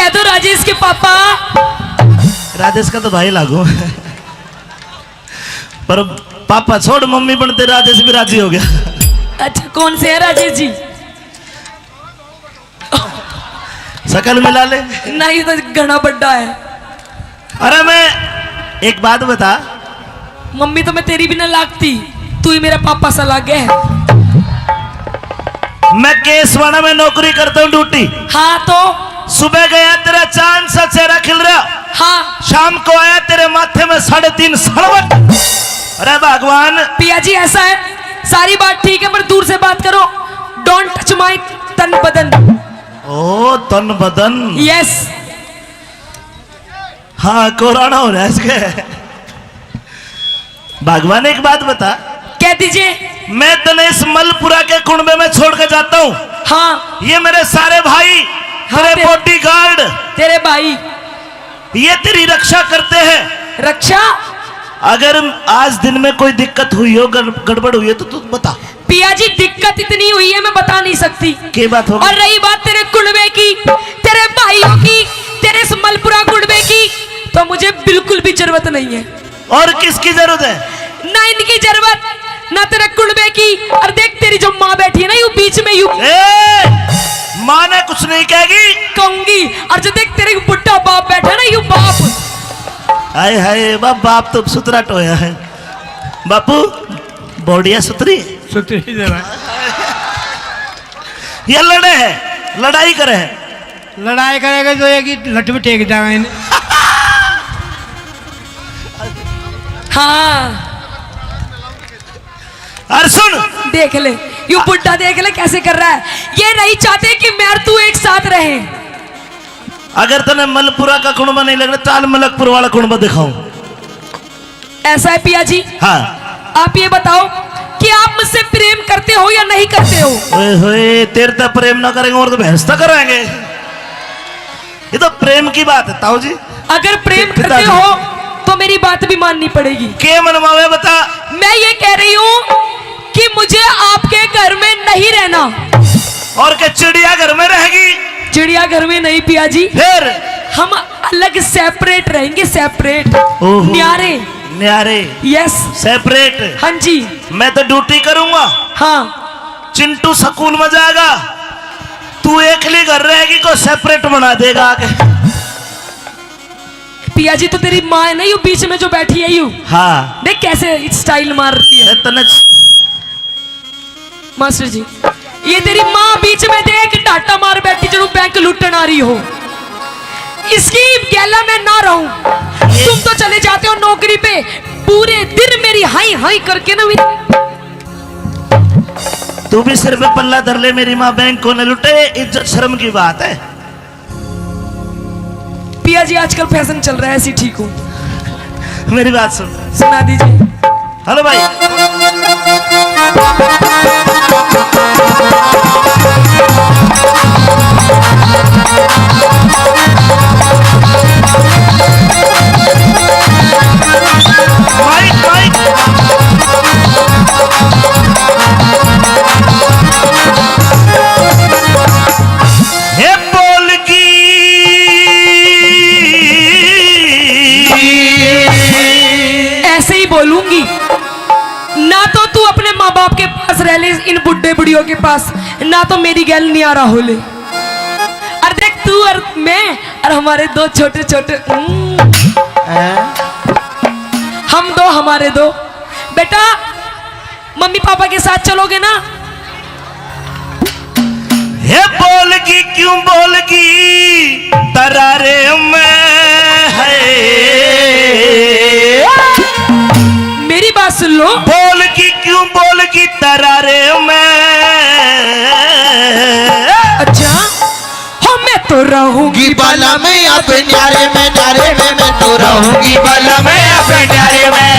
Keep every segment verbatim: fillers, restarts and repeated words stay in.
मैं तो राजेश के पापा। राजेश का तो भाई लागू। पर पापा छोड़, मम्मी बनते राजेश भी राजी हो गया। अच्छा, कौन से है राजेश जी? शकल मिला ले। नहीं, तो घना बड्डा है। अरे, मैं एक बात बता। मम्मी तो मैं तेरी भी ना लागती, तू ही मेरा पापा सा लागे है। मैं केसवाड़ा में नौकरी करता हूँ, ड्यूटी। हाँ, तो? सुबह गया, तेरा चांद सा चेहरा खिल रहा। हाँ। शाम को आया, तेरे माथे में साढ़े तीन सड़वट। अरे भगवान। पिया जी, ऐसा है, सारी बात ठीक है, पर दूर से बात करो। Don't touch my तन बदन। ओ, तन बदन। Yes। हाँ, कोराना हो रहा है इसके। भगवान, एक बात बता। कह दीजिए। मैं तने इस मलपुरा के कुणबे में छोड़ के जाता हूँ। हाँ। ये मेरे सारे भाई, हाँ, तेरे तेरे bodyguard, तेरे भाई। ये तेरी रक्षा करते हैं। रक्षा? अगर आज दिन में कोई दिक्कत हुई हो, गड़-, गड़बड़ हुई है, तो तू बता। पिया जी, दिक्कत इतनी हुई है, मैं बता नहीं सकती। के बात हो गई? और रही बात तेरे कुणबे की, तेरे भाइयों की, तेरे इस मलपुरा कुणबे की, तो मुझे बिल्कुल भी जरूरत नहीं है। और किसकी जरूरत है? ना इनकी जरूरत, ना तेरे कुणबे की। और देख, तेरी जो माँ बैठी है ना, यू बीच में, यू ए, माँ ने कुछ नहीं कहेगी। कहूंगी। और जो देख, तेरे बुढ़ा बाप बैठा ना, यू बाप। हाय हाय, बा-, बाप तो सुतरा टोया है। बापू, बॉडिया सुतरी? सुतरी जरा। ये लड़े है, लड़ाई करे है। लड़ाई करेगा तो एक ही लठ भी टेक जाएंगे। हाँ। और सुन। देख ले, यू बुड्ढा देख ले कैसे कर रहा है। ये नहीं चाहते कि मैं और तू एक साथ रहें। अगर तने मलपुरा का कुणबा नहीं लग रहा, चाल मलकपुर वाला कुणबा दिखाऊं। ऐसा है पिया जी? हाँ। आप ये बताओ कि आप मुझसे प्रेम करते हो या नहीं करते हो? ओए होए, तेरे तो प्रेम ना करेंगे और तो भैंस तो कराएंगे। ये तो प्रेम की बात है ताऊ जी। अगर प्रेम करते हो तो मेरी बात भी माननी पड़ेगी। के मनवावे बता? मैं ये कह रही हूँ कि मुझे आपके घर में नहीं रहना। और क्या चिड़िया घर में रहेगी? चिड़िया घर में नहीं पिया जी। फिर? हम अलग separate रहेंगे, separate। ओहो। न्यारे। न्यारे। Yes। Separate। हाँ जी। मैं तो ड्यूटी करूंगा। हाँ। चिंटू स्कूल में जाएगा, तू एकली घर रहेगी, को separate बना देगा आके। पिया जी, तो तेरी माँ है ना, यू बीच में जो बैठी है, यू। हाँ। देख कैसे style मार रही है। अरे तने मास्टर जी, ये तेरी माँ बीच में देख, डाटा मार बैठी, जरूर बैंक लूटन आ रही हो। इसकी गैला में ना रहूं। तुम तो चले जाते हो नौकरी पे, पूरे दिन मेरी हाई हाई करके ना मेरी। तू भी सिर पे पल्ला धर ले, मेरी माँ बैंक को न लूटे, इज्जत शर्म की बात है। पिया जी, आजकल फैशन चल रहा है, ऐसी ठीक हूँ। मेरी बात सुन। सुना दीजिए। हेलो भाई। Mic, mic. हे बोल की। ऐसे ही बोलूंगी। ना तो तू अपने माँ बाप के पास रह ले, इन बुड्ढे बुढ़ियों के पास, ना तो मेरी गैल न्यारा हो ले। और देख, तू और मैं और हमारे दो छोटे छोटे, हम्म। हैं? हम दो, हमारे दो। बेटा, मम्मी पापा के साथ चलोगे ना? हे बोल की, क्यों बोल की तरारे में है? मेरी बात सुन लो। बोल की, क्यों बोल की तरारे में? अच्छा। हो मैं तो रहूंगी बाला में अपने न्यारे में, न्यारे में मैं तो रहूंगी बाला में अपने न्यारे में।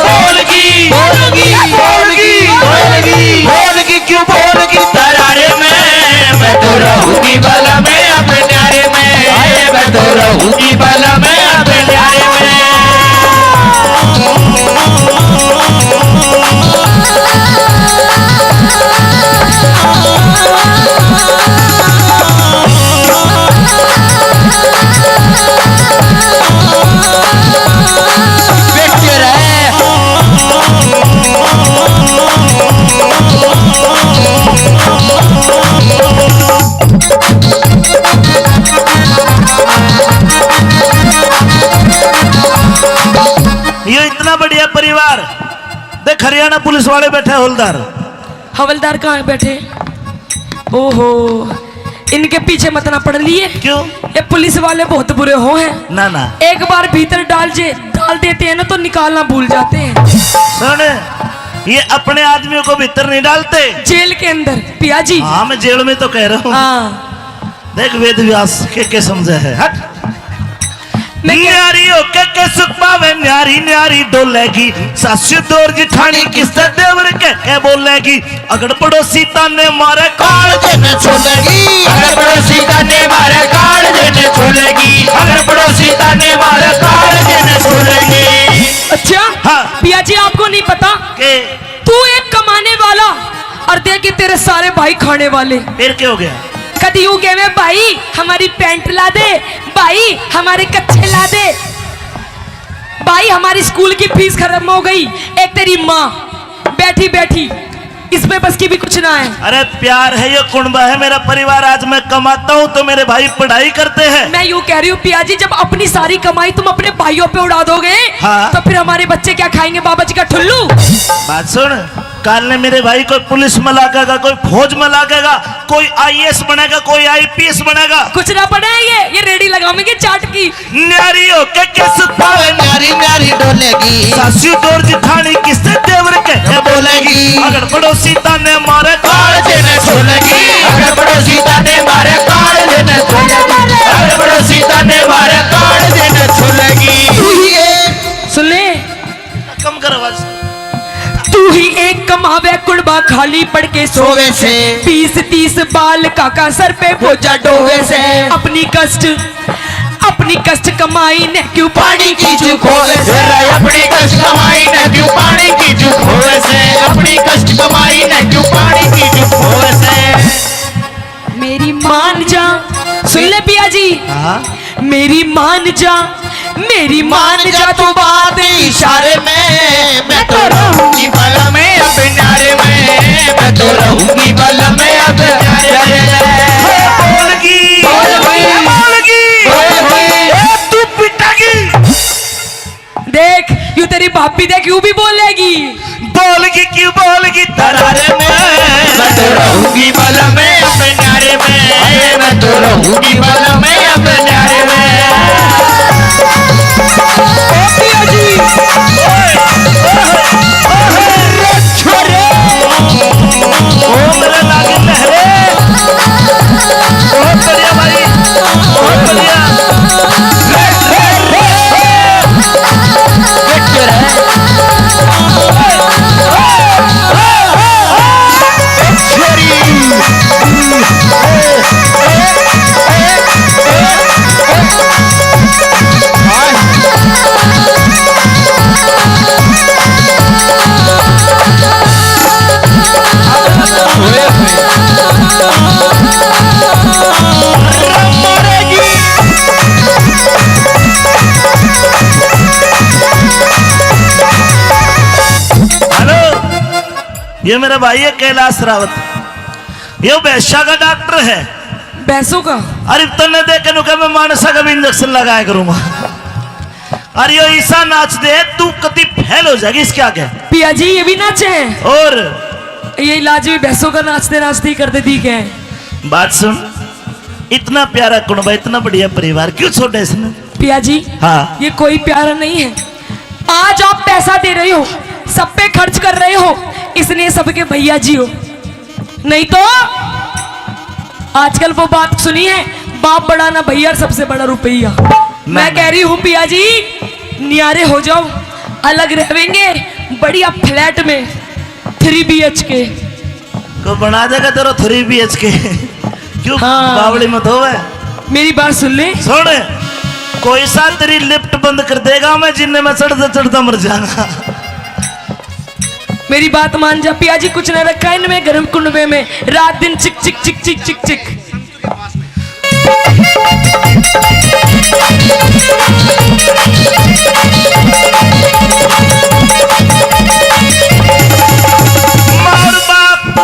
बोल की, बोल की, बोल की, बोल की, बोल की, क्यों बोल की तरारे में? मैं तो रहूंगी बाला में अपने न्यारे में, आए मैं तो रहूंगी बाला में अपने न्यारे में। हरियाणा पुलिस वाले बैठे हवलदार। हवलदार कहाँ बैठे? ओहो, इनके पीछे मत ना पड़ लिए। क्यों? ये पुलिस वाले बहुत बुरे हो हैं। ना, ना। एक बार भीतर डाल जे, डाल देते हैं ना, तो निकालना भूल जाते हैं। सुन, ये अपने आदमियों को भीतर नहीं डालते। जेल के अंदर, पिया जी। हाँ, मैं जेल में तो कह रहा हूँ। हाँ। देख, वेद व्यास के, के समझे है, हट। मैं क्या न्यारी होके के सुख पावे, न्यारी न्यारी डोलेगी। सासू दौर जिठानी किससे देवर के, के बोलेगी। अगर पड़ोसी ताने मारे, कालजे ने छोलेगी। अगर पड़ोसी ताने मारे, कालजे ने छोलेगी। अगर पड़ोसी ताने मारे, कालजे ने छोलेगी। अच्छा? हाँ। पिया जी, आपको नहीं पता? के? तू एक कमाने वाला और देखे तेरे सारे भाई खाने वाले। फिर क्या हो गया? कदी यूं कहवे, "भाई, हमारी पैंट ला दे, भाई, हमारे कच्छे ला दे, भाई, हमारी स्कूल की फीस खत्म हो गई।" एक तेरी माँ बैठी बैठी, इसमें बस की भी कुछ ना है। अरे, प्यार है, ये कुणबा है मेरा परिवार। आज मैं कमाता हूँ तो मेरे भाई पढ़ाई करते हैं। मैं यूं कह रही हूँ पिया जी, जब अपनी सारी कमाई तुम अपने भाइयों पे उड़ा दोगे, हाँ। तो फिर हमारे बच्चे क्या खाएंगे, बाबा जी का ठुल्लू? बात सुन, काल ने मेरे भाई कोई पुलिस में लागेगा, कोई फौज में लागेगा, कोई आईएएस बनेगा, कोई आईपीएस बनेगा। कुछ ना बने ये, ये रेडी लगावेंगे चाट की। न्यारी होके के सुख पावे, न्यारी न्यारी डोलेगी। सासू दौर जिठानी किससे देवर के, के बोलेगी। अगर पड़ोसी ताने मारे, कालजे ने छोलेगी। अगर पड़ोसी ताने मारे, कालजे ने छोलेगी। अगर पड़ोसी ताने मारे, कालजे ने छोलेगी। तू ही एक सुन ले। कम कर आवाज। तू ही एक कमावे, कुणबा खाली पड़ के सोवे से। बीस तीस बाल काका सर पे बोझा ढोवे से। अपनी कष्ट, अपनी कष्ट कमाई ने क्यों पानी की जू खोवे से। रे, अपनी कष्ट कमाई ने क्यों पानी की जू खोवे से। अपनी कष्ट कमाई ने क्यों पानी की जू खोवे से। मेरी मान जा, सुन ले पिया जी। हाँ। मेरी मान जा, मेरी मान जा तू बात इशारे में। मैं तो रहूंगी बल में अब न्यारे में, मैं तो रहूंगी बल में अब न्यारे में। बोलगी, बोलगी, बोलगी। बोलगी। ए, तू पिटेगी। देख, यू तेरी भाभी देख, यू भी बोलेगी। बोलगी क्यों बोलगी तरारे में। मैं तो रहूंगी बल में अब न्यारे में, मैं तो रहूंगी बल में अब न्यारे में। ओ पिया जी। ओए, ओए, ओए, छोरे। ओ मेरे लागे लहरे। बहुत बढ़िया भाई, बहुत बढ़िया। हेलो, ये मेरा भाई है कैलाश रावत, ये भैंसा का डॉक्टर है। भैंसों का? अरे तन्ने देख के नु कह, मैं मानसा का भी इंजेक्शन लगाया करूंगा। अरे यो ईसा नाच दे, तू कति फेल हो जाएगी इसके आगे। पिया जी, ये भी नाचे हैं? और ये इलाज भी भैंसों का नाचते नाचते ही कर देती क्या है? बात सुन, इतना प्यारा कुणबा, इतना बढ़िया परिवार, क्यों छोड़ा इसने? पिया जी, हाँ। ये कोई प्यारा नहीं है। आज आप पैसा दे रहे हो, सब पे खर्च कर रहे हो, इसलिए सबके भैया जी हो। नहीं तो आजकल वो बात सुनी है, बाप बड़ा ना भैया, सबसे बड़ा रुपया। मैं मैं कह रही हूँ पिया जी, न्यारे हो जाओ, अलग रहेंगे बढ़िया फ्लैट में, थ्री बीएचके। को बना देगा तेरा थ्री बीएचके। क्यों हाँ। बावली मत होवे। मेरी बात सुन ले। सुन, कोई सा तेरी लिफ्ट बंद कर देगा, मैं जिन्ने में चढ़ता चढ़ता मर जाऊंगा। मेरी बात मान जा पिया जी, कुछ ना रखा इनमें घर कुंडवे में, रात दिन चिक चिक चिक चिक चिक चिक। माँ और बाप,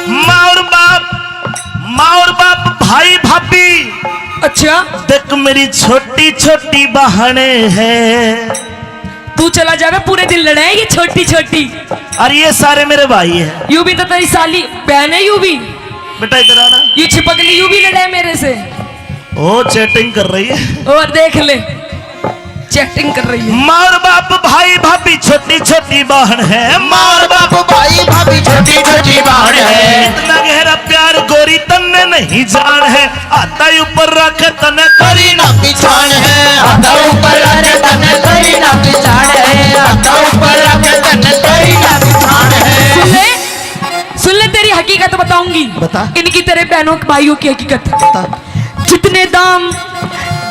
माँ और बाप, माँ और बाप, भाई भाभी। अच्छा। देख मेरी छोटी छोटी बहने हैं। तू चला जावे, पूरे दिन लड़ाए ये छोटी छोटी। और ये सारे मेरे भाई हैं। यू भी तो तेरी साली बहन है, यू भी। बेटा, इधर आना। यू छिपकली, यू भी लड़े मेरे से। ओ, चैटिंग कर रही है। और देख ले, चैटिंग कर रही है। माँ और बाप, भाई भाभी, छोटी छोटी बहन है। माँ और बाप, भाई भाभी, छोटी छोटी बहन है। इतना गहरा प्यार गोरी तन्ने नहीं जान है। हाथा ऊपर रख, तन्ने करी ना पिछाण है। हाथा ऊपर रख, तन्ने करी ना पिछाण है। हाथा ऊपर रख, तन्ने करी ना पिछाण है। सुन ले, सुन ले, तेरी हकीकत बताऊंगी। बता। इनकी, तेरे बहनों भाइयों की हकीकत। बता। जितने दाम,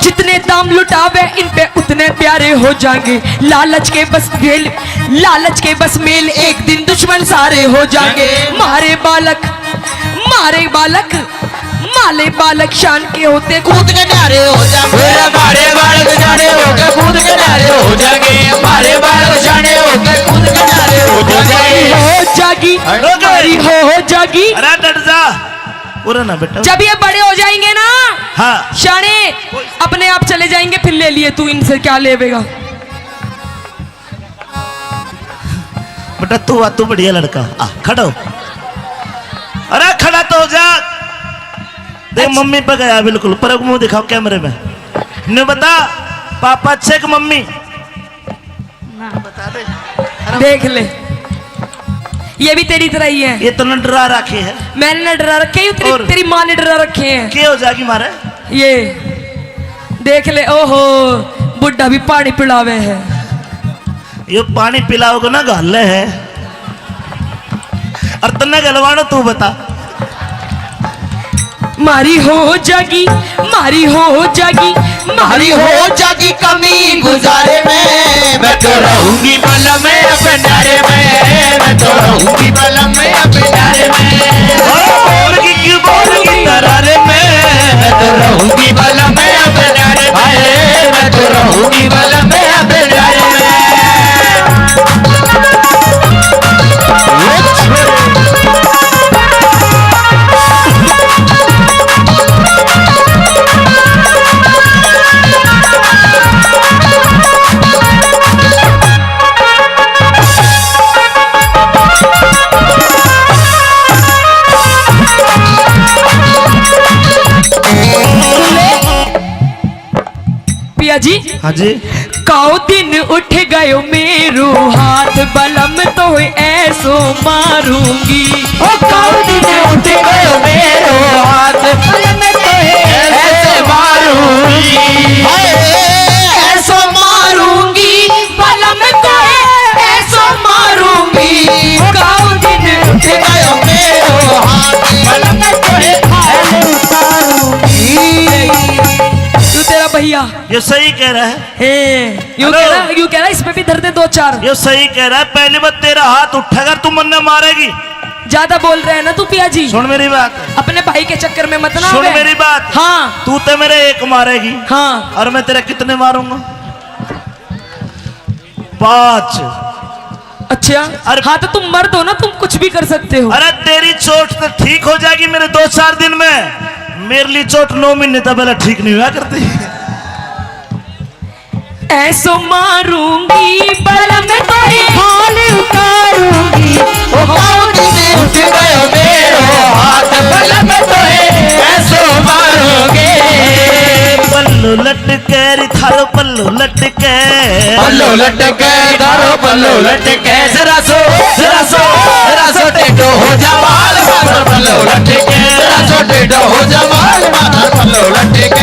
जितने दाम लुटावे इन पे उतने प्यारे हो जाएंगे। लालच के बस मेल, लालच के बस मेल, एक दिन दुश्मन सारे हो जाएंगे। मारे बालक, मारे बालक, माले बालक शान के होते कूद के न्यारे हो जाएंगे। मेरा मारे बालक जाने होके कूद के न्यारे हो जाएंगे। मारे बालक जाने होके कूद के न्यारे हो जाएंगे। हो जागी, अरे, मारी हो, हो जागी। अरे डट जा, पूरा ना बेटा। जब ये बड़े हो जाएंगे ना, हाँ। शाने अपने आप चले जाएंगे, फिर ले लिए तू इनसे क्या लेवेगा। बेटा तू आ, तू बढ़िया लड़का, आ खड़ा हो। अरे खड़ा तो हो जा। देख अच्छा। मम्मी पे गया बिल्कुल, पर मुंह दिखाओ कैमरे में। ने बता पापा अच्छे कि मम्मी? ना। बता दे। अरे देख ले, ये भी तेरी तरह ही है। ये तो न डरा रखे है। मैंने न डरा रखे, ये तेरी, और? तेरी माँ ने डरा रखे हैं। के हो जाएगी मारे? ये देख ले, ओहो, बुढ़ा भी पानी पिलावे है। यो पानी पिलाओगे ना घाले है। और तन्ने गलवानो तू बता। मारी हो जागी, मारी हो जागी, मारी हो जागी कमी गुजारे में। मैं तो रहूंगी बलम अपने न्यारे में, मैं तो रहूंगी बलम अपने न्यारे में। ओ, बोल की क्यों बोल की तरारे में। मैं तो रहूंगी बलम अपने न्यारे में, मैं तो रहूंगी बलम अपने न्यारे में। पिया जी। हाँ जी। काऊ दिन उठ गयो मेरो हाथ, बलम तो ऐसो मारूंगी। ओ काऊ दिन उठ गयो मेरो हाथ, बलम तो ऐसो मारूंगी। हाय, ऐसो मारूंगी, बलम तो ऐसो मारूंगी। काऊ दिन उठ गयो मेरो हाथ, बलम तो ऐसो मारूंगी। तू तेरा भैया। ये सही कह रहा है। हे, यू हेलो। कह रहा, यू कह रहा, इस पे भी धर दे दो चार। ये सही कह रहा है, पहली बार तेरा हाथ उठेगा, तू मन्ने मारेगी। ज्यादा बोल रहे हैं ना तू पिया जी। सुन मेरी बात। अपने भाई के चक्कर में मत ना सुन आवे। मेरी बात। हाँ। तू तो मेरे एक मारेगी। हाँ। और मैं तेरे कितने मारूंगा? पाँच। अच्छा। अरे हाँ, तो तुम मर्द हो ना, तुम कुछ भी कर सकते हो। अरे तेरी चोट तो ठीक हो जाएगी मेरे दो चार दिन में, मेरे लिए चोट नौ महीने तक पहले ठीक नहीं हुआ करती। ऐसो मारूंगी बलम तोरे हाल उतारूंगी। ओ काऊ दिन उठ गयो मेरो हाथ, बलम तोरे ऐसो मारूंगी। पल्लू लटके री थारो पल्लू लटके। पल्लो लटके, गारो पल्लो लटके, जरा सो, जरा सो, जरा सो टेढ़ो हो जा बाल माथर पल्लो लटके, जरा सो टेढ़ो हो जा बाल माथर पल्लो लटके।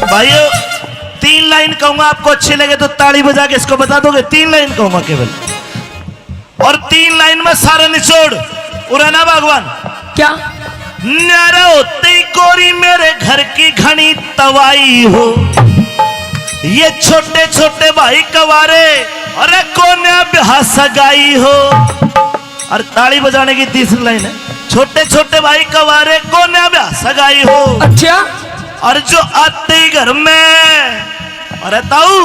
भाइयों, तीन लाइन कहूंगा, आपको अच्छी लगे तो ताली बजा के इसको बता दोगे। तीन लाइन कहूंगा केवल, और तीन लाइन में सारा निचोड़। उरे ना भगवान। क्या? न्यारा होते ही गोरी मेरे घर की घनी तवाई हो, ये छोटे छोटे भाई कवारे, अरे कोन्या ब्याह सगाई हो। और ताली बजाने की तीसरी लाइन है, छोटे छोटे भाई कवारे कोन्या ब्याह सगाई हो। अच्छा। और जो आते ही घर में, अरे ताऊ,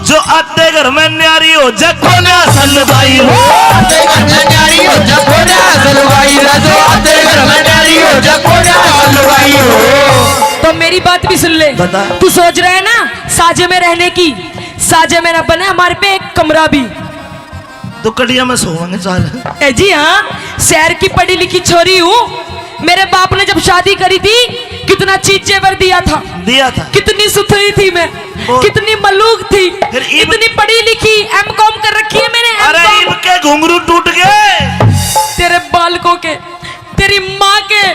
जो आते घर में न्यारी हो जा कोन्या सलवाई हो। आते घर में न्यारी हो जा कोन्या सलवाई, राजो आते घर में न्यारी हो जा कोन्या सलवाई हो। तो मेरी बात भी सुन ले। बता। तू सोच रहा है ना साजे में रहने की, साजे में ना बने हमारे पे एक कमरा भी। दो कड़िया में सोवांगे चार। ए जी हाँ, शहर की पढ़ी लिखी छोरी हूँ। मेरे बाप ने जब शादी करी थी, कितना चीज जेवर दिया था, दिया था। कितनी सुथरी थी मैं, बहुत। कितनी मलूक थी, फिर इब- इतनी पढ़ी लिखी, एम कॉम कर रखी है मैंने, एम कॉम। अरे इब के घुंघरू टूट गए। तेरे बालकों के, तेरी माँ के,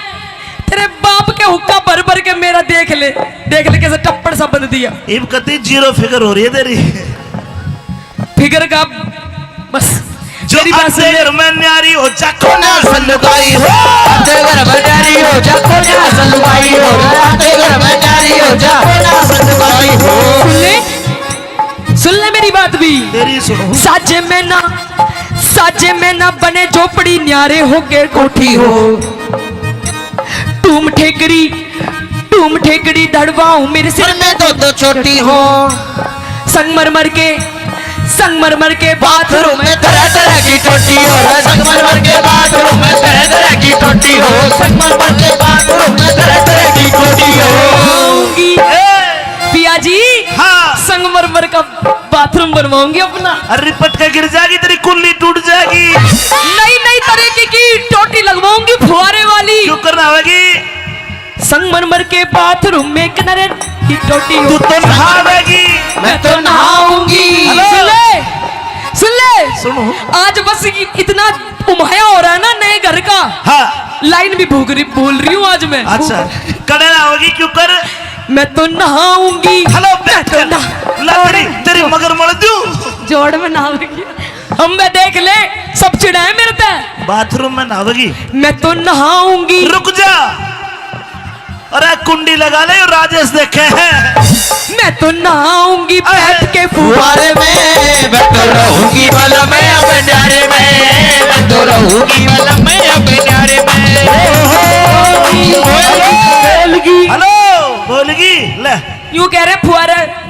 तेरे बाप के हुक्का भर भर के मेरा देख ले, देख ले कैसे टप्पड़ सा बंध दिया। इब कती जीरो फिगर हो रही है तेरी। फिगर का बस। जो मेरी बात सुन आते ले। घर में न्यारी हो जा कोन्या सलवाई हो। आते घर में न्यारी हो जा कोन्या सलवाई हो। आते घर में न्यारी हो जा कोन्या सलवाई हो। सुन ले, सुन ले मेरी बात भी। तेरी सुनो। साजे में ना, साजे में ना बने झोपड़ी, न्यारे होके कोठी हो। टूम ठेकरी, टूम ठेकरी धड़वाऊं मेरे सिर में दो दो चोटी हो। संगमरमर के, संगमरमर के बाथरूम में तरह तरह की टोटी हो। संगमरमर के बाथरूम में तरह तरह की टोटी हो। संगमरमर के बाथरूम में तरह तरह की टोटी हो। पिया जी, हाँ। संगमरमर का बाथरूम बनवाऊंगी अपना। अरे रिपट के गिर जाएगी, तेरी कुल्ली टूट जाएगी। नई नई तरीके की टोटी लगवाऊंगी फुहारे वाली। क्यों करना होगी? संगमरमर के बाथरूम में किनारे की टोटी हो। तू तो नहावेगी। मैं तो नहाऊंगी। हेलो। सुन ले, सुन ले। सुनो। आज बस इ-, इतना उमाया हो रहा है ना नए घर का। हाँ। लाइन भी भूल रही, भूल रही हूँ आज मैं। अच्छा। कड़े ना होगी क्यों कर? मैं तो नहाऊंगी। हेलो, मैं तो नहा- ला तेरी, तेरी मगर मर दूं। जोड़ में नहावेगी। हम मैं देख ले, सब चिढ़ाए मेरे पे। बाथरूम में नहावेगी। मैं तो नहाऊंगी। रुक जा। अरे कुंडी लगा ले, राजेश देखे हैं। मैं तो नहाऊंगी अरे। बैठ के फुहारे में। मैं तो रहूंगी भला मैं अब न्यारे में। मैं तो रहूंगी भला मैं अब न्यारे में। बोलगी। हेलो, बोलगी। ले। यूं कह रहे फुहारे।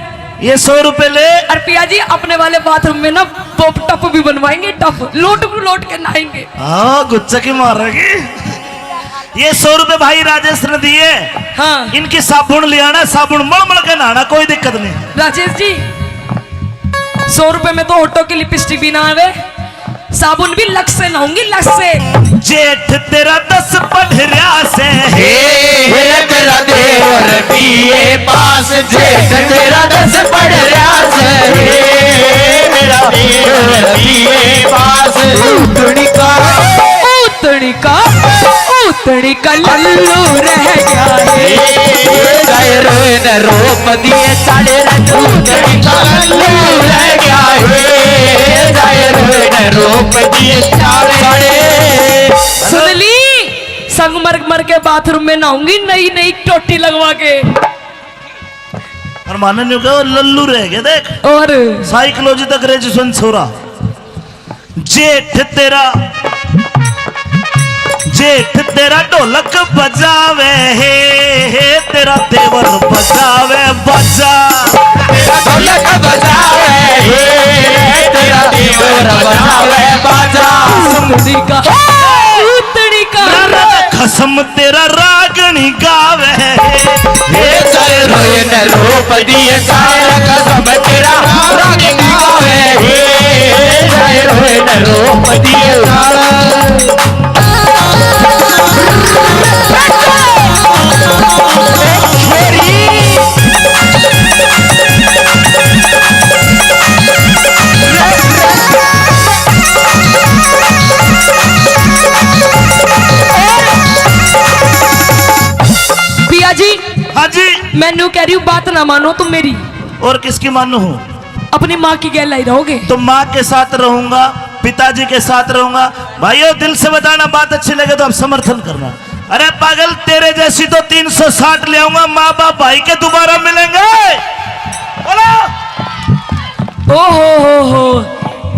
ये सौ रुपए ले। और पिया जी, अपने वाले बाथरूम में ना वो टप भी बनवाएंगे, टप, लोट को लोट के नहाएंगे। हाँ, गुच्चा की मारेगी। ये सौ रुपए भाई राजेश ने दिए। हाँ। इनकी साबुन ले आना, साबुन मल मल के नहाना, कोई दिक्कत नहीं। राजेश जी, सौ रुपए में तो होठों की लिपस्टिक भी ना आवे। साबुन भी लक्स से लाऊंगी, लक्स से। जेठ तेरा दस पढ़ रहा से। हे, हे तेरा देवर बीए पास। जेठ तेरा दस पढ़ रहा से। हे, मेरा देवर बीए पास। उतनी का, उतनी का, उतनी का लल्लू रह गया है। जाए रोए न रोप दिए साढ़े रंग उतनी का लल्लू रह गया है। जाए रोए न रोप दिए साढ़े। सुन ली, संगमरमर के बाथरूम में नहाऊंगी नई नई टोटी लगवा के। और माने न्यू कहो लल्लू रह गया देख। और साइकोलॉजी तक ग्रेजुएशन छोरा। जेठ तेरा, जेठ तेरा ढोलक बजावे हे, हे तेरा देवर बजावे बाजा। तेरा ढोलक बजावे हे, तेरा देवर बजावे बाजा। उतनी का, उतनी का। ना, ना, ना, खसम तेरा रागणी गावे। हे जय रोए न रूप दिए साल कसम तेरा रागणी गावे। हे जय रोए न रूप दिए साल। पिया जी, हाँ जी। मैं न्यू कह रही हूँ, बात ना मानो तुम मेरी। और किसकी मानू हूँ? अपनी माँ की गैल ही रहोगे। तो माँ के साथ रहूंगा, पिताजी के साथ रहूंगा। भाइयों, दिल से बताना, बात अच्छी लगे तो आप समर्थन करना। अरे पागल, तेरे जैसी तो तीन सौ साठ ले आऊंगा, माँ बाप भाई के दोबारा मिलेंगे। बोलो। ओ हो हो हो,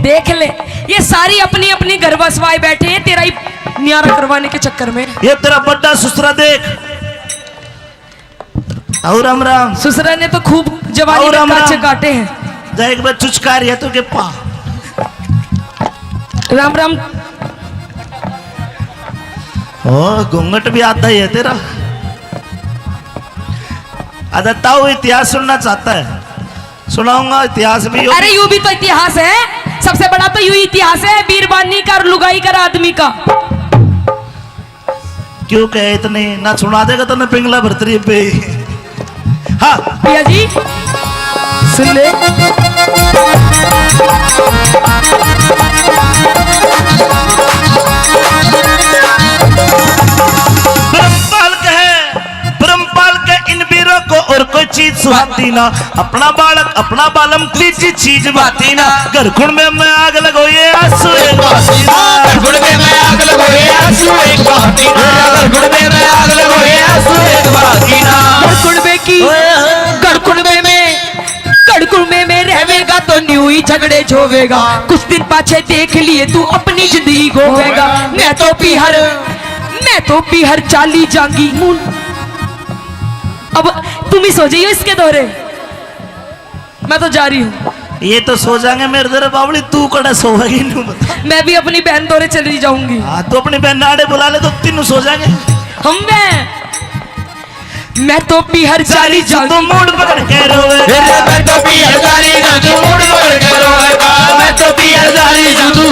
देख ले, ये सारी अपनी अपनी घर बसवाए बैठे हैं, तेरा ही न्यारा करवाने के चक्कर में। ये तेरा बड्डा सुसरा देख। आओ राम राम। सुसरा ने तो खूब जवानी आओ में राम काचे राम। काटे हैं। जा एक बार चुचका रही है तो के पा। राम राम। ओ, घूंघट भी आता ही है तेरा। अच्छा, ताऊ इतिहास सुनना चाहता है, सुनाऊंगा इतिहास भी। अरे, यू भी तो इतिहास है, सबसे बड़ा तो यू इतिहास है बीरबानी का और लुगाई का और आदमी का। क्यों कहे इतने ना सुना देगा तन्ने पिंगला भरतरी पे। हाँ। भैया जी, सुन ले। ब्रह्मपाल कहे, ब्रह्मपाल के इन बीरों को और कोई चीज सुहाती ना। अपना बालक, अपना बालम, तीजी चीज बाती ना। घर कुण में मैं आग लगो, ये आंसू एक बाती ना। घर कुण में मैं आग लगो, ये आंसू एक बाती ना। घर कुण में मैं आग लगो, ये आंसू एक बाती ना। घर कुण में की, ओए, ओए। घर कुण में मैं, घर कुण में मैं रहेगा तो न्यू ही झगड़े झोवेगा। कुछ दिन पाछे देख लिए तू अपनी जिंदगी गोवेगा। मैं तो पीहर, मैं तो पीहर चाली जांगी। अब तुम ही सो जाइयो इसके दोहरे। मैं तो जा रही हूँ। ये तो सो जाएंगे मेरे तेरे बावली, तू कड़े सोवेगी, न्यू बता। मैं भी अपनी बहन दोरे चली जाऊंगी। हाँ, तू अपनी बहन आड़े बुला ले तो तीनों सो जाएंगे। हम बहन, मैं तो पीहर जारी जारी जाऊं। तू मूड पकड़ के रोवे। ए, मैं तो पीहर जारी जाऊं, तू मूड पकड़ के रोवेगा। मैं तो पीहर जारी जाऊं, तू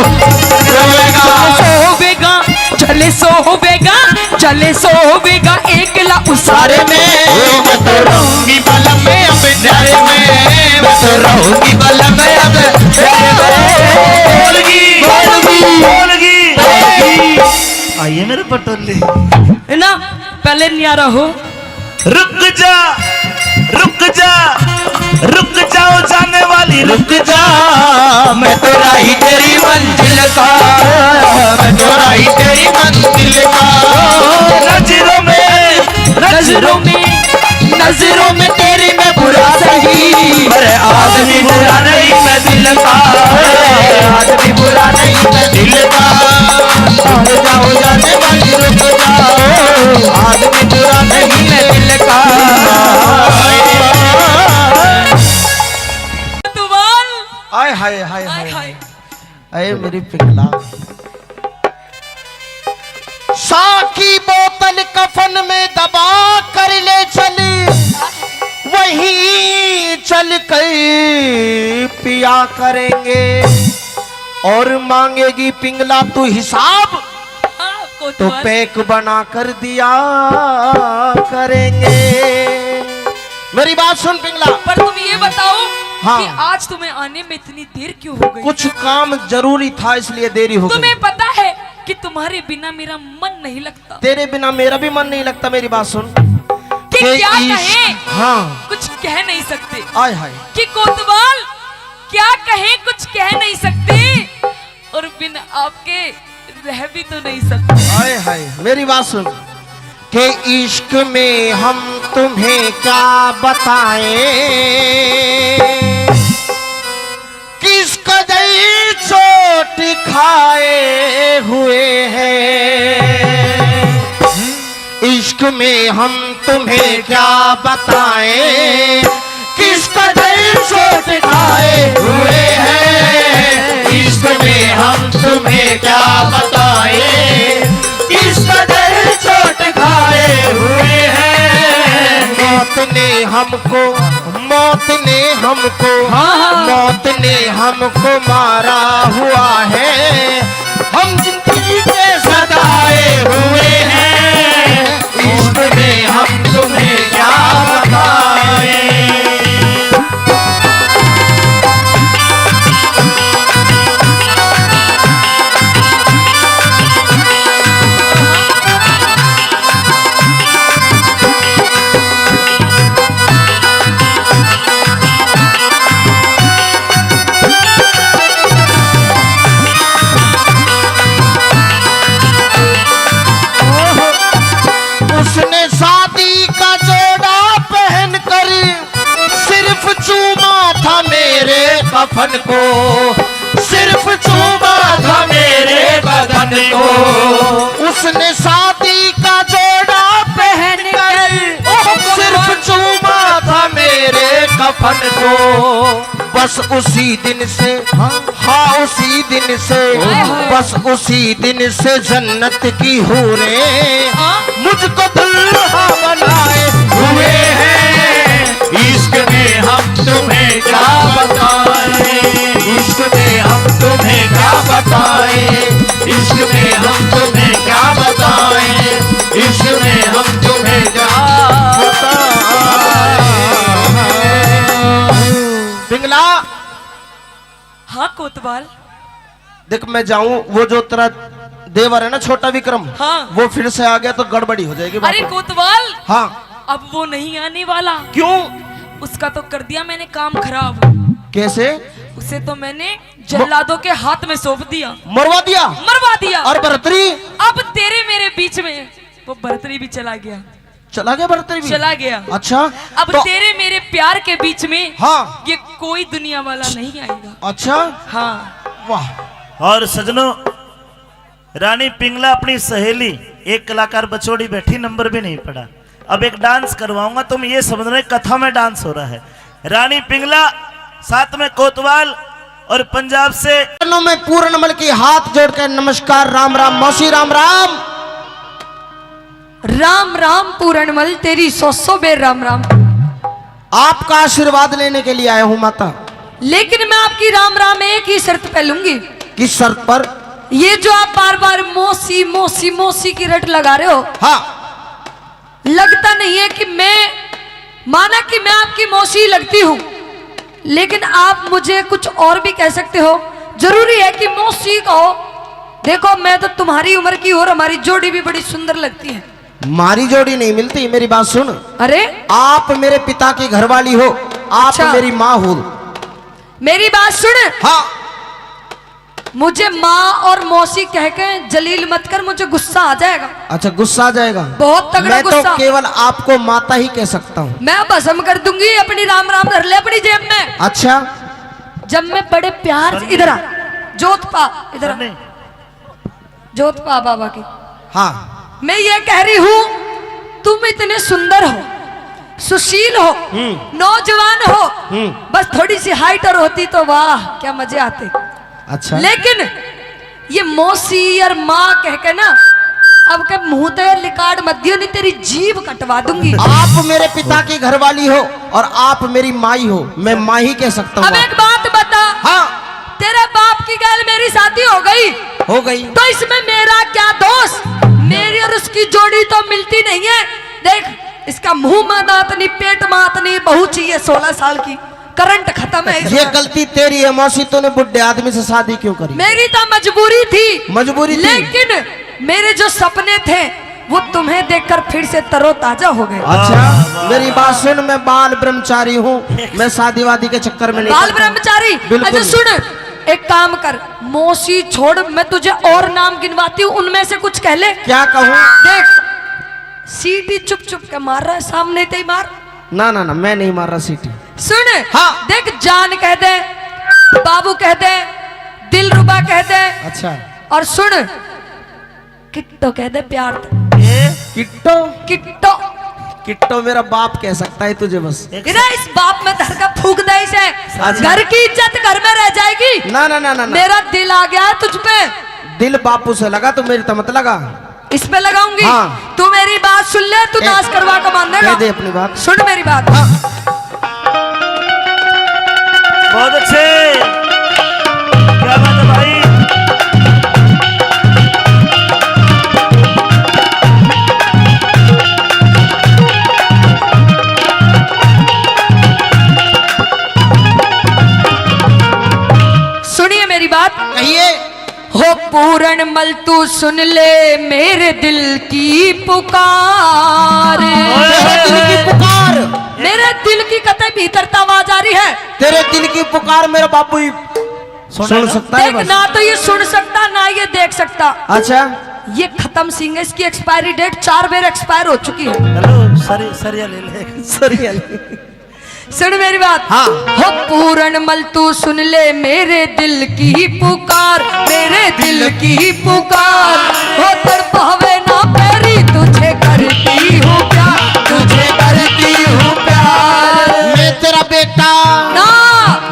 रोवेगा। सोवेगा, चले सोवेगा, चले सोवेगा, एकला उसारे में। मैं तो रहूंगी बलम में अब न्यारे में, मैं तो रहूंगी बलम में अब न्यारे में। बोलगी, बोलगी, बोलगी, बोलगी। आइए मेरे पटोले। है ना, पहले न्यारा हो। रुक जा, रुक जा, रुक जाओ जाने वाली, रुक जा। मैं तो राही तेरी मंजिल का, मैं तो राही तेरी मंजिल का। नजरों में, नजरों में, नजरों में तेरी मैं बुरा सही, पर आदमी बुरा नहीं मैं दिल का, आदमी बुरा नहीं मैं दिल का। हो जाओ जाने वाली, रुक जाओ, आदमी बुरा नहीं मैं दिल का। कोतवाल। हाय, हाय, हाय, हाय, हाय। हाय। अरे मेरी पिंगला, सा की बोतल कफन में दबा कर ले चल, वहीं चल कर पिया करेंगे। और मांगेगी पिंगला तू हिसाब, हाँ, तो कोतवाल। पैक बना कर दिया करेंगे। मेरी बात सुन पिंगला। पर तुम ये बताओ हाँ। कि आज तुम्हें आने में इतनी देर क्यों हो गई? कुछ काम जरूरी था, इसलिए देरी हो गई। तुम्हें पता है कि तुम्हारे बिना मेरा मन नहीं लगता। तेरे बिना मेरा भी मन नहीं लगता। मेरी बात सुन। कि क्या कहें? हाँ। कुछ कह नहीं सकते। आय हाय। कि कोतवाल क्या कहें, कुछ कह नहीं सकते। और बिन आपके रह भी तो नहीं सकते। हाय हाय, मेरी बात सुन। के इश्क में हम तुम्हें क्या बताएं, किस कदर चोट खाए हुए हैं। इश्क में हम तुम्हें क्या बताएं, किस कदर चोट खाए हुए हैं। इश्क में हम तुम्हें क्या बताएं, किस कदर चोट खाए हुए हैं। मौत ने हमको, मौत ने हमको, हाँ, हाँ। मौत ने हमको मारा हुआ है। हम जिंदगी के सताए हुए हैं, इश्क में हम तुम्हें क्या बताएं। उसने शादी का जोड़ा पहनकर सिर्फ चूमा था मेरे कफन को, सिर्फ चूमा था मेरे बदन को। उसने शादी का जोड़ा पहनकर सिर्फ चूमा था मेरे कफन को। बस उसी दिन से, हाँ, उसी दिन से, बस उसी दिन से जन्नत की हूरें मुझको दुल्हा बनाए हुए हैं। इश्क में हम तुम्हें क्या बताएं, इश्क में हम तुम्हें क्या बताएं, इश्क में हम तुम्हें क्या बताएं, इश्क में हम तुम्हें क्या बताएं। पिंगला। हाँ कोतवाल। देख, मैं जाऊं, वो जो तेरा देवर है ना, छोटा विक्रम, हाँ। वो फिर से आ गया तो गड़बड़ी हो जाएगी। अरे कोतवाल, हाँ। अब वो नहीं आने वाला। क्यों? उसका तो कर दिया मैंने काम खराब। कैसे? उसे तो मैंने जल्लादों के हाथ में सौंप दिया। मरवा दिया? मरवा दिया। और भरतरी? अब तेरे मेरे बीच में वो भरतरी भी चला गया। चला गया भरतरी भी? चला गया। अच्छा, अब तो तेरे मेरे प्यार के बीच में, हाँ। ये कोई दुनिया वाला नहीं आएगा। अच्छा। हाँ। वाह। और सजनों, रानी पिंगला अपनी सहेली, एक कलाकार बचोड़ी बैठी, नंबर भी नहीं पड़ा। अब एक डांस करवाऊंगा, तुम ये समझ रहे कथा में डांस हो रहा है। रानी पिंगला, साथ में कोतवाल और पंजाब से। चरणों में पूरनमल की हाथ जोड़कर नमस्कार, राम राम मौसी, राम राम। राम राम पूरणमल, तेरी सौ सौ बेर राम राम। आपका आशीर्वाद लेने के लिए आया हूँ माता। लेकिन मैं आपकी राम राम एक ही शर्त पे लूंगी। किस शर्त पर? ये जो आप बार बार मौसी मौसी मौसी की रट लगा रहे हो, हाँ। लगता नहीं है कि मैं, माना कि मैं आपकी मौसी लगती हूँ, लेकिन आप मुझे कुछ और भी कह सकते हो। जरूरी है कि मौसी कहो? देखो, मैं तो तुम्हारी उम्र की हूँ और हमारी जोड़ी भी बड़ी सुंदर लगती है। मारी जोड़ी नहीं मिलती, मेरी बात सुन। अरे? आप मेरे पिता की घरवाली हो, आप अच्छा। मेरी माँ हो। मेरी बात सुन। हाँ। मुझे माँ और मौसी कह के जलील मत कर, मुझे गुस्सा आ जाएगा। अच्छा, गुस्सा आ जाएगा? बहुत तगड़ा मैं तो गुस्सा। केवल आपको माता ही कह सकता हूँ। मैं भस्म कर दूंगी, अपनी राम राम धर ले अपनी जेब में। अच्छा। जब मैं बड़े प्यार से, इधर आ, जोत पा, इधर आ। जोत पा बाबा की। हाँ। मैं ये कह रही हूँ, तुम इतने सुंदर हो, सुशील हो, हम्म। नौजवान हो, हम्म। बस थोड़ी सी हाइट और होती तो वाह, क्या मजे आते। अच्छा। लेकिन ये मौसी और माँ कह के ना, अब के मुंह ते लिकाड़ मत दियो, नहीं तेरी जीभ कटवा दूंगी। आप मेरे पिता की घरवाली हो और आप मेरी माई हो, मैं माँ ही कह सकता हूँ अब आपको। एक बात बता। हाँ। तेरे बाप की गैल मेरी शादी हो गई। हो गई। तो इसमें मेरा क्या दोष? मेरी और उसकी जोड़ी तो मिलती नहीं है। देख, इसका मुंह में दांत नहीं, पेट में हाथ नहीं, बहू चाहिए सोलह साल की, करंट खत्म है इसमें। ये गलती तेरी है मौसी, तूने बुढ़े आदमी से शादी क्यों करी? मेरी तो मजबूरी थी। मजबूरी थी। लेकिन मेरे जो सपने थे, वो तुम्हें देखकर फिर से तरोताजा हो गए। अच्छा, मेरी बात सुन, मैं बाल ब्रह्मचारी हूँ, मैं शादी वादी के चक्कर में नहीं बाल पड़ता। ब्रह्मचारी? बिल्कुल। अच्छा सुन, एक काम कर, मौसी छोड़, मैं तुझे और नाम गिनवाती हूँ, उनमें से कुछ कह ले। क्या कहूँ? देख, सीटी चुप चुप के मार रहा है, सामने ते ही मार। ना, ना, ना, मैं नहीं मार रहा सीटी। सुन, हाँ। देख, जान कह दे, बाबू कह दे, दिलरुबा कह दे। अच्छा। और सुन, किट्टो कह दे प्यार ते। ए? किट्टो? किट्टो। किट्टो मेरा बाप कह सकता है तुझे बस। एक इधर इस बाप में धर का फूक दे इसे। अच्छा। घर की इज्जत घर में रह जाएगी। ना, ना, ना, ना, ना। मेरा दिल आ गया है तुझ पे। दिल बापू से लगा तो मेरी तो मत लगा। इस पे लगाऊंगी। हाँ। तू मेरी बात सुन ले, तू ए, नाश करवा के मानेगा। कह दे अपनी बात। सुन मेरी बात। हाँ। बहुत अच्छे। क्या बात है भाई। सुनिए मेरी बात। कहिए। हो पूरण मल तू सुन ले मेरे दिल की पुकार। मेरे दिल की पुकार। मेरे दिल की कतई भीतर तै आवाज आ रही है। तेरे दिल की पुकार मेरा बापू ही सुन सुन ले ना। सकता है देख, बस। ना तो ये सुन सकता, ना ये देख सकता। अच्छा। ये खत्म सिंह है, इसकी एक्सपायरी डेट चार बार एक्सपायर हो चुकी है। हेलो, सरी-, सरिया ले ले। सरिया ले। सुन मेरी बात। हाँ। हो पूरन मल, तू सुन ले मेरे दिल की पुकार, मेरे दिल की पुकार। हो तड़पावे ना पैरी, तुझे करती हूँ प्यार, तुझे करती हूँ प्यार। मैं तेरा बेटा ना।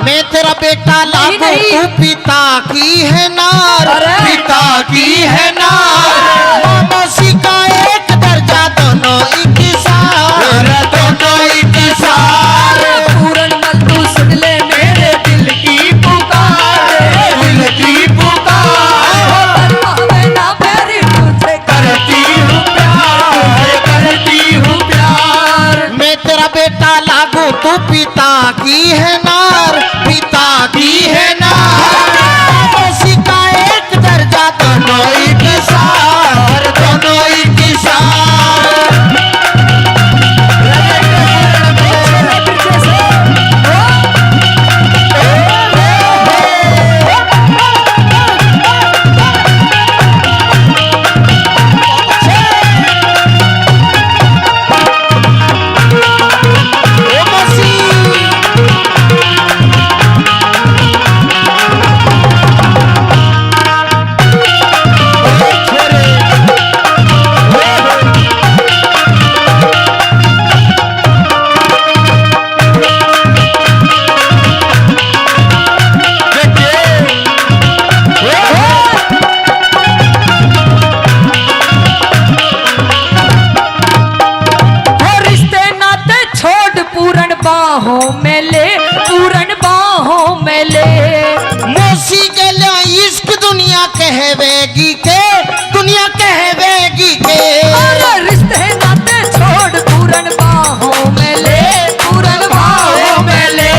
मैं तेरा बेटा नहीं, लागू नहीं। तू पिता की है नार, अरे। पिता की है नार। माँ मौसी का एक दर्जा, दोनों एक सार, दोनों एक सार। पूरन मल, तू सुन ले मेरे दिल की पुकार, दिल की पुकार। हो तड़पावे ना पैरी, तुझे करती हूँ प्यार, करती हूँ प्यार। मैं तेरा बेटा लागू, तू पिता की है नार, पिता की है नार। मौसी का एक दर्जा, दोनों एक सार, दोनों एक सार। हो रिश्ते नाते छोड़, पूरन बाहों में ले, पूरन बाहों में ले। मौसी गेल्या इश्क दुनिया कहवेगी के, दुनिया कहवेगी के। अरे रिश्ते नाते छोड़, पूरन बाहों में ले, पूरन बाहों में ले।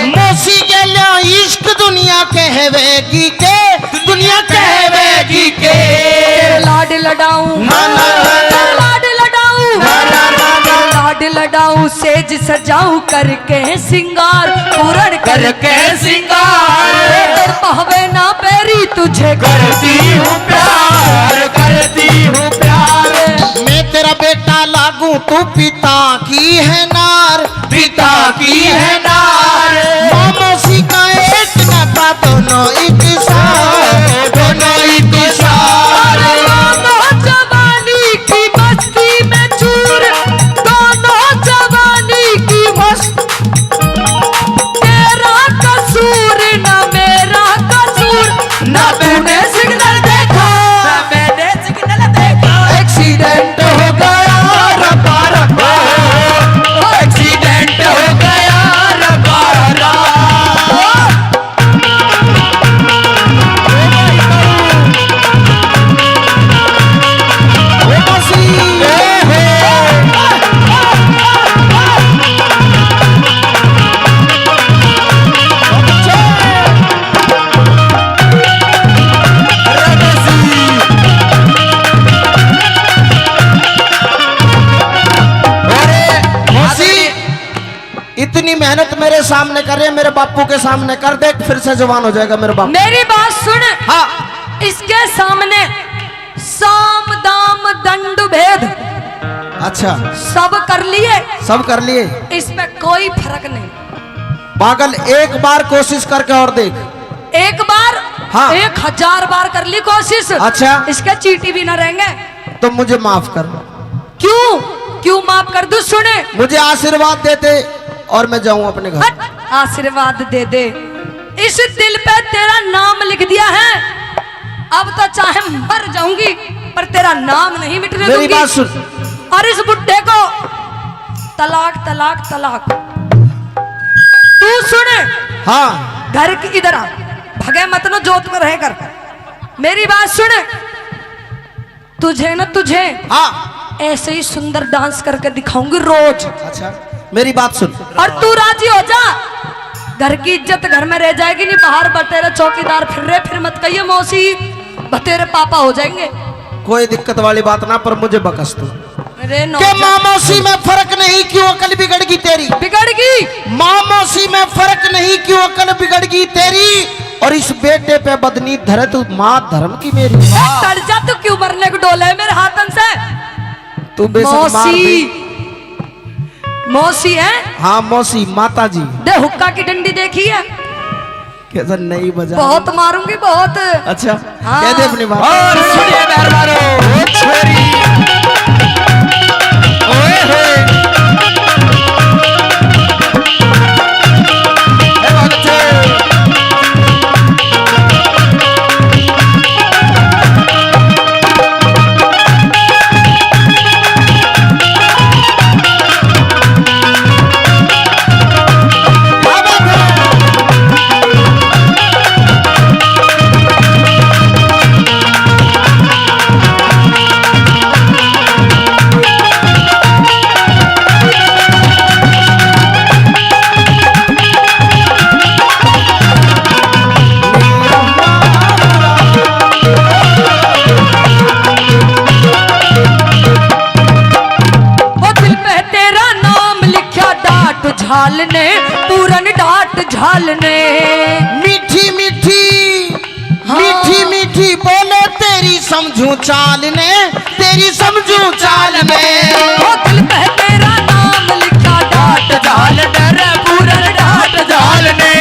मौसी गेल्या इश्क दुनिया कहवेगी के, दुनिया कहवेगी के। तेरे लाड लडाऊं, ना, ना, ना, ना। तेरे लाड लडाऊं, ना, ना, ना, ना। लाड लडाऊं, सेज सजाऊं करके सिंगार, पूरण करके सिंगार। तेरे पहवे ना पैरी, तुझे करती हूँ प्यार, करती हूँ प्यार। मैं तेरा बेटा लागू, तू पिता की है नार, पिता की है नार। माँ मौसी का एक नाता, दोनों एक सार, दोनों एक सार। अरे माँ जवानी की मस्ती में चूर, दोनों जवानी की मस्ती। तेरा कसूर ना मेरा कसूर, ना तूने सिग्नल देखा, ना मैंने सिग्नल देखा। एक्सीडेंट हो गया, रब्बा, रब्बा। एक्सीडेंट हो गया, रब्बा, रब्बा। अरे, मौसी, इतनी मेहनत मेरे सामने कर रहे हैं, मेरे बापू के सामने कर दे, फिर से जवान हो जाएगा मेरे बापू। मेरी बात सुन। हाँ। इसके सामने साम दाम दंड भेद। अच्छा। सब कर लिए। सब कर लिए। इस पे कोई फर्क नहीं। पागल, एक बार कोशिश करके और देख। एक बार? हाँ। एक हजार बार कर ली कोशिश। अच्छा। इसके चींटी भी ना रहेंगे। तो मुझे माफ कर। क्यों? क्यों माफ कर दूं? सुने। मुझे आशीर्वाद दे दे और मैं जाऊं अपने घर। हट, आशीर्वाद दे दे। इस दिल पे तेरा नाम लिख दिया है, अब तो चाहे मर जाऊंगी पर तेरा नाम नहीं मिटने दूंगी। मेरी बात सुन। और इस बुड्ढे को तलाक, तलाक, तलाक। तू सुन। हाँ। घर की इधर आ, भगे मत न, जोत में रह कर। मेरी बात सुन। तुझे ना, तुझे हाँ। ऐसे ही सुंदर डांस करके दिखाऊंगी रोज। अच्छा, मेरी बात सुन। और तू राजी हो जा, घर की इज्जत घर में रह जाएगी, नहीं बाहर बतेरे चौकीदार फिर रहे, फिर मत कहिए मौसी, बतेरे पापा हो जाएंगे। कोई दिक्कत वाली बात ना, पर मुझे बकस तू। अरे नो के माँ मौसी में फर्क नहीं, क्यों अकल बिगड़ गई तेरी? बिगड़ गई। माँ मौसी में फर्क नहीं, क्यों अकल बिगड़ गई तेरी? और इस बेटे पे बदनी धरे तू, माँ धर्म की मेरी। ए, डर जा तू, क्यों मरने को डोले है मेरे हाथन से? तू बेशक मार मौसी। दे। मौसी है? हाँ, मौसी, माता जी। दे हुक्का की डंडी देखी है? कैसा नहीं बजा? बहुत मारूंगी, बहुत। अच्छा, हाँ। कह दे अपनी बात। और सुनिए मेहरबानों, ओ छोरी। ओए होए। ए बात छे। वो दिल पे तेरा नाम लिखा डाट झाल ने, पूरन डाट झाल ने। मीठी मीठी, हाँ। मीठी मीठी बोले तेरी समझू चाल ने, तेरी समझू चाल ने। वो दिल पे तेरा नाम लिखा डाट झाल ने, पूरन डाट झाल ने।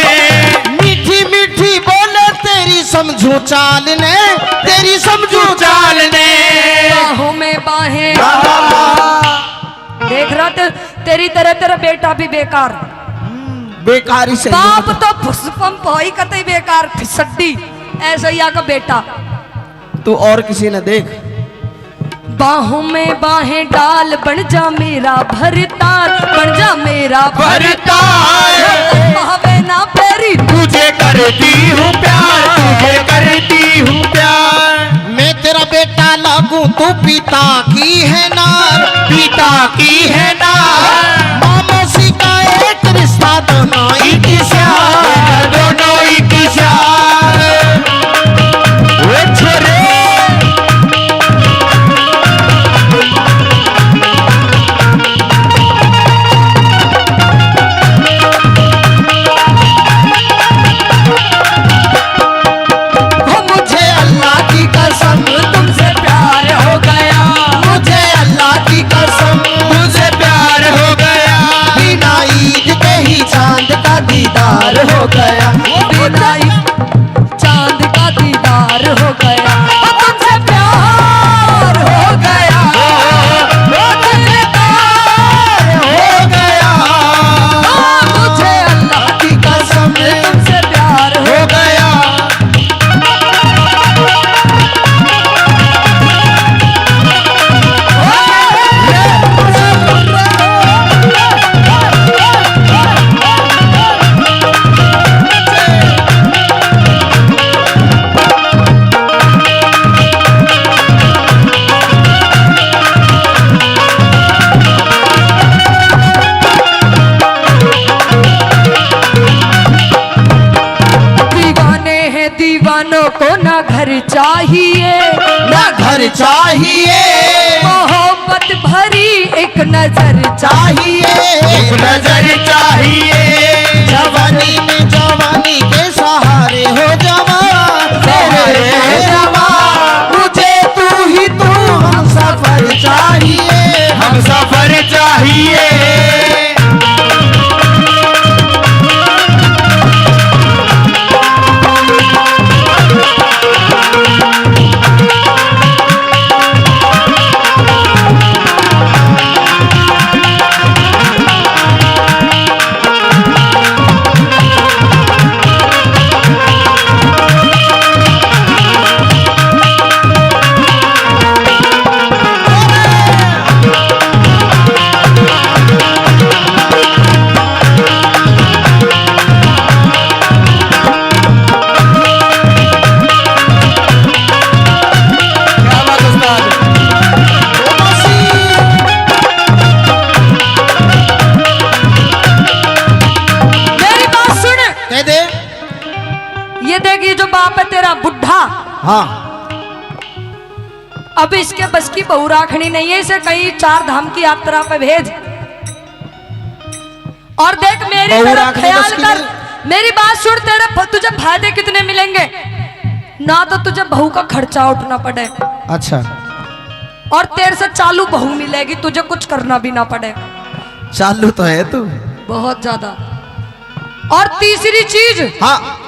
मीठी मीठी बोले तेरी समझू चाल ने, तेरी समझू चाल ने। बाहों में बाहें। वाह, वाह, वाह। देख रहा तो तेरी तरह तेरा बेटा भी बेकार। बेकार ही सही बाप बात है। तो फुसपम भाई कतई बेकार फिसड्डी, ऐसा ही आका बेटा। तू और किसी ने देख। बाहों में बाहें डाल, बन जा मेरा भरतार, बन जा मेरा भरतार। भावे ना पैरी तुझे करती हूँ प्यार, तुझे करती हूँ प्यार। मैं तेरा बेटा लागू, तू पिता की है नार, पिता की है नार। माँ मौसी का एक रिश्ता, दोनों एक ही प्यार, दोनों एक ही प्यार। ओ छोरे। ओ मुझे अल्लाह की कसम, तुमसे प्यार हो गया। मुझे अल्लाह की कसम, तुमसे प्यार हो गया। बिना ईद के ही चांद का दीदार हो गया। बिना ईद चांद का दीदार हो गया, ओ तुमसे प्यार हो गया, ओ तुमसे प्यार हो गया। ओ मुझे अल्लाह की कसम, तुमसे प्यार हो गया। दीवाने हैं, दीवानों को ना घर चाहिए, ना घर चाहिए। मोहब्बत भरी एक नजर चाहिए, एक नजर चाहिए। जवानी में जवानी के सहारे हो जवां, सहारे हो जवां। मुझे तू ही तू, हमसफर चाहिए, हमसफर चाहिए। क्या बात उस्ताद। मेरी बात सुन। कह दे। ये देख, ये जो बाप है तेरा बुढ़ा, हाँ। अब इसके बस की बहू राखनी नहीं है, इसे कहीं चार धाम की यात्रा पे भेज। और देख, मेरी बहू तरफ राखनी ख्याल बस की कर, नहीं। मेरी बात सुन, तेरे फ-, तुझे फायदे कितने मिलेंगे? ना तो तुझे बहू का खर्चा उठना पड़े, अच्छा। और तेरे से चालू बहू मिलेगी, तुझे कुछ करना भी ना पड़े। चालू तो है तू। बहुत ज्यादा। और तीसरी चीज, हाँ।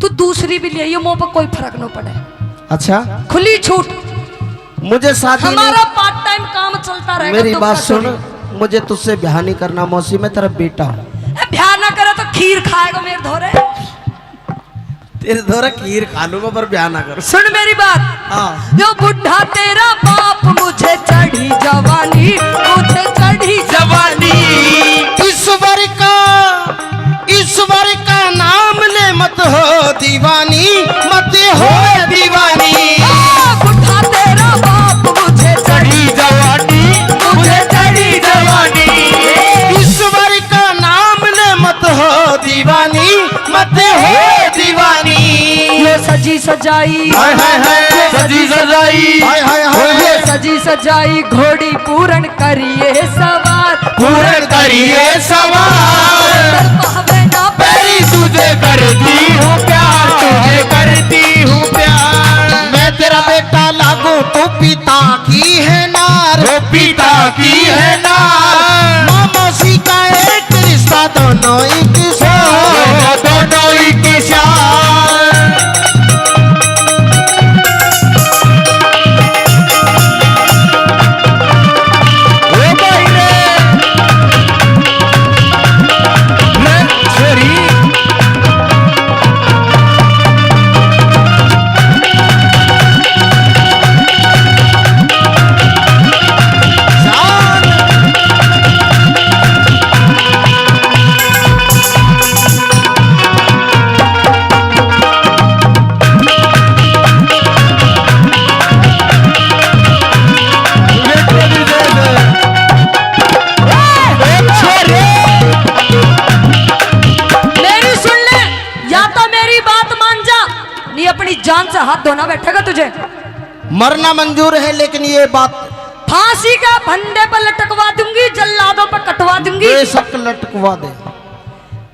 तू दूसरी भी ले आइयो, मुंह पर कोई फर्क न पड़े। अच्छा। खुली छूट। मुझे शादी नहीं। हमारा पार्ट टाइम काम चलता रहेगा, मेरी बात सुन, मुझे तुझसे ब्याह नहीं करना मौसी, मैं तेरा बेटा हूँ। ए, ब्याह ना करे तो खीर खाएगा मेरे धोरे। तेरे धोरे खीर खा लूंगा, पर ब्याह ना करूँ। सुन मेरी बात। हाँ। यो बुढ़ा तेरा बाप, मुझे चढ़ी जवानी, मुझे चढ़ी जवानी। ईश्वर का, ईश्वर का नाम ले, मत हो दीवानी, मत हो दीवानी। ओ बुढ़ा तेरा बाप, मुझे चढ़ी जवानी, मुझे चढ़ी जवानी। ईश्वर का नाम ले, मत हो दीवानी, मत हो दीवानी। यो सजी सजाई, हाय, हाय, हाय। यो सजी सजी सजाई, हाय, हाय, हाय। यो सजी सजाई घोड़ी पूरन करिए सवार, पूरन करिए सवार। तड़पावे ना पैरी, तुझे करती हूँ प्यार, तुझे करती हूँ प्यार। मैं तेरा बेटा लागू, तू पिता की है नार, वो पिता की है नार। माँ मौसी का एक रिश्ता, दोनों एक साथ, दोनों एक साथ। ओ भाई रे, ले छोरी। मेरी सुन ले, या तो मेरी बात मान जा, नहीं अपनी जान से हाथ धोना बैठेगा तुझे। मरना मंजूर है, लेकिन ये बात फांसी का फंदे पर लटकवा दूंगी, जल्लादों पर कटवा दूंगी। बेशक लटकवा दे।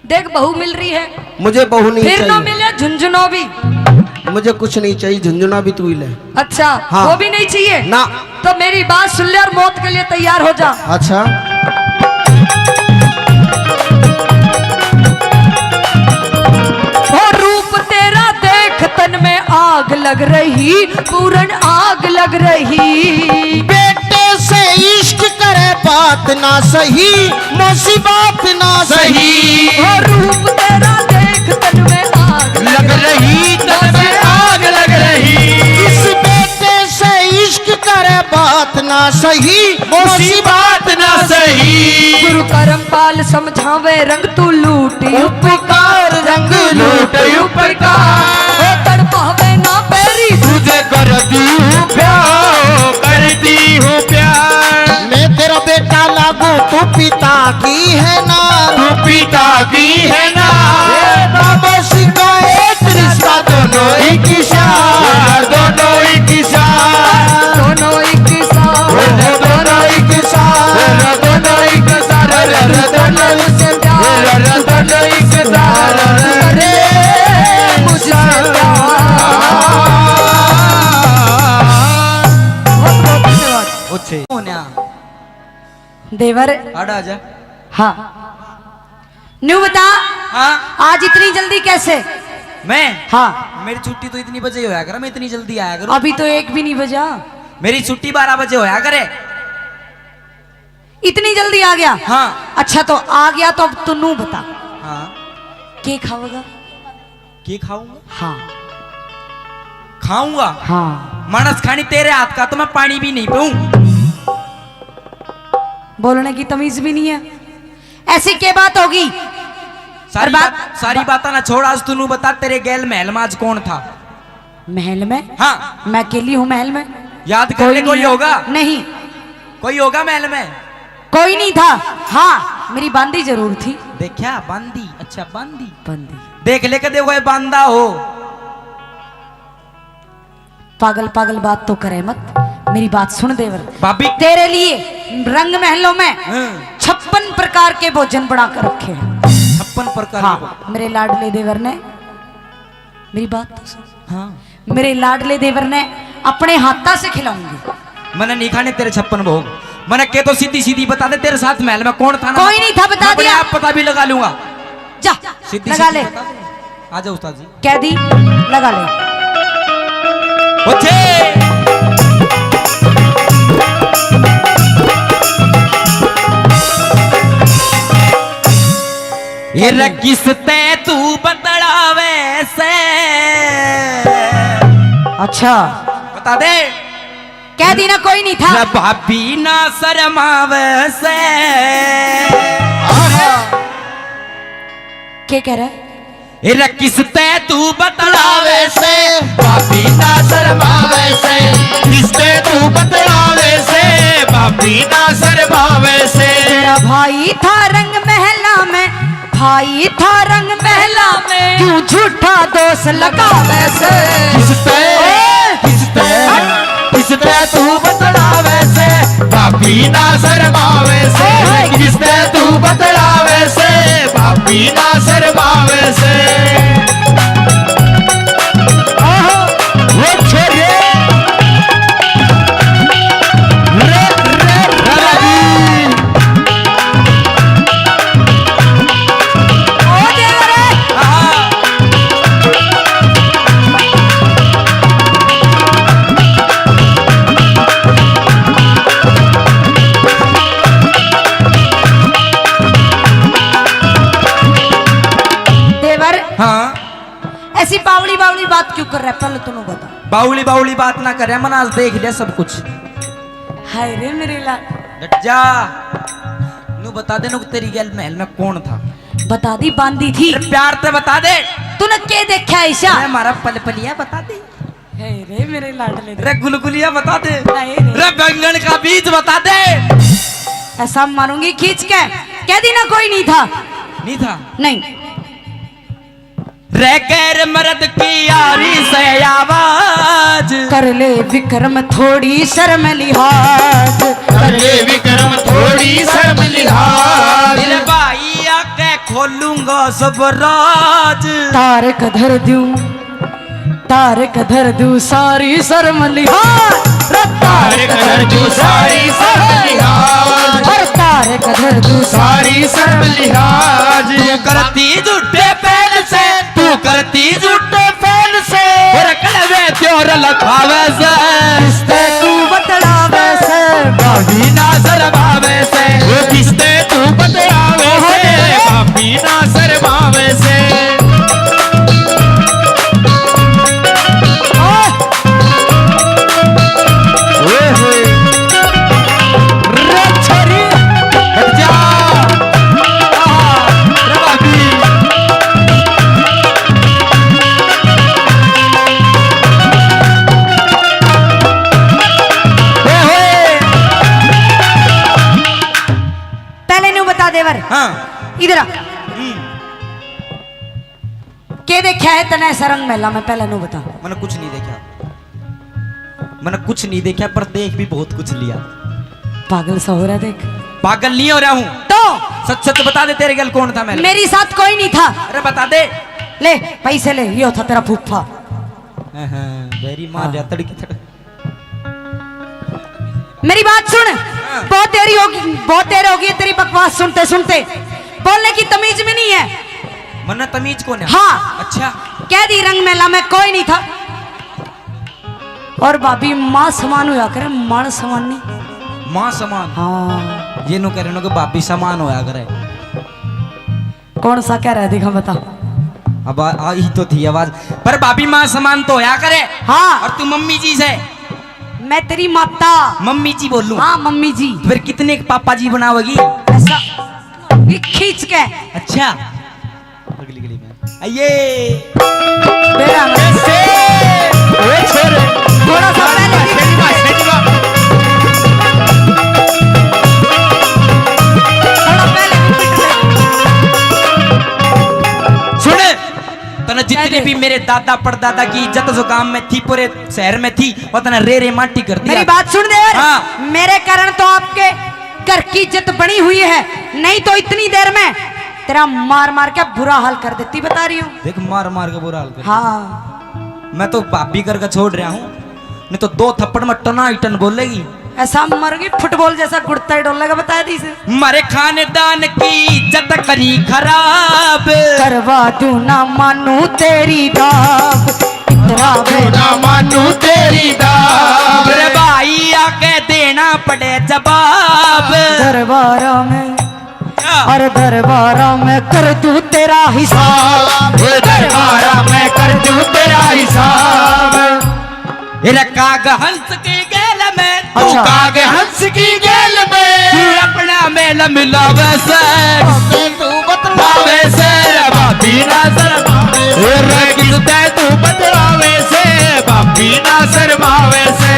देख, बहू मिल रही है, मुझे बहू नहीं फिर ना चाहिए। मिले झुंझुनो भी। मुझे कुछ नहीं चाहिए, झुंझुना भी तू ही ले। अच्छा, हाँ। वो भी नहीं चाहिए? ना। तो मेरी बात सुन ले और मौत के लिए तैयार हो जा। अच्छा। ओ रूप तेरा देख, तन में आग लग रही, पूरन आग लग रही। बेटे से इश्क करे, बात ना सही, मौसी बात ना सही। ओ रूप तेरा देख, तन में आग लग रही, तन में आग लग रही। इस बेटे से इश्क करे, बात ना सही, मौसी बात ना सही। गुरु करमपाल समझावे, रंग तू लूट उपकार, रंग लूट उपकार। ओ तड़पावे ना बैरी, तुझे कर दी हूँ प्यार, कर दी हूँ प्यार। मैं तेरा बेटा लागू, तू पिता की है नार, तू पिता की है नार। ए बाबा सिंह का एक रिश्ता, दोनों एक सार, दोनों एक सार, दोनों एक सार, दोनों एक सार, दोनों एक सार, दोनों से प्यार, दोनों एक सार, अरे मुझसे प्यार। बहुत बहुत धन्यवाद। अच्छे। देवर। आड़ा आजा। हाँ। न्यू बता। हाँ। आज इतनी जल्दी कैसे? मैं? हाँ। मेरी छुट्टी तो इतनी बजे होया करे, मैं इतनी जल्दी आया करूँ। अभी तो एक भी नहीं बजा। मेरी छुट्टी बारह बजे होया करे। इतनी जल्दी आ गया? हाँ। अच्छा, तो आ गया तो अब तू नू बता। हाँ। के खावेगा? के खाऊंगा? हाँ। खाऊंगा? हाँ। मानस खानी तेरे हाथ का तो मैं पानी भी नहीं पीऊं। बोलने की तमीज भी नहीं है। ऐसी क्या बात होगी? सारी और बात, बात, सारी बा- बातां ना छोड़, आज तू नू बता, तेरे गैल महल में आज कौन था? महल में? हाँ। मैं अकेली हूँ महल में। याद कर ले, कोई नहीं होगा? नहीं। कोई होगा महल में? कोई नहीं था। हाँ, मेरी बांदी जरूर थी। देखा, बांदी। अच्छा, बांदी। बांदी। देख ले, कदे कोई बांदा हो। पागल पागल बात तो करे मत, मेरी बात सुन देवर। भाभी। तेरे लिए रंग महलों में हाँ। छप्पन प्रकार के भोजन बना कर रखे हैं। छप्पन प्रकार के हाँ, भोजन। मेरे लाडले देवर ने, मेरी बात तो सुन। हाँ। मेरे लाडले देवर ने अपने हाथा से खिलाऊंगी। मैंने नहीं खाने तेरे छप्पन भोग। मैंने कह तो सीधी सीधी बता दे, तेरे साथ महल में कौन था ना? कोई नहीं था, बता मैं अपने दिया। आप पता भी लगा लूंगा। जा, सीधी लगा सीधी ले। बता दे। आ जाओ उस्ताद जी। कह दी, लगा ले। ओ छे। ये रे किस तै तू बतलावे से? अच्छा। बता दे। कह दी ना, कोई नहीं था। ना भाभी ना शर्मावे से। के कह रहा है? ए रे किस तै तू बतलावे से, भाभी ना शर्मावे से। किस तै तू बतलावे से, भाभी ना शर्मावे से। तेरा भाई था रंग महला में, भाई था रंग महला में, क्यों झूठा दोष लगावे से? किस तै, ओए! किस तै, हट! किस तै तू बतलावे से, भाभी ना शर्मावे से। ओए, ओए! किस तै तू बतलावे से, भाभी ना शर्मावे से। आहा! वो छोरे। रे, रे, रे, रे। ओ देवर। देवर। हाँ। ऐसी बावली बावली बात क्यों कर रहा है, पहले तू बता। बावली बावली बात ना करे, मन आज देख लिया सब कुछ। हाय रे मेरे लाल। डट जा। नू बता दे, नू तेरी गैल महल में कौन था? बता दी, बांदी थी। अरे प्यार ते बता दे। तूने के देखा ऐसा? अरे हमारा पलपलिया बता दे। हाय रे मेरे लाडले। रे गुलगुलिया बता दे। हाय रे। रे बैंगन का बीज बता दे। ऐसा मारूंगी खींच के। कह दी ना, कोई नहीं था। नहीं था? नहीं। रे गैर मर्द की यारी से आवाज। कर ले विक्रम थोड़ी शर्म लिहाज। कर ले विक्रम थोड़ी शर्म लिहाज। मेरे भाई आके खोलूंगा सब राज। तारक धर दूं, तारक धर दूं सारी शर्म लिहाज। रे तारक धर दूं सारी शर्म लिहाज। हर तारक धर दूं सारी शर्म लिहाज। तू करती झूठे फैल से, तू करती झूठे फैल से। और कलवे त्योर लखावे से। किस तै तू बतलावे से, भाभी ना शर्मावे से। वो किस तै तू बतलावे से, भाभी ना शर्मावे से। ओए होए। रे छोरी, हट जा। आहा, रे भाभी। ओए होए। पहले नू बता देवर। हाँ। इधर आ। हम्म। के देखा है तने ऐसा रंग महला में, पहले नू बता। मैंने कुछ नहीं देखा, मैंने कुछ नहीं देखा, पर देख भी बहुत कुछ लिया। पागल सा हो रहा देख। पागल नहीं हो रहा हूँ। तो? सच सच बता दे, तेरे गल कौन था? मैं मेरी साथ कोई नहीं था। अरे बता दे। ले पैसे ले, यो था तेरा फूफा। हाँ, हाँ, मेरी माँ हाँ। जा तड़की तड़- मेरी बात सुन। हाँ। बहुत देरी होगी, बहुत देर होगी तेरी बकवास सुनते सुनते। बोलने की तमीज भी नहीं है। मन्ना तमीज कौन है? हाँ। अच्छा। कह दी रंग मेला में कोई नहीं था। और भाभी माँ समान होया करे, माण समान नहीं। माँ समान? हाँ। ये नु कह रहे हो कि भाभी समान होया करे। कौन सा कह रहा है, दिखा बता। अब आ, आ ही तो थी आवाज, पर भाभी माँ समान तो होया करे। हाँ। और तू मम्मी जी से। मैं तेरी माता। मम्मी जी बोलूं? हाँ, मम्मी जी। फिर कितने के पापा जी बनावेगी? ऐसा, ये खींच के। अच्छा, अगली गली में। आइए। बेरा में। ऐसे। ओ छोरे। थोड़ा सा पहले भी। थोड़ा पहले भी पिट ले। सुन, तने जितनी भी मेरे दादा परदादा की इज्जत जो गांव में थी, पूरे शहर में थी, वो तने रे रे माटी कर दिया। मेरी बात सुन दे। हाँ। मेरे कारण तो आपके घर की इज्जत बनी हुई है, नहीं तो इतनी देर में तेरा मार मार के बुरा हाल कर देती, बता रही हूँ। देख, मार मार के बुरा हाल कर देती। हाँ। मैं तो भाभी करके छोड़ रहा हूँ, नहीं तो दो थप्पड़ में टनाटन बोलेगी। ऐसा मर गई फुटबॉल जैसा गुड़ता ही डोलेगा, बता दी से। मारे खानदान की इज्जत करी खराब। करवा दूं ना मानू तेरी दाब। इतना तू ना मानू तेरी दाब। मेरे भाई आके देना पड़े जवाब। दरबारा में, क्या? अरे दरबारा में कर दूं तेरा हिसाब। दरबारा में कर दूं तेरा हिसाब। रखा ग हंस की गेल में। अच्छा। तू काग हंस की गेल में। तू अपना मेल मिलावे से। तू बतलावे से। भाभी ना शर्मावे से। रे किसते तू बतलावे से। भाभी ना शर्मावे से।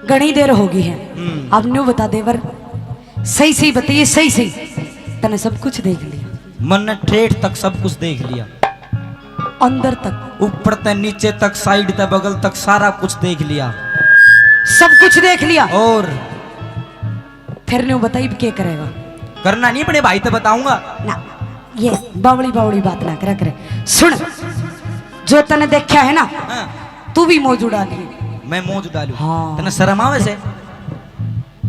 घणी देर होगी है। हम्म। अब न्यू बता देवर, सही सही बताइए, सही सही। तने सब कुछ देख लिया। मन्ने ठेठ तक सब कुछ देख लिया। अंदर तक। ऊपर तक, नीचे तक, साइड तक, बगल तक, सारा कुछ देख लिया। सब कुछ देख लिया। और फिर न्यू बताइए, अब के करेगा? करना नहीं, अपने भाई तो बताऊंगा ना। ये बावली बावली बात ना करा करे। सुन, जो तने देखा है ना, हाँ। तू भी मौज उड़ा लिए। मैं मौज उड़ा लूं? हाँ। तने शर्म आवे से?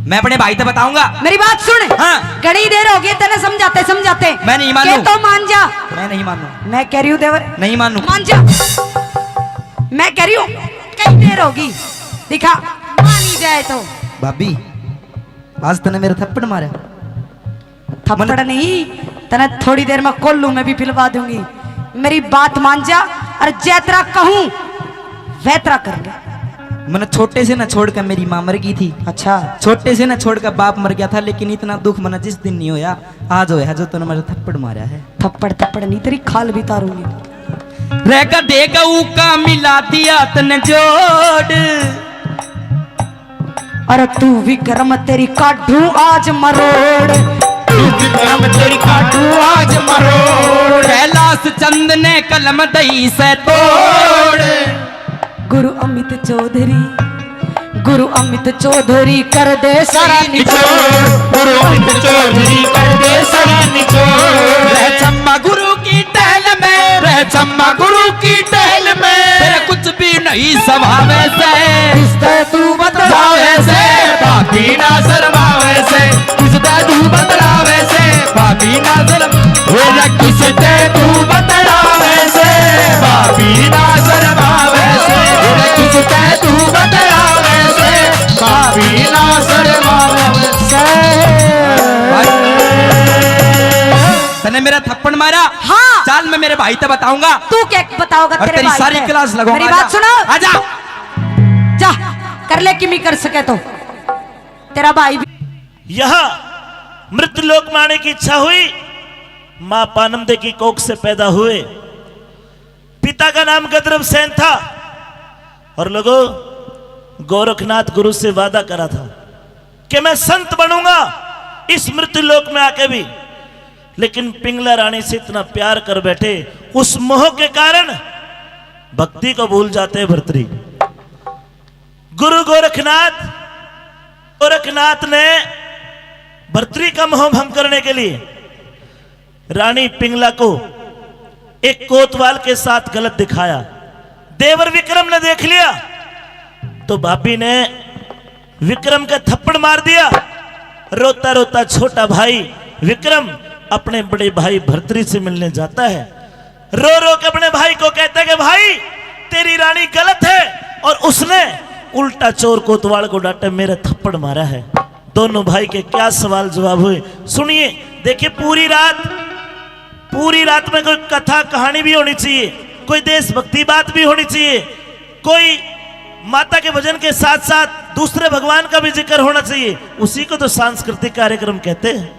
मैं अपने भाई तो बताऊंगा। मेरी बात सुन। हाँ। घणी देर हो गई तने समझाते समझाते। मैं नहीं मानू। के तो मान जा। मैं नहीं मानू। मैं कह रही हूँ देवर। नहीं मानू। मान जा। मैं कह रही हूँ, कई देर होगी। दिखा, मान ही जाए तो। भाभी, आज तने मेरा थप्पड़ मारा। थप्पड़ नहीं, तने थोड़ी देर में कोल्लू में भी पिलवा दूंगी। मेरी बात मान जा, और जैतरा कहूं वैतरा कर ले। मैंने छोटे से ना छोड़कर मेरी माँ मर गई थी। अच्छा। छोटे से ना छोड़कर बाप मर गया था, लेकिन इतना दुख मैंने जिस दिन नहीं होया, आज होया जो तूने मेरे थप्पड़ मारा है। थप्पड़ थप्पड़ नहीं, तेरी खाल भी तारूंगी। रह का दे गऊ का मिला दिया तने जोड़। अरे तू विक्रम तेरी काढू आज मरोड़। तू विक्रम तेरी काढू आज मरोड़। कैलाश चंद ने कलम दई से तोड़। गुरु अमित चौधरी, गुरु अमित चौधरी कर दे सारा निचोड़। गुरु अमित चौधरी कर दे सारा निचोड़। रह चम्मा गुरु की टहल में, रह चम्मा गुरु की टहल में। तेरा कुछ भी नहीं सवावे से। किसते तू बतलावे से, भाभी ना शर्मावे से। किसते तू बतलावे से, भाभी ना शर्म। तेरा किसते तू बतलावे से, भाभी ना शर्मावे से। तेरा किसते तू बतलावे से, भाभी ना शर्मावे से। तने मेरा थप्पड़ मारा। हाँ। चाल, मैं मेरे भाई ते बताऊंगा। तू क्या बताओगा और तेरे तेरी भाई सारी से? क्लास लगाऊंगा। मेरी बात आजा। सुनो। आजा। जा, कर ले, किमी कर सके तो। तेरा भाई भी। यहाँ मृत्यु लोक में आने की इच्छा हुई। माँ पानमदे की कोख से पैदा हुए। पिता का नाम गद्रभ सेन था। और लोगों, गोरखनाथ गुरु से वादा करा था कि मैं संत बनूंगा इस मृत्यु लोक में आके भी। लेकिन पिंगला रानी से इतना प्यार कर बैठे, उस मोह के कारण भक्ति को भूल जाते हैं भर्तरी। गुरु गोरखनाथ, गोरखनाथ ने भर्तरी का मोह भंग करने के लिए रानी पिंगला को एक कोतवाल के साथ गलत दिखाया। देवर विक्रम ने देख लिया तो भाभी ने विक्रम का थप्पड़ मार दिया। रोता रोता छोटा भाई विक्रम अपने बड़े भाई भर्तरी से मिलने जाता है। रो रो के अपने भाई को कहता है कि भाई, तेरी रानी गलत है, और उसने उल्टा चोर कोतवाल को डांटे, मेरे थप्पड़ मारा है। दोनों भाई के क्या सवाल जवाब हुए, सुनिए। देखिए, पूरी रात, पूरी रात में कोई कथा कहानी भी होनी चाहिए, कोई देशभक्ति बात भी होनी चाहिए, कोई माता के भजन के साथ साथ दूसरे भगवान का भी जिक्र होना चाहिए। उसी को तो सांस्कृतिक कार्यक्रम कहते हैं।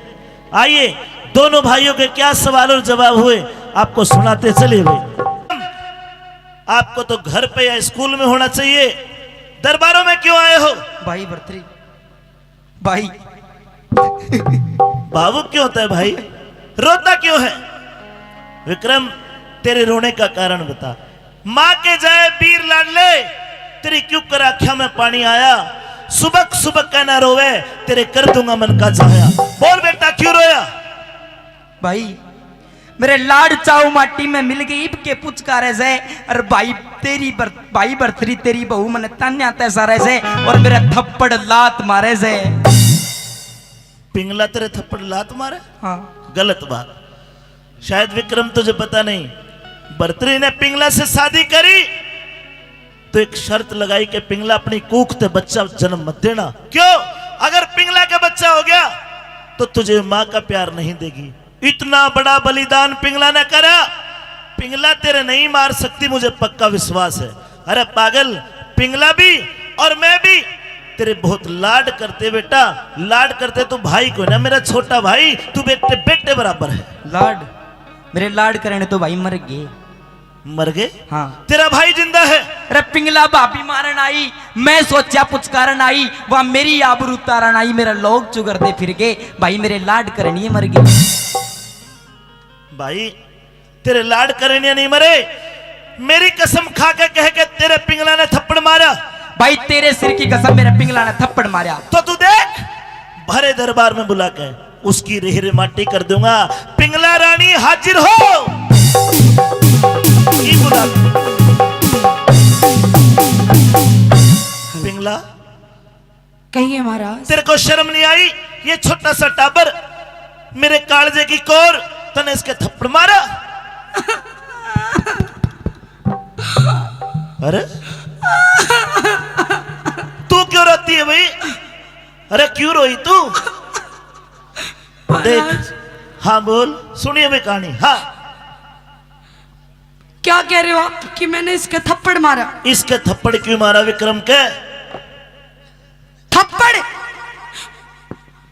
आइए, दोनों भाइयों के क्या सवाल और जवाब हुए, आपको सुनाते चले हुए। आपको तो घर पे या स्कूल में होना चाहिए, दरबारों में क्यों आए हो? भाई भरतरी, भाई। भावुक क्यों होता है भाई? रोता क्यों है? विक्रम, तेरे रोने का कारण बता। माँ के जाए बीर लाडले, तेरी क्यों कर आँख्या में पानी आया? सुबक सुबक कहना रोवे, तेरे कर दूंगा मन का जाया। बोल बेटा, क्यों रोया? भाई, मेरे लाड चाऊ माटी में मिल गई, इब के पुचकारे से। और भाई, तेरी बर-, भाई भरतरी, तेरी बहू मने तान्या तै सारे से, और मेरे थप्पड़ लात मारे से। पिंगला तेरे थप्पड़ लात मारे? हाँ। गलत बात। शायद विक्रम तुझे पता नहीं, भरतरी ने पिंगला से शादी करी तो एक शर्त लगाई कि पिंगला, अपनी कूख ते बच्चा जन्म मत देना। क्यों? अगर पिंगला का बच्चा हो गया तो तुझे माँ का प्यार नहीं देगी। इतना बड़ा बलिदान पिंगला ने करा। पिंगला तेरे नहीं मार सकती, मुझे पक्का विश्वास है। अरे पागल, पिंगला भी और मैं भी तेरे बहुत लाड करते बेटा, लाड करते। तू भाई को ना, मेरा छोटा भाई, तू बेटे, बेटे बराबर है। लाड, मेरे लाड करने तो भाई मर गए। मर गए? हाँ। तेरा भाई जिंदा है? अरे पिंगला भाभी मारन आई, मैं सोचा पुचकारन आई, वह मेरी आबरू तारन आई, मेरा लोग चुगरते फिर गए। भाई मेरे लाड करनी मर गए। भाई, तेरे लाड करनिया नहीं मरे। मेरी कसम खा के कह के तेरे पिंगला ने थप्पड़ मारा। भाई, तेरे सिर की कसम, मेरे पिंगला ने थप्पड़ मारा। तो तू देख, भरे दरबार में बुला के उसकी रेह रे माटी कर दूंगा। पिंगला रानी हाजिर हो। ये बुला। पिंगला, कहिए महाराज। तेरे को शर्म नहीं आई? ये छोटा सा टाबर, मेरे कालजे की कोर, तने इसके थप्पड़ मारा। अरे, तू क्यों रोती है भाई? अरे, क्यों रोई तू? देख, महाराज। हाँ बोल, सुनिए भी कहानी। हाँ, क्या कह रहे हो आप कि मैंने इसके थप्पड़ मारा? इसके थप्पड़ क्यों मारा विक्रम के? थप्पड़?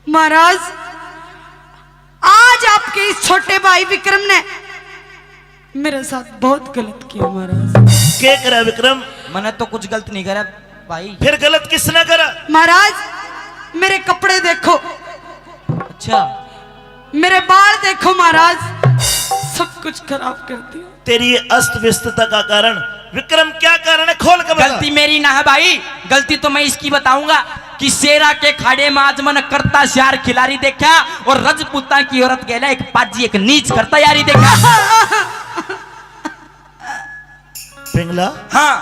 महाराज, आज आपके इस छोटे भाई विक्रम ने मेरे साथ बहुत गलत किया महाराज। के करा विक्रम? मैंने तो कुछ गलत नहीं करा भाई। फिर गलत किसने करा? महाराज, मेरे कपड़े देखो। अच्छा। मेरे बाल देखो महाराज, सब कुछ खराब कर दिया। तेरी ये अस्त व्यस्तता का कारण विक्रम क्या कारण है, खोल के बता। गलती मेरी ना है भाई, गलती तो मैं इसकी बताऊंगा कि शेरा के खाड़े में आज मैंने करता श्यार खिलाड़ी देखा और रजपूता की औरत गेला एक पाजी एक नीच करता यारी देखा। पिंगला। हाँ।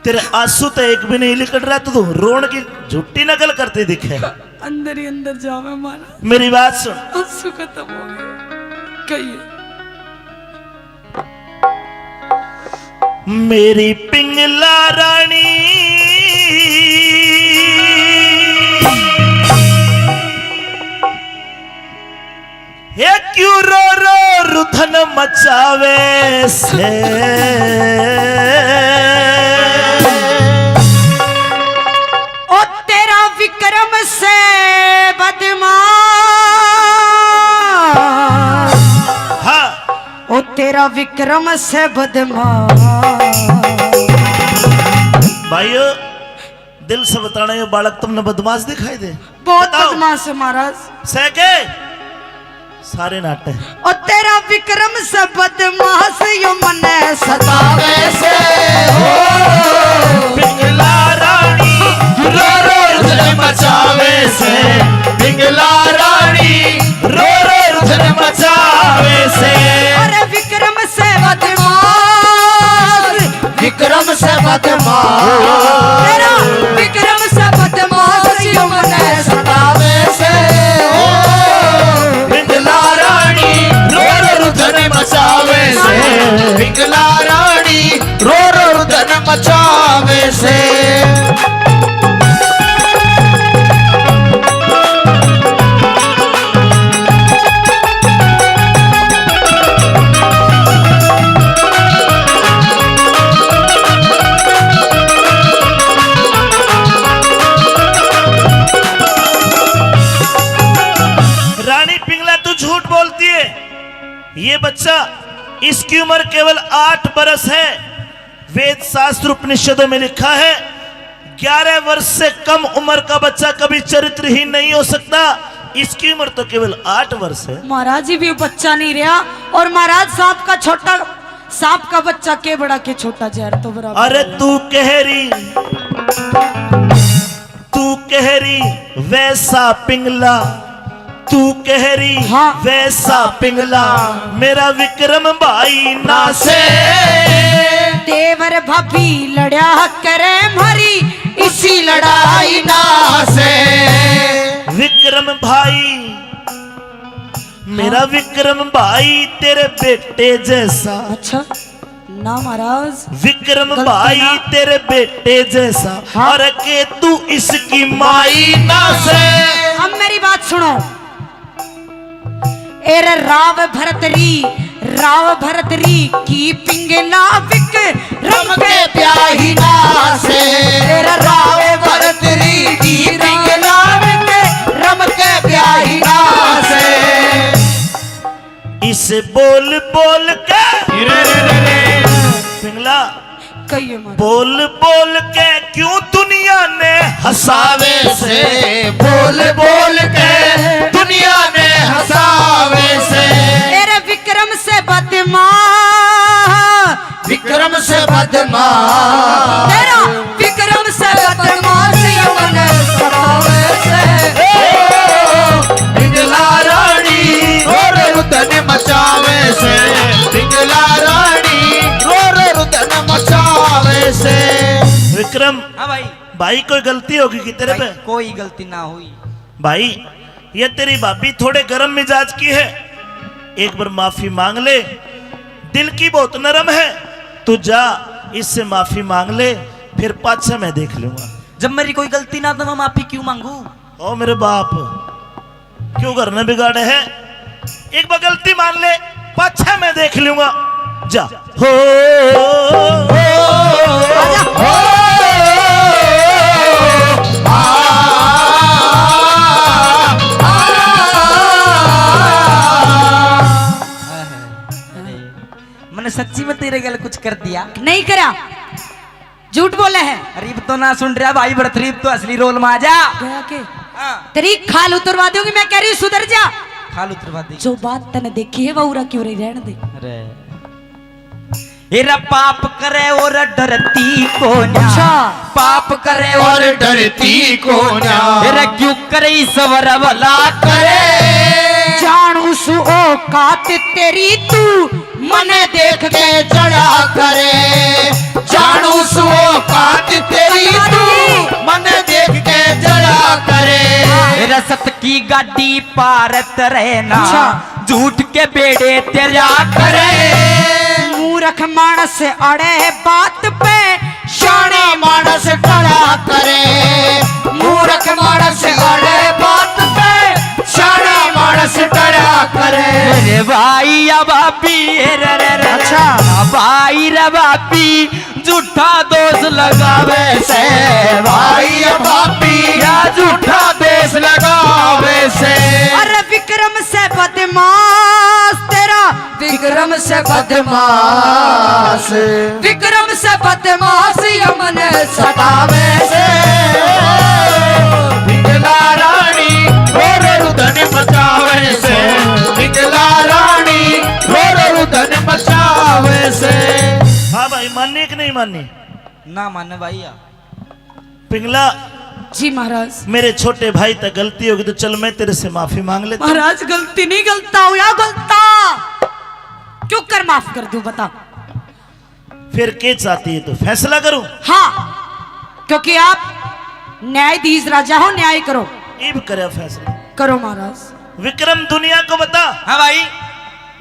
तेरे आंसू तो एक भी नहीं लिकड़ रहा, तो तू रोन की झूठी नकल करते दिखे। अंदर ही अंदर जावे मारा। मेरी बात सुन। आंसू खत्म हो गए। कहिए। मेरी पिंगला रानी, हे क्यों रो रो रुधन मचावे से? ओ तेरा विक्रम से बदमाश। हाँ। ओ तेरा विक्रम से बदमाश। भाइयों, दिल से बताना, ये बालक तुमने बदमाश दिखाई दे? बहुत बताओ। बदमाश है महाराज। सह के? सारे नाटे। ओ तेरा विक्रम से बदमाश यो मने सतावे से हो। पिंगला रानी रो रो रुदन मचावे से, पिंगला रानी रो रो रुदन मचावे से। अरे विक्रम से बदमाश, विक्रम से बदमाश। तेरा विक्रम से बदमाश यो मने सतावे से। ओ, पिंगला रानी रो रो रुदन मचावे से। पिंगला रानी रो रो रुदन मचावे से। सकता। इसकी उम्र केवल आठ बरस है। वेद शास्त्र उपनिषदों में लिखा है, ग्यारह वर्ष से कम उम्र का बच्चा कभी चरित्रहीन नहीं हो सकता। इसकी उम्र तो केवल आठ वर्ष है। महाराज जी भी बच्चा नहीं रहा। और महाराज, सांप का छोटा, सांप का बच्चा के बड़ा के छोटा, जहर तो बराबर अरे है। तू कह रही, तू कह रही वैसा पिंगला, तू कह रही हाँ। वैसा पिंगला, मेरा विक्रम भाई ना से। देवर भाभी लड़या करे म्हारी, इसी लड़ाई ना से। विक्रम भाई, मेरा हाँ। विक्रम भाई तेरे बेटे जैसा। अच्छा। ना महाराज। विक्रम गलती भाई ना। तेरे बेटे जैसा। हाँ। और के तू इसकी माई ना से। अब मेरी बात सुनो। एरे राव भरत री, राव भरत री की पिंगला विक्रम के ब्याही ना से। एरे राव भरत री की पिंगला विक्रम के ब्याही ना से। इस बोल बोल के रे रे रे रे। पिंगला कहिए मारा। बोल बोल के क्यों दुनिया ने हंसावे से, बोल बोल के दुनिया ने हंसावे से। तेरे विक्रम से बदमाश, विक्रम से बदमाश। तेरा विक्रम से बदमाश यमन सतावे से। ओ, पिंगला रानी रो रो रुदन मचावे से, पिंगला रानी रो रो रुदन मचावे से। विक्रम, हाँ भाई। भाई, कोई गलती होगी कि तेरे भाई, पे? कोई गलती ना हुई। भाई, ये तेरी भाभी थोड़े गर्म मिजाज की है, एक बार माफी मांग ले। दिल की बहुत नरम है, तू जा, इससे माफी मांग ले, फिर पाछे मैं देख लूंगा। जब मेरी कोई गलती ना, तो मैं माफी क्यों मांगू? ओ मेरे बाप, क्यों घर ने बिगाड़े है? एक बार गलती मान ले, पाछे मैं देख लूंगा। जा। हो, हो, हो, आ, आ, आ, आ। अरे, मैंने सच्ची में तेरे गल कुछ कर दिया? नहीं करा। झूठ बोले है। अरे, इब तो ना सुन रहा भाई, बड़त री, इब तो असली रोल में आ जा। गया के? हाँ। तेरी खाल उतरवा दूंगी, मैं कह रही हूँ, सुधर जा। खाल उतरवा दी। जो बात तने देखी है, वो उरा क्यों रही, रहने दे। अरे। एरा पाप करे और डरती कोन्या। अच्छा। पाप करे और डरती कोन्या। एरा क्यों करे सबर भला करे। जानू सु औकात तेरी तू मने देख के जड़ा करे। जानू सु औकात तेरी तू मने देख के जड़ा करे। एरा सत की गाड़ी पारत रहना। अच्छा। झूठ के बेड़े तेरा करे। मूरख मानस अड़े बात पे, शाणे मानस टरा करे। मूरख मानस अड़े बात पे, शाणे मानस टरा करे। मेरे भाई या भाभी, रे, रे, रे, अच्छा। भाई रे भाभी, झूठा दोष लगावे से। भाई या भाभी, या झूठा दोष लगावे से। अरे विक्रम से बदमाश तेरा, विक्रम से बदमाश, विक्रम से बदमाश यमन सतावे से। पिंगला रानी रो रो रुदन मचावे से, पिंगला रानी रो रो रुदन मचावे से। हाँ भाई, माननी कि नहीं माननी? ना माने भाई। या पिंगला, जी महाराज। मेरे छोटे भाई तक गलती होगी तो चल, मैं तेरे से माफी मांग लेता हूँ। महाराज, गलती नहीं गलता हो या गलता, क्यों कर माफ कर दूं, बता। फिर के चाहती है तू, फैसला करूं? हाँ, क्योंकि आप न्यायाधीश राजा हो, न्याय करो। इब करे फैसला। करो महाराज। विक्रम, दुनिया को बता। हाँ भाई।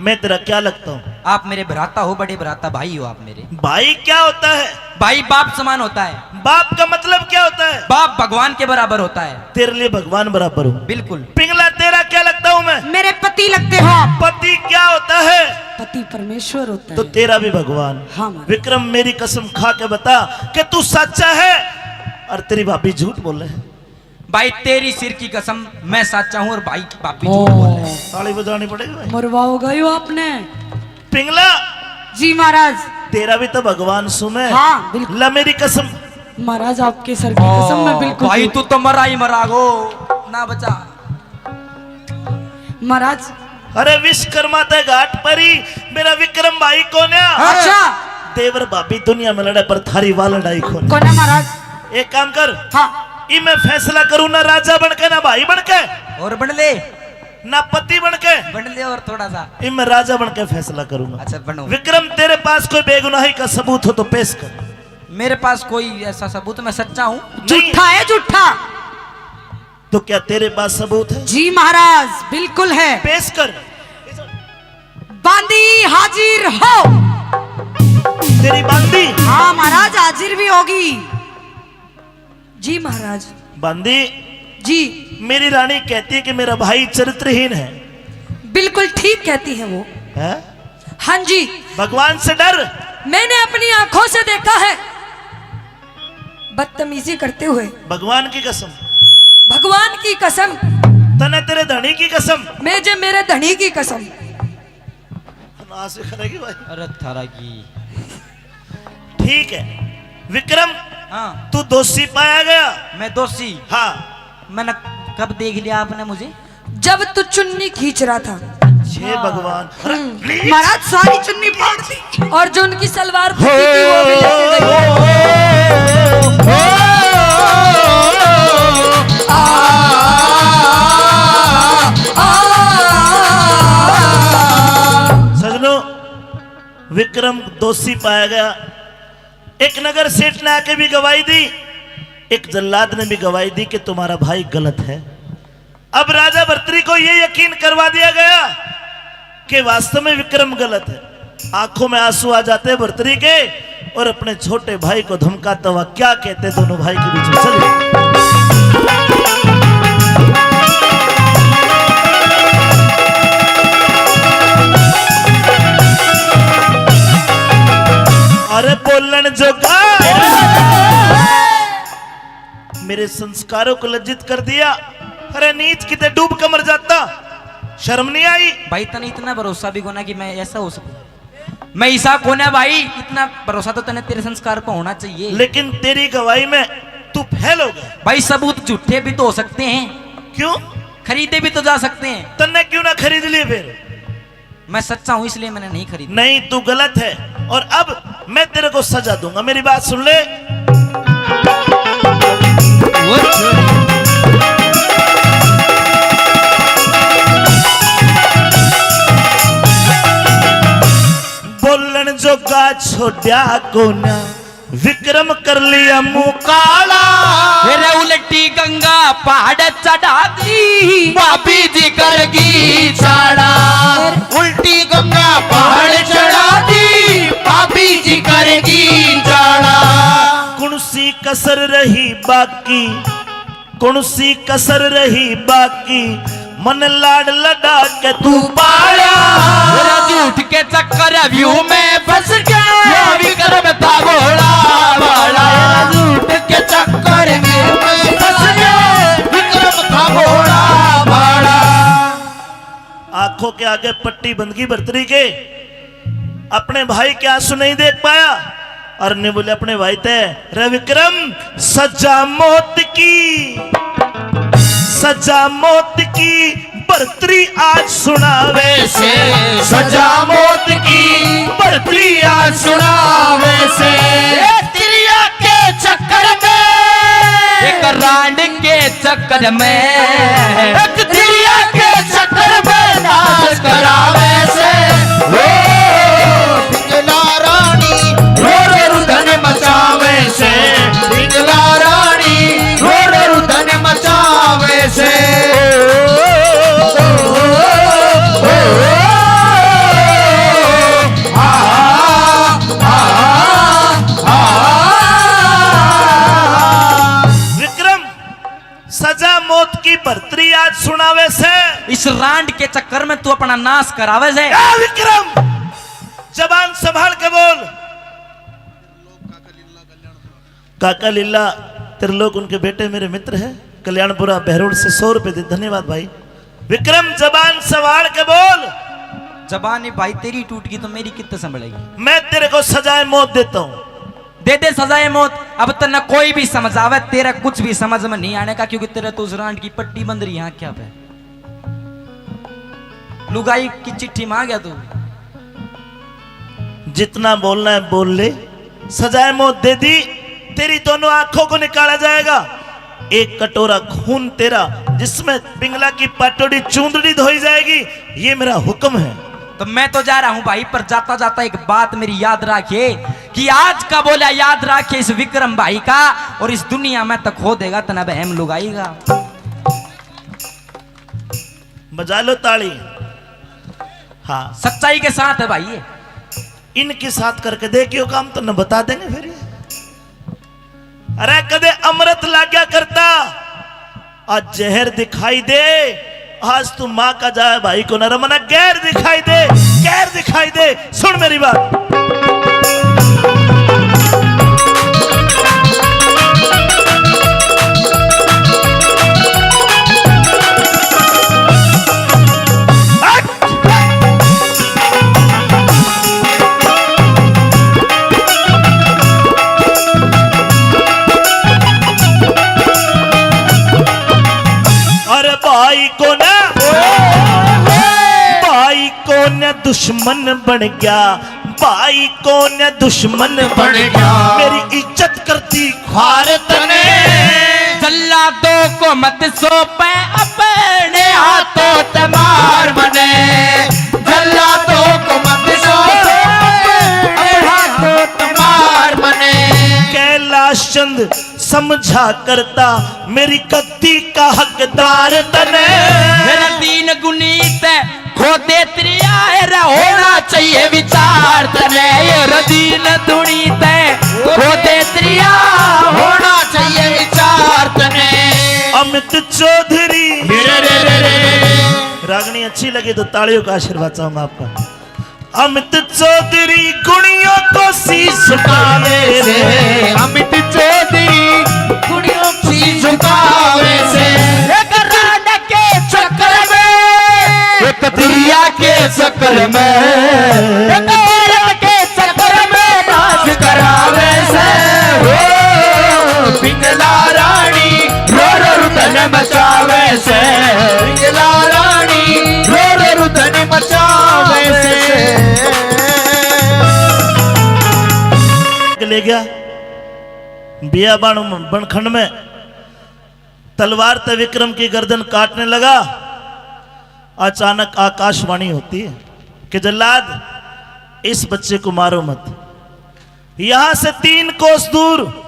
मैं तेरा क्या लगता हूँ? आप मेरे भ्राता हो, बड़े भ्राता भाई हो आप मेरे। भाई क्या होता है? भाई बाप समान होता है। बाप का मतलब क्या होता है? बाप भगवान के बराबर होता है। तेरे लिए भगवान बराबर हूँ। बिल्कुल। पिंगला, तेरा क्या लगता हूँ मैं? मेरे पति लगते हो आप। पति क्या होता है? पति परमेश्वर होता तो है। तेरा भी भगवान। हाँ महाराज। विक्रम, मेरी कसम खा के बता कि तू सच्चा है और तेरी भाभी झूठ बोले है। भाई, तेरी सिर की कसम, मैं सच्चा हूँ और भाई की भाभी झूठ बोल रहे हैं। ताली बजानी पड़ेगी भाई। मरवाओगा यो आपने। पिंगला, जी महाराज। तेरा भी तो भगवान सु मैं। हाँ, बिल्कुल। ला मेरी कसम। महाराज, आपके सर की कसम, मैं बिल्कुल भाई, झूठ तू तो मरा ही मरागो ना बचा। महाराज। अरे विश्वकर्मा ते घाट पर ही मेरा विक्रम भाई कोन्या। अच्छा। देवर भाभी दुनिया में लड़े पर थारी वा लड़ाई कोन्या। कोन्या महाराज। एक काम कर। हाँ। इब मैं फैसला करूँ ना राजा बन के ना भाई बन के। और बन ले। ना पति बन के। बन ले और थोड़ा सा। इब मैं राजा बन के फैसला करूंगा। अच्छा, बनो। विक्रम, तेरे पास कोई बेगुनाही का सबूत हो तो पेश कर। मेरे पास कोई ऐसा सबूत, मैं सच्चा हूँ। नहीं। झूठा है, झूठा। तो क्या तेरे पास सबूत है? जी महाराज, बिल्कुल है। पेश कर। बांदी हाजिर हो। तेरी बांदी? हाँ महाराज, हाजिर भी होगी। जी महाराज। बांदी, जी। मेरी रानी कहती है कि मेरा भाई चरित्रहीन है। बिल्कुल ठीक कहती है वो। है? हाँ जी। भगवान से डर। मैंने अपनी आंखों से देखा है बदतमीजी करते हुए। भगवान की कसम। भगवान की कसम। तने तेरे धनी की कसम। मैं जे मेरे धनी की कसम। नाश करेगी भाई। अरे थारा की। ठीक है विक्रम, हाँ। तू दोषी पाया गया। मैं दोषी? हाँ। मैंने कब देख लिया आपने मुझे? जब तू चुन्नी खींच रहा था। हे भगवान। हम्म। महाराज, सारी चुन्नी फाड़ दी। और जो उनकी सलवार फटी थी, वो भी लेके गई। सजनों, विक्रम दोषी पाया गया। एक नगर सेठ ने आके भी गवाही दी, एक जल्लाद ने भी गवाही दी कि तुम्हारा भाई गलत है। अब राजा भर्तरी को यह यकीन करवा दिया गया कि वास्तव में विक्रम गलत है। आंखों में आंसू आ जाते हैं भर्तरी के, और अपने छोटे भाई को धमकाता हुआ क्या कहते दोनों भाई के बीच में। चलिए। अरे बोलन जोगा, मेरे संस्कारों को लज्जित कर दिया। अरे नीच किते डूब के मर जाता, शर्म नहीं आई? भाई, तने इतना भरोसा भी कोना कि मैं ऐसा हो सकूं। मैं ऐसा कोना भाई, इतना भरोसा तो तने तेरे संस्कार पर होना चाहिए। लेकिन तेरी गवाही में तू फेल हो गया। भाई, सबूत झूठे भी तो हो सकते हैं। क्यों? खरीदे भी तो जा सकते हैं। तन्ने क्यों ना खरीद लिए फिर? मैं सच्चा हूं, इसलिए मैंने नहीं खरीदी। नहीं, तू गलत है और अब मैं तेरे को सजा दूंगा। मेरी बात सुन ले। बोलन जोगा छोड्या कोना, विक्रम कर लिया मुंह काला। मेरे उल्टी गंगा पहाड़ चढ़ा दी, भाभी जी करगी चाला। उल्टी गंगा पहाड़ चढ़ा दी, भाभी जी करगी चाला। कौन सी कसर रही बाकी, कौन सी कसर रही बाकी, मन लाड लडा के तू पाला। मेरा झूठ के चक्कर व्यू में फंस गया, या विक्रम था भोला भाला। मेरा झूठ के चक्कर व्यू में फंस गया, विक्रम था भोला भाला। आंखों के आगे पट्टी बंदगी भर्तरी के, अपने भाई के आंसू नहीं देख पाया और ने बोले अपने भाई ते, रे विक्रम, सजा मौत की, सजा मौत की भर्तरी आज सुनावे से। सजा मौत की भर्तरी आज सुनावे से। ए तिरिया के चक्कर में, एक रांड के चक्कर में, एक तिरिया के चक्कर में नाश करावे से। ओ, पिंगला रानी रो रो रुदन मचावे से, पिंगला रानी रो रो रुदन मचावे से। विक्रम, सजा मौत की भर्तरी आज सुनावे से। इस रांड के चक्कर में तू अपना नाश करावे से। ए विक्रम, जबान संभाल के बोल। काका लीला, त्रिलोक उनके बेटे मेरे मित्र हैं, कल्याणपुरा बहरोड से सौ रुपए दे, धन्यवाद भाई। विक्रम, जबान संभाल के बोल। जबान ही भाई तेरी टूट गई तो मेरी कित संभलेगी? मैं तेरे को सजाए मौत देता हूँ। दे दे सजाए मौत। अब तन्ने कोई भी समझावे, तेरे कुछ भी समझ में नहीं आने का, क्योंकि तेरे तो उस रांड की पट्टी बंध रही है आंख्या पे। लुगाई की चिट्ठी मांग गया तू। जितना बोलना है बोल ले, सजाए मौत दे दी, तेरी दोनों आंखों को निकाला जाएगा। एक कटोरा खून तेरा, जिसमें पिंगला की पाटोड़ी चूंदड़ी धोई जाएगी, ये मेरा हुक्म है। तो मैं तो जा रहा हूँ भाई, पर जाता जाता एक बात मेरी याद रखिए, कि आज का बोला याद रखिए इस विक्रम भाई का, और इस दुनिया में तो खो देगा तने बहम लुगाई का। बजा लो ताली। हाँ, सच्चाई के साथ है भाई ये। इनके साथ करके देखियो काम, तो न बता देंगे फिर ये। अरे कदे अमृत लाग्या करता, आज जहर दिखाई दे। आज तू माँ का जाए भाई को न, मना गैर दिखाई दे, गैर दिखाई दे। सुन मेरी बात। अरे भाई को ना, भाई को ना दुश्मन बन गया, भाई को ना दुश्मन बन गया। मेरी इज्जत करती ख्वार तने। जल्लादों को मत सौंपे अपने हाथों ते मार मने। जल्लादों को मत सौंपे अपने हाथों ते मार मने। कैलाश चंद समझा करता मेरी गद्दी का हकदार तने। मेरा दीन गुनीत है, खोदे त्रिया, एरा होना चाहिए विचार तने। ये रदीन दुनी ते, खोदे त्रिया, होना चाहिए विचार तने। अमित चौधरी। रे रे रे रे रे। रागनी अच्छी लगी तो तालियों का आशीर्वाद चाहूंगा आपका। अमित चौधरी गुणियों को शीश झुकावे से। अमित चौधरी गुणियों को शीश झुकावे से। एक रांड के चक्कर में, एक दरिया के चक्कर में, एक औरत के चक्कर में नाश करावे से। हो पिंगला रानी रो रो रुदन मचावे से। पिंगला रानी रो रो रुदन मचावे से। ले गया बियाबान बनखंड में। तलवार ते विक्रम की गर्दन काटने लगा। अचानक आकाशवाणी होती है कि जल्लाद, इस बच्चे को मारो मत। यहां से तीन कोस दूर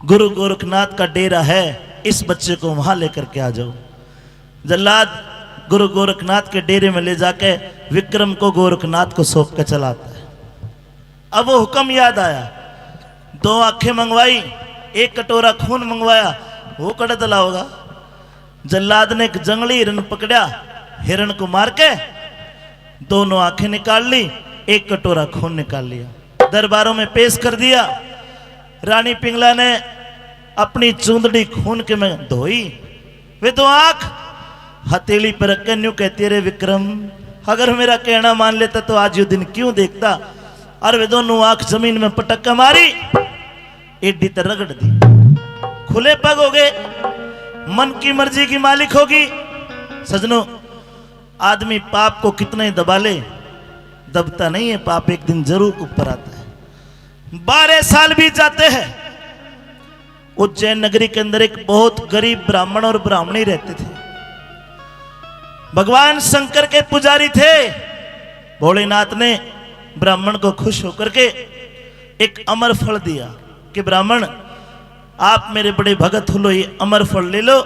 गुरु गोरखनाथ का डेरा है, इस बच्चे को वहां लेकर के आ जाओ। जल्लाद गुरु गोरखनाथ के डेरे में ले जाके विक्रम को गोरखनाथ को सौंप के चला आता है। अब वो हुक्म याद आया, दो आंखें मंगवाई, एक कटोरा खून मंगवाया, वो कड़े तला होगा। जल्लाद ने एक जंगली हिरन पकड़ा, हिरन को मार के दोनों आंखें निकाल ली, एक कटोरा खून निकाल लिया, दरबारों में पेश कर दिया। रानी पिंगला ने अपनी चूंदड़ी खून के में धोई, वे दो आंख हथेली पर रख के न्यू कहती, "रे विक्रम, अगर मेरा कहना मान लेता तो आज यो दिन क्यों देखता?" और वे दोनों आंख जमीन में पटक के मारी, एडी तर रगड़ दी। खुले पग हो गए, मन की मर्जी की मालिक होगी। सजनों, आदमी पाप को कितना ही दबा ले, दबता नहीं है, पाप एक दिन जरूर ऊपर आता है। बारह साल बीत जाते हैं। उज्जैन नगरी के अंदर एक बहुत गरीब ब्राह्मण और ब्राह्मणी रहते थे। भगवान शंकर के पुजारी थे। भोलेनाथ ने ब्राह्मण को खुश होकर के एक अमर फल दिया कि ब्राह्मण, आप मेरे बड़े भगत हो लो, ये अमर फल ले लो।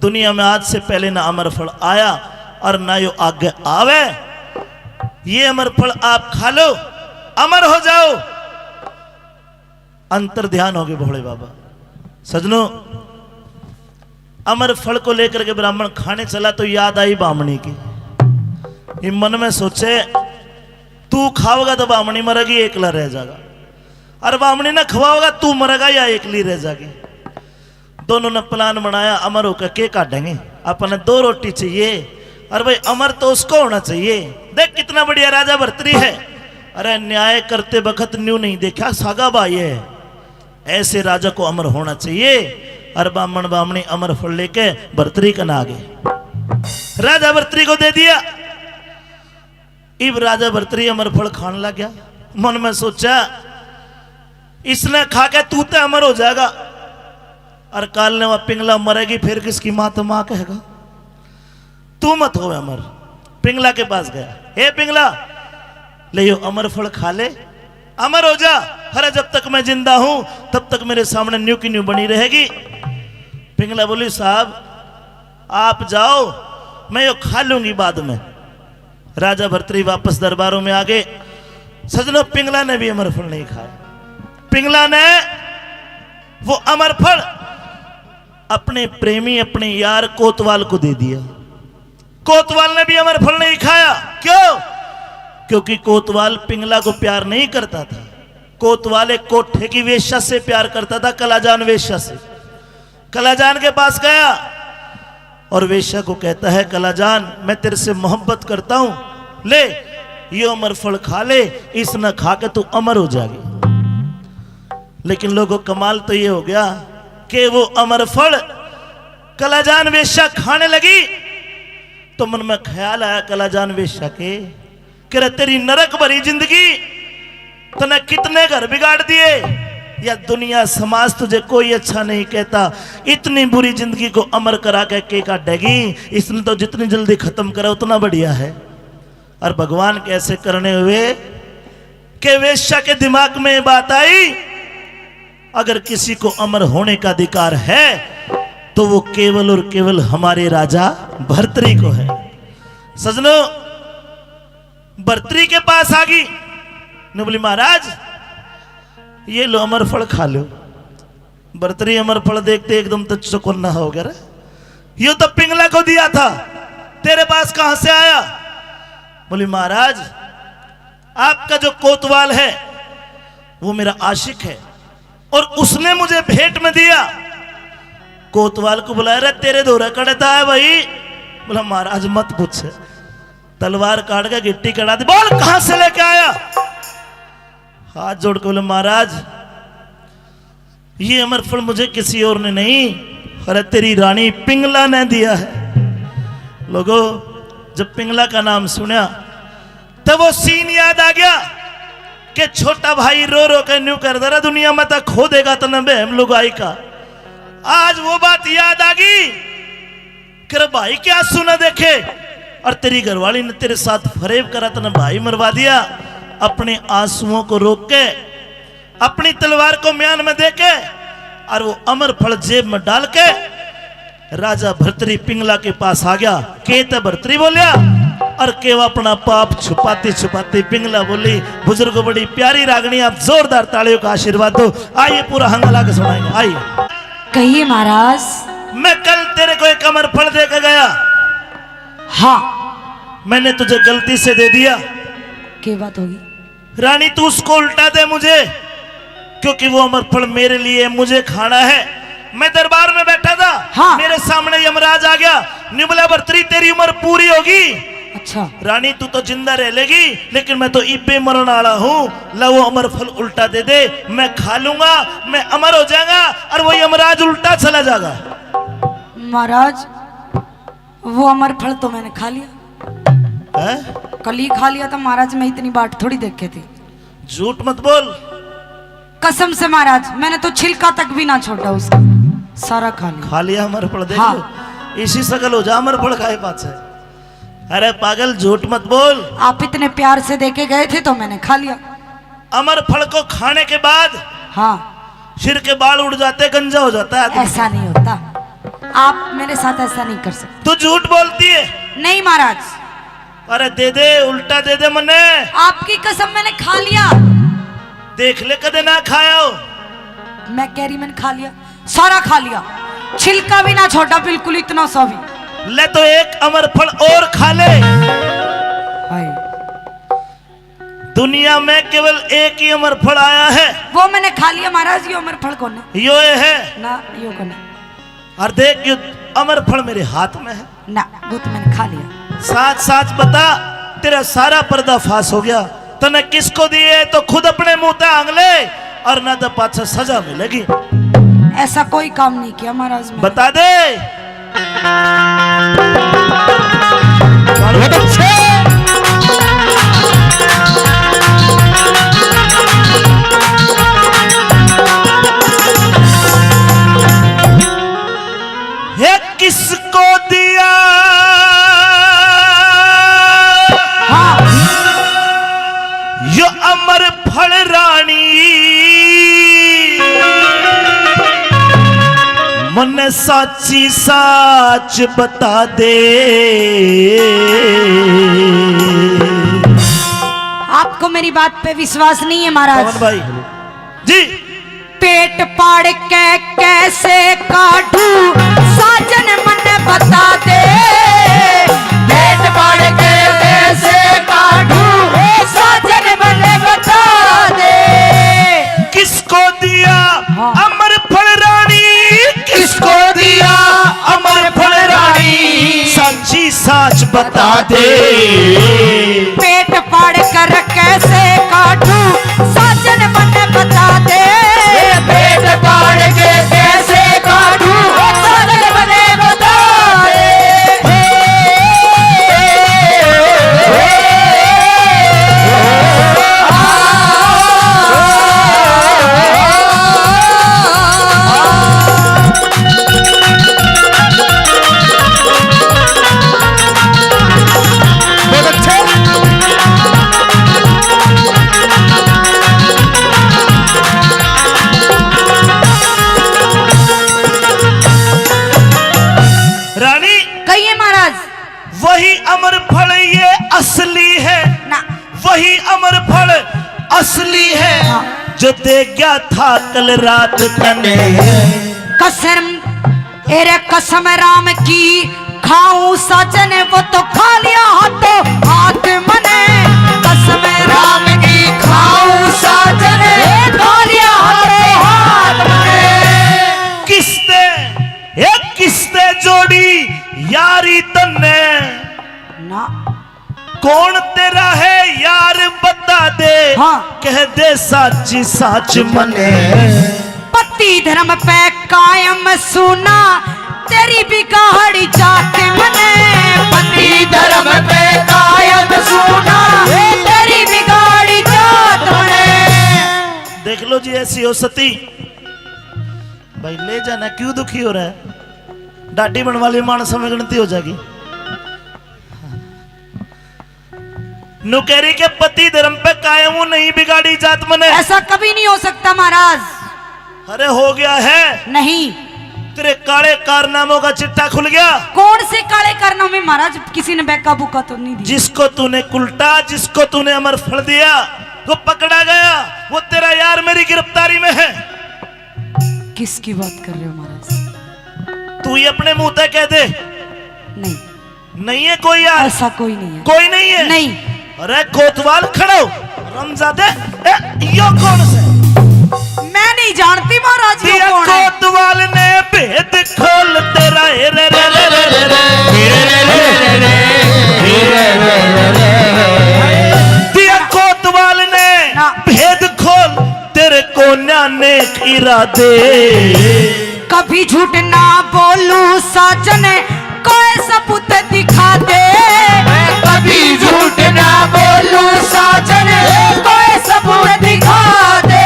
दुनिया में आज से पहले ना अमर फल आया और ना यो आगे आवे। ये अमर फल आप खा लो, अमर हो जाओ। अंतर ध्यान हो गए भोले बाबा। सजनों, अमर फल को लेकर के ब्राह्मण खाने चला तो याद आई बामणी की। ये मन में सोचे, तू खावेगा तो बामणी मरेगी, एकला रह जाएगा, और बामणी ने खवाओगा, तू मरेगा या एकली रह जाएगी। दोनों ने प्लान बनाया, अमर होकर के काटेंगे, अपने दो रोटी चाहिए, अरे भाई, अमर तो उसको होना चाहिए। देख, कितना बढ़िया राजा भर्तरी है। अरे, न्याय करते बखत न्यू नहीं देखा, सागा भाई है। ऐसे राजा को अमर होना चाहिए। और बामण बामणी अमर फल लेके भर्तरी कन आ गए, राजा भर्तरी को दे दिया। इब राजा भर्तरी अमर फल खान लग गया। मन में सोचा, इसने खा के तू ते अमर हो जाएगा, और काल ने वह पिंगला मरेगी, फिर किसकी माँ तो माँ कहेगा। तू मत हो अमर। पिंगला के पास गया, हे पिंगला, ले यो अमर फल खा ले, अमर हो जा। अरे, जब तक मैं जिंदा हूं, तब तक मेरे सामने न्यू की न्यू बनी रहेगी। पिंगला बोली, साहब, आप जाओ, मैं यो खा लूंगी बाद में। राजा भर्तरी वापस दरबारों में आ गए। सजनों, पिंगला ने भी अमर फल नहीं खाया। पिंगला ने वो अमर फल अपने प्रेमी, अपने यार कोतवाल को दे दिया। कोतवाल ने भी अमर फल नहीं खाया। क्यों? क्योंकि कोतवाल पिंगला को प्यार नहीं करता था। कोतवाल एक कोठे की वेश्या से प्यार करता था, कलाजान वेश्या से। कलाजान के पास गया और वेश्या को कहता है, कलाजान, मैं तेरे से मोहब्बत करता हूं, ले, ये अमर फल खा ले, इसने खा के तू अमर हो जाएगी। लेकिन लोगों, कमाल तो ये हो गया कि वो अमर फल कलाजान वेश्या खाने लगी, तो मन में ख्याल आया कलाजान वेश्या के, कि रे, तेरी नरक भरी जिंदगी, तने कितने घर बिगाड़ दिए। या दुनिया, समाज तुझे कोई अच्छा नहीं कहता। इतनी बुरी जिंदगी को अमर करा के के काटेगी? इसने तो जितनी जल्दी खत्म करा, उतना बढ़िया है। और भगवान के ऐसे करने हुए कि वेश्या के दिमाग में ये बात आई, अगर किसी को अमर होने का अधिकार है, तो वो केवल और केवल हमारे राजा भर्तरी को है। सजनों, भर्तरी के पास आ गई, ने बोली, महाराज, ये लो, अमर फल खा लो। भर्तरी अमर फल देखते एकदम तो चौकन्ना हो गया, रे, ये तो पिंगला को दिया था, तेरे पास कहां से आया? बोली, महाराज, आपका जो कोतवाल है, वो मेरा आशिक है और उसने मुझे भेंट में दिया। कोतवाल को बुलाया, रे, तेरे धोरे कड़े था है भाई? बोला, महाराज, मत पूछ। तलवार काट के गिट्टी कड़ा दी। बोल, कहां से लेके आया? हाथ जोड़ के बोले, महाराज, ये अमर फल मुझे किसी और ने नहीं, अरे, तेरी रानी पिंगला ने दिया है। लोगो, जब पिंगला का नाम सुना, तब वो सीन याद आ गया कि छोटा भाई रो रो के न्यू कर दे रहा, दुनिया में तो खो देगा तने बहम लुगाई का। आज वो बात याद आ गई। कर भाई के आंसू ना देखे, और तेरी घरवाली ने तेरे साथ फरेब करा, तने भाई मरवा दिया। अपने आंसुओं को रोक के, अपनी तलवार को म्यान में दे के, और वो अमर फल जेब में डाल के राजा भर्तरी पिंगला के पास आ गया। के ते भर्तरी बोलिया, और केवा अपना पाप छुपाती छुपाती पिंगला बोली। बुजुर्गों, बड़ी प्यारी रागनी, आप जोरदार तालियों का आशीर्वाद दो। आइए, पूरा हंगाला के सुनाएंगे। आइए। कहिए महाराज। मैं कल तेरे को एक अमर फल दे के गया। हाँ। मैंने तुझे गलती से दे दिया। के बात होगी? रानी, तू उसको उल्टा दे मुझे, क्योंकि वो अमर फल मेरे लिए, मुझे खाना है। मैं दरबार में बैठा था, हाँ। मेरे सामने यमराज आ गया। न्यू बोला, भर्तरी, तेरी उम्र पूरी होगी। अच्छा। रानी, तू तो जिंदा रह लेगी, लेकिन मैं तो इब्बे मरण आला हूँ। ला, वो अमर फल उल्टा दे दे, मैं खा लूंगा, मैं अमर हो जाऊंगा, और वो यमराज उल्टा चला जाएगा। महाराज, वो अमर फल तो मैंने खा लिया। हैं? कल ही खा लिया था महाराज, मैं इतनी बाट थोड़ी देखे थी। झूठ मत बोल। कसम से महाराज, मैंने तो छिलका तक भी ना छोड़ा उसका, सारा खा लिया। खा लिया अमर फल, देख हाँ। लो, इसी शकल हो जा अमर फल खाए पाछे। अरे पागल, झूठ मत बोल। आप इतने प्यार से देके गए थे तो मैंने खा लिया। अमर फल को खाने के बाद हाँ। सिर के बाल उड़ जाते, गंजा हो जाता है आदमी। ऐसा नहीं होता, आप मेरे साथ ऐसा नहीं कर सकते। तू झूठ बोलती है। नहीं महाराज। अरे दे दे, उल्टा दे दे मन्ने। आपकी कसम, मैंने खा लिया। देख ले, कदे ना खाया हो। मैं कह रही, मैंने खा लिया, सारा खा लिया, छिलका भी ना छोड़ा, बिल्कुल इतना सा भी। ले तो एक अमर फल और खा ले। हाय। दुनिया में केवल एक ही अमर फल आया है। वो मैंने खा लिया महाराज, यो अमर फल कौन है? यो ये है। ना, यो कौन है? और देख, यो अमर फल मेरे हाथ में है। ना, वो तो मैंने खा लिया। साच साच बता, तेरा सारा पर्दाफाश हो गया। तने किसको दिए तो खुद अपने मुंह ते आंग ले, और ना तो पाछे सजा मिलेगी। ऐसा कोई काम नहीं किया महाराज मैंने। बता दे। बहुत अच्छे। हे किसको दिया हाँ। यो अमर फल रानी, मन्ने साची साच बता दे। आपको मेरी बात पे विश्वास नहीं है महाराज। पवन भाई जी। पेट पाड़ के कैसे काटू साजन मन्ने बता दे। पेट पाड़ के कैसे काटू साजन मन्ने बता दे। किसको दिया हाँ। अमर फल रानी, किसको दिया अमर फल रानी, साची साच बता दे। पेट पाड़ कर कैसे काटू साजन मन्ने बता दे। पेट पाड़ के कैसे काटू साजन मन्ने बता दे। बहुत अच्छे। रानी। कहिए महाराज। वही अमर फल ये असली है ना। वही अमर फल असली है हाँ। जो दे गया था कल रात तने। कसम, एरे कसम राम की खाऊं साजन, वो तो खा लिया हाथों हाथ मने। कसम राम की खाऊं साजन, ए खा लिया हाथों हाथ मने। किसने, ए किसने जोड़ी यारी तन्ने? ना। कौन तेरा है यार बता दे, हाँ। कह दे साची साच मने। पति धर्म पे कायम सूना, तेरी बिगाड़ी जात मने। पति धर्म पे कायम सूना, तेरी बिगाड़ी जात मने। देख लो जी, ऐसी हो सती। भाई ले जाना, क्यों दुखी हो रहा है? डाडी बन वाली मानस में गिनती हो जाएगी। नुकेरी के पति धर्म पे कायम हूँ, नहीं बिगाड़ी जात मने। ऐसा कभी नहीं हो सकता महाराज। अरे हो गया है। नहीं। तेरे काले कारनामों का चिट्टा खुल गया। कौन से काले कारनामे महाराज? किसी ने बेका बुका तो नहीं दिया। जिसको तूने कुलटा, जिसको तूने अमर फल दिया, वो पकड़ा गया। वो तेरा यार मेरी गिरफ्तारी में है। किसकी बात कर रहे हो महाराज? तू ही अपने मुंह तक कह दे। नहीं। नहीं है कोई यार? ऐसा कोई नहीं है। कोई नहीं है? नहीं। अरे कोतवाल खड़ो, रमजादे, ए, यो कौन से? मैं नहीं जानती महाराज, यो दिया कौन है? कोतवाल ने भेद खोल तेरा, ए रे रे रे रे रे। दिया कोतवाल ने ना। भेद खोल तेरे कोन्या नेक इरादे। कभी झूठ ना बोलू साजन, कोई सबूत दिखा दे। कभी झूठ ना बोलू साजन, कोई सबूत दिखा दे।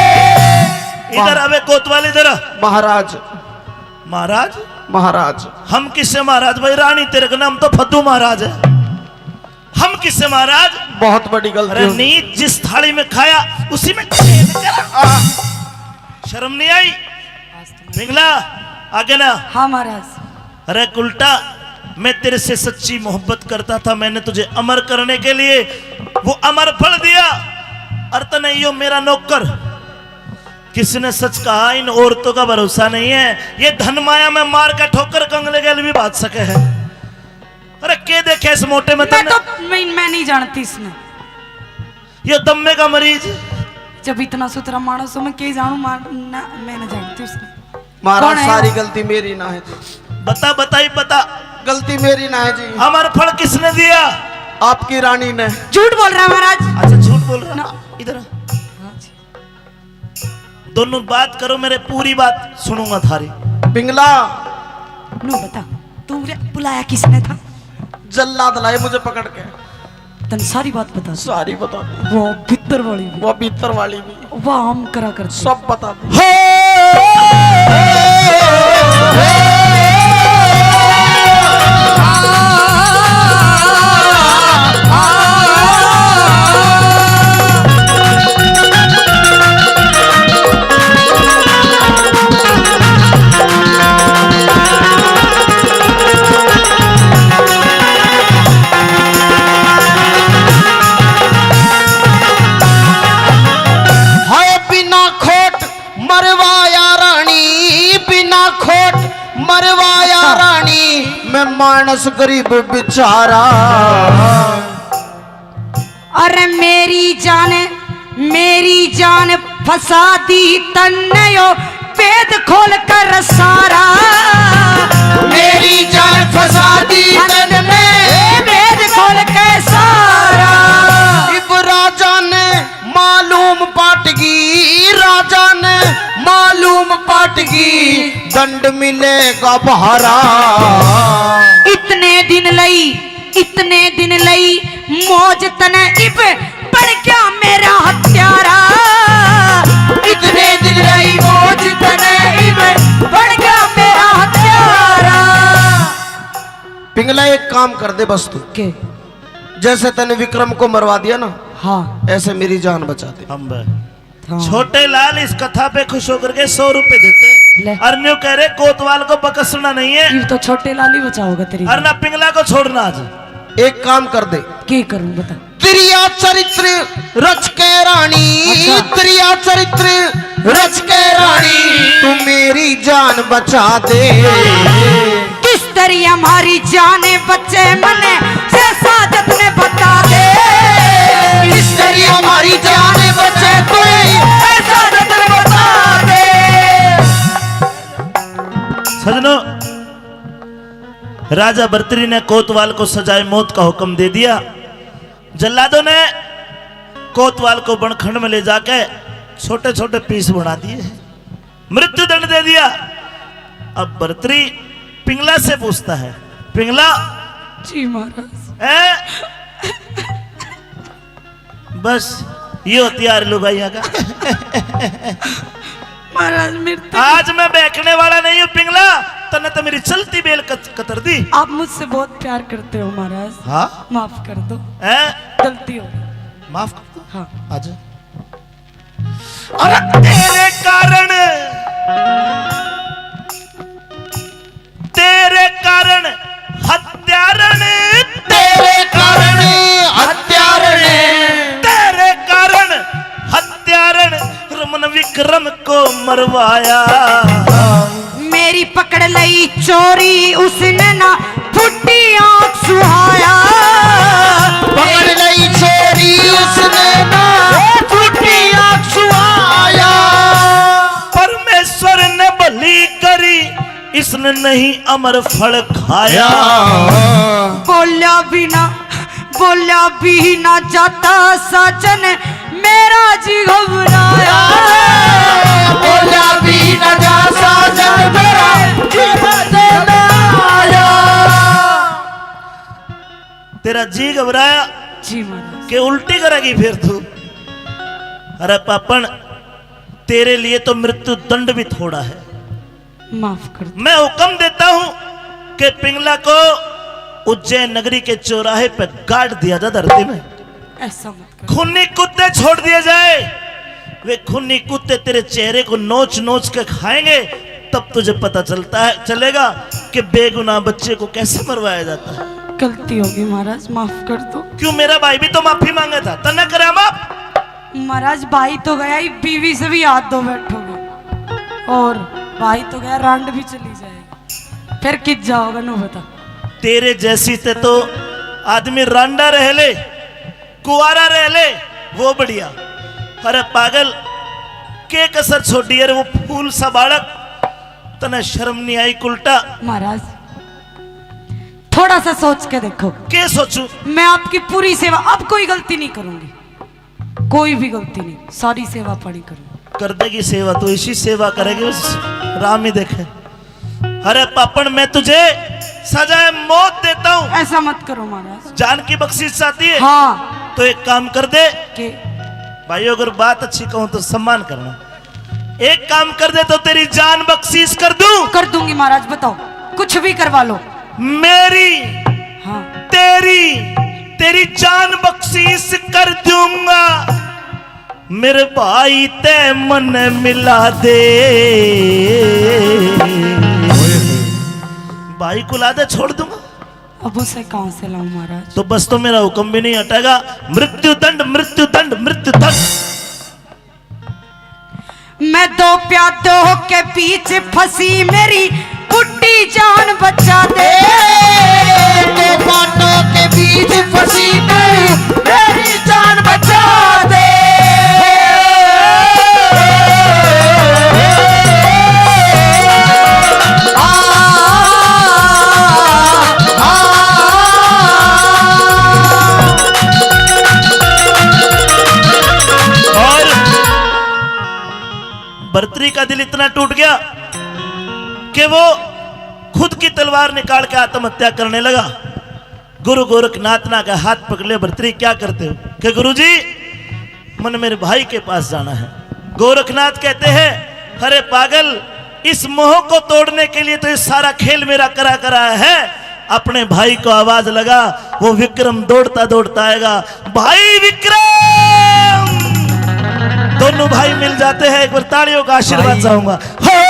इधर आवे कोतवाल, इधर आ। महाराज। महाराज? महाराज। हम किससे महाराज भाई? रानी तेरे का नाम तो फद्दू महाराज है। हम किससे महाराज? बहुत बड़ी गलती अरे हो गई। नीच, जिस थाली में खाया उसी में छेद करा। आ, शर्म नहीं आई? पिंगला, आगे ना। हाँ महाराज। अरे कुलटा, मैं तेरे से सच्ची मोहब्बत करता था, मैंने तुझे अमर करने के लिए वो अमर फल दिया, और तने यो मेरा नौकर। किसने सच कहा, इन औरतों का भरोसा नहीं है, ये धन माया में मार का ठोकर कंगले गैल भी बाज सके है। अरे के देखे इस मोटे में मैं तन्ने? तो मैं, मैं नहीं जानती इसने। ये दम्मे का मरीज। जब इतना सुथरा मानस हो, मैं के जानू मार, ना, मैं ना जानती उसने। महाराज, कौन है? सारी गलती मेरी ना है तो। बता, बताई, बता। गलती मेरी ना है जी। अमर फल किसने दिया? आपकी रानी ने। झूठ बोल रहा है महाराज। अच्छा, झूठ बोल रहा। ना। इधर आ। हाँ जी। दोनों बात करो, मेरे पूरी बात सुनूंगा थारी। पिंगला। नो बता, तू रे बुलाया किसने था? जल्लाद लाए मुझे पकड़ के। तन सारी बात बता दी। सारी बता दी। वो भीतर वाली भी। वो भीतर वाली भी। वो हम करा करते। सब बता दी। हाय बिना खोट मरवाया रानी, बिना खोट मरवाया रानी, मैं मानस गरीब बेचारा। अरे मेरी जान, मेरी जान फंसा दी तन्ने यो भेद खोल कर सारा। मेरी जान फंसा दी तन्ने भेद खोल के सारा। इब राजा ने मालूम पाटगी, राजा ने मालूम पाटगी, दंड मिलेगा भारा। इतने दिन लई, इतने दिन लई मौज तने इब बन गया मेरा हत्यारा। इतने दिन लई मौज तने इब बन गया मेरा हत्यारा। पिंगला, एक काम कर दे बस तू। के? जैसे तने विक्रम को मरवा दिया ना, हाँ। ऐसे मेरी जान बचा दे। हम बे। हाँ। छोटे लाल इस कथा पे खुश होकर के सौ रुपए देते। ले। और न्यू कह रहे कोतवाल को बकसना नहीं है। ये तो छोटे लाल ही बचाओगा तेरी और जान। ना पिंगला को छोड़ना आज। एक काम कर दे। के करूं बता? दरिया चरित्र रच के रानी, अच्छा। दरिया चरित्र रच के रानी, तू मेरी जान बचा दे। किस दरिया हमारी जान बचे मने, जैसा जतने बता दे। किस दरिया हमारी जान बचे कोई, ऐसा जतन बता दे। सजनों, राजा भर्तरी ने कोतवाल को सजाए मौत का हुक्म दे दिया। जल्लादों ने कोतवाल को बनखंड में ले जाके छोटे छोटे पीस बना दिए, मृत्युदंड दे दिया। अब भर्तरी पिंगला से पूछता है, पिंगला, जी महाराज। हैं? बस ये होती है लुगाइयां का। महाराज, मेरे तो आज मैं बहकने वाला नहीं हूँ पिंगला, तन्ने तो मेरी चलती बेल कत-, कतर दी। आप मुझसे बहुत प्यार करते हो महाराज। हाँ? माफ कर दो। हैं? गलती हो गई। माफ कर दो। हाँ। आजा। अरे तेरे कारण, तेरे कारण हत्यारण, तेरे कारण हत्यारण, तेरे कारण हत्यारण, रमन विक्रम को मरवाया। मेरी पकड़ लई चोरी उसने ना, फूटी आंख सुहाया। पकड़ लई चोरी उसने ना, फूटी आंख सुहाया। परमेश्वर ने भली करी, इसने नहीं अमर फल खाया। बोल्या बिना, बोल्या भी ना जाता साजन, मेरा जी घबराया। बोल्या भी ना जा साजन, मेरा जी घबराया। तेरा जी घबराया जी महाराज। के उल्टी करेगी फिर तू। अरे पापण, तेरे लिए तो मृत्यु दंड भी थोड़ा है। माफ कर दो। मैं हुक्म देता हूं कि पिंगला को उज्जैन नगरी के चौराहे पे गाड़ दिया जा धरती में। ऐसा मत कर। खूनी कुत्ते छोड़ दिए जाए, वे खूनी कुत्ते तेरे चेहरे को नोच नोच के खाएंगे, तब तुझे पता चलता है, चलेगा कि बेगुनाह बच्चे को कैसे मरवाया जाता है। गलती होगी महाराज, माफ कर दो। क्यों, मेरा भाई भी तो माफी मांगा था, तन्ने करया माफ? महाराज, भाई तो गया ही, बीवी से भी हाथ धो बैठोगे और भाई तो गया, रांड भी चली जाएगी, फिर कित जाओगे, नो बता। तेरे जैसी ते तो आदमी रांडा रह ले, कुआरा रह ले, वो बढ़िया। अरे पागल, के कसर छोड़ी? अरे वो फूल सा बालक, तने शर्म नहीं आई कुलटा? महाराज, थोड़ा सा सोच के देखो। के सोचूं? मैं आपकी पूरी सेवा, अब कोई गलती नहीं करूंगी, कोई भी गलती नहीं, सारी सेवा पानी करूंगी। कर देगी सेवा तो इसी सेवा करेगी, उस राम ही देखे। अरे पापण, मैं तुझे सजाए मौत देता हूँ। ऐसा मत करो महाराज। जान की बख्शीश चाहती है? हाँ। तो एक काम कर दे। के? भाई, अगर बात अच्छी कहूँ तो सम्मान करना। एक काम कर दे तो तेरी जान बख्शीश कर दूं। कर दूंगी महाराज, बताओ, कुछ भी करवा लो। मेरी, हाँ। तेरी, तेरी जान बख्शीश कर दूंगा। मेरे भाई तै मन मिला दे। भाई को ला दे, छोड़ दूंगा। अब उसे कहाँ से लाऊं महाराज? तो बस, तो मेरा हुक्म भी नहीं हटेगा। मृत्यु दंड, मृत्यु दंड, मृत्यु दंड। मैं दो प्यादों के बीच फंसी, मेरी बुड्ढी जान बचा दे। दो प्यादों के बीच फंसी, मेरी, मेरी जान बचा दे। आ, आ, आ, और भर्तरी का दिल इतना टूट गया कि वो खुद की तलवार निकाल के आत्महत्या करने लगा। गुरु गोरखनाथ ना के हाथ पकड़ ले, "भर्तरी, क्या करते हो?" कि, "गुरुजी, मन मेरे भाई के पास जाना है।" गोरखनाथ कहते हैं, "अरे पागल, इस मोह को तोड़ने के लिए तो ये सारा खेल मेरा करा करा है। अपने भाई को आवाज लगा, वो विक्रम दौड़ता दौड़ता आएगा।" भाई विक्रम, दोनों भाई मिल जाते हैं। एक बार तालियों का आशीर्वाद भाई। चाहूंगा। हो।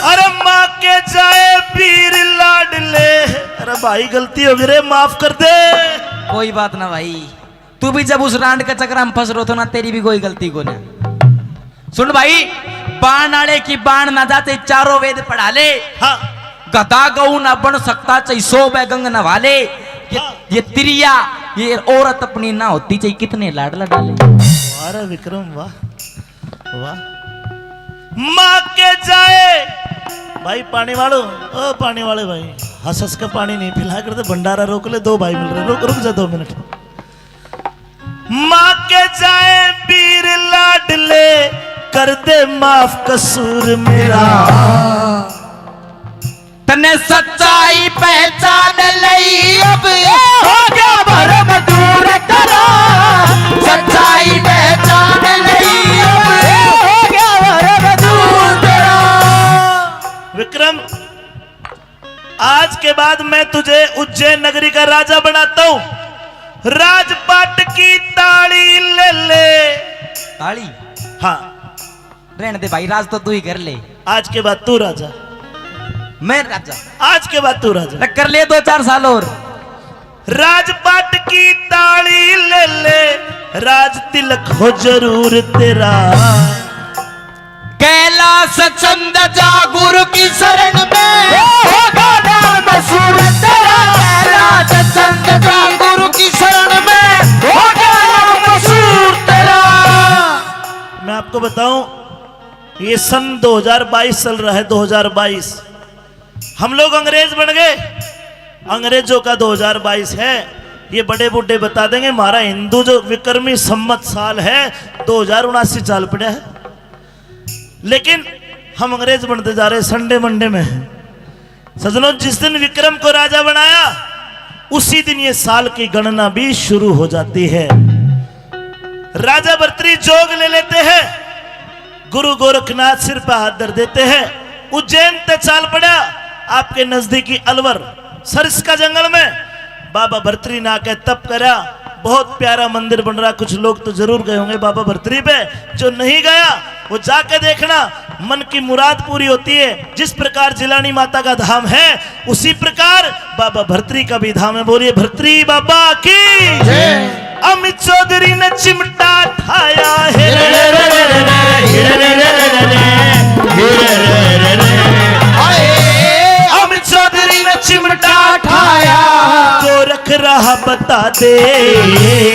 अरे माँ के जाए पीर लाडले। अरे भाई, गलती हो गई रे, माफ कर दे। कोई बात ना भाई, तू भी जब उस रांड के चक्कर में फंस रहो थो ना, तेरी भी कोई गलती को ना। सुन भाई, बाण आले की बाण ना जाते, चारों वेद पढ़ा ले। हाँ। गधा गऊ ना बन सकता, चाहे सौ बै गंग नहा ले। ये, हाँ। ये तिरिया, ये औरत अपनी ना होती, चाहे कितने लाड लड़ा ले। वाह रे विक्रम, वाह, वाह। माँ के जाए भाई पानी वालो, ओ पानी वाले भाई, हंस हंस के पानी नहीं पिला करते, भंडारा रोक ले, दो भाई मिल रहे, रुक, रुक जा दो मिनट। माँ के जाए पीर लाडले, कर दे माफ कसूर मेरा। तन्ने सच्चाई पहचान लई, अब हो गया भरम दूर तेरा। सच्चाई पहचान लई, अब हो गया भरम दूर तेरा। विक्रम, आज के बाद मैं तुझे उज्जैन नगरी का राजा बनाता हूँ। राजपाट की ताली ले ले। ताली? हाँ। रहने दे भाई, राज तो तू ही कर ले। आज के बाद तू राजा। मैं राजा? आज के बाद तू राजा। तो कर ले दो चार साल और। राजपाट की ताली ले ले, राज तिलक हो जरूर तेरा। कैलाश चंद जा गुरु की शरण में, होगा नाम मशहूर तेरा। कैलाश चंद जा गुरु की शरण में, होगा नाम मशहूर तेरा। मैं आपको बताऊं, ये सन दो हज़ार बाईस चल रहा है, दो हज़ार बाईस। हम लोग अंग्रेज बन गए, अंग्रेजों का दो हज़ार बाईस है। ये बड़े बूढ़े बता देंगे, हमारा हिंदू जो विक्रमी संवत साल है, दो हज़ार उनासी चाल पड़ा है। लेकिन हम अंग्रेज बनते जा रहे, संडे मंडे में है। सजनों, जिस दिन विक्रम को राजा बनाया, उसी दिन ये साल की गणना भी शुरू हो जाती है। राजा भर्तरी जोग ले लेते हैं, गुरु गोरखनाथ सिर पर हाथ धर देते हैं। उज्जैन ते चाल पड़ा, आपके नजदीकी अलवर सरिस्का जंगल में बाबा भर्तरी ना के तप करा। बहुत प्यारा मंदिर बन रहा, कुछ लोग तो जरूर गए होंगे बाबा भर्तरी पे। जो नहीं गया, वो जाके देखना। मन की मुराद पूरी होती है। जिस प्रकार जिलानी माता का धाम है, उसी प्रकार बाबा भरतरी का भी धाम है। बोलिए भरतरी बाबा की। जय। अमित चौधरी ने चिमटा ठाया है। अमित चौधरी ने चिमटा ठाया, गोरख राह बता दे।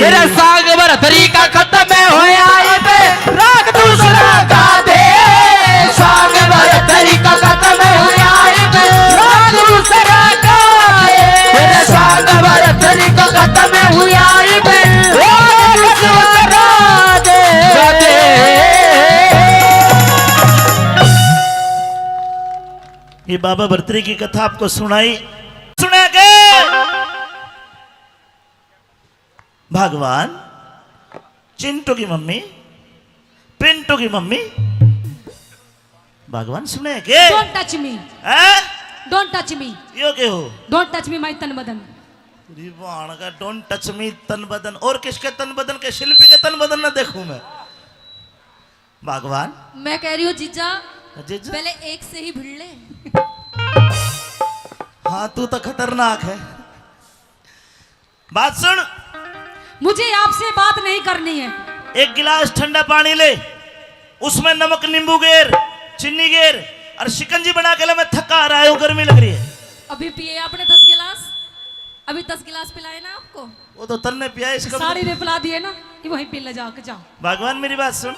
तेरा साग भरतरी का खत्म होया इब, राग दूसरा गा दे। साग भरतरी का खत्म होया इब, राग दूसरा गा दे। तेरा साग भरतरी का खत्म होया इब, राग दूसरा गा दे। ये बाबा भरतरी की कथा आपको सुनाई, सुना के भगवान चिंटू की मम्मी, पिंटू की मम्मी, भगवान सुने के? Don't touch me। हैं? Don't touch me। यो के हो? Don't touch me, my तन बदन। री बाण का don't touch me तन बदन। और किसके तन बदन के? शिल्पी के तन बदन ना देखूं मैं। भगवान। मैं कह रही हूँ जीजा, जीजा? पहले एक से ही भिड़ ले। हाँ, तू तो खतरनाक है। बात सुन। मुझे आपसे बात नहीं करनी है। एक गिलास ठंडा पानी ले, उसमें नमक नींबू गेर, चीनी गेर और शिकंजी बना के ले, मैं थका आ रहा हूँ, गर्मी लग रही है। अभी पिए आपने दस गिलास, अभी दस गिलास पिलाए ना आपको। वो तो तन्ने पिया, इसका साड़ी ने पिला दिए ना, ये वहीं पी ले जाके, जाओ। भगवान, मेरी बात सुन,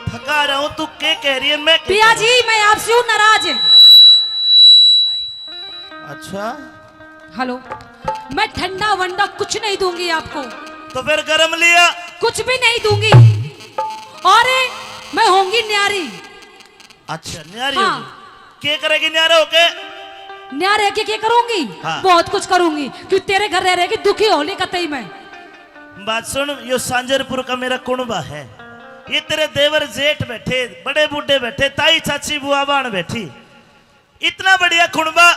थका आ रहा हूँ, तू के कह रही है? मैं के पिया कह रहा हूँ? जी, मैं आपसे हूँ नाराज। अच्छा। हेलो, मैं ठंडा वंडा कुछ नहीं दूंगी आपको। तो फिर गरम लिया? कुछ भी नहीं दूंगी। और मैं होंगी न्यारी। अच्छा, न्यारी हाँ। होगी। के करेगी न्यारा होके? न्यारे के, के करूंगी? हाँ। बहुत कुछ करूंगी, क्यों तेरे घर रह रह के दुखी हो ली कतई मैं। बात सुन, यो सांजरपुर का मेरा कुणबा है, ये तेरे देवर जेठ बैठे, बड़े बूढ़े बैठे, ताई चाची बुआ बाण बैठी, इतना बढ़िया कुणबा,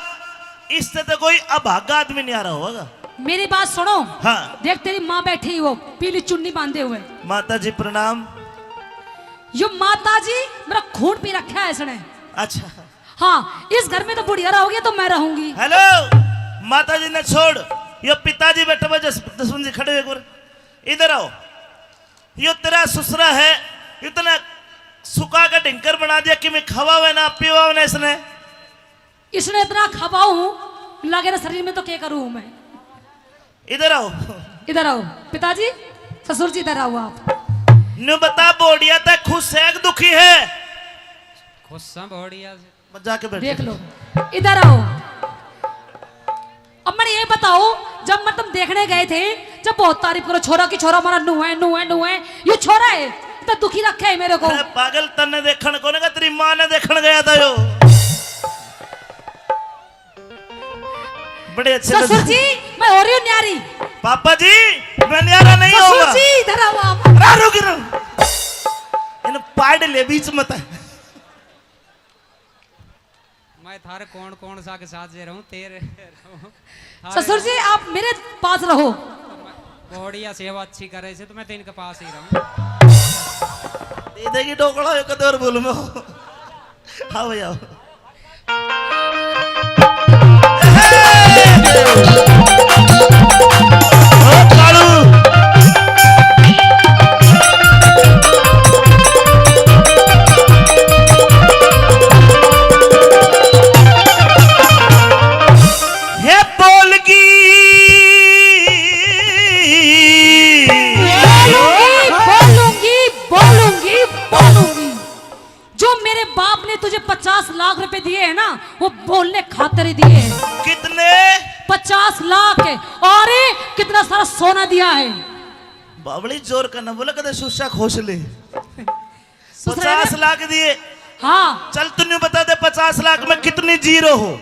इससे तो कोई अभागा आदमी न्यारा होगा। मेरी बात सुनो। हाँ। देख, तेरी माँ बैठी, वो पीली चुन्नी बांधे हुए। माता जी प्रणाम। यो माता जी मेरा खून पी रखा है इसने। अच्छा। हाँ, इस घर में तो बुढ़िया रहोगी तो मैं रहूंगी। हेलो, माता जी ने छोड़, यो पिताजी बैठे हुए, जस-, जसवंत जी खड़े हुए एक बार, इधर आओ। यो तेरा ससुरा है, इतना सुखा के ढिंकर बना दिया, कि मैं खवावे ना पीवावे ना इसने। इसने इतना खपाऊ हूँ, लगे ना शरीर में, तो क्या करूँ मैं? इधर आओ। इधर आओ पिताजी, ससुर जी इधर आओ आप। न्यू बता, बोड़िया तै खुश है कि दुखी है? खुश है बोड़िया से। मत जाके बैठ। देख लो, इधर आओ। अब मैंने ये बताओ, जब मैं तुम देखने गए थे, जब बहुत तारीफ करो, छोरा की छोरा हमारा नू है, नू है, नू है, ये छोरा है, तो दुखी रखे है मेरे को। अरे पागल, तन्ने देखण को ना, तेरी माँ ने देखण गया था यो। बड़े अच्छे ससुर जी, मैं हो रही हूँ न्यारी। पापा जी, मैं न्यारा नहीं होऊंगा। ससुर जी, इधर आओ आप। रा, रुक, रुक। इन पाड़ ले बीच मत। मैं थारे कौन कौन सा के साथ जे रहूं, तेरे रहूं। थारे ससुर जी, आप मेरे पास रहो। बोड़िया सेवा अच्छी करे से, तो मैं तो इनके पास ही रहूं। दे देगी ढोकला, एक दे और बोलूं मैं। आओ भाई, आओ। ओ कालू। हे बोलगी। बोलूंगी, बोलूंगी, बोलूंगी, बोलूंगी। जो मेरे बाप ने तुझे पचास लाख रुपए दिए हैं ना, वो बोलने खातर ही दिए हैं। कितने? पचास लाख है। और कितना सारा सोना दिया है। बावली, जोर का ना बोला, कदे सुस्सा खोस ले। दूसरा है ना? पचास लाख दिए। हाँ। चल, तू न्यू बता दे, पचास लाख में कितनी जीरो हो?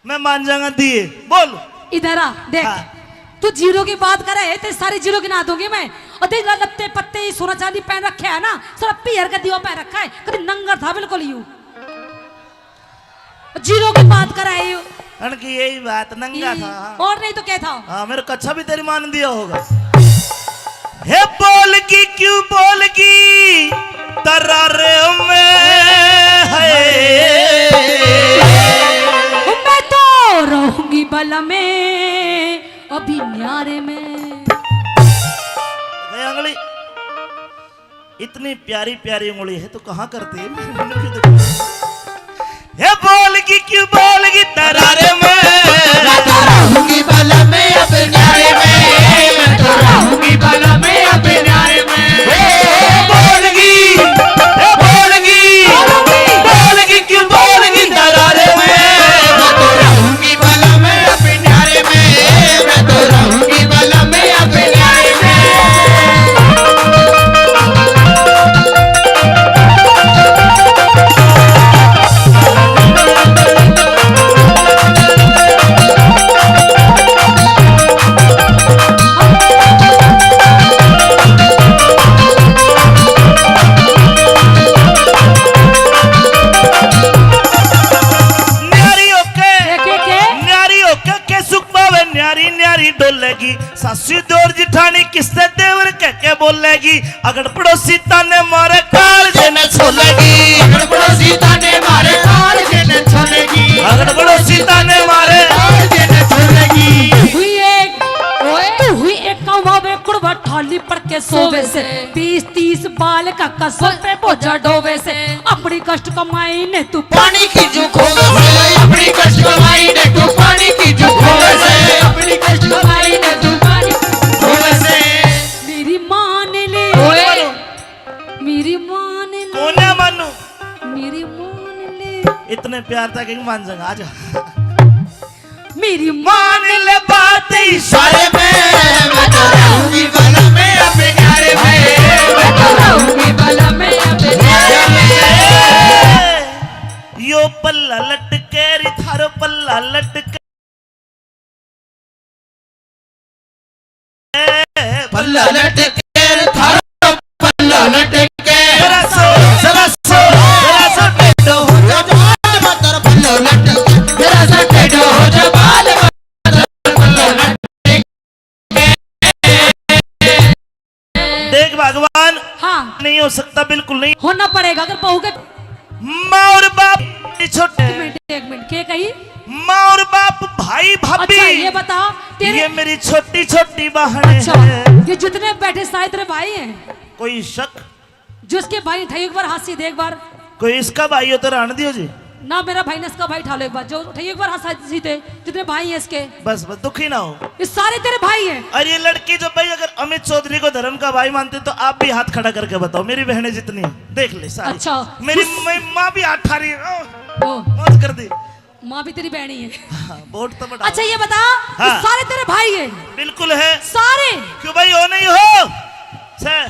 मैं मान जाऊंगा दिए। बोल। इधर आ, देख। हाँ। तू जीरो की बात करे है, तेरी सारी जीरो गिना दूंगी मैं। और देख, लत्ते पत्ते, ये सोना चांदी पहन रखे है ना, सारा पीहर का दीवा पहन रखा है, कभी नंगर था बिल्कुल यू। जीरो की बात करे है यू। अनकी यही बात, नंगा ये था। और नहीं तो क्या था? हाँ, मेरे कच्छा भी तेरी माँ ने दिया होगा। हे बोलगी, क्यों बोलगी? तरारे में है। मैं तो रहूंगी बल में अभी न्यारे में। गई आंगली। इतनी प्यारी प्यारी उंगली है तो कहाँ करती है? हे बोलगी क्यों बोलगी तरारे में। मैं तो रहूंगी बल में अब न्यारे में। मैं तो रहूंगी बल में अब न्यारे में। हे बोलगी, हे बोलगी, बोलगी क्यों बोलगी तरारे में। मैं तो रहूंगी बल में अब न्यारे में। मैं तो रहूंगी बल में अब न्यारे में। न्यारी होके, के, के, के? न्यारी होके के सुख पावे, न्यारी न्यारी डोलेगी। सासू देवर जिठानी किससे देवर कह के बोलेगी। अगड़ पड़ोसी ताने मारे कालजे ने छोलेगी। अगड़ पड़ोसी ताने मारे कालजे ने छोलेगी। अगड़ पड़ोसी ताने मारे कालजे ने छोलेगी। हुई एक, ओए। तू हुई एक कौवा वे कुड़वा ठाली पड़ के सोवे से। बीस तीस बाल का कसर पे बोझा ढोवे से। अपनी कष्ट कमाई ने तू पानी की जो खोवे से। अपनी कष्ट कमाई ने तू पानी की जो खोवे से। अपनी कष्ट कमाई ने तू पानी खोवे से। मेरी मान ले, ओए। मेरी मान ले। कौन है मानू? मेरी मान ले। इतने प्यार था कि मान जाएगा, आ जा। मेरी मान ले बात इशारे में। मैं तो रहूंगी बल में अपने न्यारे में। मैं तो रहूंगी बल में अपने न्यारे में। यो पल्ला लटके री थारो पल्ला लटके। पल्ला लटके थारो पल्ला लटके। जरा सो, जरा सो, जरा सो टेढ़ो हो जा बाल मतर पल्ला लटके। जरा सो टेढ़ो हो जा बाल मतर पल्ला लटके। देख भगवान, हाँ। नहीं हो सकता, बिल्कुल नहीं। होना पड़ेगा अगर बहू के। माँ और बाप छोटे। एक मिनट, एक मिनट, के कही? माँ और बाप, भाई भाभी। अच्छा, ये बता, तेरे ये मेरी छोटी छोटी बहन अच्छा, है। ये जितने बैठे सारे तेरे भाई हैं? कोई शक? जिसके भाई उठाइए एक बार हाथ सीधे एक बार। कोई इसका भाई हो तो रहने दियो जी। ना मेरा भाई ना इसका भाई, उठा लो एक बार, जो उठाइए एक बार हाथ सीधे, जितने भाई हैं इसके। बस, बस, दुखी ना हो। ये सारे तेरे भाई हैं। और ये लड़की जो भाई अगर अमित चौधरी को धर्म का भाई मानते तो आप भी हाथ खड़ा करके बताओ, मेरी बहनें जितनी हैं, देख ले सारी। अच्छा, मेरी उस मैं माँ भी हाथ ठा रही है। ओह, ओ। मौज कर दी। माँ भी तेरी बहनी है। हाँ, बहुत तो बड़ा। अच्छा, ये बता, हाँ। ये सारे तेरे भाई हैं? बिल्कुल है। सारे? क्यों भाई, हो नहीं हो? से।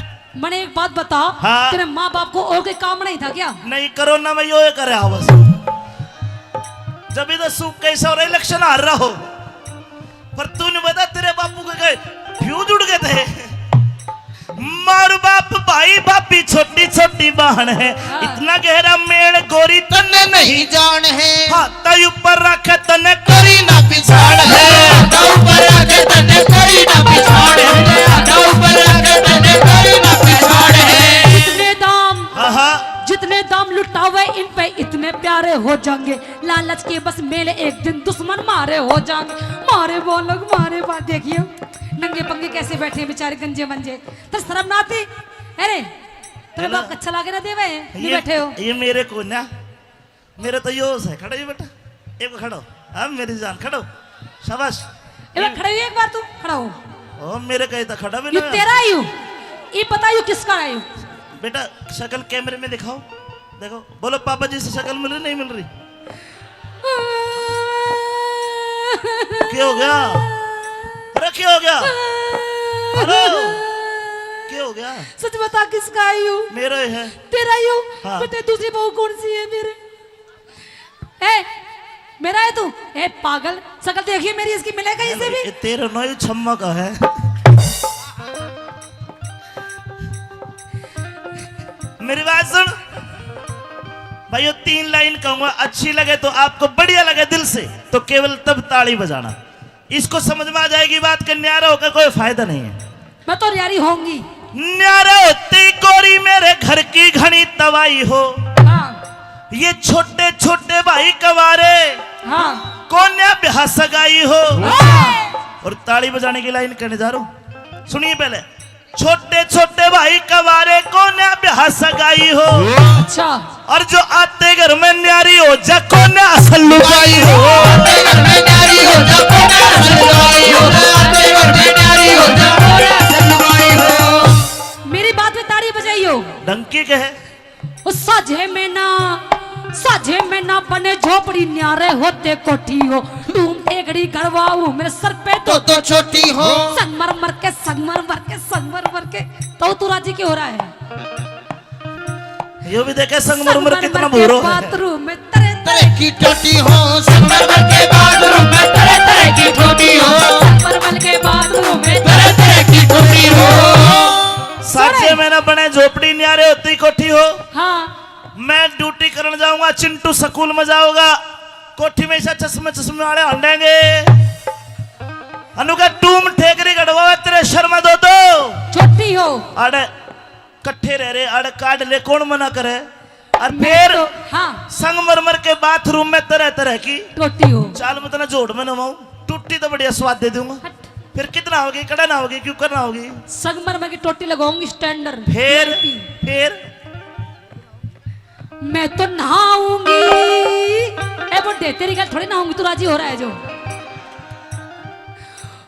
मने एक बात बता, हाँ। तेरे माँ बाप को और कोई काम नहीं था क्या? नहीं, कोरोना में यो ये करे आवस। जब इधर सूख कैसा हो रहा, इलेक्शन हार रहा हो। पर तूने बता, तेरे बापू के कहे फ्यूज उड़ गए थे। मार बाप, भाई भाभी, छोटी छोटी बहन है। हाँ। इतना गहरा मेल गोरी तन्ने नहीं जान है। हाथा ऊपर रख तन्ने करी ना पिछाड़ है। हाथा ऊपर रख तन्ने करी ना पिछाड़ है। हाथा ऊपर रख तन्ने करी ना पिछाड़ है। जितने दाम, हाँ, हाँ। जितने दाम लुटावे इन पे इतने प्यारे हो जाएंगे। लालच के बस मेले एक दिन दुश्मन मारे हो जाएंगे। मारे बालक, मारे बात, देखिए नंगे पंगे कैसे बैठे हैं बेचारे गंजे मंजे। तर शर्म ना आती? अरे, तेरे बाप अच्छा लागे ना देवे, नहीं ये, बैठे हो। ये मेरे को ना, मेरे तो यो है, खड़ा ही बेटा, एक खड़ा हो। हाँ, मेरी जान, खड़ा हो। शाबाश। ए, खड़ा हो, एक बार तू खड़ा हो। ओ, मेरे कहे तो खड़ा भी ये ना। तेरा ही हूँ। ये बताइयो किसका है? बेटा, शक्ल कैमरे में दिखाओ। देखो, बोलो, पापा जी से शक्ल मिल रही, नहीं मिल रही? क्या हो गया? अरे, क्या हो गया? अरे, क्या हो गया? सच बता, किसका आई हूँ? मेरा ही है। तेरा ही हूँ? हाँ। बेटे, दूसरी बहू कौन सी है मेरे? ए, मेरा है तू? ए, पागल, शक्ल देखिए मेरी, इसकी मिले कहीं से भी? ये तेरा ना, ये छम्मा का है। मेरी बात सुन भाइयों, तीन लाइन कहूंगा, अच्छी लगे तो आपको, बढ़िया लगे दिल से, तो केवल तब ताली बजाना। इसको समझ में आ जाएगी बात कि न्यारा होकर कोई फायदा नहीं है। मैं तो न्यारी होंगी। न्यारे होते ही गोरी मेरे घर की घणी तबाही हो। हाँ। ये छोटे छोटे भाई कवारे हाँ। कोन्या ब्याह सगाई हो। हाँ। और ताली बजाने की लाइन कहने जा रहा हूँ, सुनिए पहले। छोटे छोटे भाई कवारे कोन्या ब्याह सगाई हो। अच्छा। और जो आते घर में न्यारी हो जा कोन्या असल लुगाई हो। आते घर में न्यारी हो जा कोन्या असल लुगाई हो। आते घर में न्यारी हो जा कोन्या असल लुगाई हो। मेरी बात में ताड़ी बजाइयो। डंकी के है। ओ साझे में ना, साझे में ना बने झोपड़ी, न्यारे होते कोठी हो। टूम टेकड़ी गड़वाऊ मेरे सर पे तो, तो, तो छोटी हो। संगमरमर के, संगमरमर के, संगमरमर के। तो तू राजी क्यों हो रहा है? यो भी देखे संगमरमर कितना संगमरमर के भूरो है। बाथरूम में तरह तरह की टोटी हो। संगमरमर के बाथरूम में तरह तरह की टोटी हो। संगमरमर के बाथरूम में तरह तरह की टोटी हो। साझे में ना बने झोपड़ी, न्यारे होती कोठी हो। हाँ। मैं ड्यूटी करने जाऊंगा, चिंटू स्कूल में जाओगा, कोठी में ऐसा चश्मे चश्मे वाले हंडेंगे। अनु का टूम ठेकरी गड़वा तेरे शर्मा दो दो। छोटी हो। अरे कट्ठे रह रहे, अड़ काट ले, कौन मना करे? और मैं फिर तो, हाँ। संगमरमर के बाथरूम में तरह तरह की टोटी हो। चाल मैं तना जोड़ में नवाऊं, टूटी तो बढ़िया स्वाद दे दूंगा। हट। फिर कितना होगी, कड़ा ना होगी, क्यों करना होगी? संगमरमर की टोटी लगाऊंगी स्टैंडर्ड। फिर, वीआईपी। फिर मैं तो नहाऊंगी। ए बुड्ढे, तेरी गल थोड़ी नहाऊंगी, तू राजी हो रहा है जो।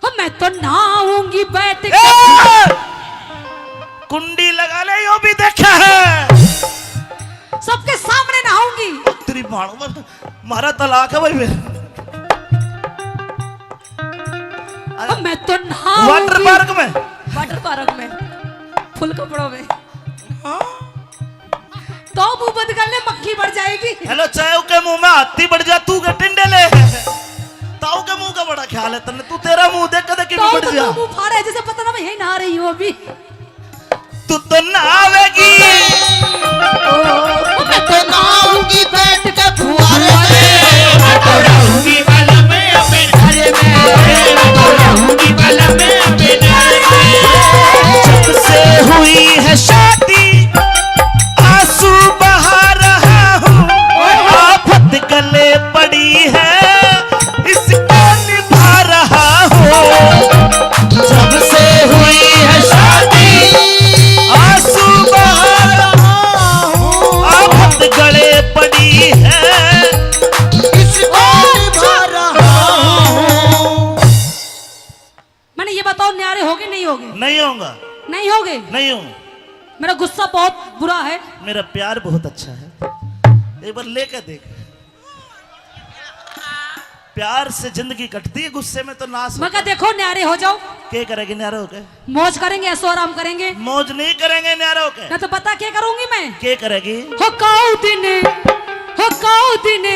ओ, मैं तो नहाऊंगी बैठ के। ए! कुंडी लगा ले, यो भी देखा है। सबके सामने नहाऊंगी। तेरी मारो मत, मारा तलाक है भाई मेरा। ओ, मैं तो नहाऊंगी। वाटर पार्क में? वाटर पार्क में फुल कपड़ों में। हाँ। तो मुंह बंद कर ले, मक्खी बढ़ जाएगी। हेलो, चाहे के मुंह में हाथी बढ़ जा, तू के टिंडे ले। ताऊ के मुंह का बड़ा ख्याल है तन्ने, तू तेरा मुंह देख के तो बढ़ जा। मुंह फाड़ा है, जैसे पता ना मैं यही नहा रही हूँ अभी। तू तो नहावेगी। ओ, मैं तो नहाऊंगी बैठ के फुहारे में। मैं तो रहूंगी बलम अपने घर में। मैं तो रहूंगी बलम अपने घर में। जब से हुई है शादी, आंसू बहा रहा हूँ, आफत गले पड़ी है, इसको निभा रहा हूँ। जब से हुई है शादी, आंसू बहा रहा हूँ, आफत गले पड़ी है, इसको निभा रहा हूँ। मैंने ये बताओ, न्यारे होगे, नहीं होगे? नहीं होगा। नहीं होगे? नहीं हूँ। मेरा गुस्सा बहुत बुरा है। मेरा प्यार बहुत अच्छा है, एक बार लेकर देख। प्यार से जिंदगी कटती है, गुस्से में तो नाश होता है। मगर देखो, न्यारे हो जाओ। के करेगी न्यारे होके? मौज करेंगे, ऐशो आराम करेंगे। मौज नहीं करेंगे न्यारे होके। मैं तो पता क्या करूंगी मैं? के करेगी? हो काऊ दिन, हो काऊ दिन,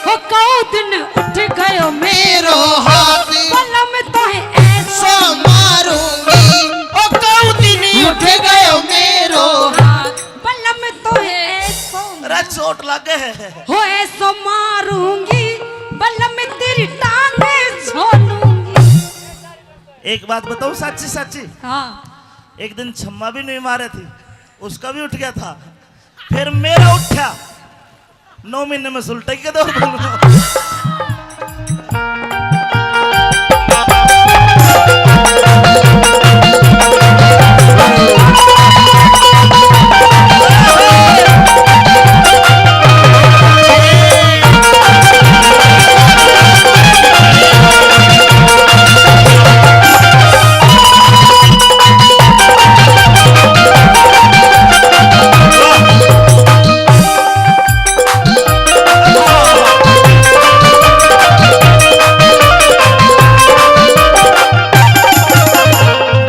हो काऊ दिन उठ गयो मेरो हाथ। बलम तो है ऐशो मारूंगी। ओ काऊ दिन उठ गयो मेरो हाथ। बलम तो है ऐशो। अरे चोट लगे है। हो ऐशो मारूंगी, बलम तेरी टांगे छोलूंगी। एक बात बताऊं, साची साची? हाँ। एक दिन छम्मा भी नहीं मारे थी, उसका भी उठ गया था, फिर मेरा उठा। नौ महीने में सुलटेगी के दौर बोलूंगा।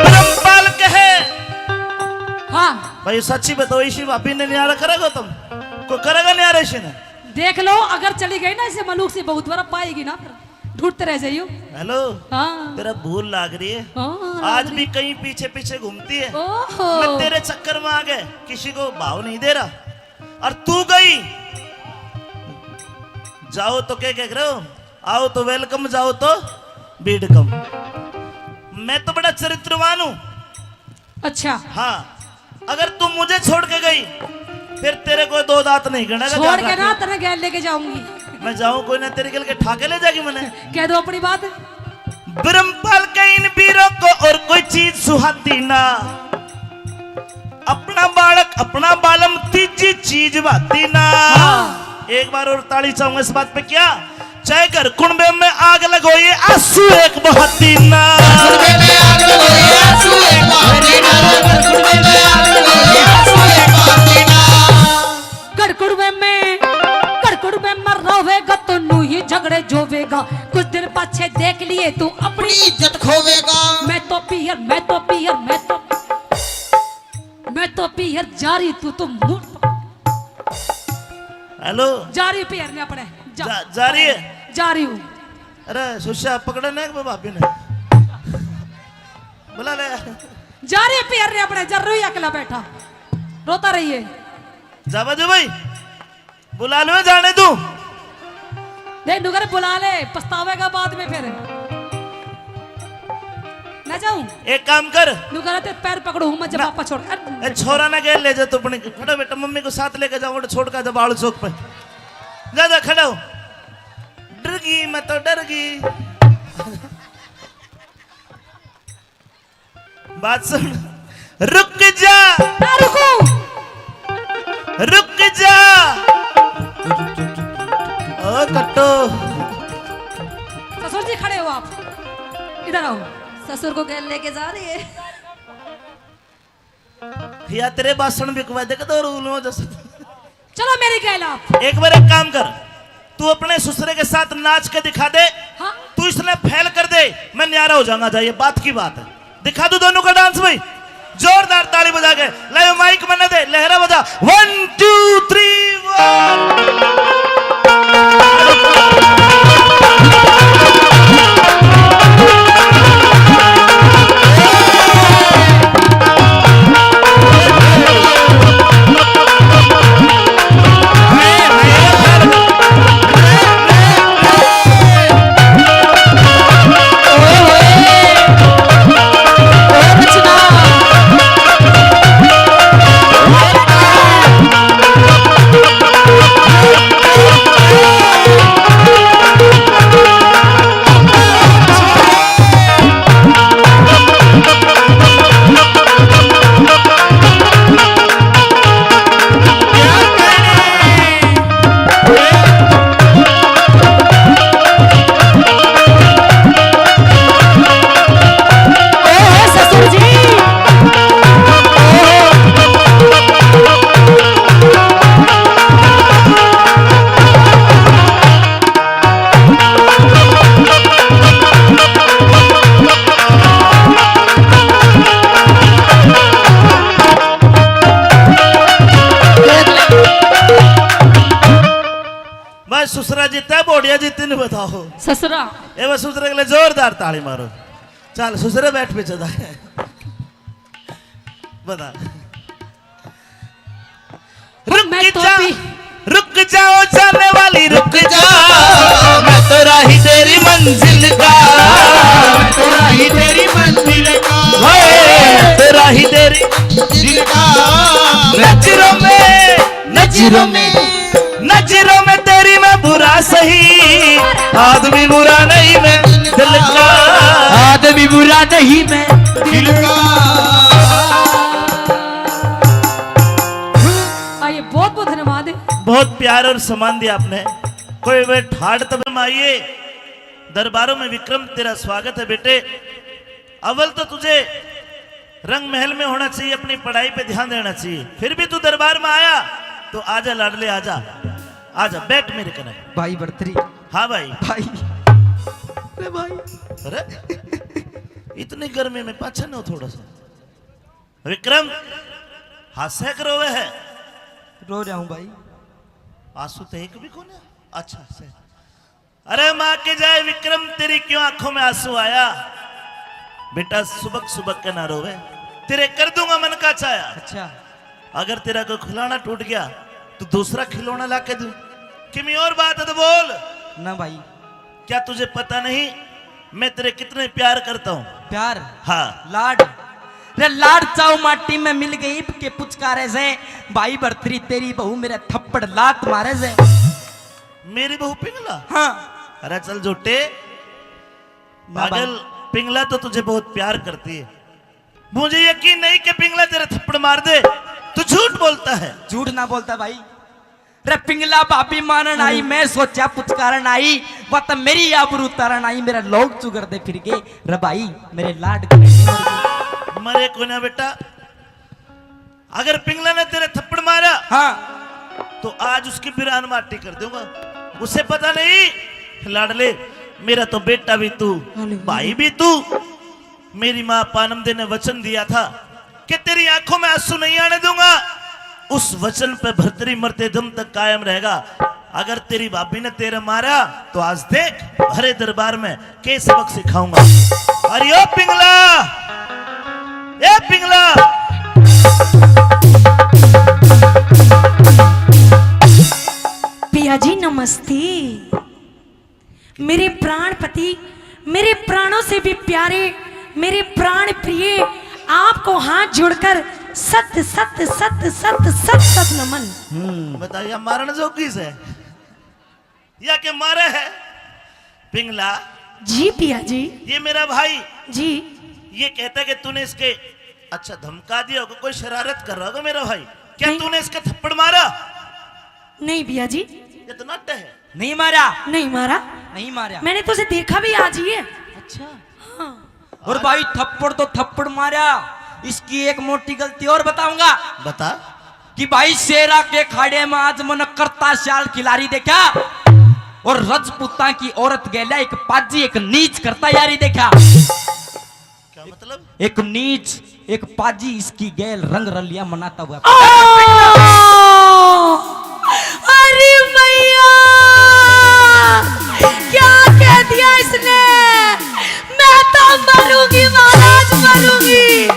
ब्रह्मपाल कहे। हाँ। भाई, सच्ची बताओ, इसी भाभी ने न्यारा करेगा तुम? को करेगा न्यारा इसी ने? देख लो, अगर चली गई ना इसे मलूक से, बहुत बड़ा पाएगी ना, फिर ढूंढते रह जाइयो। हेलो। हाँ। तेरा भूल लाग रही है। हाँ, आज भी कहीं पीछे पीछे घूमती है। ओहो। मैं तेरे चक्कर में आ गए, किसी को भाव नहीं दे रहा। और तू गई, जाओ तो क्या कह रहे हो, आओ तो वेलकम, जाओ तो बीडकम। मैं तो बड़ा चरित्रवान हूं। अच्छा। हाँ, अगर तू मुझे छोड़ के गई, फिर तेरे को दो दांत नहीं गिणेगा, छोड़ ध्यान के ना रखना। तेरे गैल लेके जाऊंगी। मैं जाऊं कोई ना, तेरे गैल के ठाके ले जाएगी मैंने। कह दो अपनी बात। ब्रह्मपाल के इन वीरों को और कोई चीज सुहाती ना, अपना बालक अपना बालम तीजी चीज भाती ना। हाँ। एक बार और ताली चाहूंगा इस बात पे, क्या? चाहे घर कुणबे में आग लगो, ये आंसू एक बहाती ना। घर कुणबे में आग लगो, ये आंसू एक बहाती ना। घर कुणबे में आग लगो, ये आंसू एक बहाती ना। घर कुणबे में, घर कुणबे में रोवेगा तो नू ही झगड़े जोवेगा। कुछ दिन पाछे देख लिए तू अपनी अपनी इज्जत खोवेगा। मैं तो पीहर, मैं तो पीहर, मैं तो, मैं तो पीहर जा रही, तू तो मुड़। हेलो। जा रही पीहर ने अपने। जा, जा, जा रही है? जा रही हूँ। अरे सुस्या पकड़े ना एक बार भाभी ने। बुला ले। जा रही पीहर ने अपने, जा रही अकेला बैठा। रोता रहिए। जा बाजू भाई। बुला लो, जाने तू। देख, नुकर बुला ले, पछतावेगा बाद में फिर। ना जाऊं? एक काम कर। नुकर ते पैर पकड़ू, मैं जब ना। वापस छोड़। अरे, ए, छोरा ना गैल ले जा तू अपने। खड़ा बेटा, मम्मी को साथ लेके जाओ, छोड़ का जब आलू चौक पे। जा, जा, खड़ा हो। डर गई, मैं तो डर गई। बात सुन, रुक जा। ना रुकूं। रुक जा। ओ कट्टो। ससुर जी खड़े हो आप, इधर आओ। ससुर को गैल लेके जा रही है। या तेरे बासण बिकवा दे, कदों रूल हो जस। चलो मेरी गैल आप। एक बार एक काम कर, तू अपने ससुरे के साथ नाच के दिखा दे। हाँ। तू इसने फेल कर दे, मैं न्यारा हो जाऊंगा। जाइए, बात की बात है। दिखा दो दोनों का डांस भाई, जोरदार ताली बजा के। ले माइक मन्ने दे, लहरा बजा। One two three one। बस ससुरा जीता, बोडिया जीती, नहीं बताओ। ससुरा। ए बस ससुरे के लिए जोरदार ताली मारो। चल ससुरे, बैठ पीछे जा। बता। रुक मैं तो जा, पी- रुक जाओ जाने वाली, रुक जा। मैं तो राही तेरी मंजिल का। मैं तो राही तेरी मंजिल का। ओए, मैं तो राही तेरी मंजिल का। नजरों में, नजरों में, नजरों में तेरी मैं बुरा सही, आदमी बुरा नहीं मैं दिल का। आदमी बुरा नहीं मैं दिल का। आइए, बहुत बहुत धन्यवाद है। बहुत प्यार और सम्मान दिया आपने। कोई वे ठाड़ तब में आइए, दरबारों में विक्रम, तेरा स्वागत है बेटे। अव्वल तो तुझे रंग महल में होना चाहिए, अपनी पढ़ाई पे ध्यान देना चाहिए, फिर भी तू दरबार में आया तो आजा लाडले, आजा, आजा, बैठ मेरे कने। भाई बर्तरी। हाँ भाई। भाई। अरे भाई। अरे, इतनी गर्मी में पाछे ना हो थोड़ा सा। विक्रम, हास्य के रोवे है? रो रहा हूँ भाई। आंसू तो एक भी कोन्या। अच्छा से। अरे माँ के जाए विक्रम, तेरी क्यों आंखों में आंसू आया? बेटा, सुबक सुबक के ना रोवे, तेरे कर दूंगा मन का चाया। अच्छा। अगर तेरा कोई खिलौना टूट गया तो दूसरा खिलौना ला के दूं। किमी और बात है तो बोल। ना भाई। क्या तुझे पता नहीं मैं तेरे कितने प्यार करता हूँ? प्यार? हाँ। लाड? रे लाड़ चाऊ माटी में मिल गई इब के पुचकारे से। भाई भरतरी तेरी बहू मेरे थप्पड़ लात मारे से। मेरी बहू पिंगला? हाँ। अरे चल झूठे। ना भाई। पागल, पिंगला तो तुझे बहुत प्यार करती है। मुझे यकीन नहीं कि पिंगला तेरे थप्पड़ मार दे। तू झूठ बोलता है। झूठ ना बोलता भाई। रे पिंगला भाभी मानन आई, मैं सोचा पुचकारन आई, वह तो मेरी आबरू तारन आई, मेरा लोग चुगरदे फिर गए। रे भाई, मेरे लाड के मरे कोन्या बेटा। अगर पिंगला ने तेरे थप्पड़ मारा, हाँ। तो आज उसकी बिरान माटी कर दूंगा। उसे पता नहीं, लाडले, मेरा तो बेटा भी तू, भाई भी तू। मेरी माँ पानम दे ने वचन दिया था कि तेरी आंखों में आंसू नहीं आने दूंगा। उस वचन पे भरतरी मरते दम तक कायम रहेगा। अगर तेरी भाभी ने तेरे मारा, तो आज देख, भरे दरबार में के सबक सिखाऊंगा। अरे ओ पिंगला, ए पिंगला। पिया जी नमस्ते। मेरे प्राणपति, मेरे प्राणों से भी प्यारे, मेरे प्राण प्रिय, आपको हाथ जोड़कर सत सत सत सत सत सत नमन। बताइए, मारण जोगी से या के मारे है? पिंगला। जी पिया जी। ये मेरा भाई। जी। ये कहता कि तूने इसके, अच्छा, धमका दिया होगा, कोई शरारत कर रहा होगा मेरा भाई। क्या नहीं। तूने इसके थप्पड़ मारा? नहीं पिया जी। ये तो नट है। नहीं मारा। नहीं मारा। नहीं मारा। मैंने तो उसे देखा भी आज ही है। अच्छा। हाँ। और भाई थप्पड़ तो थप्पड़ मारा, इसकी एक मोटी गलती और बताऊंगा। बता। कि भाई शेरा के खाड़े में आज मन करता सियाल खिलारी देखा और रजपूतां की औरत गेल्या एक पाजी एक नीच करता यारी देखा। क्या मतलब? एक नीच, एक पाजी इसकी गैल रंग रलिया मनाता हुआ। ओ! अरे मैया, क्या कह दिया इसने? मैं तो मरूंगी महाराज, मरूंगी,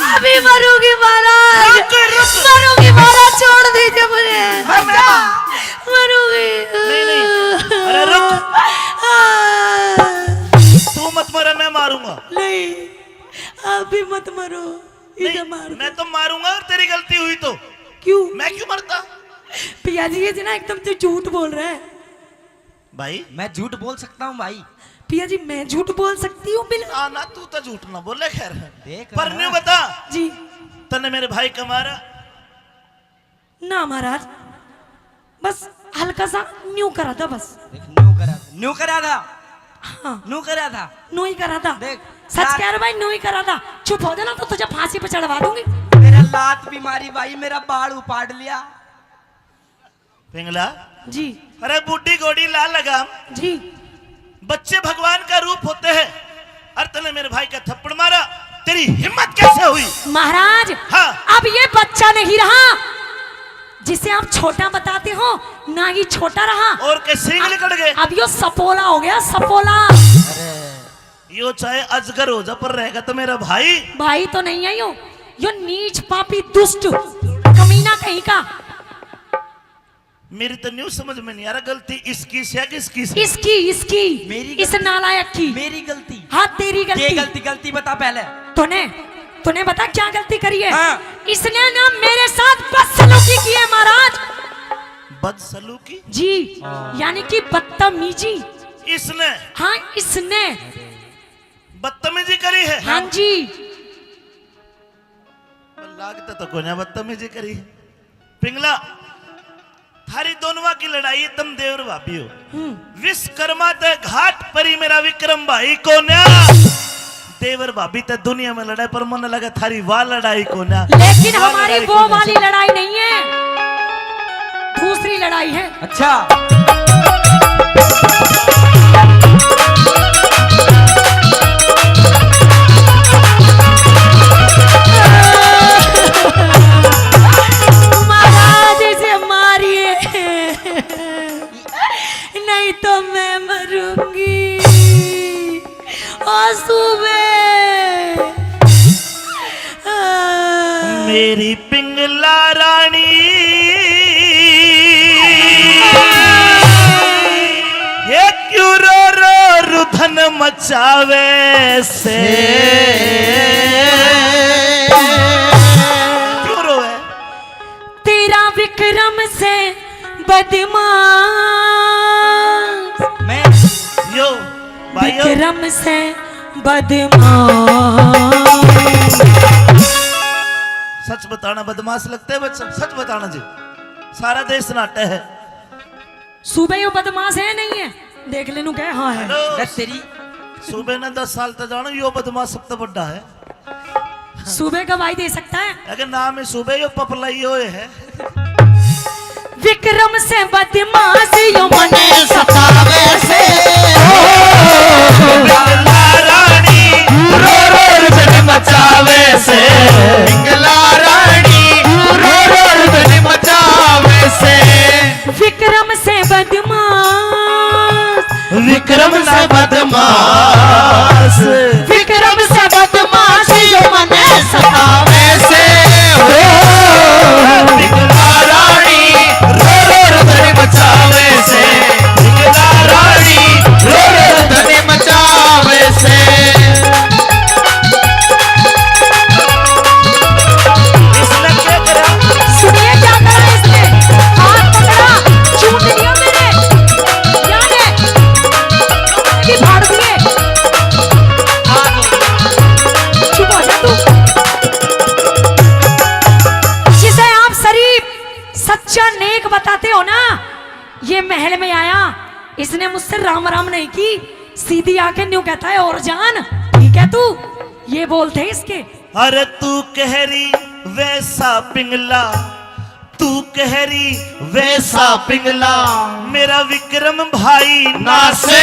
अभी मरूंगी महाराज, रुक, रुक। मरूंगी महाराज, छोड़ दीजिए मुझे। मर, मर। मरूंगी। नहीं, नहीं। अरे रुक। हाँ। तू मत मरे, मैं मारूंगा। नहीं, आप भी मत मरो। नहीं, इसे मार दो। मैं तो मारूंगा अगर तेरी गलती हुई तो। क्यों? मैं क्यों मरता? पिया जी, ये ना एकदम से झूठ बोल रहा है। भाई। मैं झूठ बोल सकता हूँ भाई। पिया जी, मैं झूठ बोल सकती हूँ बिल्कुल। आ ना, तू तो झूठ ना बोले खैर। देख पर ना। न्यू बता। जी। तने मेरे भाई का मारा? ना महाराज, बस हल्का सा न्यू करा था बस। देख, न्यू करा था, न्यू करा था। हाँ। न्यू करा था। न्यू ही करा था। देख, सच यार। कह रहा भाई, न्यू ही करा था। चुप हो जाना तो तुझे फांसी पे चढ़वा दूंगी। मेरा लात भी मारी भाई, मेरा बाल उपाड़ लिया। पिंगला। जी। अरे बूढ़ी घोड़ी ला लगाम। जी। बच्चे भगवान का रूप होते हैं। और तने मेरे भाई का थप्पड़ मारा, तेरी हिम्मत कैसे हुई? महाराज, हाँ। अब ये बच्चा नहीं रहा जिसे आप छोटा बताते हो, ना ही छोटा रहा। और के सींग निकल गए। अब यो सपोला हो गया, सपोला। यो चाहे अजगर हो जा, पर रहेगा तो मेरा भाई। भाई तो नहीं है यो, यो नीच पापी दुष्ट कमीना कहीं का। मेरी तो न्यू समझ में नहीं आ रहा, गलती इसकी से या किसकी से? इसकी, इसकी। मेरी इस गलती? नालायक की। मेरी गलती? हाँ, तेरी गलती। गलती, गलती बता पहले। तूने, तूने बता क्या गलती करी है? हाँ। इसने ना मेरे साथ बदसलूकी की है महाराज। बदसलूकी? जी, हाँ। यानी कि बदतमीजी। इसने? हाँ, इसने। बदतमीजी करी है? हाँ जी। लागता तो कोन्या बदतमीजी करी। पिंगला, थारी दोनवा की लड़ाई है, तुम देवर भाभी हो। हम्म। विश्वकर्मा ते घाट परी मेरा विक्रम भाई कोन्या। देवर भाभी ते दुनिया में लड़ाई, पर मन लगे थारी वाह लड़ाई कोन्या। लेकिन वाह हमारी लड़ाई वो कोन्या। वाली लड़ाई नहीं है, दूसरी लड़ाई है। अच्छा। महाराज, इसे मारिए, नहीं तो मैं मरूंगी। आंसू में। मेरी पिंगला रानी, ये क्यों रो रो रुधन मचावे से? तेरा विक्रम से बदमाश, मैं यो भाइयों, विक्रम से बदमाश। सच बताना बदमाश लगते हैं बच्चों, सच बताना जी, सारा देश नाट्य है। सूबे यो बदमाश है, नहीं है? देख ले नू कह, हाँ है। हेलो। दस तेरी। सूबे ने दस साल तक जानो, यो बदमाश सबसे बड़ा है। सूबे गवाही दे सकता है। अगर नाम है सूबे, यो पपला यो है। विक्रम से बदमाश यो मने सतावे से। बिमला रानी रो रो रुदन मचावे से। बिमला रानी रो रो रुदन मचावे से। विक्रम से बदमाश, विक्रम से बदमाश, विक्रम से बदमाश यो मने सतावे से। हो, बिमला रानी रो रो रुदन मचावे से। बिमला रानी रो रो रुदन मचावे से। इसने क्या करा? सुनिए क्या करा इसने? हाथ पकड़ा, चूम लिया मेरे। याद है? कि फाड़ दिए। चुप हो जा तू। जिसे आप शरीफ, सच्चा, नेक बताते हो ना, ये महल में आया, इसने मुझसे राम राम नहीं की, सीधी आके न्यू कहता है, "और जान, ठीक है तू?" ये बोलते हैं इसके। अरे तू कह रही वैसा पिंगला, तू कह रही वैसा पिंगला, मेरा विक्रम भाई ना से।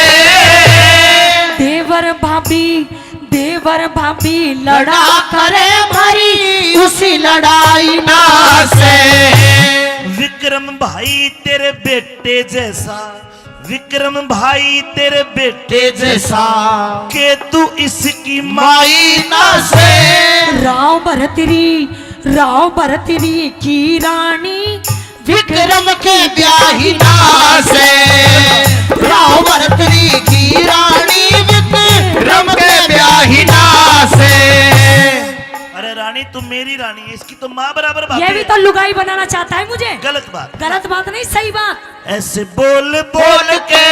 देवर भाभी, देवर भाभी लड़ा करे भारी, उसी लड़ाई ना से। विक्रम भाई तेरे बेटे जैसा, विक्रम भाई तेरे बेटे जैसा, के तू इसकी माई ना से। राव भरतरी, राव भरतरी की रानी, विक्रम के ब्याही ना से। राव भरतरी की रानी, विक्रम के ब्याही ना से। अरे रानी, तू मेरी रानी है, इसकी तो माँ बराबर भाभी है। ये भी तो लुगाई बनाना चाहता है मुझे। गलत बात। गलत बात नहीं, सही बात। ऐसे बोल बोल के,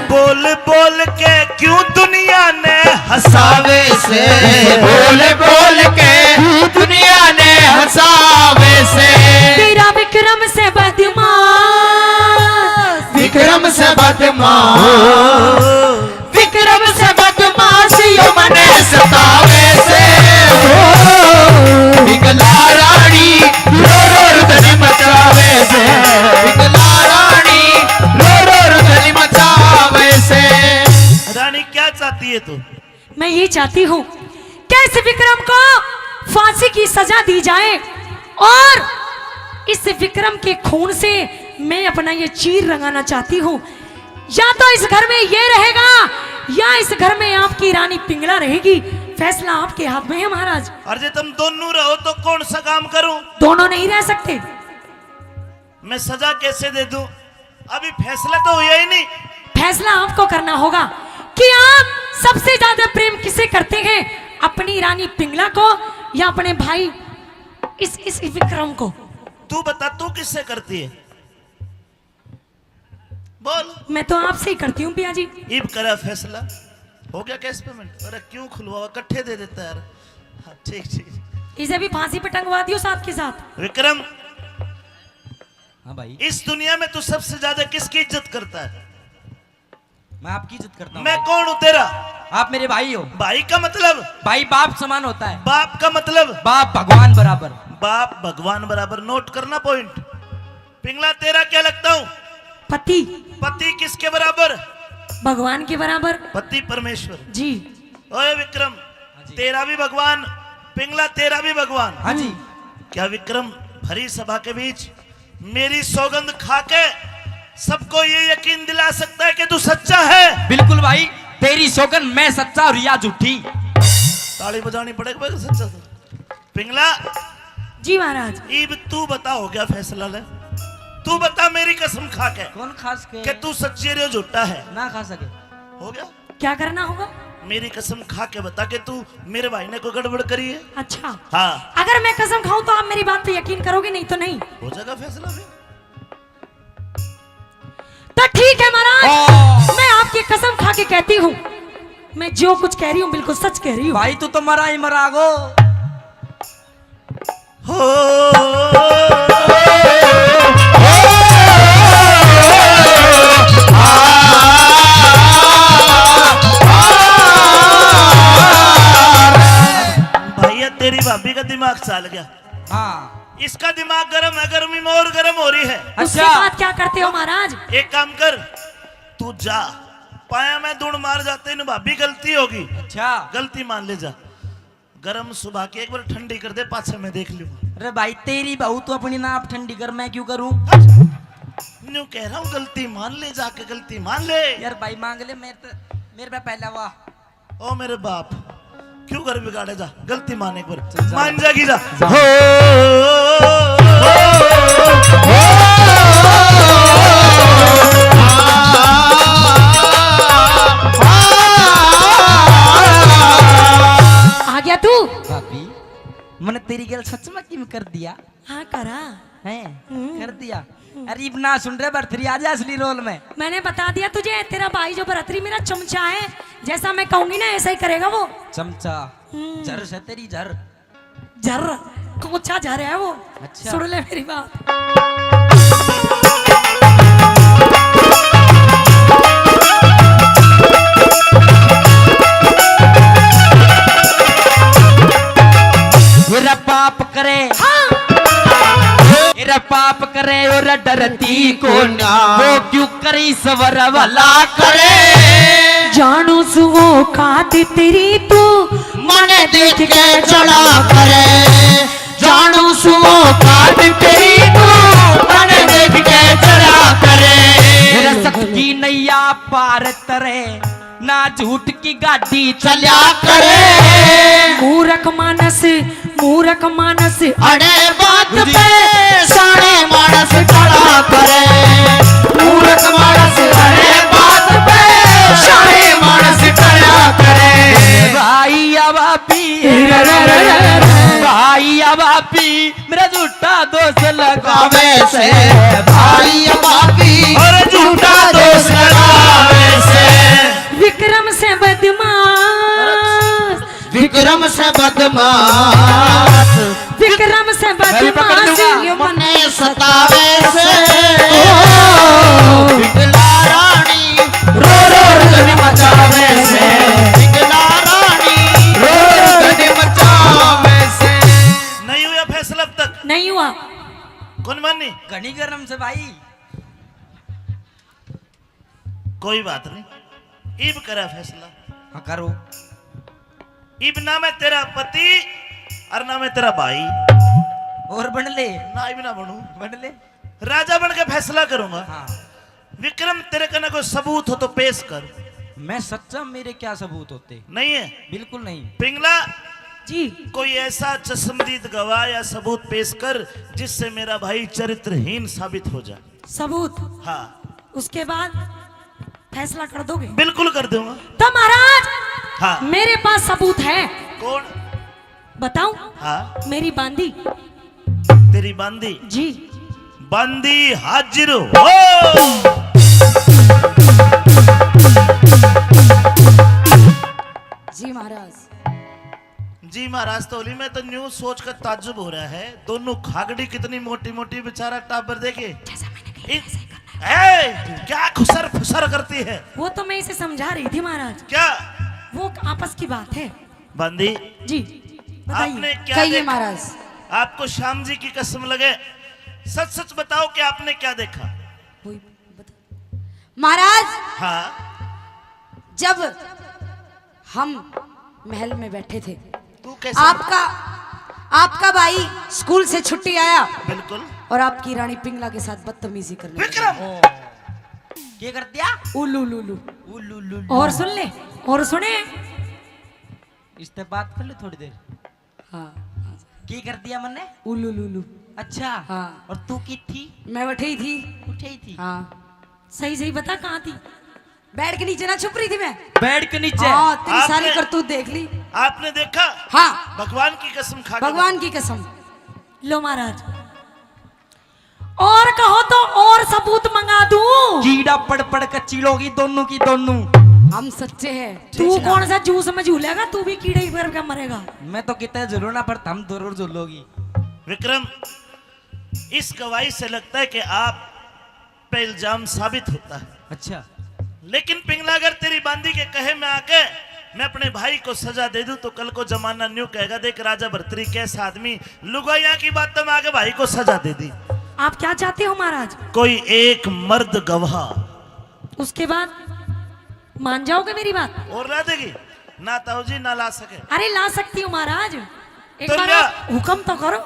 बोल बोल के क्यों दुनिया ने हंसावे से। बोल बोल के क्यों दुनिया ने हंसावे से। तेरा विक्रम से बदमाश, विक्रम से बदमाश, विक्रम से बदमाश यो मने सतावे से। हो, पिंगला रानी रो रो रुदन मचावे से। पिंगला रानी रो रो रुदन मचावे से। रानी, क्या चाहती है तू? मैं ये चाहती हूँ कि इस विक्रम को फांसी की सजा दी जाए और इस विक्रम के खून से मैं अपना ये चीर रंगाना चाहती हूँ। या तो इस घर में ये रहेगा या इस घर में आपकी रानी पिंगला रहेगी। फैसला आपके हाथ में है महाराज। और जे तुम दोनों रहो तो कौन सा काम करूं? दोनों नहीं रह सकते। मैं सजा कैसे दे दूं? अभी फैसला तो हुआ ही नहीं। फैसला आपको करना होगा कि आप सबसे ज्यादा प्रेम किसे करते हैं, अपनी रानी पिंगला को या अपने भाई इस, इस विक्रम को। तू बता, तू किससे करती है? बोल। मैं तो आपसे ही करती हूँ पिया जी। इब करा फैसला। हो गया cash payment? अरे क्यों खुलवावा, इकट्ठे दे देता यार। हाँ, ठीक, ठीक। इसे भी फांसी पे टंगवा दियो साथ के साथ। विक्रम, हाँ भाई। इस दुनिया में तू सबसे ज्यादा किसकी इज्जत करता है? मैं आपकी इज्जत करता हूँ मैं भाई। कौन हूँ तेरा? आप मेरे भाई हो। भाई का मतलब? भाई बाप समान होता है। बाप का मतलब? बाप भगवान बराबर। बाप भगवान बराबर, note करना point। पिंगला, तेरा क्या लगता हूँ? पति। पति किसके बराबर? भगवान के बराबर। पति परमेश्वर। जी। ओए विक्रम, हाँ जी। तेरा भी भगवान, पिंगला तेरा भी भगवान। हाँ जी। क्या विक्रम भरी सभा के बीच मेरी सौगंध खा के सबको ये यकीन दिला सकता है कि तू सच्चा है? बिल्कुल भाई, तेरी सौगंध मैं सच्चा और या झूठी। ताली बजानी पड़ेगी भाई, सच्चा तो। पिंगला। जी महाराज। इब तू बता, हो गया फैसला ले। तू बता मेरी कसम खा के कौन खास के? कि तू सच्ची रे झूठा है। ना खा सके। हो गया? क्या करना होगा? मेरी कसम खा के बता के तू मेरे भाई ने कोई गड़बड़ करी है? अच्छा। हाँ। अगर मैं कसम खाऊं तो आप मेरी बात पे यकीन करोगे, नहीं तो नहीं। हो जाएगा फैसला फिर। तो ठीक है महाराज, मैं आपकी कसम खा के कहती हूँ, मैं जो कुछ कह रही हूँ बिल्कुल सच कह रही हूँ। भाई तू तो मरा ही मरा गो। हो। भैया तेरी भाभी का दिमाग चल गया। हाँ। इसका दिमाग गर्म है, गर्मी में और गर्म हो रही है। उसके अच्छा। बाद क्या करते हो महाराज? एक काम कर, तू जा, पाया में धूल मार जाते इन भाभी, गलती होगी। अच्छा। गलती मान ले जा। गरम सुबह के एक बार ठंडी कर दे, पाछे मैं देख लूंगा। अरे भाई, तेरी बहू तो अपनी नाप ठंडी कर, मैं क्यों करूं? न्यू कह रहा हूँ, गलती मान ले जाके, गलती मान ले। यार भाई, मांग ले, मेरे तो, मेरे पे पहला वाह। ओ मेरे बाप, क्यों घर बिगाड़े जा, गलती मान एक बार, चल जा। मान जागी जा। जा। हो। आ गया तू? भाभी, मैंने तेरी गल सच में किम कर दिया? हाँ, करा। हैं? हम्म। कर दिया। अरे, इब ना सुन रहे, भरथरी आ जा असली रोल में। मैंने बता दिया तुझे, तेरा भाई जो भरथरी मेरा चमचा है, जैसा मैं कहूंगी ना, ऐसा ही करेगा वो। चमचा। हम्म। झर से तेरी झर। झर, कोचा झर है वो। अच्छा। सुन ले मेरी बात। मेरा पाप करे। हाँ। मेरा पाप करे और डरती कोना। वो क्यों करी सबर वाला करे। जानू सु औकात तेरी तू। मन देख के चढ़ा करे। जानू सु औकात तेरी तू। मन देख के चढ़ा करे। मेरा सत की नैया पार तरे। ना झूठ की गाड़ी चल्या करे। मूरख मानस, मूरख मानस। अड़े बात पे शाणे मानस खड़ा करे। मूरख मानस अड़े बात पे शाणे मानस खड़ा करे। भाई या भाभी, भाई या भाभी, मेरा झूठा दोष लगावे से। भाई या भाभी, और झूठा दोष लगावे से। विक्रम से बदमाश, विक्रम से बदमाश, विक्रम से मैं भी पकड़ बदमाश लूंगा। ये मने सतावे से। ओ, बिगला रानी रो रो गगन मचावे से। बिगला रानी रो रो गगन मचावे से। नहीं हुआ फैसला अब तक? नहीं हुआ। कौन मानी? घनी गरम से भाई। कोई बात नहीं, इब करा फैसला। हाँ, करो। इब ना मैं तेरा पति और ना मैं तेरा भाई। और बन ले। ना, इब ना बनू। बन ले। राजा बन के फैसला करूंगा। हाँ। विक्रम, तेरे कने कोई सबूत हो तो पेश कर। मैं सच्चा, मेरे क्या सबूत होते? नहीं है? बिल्कुल नहीं। पिंगला जी। कोई ऐसा चश्मदीद गवाह या सबूत पेश कर जिससे मेरा भाई चरित्रहीन साबित हो जाए। सबूत? हाँ। उसके बाद फैसला कर दोगे? बिल्कुल कर दूंगा। तो महाराज, हाँ। मेरे पास सबूत है। कौन? बताऊं? हाँ। मेरी बांदी। तेरी बांदी? जी। बांदी हाजिर हो। जी महाराज। जी महाराज, तो होली में तो न्यू सोच कर ताज्जुब हो रहा है, दोनों खागड़ी कितनी मोटी मोटी, बेचारा टाबर देखे। जैसा मैंने कहा, इन-, ऐसा ही करना है। ए, क्या खुसर फुसर करती है? वो तो मैं इसे समझा रही थी महाराज। क्या? वो आपस की बात है। बांदी, जी, बताइए। आपने क्या कहिए देखा? महाराज। आपको श्याम जी की कसम लगे, सच सच बताओ कि आपने क्या देखा? वही बता-, महाराज, हाँ। जब हम महल में बैठे थे, तू कैसे? आपका, आपका भाई स्कूल से छुट्टी आया, बिल्कुल। और आपकी रानी पिंगला के साथ बदतमीजी करने लगा। विक्रम! ओ। क्या कर दिया? उलू लू लू। उलू लू लू। और सुन ले, और सुने। इस पे बात कर ले थोड़ी देर। हाँ। की कर दिया मन्ने? उलू लू लू। अच्छा। हाँ। और तू की थी? मैं उठे ही थी। उठे ही थी? हाँ। सही सही बता, कहाँ थी? बेड के नीचे ना छुप रही थी मैं। बेड के नीचे? हाँ, तेरी सारी आपने करतूत देख ली। आपने देखा? हाँ। भगवान की कसम खा के भगवान की कसम। लो महाराज, और कहो तो और सबूत मंगा दूं। कीड़ा पड़ पड़ के चीलोगी दोनों की दोनों। हम सच्चे हैं। तू कौन सा जूस में झूलेगा, तू भी कीड़े ही भर के मरेगा। मैं तो कितना झूलू ना, पर तुम जरूर झूलोगी। विक्रम, इस गवाही से लगता है कि आप पे इल्जाम साबित होता है। अच्छा। लेकिन पिंगला, अगर तेरी बांदी के कहे में आके मैं अपने भाई को सजा दे दूं, तो कल को जमाना न्यू कहेगा, "देख राजा भरतरी कैसा आदमी, लुगाइयां की बातों में आके भाई को सजा दे दी।" आप क्या चाहते हो महाराज? कोई एक मर्द गवाह। उसके बाद मान जाओगे मेरी बात? और ला देगी? ना ताऊ जी, ना ला सके। अरे, ला सकती हूँ महाराज। एक तो बार ला। आप हुक्म तो करो,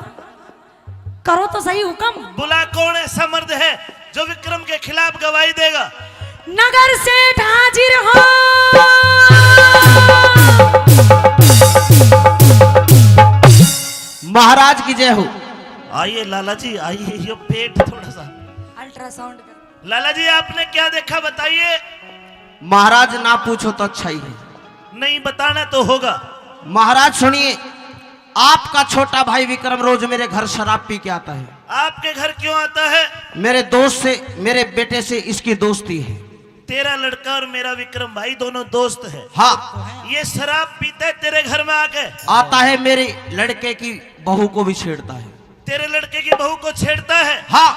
करो तो सही हुक्म। बुला, कौन ऐसा मर्द है जो विक्रम के खिलाफ गवाही देगा? नगर सेठ हाजिर हो। महाराज की जय हो। आइए लाला जी, आइए, ये पेट थोड़ा सा। अल्ट्रासाउंड कर। लाला जी, आपने क्या देखा, बताइए। महाराज, ना पूछो तो अच्छा ही है। नहीं, बताना तो होगा। महाराज सुनिए, आपका छोटा भाई विक्रम रोज मेरे घर शराब पी के आता है। आपके घर क्यों आता है? मेरे दोस्त से, मेरे बेटे से इसकी दोस्ती है। तेरा लड़का और मेरा विक्रम भाई दोनों दोस्त है। हाँ। ये शराब पीता है तेरे घर में आके? आता है, मेरे लड़के की बहू को भी छेड़ता है। तेरे लड़के की बहू को छेड़ता है? हाँ।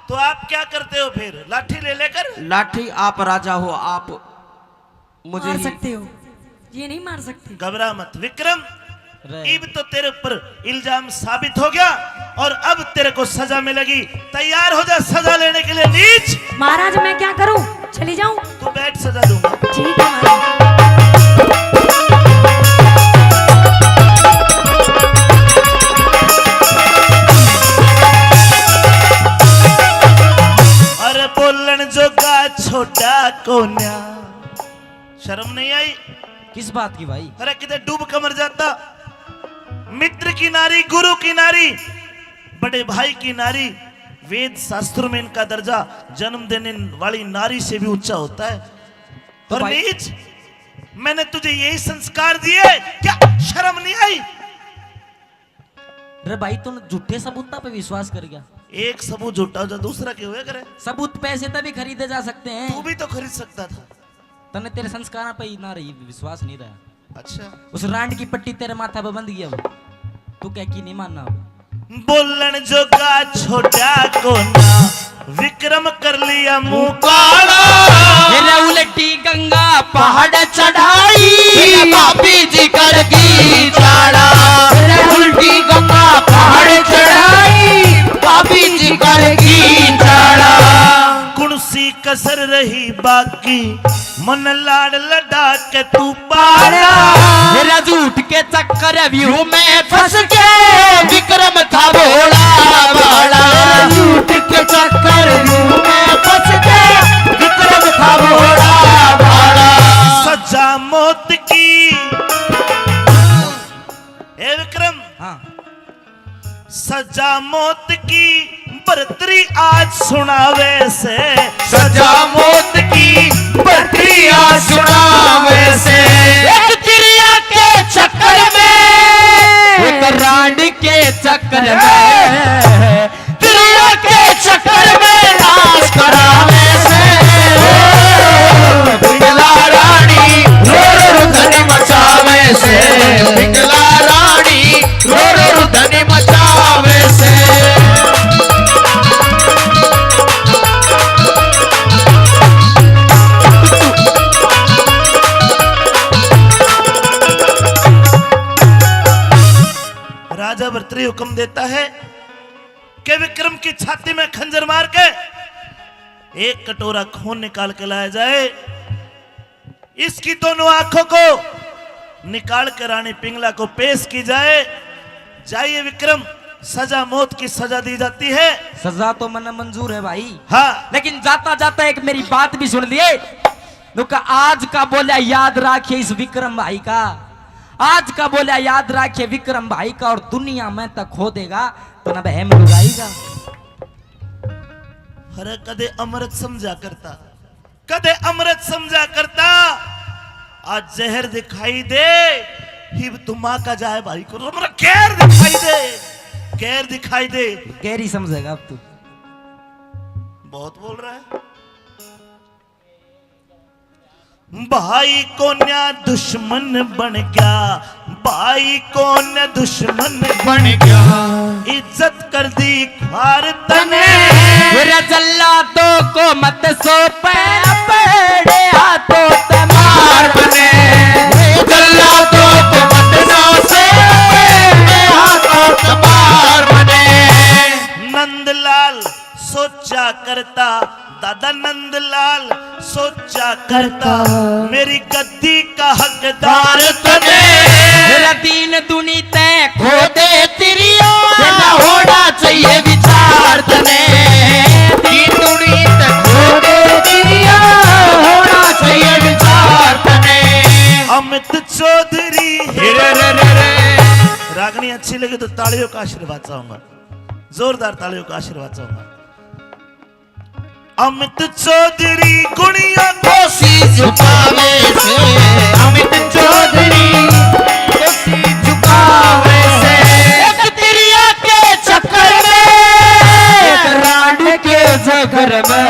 तो आप क्या करते हो फिर, लाठी ले लेकर? लाठी, आप राजा हो, आप मुझे मार ही सकते हो, ये नहीं मार सकते। घबरा मत विक्रम, रे। इब तो तेरे ऊपर इल्जाम साबित हो गया और अब तेरे को सजा मिलेगी। तैयार हो जा सजा लेने के लिए नीच। महाराज, मैं क्या करूं, चली जाऊं? तू बैठ, सजा दूंगा। ठीक है महाराज। अरे बोलन जोगा छोटा कोन्या, शर्म नहीं आई? किस बात की भाई? अरे किते डूब के मर जाता। मित्र की नारी, गुरु की नारी, बड़े भाई की नारी, वेद शास्त्र में इनका दर्जा जन्म देने वाली नारी से भी ऊंचा होता है। तो और भाई नीच, मैंने तुझे यही संस्कार दिए, क्या शर्म नहीं आई? रे भाई, तू झूठे सबूता पे विश्वास कर गया। एक सबूत झूठा हो जा, दूसरा क्यों है करे? सबूत पैसे तभी खरीदे जा सकते हैं। तू भी तो खरीद सकता था। तने तेरे संस्कारों पे ही ना रही, विश्वास नहीं रहा। अच्छा। उस रांड की पट्टी तेरे माथा पे बंध गई अब। तू कह की नहीं मानना अब। बोलन जोगा छोटा कोना, विक्रम कर लिया मुंह काला। मेरा उल्टी गंगा पहाड़ चढ़ाई, मेरा भाभी जी कर गई चाला। मेरा उल्टी गंगा पहाड़ चढ़ाई, भाभी जी कर गई चाला। कौन सी कसर रही बाकी, मन लाड़ लड़ा के तू पाला। मेरा झूठ के चक्कर व्यू में फंस के, विक्रम था भोला भाला। मेरा झूठ के चक्कर व्यू में फंस के, विक्रम था भोला भाला। सजा मौत की, ए विक्रम। हाँ। सजा मौत की बरतरी आज सुनावे से। सजा मौत की बरतरी आज सुनावे से। एक तिरिया के चक्कर में, एक रांड के चक्कर में, तिरिया के चक्कर में नाश करावे से। पिंगला रानी रो रो रो धनी मचावे से। पिंगला रानी रो रो रो धनी मचावे से। राजा भरतरी हुक्म देता है कि विक्रम की छाती में खंजर मार के एक कटोरा खून निकाल के लाया जाए। इसकी दोनों आंखों को निकाल के रानी पिंगला को पेश की जाए। जाइए विक्रम, सजा मौत की सजा दी जाती है। सजा तो मन्ने मंजूर है भाई। हाँ। लेकिन जाता जाता एक मेरी बात भी सुन लिए। नुका आज का बोल्या याद राखिए इस विक्रम भाई का। आज का बोल्या याद राखिए विक्रम भाई का, और दुनिया में तक खो देगा तो ना बहम लुगाई का। अरे कदे अमृत समझा करता। कदे अमृत समझा करता, आज जहर दिखाई दे। हिब तुमा का जाए भाई को, हमरा गैर दिखाई दे, गैर दिखाई दे। गैर ही समझेगा अब तू। बहुत बोल रहा है। भाई कोन्या दुश्मन बन गया, भाई कोन्या दुश्मन बन गया। इज्जत कर दी खार तने। मेरा जल्लादों को मत सौंपे अपने हाथों ते मार बने। जल्लादों को मत सौंपे अपने हाथों ते मार बने। नंदलाल सोचा करता, दादा नंदलाल सोचा करता, मेरी गद्दी का हकदार तने। मेरा दीन दुनी तै खो दे तिरिया, तेरा होना चाहिए विचार तने। दीन दुनी तै खो दे तिरिया, होना चाहिए विचार तने। अमित चौधरी। रे रे रे रे। रागनी अच्छी लगी तो तालियों का आशीर्वाद चाहूंगा, जोरदार तालियों का आशीर्वाद चाहूंगा। अमित चौधरी गुणिया कोसी झुकावे से, अमित चौधरी कोसी झुकावे से। एक तिरिया के चक्कर में, एक रांड के झगड़ में,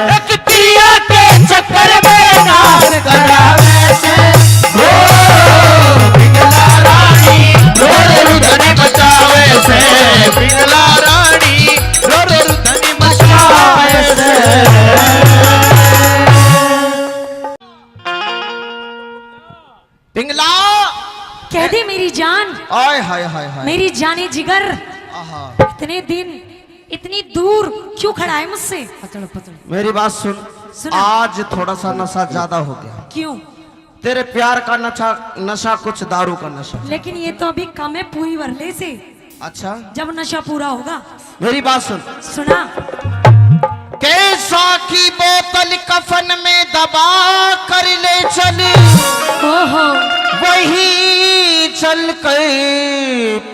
एक तिरिया के चक्कर में नाश करावे से। ओ पिंगला रानी, रोड़े रुदन बचावे से, पिंगला रानी, रोड़े रुदन बचावे से। पिंगला। कह दे मेरी जान। आय हाय हाय हाय। मेरी जाने जिगर। आहा। इतने दिन, इतनी दूर क्यों खड़ा है मुझसे? पतड़, पतड़। मेरी बात सुन। सुना। आज थोड़ा सा नशा ज्यादा हो गया। क्यों? तेरे प्यार का नशा, नशा कुछ दारू का नशा। लेकिन ये तो अभी कम है, पूरी भर ले से। अच्छा। जब नशा पूरा होगा। मेरी बात सुन। सुना। कैसा की बोतल कफन में दबा कर ले चल। ओहो। वही चल कर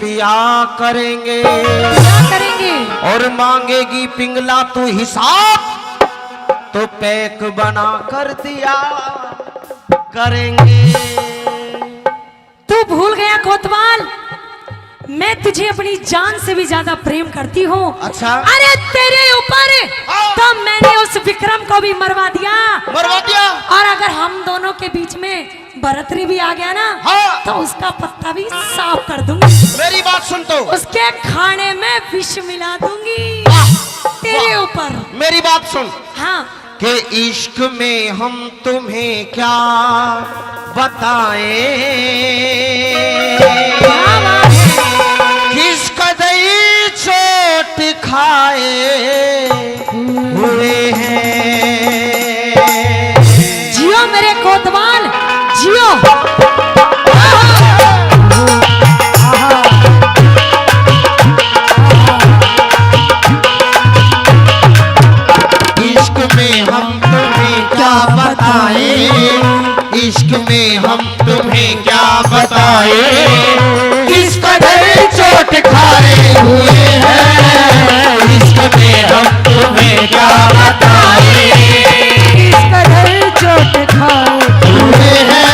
पिया करेंगे। क्या करेंगे? और मांगेगी पिंगला तू हिसाब, तो पैक बना कर दिया करेंगे। तू भूल गया कोतवाल, मैं तुझे अपनी जान से भी ज्यादा प्रेम करती हूँ। अच्छा। अरे तेरे ऊपर हाँ। तो मैंने उस विक्रम को भी मरवा दिया। मरवा दिया। और अगर हम दोनों के बीच में भरतरी भी आ गया ना, हाँ। तो उसका पत्ता भी साफ कर दूंगी। मेरी बात सुन तो। उसके खाने में विष मिला दूंगी। वाह। तेरे वाह। ऊपर। मेरी बात सुन। हाँ। कि इश्क में हम तुम्हें क्या बताएं, क्या बात है। किस कदर चोट खाए हुए हैं। जियो मेरे कोतवाल, जियो। इश्क में हम तुम्हें क्या बताएं, इश्क में हम तुम्हें क्या बताएं, किस कदर चोट खाए हुए हैं। इश्क में हम तुम्हें क्या बताएं, किस कदर चोट खाए हुए हैं।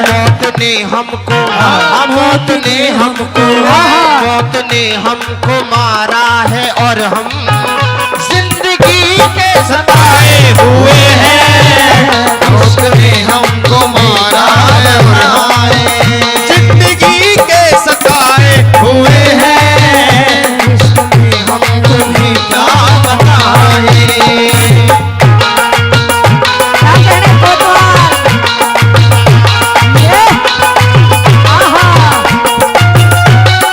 मौत ने हमको, हाँ, मौत ने हमको, हाँ, मौत ने हमको मारा है और हम जिंदगी के सताए हुए हैं। मौत ने हमको मारा है और हम जिंदगी के सताए हुए हैं। हम तुम्हें क्या बताएं। क्या कहने कोतवाल? ये? आहा।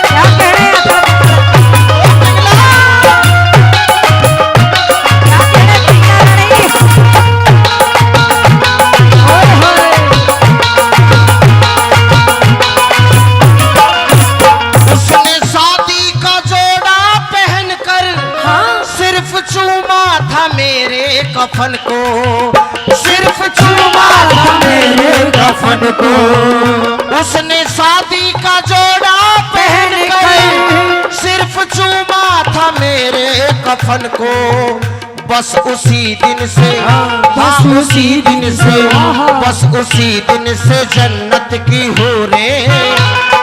क्या कहने अतरक? क्या कहने पिंगला रानी? ओए होए। उसने शादी का जोड़ा पहनकर हाँ। सिर्फ चूमा था मेरे कफन को, सिर्फ चूमा था मेरे कफन को। उसने शादी का जोड़ा पहनकर सिर्फ चूमा था मेरे कफन को। बस उसी दिन से, हाँ, बस उसी दिन से, हाँ, हाँ। बस उसी दिन से जन्नत की हूरें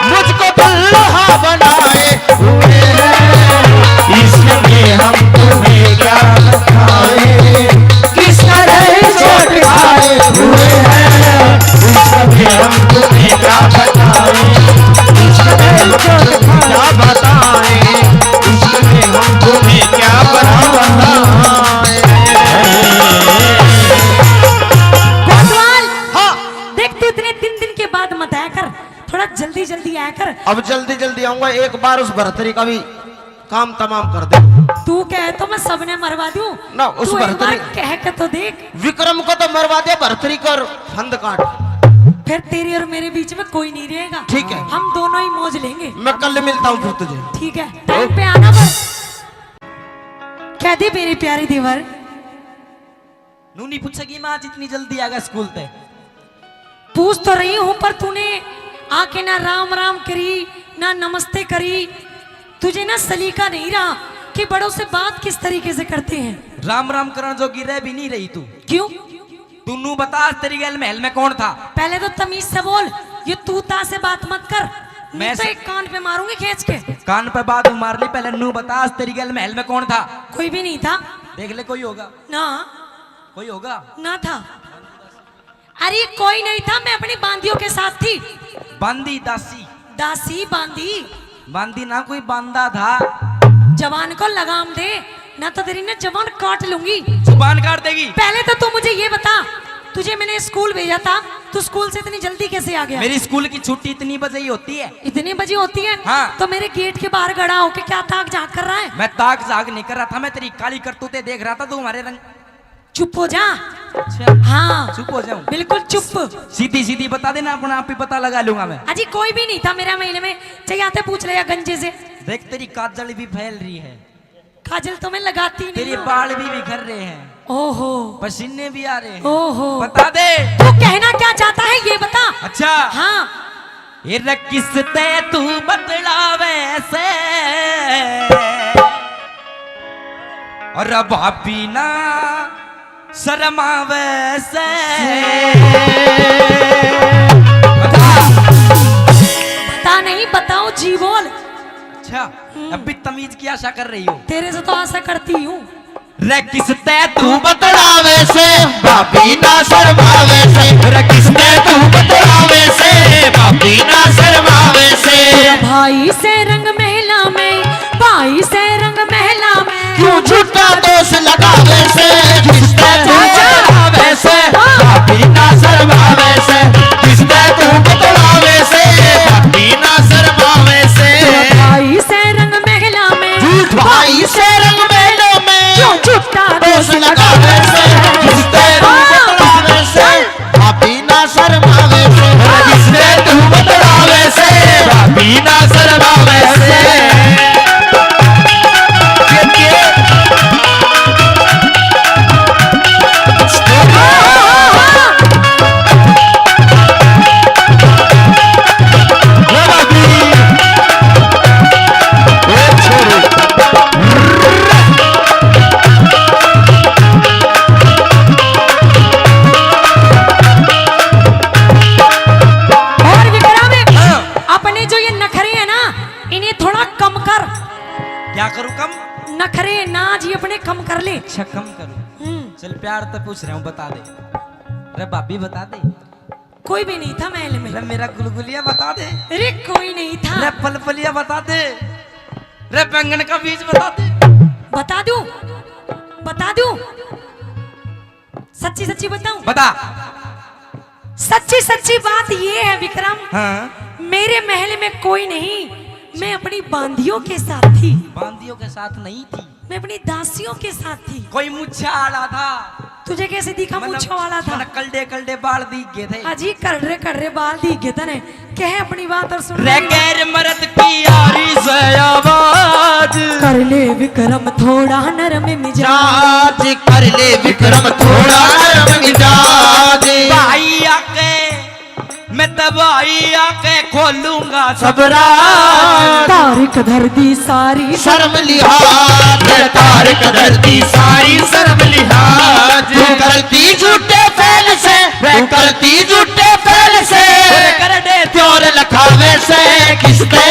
मुझको दुल्हा बनाए हुए हैं। इश्क में हम तुम्हें क्या बताएं, किस कदर चोट खाए हुए हैं। इश्क में हम तुम्हें क्या बताएं, इश्क में हम तुम्हें क्या बताएं, इश्क में हम तुम्हें क्या बताएं। कोतवाल, हाँ। देख, तू इतने दिन, दिन के बाद मत आया कर, थोड़ा जल्दी, जल्दी आया कर। अब जल्दी, जल्दी आऊंगा, एक बार उस भरतरी का भी काम तमाम कर दे। तू कहे तो मैं सबने मरवा दूं। ना, उस तू एक बार भरतरी कह के तो देख। विक्रम को तो मरवा दे, भरतरी कर फंद काट। फिर तेरे और मेरे बीच में कोई नहीं रहेगा। ठीक है। हम दोनों ही मौज लेंगे। मैं कल मिलता हूँ फिर तुझे। ठीक है, टाइम पे आना बस। कह दे मेरे प्यारे देवर। नू नहीं पूछेगी माँ, आज इतनी जल्दी आ गया स्कूल ते। पूछ तो रही हूँ, पर तूने आके ना राम राम करी, ना नमस्ते करी। तुझे ना सलीका नहीं रहा कि बड़ों से बात किस तरीके से करते हैं। राम राम करण जोगी रह भी नहीं रही तू। क्यों? तू नू बता, आज तेरी गैल महल में कौन था? पहले तो तमीज से बोल, ये तू ता से बात मत कर, नहीं मैं तो स- एक कान पे मारूंगी खींच के। कान पे बात मार ली, पहले नू बता, आज तेरी गैल महल में कौन था? कोई भी नहीं था। देख ले, कोई होगा। ना। कोई होगा? ना था। अरे कोई नहीं था, मैं अपनी बांदियों के साथ थी। बांदी दासी। दासी बांदी। बांदी ना, कोई बांदा था। जबान को लगाम दे, ना तो तेरी ना जबान काट लूंगी। जुबान काट देगी। पहले तो तू मुझे ये बता, तुझे मैंने स्कूल भेजा था, तू स्कूल से इतनी जल्दी कैसे आ गया? मेरी स्कूल की छुट्टी इतनी बजे ही होती है। इतनी बजे होती है? हाँ। तो मेरे गेट के बाहर खड़ा होके क्या ताक झांक कर रहा है? मैं ताक झांक नहीं कर रहा था, मैं तेरी काली करतूतें देख रहा था, तू हमारे रंग चुप हो जा। अच्छा। हाँ। चुप हो जाऊं? बिल्कुल चुप। सीधी सीधी बता देना, अपना आप ही पता लगा लूंगा मैं। अजी कोई भी नहीं था मेरा महल में, चाहे आते पूछ ले या गंजे से। देख तेरी काजल भी फैल रही है। काजल तो मैं लगाती नहीं तेरे हूँ। बाल भी बिखर रहे हैं। ओहो। पसीने भी आ रहे हैं। ओहो। बता दे। तू कहना क्या चाहता है ये बता। अच्छा। हाँ। ये रे किस ते तू बतलावे से, और भाभी ना शर्मावे से। बता। बता नहीं, बताओ जी बोल। अच्छा, हम्म। अब भी तमीज की आशा कर रही हो? तेरे से तो आशा करती हूँ। रे किस ते तू बतलावे से, भाभी ना शर्मावे से। रे किस ते तू बतलावे से, भाभी ना शर्मावे से। भाई से रंग महला में, भाई से रंग महला में। क्यों झूठा दोष लगावे से, किस ते तू बतलावे से, भाभी ना शर्मावे से। किस ते तू बतलावे से, भाभी ना शर्मावे से। भाई से रंग महला में। झूठ। भाई से रंग महलों में। क्यों झूठा दोष लगावे से, किस ते तू बतलावे से, भाभी ना शर्मावे से। किस ते तू बतलावे से, भाभी ना शर्मावे से। और विक्रम, हाँ। अपने जो ये नखरे हैं ना, इन्हें थोड़ा कम कर। क्या करूँ कम? नखरे, नाज ये अपने कम कर ले। अच्छा, कम करूँ। हम्म। चल, प्यार तो पूछ रहा हूँ, बता दे। रे भाभी, बता दे। कोई भी नहीं था महल में। रे मेरा गुलगुलिया बता दे। अरे कोई नहीं था। रे पलपलिया बता दे। रे बैंगन का बीज बता दे। बता दूं? बता दूं? सच्ची सच्ची बताऊं? बता। सच्ची सच्ची बात ये है विक्रम, हाँ। मेरे महल में कोई नहीं, मैं अपनी बांदियों के साथ थी। बांदियों के साथ नहीं थी। मैं अपनी दासियों के साथ थी। कोई मुच्छा आला था। तुझे कैसे दिखा? मन्ने, मुच्छा वाला था। मन्ने कलडे कलडे बाल दिख गए थे। अजी करड़े करड़े बाल दिख गए थे ने। कह अपनी बात और सुन रे। गैर मर्द की यारी से आवाज। कर ले विक्रम थोड़ा नरम मिजाज। कर ले विक्रम थोड़ा नरम मिजाज। भाई आके मैं दवाई आके खोलूंगा सब राज। तारीख धर दी सारी शर्म लिहाज, तारीख धर दी सारी शर्म लिहाज। तू करती झूठे फैल से, मैं करती झूठे फैल से। कर दे प्यार लखावे से किस्ते,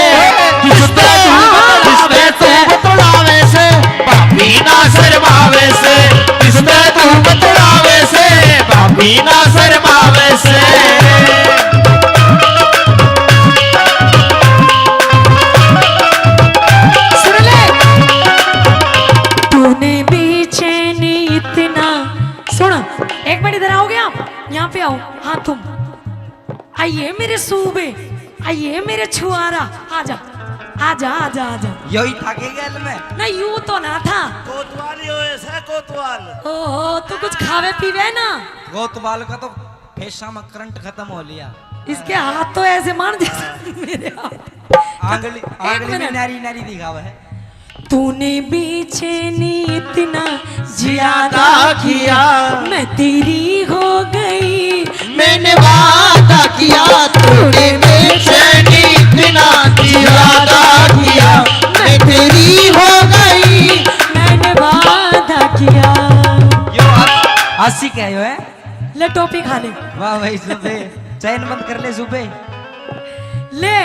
किस्ते तू बतलावे से, भाभी ना शर्मावे से। किस्ते तू बतलावे से, भाभी ना शर्मावे से। सुन ले। तूने बेचैनी इतना। सुन, एक मिनट इधर आओगे आप, यहाँ पे आओ। हाँ, तुम आइए मेरे सूबे, आइए मेरे छुआरा। आजा, आजा, आजा, आजा। यो ही था के गैल में? नहीं, यू तो ना था। कोतवाल यो ऐसा कोतवाल। ओहो, तू कुछ खावे पीवे ना। कोतवाल का तो फेशा में करंट खत्म हो लिया। इसके हाथ तो ऐसे मान जैसे मेरे हाथ। आंगली, एक आंगली में मिनट। नारी नारी दिखावा है। तूने बेचैनी इतना ज्यादा किया, मैं तेरी हो गई। मैंने वादा किया, तूने बेचैनी इतना ज्यादा किया, मैं तेरी हो गई। मैंने वादा किया। यो आशिक है, यो है। ले टोपी खा ले। वाह भाई, सुबे चैन बंद कर ले सुबे। ले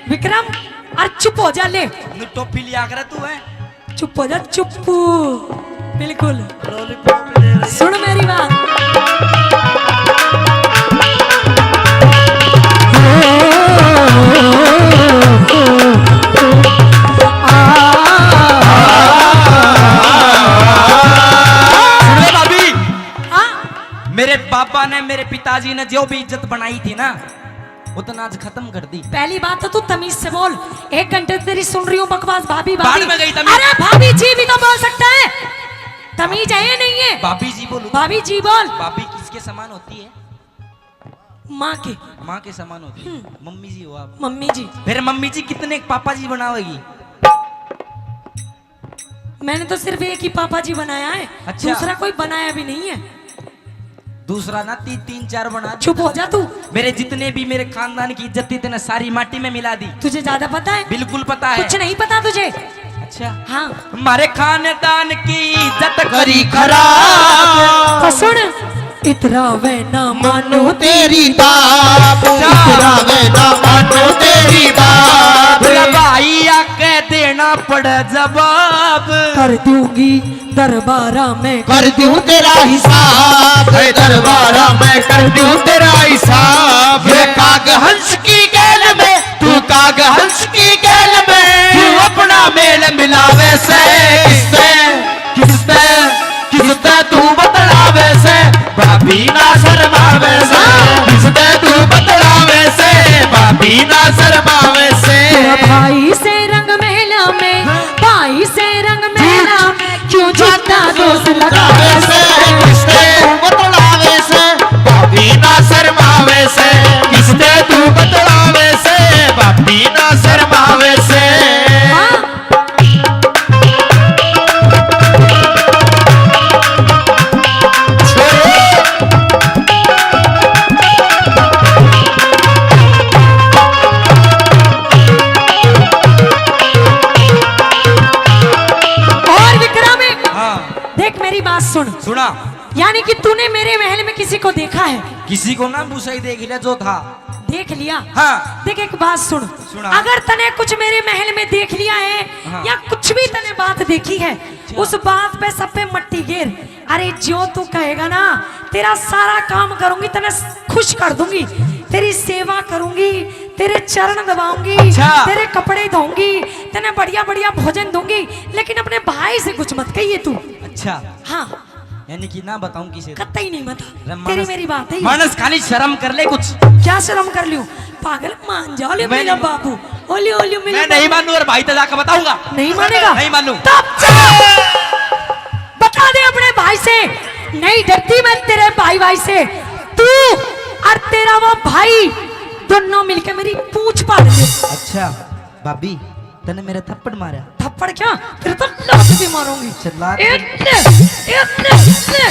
विक्रम, और चुप हो जा। ले नु टोपी लिया करे तू है। चुप हो जा, चुप्पू। बिल्कुल। लॉलीपॉप ले रही है। सुन मेरी बात। सुन ले भाभी। हाँ? मेरे पापा ने, मेरे पिताजी ने जो भी इज्जत बनाई थी ना, उतना आज खत्म कर दी। पहली बात तो तू तमीज से बोल। एक घंटे से तेरी सुन रही हूँ बकवास, भाभी, भाभी। बाढ़ में गई तमीज। अरे भाभी जी भी तो बोल सकता है, तमीज है या नहीं है? भाभी जी बोलूँ? भाभी जी बोल। भाभी किसके समान होती है? माँ के। माँ के समान होती है। हम्म। मम्मी जी हो आप। मम्मी जी। फिर मम्मी जी कितने पापा जी बनावेगी? मैंने तो सिर्फ एक ही पापा जी बनाया है, अच्छा। दूसरा कोई बनाया भी नहीं है। दूसरा ना, तीन, तीन चार बना। चुप हो जा तू। मेरे जितने भी, मेरे खानदान की इज्जत थी, तूने सारी माटी में मिला दी। तुझे ज्यादा पता है? बिल्कुल पता है। कुछ नहीं पता तुझे। अच्छा। हाँ। हमारे खानदान की इज्जत करी खराब। तो सुन, इतरावे ना मानू तेरी बात, इतरावे ना मानू तेरी बात। मेरा भाई आके देना पड़े जवाब। कर दूंगी दरबारा में, कर दूं तेरा हिसाब, दरबारा में कर दूं तेरा हिसाब। ये काग हंस की गैल में, तू काग हंस की गैल में, तू अपना मेल मिलावे से किससे, किससे, किससे तू बतलावे से, भाभी ना शर्मावे से, किससे तू बतलावे से, भाभी ना शर्मावे से। तेरा भाई से रंग मेला में, भाई से रंग मेला में, क्यों झूठा दोष लगावे से, किससे तू बतलावे से, भाभी ना शर्मावे से, किससे तू बतलावे से, भाभी ना शर्मावे से। हाँ। और विक्रम, हाँ। देख मेरी बात सुन। सुना। यानी कि तूने मेरे महल में किसी को देखा है? किसी को ना, बुसाई देख लिया जो था। देख लिया? हाँ। देख एक बात सुन। सुना। अगर तने कुछ मेरे महल में देख लिया है, हाँ। या कुछ भी तने बात देखी है, अच्छा। उस बात पे सब पे मट्टी गेर। अरे जो तू कहेगा ना, तेरा सारा काम करूंगी, तने खुश कर दूंगी, तेरी सेवा करूंगी, तेरे चरण दबाऊंगी, अच्छा। तेरे कपड़े धोऊंगी, तने बढ़िया बढ़िया भोजन दूंगी, लेकिन अपने भाई से कुछ मत कहिए तू। अच्छा। हाँ। यानी कि ना बताऊं किसे? कतई नहीं बता। अरे तेरी मानस, मेरी बात है। मानस खाली शर्म कर ले कुछ। क्या शर्म कर लियो? पागल मान जा, ओलियो मैं मेरा नहीं बाबू, ओलियो, ओलियो मेरा मैं नहीं बाबू। मानू और भाई तो जाकर बताऊंगा। नहीं मानेगा? नहीं मानू। तब चल। बता दे अपने भाई से, नहीं डरती मैं तेरे भाई, भाई से। तू और तेरा वो भाई दोनों मिलके मेरी पूंछ फाड़ दे। अच्छा। भाभी, तने मेरे थप्पड़ मारा? थप्पड़ क्या? तेरे तो लात भी मारूंगी। अच्छा, लात ए भी ले, ए ले, ले।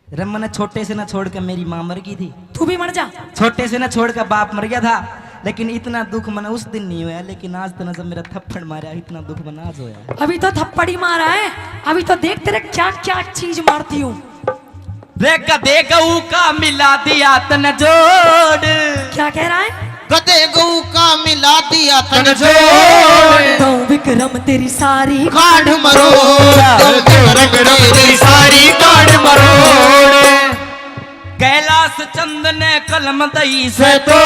रे, मने छोटे से ना छोड़ के मेरी माँ मर गई थी। तू भी मर जा। छोटे से ना छोड़ के बाप मर गया था, लेकिन इतना दुख मने उस दिन नहीं होया, लेकिन आज तने जब मेरा थप्पड़ मारा, इतना दुख मने आज होया। अभी तो थप्पड़ ही मारा है, अभी तो देख तेरे क्या क्या चीज मारती हूँ। रे, गधे गऊ का मिला दिया तने जोड़। क्या कह रहा है? गधे गऊ का मिला दिया तने जोड़। दऊं विक्रम तेरी सारी गांड मरोड़। दऊं विक्रम तेरी सारी गांड मरोड़। कैलाश चंद ने कलम दई से तो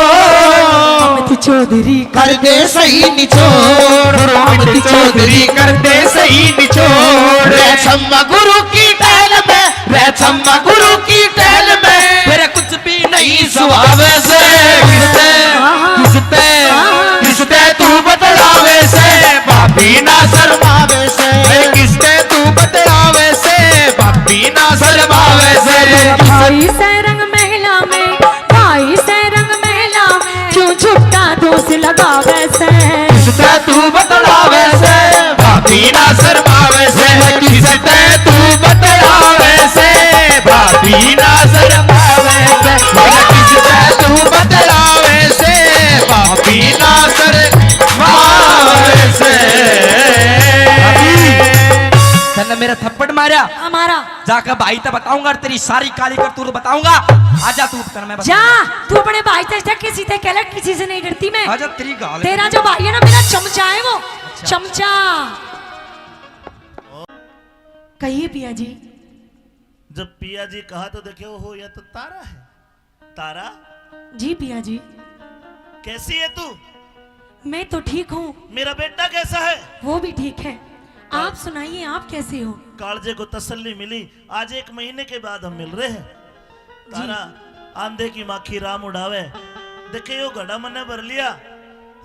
अमित चौधरी कर दे सही निचोड़। अमित चौधरी कर दे सही निचोड़। रे छम्मा गुरु की टहल में, रे छम्मा गुरु की टहल में, फिर कुछ भी नहीं सुहावे से। किसते, किसते, किसते तू बतलावे से, भाभी ना शर्मावे से। किसते तू बतलावे से, भाभी ना शर्मावे से। भाई से रंग महला में, भाई से रंग महला में, क्यों झूठा दोष लगावे से। किसते तू बतलावे से, भाभी ना शर्मावे से। किसते तू बतलावे से, भाभी ना शर्मावे से। किसते तू बतलावे से, भाभी ना शर्मावे से। तन्ने मेरा थप्पड़ मारा। हमारा। जाके भाई ते बताऊंगा, तेरी सारी काली करतूत बताऊंगा। आजा तू, तन्ने मैं जा, बताऊंगा। तू अपने भाई से, किसी से कह ले, किसी से नहीं डरती मैं। आजा, तेरी गाल। तेरा जो भाई है ना, मेरा चमचा है वो। अच्छा। चमचा। कहिए पिया जी। जब पिया जी कहा तो देखे, ओहो, यह तो तारा है। तारा। जी पिया जी। कैसी है तू? मैं तो ठीक हूँ। मेरा बेटा कैसा है? वो भी ठीक है। आप सुनाइए, आप कैसे हो? कालजे को तसल्ली मिली, आज एक महीने के बाद हम मिल रहे हैं। जी। तारा, आंधे की माखी राम उड़ावे। देखे, यो घड़ा मन्ने भर लिया,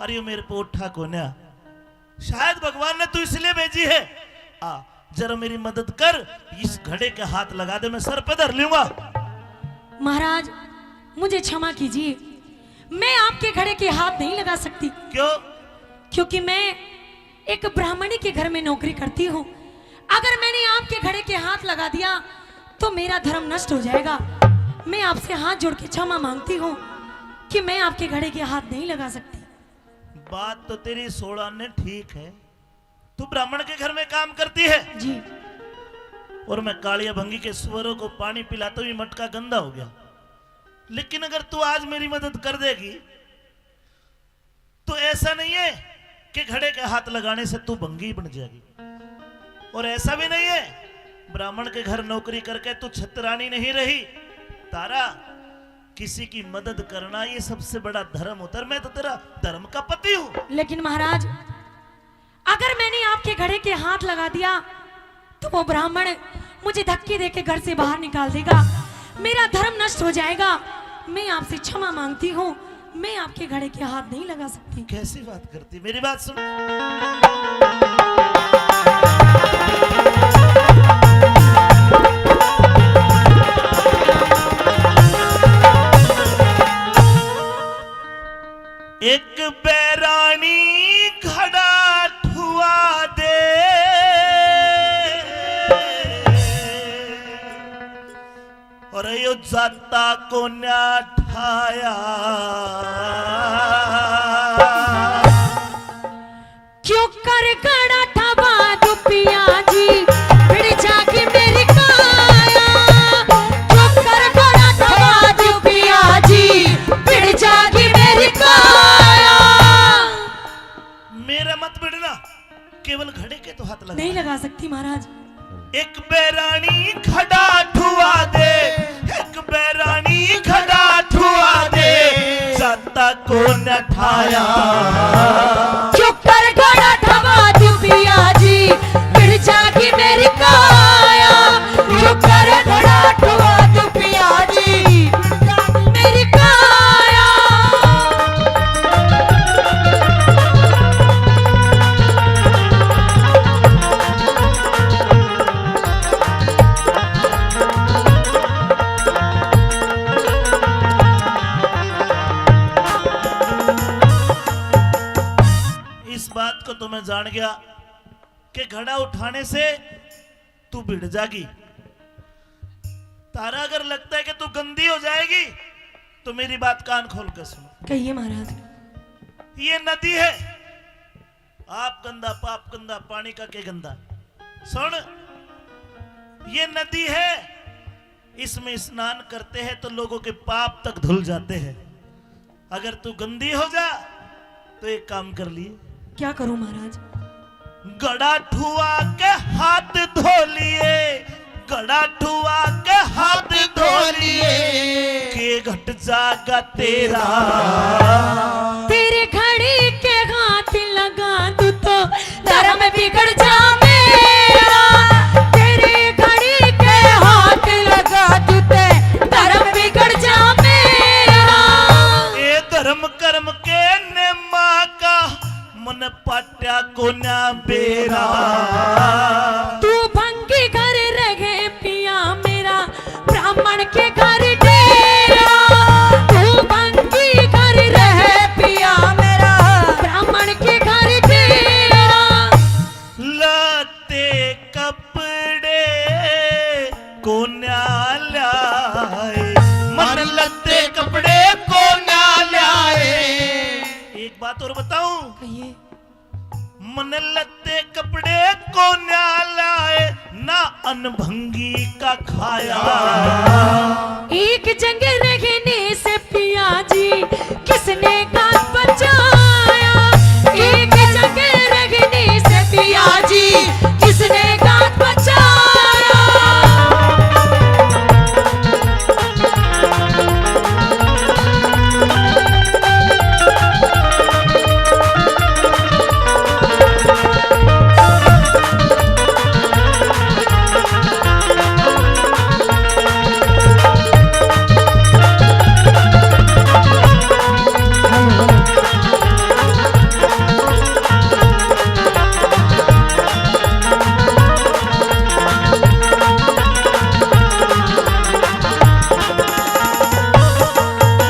अरे यो मेरे पे उठा कोन्या। शायद भगवान ने तू इसलिए भेजी है। आ, जरा मेरी मदद कर, इस घड़े के हाथ लगा दे, मैं सर पे धर लूंगा। महाराज, मुझे क्षमा कीजिए, मैं आपके घड़े के हाथ नहीं लगा सकती। क्यों? क्योंकि मैं एक ब्राह्मणी के घर में नौकरी करती हूँ। अगर मैंने आपके घड़े के हाथ लगा दिया तो मेरा धर्म नष्ट हो जाएगा। मैं आपसे हाथ जोड़ के क्षमा मांगती हूँ कि मैं आपके घड़े के हाथ नहीं लगा सकती। बात तो तेरी सोलह ने ठीक है। तू ब्राह्मण के घर में काम करती है। जी। और मैं कालिया भंगी के सुअरों को पानी पिलाता हूँ, ये मटका गंदा हो गया। लेकिन अगर तू आज मेरी मदद कर देगी तो ऐसा नहीं है कि घड़े के हाथ लगाने से तू भंगी बन जाएगी। और ऐसा भी नहीं है ब्राह्मण के घर नौकरी करके तू छतरानी नहीं रही। तारा, किसी की मदद करना ये सबसे बड़ा धर्म होता है। मैं तो तेरा धर्म का पति हूँ। लेकिन महाराज, अगर मैंने आपके घड़े के हाथ लगा दिया तो वो ब्राह्मण मुझे धक्के देके घर से बाहर निकाल देगा, मेरा धर्म नष्ट हो जाएगा। मैं आपसे क्षमा मांगती हूँ, मैं आपके घड़े के हाथ नहीं लगा सकती। कैसी बात करती, मेरी बात सुन। एक बैरानी घड़ा ठुआ दे, और यो जाता कोन्या ठाया। क्यों कर घड़ा ठवा दुपिया जी, भिड़ जागी मेरी काया। क्यों कर घड़ा ठवा दुपिया जी, भिड़ जागी मेरी काया। मेरा मत भिड़ना, केवल घड़े के तो हाथ लगा। नहीं लगा सकती महाराज। एक बैरानी घड़ा ठुआ दे, एक बैरानी घड़ा ठुआ दे, जाता कोन्या ठाया। क्यों कर घड़ा ठवा दुपिया जी, भिड़ जागी मेरी काया। क्यों कर घड़ा ठवा दुपिया जी, मेरी काया। इस बात को तो मैं जान गया कि घड़ा उठाने से तू भिड़ जागी। तारा अगर लगता है कि तू गंदी हो जाएगी, तो मेरी बात कान खोल के सुन। कहिए महाराज। ये नदी है, आप गंदा, पाप गंदा, पानी का के गंदा। सुन, ये नदी है, इसमें स्नान करते हैं तो लोगों के पाप तक धुल जाते हैं। अगर तू गंदी हो जा, तो एक काम कर लिए। क्या करूं महाराज? घड़ा ठुआ के हाथ धो लिए, घड़ा ठुआ के हाथ धो लिए, के घट जागा तेरा। तेरे घड़े के हाथ लगा दूं तो धर्म बिगड़ जा मेरा। तेरे घड़ी के हाथ लगा दूं ते धर्म बिगड़ जा मेरा। ए धर्म कर्म के नेमा का मन पाट्या कोन्या बेरा। तू भंगी घर रहे पिया मेरा, ब्राह्मण के घर डेरा। तू भंगी घर रहे पिया मेरा, ब्राह्मण के घर डेरा। लत्ते कपड़े कोन्या ल्याए, मन लत्ते कपड़े कोन्या ल्याए। एक बात और बताऊं? कहिए। मन लत्ते कपड़े कोन्या ल्याए, ना अन भंगी का खाया। एक जगह रहने से पिया जी किसने गांठ बचाया? एक जगह रहने से पिया जी किसने गांठ बचाया?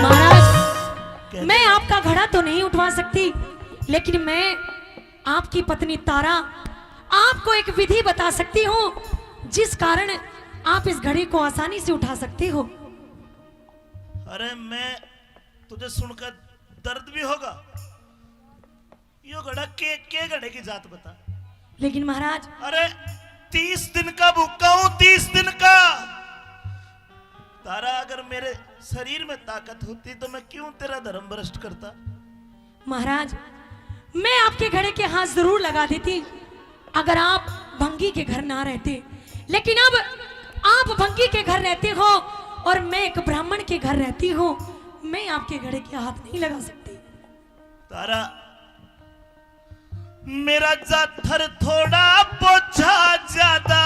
महाराज, मैं आपका घड़ा तो नहीं उठवा सकती, लेकिन मैं आपकी पत्नी तारा आपको एक विधि बता सकती हूँ, जिस कारण आप इस घड़े को आसानी से उठा सकती हो। अरे, मैं तुझे सुनकर दर्द भी होगा। यो घड़ा के, के घड़े की जात बता। लेकिन महाराज, अरे, तीस दिन का भूखा हूँ, तीस दिन का। तारा, अगर मेरे शरीर में ताकत होती तो मैं क्यों तेरा धर्म भ्रष्ट करता? महाराज, मैं आपके घड़े के हाथ जरूर लगा देती अगर आप भंगी के घर ना रहते, लेकिन अब आप भंगी के घर रहते हो और मैं एक ब्राह्मण के घर रहती हूँ, मैं आपके घड़े के हाथ नहीं लगा सकती। तारा, मेरा जाथर थोड़ा बोझा ज्यादा,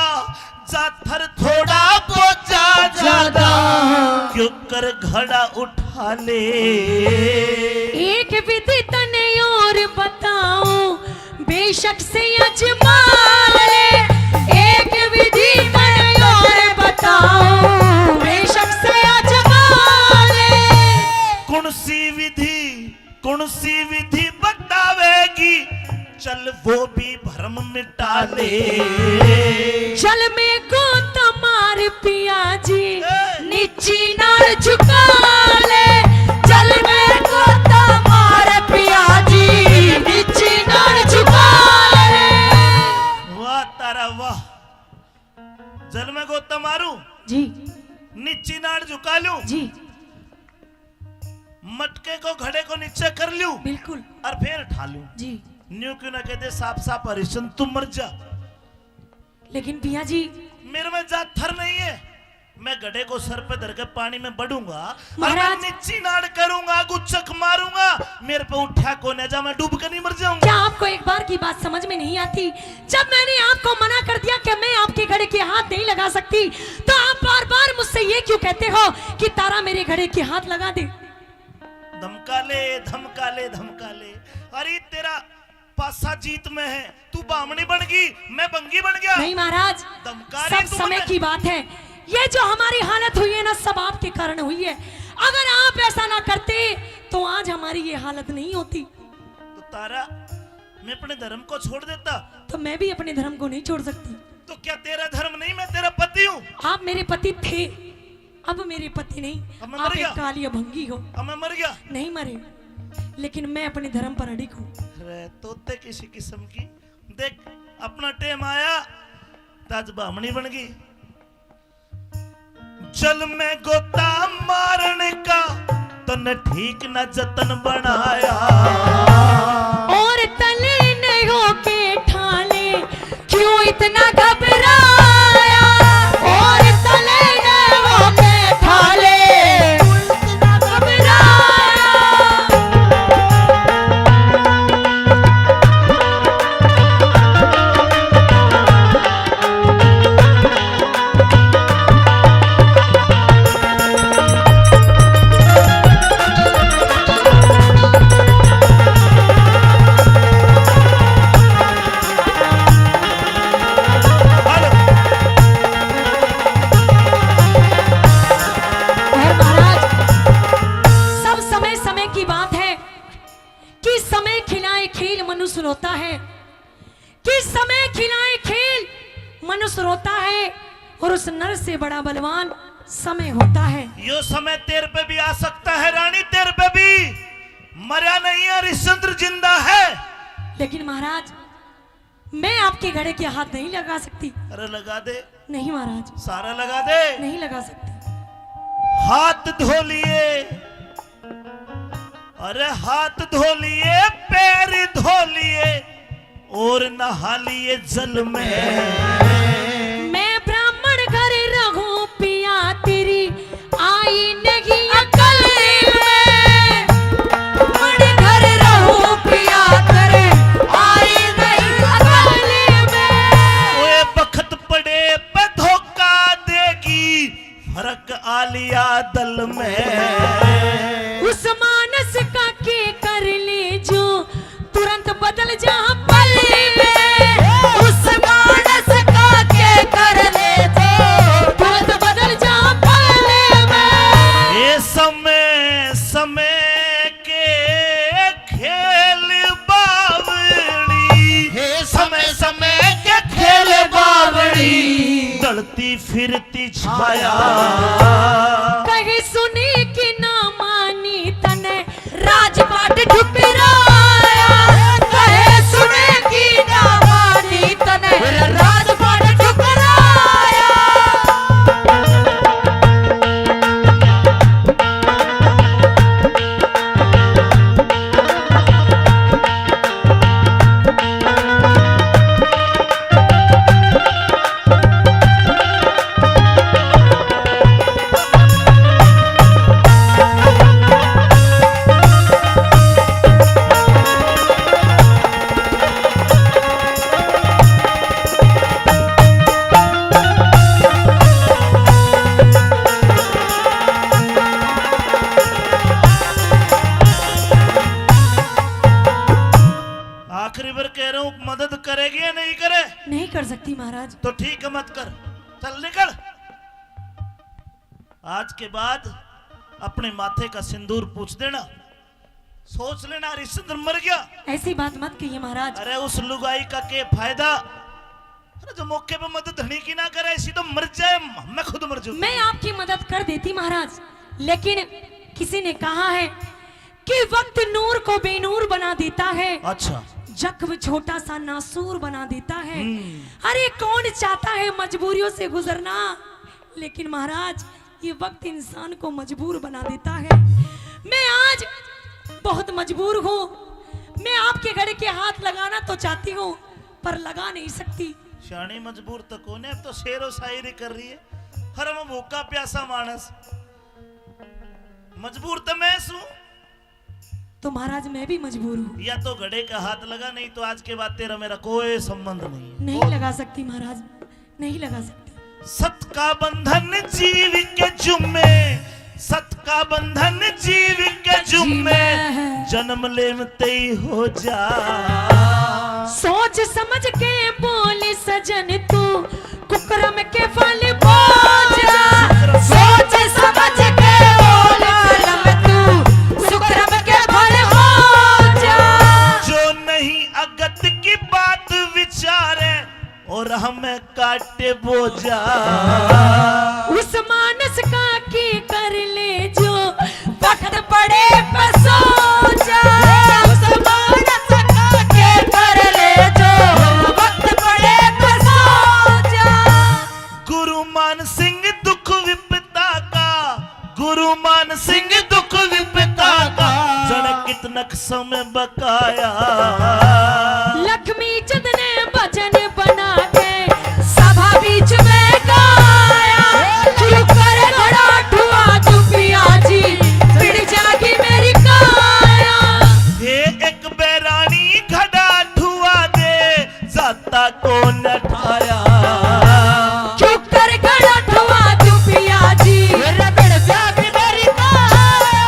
जाथर थोड़ा बोझा ज्यादा, क्यों कर घड़ा उठा ले। एक विधि तने और बताऊं, बेशक से आजमा ले। एक विधि तने और बताऊं, बेशक से आजमा ले। कौन सी विधि कौन सी विधि बतावेगी, चल वो भी भरम मिटा ले। चल मैं गोता मार पिया जी, ए। नीची नाड़ झुका ले। चल मैं गोता मार पिया जी, नीची नाड़ झुका ले। वाह तारा वाह। जल में गोता मारूं जी, नीची नाड़ झुका लूं जी। मटके को, घड़े को नीचे कर लूं, बिल्कुल। और फिर उठा लूं। जी। न्यू क्यों ना कह दे, साफ साफ हरिश्चंद्र तू मर जा। लेकिन पिया जी, मेरे में जाथर नहीं है। मैं घड़े को सर पे धर के पानी में बड़ूंगा और मैं महाराज, नीची नाड़ करूंगा, गुच्चक मारूंगा, मेरे पे उठा कोने जा, मैं डूब के नहीं मर जाऊंगा। क्या आपको एक बार की बात समझ में नहीं आती? जब मैंने आपको मना कर दिया कि मैं आपके घड़े के हाथ नहीं लगा सकती, तो आप बार बार मुझसे ये क्यों कहते हो कि तारा मेरे घड़े के हाथ लगा दे? धमका ले, धमका ले, धमका ले। अरे तेरा पासा जीत में है, तू बामणी बन गई, मैं बंगी बन गया। नहीं महाराज, धमका रही सब तू समय मुझे। की बात है। ये जो हमारी हालत हुई है ना, सब आपके कारण हुई है। अगर आप ऐसा ना करते तो आज हमारी ये हालत नहीं होती। तो तारा, मैं अपने धर्म को छोड़ देता। तो मैं भी अपने धर्म को नहीं छोड़ सकती। तो क्या तेरा धर्म नहीं, मैं तेरा पति हूँ? आप मेरे पति थे, अब मेरे पति नहीं, अब मैं आप मर एक गया। काली अभंगी हो। अब मैं मर गया। नहीं मरे, लेकिन मैं अपने धर्म पर अड़िग हूँ। अरे तोते किसी किस्म की, देख अपना टेम आया, तो आज बामणी बन गई। जल में गोता मारण का तन ठीक न जतन बनाया। और तले न होके ठाले क्यों इतना घबराया? और तले न होके ठाले क्यों इतना घबराया? और महाराज, सब समय समय की बात है कि समय खिलाए खेल मनुष्य रोता है, कि समय खिलाए खेल मनुष्य रोता है, और उस नर से बड़ा बलवान समय होता है। यो समय तेरे पे भी आ सकता है रानी, तेरे पे भी। मरा नहीं है, हरिश्चंद्र जिंदा है। लेकिन महाराज, मैं आपके घड़े के हाथ नहीं लगा सकती। अरे लगा दे। नहीं महाराज। सारा लगा दे। नहीं लगा सकती। हाथ धो लिए, अरे हाथ धो लिए, पैर धो लिए और नहा लिए जल में। मैं ब्राह्मण घर रहूं पिया, तेरी आई नहीं अकल में। ब्राह्मण घर रहूं पिया, तेरी आई नहीं अकल में। ओए बखत पड़े पे धोखा देगी, फर्क आ लिया दल में। उस मानस का के कर ले जो तुरंत बदल जा पल में। उस मानस का के कर ले जो तुरंत बदल जा पल में। ये समय, समय के खेल बावड़ी। हे समय समय के खेल बावड़ी। ढलती फिरती छाया। कहे सुने कि ना मानी तने राजपाट ठुकराया। कहे सुने कि ना मानी तने राजपाट ठुकराया। आखिरी बार कह रहा हूँ, मदद करेगी या नहीं करे? नहीं कर सकती महाराज। तो ठीक है, मत कर, चल निकल। आज के बाद अपने माथे का सिंदूर पूछ देना। सोच लेना, हरिश्चंद्र मर गया। ऐसी बात मत कहिए महाराज। अरे उस लुगाई का के फायदा? अरे जो मौके पे मदद धनी की ना करे, ऐसी तो मर जाए, मैं खुद मर जाऊं। मैं आपकी मदद कर देती महाराज, लेकिन किसी ने कहा है कि वक्त नूर को बेनूर बना देता है। अच्छा। जख्म छोटा सा नासूर बना देता है। हम्म। अरे कौन चाहता है मजबूरियों से गुजरना, लेकिन महाराज ये वक्त इंसान को मजबूर बना देता है। मैं आज बहुत मजबूर हूँ। मैं आपके घड़े के हाथ लगाना तो चाहती हूँ, पर लगा नहीं सकती। शानी मजबूर तो कोने, अब तो शेरो शायरी कर रही है। हर मैं भूखा प्यासा मानस, मजबूर तो मैं सूं। तो महाराज मैं भी मजबूर हूँ। या तो घड़े का हाथ लगा, नहीं तो आज के बाद तेरा मेरा कोई संबंध नहीं है। नहीं लगा सकती महाराज, नहीं लगा सकती। सत का बंधन जीव के जुम्मे, सत का बंधन जीव के जुम्मे, जन्म लेवते ही हो जा। सोच समझ के बोल सजन तू, कुकर्म के फल भोजा। सोच समझ के बोल कलम तू, सुकर्म के फल भोजा। जो नहीं अगत की बात विचारे और हमें काटे बोझा। उस मानस का के नक्शों में बकाया। लक्ष्मी चंद ने भजन बना के सभा बीच में गाया। क्यों करे घड़ा ठुआ तू पिया जी, बिड़ जागी मेरी काया। हे एक बैरानी घड़ा ठुआ दे, जाता को न ठाया। क्यों कर घड़ा ठुआ तू पिया जी, मेरा बिड़ जागी मेरी काया।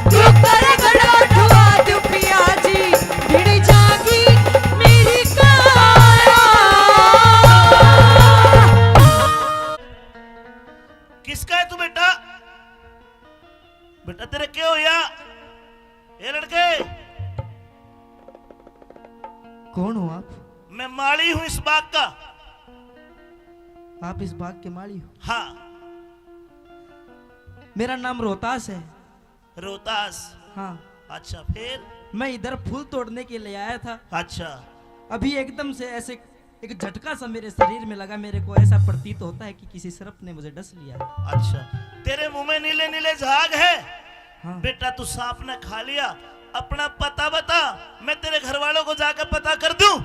क्यों कर घड़ा ठुआ तू पिया जी, बिड़ जागी मेरी काया। किसका है तू बेटा? बेटा, तेरे क्या होया? ए लड़के, कौन हो आप? मैं माली हूँ इस बाग का। आप इस बाग के माली हो? हाँ। मेरा नाम रोहतास है। रोहतास? हाँ। अच्छा, फिर? मैं इधर फूल तोड़ने के लिए आया था। अच्छा। अभी एकदम से ऐसे एक झटका सा मेरे शरीर में लगा, मेरे को ऐसा प्रतीत होता है कि किसी सर्प ने मुझे डस लिया। अच्छा, तेरे मुंह में नीले नीले झाग है। हाँ। बेटा, तू सांप ने खा लिया, अपना पता बता, मैं तेरे घर वालों को जाकर पता कर दूं।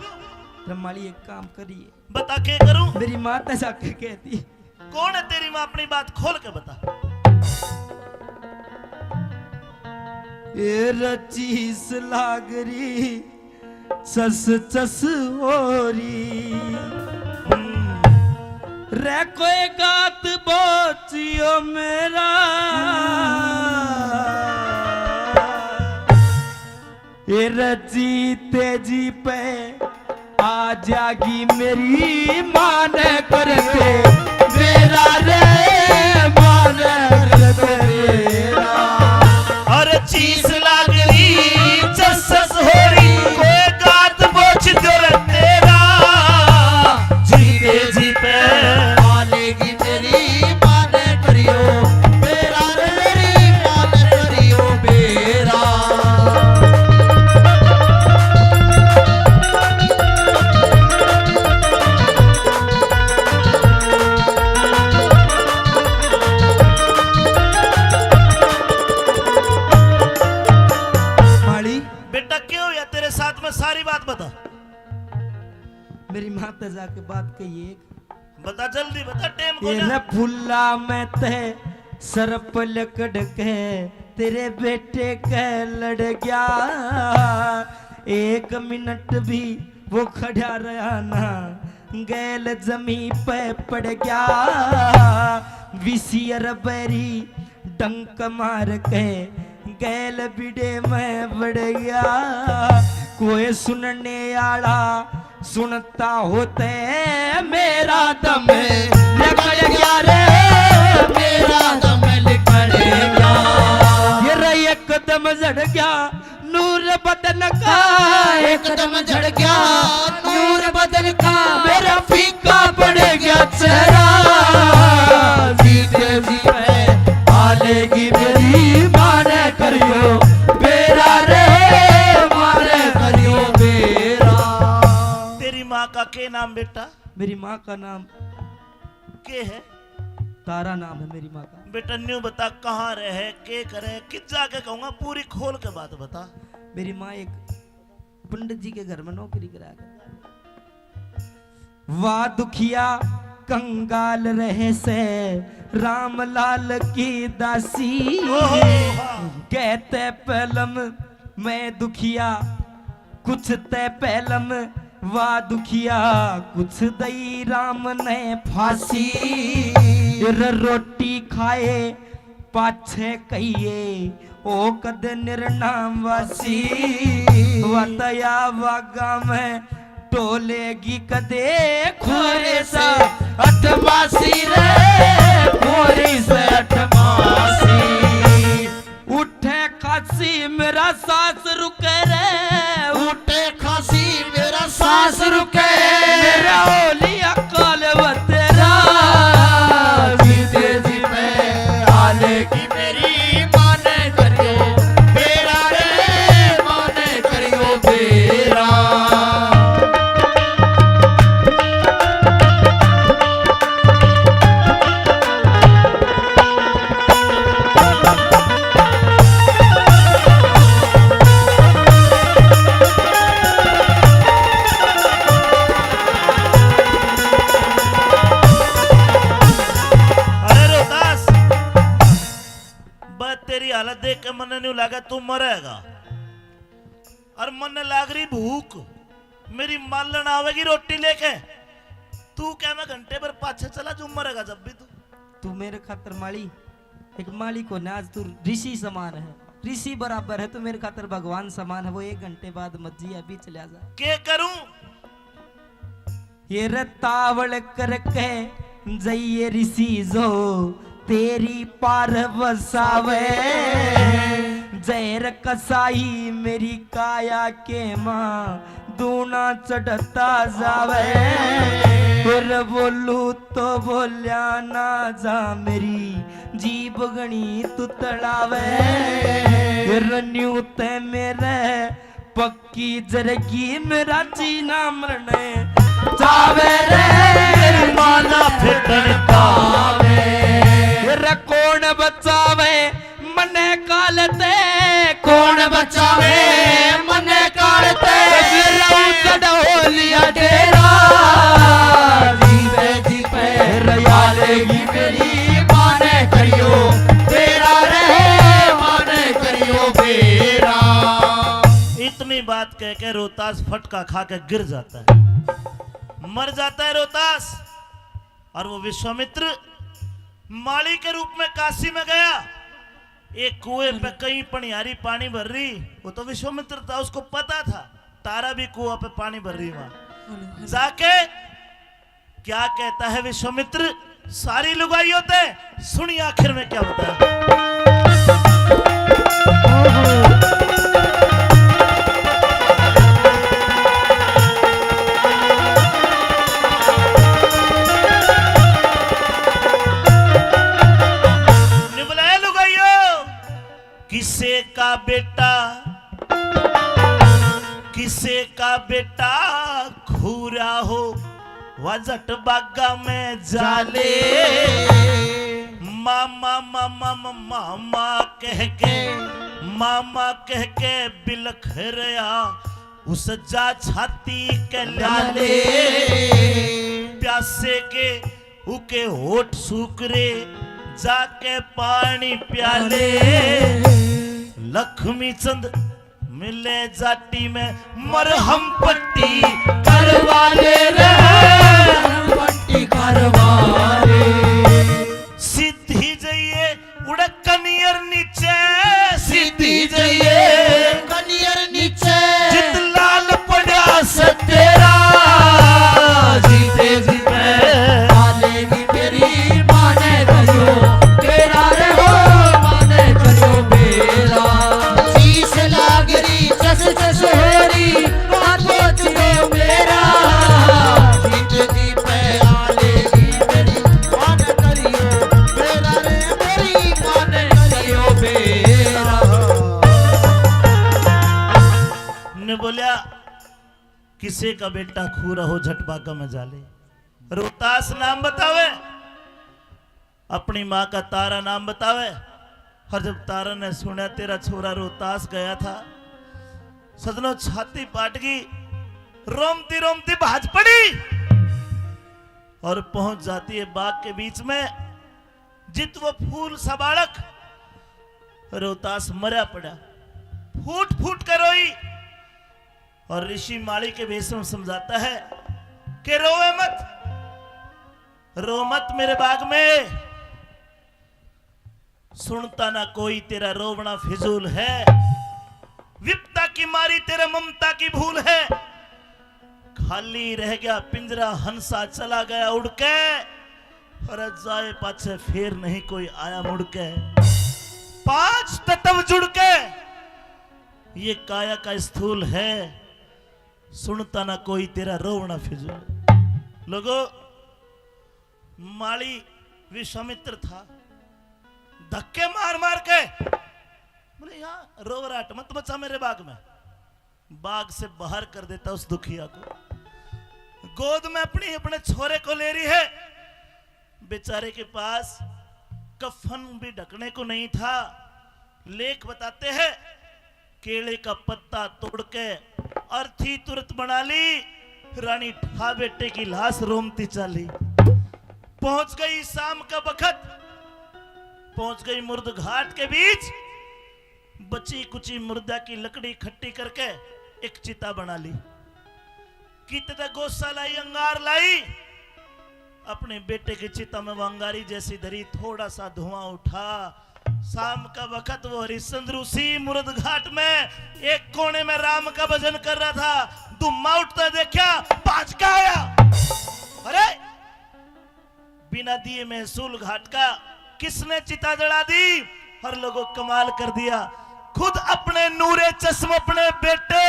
ब्रह्माली, एक काम करिए। बता, के करूं? मेरी माँ तो जाके कहती। कौन है तेरी माँ? अपनी बात खोल के बता। ए रचीस लागरी चस चस हो री। रे कोई गात बोचियो मेरा। ए रे जीते जी पे आ जागी मेरी मान करते मेरा रे, मान करते मेरा। अरे चीस लाग रही, चस चस हो रही, कोई गात बोच दो रे तेरा। जीते जी पे आलेगी मेरी मान करियो, मेरा रे मेरी मान करियो, मेरा। माली। बेटा, क्यों या तेरे साथ में सारी बात बता। मेरी माँ ते जाके बात कही एक। बता, जल्दी बता, टेम को ए ना। रे फुल्ला में ते सर्प लकड़ के तेरे बेटे के लड़ गया। एक मिनट भी वो खड़ा रहा ना, गैल जमी पे पड़ गया। विसियर बैरी डंक मार के गैल बिड़े में बड़ गया। कोई सुनने आला सुनता होते मेरा दम निकल गया रे, मेरा दम निकल गया। ये रे एकदम झड़ गया नूर बदन का, एकदम झड़ गया नूर बदन का। मेरा फीका पड़ गया चेहरा। जीते जी पे आलेगी मेरी मान करियो बेरा रे, मान करियो बेरा। तेरी माँ का के नाम बेटा? मेरी माँ का नाम के है? तारा नाम है मेरी माँ का। बेटा न्यू बता, कहाँ रहे, के करे, कित जाके कहूँगा, पूरी खोल के बात बता। मेरी माँ एक पंडित जी के घर में नौकरी करा कर। वाह दुखिया कंगाल रहे से रामलाल की दासी। ओहो, वाह। कहते पहलम मैं दुखिया, कुछ ते पहलम वाह दुखिया, कुछ दई राम ने फांसी। र रोटी खाए पाछे कहिए ओ कद निर्नाम वासी। वतया वागा में टोलेगी कदे खोरे से अठमासी रे, खोरे से अठमासी। उठे खांसी मेरा सांस रुके रे, उठे खांसी मेरा सांस रुके। मेरा होलिया काल बतेरा। जीते जी में आले की मेरी मान करियो बेरा रे, मान करियो बेरा। लागे तू मरेगा, और मन्ने लाग रही भूख, मेरी मालन आवेगी रोटी लेके, तू कह मैं घंटे भर पाछे चला जाऊं, मरेगा जब भी तू। तू मेरे खातर माली, एक माली को ना, आज तू ऋषि समान है, ऋषि बराबर है, तू मेरे खातर भगवान समान है। वो एक घंटे बाद मत जी, अभी चला जा। के करूं? ये रे तावल करके जइए ऋषि जो तेरी पार वसावे। जहर कसाई मेरी काया के माँ दूना चढ़ता जावे। फिर बोलू तो बोल्या ना जा, मेरी जीभ घणी तुतड़ावे। फिर न्यू ते मेरे पक्की जरगी में राजी ना मरने जावे रे। माना फिटन पावे। रे कौन बचावे मने काल ते, कौन बचावे मने काल ते। मेरा उजड़ हो लिया डेरा, जीते जी पे रयालेगी मेरी माने करियो बेरा रे, माने करियो बेरा। इतनी बात कह के रोहतास फटका खा के गिर जाता है, मर जाता है रोहतास। और वो विश्वामित्र माली के रूप में काशी में गया। एक कुएं पे कई पनियारी पानी भर रही, वो तो विश्वामित्र था, उसको पता था तारा भी कुआ पे पानी भर रही वहां। जाके क्या कहता है विश्वामित्र, सारी लुगाइयों ते सुनिए आखिर में क्या बताया। ने बुलाया लुगाइयों, किसे का बेटा, किसे का बेटा खूरा हो, वा झट बागा में जाले। मामा, मामा, मामा, मामा कह के, मामा कह के बिलख रहा, उस जा छाती के लाले। प्यासे के उके होठ सूख रे, जाके पानी प्याले। लक्ष्मी चंद मिले जाटी में मरहम पट्टी करवा ले रे, मरहम पट्टी करवा ले। सीधी जइए उड़े कनियर नीचे, सीधी जइए कनियर नीचे। जित लाल पड़ा से तेरा, जीते जी पे आले भी मेरी माने करियो बेरा रे हो, माने करियो बेरा। शीश लाग रही, चस चस हो रही, बात सोच लो मेरा। जीते जी पे आले भी मेरी माने करियो बेरा रे, मेरी माने करियो बेरा। ने बोलिया, किसे का बेटा खूरा हो, झट बागा में जाले। रोहतास नाम बतावे, अपनी माँ का तारा नाम बतावे। और जब तारा ने सुना तेरा छोरा रोहतास गया था, सजनो, छाती पाट गई, रोमती रोमती भाज पड़ी और पहुंच जाती है बाग के बीच में। जित वो फूल सा बालक रोहतास मरा पड़ा, फूट फूट कर रोई। और ऋषि माली के भेष में समझाता है कि रोवे मत, रो मत मेरे बाग में, सुनता ना कोई तेरा रोवना फिजूल है। विपता की मारी तेरे ममता की भूल है। खाली रह गया पिंजरा, हंसा चला गया उड़ के। अरे जाए पाछे फेर नहीं कोई आया मुड़ के। पांच तत्व जुड़ के ये काया का स्थूल है। सुनता ना कोई तेरा रोवना फिजूल। लोगो, माली विश्वामित्र था, धक्के मार मार के बोले, यहाँ रोवराट मत मचा मेरे बाग में। बाग से बाहर कर देता उस दुखिया को। गोद में अपनी, अपने छोरे को ले रही है। बेचारे के पास कफन भी ढकने को नहीं था। लेख बताते हैं, केले का पत्ता तोड़ के अर्थी तुरंत बना ली। रानी ठा बेटे की लाश रोमती चाली। पहुंच गई शाम का बखत, पहुंच गई मुर्द घाट के बीच। बची कुची मुर्दा की लकड़ी इकट्ठी करके एक चिता बना ली। कित तै गोसा लाई, अंगार लाई, अपने बेटे की चिता में वो अंगारी जैसी धरी, थोड़ा सा धुआं उठा। शाम का वक्त वो हरिश्चंद्र उसी मुर्द घाट में एक कोने में राम का भजन कर रहा था। धुम्मा उठता देखा, भाज के आया। अरे, बिना दिए महसूल घाट का किसने चिता जला दी? हर लोगों कमाल कर दिया। खुद अपने नूरे चश्म अपने बेटे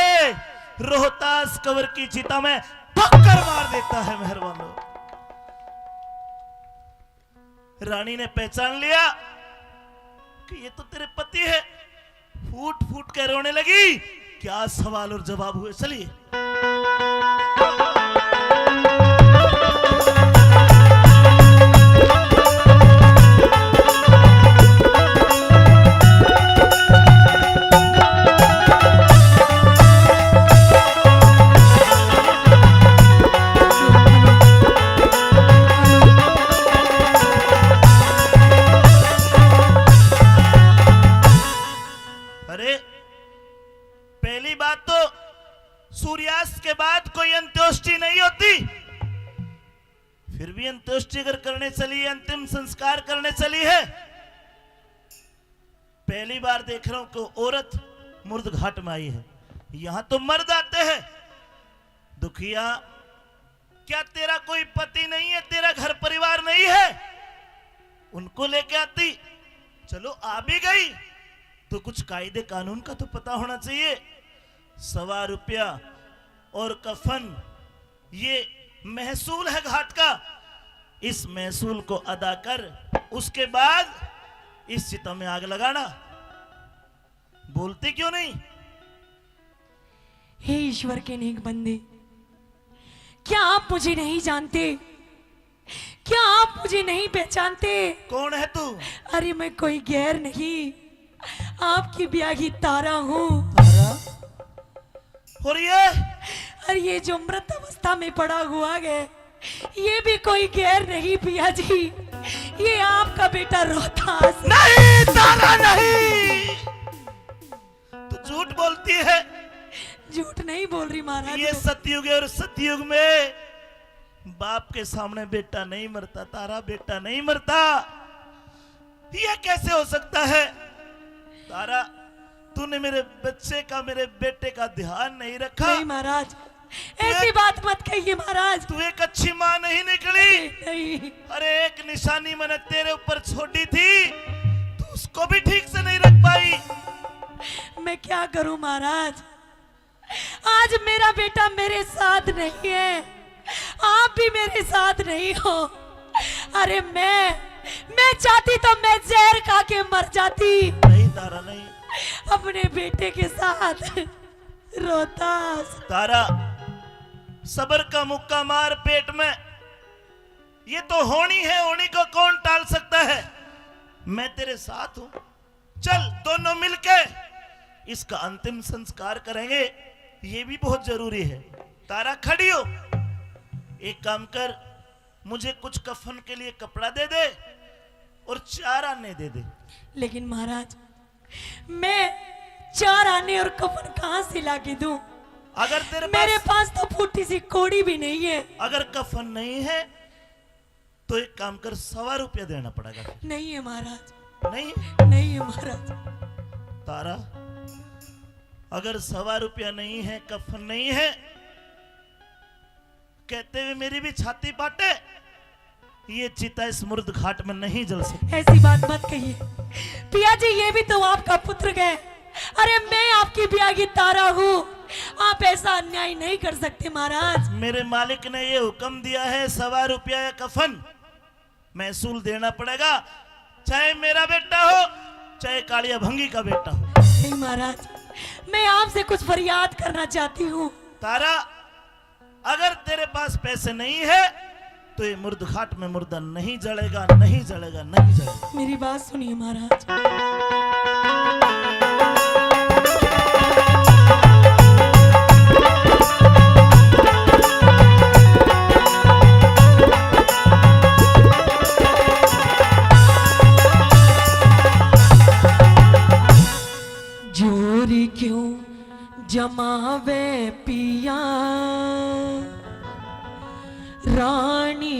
रोहतास कंवर की चिता में ठोकर मार देता है। मेहरबान लोग, रानी ने पहचान लिया कि ये तो तेरे पति है। फूट फूट के रोने लगी। क्या सवाल और जवाब हुए, चलिए। अरे, पहली बात तो सूर्यास्त के बाद कोई अंत्येष्टि नहीं होती, फिर भी अंत्येष्टि अगर करने चली है, अंतिम संस्कार करने चली है, पहली बार देख रहा हूं कि औरत मुर्द घाट में आई है। यहां तो मर्द आते हैं। दुखिया, क्या तेरा कोई पति नहीं है, तेरा घर परिवार नहीं है? उनको लेके आती। चलो, आ भी गई तो कुछ कायदे कानून का तो पता होना चाहिए। सवा रुपया और कफन, ये महसूल है घाट का। इस महसूल को अदा कर, उसके बाद इस चिता में आग लगाना। बोलती क्यों नहीं? हे ईश्वर के नेक बंदे, क्या आप मुझे नहीं जानते? क्या आप मुझे नहीं पहचानते? कौन है तू? अरे, मैं कोई गैर नहीं, आपकी ब्याही तारा हूँ। तारा? और ये? अरे, ये जो मृत अवस्था में पड़ा हुआ है, ये भी कोई गैर नहीं पिया जी, ये आपका बेटा रोहतास। नहीं तारा, नहीं। तू झूठ बोलती है। झूठ नहीं बोल रही महाराज, ये मैं सतयुग है और सतयुग में बाप के सामने बेटा नहीं मरता, तारा, बेटा नहीं मरता। ये कैसे हो सकता है? तारा, तूने मेरे बच्चे का, मेरे बेटे का ध्यान नहीं रखा। नहीं महाराज, तू ऐसी एक बात मत कहिए महाराज। तू एक अच्छी माँ नहीं निकली। नहीं। अरे, एक निशानी मैंने तेरे ऊपर छोड़ी थी, तू उसको भी ठीक से नहीं रख पाई। मैं क्या करूं महाराज, आज मेरा बेटा मेरे साथ नहीं है, आप भी मेरे साथ नहीं हो। अरे, मैं मैं चाहती तो मैं जहर खा के मर जाती। नहीं तारा, नहीं। अपने बेटे के साथ। रोहतास। तारा, सब्र का मुक्का मार पेट में। ये तो होनी है, होनी को कौन टाल सकता है? मैं तेरे साथ हूं। चल, दोनों मिलके इसका अंतिम संस्कार करेंगे, ये भी बहुत जरूरी है। तारा, खड़ी हो, एक काम कर, मुझे कुछ कफन के लिए कपड़ा दे दे और चार आने दे दे। लेकिन महाराज, मैं चार आने और कफन कहाँ से ला के दूं? अगर तेरे मेरे पास पास तो फूटी सी कौड़ी भी नहीं है। अगर कफन नहीं है, तो एक काम कर, सवा रुपया देना पड़ेगा। नहीं है महाराज। नहीं? नहीं है महाराज। तारा, अगर सवा रुपया नहीं है, कफन नहीं है, कहते हुए मेरी भी छाती पाटे, ये चिता इस मुर्द घाट में नहीं जल सकती। ऐसी बात मत कहिए पिया जी, ये भी तो आपका पुत्र है। अरे, मैं आपकी ब्याही तारा हूँ, आप ऐसा अन्याय नहीं कर सकते महाराज। मेरे मालिक ने ये हुक्म दिया है, सवा रुपया या कफन महसूल देना पड़ेगा, चाहे मेरा बेटा हो, चाहे कालिया भंगी का बेटा हो। नहीं महाराज, मैं आपसे कुछ फरियाद करना चाहती हूँ। तारा, अगर तेरे पास पैसे नहीं है, तो ये मुर्द घाट में मुर्दा नहीं जलेगा, नहीं जलेगा, नहीं जलेगा। मेरी बात सुनिए महाराज। और क्यों जमावे पिया रानी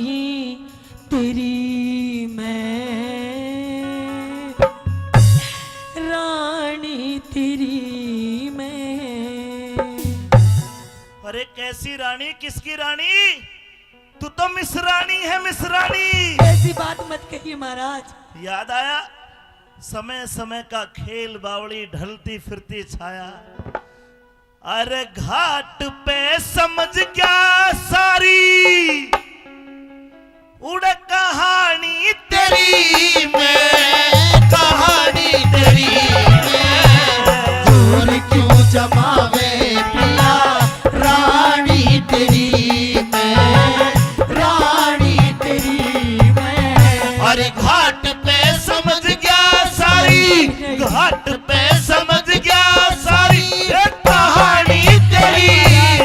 तेरी मैं, रानी तेरी मैं। अरे कैसी रानी, किसकी रानी? तू तो मिस रानी है, मिस रानी। ऐसी बात मत कहिए महाराज। याद आया समय समय का खेल, बावली ढलती फिरती छाया। अरे घाट पे समझ गया सारी, उड़ कहानी तेरी मैं, कहानी तेरी मैं। जोर क्यों जमावे पिया रानी तेरी मैं, रानी तेरी मैं। अरे घाट पे समझ गया सारी, घाट पे समझ गया सारी, ए कहानी तेरी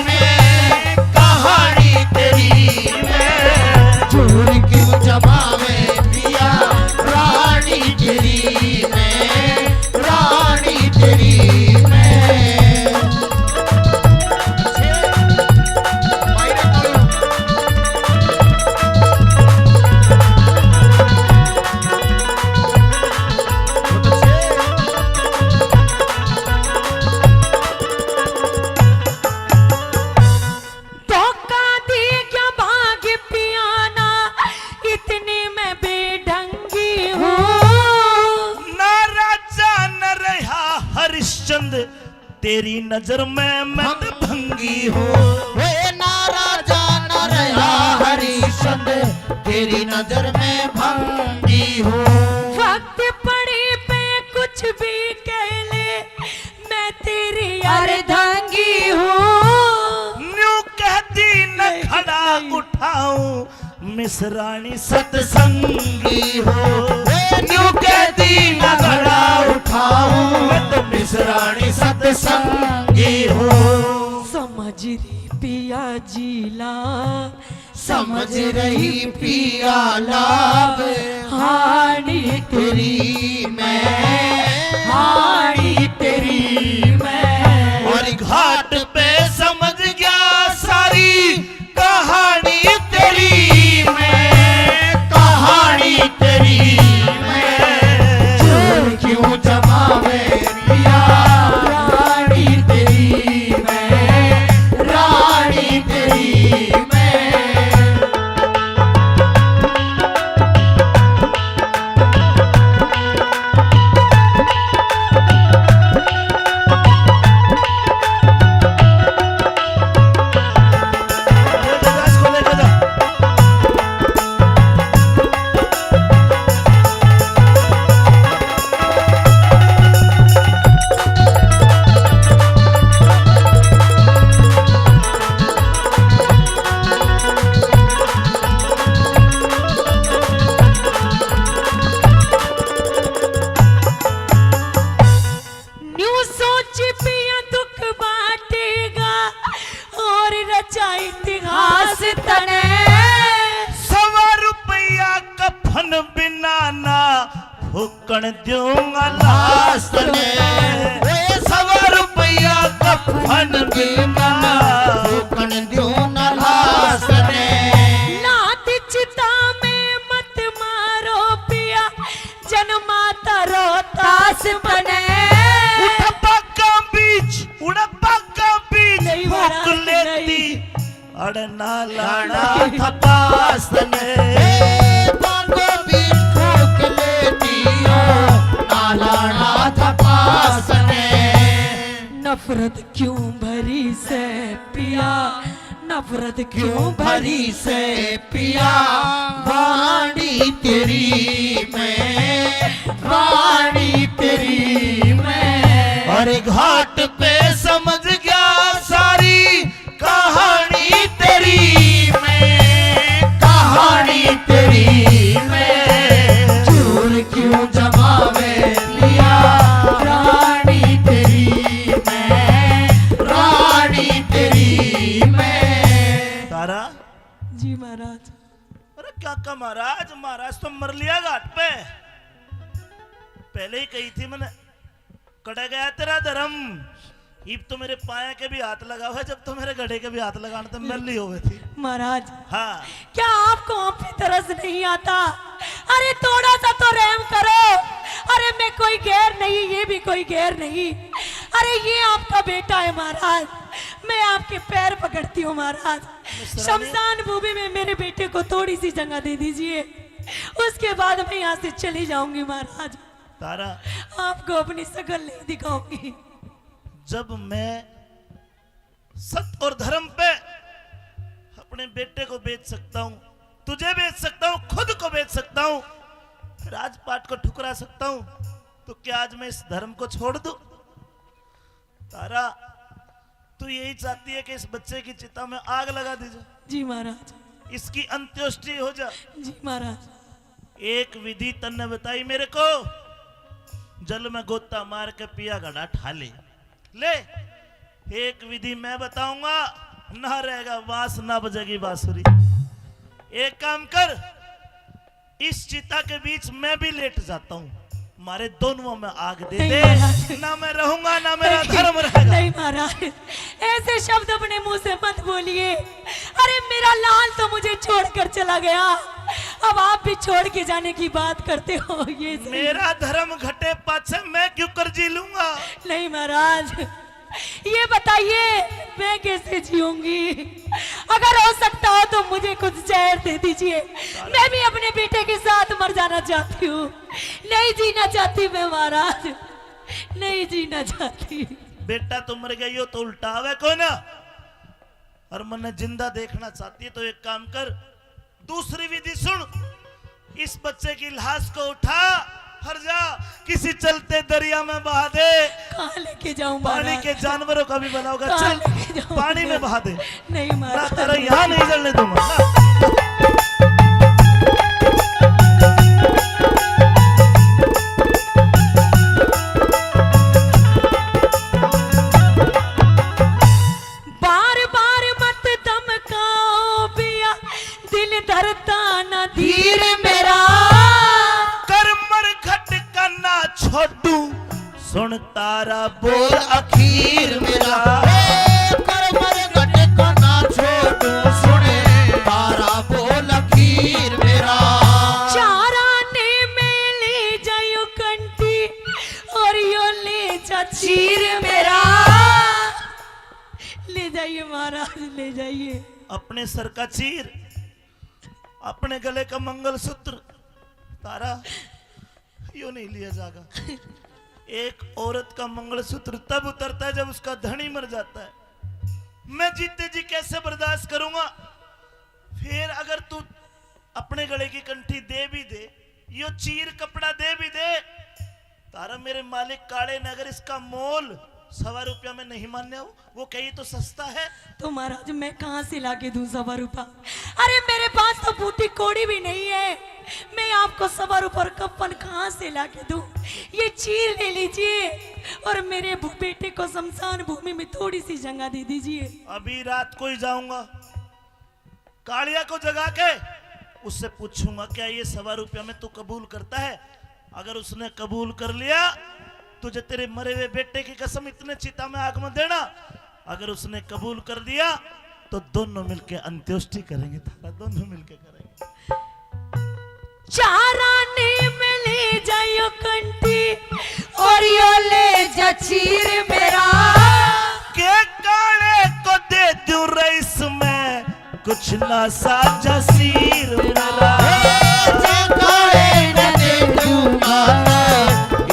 मैं, कहानी तेरी मैं। जोर क्यों जमावे पिया रानी तेरी मैं, रानी तेरी मैं। धोखा दे क्या भाग पियाना, इतनी मैं बेढंगी हूँ। ना राजा न रहा हरिश्चंद्र, तेरी नजर में मैं तो भंगी हूँ। वे ना राजा न रहा हरिश्चंद्र, तेरी नजर में भंगी हूँ। वक्त पड़े पे कुछ भी कह ले, मैं तेरी अर्धांगी हूँ। न्यू कहती न खड़ा उठाऊं, मिस रानी सत्संगी हो। न्यू कहती न खड़ा उठाऊं, मैं तो मिस रानी सत्संगी हो। समझ रही पिया जीला, समझ रही पिया लाभ, हानि तेरी मैं, हानि तेरी मैं। और घाट पे समझ गया सारी कहानी तेरी मैं, कहानी तेरी मैं। जोर क्यों जमावे पिया, रानी तेरी मैं, रानी तेरी मैं। न्यू सोच पिया दुख बांटेगा और रचा इतिहास तने। सवा रुपया कफन बिना ना फूकण दूंगा लाश तने। ए सवा रुपया कफन बिना फूकण दूंगा लाश तने। लात चिता में मत मारो पिया, जन्मा तारो तास बने। उठ पाका बीच, उड़ पाका बीच, नहीं फूक महाराज, लेती। नहीं। अड़ ना लाना थपास ने। ए, पाको बीच फूक लेती हो, ना लाना थपास ने। नफरत क्यों भरी से पिया, नफरत क्यों भरी से पिया, वाणी तेरी मैं, वाणी तेरी मैं। और घाट पे समझ गया सारी कहानी तेरी मैं, कहानी तेरी मैं। जोर क्यों जमावे पिया, रानी तेरी मैं, रानी तेरी मैं। तारा? जी महाराज। अरे काका महाराज, महाराज तो मर लिया घाट पे। पहले ही कही थी मैंने, कड़े गया तेरा धर्म। इब तो मेरे पाया के भी हाथ लगा हुआ है, जब तो मेरे घड़े के भी हाथ लगाने तो मिल ली होवे थी। महाराज, हाँ। क्या आपको आप पे तरस नहीं आता? अरे थोड़ा सा तो रहम करो। अरे मैं कोई गैर नहीं, ये भी कोई गैर नहीं। अरे ये आपका बेटा है महाराज, मैं आपके पैर पकड़ती हूँ महाराज। शमशान भूमि में मेरे बेटे को थोड़ी सी जगह दे दीजिए, उसके बाद मैं यहाँ से चली जाऊंगी महाराज। तारा, आपको अपनी शकल नहीं दिखाऊंगी। जब मैं सत और धर्म पे अपने बेटे को बेच सकता हूँ, तुझे बेच सकता हूँ, खुद को बेच सकता हूँ, राजपाट को ठुकरा सकता हूँ, तो क्या आज मैं इस धर्म को छोड़ दूँ? तारा, तू यही चाहती है कि इस बच्चे की चिता में आग लगा दी जाए? जी महाराज। इसकी अंत्येष्टि हो जाए? जी महाराज। एक विधि तन्ने बताई मेरे को, जल में गोता मार के पिया घड़ा ठा ले। ले, एक विधि मैं बताऊंगा, ना रहेगा बांस, ना बजेगी बांसुरी। एक काम कर, इस चिता के बीच मैं भी लेट जाता हूँ, मारे दोनों में आग दे दे। ना मैं रहूंगा, ना मेरा धर्म रहेगा। नहीं महाराज, ऐसे शब्द अपने मुंह से मत बोलिए। अरे मेरा लाल तो मुझे छोड़कर चला गया, अब आप भी छोड़ के जाने की बात करते हो। ये मेरा धर्म घटे पाछे मैं क्यों कर जी लूंगा? नहीं महाराज, ये बताइए मैं कैसे जीऊंगी? अगर हो सकता हो तो मुझे कुछ जहर दे दीजिए, मैं भी अपने बेटे के साथ मर जाना चाहती हूँ। नहीं जीना चाहती मैं महाराज, नहीं जीना चाहती। बेटा तो मर गया, यो तो उल्टा आवे कोई ना, और मन्ने जिंदा देखना चाहती है, तो एक काम कर, दूसरी विधि सुन, इस बच्चे की लाश को उठा, हर जा, किसी चलते दरिया में बहा दे। कहाँ लेके जाऊं पानी महाराज? के जानवरों का भी भला होगा। चल, पानी में बहा दे। नहीं महाराज। तेरा यहाँ नहीं जलने दूंगा। बार बार मत धमकाओ पिया, दिल धरता ना धीर मेरा। कर मरघट का ना छोड़ू, सुन तारा बोल अखीर मेरा। कर मरघट का ना छोड़ू, सुन तारा बोल अखीर मेरा। चारा ने मैं ले जायो कंठी, और यो ले जा चीर मेरा। ले जाइए महाराज, ले जाइए। अपने सर का चीर, अपने गले का मंगलसूत्र, तारा, यो नहीं लिया जाएगा। एक औरत का मंगलसूत्र तब उतरता है जब उसका धनी मर जाता है। मैं जीते जी कैसे बर्दाश्त करूंगा? फिर अगर तू अपने गले की कंठी दे भी दे, यो चीर कपड़ा दे भी दे, तारा मेरे मालिक काले ने अगर इसका मोल सवा रुपया में नहीं मान्या हो, वो कही तो सस्ता है। तो महाराज, मैं कहाँ से लाके दूं सवा रुपया? अरे, मेरे पास तो फूटी कौड़ी भी नहीं है, मैं आपको सवा रुपया और कफन कहाँ से लाके दूं? ये चीर ले लीजिए और मेरे भू-, बेटे को शमशान भूमि में थोड़ी सी जगह दे दीजिए। अभी रात को ही जाऊंगा, कालिया को जगा के उससे पूछूंगा, क्या ये सवा रुपया में तू कबूल करता है? अगर उसने कबूल कर लिया, तुझे तेरे मरे हुए बेटे की कसम, इतने चिता में आग में देना। अगर उसने कबूल कर दिया, तो दोनों मिलके अंत्येष्टि करेंगे, थारा दोनों मिलके करेंगे। चारा ने मैं ले जायो कंठी, और यो ले जा चीर मेरा। के काले को दे दूं रईस में कुछ ना साजा सीर मेरा। के काले न दे दूंगा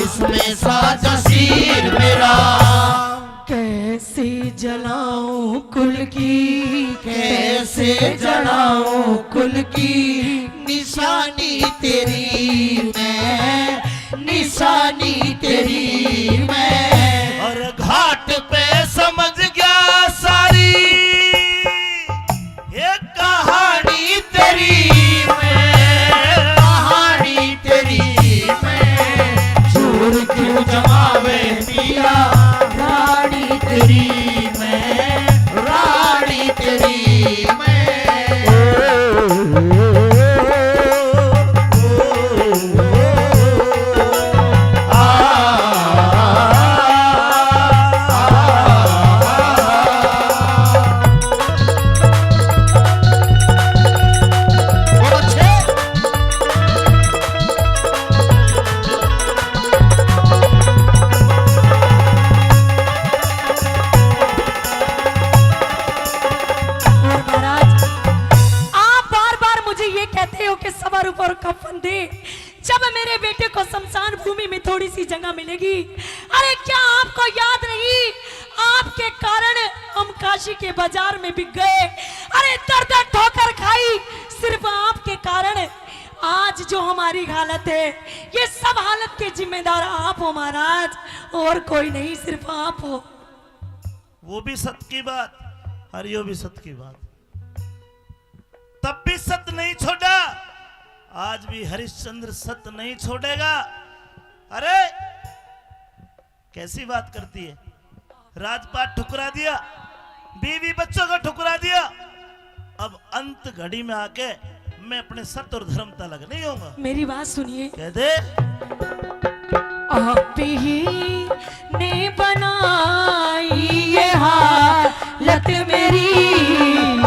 इसमें साजा सीर मेरा। कैसे जलाऊं कुल की, कैसे जलाऊं कुल की निशानी तेरी मैं, निशानी तेरी मैं। और घाट पे समझ गया सारी, ये कहानी तेरी मैं, कहानी तेरी मैं। चोर क्यों जमावे पिया, रानी तेरी मैं, रानी तेरी मैं। ओ, ओ, ओ, ओ, आ, आ, आ, थोड़ी सी जगह मिलेगी। अरे, क्या आपको याद नहीं, आपके कारण हम काशी के बाजार में बिक गए। अरे, दर दर ठोकर खाई सिर्फ आपके कारण। आज जो हमारी हालत है, ये सब हालत के जिम्मेदार आप हो महाराज, और कोई नहीं, सिर्फ आप हो। वो भी सत की बात और यो भी सत की बात। तब भी सत नहीं छोड़ा, आज भी हरिश्चंद्र सत नहीं छोड़ेगा। अरे, कैसी बात करती है? राजपाट ठुकरा दिया, बीवी बच्चों को ठुकरा दिया, अब अंत घड़ी में आके मैं अपने सत और धर्म तलक नहीं होऊंगा। मेरी बात सुनिए। कह दे। आप ही ने बनाई ये हालत मेरी,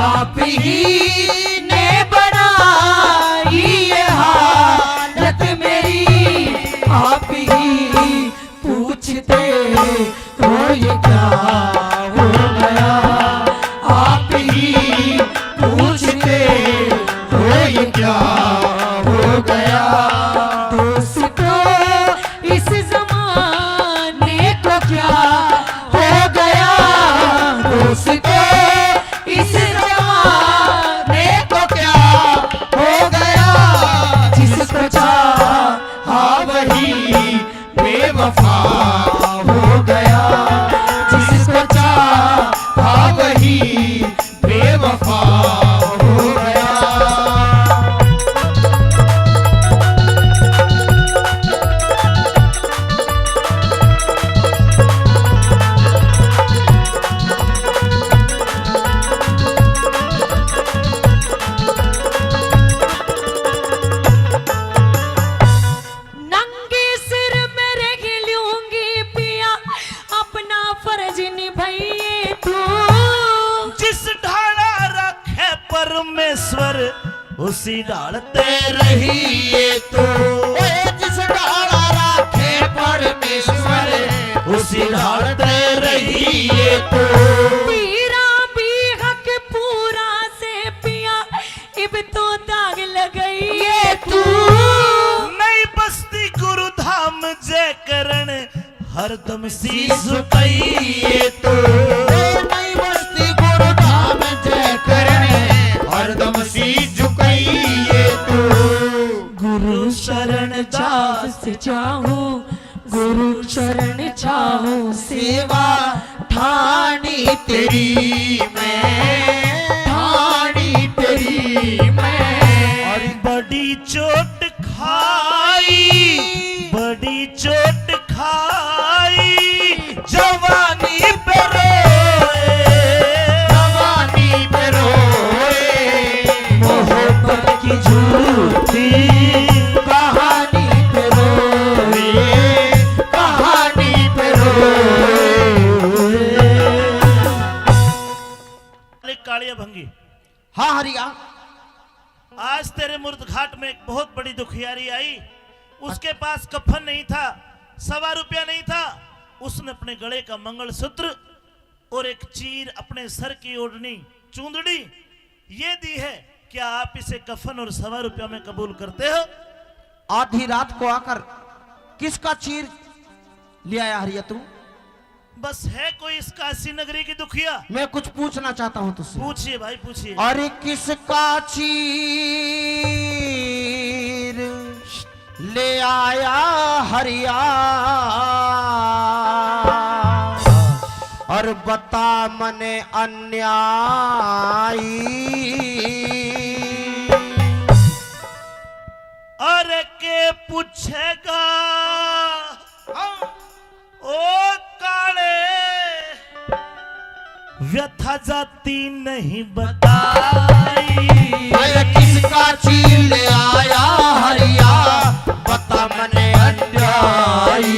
आप ही ने बनाई ये हालत मेरी, आप ही पूछते हो ये क्या हो गया, आप ही पूछते हो ये क्या हो गया। दोस्तों, इस जमाने को क्या हो गया, दोस्तों, इस जमाने को क्या हो गया, जिसको चाहा वही बेवफा हो गया, जिसको चाहा वही बेवफा हो गया। नंगे सिर मैं रह लूंगी पिया, अपना फर्ज निभाइए तू। जिस ढाला रखे परमेश्वर, उसी ढाल ते रहिए तू। ओए, जिस ढाला रखे परमेश्वर, उसी ढाल ते रहिए तू। तेरा भी हक पूरा से पिया, इब तो दाग लगाइए तू। नई बस्ती गुरु धाम जय करण, हरदम शीश झुकाइए तू। नई बस्ती गुरु धाम जय करण, हरदम शीश झुकाइए तू। गुरु शरण दास चाहूं, गुरु शरण चाहूं, सेवा ठाणी तेरी मैं, ठाणी तेरी मैं। और बड़ी चोट खाई, बड़ी चोट खाई, जवानी पे रोए, जवानी पे रोए, मोहब्बत की झूठी कहानी पे रोए, कहानी पे रोए। कालिया भंगी। हाँ हरिया। आज तेरे मुर्द घाट में एक बहुत बड़ी दुखियारी आई। उसके पास कफन नहीं था, सवा रुपया नहीं था। उसने अपने गले का मंगलसूत्र और एक चीर, अपने सर की ओढ़नी, चूंदड़ी, ये दी है। क्या आप इसे कफन और सवा रुपया में कबूल करते हो? आधी रात को आकर किसका चीर ले आया हरिया तू? बस है कोई इस काशी नगरी की दुखिया? मैं कुछ पूछना चाहता हूँ तुझसे। पूछिए भाई, पूछिए। अरे किसका चीर ले आया हरिया, और बता मने अन्यायी। अरे के पूछेगा? हाँ। ओ काले, व्यथा जाती नहीं बताई। अरे किसका चीर ले आया हरिया, बता मने अन्यायी।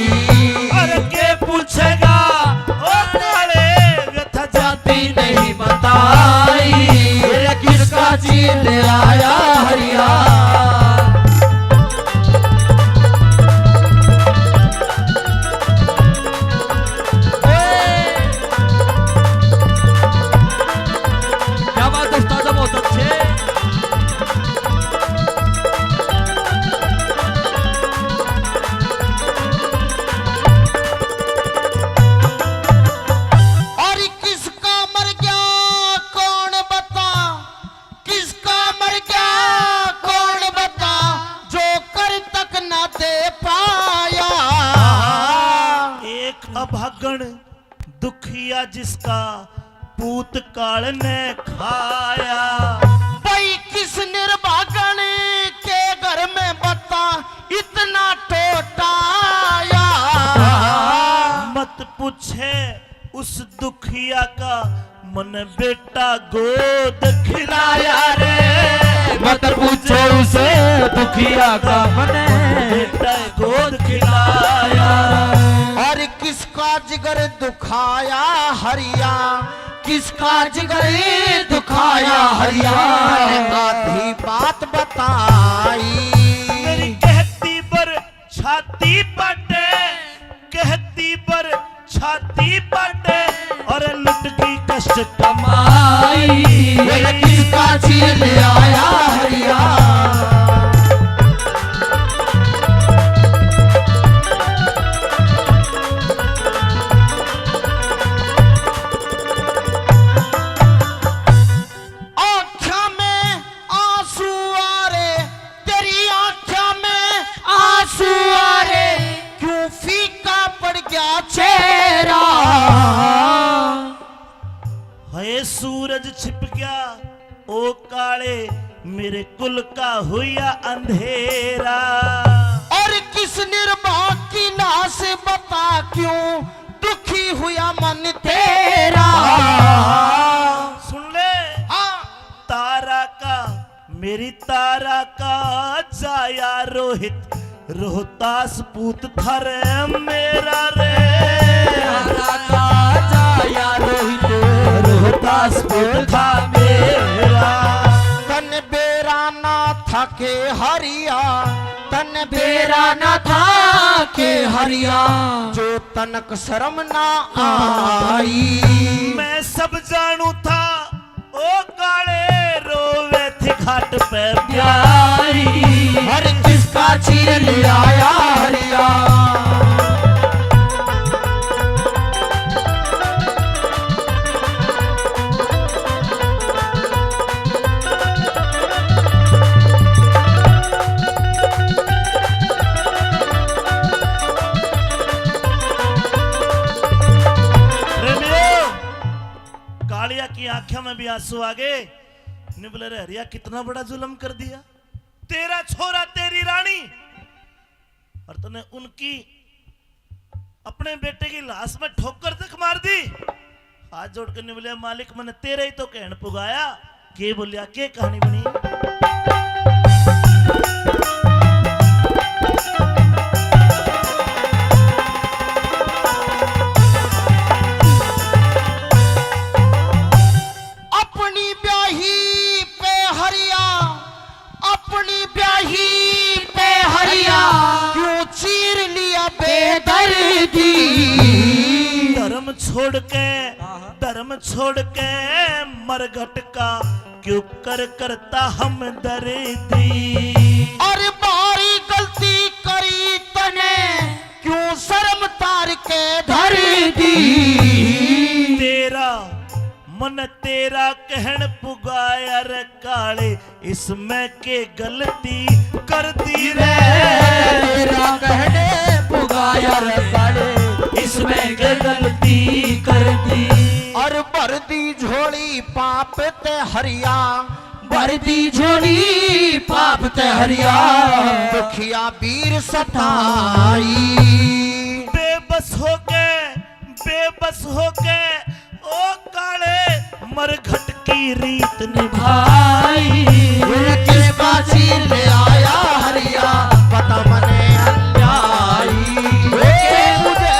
अरे के पूछेगा, ओ काले, व्यथा जाती नहीं बताई। अरे किसका चीर ले आया हरिया। क्या बात है उस्ताद, बहुत अच्छे। जिसका पूत काल ने खाया। भाई किस निर्भागन के घर में बता इतना टोटाया। मत पूछे उस दुखिया का, मन बेटा गोद खिलाया रे। मत पूछो उस दुखिया का, मन बेटा गोद खिलाया। और किसका जिगर दुखाया हरिया, किसका जिगर दुखाया हरिया, आधी बात बताई। मेरी कहती पर छाती पटे, कहती पर छाती पटे, और लुट गई कष्ट कमाई। मेरे किसका चीर ले आया हरिया। आँख्या में आंसू आ रे, तेरी आँख्या में आंसू आ रे, क्यों फीका पड़ गया चेहरा। हाय सूरज छिप गया, ओ काले, मेरे कुल का हुआ अंधेरा। और किस निर्भाग की नाश बता, क्यों दुखी हुआ मन तेरा। सुन ले। हाँ। तारा का, मेरी तारा का जाया रोहित, रोहतास पूत था रे मेरा रे। तारा का जाया रोहित, रोहतास पूत था मेरा। तन बेरा ना था के हरिया, तन बेरा ना था के हरिया, जो तनक शर्म ना आई। मैं सब जानू था, ओ काले, रोवे थी घाट पे प्यारी। हर किसका चीर ले आया हरिया। प्रेमियों, कालिया की आंखों में भी आंसू आ गए। निबले रे हरिया, कितना बड़ा जुल्म कर दिया। तेरा छोरा, तेरी रानी, और तने उनकी, अपने बेटे की लाश में ठोकर तक मार दी। हाथ जोड़ के निबले, मालिक, मैंने तेरे ही तो कहन पुगाया। के बोलिया, के कहानी बनी? अपनी ब्याही पे हरिया, अपनी ब्याही पे हरिया, क्यों चीर लिया बेदर्दी। धर्म छोड़ के, धर्म छोड़ के मरघट का क्यों कर करता हमदर्दी। अरे भारी गलती करी तने, क्यों शर्म तार के धर दी। तेरा मन तेरा कहन पुगाया रे काले, इसमें के गलती कर दी रे। तेरा कहने पुगाया रे काले, इसमें के गलती कर दी। और भर दी झोली पाप ते हरिया, भर दी झोली पाप ते हरिया, दुखिया बीर सताई। बेबस होके, बेबस होके ओ काले, मरघट की रीत निभाई। किसका चीर ले आया हरिया, बता मने अन्यायी। ए मुझे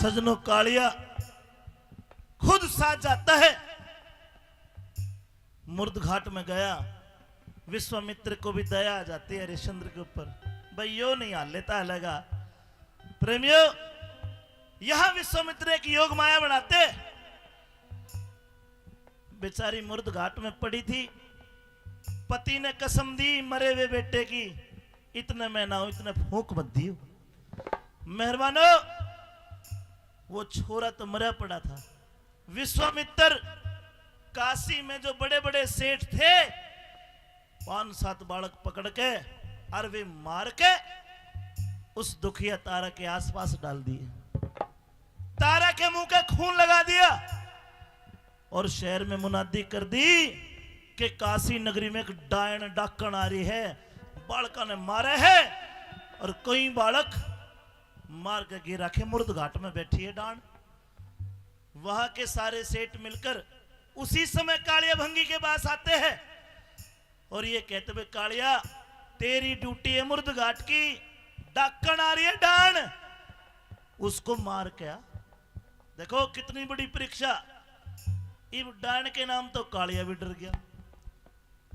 सजनों, कालिया खुद साथ जाता है। मुर्द घाट में गया, विश्वामित्र को भी दया आ जाती है हरिश्चंद्र के ऊपर। भाई, यो नहीं हाल लेता हलेगा। प्रेमियों, यहाँ विश्वामित्र एक योग माया बनाते। बेचारी मुर्द घाट में पड़ी थी, पति ने कसम दी मरे हुए बेटे की, इतने में ना हो, इतने फूंक बद्दी हो। मेहरबानो, वो छोरा तो मरा पड़ा था। विश्वामित्र काशी में जो बड़े बड़े सेठ थे, पांच सात बालक पकड़ के और वे मार के उस दुखिया तारा के आसपास डाल दिए। तारा के मुंह के खून लगा दिया और शहर में मुनादी कर दी कि काशी नगरी में एक डायन डाकण आ रही है, बालका ने मारे है और कई बालक मार के गिरा के मुर्द घाट में बैठी है डान। वहां के सारे सेठ मिलकर उसी समय कालिया भंगी के पास आते हैं और ये कहते हुए, "कालिया, तेरी ड्यूटी है मुर्द घाट की, डाकण आ रही है डान, उसको मार के आ।" देखो कितनी बड़ी परीक्षा। इब डान के नाम तो कालिया भी डर गया।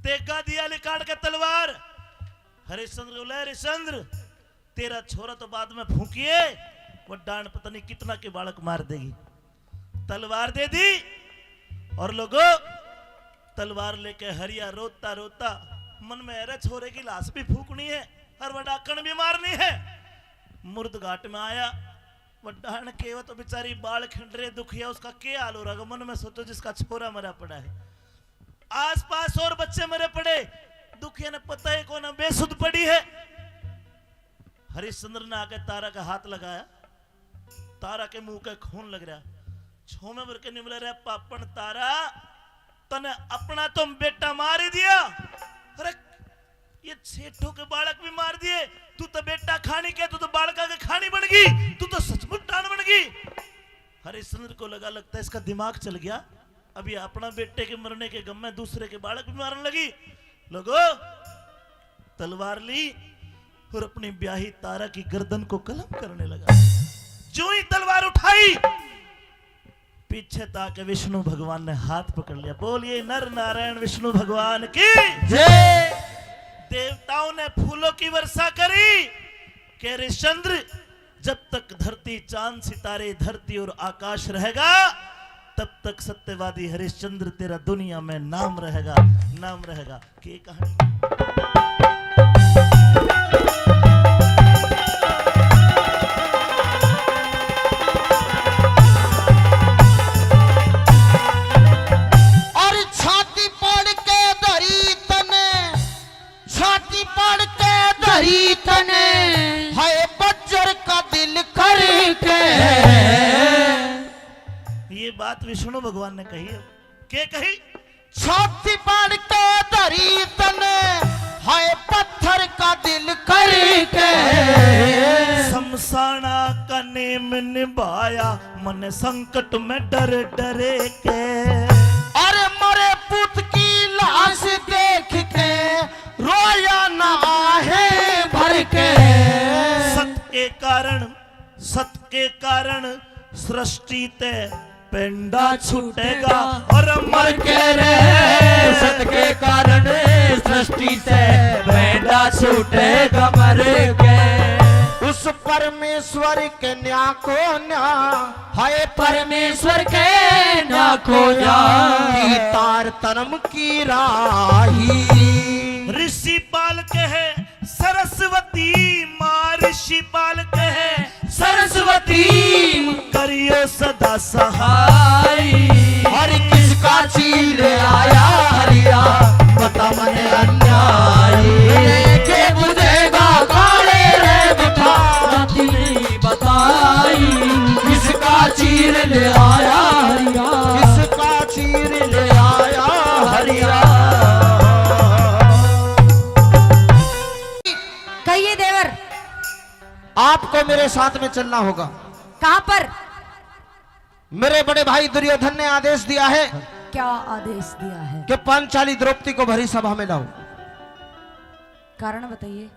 तेगा दिया लिकाड़ के तलवार। हरिश्चंद्र को, "ले हरिश्चंद्र, तेरा छोरा तो बाद में फूंकिए, वो डान पता नहीं कितना के बालक मार देगी।" तलवार दे दी और लोगो, तलवार लेके हरिया रोता रोता मन में, "अरे छोरे की लाश भी फूकनी है और वो डाकण भी मारनी है।" मुर्द घाट में आया, वो डान के, वो तो बेचारी बाल खिंड रहे, दुखिया, उसका क्या हाल हो रहा होगा? मन में सोचो, जिसका छोरा मरा पड़ा है, आसपास और बच्चे मरे पड़े, दुखिया ने पता ही कोना, बेसुध पड़ी है। हरिश्चंद्र ने आके तारा का हाथ लगाया, तारा के मुंह के खून लग रहा। छोमे भर के निमले रहे, "पापण तारा, तने अपना तो बेटा मार ही दिया, अरे ये सेठों के बालक भी मार दिए, तू तो बेटा खानी के, तू तो बालका के खानी बन गई, तू तो सचमुच डान बन गई।" हरिश्चंद्र को लगा, "लगता है इसका दिमाग चल गया, अब ये अपना बेटे के मरने के गम में दूसरे के बालक भी मारने लगी।" लोगो, तलवार ली और अपनी ब्याही तारा की गर्दन को कलम करने लगा। जो ही तलवार उठाई, पीछे ताके विष्णु भगवान ने हाथ पकड़ लिया। बोलिए नर नारायण विष्णु भगवान की जय। देवताओं ने फूलों की वर्षा करी कि हरिश्चंद्र, जब तक धरती, चांद, सितारे, धरती और आकाश रहेगा, तब तक सत्यवादी हरिश्चंद्र तेरा दुनिया में नाम रहेगा, नाम रहेगा। के कहानी। और छाती पाड़ के धरी तने, छाती पाड़ के धरी तने, हाय बज्जर का दिल करके। ये बात विष्णु भगवान ने कही है। के कही? छाती पाड़ के धरी तने, हाय पत्थर का दिल करके। शमशाना का नेम निभाया, मन संकट में डर डरे के। अरे मरे पूत की लाश देख के, रोया ना आहे भर के। सत के कारण, सत के कारण सृष्टि ते पैंडा छूटेगा। और मर के रे, सत के कारण सृष्टि से पैंडा छूटेगा मर के। उस परमेश्वर के न्या को न्या, हाय परमेश्वर के न्या को न्या। तार तनम की राही। ऋषि पाल कहे सरस्वती माँ, ऋषि पाल कहे सरस्वती करियो सदा सहाय। हर किसका चीर आया हरिया, बता मने अन्याय। के बुझेगा काले रे बिठा, राती नहीं बताई। किसका चीर ले आया हरिया, किसका चीर ले आया हरिया। कहिए देवर। आपको मेरे साथ में चलना होगा। कहाँ पर? मेरे बड़े भाई दुर्योधन ने आदेश दिया है। क्या आदेश दिया है? कि पांचाली द्रौपदी को भरी सभा में लाओ। कारण बताइए।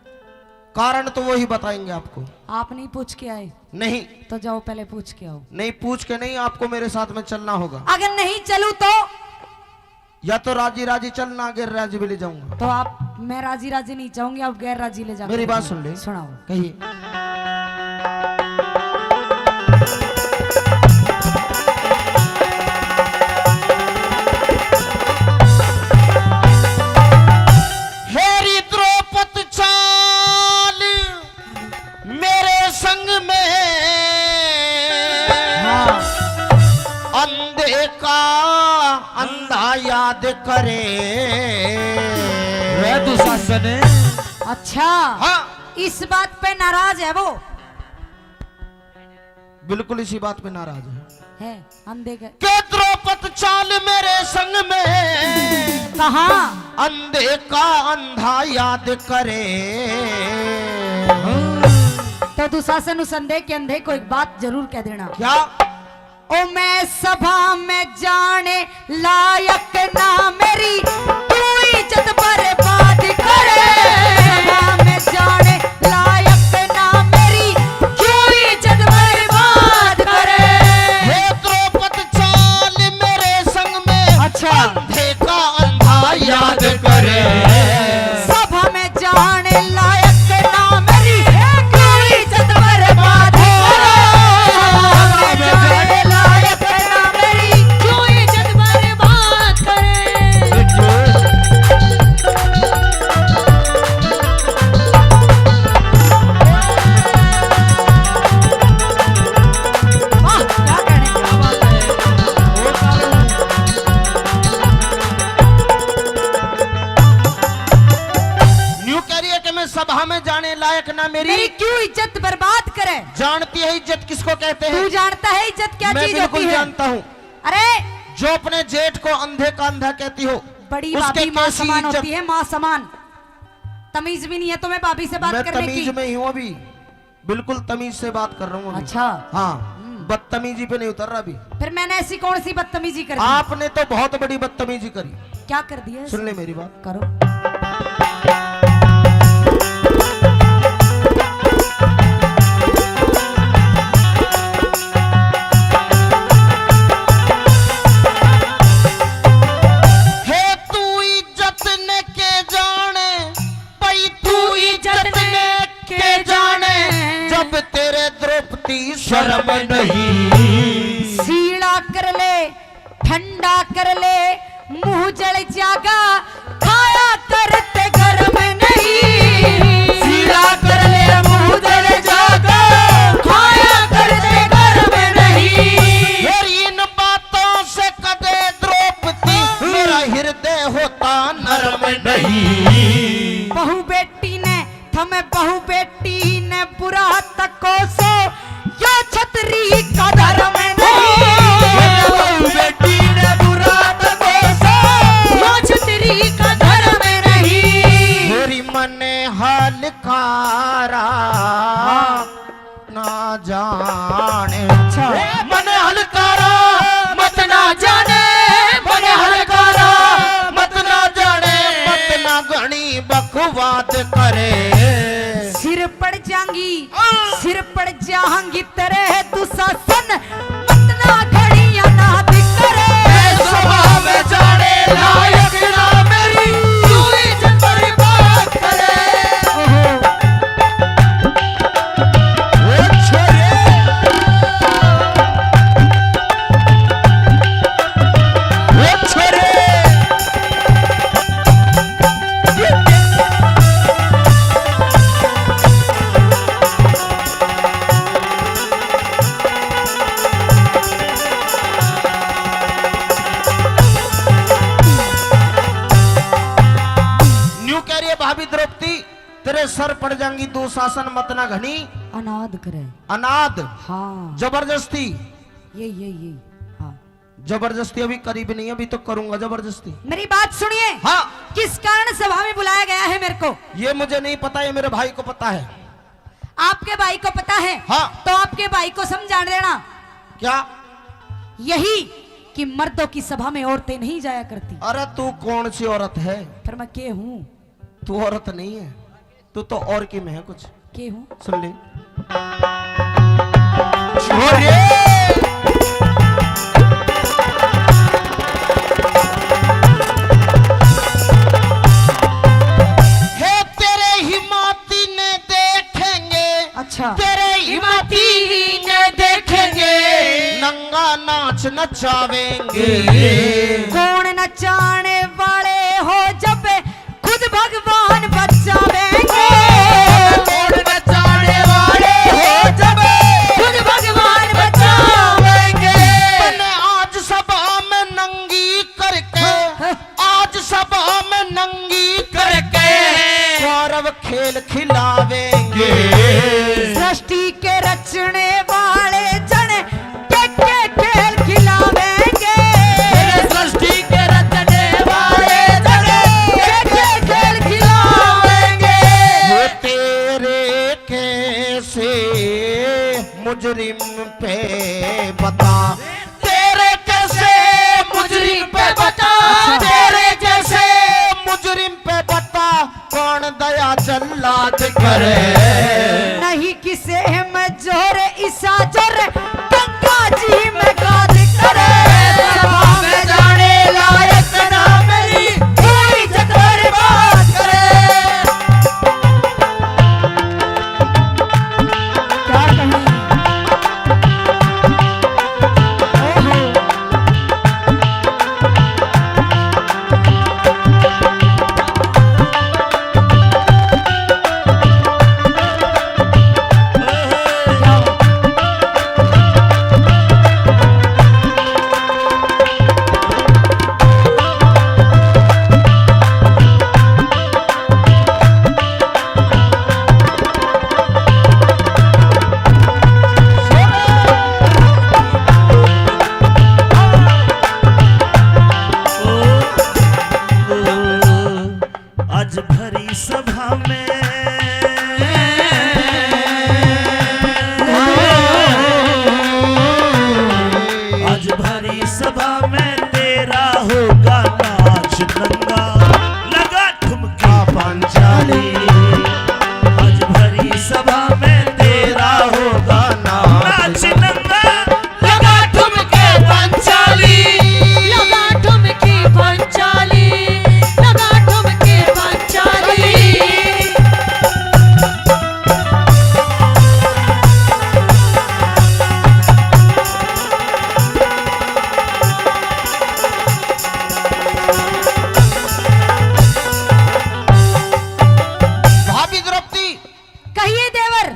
कारण तो वो ही बताएंगे आपको। आप नहीं पूछ के आए? नहीं। तो जाओ पहले पूछ के आओ। नहीं, पूछ के नहीं, आपको मेरे साथ में चलना होगा। अगर नहीं चलूं तो? या तो राजी राजी चलना, गैर राजी भी ले जाऊंगा। तो आप, मैं राजी राजी नहीं चाहूंगी, आप गैर राजी ले जाओ। मेरी बात सुन ले। सुनाओ। कहिए। हेरी द्रौपद चा का अंधा याद करे। वह दुशासन। अच्छा, हाँ। इस बात पे नाराज है वो? बिल्कुल इसी बात पे नाराज है। है, अंधे के के द्रौपद चाल मेरे संग में। कहाँ? अंधे का अंधा याद करे। तो दुशासन उस अंधे के अंधे को एक बात जरूर कह देना। क्या? ओ मैं सभा में जाने लायक ना मेरी, तू इज्जत बर्बाद करे। सभा में जाने लायक ना मेरी, क्यों इज्जत बर्बाद करे। हे द्रौपद चाल मेरे संग में, अच्छा। अंधे का अंधा याद करे। सभा में जाने लायक ना मेरी, क्यों इज्जत बर्बाद करे। सभा में जाने लायक ना मेरी, क्यों इज्जत बर्बाद करे। वाह, क्या कहने, क्या बात है। न्यू कह रही है कि मैं सभा में जाने लायक ना मेरी। मेरी क्यों इज्जत बर्बाद करे? जानती है इज्जत किसको कहते हैं? तू जानता है इज्जत क्या मैं चीज होती है? बिल्कुल जानता हूँ। अरे! जो अपने जेठ को अंधे का अंधा कहती हो, बड़ी उसके भाभी माँ कैसी समान इज्जत? होती है, माँ समान। तमीज भी नहीं है तुम्हें भाभी से बात मैं करने की। तमीज में ही हूँ अभी, बिल्कुल तमीज से बात कर रहा हूँ अभी। अच्छा। हाँ, हम्म। बदतमीजी पे नहीं उतर रहा अभी। फिर मैंने ऐसी कौन सी बदतमीजी कर दी? आपने तो बहुत बड़ी बदतमीजी करी। क्या कर दिया? सुन ले मेरी बात। करो। हे तू इज्जत ने के जाने, भाई तू इज्जत ने के जाने, जब तेरे द्रौपदी शर्म नहीं। सीला कर ले, ठंडा कर ले, मुंह जल जागा, खाया करते गरम नहीं। सीला कर ले, मुंह जल जागा, खाया करते गरम नहीं। फिर इन बातों से कदे द्रौपदी, मेरा हृदय होता नरम नहीं। बहू बेटी ने, थमे बहू बेटी ने बुरा तको सो, यो छतरी का धर्म नहीं। बहू बेटी ने बुरा तको सो, यो छतरी का धर्म नहीं। मेरी मन हलकारा। हाँ। ना जाने। अच्छा। मन हलकारा मत ना जाने, मन हलकारा मत ना जाने, मत ना घणी बकवाद करे। सिर पड़ जाएंगी, हाँ। सिर पड़ जाएंगी तेरे दुशासन, मत ना घणी अनाद करे। सभा में जाने लायक ना मेरी, तू इज्जत बर्बाद करे। ओहो। ओ छोरे। ओ छोरे। न्यू कह रही है भाभी द्रौपदी, तेरे सर पड़ जाएंगी दुशासन, मत ना घणी अनाद करे। अनाद। हाँ। जबरदस्ती। ये, ये, ये। हाँ। जबरदस्ती अभी करीब नहीं, अभी तो करूंगा जबरदस्ती। मेरी बात सुनिए। हाँ। किस कारण सभा में बुलाया गया है मेरे को? ये मुझे नहीं पता, ये मेरे भाई को पता है। आपके भाई को पता है? हाँ। तो आपके भाई को समझा देना। क्या? यही कि मर्दों की सभा में औरतें नहीं जाया करती। अरे तू कौन सी औरत है? फिर मैं के हूँ? तू औरत नहीं है, तू तो और की में है कुछ। के हूँ? सुन ले। छोरे। हे तेरे हिमाती ने देखेंगे। अच्छा। तेरे हिमाती ने देखेंगे। नंगा नाच नचावेंगे। कौन नचाने वाले हो जब खुद भगवान बचावेंगे। कौन नचाने वाले हो जब खुद भगवान बचावेंगे। तने आज सभा सृष्टि के रचने वाले जन के, के खेल खिलावेंगे। सृष्टि के रचने वाले जन के, के खेल खिलावेंगे। वो तेरे कैसे मुजरिम पे बता, तेरे कैसे मुजरिम पे बता, अच्छा। तेरे जैसे मुजरिम पे बता, कौन दया जल्लाद करे। नहीं किसे में जोर ईसा जोर, गंगा जी में गाद करे। सभा में जाने लायक ना मेरी, कोई जतर बात करे। क्या कहें? ओहो। आज भरी सभा में, आज भरी सभा में तेरा होगा नाच नंगा, लगा ठुमका पंचाली। आज भरी सभा में तेरा होगा नाच नंगा, लगा ठुमके पंचाली। लगा ठुमके पंचाली, लगा ठुमके पंचाली। भाभी द्रौपदी, कहिए देवर।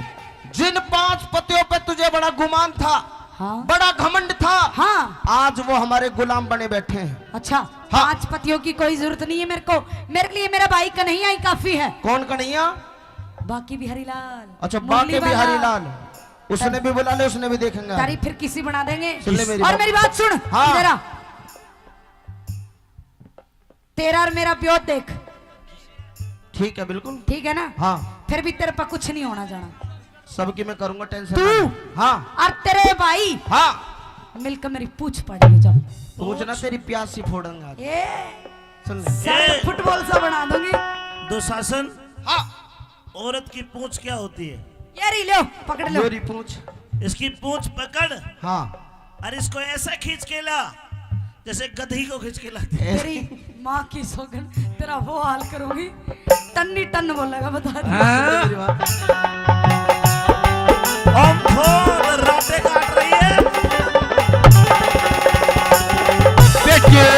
जिन पांच पतियों पे तुझे बड़ा गुमान था, हाँ। बड़ा घमंड था, हाँ। आज वो हमारे गुलाम बने बैठे हैं। अच्छा, हाँ। पांच पतियों की कोई जरूरत नहीं है मेरे को, मेरे लिए मेरा भाई कन्हैया ही काफी है। कौन कन्हैया? बाकी बिहारी लाल, अच्छा, मुरली बाकी वाला। बिहारी लाल, उसने भी बुला ले, उसने भी देखेंगे। तारीफ फिर किसी बना देंगे। सुन ले मेरी और बात। मेरी बात सुन, हाँ। इधर आ। तेरा और मेरा ब्योह देख। ठीक है, बिल्कुल। ठीक है ना? हाँ। फिर भी तेरे पे कुछ नहीं होना जाना। सबकी मैं करूंगा, टेंशन तू ना ले। हाँ। और तेरे भाई, हाँ। मिलकर मेरी पूछ पड़ गई, जाओ। पूछ ना, तेरी प्यास ही फोड़ूंगा आज। ए, सुन ले। सारे ए। फुटबॉल सा बना दूंगी। दुशासन। हाँ। औरत की पूंछ क्या होती है? ये रही, लो, पकड़ लो। ये रही पूंछ। इसकी पूंछ पकड़। हाँ। और इसको ऐसा खींच के ला, जैसे गधी को खींच के लाते हैं। तेरी माँ की सौगन, तेरा वो हाल करूंगी, टन्नी टन बोलेगा, बता दे। हाँ। हम बहुत रातें काट रही है। देखिए।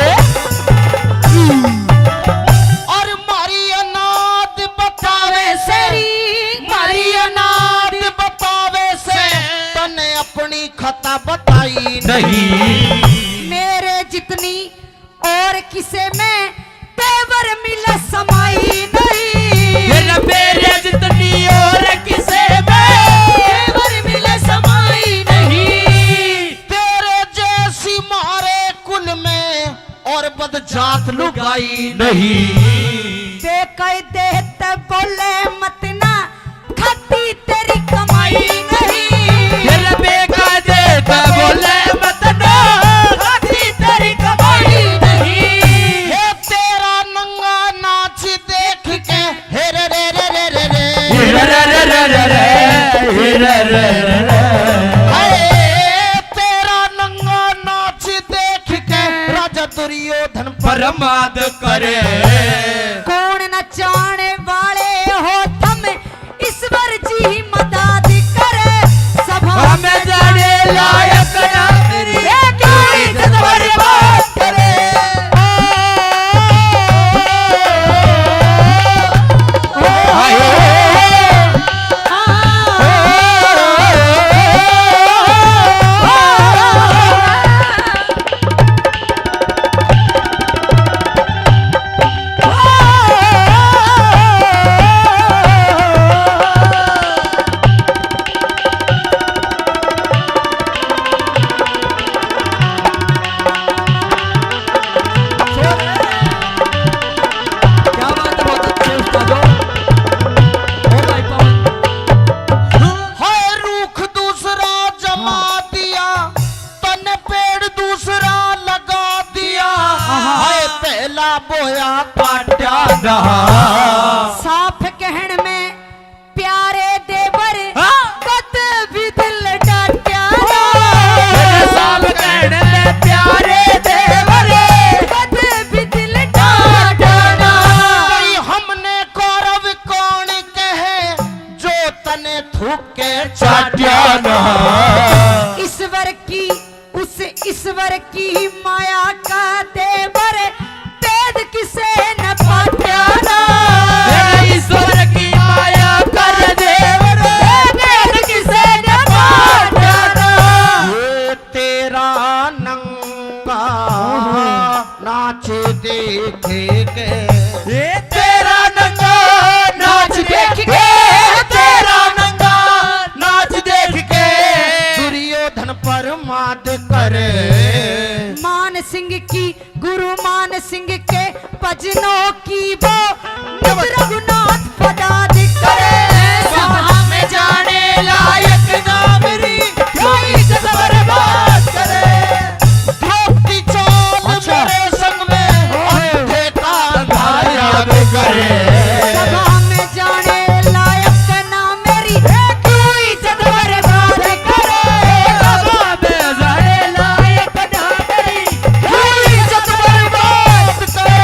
और मारी अनाद बतावे से, तेरी मारी अनाद बतावे से, तने अपनी खता बताई नहीं। मेरे जितनी और किसे में तेवर मिले समाई नहीं। मेरा मेरे जितनी और किसे में तेवर मिले समाई नहीं। तेरे जैसी मारे कुल में और बदजात लुगाई नहीं। बेकायदे ते बोले मत ना, खाती तेरी कमाई नहीं। तेरे बेकायदे ते बोले मत ना, खाती तेरी कमाई नहीं। हे तेरा नंगा नाच देख के, हे रे रे रे रे रे रे। हे रे रे रे रे रे, हे रे रे रे रे। हाय, तेरा नंगा नाच देख के राजा दुर्योधन परमाद करे। के चाट्या ना। ईश्वर की, उस ईश्वर की माया का देवर भेद किसे न पाट्या ना। ईश्वर की माया का देवर भेद किसे न पाट्या ना। ये तेरा नंगा नाच देख के, ये तेरा नंगा नाच देख के, तेरा नंगा नाच देख के दुर्योधन प्रमाद करे। मान सिंह की, गुरु मान सिंह के भजनों की वो नित रघुनाथ पदाधिक करे। सभा में जाने लायक ना मेरी, क्यों इज्जत बर्बाद करे। द्रोपदी चाल अच्छा। मेरे संग में, ओहो। अंधे का अंधार याद करे। सभा में जाने लायक ना मेरी, क्यों इज्जत बर्बाद करे। सभा में जाने लायक ना मेरी, क्यों इज्जत बर्बाद करे।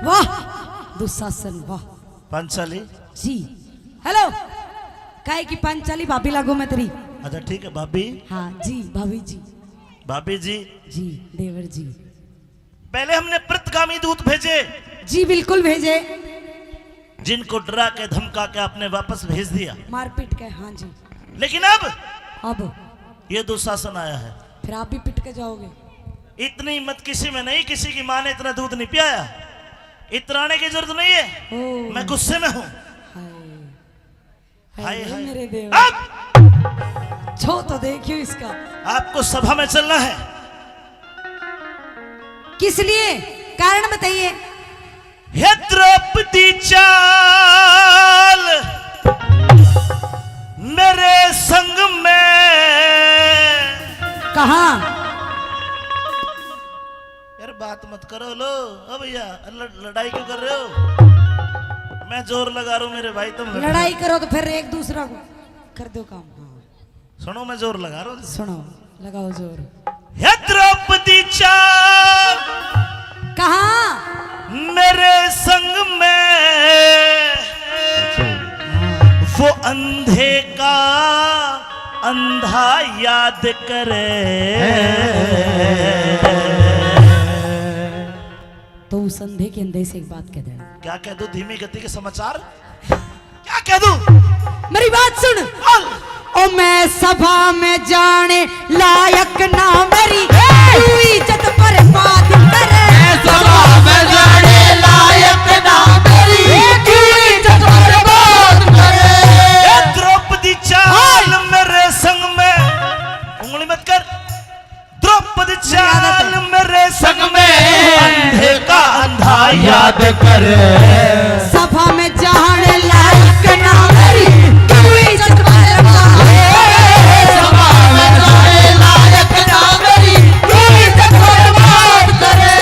वाह, दुशासन, वाह। पांचाली। जी, हेलो। काय की पांचाली, भाभी लागू मैं तेरी। अच्छा, ठीक है, भाभी। हाँ जी, भाभी जी। भाभी जी। जी, देवर जी। पहले हमने प्रतिगामी दूत भेजे। जी, बिल्कुल भेजे। जिनको डरा के, धमका के आपने वापस भेज दिया। मारपीट के, हाँ जी। लेकिन अब अब ये दुशासन आया है। फिर आप भी पिट के जाओगे। इतनी हिम्मत किसी में नहीं, किसी की माँ ने इतना दूध नहीं पियाया। इतराने की जरूरत नहीं है। ओ। मैं गुस्से में हूँ। हाय। हाय, हाय, हाय। मेरे देव। अब छो तो देखियो इसका। आपको सभा में चलना है। किस लिए? कारण बताइए। हे द्रौपदी चाल मेरे संग में। कहाँ? यार, बात मत करो लो। ओ भैया, ल-, लड़ाई क्यों कर रहे हो? मैं जोर लगा रहा हूँ मेरे भाई, तुम लड़ रहे हो। लड़ाई करो तो फिर एक दूसरा को कर दो काम। हाँ। सुनो, मैं जोर लगा रहा हूँ। सुनो, लगाओ जोर। हे द्रौपदी चाल। कहाँ? मेरे संग में वो अंधे का अंधा याद करे। तो उस अंधे के अंधे से एक बात कह देना। क्या कह दूं? धीमी गति के समाचार। क्या कह दूं? मेरी बात सुन। बोल। ओ मैं सभा में जाने लायक ना मेरी, ए! तू इज्जत बर्बाद करे। मैं सभा में जाने लायक ना मेरी, ए! तू इज्जत बर्बाद करे। ए द्रौपदी चाल हाय। मेरे संग में, उंगली मत कर। द्रौपदी चाल मेरे संग में, अंधे का अंधा याद कर। सभा में जाने लायक ना मेरी, तू इज्जत बर्बाद। सभा में जाने लायक ना मेरी, तू इज्जत बर्बाद करे।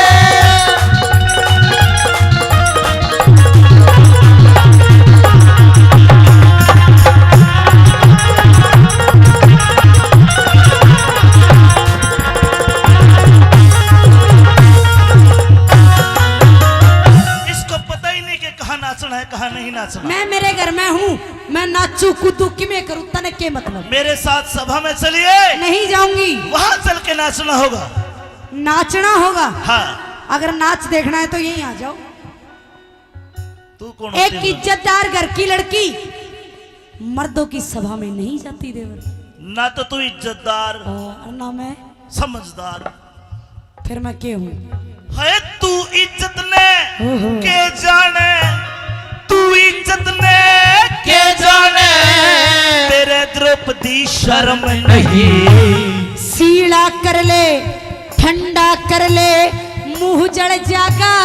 इसको पता ही नहीं कि कहाँ नाचना है, कहाँ नहीं नाचना। मैं मेरे घर में हूँ, मैं नाचू कूदू किमें करूँ, तने के मतलब? मेरे साथ सभा में चलिए। नहीं जाऊंगी। वहाँ चल के नाचना होगा। नाचना होगा? हाँ। अगर नाच देखना है तो यहीं आ जाओ। तू कौन एक होती है? इज्जतदार घर की लड़की मर्दों की सभा में नहीं जाती देवर। ना तो तू इज्जतदार, और ना मैं समझदार। फिर मैं के हूँ? है तू इज्जत ने ओहो। के जाने, तू इज्जत ने के जाने, तेरे द्रौपदी शर्म नहीं। सीला कर ले, ठंडा कर ले, मुंह जल जागा,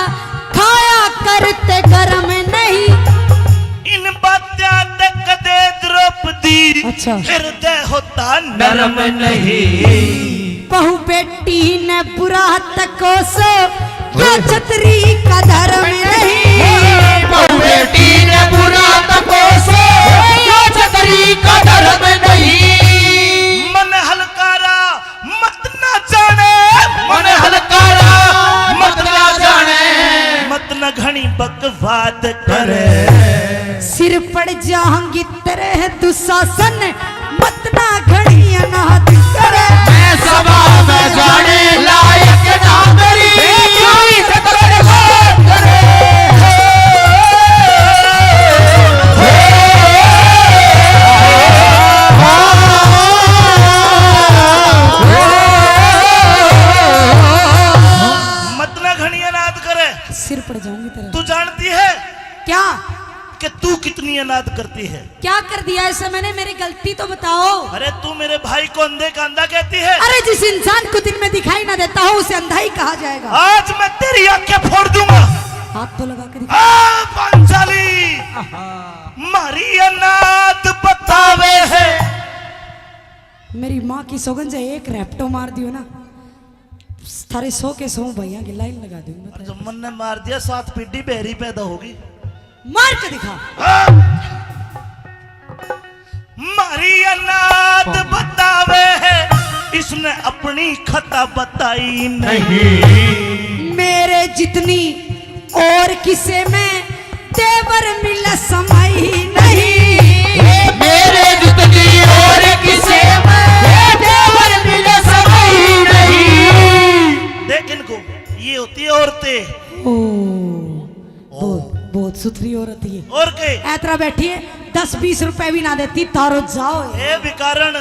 खाया करते गरम नहीं। इन बात्या ते कदे द्रौपदी अच्छा। हृदय होता नरम नहीं। बहू बेटी ने बुरा तको सो, यो छतरी का धर्म नहीं। बहू बेटी ने बुरा तको सो, यो छतरी का धर्म नहीं। मन हलकारा मत बकवाद करे। सिर पड़ जाऊंगी तेरे दुशासन, मत ना घणी अनाद करे। मैं सभा में जाने लायक ना तेरी, कोई इज्जत बर्बाद करे। मत ना घणी अनाद करे। सिर पड़ जाऊंगी तेरे। तू जानती है क्या? कि तू कितनी अनाद करती है। क्या कर दिया ऐसा मैंने? मेरी गलती तो बताओ। अरे, तू मेरे भाई को अंधे का अंधा कहती है। अरे, जिस इंसान को दिन में दिखाई ना देता हो, उसे अंधा ही कहा जाएगा। आज मैं तेरी आंखें फोड़ दूंगा। हाथ तो लगा के दिखा। आ, पांचाली, मारी अनाद बतावे है। मेरी माँ की सौगंध है, एक रैपटो मार दियो ना, थारे सौ के सौ भैया की लाइन लगा दूंगी मैं। जब मन ने मार दिया, सात पीढ़ी बहरी पैदा होगी। मार के दिखा। हाँ। मारी अनाद बतावे है, इसने अपनी खता बताई नहीं। मेरे जितनी और किसे में तेवर मिले समय नहीं। मेरे जितनी और किसे में तेवर मिले समय नहीं। देख इनको, ये होती है औरतें। ओ, बहुत, बहुत सुथरी औरत ये। और के? ऐतरा बैठी है, दस बीस रुपए भी ना देती, तारो जाओ। ए भिखारन।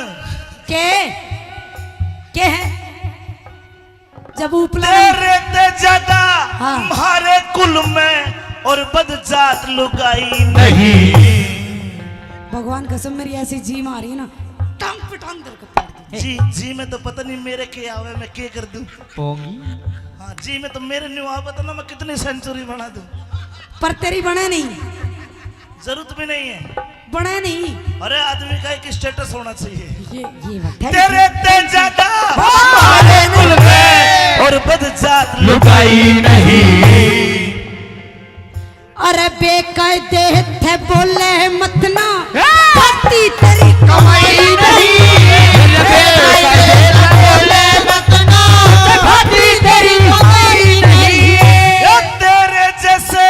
के? के है? जब उपला तेरे ते ज्यादा हाँ। म्हारे कुल में और बद जात लुगाई नहीं। भगवान कसम, मेरी ऐसी जी मारी ना, टांग पे टांग धर के पाड़ दूं। जी, जी में तो पता नहीं मेरे के आवे, मैं के कर दूं। पोंगी। हाँ, जी में तो मेरे न्यू आवे तो ना, मैं कितनी सेंचुरी बना दूं। पर तेरी बने नहीं। जरूरत भी नहीं है। बने नहीं। अरे, आदमी का एक स्टेटस होना चाहिए। ये, ये बात है। तेरे ते ज्यादा हमारे कुल में और बद जात लुगाई नहीं। अरे, बेकायदे थे बोले मत ना, खाती तेरी कमाई नहीं। अरे, बेकायदे थे बोले मत ना, खाती तेरी कमाई नहीं। ओ, तेरे जैसे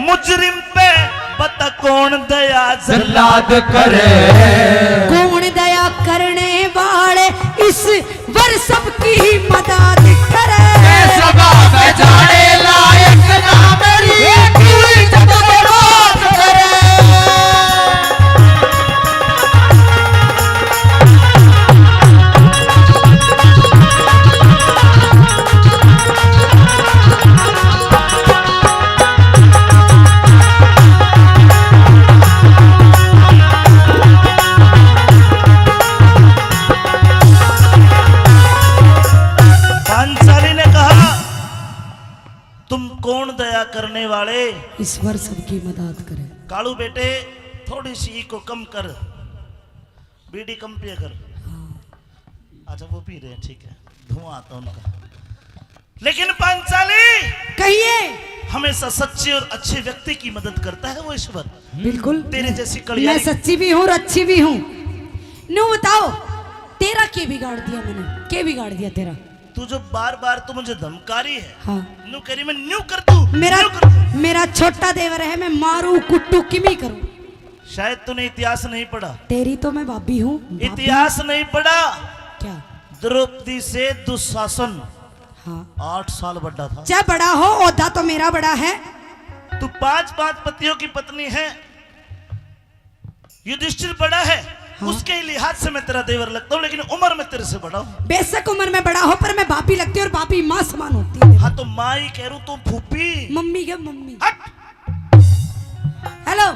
मुजरिम पे बता कौन दया जल्लाद करे। कौन दया करने वाले इस वर सबकी मदद करे। मैं सभा में जाने लायक ना मेरी, तू इज्जत बर्बाद करे। पांचाली ने कहा, तुम कौन दया करने वाले? ईश्वर सबकी मदद करे। कालू बेटे, थोड़ी सी को कम कर, बीड़ी कम पिया कर। हाँ। अच्छा, वो पी रहे हैं, ठीक है, धुआं आता उनका। लेकिन पांचाली, कहिए। हमेशा सच्चे और अच्छे व्यक्ति की मदद करता है वो ईश्वर। बिल्कुल। तेरे जैसी कलियारी। मैं सच्ची भी हूँ और अच्छी भी हूँ। न्यू बताओ, तेरा के बिगाड़ दिया मैंने? के बिगाड़ दिया तेरा? तू जो बार बार तू मुझे धमका रही है, हाँ। न्यू कह रही, मैं न्यू कर दूं, मेरा, न्यू कर दूं। मेरा छोटा देवर है, मैं मारूं, कुटूं, किमी करूं। शायद तूने इतिहास नहीं पढ़ा। तेरी तो मैं भाभी हूँ, भाभी। इतिहास नहीं पढ़ा। क्या? द्रौपदी से दुशासन हाँ। आठ साल बड़ा था। चाहे बड़ा हो, ओहदा तो मेरा बड़ा है। तू पांच पांच पतियों की पत्नी है। युधिष्ठिर बड़ा है, हाँ। उसके लिहाज से मैं तेरा देवर लगता हूँ, लेकिन उम्र में तेरे से बड़ा हूँ। बेशक उम्र में बड़ा हो, पर मैं भाभी लगती हूँ और भाभी माँ समान होती है। हाँ, तो माँ ही कह रू, तू फूफी। मम्मी के मम्मी। हट। हेलो,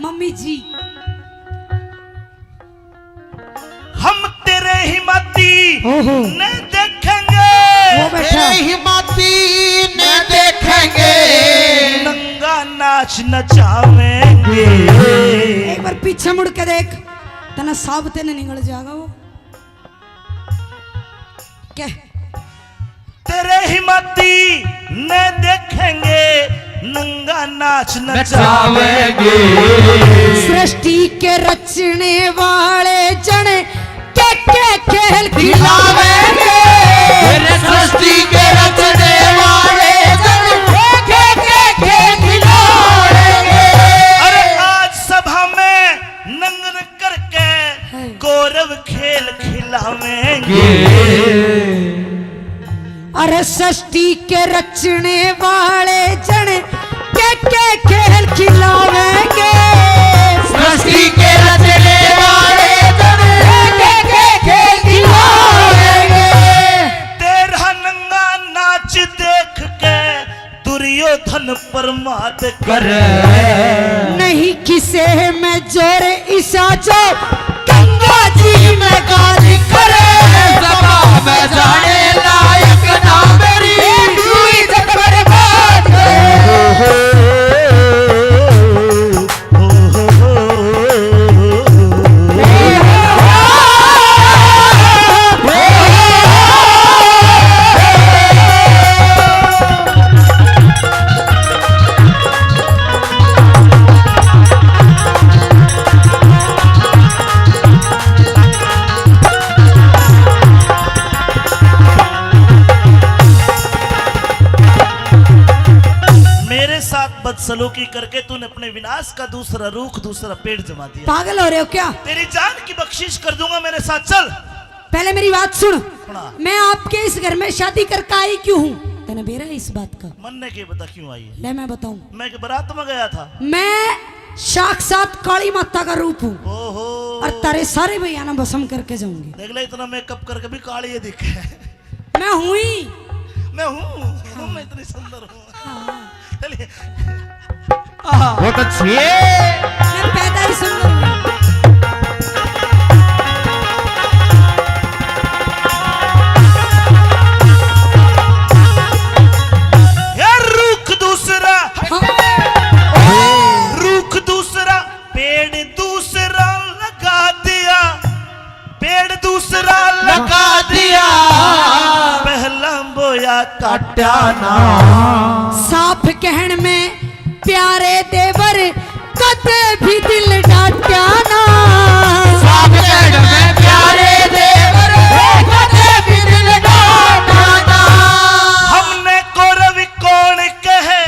मम्मी जी। हम तेरे ही माती ओहो। न देखेंगे। वो बैठा। तेरे ही माती न देखेंगे। नंगा नाच नचावेंगे। एक बार पीछे मुड़ के देख, तना साबते ने निकल जाएगा वो। क्या? तेरे ही माती ने देखेंगे, नंगा नाच नचावेंगे। सृष्टि के रचने वाले जन के के खेल खिलावेंगे। तेरे सृष्टि के रचने वाले जन के के खेल सृष्टि के रचने वाले जन के के खेल खिलावेंगे। सृष्टि के रचने वाले जन के के खेल खिलावेंगे। तेरा नंगा नाच देख के दुर्योधन प्रमाद करे। नहीं किसे में जोर ईसा जो गंगा जी में गाज करे। सभा में जाने लायक ना मेरी, तू इज्जत बर्बाद करे। मेरे साथ बदसलूकी करके तूने अपने विनाश का दूसरा रूख, दूसरा पेड़ जमा दिया। पागल हो रहे हो क्या? तेरी जान की बख्शिश कर दूंगा, मेरे साथ चल। पहले मेरी बात सुन। सुना। मैं आपके इस घर में शादी करके आई क्यों हूँ? तने बेरा है इस बात का? मन ने के बता क्यों आई है? ले मैं बताऊं। मैं के बारात में गया था। मैं साक्षात काली माता का रूप हूँ। ओहो। और तारे सारे भैया ना भस्म करके जाऊंगी। देख ले, इतना मेकअप करके भी काली है दिखे। मैं हूँ ही। मैं हूँ, मैं इतनी सुंदर हूँ। हाँ। चलिए। बहुत अच्छी। मैं पैदा ही सुंदर हूँ। यार, रुख दूसरा, हाँ। रुख दूसरा, पेड़ दूसरा लगा दिया। पेड़ दूसरा लगा दिया, पहला बोया काटा ना। साफ कहण में प्यारे देवर, कदे भी दिल डाटा ना। साफ कहण में प्यारे देवर, कदे भी दिल डाटा ना। हमने कौरव कौन कहे,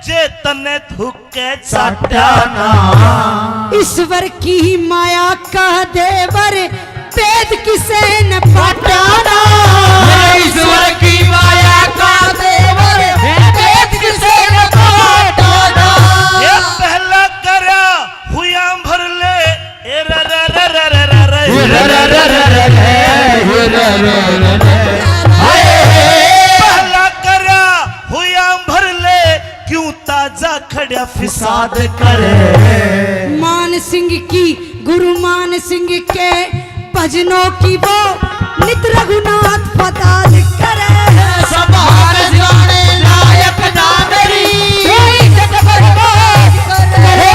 जे तन्ने थूक के चाटा ना। ईश्वर की माया का देवर, भेद किसे न पाटा ना। ईश्वर की माया का देवर, भेद किसे न पाटा ना। ये पहला करया हुया भर ले, ए रा रा रा रा रा रा रा, ए रा रा रा रा रा रा, ए रा रा रा रा रा। हाय। पहला करया हुया भर ले, क्यों ताजा खड़ा फिसाद करे। मान सिंह की, गुरु मान सिंह के भजनों की वो नित रघुनाथ पदाद करे। सभा में जाने लायक ना मेरी, कोई जग बर्बाद करे।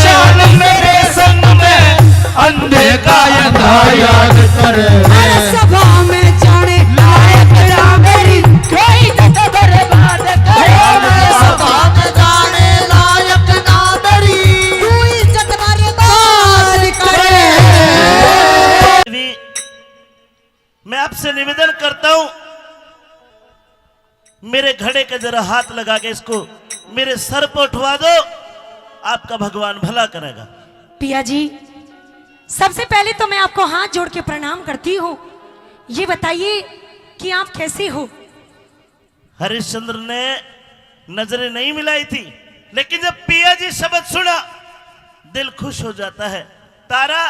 चाल मेरे संग में अंधे का अंधा याद करे। अरे सभा में जाने लायक ना मेरी, कोई जग बर्बाद करे। सभा में जाने लायक ना मेरी, तू इज्जत बर्बाद करे। मैं आपसे निवेदन करता हूं, मेरे घड़े के जरा हाथ लगा के इसको मेरे सर पर उठवा दो, आपका भगवान भला करेगा। पिया जी, सबसे पहले तो मैं आपको हाथ जोड़ के प्रणाम करती हूँ। ये बताइए कि आप कैसे हो? हरिश्चंद्र ने नजरें नहीं मिलाई थी, लेकिन जब पिया जी शब्द सुना, दिल खुश हो जाता है। तारा,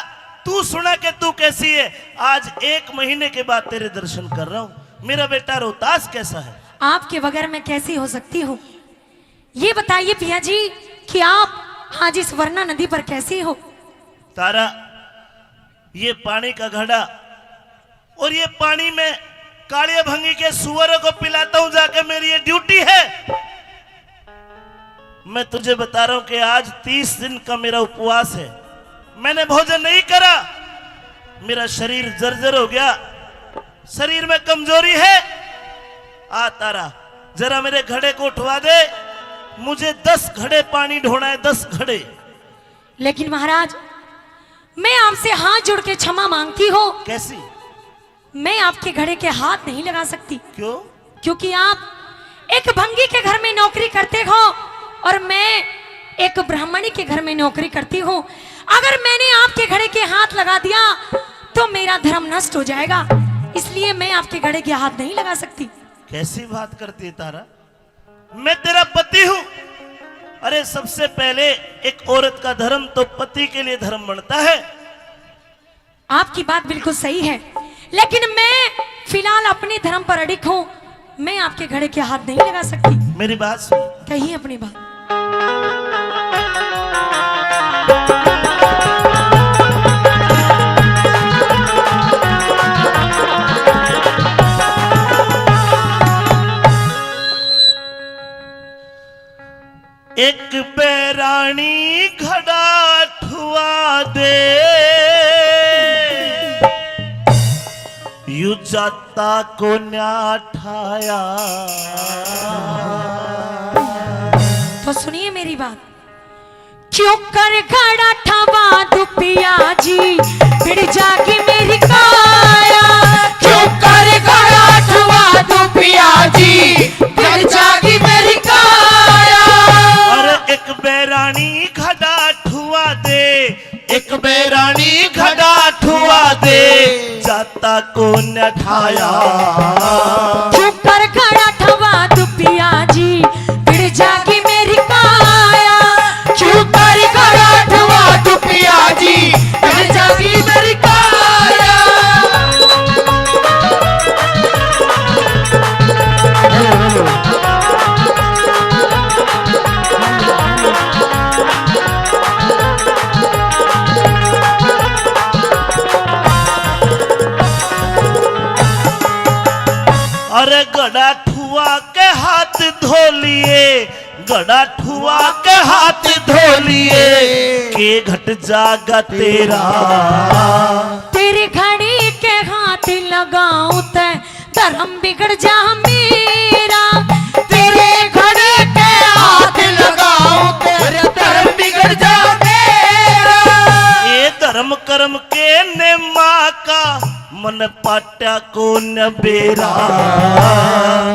तू सुना कि तू कैसी है? आज एक महीने के बाद तेरे दर्शन कर रहा हूँ। मेरा बेटा रोहतास कैसा है? आपके बगैर मैं कैसी हो सकती हूँ? ये बताइए पिया जी कि आप आज इस वरना नदी पर कैसे हो? तारा, ये पानी का घड़ा और ये पानी में कालिया भंगी के सुअरों को पिलाता हूं जाके, मेरी ये ड्यूटी है। मैं तुझे बता रहा हूं कि आज तीस दिन का मेरा उपवास है, मैंने भोजन नहीं करा, मेरा शरीर जर्जर हो गया, शरीर में कमजोरी है। आ तारा, जरा मेरे घड़े को उठवा दे, मुझे दस घड़े पानी ढोना है, दस घड़े। लेकिन महाराज, मैं आपसे हाथ जोड़ के क्षमा मांगती हूँ। कैसी? मैं आपके घड़े के हाथ नहीं लगा सकती। क्यों? क्योंकि आप एक भंगी के घर में नौकरी करते हो और मैं एक ब्राह्मणी के घर में नौकरी करती हूँ। अगर मैंने आपके घड़े के हाथ लगा दिया तो मेरा धर्म नष्ट हो जाएगा, इसलिए मैं आपके घड़े के हाथ नहीं लगा सकती। कैसी बात करती है तारा? मैं तेरा पति हूं। अरे, सबसे पहले एक औरत का धर्म तो पति के लिए धर्म बनता है। आपकी बात बिल्कुल सही है, लेकिन मैं फिलहाल अपने धर्म पर अडिग हूं। मैं आपके घड़े के हाथ नहीं लगा सकती। मेरी बात सुन। कही अपनी बात। एक बैराणी घड़ा ठुआ दे, यू जाता को न्या ठाया। तो सुनिए मेरी बात। क्यों कर घड़ा ठवा दुपिया जी, भिड़ जागी मेरी काया। क्यों कर घड़ा ठवा दुपिया जी, भिड़ जागी मेरी काया। अरे एक बैराणी घड़ा ठुआ दे, एक बैराणी घड़ा ठुआ दे, जाता को न ठाया। क्यों कर घड़ा ठवा दुपिया जी, भिड़ जागी मेरी काया। क्यों कर घड़ा ठवा दुपिया जी, भिड़ जागी मेरी काया। अरे घड़ा ठुआ के हाथ धो लिए, घड़ा ठुआ के हाथ धो लिए, के घट जागा तेरा। तेरे घड़ी के हाथ लगाऊं ते धर्म बिगड़ जा मेरा। तेरे घड़ी के हाथ लगाऊं ते धर्म बिगड़ जा मेरा। ये धर्म कर्म के नेमा का मन पाट्या को न बेरा।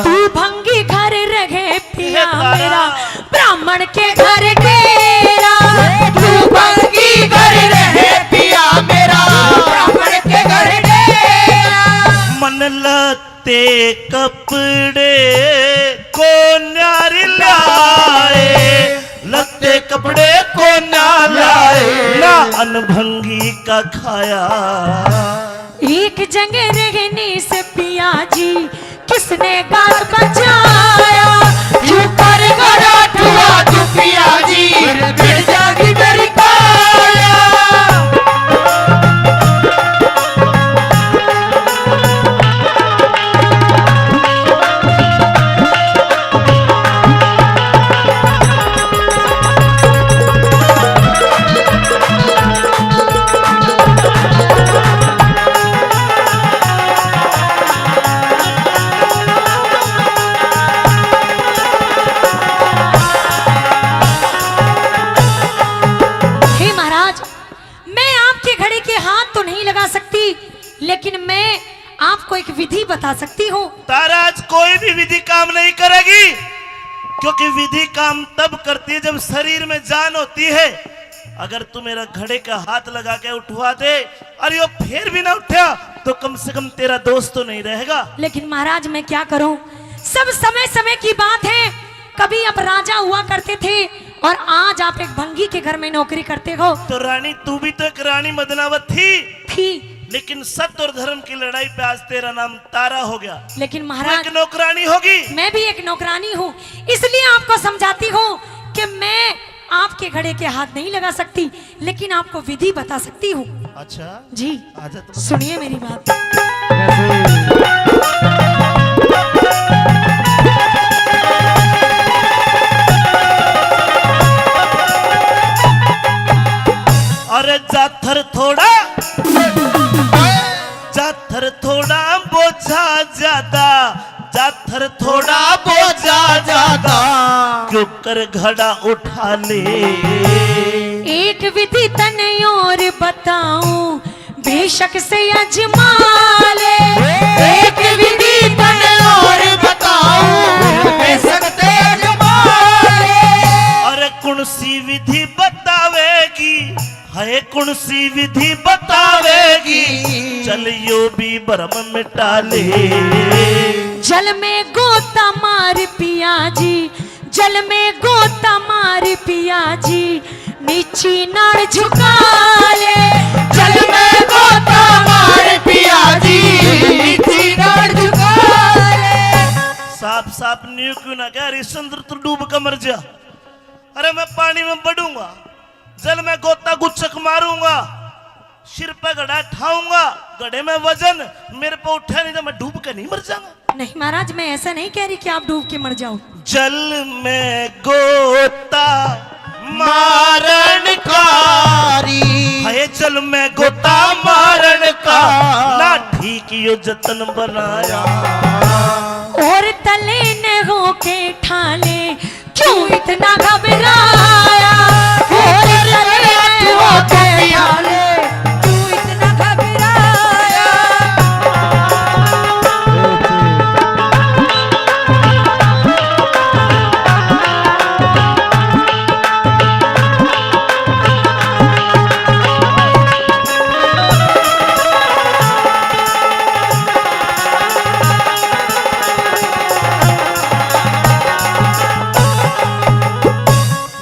तू भंगी घर रहे पिया मेरा, ब्राह्मण के घर डेरा। तू भंगी घर रहे पिया मेरा, ब्राह्मण के घर डेरा। मन लत्ते कपड़े को न्यारी लाए, लत्ते कपड़े को ना लाए, ना अनभंगी का खाया। एक जगह रहने से पिया जी, किसने गाल बचाया? क्यों कर घड़ा ठुआ दुपिया जी, भिड़ जागी मेरी काया। हे महाराज, मैं आपके घड़े के हाथ तो नहीं लगा सकती, लेकिन मैं आपको एक विधि बता सकती हूँ। तारा आज कोई भी विधि काम नहीं करेगी, क्योंकि विधि काम तब करती है जब शरीर में जान होती है। अगर तू मेरा घड़े का हाथ लगा के उठवा दे और यो फिर भी ना उठा, तो कम से कम तेरा दोस्त तो नहीं रहेगा। लेकिन महाराज, मैं क्या करूं, सब समय समय की बात है। कभी आप राजा हुआ करते थे और आज आप एक भंगी के घर में नौकरी करते हो। तो रानी, तू भी तो एक रानी मदनावत थी। थी। लेकिन सत्य और धर्म की लड़ाई पे आज तेरा नाम तारा हो गया। लेकिन तू महाराज, एक नौकरानी होगी। मैं भी एक नौकरानी हूँ, इसलिए आपको समझाती हूँ कि मैं आपके घड़े के हाथ नहीं लगा सकती, लेकिन आपको विधि बता सकती हूँ। अच्छा। जी। आजा तो। सुनिए मेरी बात। कैसे? अरे जाथर थोड़ा, जाथर थोड़ा बोझा ज्यादा, जाथर थोड़ा बोझा ज्यादा, क्यों कर घड़ा उठा ले। एक विधि तने और बताऊं, बेशक से आजमा ले। एक विधि तने और बताऊं, बेशक से आजमा ले। अरे कौन सी विधि बतावेगी, है कौन सी विधि बतावेगी, चल यो भी भरम मिटा ले। जल में गोता मार पिया जी, जल में गोता मार पिया जी, नीची नाड़ झुका ले। जल में गोता मार पिया जी, नीची नाड़ झुका ले। साफ साफ न्यू क्यों ना कह, हरिश्चंद्र तू डूब के मर जा। अरे मैं पानी में बड़ूंगा, जल में गोता गुच्छक मारूंगा, सिर पे घड़ा ठाऊंगा, घड़े में वजन, मेरे पे उठा नहीं तो मैं डूब के नहीं मर जाऊंगा। नहीं महाराज, मैं ऐसा नहीं कह रही कि आप डूब के मर जाओ। जल में गोता मारण कारी। हाय जल में गोता मारण का ना ठीक यो जतन बनाया। और तले ने होके ठाले क्यों इतना घबराया? और तले ने होके ठाले क्यों इतना घबराया?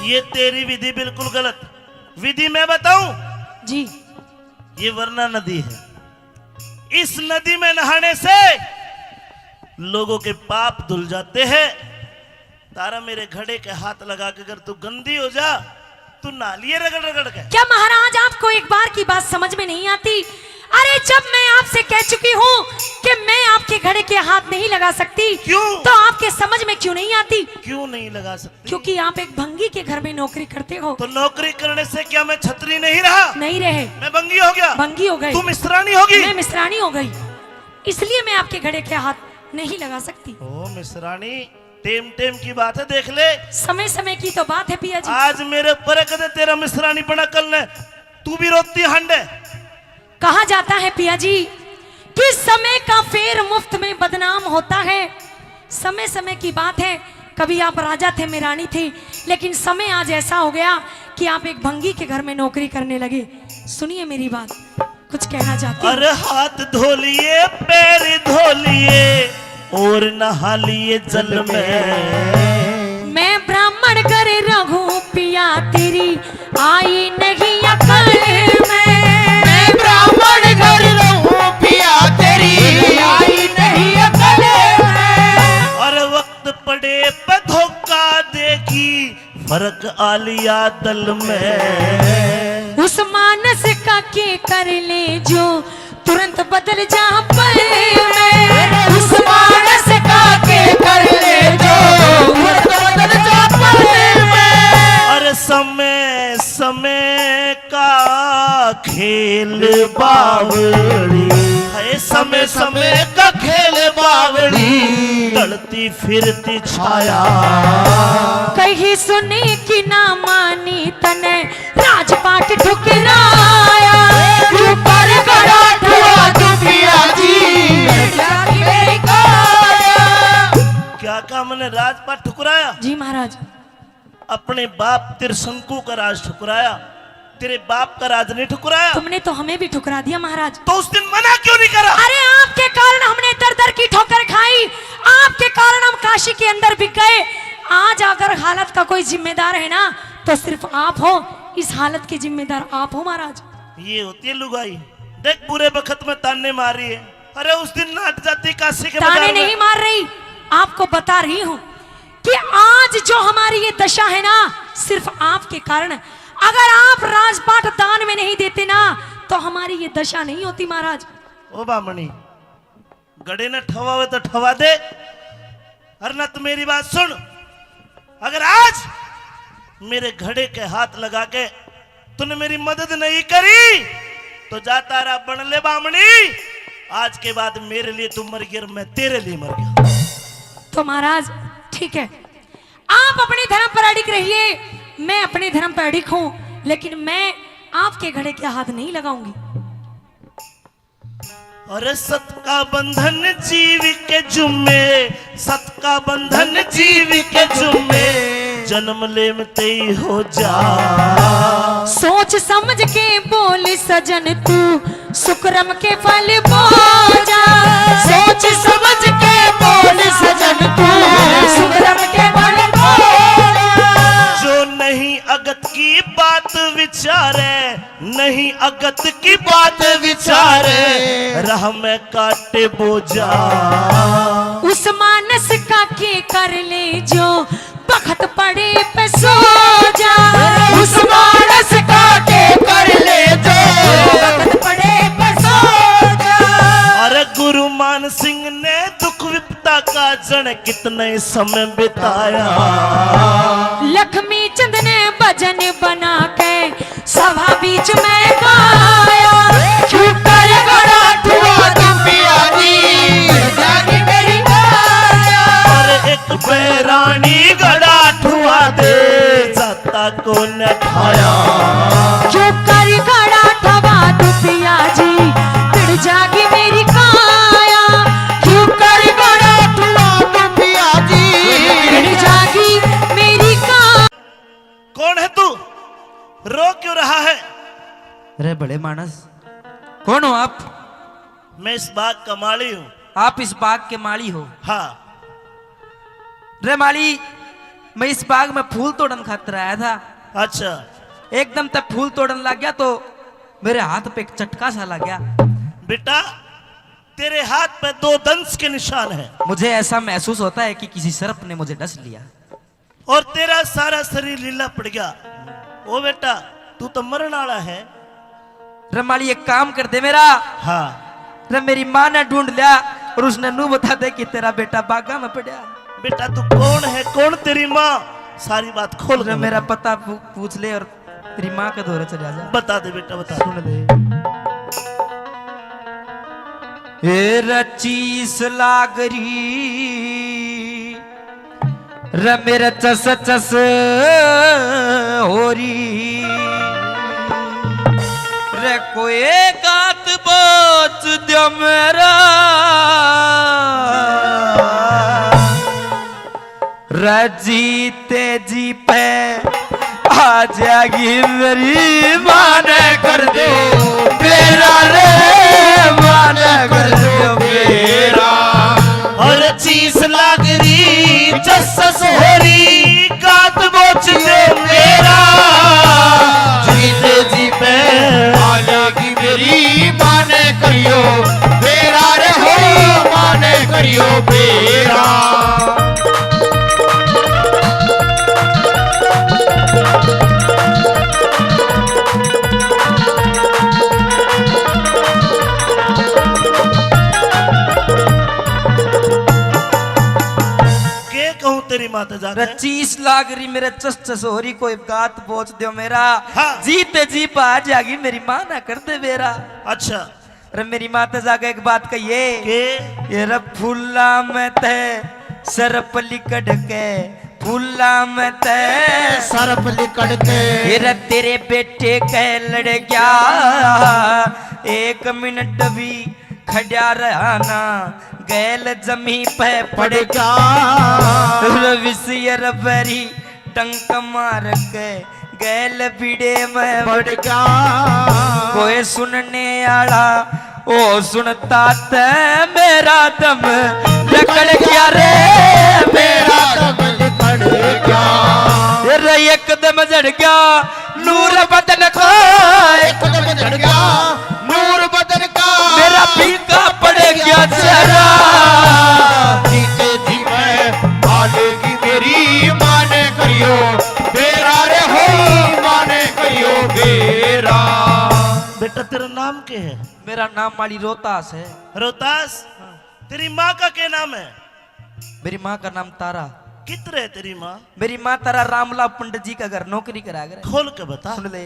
ये तेरी विधि बिल्कुल गलत। विधि मैं बताऊं? जी। ये वरना नदी है, इस नदी में नहाने से लोगों के पाप धुल जाते हैं। तारा मेरे घड़े के हाथ लगा के अगर तू गंदी हो जा, तू नहा लिए रगड़ रगड़ के। क्या महाराज आपको एक बार की बात समझ में नहीं आती? अरे जब मैं आपसे कह चुकी हूँ कि मैं आपके घड़े के हाथ नहीं लगा सकती, क्यों? तो आपके समझ में क्यों नहीं आती? क्यों नहीं लगा सकती? क्योंकि आप एक भंगी के घर में नौकरी करते हो। तो नौकरी करने से क्या मैं छत्री नहीं रहा? नहीं रहे। मैं भंगी हो गया? भंगी हो गए। तू मिश्रानी होगी? मैं मिश्रानी हो गई, इसलिए मैं आपके घड़े के हाथ नहीं लगा सकती। ओ मिश्रानी, टेम टेम की बात है, देख ले। समय समय की तो बात है पिया जी। आज मेरे ऊपर है, कदे तेरा मिश्रानी बना, कल ने तू भी रोती हांडे। कहा जाता है पिया जी कि समय का फेर मुफ्त में बदनाम होता है। समय समय की बात है, कभी आप राजा थे, मैं रानी थी, लेकिन समय आज ऐसा हो गया कि आप एक भंगी के घर में नौकरी करने लगे। सुनिए मेरी बात, कुछ कहना चाहती हूँ। अरे हाथ धो लिए, पैर धो लिए और नहा लिए जल में। मैं ब्राह्मण घर रहूं पिया, तेरी आई नहीं अकल में। मैं ब्राह्मण घर रहूं पिया, तेरी आई नहीं अकल में। अरे वक्त पड़े पे धोखा देगी, फर्क आलिया दल में। उस मानस का के कर ले जो तुरंत बदल जा पल में। उस मानस का के कर ले जो तुरंत बदल जा पल में। अरे समय समय का खेल बावड़ी, है समय समय का खेल बावड़ी, ढलती फिरती छाया। कही सुनी कि ना मानी तने राजपाट ठुकराया। ऊपर गड़ा ठुआ तू पिया जी, क्या काम ने राजपाट ठुकराया? जी महाराज। अपने बाप त्रिशंकु का राज ठुकराया, तेरे बाप का राज नहीं ठुकराया। तुमने तो हमें भी ठुकरा दिया महाराज। तो उस दिन मना क्यों नहीं करा? अरे आपके कारण हमने दर दर की ठोकर खाई, आपके कारण हम काशी के अंदर बिक गए। आज अगर हालत का कोई जिम्मेदार है ना तो सिर्फ आप हो, इस हालत के जिम्मेदार आप हो महाराज। ये होती है लुगाई। देख बुरे बखत में ताने मार रही है। अरे उस दिन नाट जाती काशी के ताने बाजार में। नहीं मार रही, आपको बता रही हूँ कि आज जो हमारी ये दशा है ना, सिर्फ आपके कारण। अगर आप राजपाट दान में नहीं देते ना, तो हमारी ये दशा नहीं होती महाराज। ओ बामणी, गड़े ने ठवावे तो ठवा दे, अरे न तो मेरी बात सुन। अगर आज मेरे घड़े के हाथ लगा के तूने मेरी मदद नहीं करी, तो जा तारा बन ले बामणी। आज के बाद मेरे लिए तू मर गई और मैं तेरे लिए मर गया। तो महाराज, ठीक है, आप अपने धर्म पर अड़िग रहिए, मैं अपने धर्म पर अड़िग हूँ, लेकिन मैं आपके घड़े के हाथ नहीं लगाऊंगी। अरे सत का बंधन जीव के जुम्मे, सत का बंधन जीव के जुम्मे, जन्म लेम ते ही हो जा। सोच समझ के बोल सजन तू, सुकरम के फल बोजा। सोच समझ के बोल सजन तू, सुकरम के फल बोजा। जो नहीं अगत की बात विचारे, नहीं अगत की बात विचारे, राह में काटे बोझा। उस मानस का के कर ले जो, बखत पड़े पे सो जा। उस मानस का के कर ले जो, बखत पड़े पे सो जा। अरे गुरु मान सिंह ने दुख विपदा का जन कितने समय बिताया। लक्ष्मी चंद ने भजन बना के सभा बीच में गाया। क्यों कर गड़ा ठुआ तू पिया जी, जागी मेरी काया। अरे एक बैरानी गड़ा ठुआ दे, जाता को न ठाया। क्यों कर गड़ा ठुआ तू पिया जी, पिड़ जागी मेरी काया। क्यों कर गड़ा ठुआ तू पिया जी, पिड़ जागी मेरी काया। कौन है तू? रो क्यों रहा है? रे भले मानस, कौन हो आप? मैं इस बाग का माली हूँ। आप इस बाग के माली हो? हाँ। रे माली, मैं इस बाग में फूल तोड़न खातर आया था। अच्छा। एकदम तक फूल तोड़न लग गया तो मेरे हाथ पे एक चटका सा लग गया। बेटा, तेरे हाथ पे दो दंश के निशान हैं। मुझे ऐसा महसूस होता है कि किसी सर्प ने मुझे डस लिया। और तेरा सारा शरीर लीला पड़ गया। ओ बेटा, तू तो मरण वाला है। रे माली, एक काम कर दे मेरा। हाँ। रे मेरी माँ ने ढूंढ लिया और उसने नू बता दे कि तेरा बेटा बागा में पड़ा। बेटा, तू कौन है, कौन तेरी माँ? सारी बात खोल रे के मेरा बता। पता पू-, पूछ ले और तेरी माँ के धोरे चला जा। बता दे बेटा, बता। सुन ले। ए रचीस लागरी रे मेरे चस चस हो री। रे कोई गात बोच दियो मेरा। रे जीते जी पे आ जाएगी मेरी माँ ने कर दो बेरा रे, माँ ने कर दो बेरा। और चीस लाग री, चस चस हो री, गात बोच दे मेरा। जीते जी पे आ जाएगी मेरी माँ ने करियो बेरा रे हो, माँ ने करियो बेरा। के कहूँ तेरी माँ ते जाके? रे चीस लाग री मेरे चस चस हो री, कोई गात बोच दियो मेरा। हाँ। जीते जी पा आ जाएगी मेरी माँ ना कर दे बेरा। अच्छा। रे मेरी माँ ते जाके एक बात कहिए। के? ये रे फूला में ते सर्प लिकड़ के, फूला में ते सर्प लिकड़ के। ये रे तेरे बेटे के लड़ गया, एक मिनट भी खड़ा रहा ना, गैल जमी पे पड़ पड़ गया। गया। रे विषय रे बरी टंक मार के गैल बीड़े में पड़ गया। कोई सुनने आला ओ सुनता ते मेरा दम लिकड़ गया रे, मेरा दम लिकड़ गया। तेरा एकदम झड़ गया नूर बदन का, एकदम झड़ गया नूर बदन का। मेरा फीका पड़ गया चेहरा। जीते जी मैं पालेगी मेरी माँ ने करियो बेरा रे हो, माँ ने करियो बेरा। बेटा, तेरा नाम के है? मेरा नाम माली रोहतास है। रोहतास? हाँ। तेरी माँ का क्या नाम है? मेरी माँ का नाम तारा। कित रहे तेरी माँ? मेरी माँ तारा रामला पंडित जी का घर नौकरी करा करे। खोल के बता। सुन ले।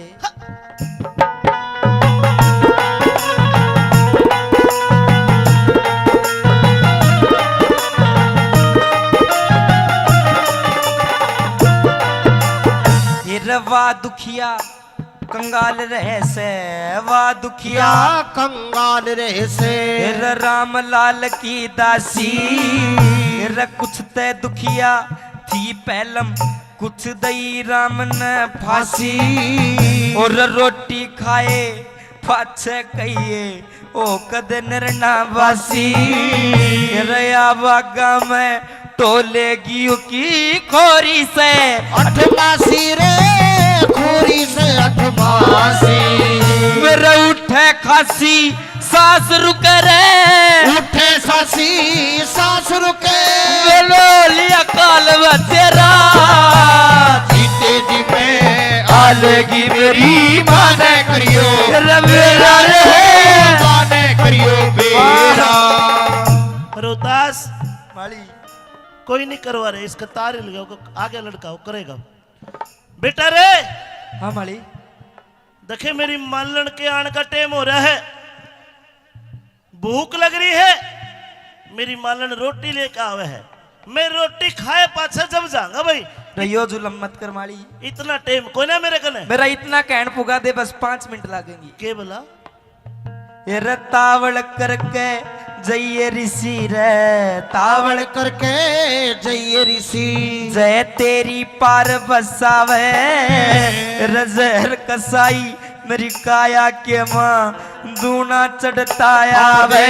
ये रवा दुखिया कंगाल रहे से, वा दुखिया। या कंगाल रहे से। तेरे रामलाल की दासी। तेरे कुछ ते दुखिया थी पहलम, कुछ दई राम ने फांसी, और रोटी खाए पाछे कहिए, ओ कद नरना वासी। रया बागा में टोले गियो की खोरी से। अठमासी रे, खोरी से अठमासी। मेरे उठे खासी, सांस रुके रे। उठे खासी, सांस रुके। बोलो लिया काल बचेरा। जीते जी में आलेगी मेरी माने करियो। रवेरा रे। माने करियो बेरा। रोहतास। माली। कोई नहीं करवा रहे, इसका तार हिल गया, आगे लड़का वो करेगा। बेटा रे। हाँ माली। देखे, मेरी मालन के आण का टेम हो रहा है, भूख लग रही है, मेरी मालन रोटी लेके आवे है, मैं रोटी खाए पाछे जब जाऊंगा भाई। रहियो जुलम मत कर माली। इतना टेम कोई ना मेरे कने। मेरा इतना कहन पुगा दे, बस पाँच मिनट लागेंगी। के बोला? ये रे तावल करके जइए ऋषि रे, तावल करके जइए ऋषि। जय तेरी पार बसावे, रे जहर कसाई मेरी काया के माँ दूना चढ़ता आवे।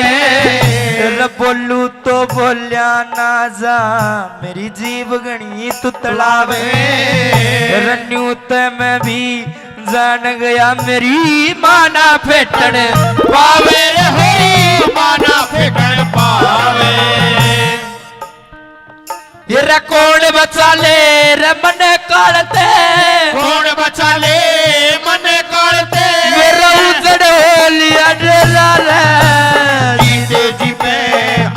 रे बोलू तो बोल्या ना जा, मेरी जीव घणी तुतलावे। रे न्यू ते मैं भी जान गया मेरी माँ ना फेटन पावे रे होरी, माँ ना फेटन पावे। ये रे कौन बचा ले रे मने काल ते? कौन बचा ले मने काल ते? मेरा उजड़ हो लिया डेरा रे। जीते जी पे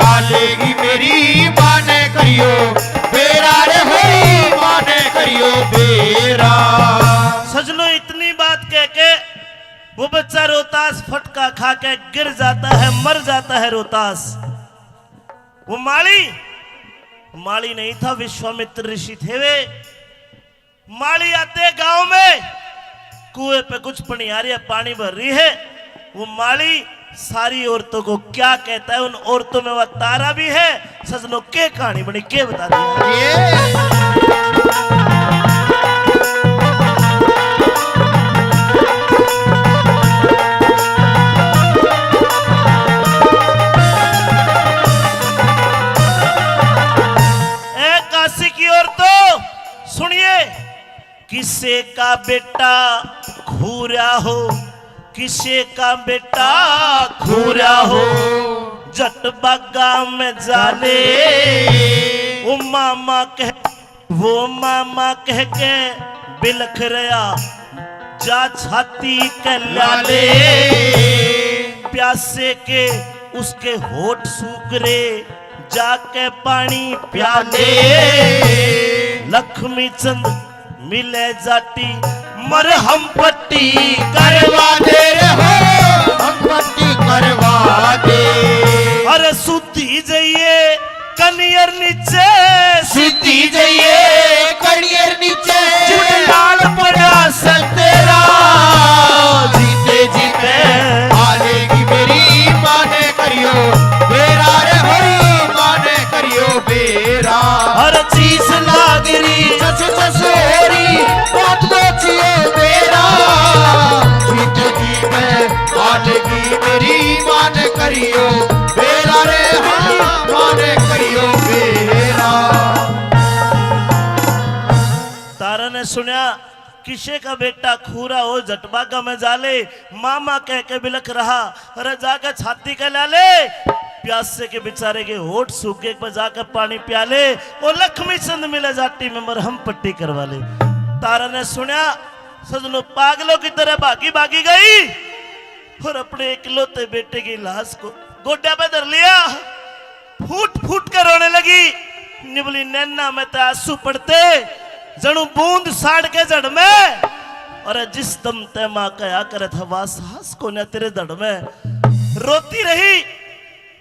आलेगी मेरी माँ ने करियो बेरा रे होरी, माँ ने करियो बेरा। सजनो, इतनी बात कह के वो बच्चा रोहतास फटका खा के गिर जाता है, मर जाता है रोहतास। वो माली, माली नहीं था, विश्वामित्र ऋषि थे वे। माली आते गांव में, कुएं पे कुछ पनियारियां पानी भर रही है। वो माली सारी औरतों को क्या कहता है, उन औरतों में वह तारा भी है। सजनों, के कहानी बनी, के बता दी। ये ए काशी की औरतों, सुनिए, किसे का बेटा खूरा हो, किसे का बेटा खूरा हो, झट बागा में जा ले। वो मामा कह, वो मामा कह के बिलख रहा, जा छाती के ला ले। प्यासे के उसके होठ सूख रे, जाके पानी प्याले। लक्ष्मी चंद मिले जाटी, मरहम पट्टी करवा दे रे हो, हम पट्टी करवा दे। अरे सुधी जइए कनियर नीचे, सुधी जइए कनियर नीचे, जित लाल पड़ा सतेरा। जीते जी में आलेगी मेरी माँ ने करियो बेरा रे होरी, माँ ने करियो बेरा। हर चीज लाग रही चस चस हो रही, बात बचियो बेरा। जीते जी में आलेगी मेरी माँ ने करियो बेरा रे, हाँ, माँ ने करियो बेरा। तारा ने सुनया, किसे का बेटा खूरा हो, झट बागा में जा ले, मामा कह के बिलख रहा, अरे जाके छाती के ला ले। प्यासे के बेचारे के होठ सूख गए, एक बार जाके पानी प्या ले। ओ लक्ष्मी चंद मिले जाटी में मरहम पट्टी करवा ले। तारा ने सुनया, सजनो, पागलों की तरह भागी भागी गई और अपने इकलौते बेटे की लाश को गोड्या पे धर लिया। फूट फूट कर रोने लगी। निबली नैना में ते आंसू पड़ते, जणु बूंद साड़ के झड़ में। और जिस दम ते माँ कहा करे था, वा सांस कोन्या तेरे धड़ में। रोती रही।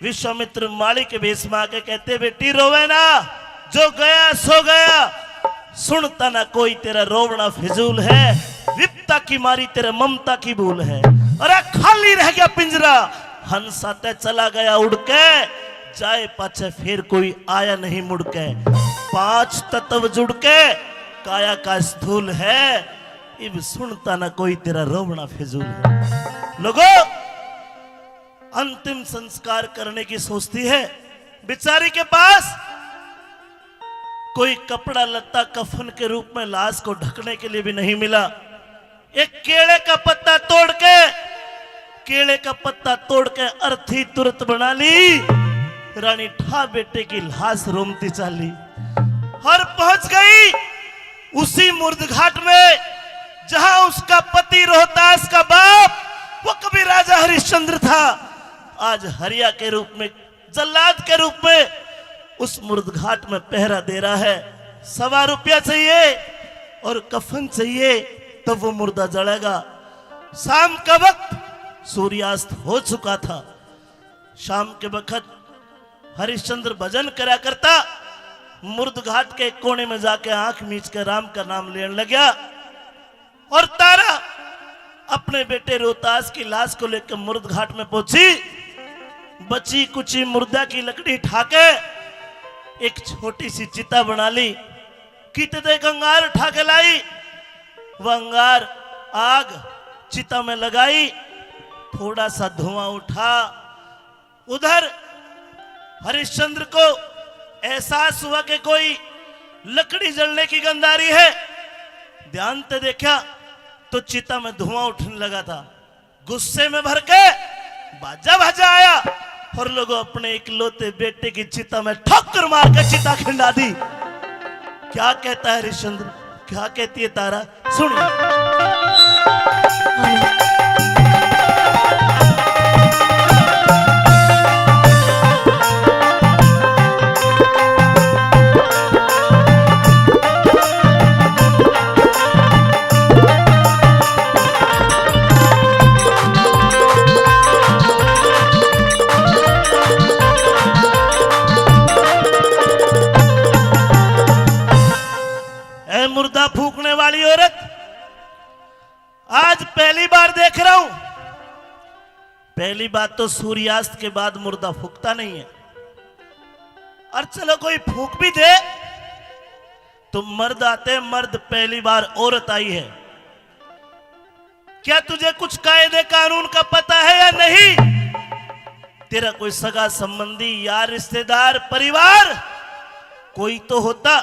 विश्वामित्र माली के भेष में आके कहते, बेटी रोवे ना, जो गया सो गया, सुनता ना कोई तेरा रोवना फिजूल है। विपता की मारी तेरे ममता की भूल है। अरे खाली रह गया पिंजरा, हंसा ते चला गया उड़ के, जाए पाछे फिर कोई आया नहीं मुड़ के। पांच तत्व जुड़ के काया का स्थूल है, इब सुनता ना कोई, तेरा रोवना फिजूल है। लोगो, अंतिम संस्कार करने की सोचती है, बेचारी के पास कोई कपड़ा लत्ता कफन के रूप में लाश को ढकने के लिए भी नहीं मिला। एक केले का पत्ता तोड़ के, केले का पत्ता तोड़ के अर्थी तुरत बना ली। रानी ठा बेटे की लाश रोमती चाली और पहुंच गई उसी मुर्द घाट में, जहां उसका पति रोहतास का बाप, वो कभी राजा हरिश्चंद्र था, आज हरिया के रूप में, जल्लाद के रूप में उस मुर्द घाट में पहरा दे रहा है। सवा रुपया चाहिए और कफन चाहिए, तब वो मुर्दा जलेगा। शाम का वक्त सूर्यास्त हो चुका था। शाम के वक्त हरिश्चंद्र भजन करा करता, मुर्द घाट के कोने में जाके आंख मीच के राम का नाम लेने लग गया। और तारा अपने बेटे रोहतास की लाश को लेकर मुर्द घाट में पहुंची। बची कुची मुर्दा की लकड़ी ठाके एक छोटी सी चिता बना ली। कित तै एक अंगार ठाके लाई, वह अंगार आग चिता में लगाई, थोड़ा सा धुआं उठा। उधर हरिश्चंद्र को एहसास हुआ कि कोई लकड़ी जलने की गंध आ रही है। ध्यान से देखा तो चिता में धुआं उठने लगा था। गुस्से में भर के बाजा बाजा आया और लोगों अपने इकलौते बेटे की चिता में ठोकर मार के चिता खिंडा दी। क्या कहता है हरिश्चंद्र, क्या कहती है तारा, सुनिए। ए मुर्दा फूकने वाली औरत, आज पहली बार देख रहा हूं। पहली बात तो सूर्यास्त के बाद मुर्दा फूकता नहीं है, और चलो कोई फूक भी दे तो मर्द आते हैं, मर्द, पहली बार औरत आई है। क्या तुझे कुछ कायदे कानून का पता है या नहीं? तेरा कोई सगा संबंधी, यार, रिश्तेदार, परिवार कोई तो होता,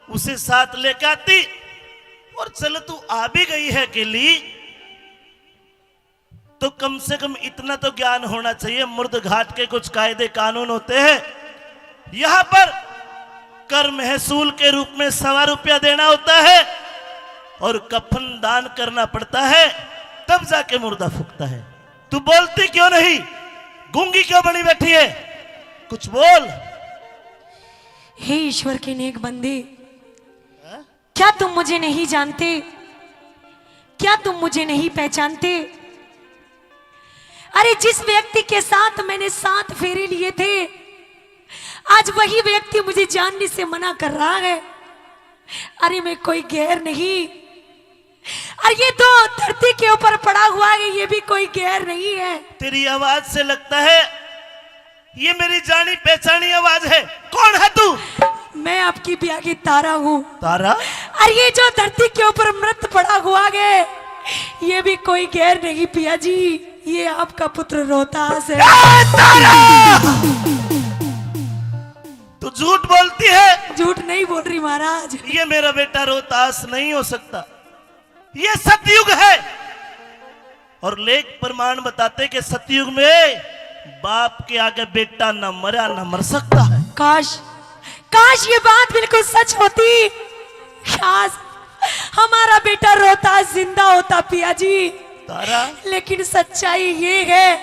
उसे साथ लेके आती। और चल, तू आ भी गई है अकेली, तो कम से कम इतना तो ज्ञान होना चाहिए, मुर्द घाट के कुछ कायदे कानून होते हैं। यहाँ पर कर महसूल के रूप में सवा रुपया देना होता है और कफन दान करना पड़ता है, तब जाके मुर्दा फूकता है। तू बोलती क्यों नहीं? गूंगी क्यों बनी बैठी है? कुछ बोल। हे ईश्वर के नेक बंदे, हाँ? क्या तुम मुझे नहीं जानते? क्या तुम मुझे नहीं पहचानते? अरे, जिस व्यक्ति के साथ मैंने सात फेरे लिए थे, आज वही व्यक्ति मुझे जानने से मना कर रहा है। अरे, मैं कोई गैर नहीं। अरे, ये तो धरती के ऊपर पड़ा हुआ है, ये भी कोई गैर नहीं है। तेरी आवाज से लगता है ये मेरी जानी पहचानी आवाज है। कौन है तू? मैं आपकी ब्याह की तारा हूँ। तारा? अरे, ये जो धरती के ऊपर मृत पड़ा हुआ है, ये भी कोई गैर नहीं पिया जी, ये आपका पुत्र रोहतास है। ए, तारा! तू झूठ बोलती है। झूठ नहीं बोल रही महाराज। ये मेरा बेटा रोहतास नहीं हो सकता, ये सतयुग है। और लेख प्रमाण बताते कि सतयुग में बाप के आगे बेटा ना मरा, ना मर सकता है। काश, काश ये बात बिल्कुल सच होती। काश हमारा बेटा रोहतास जिंदा होता पिया जी। तारा। लेकिन सच्चाई ये है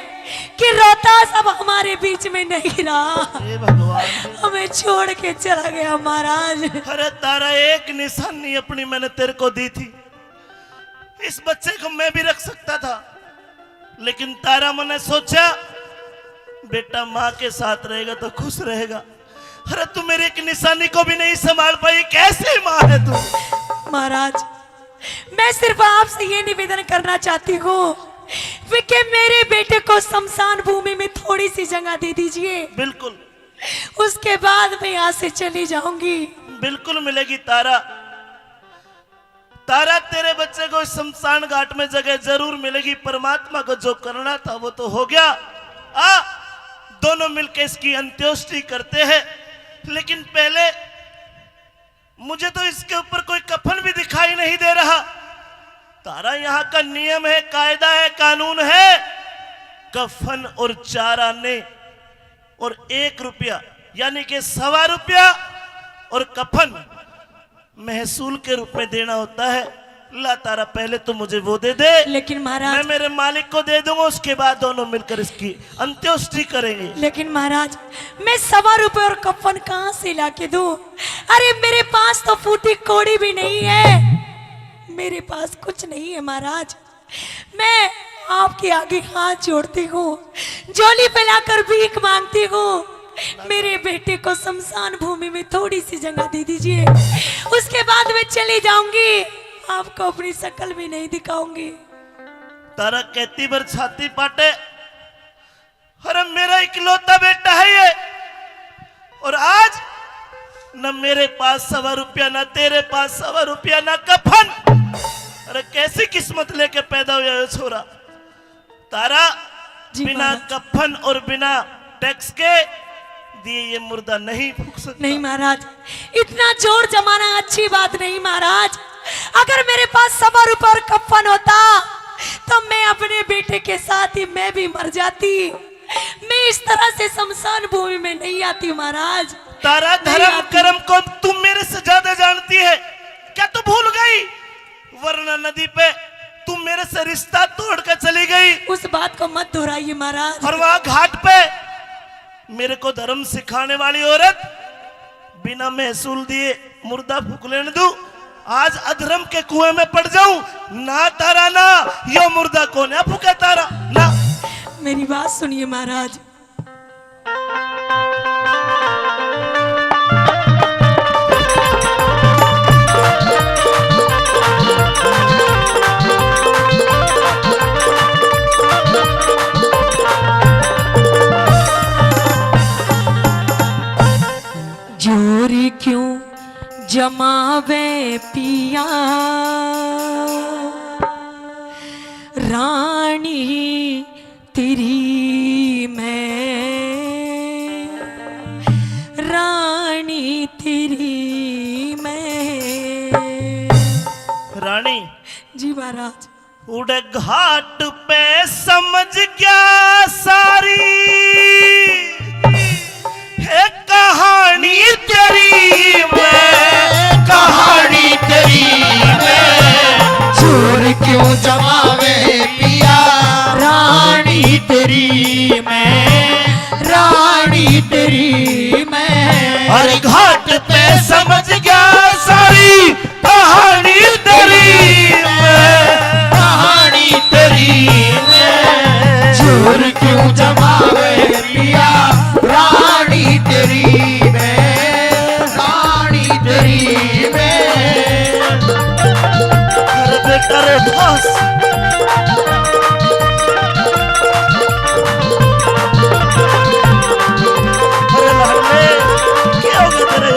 कि रोहतास अब हमारे बीच में नहीं रहा। हे भगवान। हमें छोड़ के चला गया महाराज। अरे तारा, एक निशानी अपनी मैंने तेरे को दी थी, इस बच्चे को मैं भी रख सकता था, लेकिन तारा, मैंने सोचा बेटा माँ के साथ रहेगा तो खुश रहेगा। अरे तू मेरी एक निशानी को भी नहीं संभाल पाई, कैसी माँ है तू? महाराज, मैं सिर्फ आपसे ये निवेदन करना चाहती हूँ कि मेरे बेटे को शमशान भूमि में थोड़ी सी जगह दे दीजिए। बिल्कुल। उसके बाद मैं यहाँ से चली जाऊंगी। बिल्कुल मिलेगी तारा। तारा, तेरे बच्चे को इस शमशान घाट में जगह जरूर मिलेगी। परमात्मा को जो करना था वो तो हो गया। आ, दोनों मिलकर इसकी अंत्येष्टि करते हैं, लेकिन पहले मुझे तो इसके ऊपर कोई कफन भी दिखाई नहीं दे रहा। तारा, यहाँ का नियम है, कायदा है, कानून है, कफन और चार आने और एक रुपया, यानी कि सवा रुपया और कफन महसूल के रूप में देना होता है। ला तारा, पहले तो मुझे वो दे दे। लेकिन महाराज, मैं मेरे मालिक को दे दूंगा, उसके बाद दोनों मिलकर इसकी अंत्येष्टि करेंगे। लेकिन महाराज, मैं सवा रुपए और कफन कहाँ से ला के दूं? अरे, मेरे पास तो फूटी कौड़ी भी नहीं है, मेरे पास कुछ नहीं है महाराज। मैं आपके आगे हाथ जोड़ती हूँ, झोली फैलाकर भीख मांगती हूँ, मेरे बेटे को शमशान भूमि में थोड़ी सी जगह दे दीजिए, उसके बाद मैं चली जाऊंगी, आपको अपनी शक्ल भी नहीं दिखाऊंगी। तारा कहती भर छाती पाटे, अरे, मेरा इकलौता बेटा है ये, और आज न मेरे पास सवा रुपया, ना तेरे पास सवा रुपया, ना कफन। अरे, कैसी किस्मत लेके पैदा हुआ है छोरा। तारा, जी बिना महाराज। कफन और बिना टैक्स के दिए ये मुर्दा नहीं फूक सकता। नहीं महाराज, इतना जोर जमाना अच्छी बात नहीं महाराज। अगर मेरे पास सवा रुपया और कफन होता तो मैं अपने बेटे के साथ ही मैं भी मर जाती। मैं इस तरह से शमशान भूमि में नहीं आती महाराज। तारा, नहीं धर्म आती। कर्म को तुम मेरे से ज्यादा जानती है। क्या तू भूल गई? वरना नदी पे तू मेरे से रिश्ता तोड़ के चली गई। उस बात को मत दोहराइए महाराज। और वहां घाट पे मेरे को धर्म सिखाने वाली औरत बिना महसूल दिए मुर्दा फूक लेने दू। आज अधर्म के कुएं में पड़ जाऊं ना तारा, ना यो मुर्दा को ना फूके तारा ना। मेरी बात सुनिए महाराज। जोर क्यों जमावे पिया, रानी तेरी मैं, रानी तेरी मैं। रानी। जी महाराज। उड़े घाट पे समझ गया सारी, हे कहानी तेरी मैं, कहानी तेरी मैं। जोर क्यों जमावे पिया, रानी तेरी मैं, रानी तेरी मैं। अरे घाट पे समझ गया सारी, कहानी तेरी मैं, कहानी तेरी मैं। जोर क्यों जमावे पिया, रानी तेरी मैं, रानी तेरी मैं। अरे बेटा रे बस। अरे लाडले, क्या हो गया तेरे?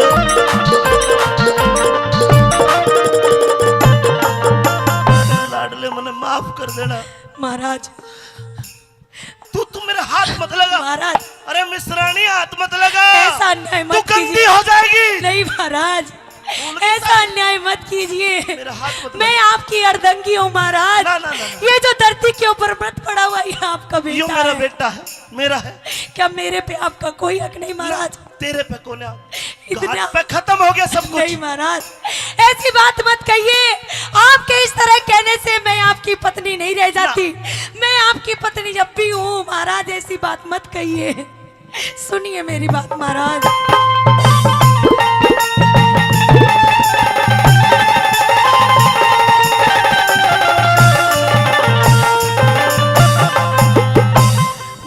लाडले, मने माफ कर देना। महाराज। तू, तू मेरे हाथ मत लगा। महाराज। अरे मिश्रानी, हाथ मत लगा। ऐसा अन्याय मत कीजिए। तू गंदी हो जाएगी। नहीं महाराज, ऐसा अन्याय मत कीजिए। मेरा हाथ मत लगा। मैं आपकी अर्धंगी हूँ महाराज। ना, ना, ना, ना। ये जो धरती के ऊपर मृत पड़ा हुआ, ये आपका बेटा है। ये मेरा बेटा है, मेरा है। क्या मेरे पे आपका कोई हक नहीं महाराज? तेरे पे कौन है? इतना घाट पे खत्म हो गया सब कुछ। नहीं महाराज, ऐसी बात मत कहिए। आपके इस तरह कहने से मैं आपकी पत्नी नहीं रह जाती। मैं आपकी पत्नी जब भी हूँ महाराज, ऐसी बात मत कहिए। सुनिए मेरी बात महाराज।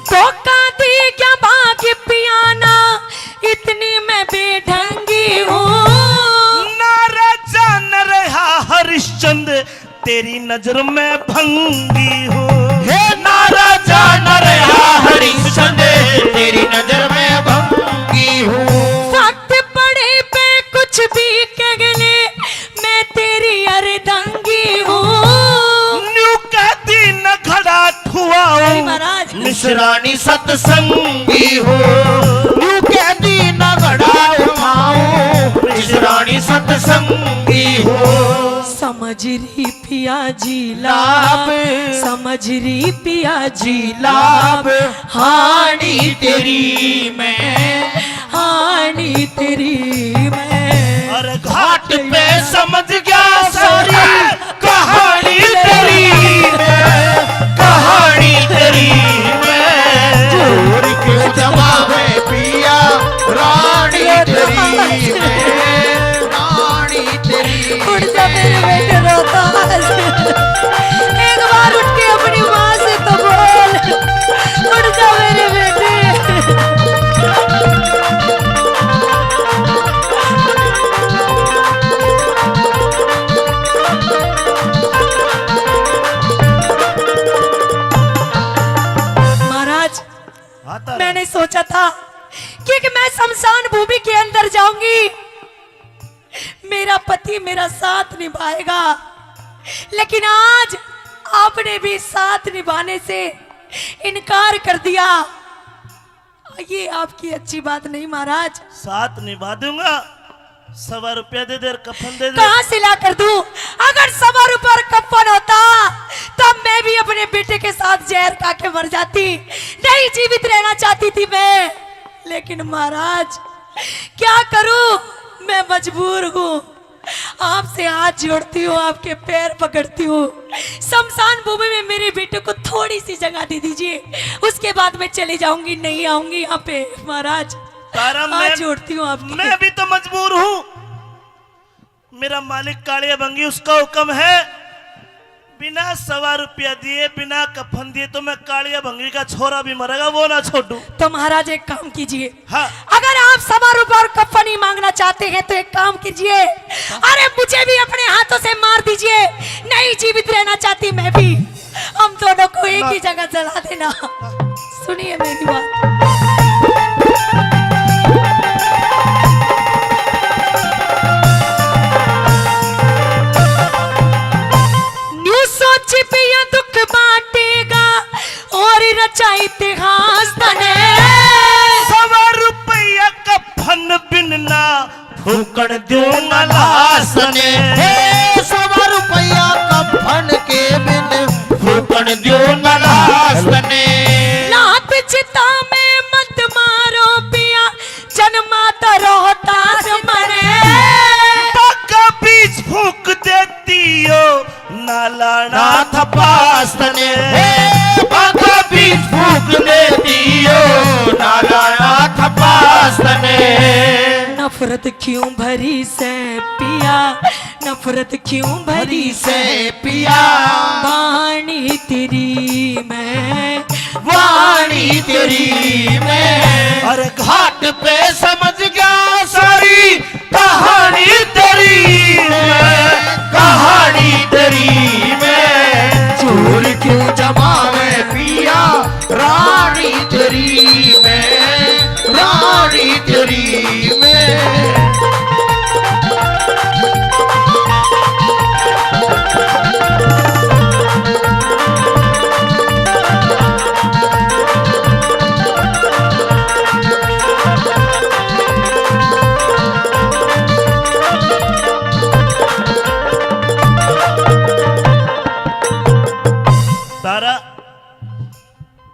धोखा दी क्या भाग पियाना, इतनी मैं बेढंगी हूँ। ना राजा न रहा हरिश्चंद्र, तेरी नजर में भंगी हूँ। हे ना राजा न रहा हरिश्चंद्र, तेरी नजर में भंगी हूँ। वक्त पड़े पे कुछ भी कह ले, मैं तेरी अर्धंगी रानी सत्संगी हो, न्यू कह दी ना घड़ा उठाऊं, इस रानी सत्संगी हो। समझ रही पिया जी लाभ, लाभ। समझ रही पिया जी लाभ, हानि तेरी मैं, हानि तेरी मैं। अरे घाट पे समझ गया सारी कहानी तेरी मैं, कहानी तेरी मैं। जोर क्यों जमावे पिया, रानी तेरी मैं, रानी तेरी। उड़ जा मेरे बेटे रोहतास, एक बार उठ के अपनी माँ से तो बोल, उड़ जा मेरे बेटे। महाराज, हाँ, तारा। मैंने सोचा था कि, कि मैं शमशान भूमि के अंदर जाऊंगी, मेरा पति मेरा साथ निभाएगा, लेकिन आज आपने भी साथ निभाने से इनकार कर दिया। ये आपकी अच्छी बात नहीं महाराज। साथ निभा दूंगा, सवा रुपया दे दे और कफन दे दे। कहाँ से ला कर दूं? अगर सवा रुपया और कफन होता, तब मैं भी अपने बेटे के साथ जहर खा के मर जाती, नहीं जीवित रहना चाहती थी मैं। लेकिन महाराज, क्या करूं, मैं मजबूर हूँ। आपसे हाथ जोड़ती हूँ, आपके पैर पकड़ती हूँ, शमशान भूमि में मेरे बेटे को थोड़ी सी जगह दे दीजिए, उसके बाद मैं चली जाऊंगी, नहीं आऊंगी यहाँ पे महाराज। तारा, हाथ मैं, जोड़ती हूँ आपके। मैं भी तो मजबूर हूँ। मेरा मालिक कालिया भंगी, उसका हुक्म है, बिना सवा रुपया दिए, बिना कफन दिए तो मैं कालिया भंगी का छोरा भी मरेगा, वो ना छोड़ू। तो महाराज एक काम कीजिए, हाँ। अगर आप सवा रुपया और कफन ही मांगना चाहते हैं तो एक काम कीजिए, अरे मुझे भी अपने हाथों से मार दीजिए, नहीं जीवित रहना चाहती मैं भी। हम दोनों को एक ही जगह जला देना। सुनिए मेरी बात। न्यू सोची पिया दुख बांटेगा और रचा इतिहास तने। सवा रुपया कफन बिनना फूकण द्यो ना लाश ने। हे सवा रुपया कफन के बिन फूकण द्यो ना लाश ने। लात चिता में मत मारो पिया, जन्मा तो रोहतास मने। बागा बीच फूक देती हो, ना लाना था पास तने। हे बागा बीच फूक देती हो, ना लाना था पास तने। नफरत क्यों भरी से पिया, नफरत क्यों भरी से पिया। वाणी तेरी मैं, वाणी तेरी मैं। अरे घाट पे समझ गया सारी कहानी तेरी मैं, कहानी तेरी मैं। चोर क्यों जमावे पिया, रानी तेरी मैं, रानी तेरी मैं। तारा,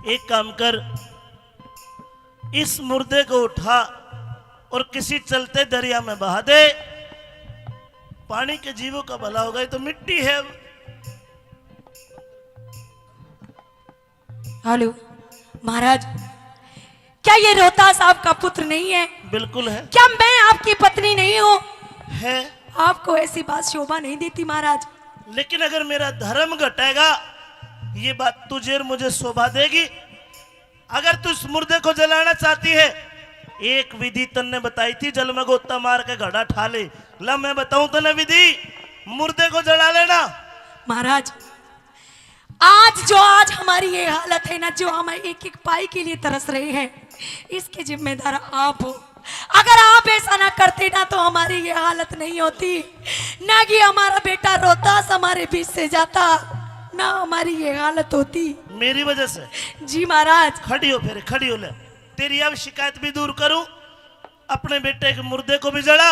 एक काम कर, इस मुर्दे को उठा और किसी चलते दरिया में बहा दे। पानी के जीवों का भला होगा, ये तो मिट्टी है। हेलो महाराज, क्या ये रोहतास आपका पुत्र नहीं है? बिल्कुल है। क्या मैं आपकी पत्नी नहीं हूँ? है। आपको ऐसी बात शोभा नहीं देती महाराज। लेकिन अगर मेरा धर्म घटेगा, ये बात तुझे और मुझे शोभा देगी। अगर तू इस मुर्दे को जलाना चाहती है, एक विधि तन्ने बताई थी, जल में गोता मार के घड़ा ठा ले। ला मैं बताऊं तन्ने विधि, मुर्दे को जला लेना। महाराज, आज जो आज हमारी ये हालत है ना, जो हम एक एक पाई के लिए तरस रहे हैं, इसके जिम्मेदार आप हो। अगर आप ऐसा ना करते ना, तो हमारी ये हालत नहीं होती, ना कि हमारा बेटा रोहतास हमारे बीच से जाता, ना हमारी ये हालत होती। मेरी वजह से? जी महाराज। खड़ी हो, फिर खड़ी हो ले। तेरी अब शिकायत भी दूर करूं, अपने बेटे के मुर्दे को भी जला,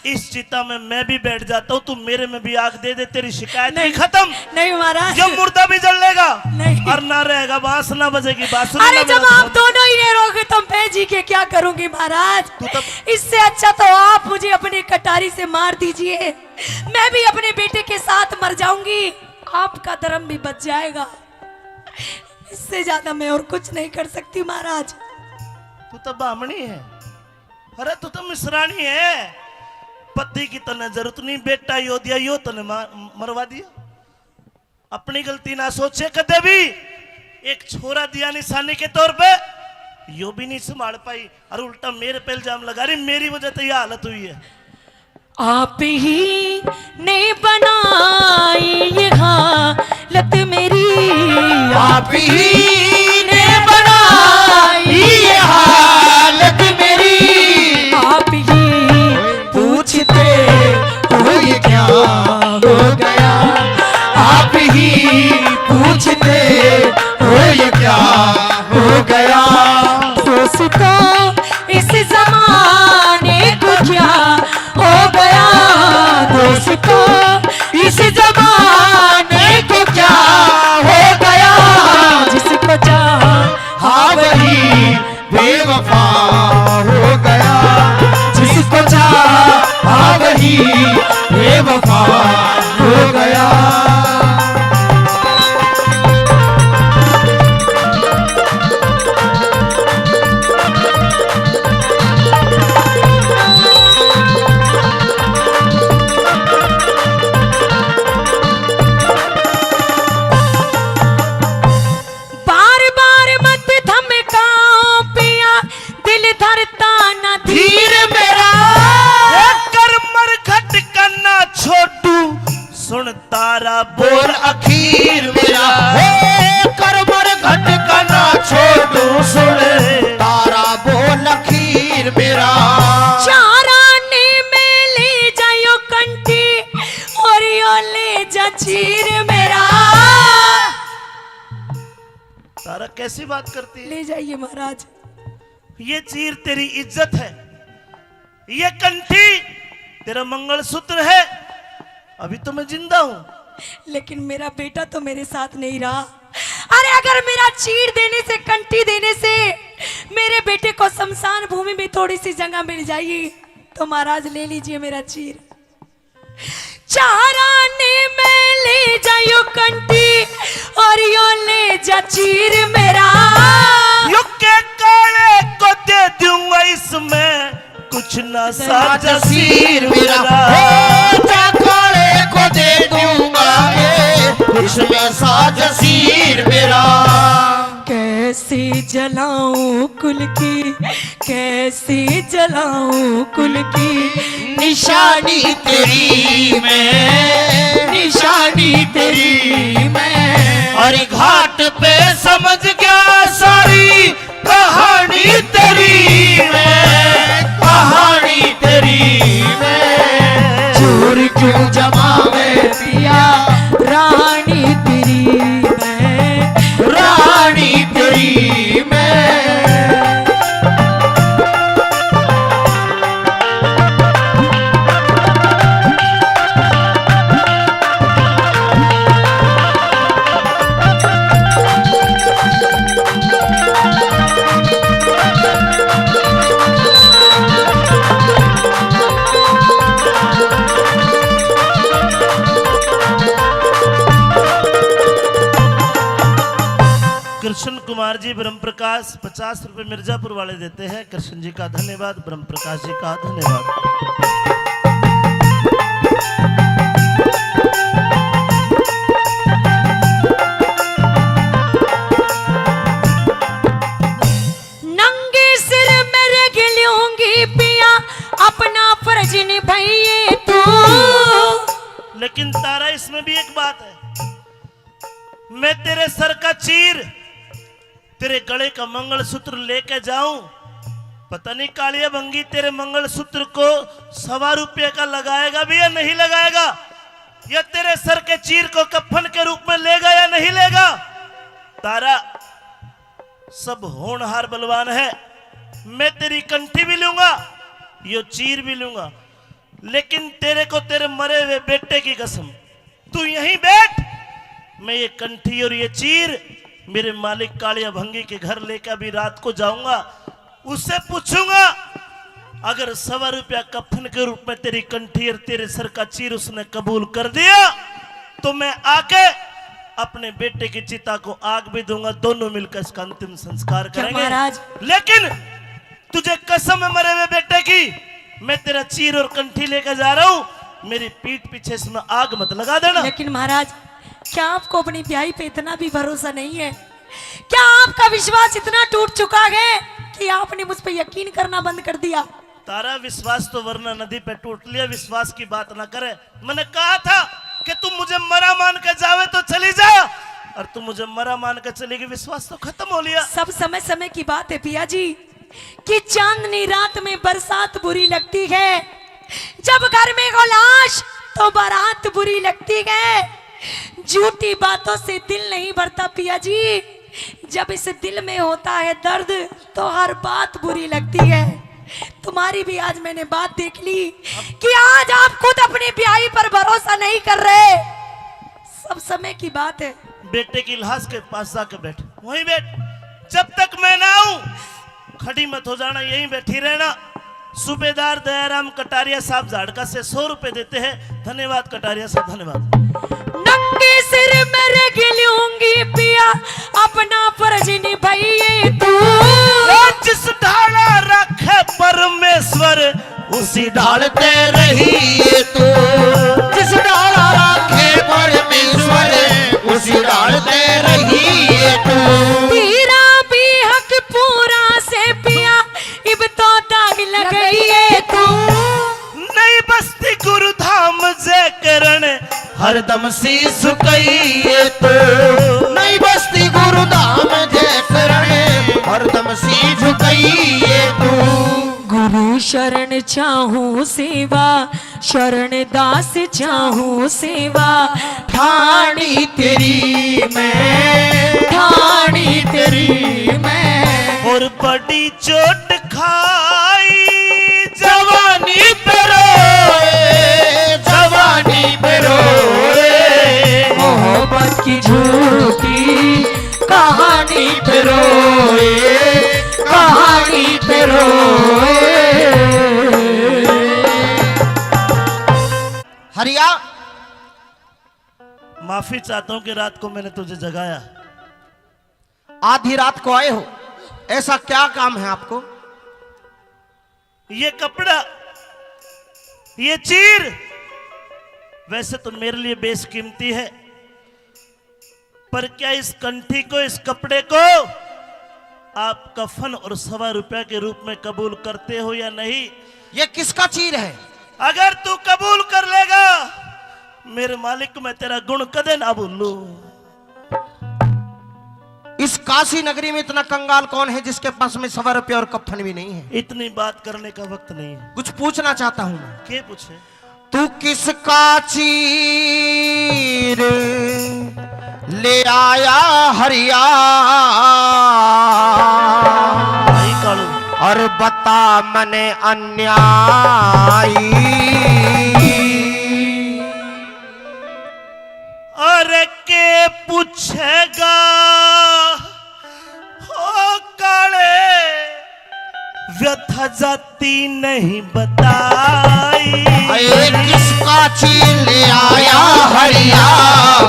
इस चिता में मैं भी बैठ जाता हूँ, तू मेरे में भी आग दे दे, तेरी शिकायत भी नहीं, खत्म। नहीं महाराज। ये मुर्दा भी जल लेगा। नहीं। और ना रहेगा बांस, ना बजेगी बांसुरी, अरे, ना जब बजेगा आप दोनों ही नहीं रहोगे तो मैं जी के क्या करूंगी महाराज? तू तब इससे अच्छा तो आप मुझे अपनी कटारी से मार दीजिए, मैं भी अपने बेटे के साथ मर जाऊंगी, आपका धर्म भी बच जाएगा। इससे ज्यादा मैं और कुछ नहीं कर सकती महाराज। तू तो बामणी है। अरे, तू तो मिसरानी है। पति की तन्ने जरूरत नहीं, बेटा यो दिया, यो तन्ने मार, मरवा दिया। अपनी गलती ना सोचे कदे भी। एक छोरा दिया निशानी के तौर पे, यो भी नहीं संभाल पाई और उल्टा मेरे पे इल्जाम लगा रही, मेरी वजह से ये हालत हुई है। आप ही ने बनाई ये हालत मेरी, आप ही ने बनाई ये हालत मेरी। आप ही पूछते हो ये क्या हो गया, आप ही पूछते हो ये क्या हो गया। दोस्तों, इस जमाने को क्या हो गया, दोस्तों, इस जमाने को क्या हो गया, जिसको चाहा वही बेवफा हो गया, जिसको चाहा वही बेवफा हो गया। बार बार मत धमका पिया, दिल धरता ना धीर मेरा। ए कर मरघट का ना छोटू, सुन तारा बोल अखीर मेरा। हे कर मरघट का ना छोटू, सुन तारा बोल अखीर मेरा। चाराने में ले जायो कंटी और यो ले जा चीर मेरा। तारा कैसी बात करती है? ले जाइए महाराज। ये चीर तेरी इज्जत है, ये कंठी तेरा मंगलसूत्र है। अभी तो मैं जिंदा हूँ, लेकिन मेरा बेटा तो मेरे साथ नहीं रहा। अरे, अगर मेरा चीर देने से, कंठी देने से मेरे बेटे को शमशान भूमि में थोड़ी सी जगह मिल जाएगी, तो महाराज, ले लीजिए मेरा चीर। चाराने में ले जायो कंठी और यो ले जा चीर मेरा। यो के काले को दे दूंगा, इसमें कुछ ना साजा सीर मेरा। हो जा काले को दे दूंगा, ए, इसमें साजा सीर मेरा। कैसे जलाऊं कुल की, कैसे जलाऊं कुल की निशानी तेरी मैं, निशानी तेरी मैं। और घाट पे समझ गया सारी कहानी तेरी मैं, कहानी तेरी मैं। चोर क्यों जमावे पिया, रानी तेरी मैं, रानी तेरी मैं। कृष्ण कुमार जी ब्रह्म प्रकाश, पचास रुपए मिर्जापुर वाले देते हैं। कृष्ण जी का धन्यवाद, ब्रह्म प्रकाश जी का धन्यवाद। नंगे सिर मेरे गिलूंगी पिया, अपना फर्ज निभाइए तू। लेकिन तारा, इसमें भी एक बात है, मैं तेरे सर का चीर, तेरे गले का मंगलसूत्र लेके जाऊं, पता नहीं कालिया भंगी तेरे मंगलसूत्र को सवा रुपये का लगाएगा भी या नहीं लगाएगा, या तेरे सर के चीर को कफन के रूप में लेगा या नहीं लेगा। तारा, सब होनहार बलवान है, मैं तेरी कंठी भी लूंगा, यो चीर भी लूंगा, लेकिन तेरे को तेरे मरे हुए बेटे की कसम, तू यहीं बैठ, मैं ये कंठी और ये चीर मेरे मालिक कालिया भंगी के घर लेकर अभी रात को जाऊंगा, उससे पूछूंगा, अगर सवा रुपया कफन के रूप में तेरी कंठी और तेरे सर का चीर उसने कबूल कर दिया, तो मैं आके अपने बेटे की चिता को आग भी दूंगा, दोनों मिलकर इसका अंतिम संस्कार क्या करेंगे। महाराज? लेकिन तुझे कसम है मरे हुए बेटे की, मैं तेरा चीर और कंठी लेकर जा रहा हूं, मेरी पीठ पीछे इसमें आग मत लगा देना। लेकिन महाराज, क्या आपको अपनी ब्याही पे इतना भी भरोसा नहीं है? क्या आपका विश्वास इतना टूट चुका है कि आपने मुझ पे यकीन करना बंद कर दिया? तारा, विश्वास तो वरना नदी पे टूट लिया, विश्वास की बात ना करे। मैंने कहा था कि तुम मुझे मरा मान के जावे तो चली जा, और तुम मुझे मरा मान के चली गई, विश्वास तो खत्म हो लिया। सब समय समय की बात है पिया जी, कि चांदनी रात में बरसात बुरी लगती है, जब घर में हो लाश तो बारात बुरी लगती है। झूठी बातों से दिल नहीं भरता पिया जी, जब इस दिल में होता है दर्द तो हर बात बुरी लगती है। तुम्हारी भी आज मैंने बात देख ली कि आज आप खुद अपनी ब्याही पर भरोसा नहीं कर रहे। सब समय की बात है। बेटे की लाश के पास जाके बैठ, वहीं बैठ, जब तक मैं ना आऊं खड़ी मत हो जाना, यहीं बैठी रहना। सूबेदार दयाराम कटारिया साहब झाड़का से सौ रुपए देते हैं। धन्यवाद कटारिया साहब, धन्यवाद। नंगे सिर मैं रख लूंगी पिया, अपना फर्ज निभाइए तू। ओ जिस ढाला रखे परमेश्वर, उसी ढाल ते रहिए तू। जिस ढाला रखे परमेश्वर, उसी ढाल ते रहिए तू। तेरा भी हक पूरा से पिया, इब तो दाग लगाइए तू। नहीं बसती गुरु धाम जय करण, हरदम शीश झुकाइए तू। नहीं बसती गुरु धाम जय करण, हरदम शीश झुकाइए तू। गुरु शरण चाहूं सेवा, शरण दास चाहूं सेवा, ठाणी तेरी मैं, ठाणी तेरी मैं। और बड़ी चोट खाई जवानी पे रोए, जवानी पे रोए। मोहब्बत की झूठी कहानी पे रोए, कहानी पे रोए। हरिया, माफी चाहता हूं कि रात को मैंने तुझे जगाया। आधी रात को आए हो, ऐसा क्या काम है आपको? ये कपड़ा, ये चीर, वैसे तो मेरे लिए बेशकीमती है, पर क्या इस कंठी को, इस कपड़े को आप कफन और सवा रुपया के रूप में कबूल करते हो या नहीं? ये किसका चीर है? अगर तू कबूल कर लेगा, मेरे मालिक, मैं तेरा गुण कदे ना भूलूं। इस काशी नगरी में इतना कंगाल कौन है जिसके पास में सवा रुपया और कफन भी नहीं है? इतनी बात करने का वक्त नहीं है। कुछ पूछना चाहता हूं मैं। के पूछे? तू किसका चीर ले आया हरिया? भाई कालू। और बता मने अन्यायी। अरे के पूछेगा हो काले, व्यथा जाती नहीं बताई। अरे किसका चीर ले आया हरिया,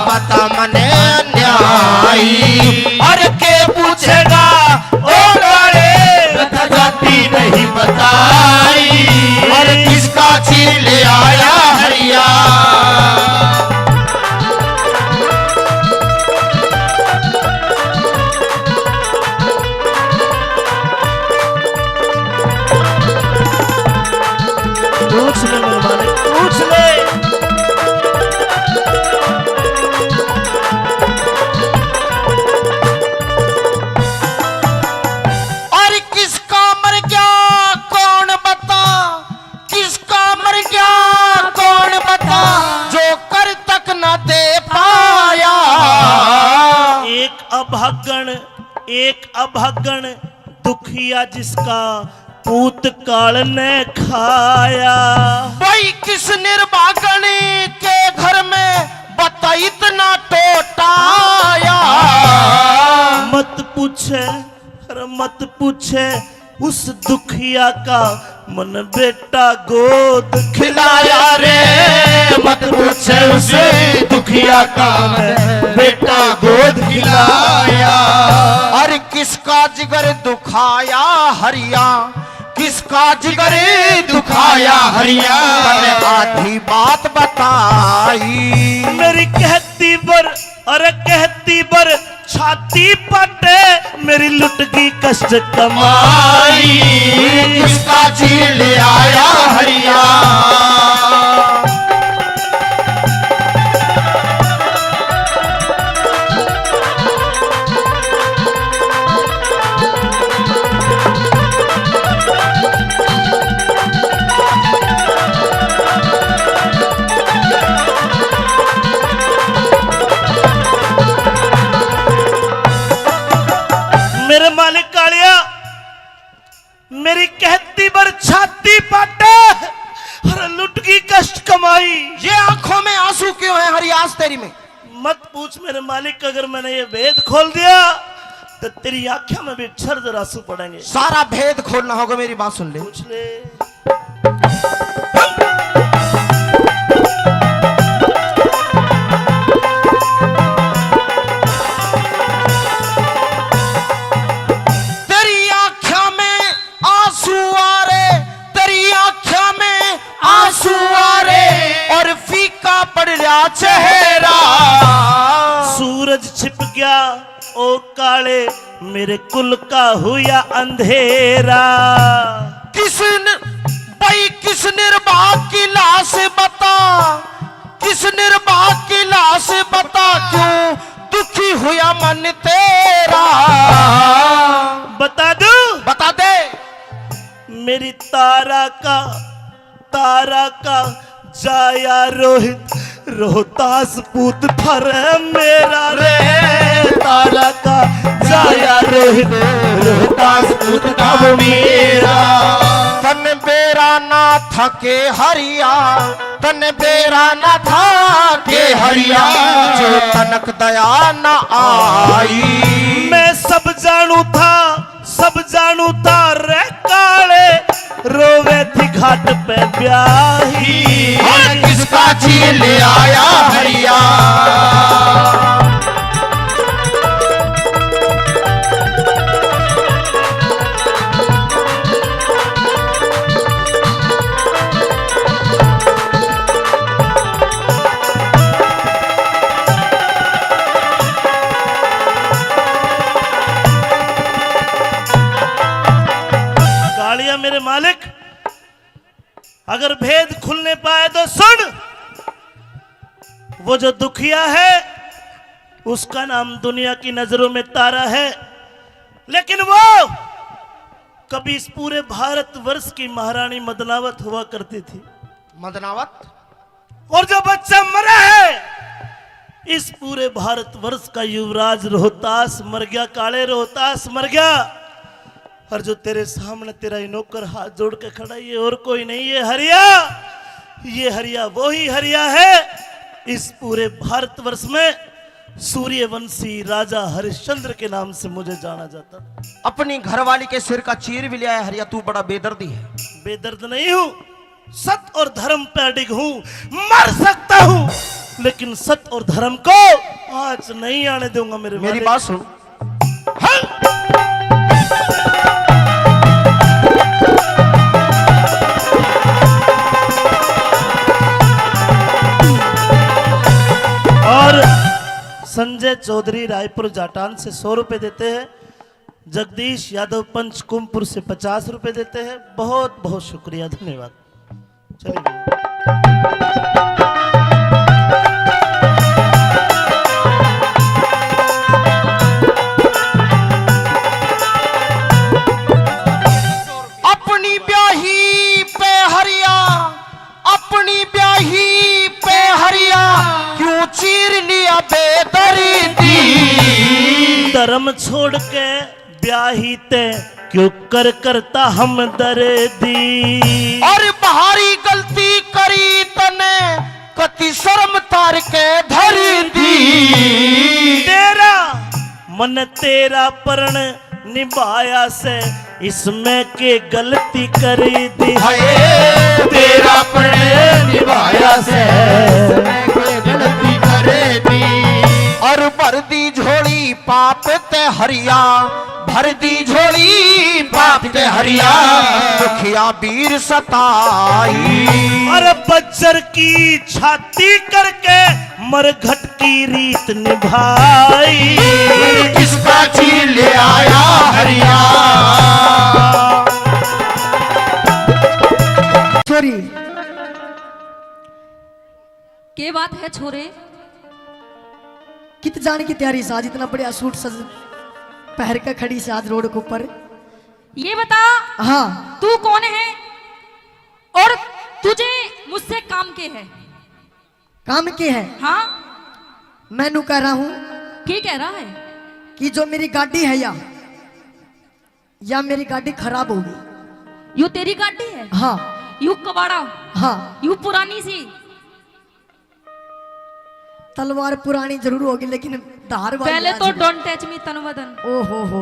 बता मने अन्यायी। अरे के पूछेगा ओ काले, व्यथा जाती नहीं बताई। अरे किसका चीर ले आया हरिया। पूछ ले मेरे मालिक, पूछ ले। और किसका मर गया कौन बता, किसका मर गया कौन बता, जो कर तक ना दे पाया। एक अब भागण एक अभागण दुखिया जिसका पूत काल ने खाया। भाई किस निर्भागण के घर में बता इतना टोटाया। मत पूछे, अरे मत पूछे उस दुखिया का मन बेटा गोद खिलाया रे। मत पूछे उस दुखिया का मन बेटा गोद खिलाया। अरे किसका जिगर दुखाया हरिया, किसका जिगर दुखाया हरिया। तने आधी बात बताई। मेरी कहती बर, अरे कहती बर छाती पाटे, मेरी लुट गई कष्ट कमाई। किसका जी ले आया हरिया। मेरे मालिक कालिया, मेरी कहती पर छाती पाटे, अरे लुट गई कष्ट कमाई। ये आंखों में आंसू क्यों है हरी आज तेरी में? मत पूछ मेरे मालिक, अगर मैंने ये भेद खोल दिया तो तेरी आंखों में भी छर आंसू पड़ेंगे। सारा भेद खोलना होगा, मेरी बात सुन ले। पूछ ले। तेरी आंखों में आंसू आ रे, तेरी आंखों में आंसू आ रे, और फीका पड़ रहा चेहरा। सूरज छिप गया ओ काले, मेरे कुल का हुआ अंधेरा। किस न-, भाई किस निर्भाग की लाश बता, किस निर्भाग की लाश बता, क्यों दुखी हुआ मन तेरा। बता दूं? बता दे। मेरी तारा का, तारा का जाया रोहित, रोहतास पूत थारे मेरा रे। तारा का जाया रोहित, रोहतास पूत था वो मेरा। तन बेरा ना थके हरिया, तन बेरा ना थके हरिया, जो तनक दया ना आई। मैं सब जानू था, सब जानू था रे काले, रोवे थी घाट पे ब्याही। हर किसका जी ले आया हरिया। कालिया मेरे मालिक, अगर भेद खुलने पाए तो सुन, वो जो दुखिया है, उसका नाम दुनिया की नजरों में तारा है, लेकिन वो कभी इस पूरे भारतवर्ष की महारानी मदनावत हुआ करती थी। मदनावत? और जो बच्चा मरा है, इस पूरे भारतवर्ष का युवराज रोहतास मर गया, काले रोहतास मर गया। और जो तेरे सामने तेरा ये नौकर हाथ जोड़ के खड़ा है, ये और कोई नहीं, ये हरिया, ये हरिया वही हरिया है। इस पूरे भारतवर्ष में सूर्यवंशी राजा हरिश्चंद्र के नाम से मुझे जाना जाता। अपनी घरवाली के सिर का चीर भी लिया है हरिया, तू बड़ा बेदर्दी है। बेदर्द नहीं हूँ, सत और धर्म पे अडिग हूँ। मर सकता हूँ, लेकिन सत और धर्म को आँच नहीं आने दूंगा मेरे मेरी मालिक। बात सुन। हाँ। और संजय चौधरी रायपुर जाटान से सौ रुपए देते हैं, जगदीश यादव पंचकुमपुर से पचास रुपए देते हैं। बहुत बहुत शुक्रिया, धन्यवाद। चलिए। अपनी ब्याही पे हरिया, अपनी ब्याही पे हरिया, क्यों चीर लिया बेदर्दी। शर्म छोड़ के ब्याही ते क्यों कर करता हमदर्दी। और भारी गलती करी तने, कति शर्म तार के धरी दी। तेरा मन तेरा प्रण निभाया से, इसमें के गलती कर दी। हाय, तेरा प्रण निभाया से, इसमें के गलती कर दी। और भर दी झोली पाप ते हरिया, भर दी झोली पाप ते हरिया, दुखिया बीर सताई। अरे बज्जर की छाती करके मरघट की रीत निभाई। किसका जी ले आया हरिया। छोरी। के बात है छोरे? कित जान की तैयारी से आज इतना बढ़िया सूट सज पहर के खड़ी से आज रोड के ऊपर। ये बता, हाँ। तू कौन है और तुझे मुझसे काम के है? काम के है? हाँ। मैं नू कह रहा हूँ। के कह रहा है? कि जो मेरी गाड़ी है या, या मेरी गाड़ी खराब होगी। यू तेरी गाड़ी है? हाँ। यू कबाड़ा? हाँ। यू पुरानी सी? तलवार पुरानी जरूर होगी, लेकिन धार वाली पहले आज तो भी। Don't touch me तन वदन। ओ हो हो।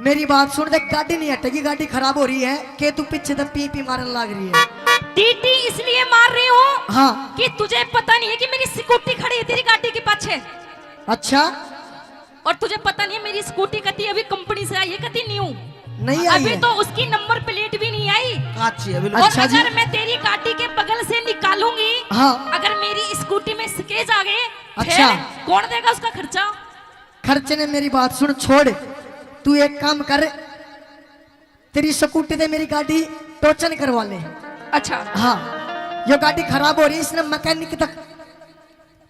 मेरी बात सुन, देख, गाड़ी नहीं हटेगी, गाड़ी खराब हो रही है, के तू पीछे तक पी पी मारन लाग रही है। टीटी इसलिए मार रही हूँ, हाँ। कि तुझे पता नहीं है कि मेरी स्कूटी खड़ी है तेरी गाड़ी के पाछे। अच्छा। और तुझे पता नहीं है मेरी स्कूटी कती अभी कंपनी से आई है, कती न्यू। नहीं आई अभी है। तो उसकी नंबर प्लेट भी नहीं आई। काची है बिल्कुल। और अच्छा जी। अगर मैं तेरी गाड़ी के बगल से निकालूंगी, हाँ। अगर मेरी स्कूटी में स्केच आ गए, अच्छा। फिर कौन देगा उसका खर्चा? खर्चे ने मेरी बात सुन, छोड़। तू एक काम कर, तेरी स्कूटी ते मेरी गाड़ी टोचन करवा ले। अच्छा। हाँ, यो गाड़ी खराब हो रही, इसने मैकेनिक तक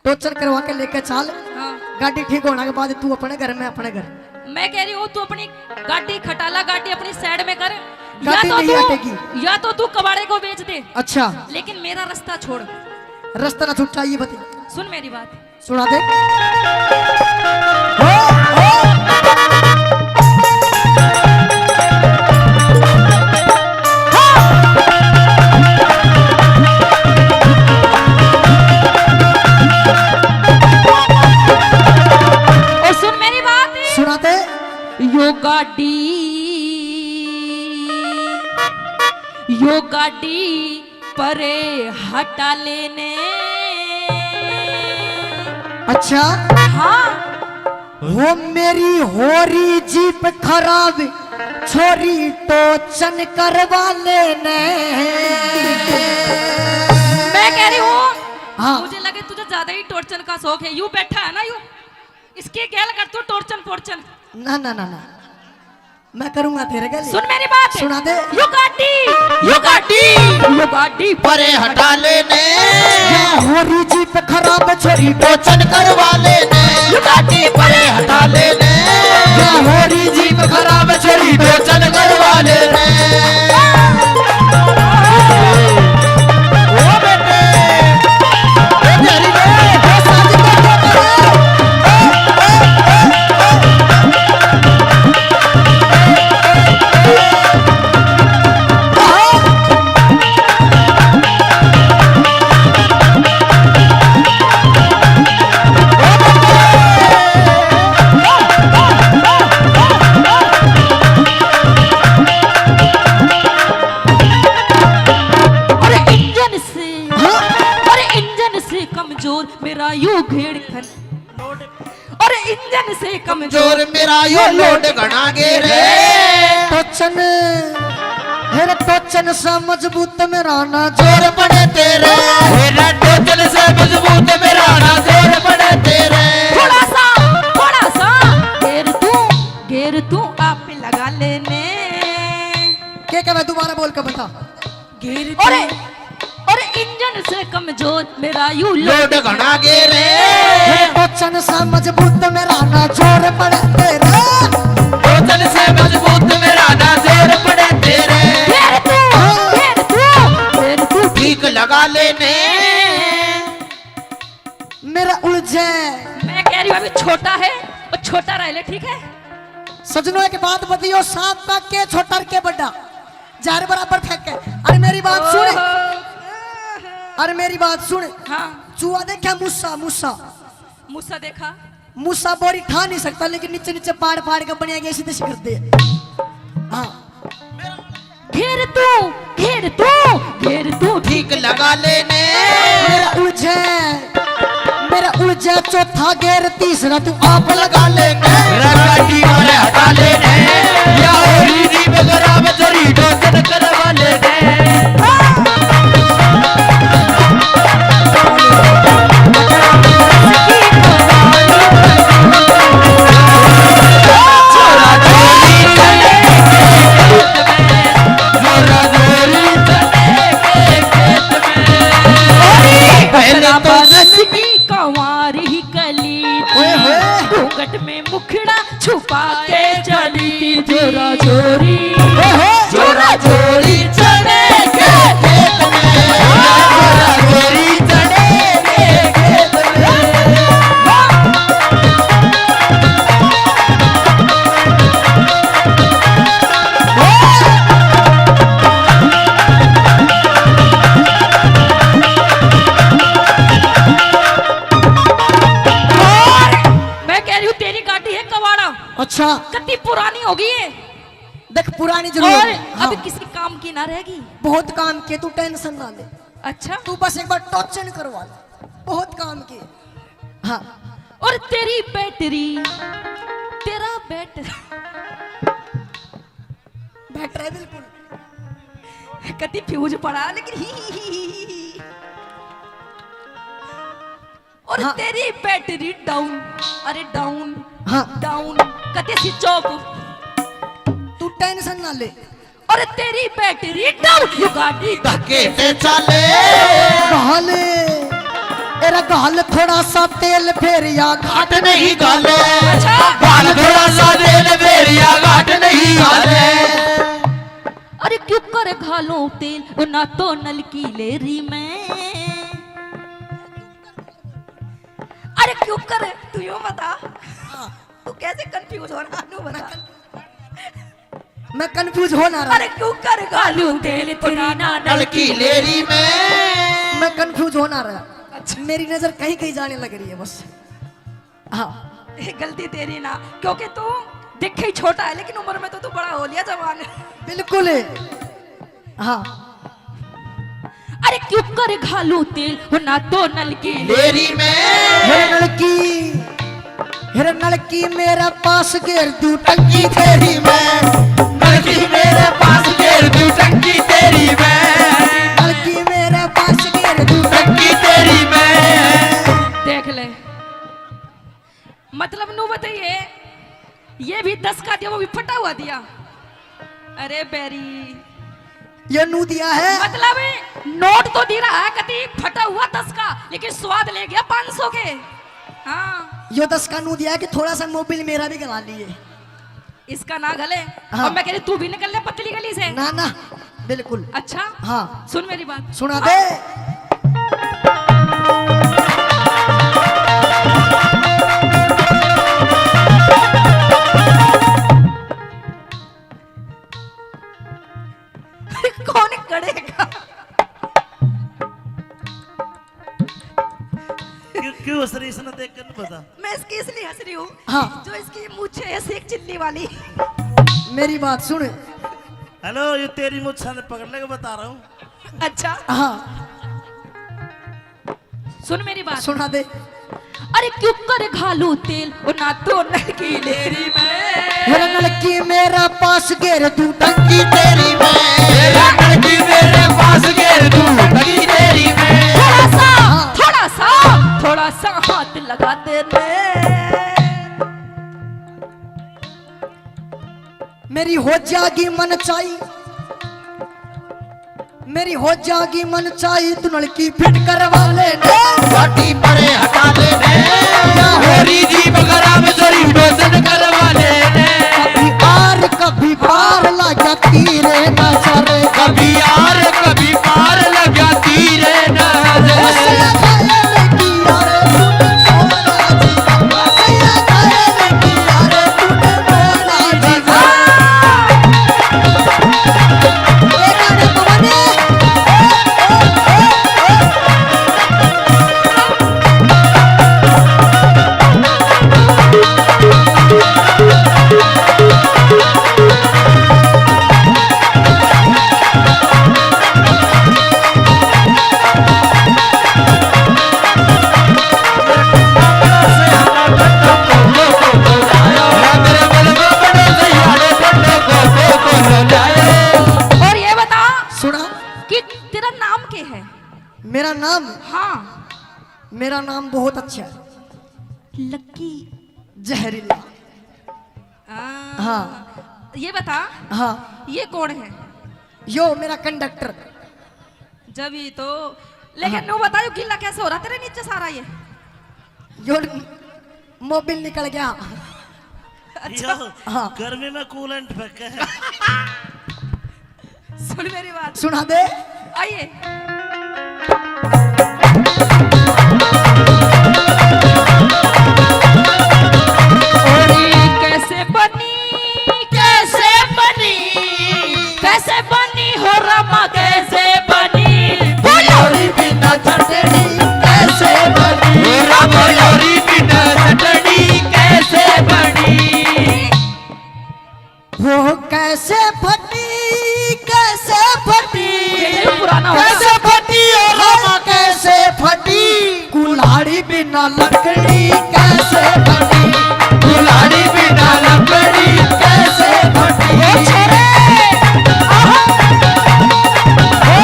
टोचन करवा के लेके चाल। हाँ। गाड़ी ठीक होने के बाद तू अपने घर, मैं अपने घर। मैं कह रही हूँ, तू अपनी गाड़ी खटाला, गाड़ी अपनी साइड में कर, या गाड़ी तो नहीं तू, हटेगी। या तो तू कबाड़े को बेच दे। अच्छा। लेकिन मेरा रास्ता छोड़। रास्ता ना छुट्टा, ये बता। सुन मेरी बात। सुना दे। हो, हो। और सुन मेरी बात। सुना दे। यो गाड़ी, यो गाड़ी परे हटा लेने। अच्छा। हाँ। वो मेरी होरी जीप खराब, छोरी टोचन करवा लेने। मैं कह रही हूँ, हाँ। मुझे लगे तुझे ज्यादा ही टोचन का शौक है। यू बैठा है ना, यू इसके गैल कर तू टोचन पोचन। ना, ना, ना, ना। मैं करूंगा तेरे गैल। सुन मेरी बात। सुना दे। यो गाड़ी, यो गाड़ी, यो गाड़ी परे हटा लेने। या होरी जीप खराब, छोरी टोचन करवा लेने। यो गाड़ी परे हटा लेने। या होरी जीप खराब, छोरी टोचन करवा लेने। ओ बेटे, ओ तेरी बे, ओ साथ में तो करो। अरे इंजन से, हाँ? अरे इंजन से कमजोर मेरा यू घेड़ खन। अरे इंजन से कमजोर मेरा यो लोड घणा गेरे। टोचन, हेरे टोचन सा मजबूत मेरा ना जोर पड़े तेरे। हेरे टोचन से मजबूत मेरा ना जोर पड़े तेरे। थोड़ा सा, थोड़ा सा घेर तू, घेर तू आप लगा लेने। के कहवे, दोबारा बोल के बता। घेर तू। अरे, अरे इंजन से कमजोर मेरा यू लोड घणा गेरे। हे टोचन सा मजबूत मेरा ना जोर पड़े तेरे। टोचन से मजबूत मेरा ना जोर पड़े तेरे। घेर तू, घेर तू, घेर तू ठीक लगा लेने। मेरा उलझे। मैं कह रही हूँ अभी छोटा है, वो छोटा रह ले, ठीक है? सजनों, एक बात बताइयो, सांप का के छोटा और के बड़ा, जार बराबर फेंके। अरे मेरी बात सुन, ओहो। अरे मेरी बात सुन। हाँ। चूहा देखा? मूसा, मूसा। मूसा देखा? मूसा बोरी ठा नहीं सकता, लेकिन नीचे नीचे पाड़ पाड़ के बनिया गया, सीधे से कर दे। हाँ। घेर तू, घेर तू, घेर तू ठीक लगा लेने। मेरा उलझे, मेरा उलझे चौथा घेर, तीसरा तू आप लगा लेने। रंगाटी वाले हटा लेने, या होरी री बगरा में जरी डोजन करवा लेने। पहले तो बरस की कंवारी कली थी, ओए होए। घूंघट में मुखड़ा छुपा के चली थी। जोरा जोरी, ओए होए। जोरा जोरी चने के खेत में, जोरा जोरी चने के खेत में। और मैं कह रही हूँ, तेरी गाड़ी है कबाड़ा। अच्छा। कत्ती पुरानी हो गई है। देख, पुरानी जरूर और है। हाँ। अभी किसी काम की ना रहेगी। बहुत काम की, तू टेंशन ना ले। अच्छा। तू बस एक बार टोचन करवा ले, बहुत काम की। हाँ। और तेरी बैटरी, तेरा बैटरी, बैटरी बिल्कुल। कति फ्यूज पड़ा, लेकिन ही, ही, ही, ही, ही, ही। और हाँ। तेरी बैटरी डाउन। अरे डाउन। हाँ। डाउन। कते स्विच ऑफ। तू टेंशन ना ले। और तेरी बैटरी डाउन, यू गाड़ी धक्के से चले। घाले, एरा घाल थोड़ा सा तेल, फेर या घाट नहीं घाले। अच्छा। घाल थोड़ा सा तेल, फेर या घाट नहीं घाले। अरे क्यों कर घालूं तेल, वो ना तो नलकी ले रही मैं। अरे क्यों कर, तू यूं बता, तू कैसे कंफ्यूज हो रहा, न्यू बता। मैं कंफ्यूज हो ना रहा। अरे क्यों कर घालूं तेल, तेरी ना नलकी ले रही मैं। मैं कंफ्यूज हो ना रहा। अच्छा। मेरी नजर कहीं कहीं जाने लग रही है बस। हाँ। ये गलती तेरी ना, क्योंकि तू दिखे ही छोटा है, लेकिन उम्र में तो तू बड़ा हो लिया, जवान है। बिल्कुल। हाँ। अरे क्यों कर घालूं तेल, वो ना तो नलकी ले रही मैं। हे नलकी, हे नलकी मेरे पास घेर दूं टंकी तेरी मैं। नलकी मेरे पास घेर दूं टंकी तेरी मैं। नलकी मेरे पास घेर दूं टंकी तेरी मैं। देख ले, मतलब नू बताइए, ये भी दस का दिया, वो भी फटा हुआ दिया। अरे बैरी, ये नू दिया है। मतलब नोट तो दे रहा है कति फटा हुआ दस का, लेकिन स्वाद ले गया पाँच सौ के। हाँ। यो दस का नू दिया है कि थोड़ा सा मोबिल मेरा भी गला लिए। इसका ना गले। हाँ। और मैं कह रही, तू भी निकल ले पतली गली से। ना, ना, बिल्कुल। अच्छा? हाँ। सुन मेरी बात। सुना दे। कौन कड़ेगा? क्यों, क्यों हंस रही, इसने देख कर नहीं पता। मैं इसकी इसलिए हंस रही हूँ, हाँ। जो इसकी मूछें ऐसी एक चिल्ली वाली। मेरी बात सुन। हेलो, ये तेरी मूछा ने पकड़ लेके बता रहा हूँ। अच्छा। हाँ। सुन मेरी बात। सुना दे। अरे क्यों कर घालू तेल, वो ना तो नलकी ले रही मैं। मेरा नलकी मेरा पास घेर दूं टंकी तेरी मैं। मेरा नलकी मेरे पास घेर दूं टंकी तेरी मैं। थोड़ा सा, हाँ। थोड़ा सा, थोड़ा सा हाथ लगा दे रे। मेरी हो जागी मन चाही, मेरी हो जागी मन चाही, तू नलकी फिट करवा ले ने। साटी परे हटा ले ने। या होरी जी बगरा में जरी डोजन करवा ले ने। कभी आर कभी पार, लाग्या तीर नजर। कभी आर कभी पार, लाग्या तीर नजर। सैया गायन की यार सुन छोरा जी, सैया गायन की है? मेरा नाम? हाँ। मेरा नाम बहुत अच्छा है। लक्की। जहरीला। आ, हाँ। ये बता, हाँ। ये कौन है? यो मेरा कंडक्टर। जब ही तो, लेकिन हाँ। नू बता, यो गीला कैसे हो रहा तेरे नीचे सारा ये? यो मोबिल निकल गया। अच्छा। यो हाँ। गर्मी में कूलेंट फेंके है। सुन मेरी बात। सुना दे। आइए। और ये कैसे बनी, कैसे बनी, कैसे बनी हो रामा, कैसे बनी? फुलौरी बिना चटनी कैसे बनी? फुलौरी बिना चटनी कैसे बनी? वो कैसे फटी, कैसे फटी, ये पुराना हो गया। कैसे फटी, ओ रामा, कैसे फटी? कुल्हाड़ी बिना लकड़ी कैसे फटी? कुल्हाड़ी बिना लकड़ी कैसे फटी? ओ छोरे, आहा। ओ।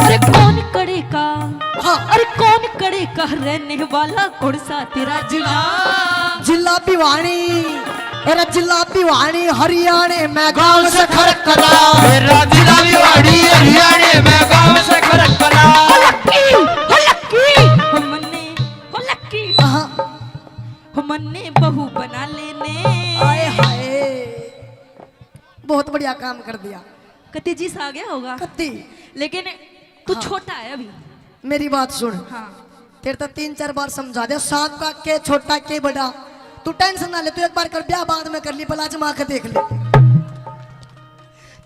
अरे कौन कड़े का, हाँ। अरे कौन कड़े का रहने वाला, कौन सा तेरा जिला? जिला भिवानी। अरे जिला भिवानी हरियाणे में गांव से खड़कला। मेरा जिला भिवानी हरियाणे में गांव से खड़कला। हो लक्की, हो लक्की, हो मन्ने, हो लक्की। हाँ। हो मन्ने बहू बना लेने। आए हाय। बहुत बढ़िया काम कर दिया। कत्ती जी सा आ गया होगा। कत्ती। लेकिन तू हाँ। छोटा है अभी। मेरी बात सुन। हाँ। तेरे तो तीन चार बार समझा दिया, सांप का के छोटा के बड़ा। तू टेंशन ना ले, तू एक बार कर ब्याह, बाद में कर ली, पहले आजमा के देख ले।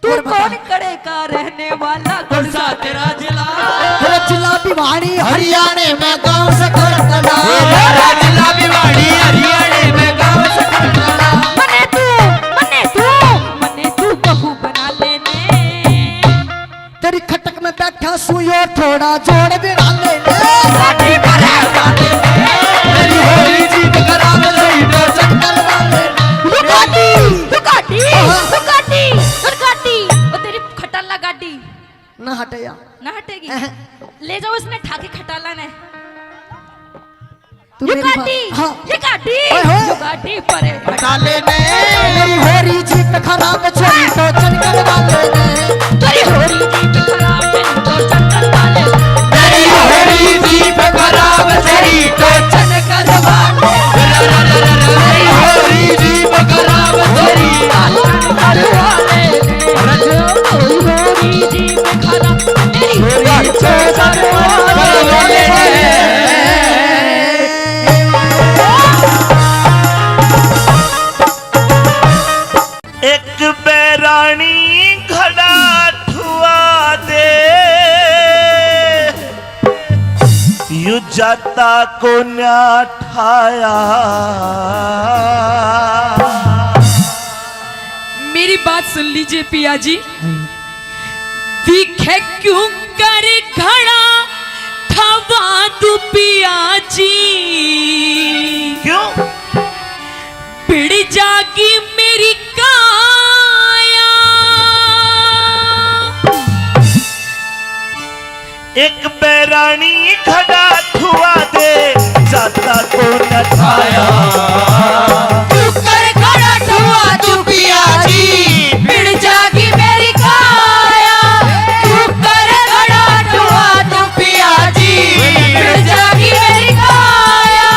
तू और बता। कौन कड़े का रहने वाला, कौन सा तेरा जिला? तेरा जिला भिवानी हरियाणे में गांव से खड़कला। तेरा जिला भिवानी हरियाणे में गांव से खड़कला। मने तू, मने तू, मने तू बहू बना लेने। तेरी खटक में बैठा सूं यो थोड़ा जोड़ बिना ले ले। गाड़ी पर है, गाड़ी पर। तेरी होरी जीप खराब सही तो चक्कर वाले। दुकाटी, दुकाटी, हाँ। Ducati, Ducati. ओ तेरी खटाला गाड़ी। ना हटे या। ना हटेगी? अहं। ले जाओ इसने ठाके खटाला ने। तू ये मेरी बात, गाड़ी, हाँ। ये गाड़ी, ओए होए। ये गाड़ी परे हटा लेने। मेरी होरी जीप खराब छोरी तो चंदन वाले ने। तेरी होरी जीप खराब छोरी तो चंदन वाले। मेरी होरी जीप खराब छोरी तो चंदन वाले। मेरी होरी जीप खराब छोरी तो चंदन वाले। मेरी होरी जीप खराब, मेरी होरी जीप खराब। एक बैरानी घड़ा ठुआ दे, यू जाता कोन्या ठाया। मेरी बात सुन लीजिए पिया जी। दिखे क्यों कर घड़ा ठावा तू पिया जी। क्यों? भिड़ जागी मेरी काया। एक बैरानी घड़ा ठुआ दे, जाता को न ठाया। तू कर घड़ा ठुआ तू पिया जी, भिड़ जागी मेरी काया। तू कर घड़ा ठुआ तू पिया जी, भिड़ जागी मेरी काया।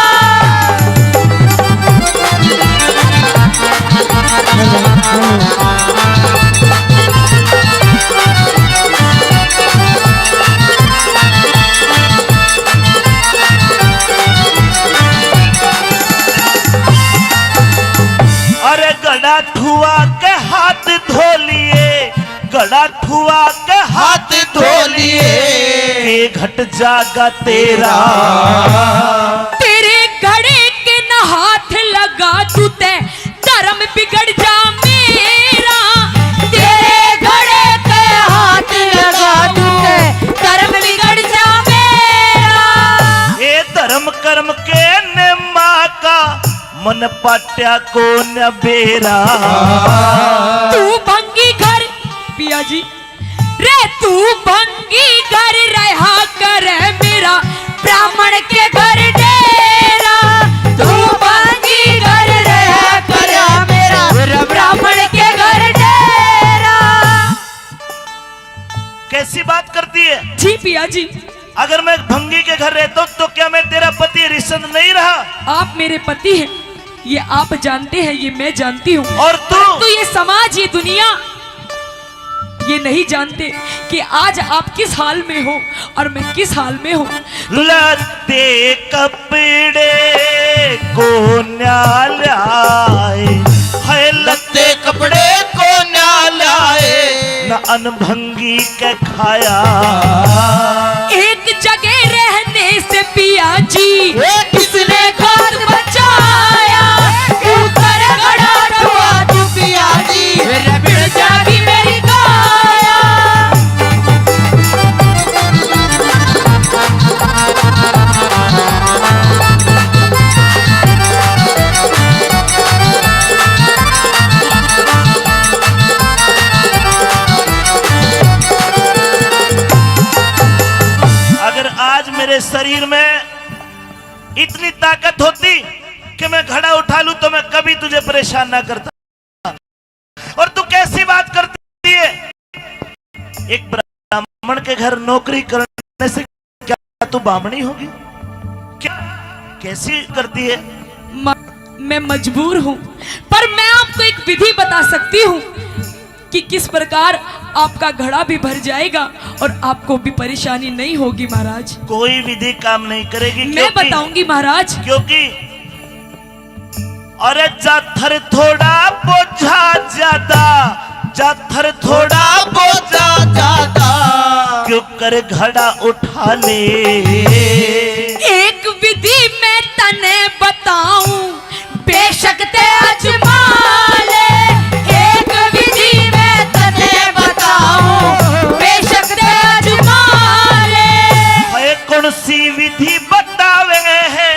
घड़ा ठुआ के हाथ धो लिए, के घट जागा तेरा। तेरे घड़े के न हाथ लगा तू ते, धर्म बिगड़ जा मेरा। तेरे घड़े के हाथ लगा तू ते, धर्म बिगड़ जा मेरा। ए धर्म कर्म के नेमा का, मन पाट्या को न बेरा। तू भंगी घर, पिया जी, रे तू भंगी घर रहा कर मेरा, ब्राह्मण के घर डेरा। तू भंगी घर रहा कर मेरा, ब्राह्मण के घर डेरा। कैसी बात करती है? जी पिया जी। अगर मैं भंगी के घर रहता हूँ तो क्या मैं तेरा पति हरिश्चंद्र नहीं रहा? आप मेरे पति हैं, ये आप जानते हैं, ये मैं जानती हूँ। और तू? परंतु ये समाज, ये दुनिया, ये नहीं जानते कि आज आप किस हाल में हो और मैं किस हाल में हूँ। लत्ते कपड़े को न्या ल्याए, है लत्ते कपड़े को न्या ल्याए, न अनभंगी के खाया। एक जगह रहने से पिया जी, ए किसने खाद बचाया? क्यों कर घड़ा ठुआ तू पिया जी, मेरे बिन जागी मेरी काया। अगर आज मेरे शरीर में इतनी ताकत होती कि मैं घड़ा उठा लूं तो मैं कभी तुझे परेशान ना करता। और तू कैसी बात करती है? एक ब्राह्मण के घर नौकरी करने से क्या तू बामणी होगी? क्या, कैसी करती है? म-, मैं मजबूर हूँ, पर मैं आपको एक विधि बता सकती हूँ कि किस प्रकार आपका घड़ा भी भर जाएगा और आपको भी परेशानी नहीं होगी महाराज। कोई विधि काम नहीं करेगी, मैं क्योंकि बताऊंगी महाराज। क्योंकि अरे जाथर थोड़ा बोझा ज्यादा, जाथर थोड़ा बोझा ज्यादा, क्यों कर घड़ा उठा ले। एक विधि मैं तने बताऊं, बेशक ते आजमा ले। एक विधि मैं तने बताऊं, बेशक ते आजमा ले। है कौन सी विधि बतावे है,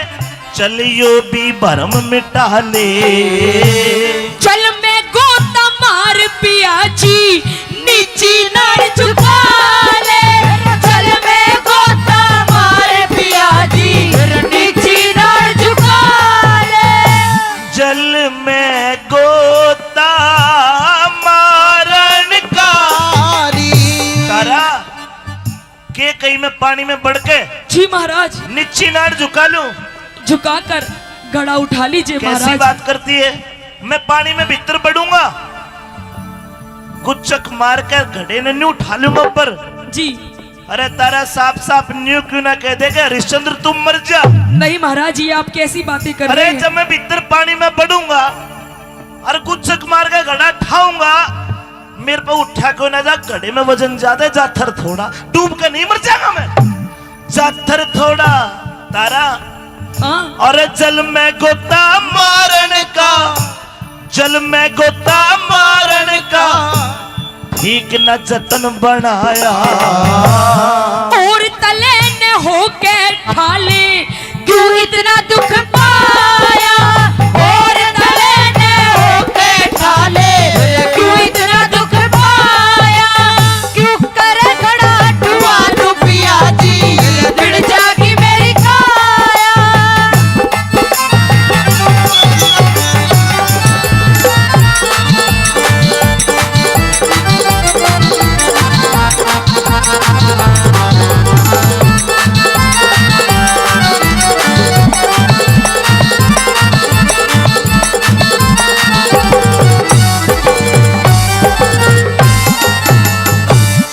चल यो भी भरम मिटा ले। चल मैं गोता मार पिया जी, नीची नाड़ झुका ले। चल मैं गोता मार पिया जी, नीची नाड़ झुका ले। जल में गोता मारण कारी। तारा, के कहीं मैं पानी में बड़ के जी महाराज। नीची नाड़ झुका लूं? झुका कर घड़ा उठा लीजिए कैसी महाराज। बात करती है? मैं पानी में भीतर बड़ूंगा, गुच्चक मार कर घड़े ने न्यू उठा लूंगा ऊपर। जी। अरे तारा साफ साफ न्यू क्यों ना कह दे कि हरिश्चंद्र तुम मर जा। नहीं महाराज, ये आप कैसी बातें कर अरे रहे हैं? जब मैं भीतर पानी में बड़ूंगा और गुच्चक मार के घड़ा ठाऊंगा, मेरे पे उठा कोई ना जा, घड़े में वजन ज्यादा है, जाथर थोड़ा, डूब के नहीं मर जाऊंगा मैं। जाथर थोड़ा तारा। हाँ। और जल में गोता मारण का, जल में गोता मारण का ठीक न जतन बनाया। और तले ने होके ठाले, क्यों इतना दुख पाया? और तले ने होके ठाले, क्यों इतना दुख पाया? क्यों कर घड़ा ठुआ तू पिया जी, बिड़ जागी मेरी काया।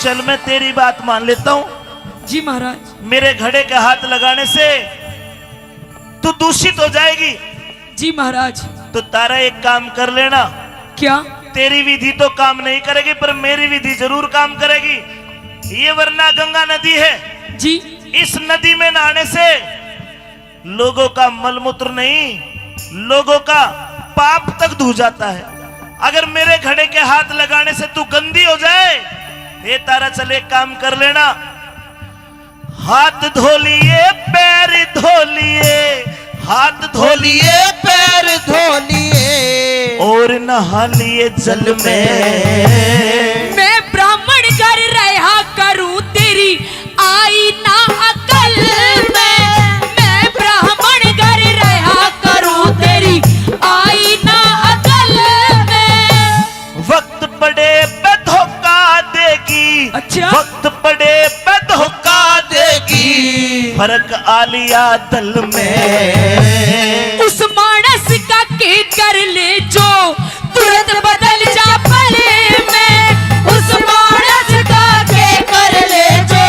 चल, मैं तेरी बात मान लेता हूँ। जी महाराज। मेरे घड़े के हाथ लगाने से तू दूषित हो जाएगी। जी महाराज। तो तारा एक काम कर लेना। क्या? तेरी विधि तो काम नहीं करेगी, पर मेरी विधि जरूर काम करेगी। ये वरना गंगा नदी है जी। इस नदी में नहाने से लोगों का मलमूत्र नहीं, लोगों का पाप तक धो जाता है। अगर मेरे घड़े के हाथ लगाने से तू गंदी हो जाए, हे तारा, चल एक काम कर लेना, हाथ धो लिए, पैर धो लिए, हाथ धो लिए, पैर धो लिए और नहा लिए जल में। मैं ब्राह्मण घर रहा करूं, तेरी आई ना अकल में। मैं ब्राह्मण घर रहा करूं, तेरी आई ना अकल में। वक्त पड़े पे धोखा देगी, अच्छा। वक्त पड़े पे धोखा देगी, फर्क आलिया दल में। उस मानस का के कर ले जो तुरंत बदल जा पले में। उस मानस का के कर ले जो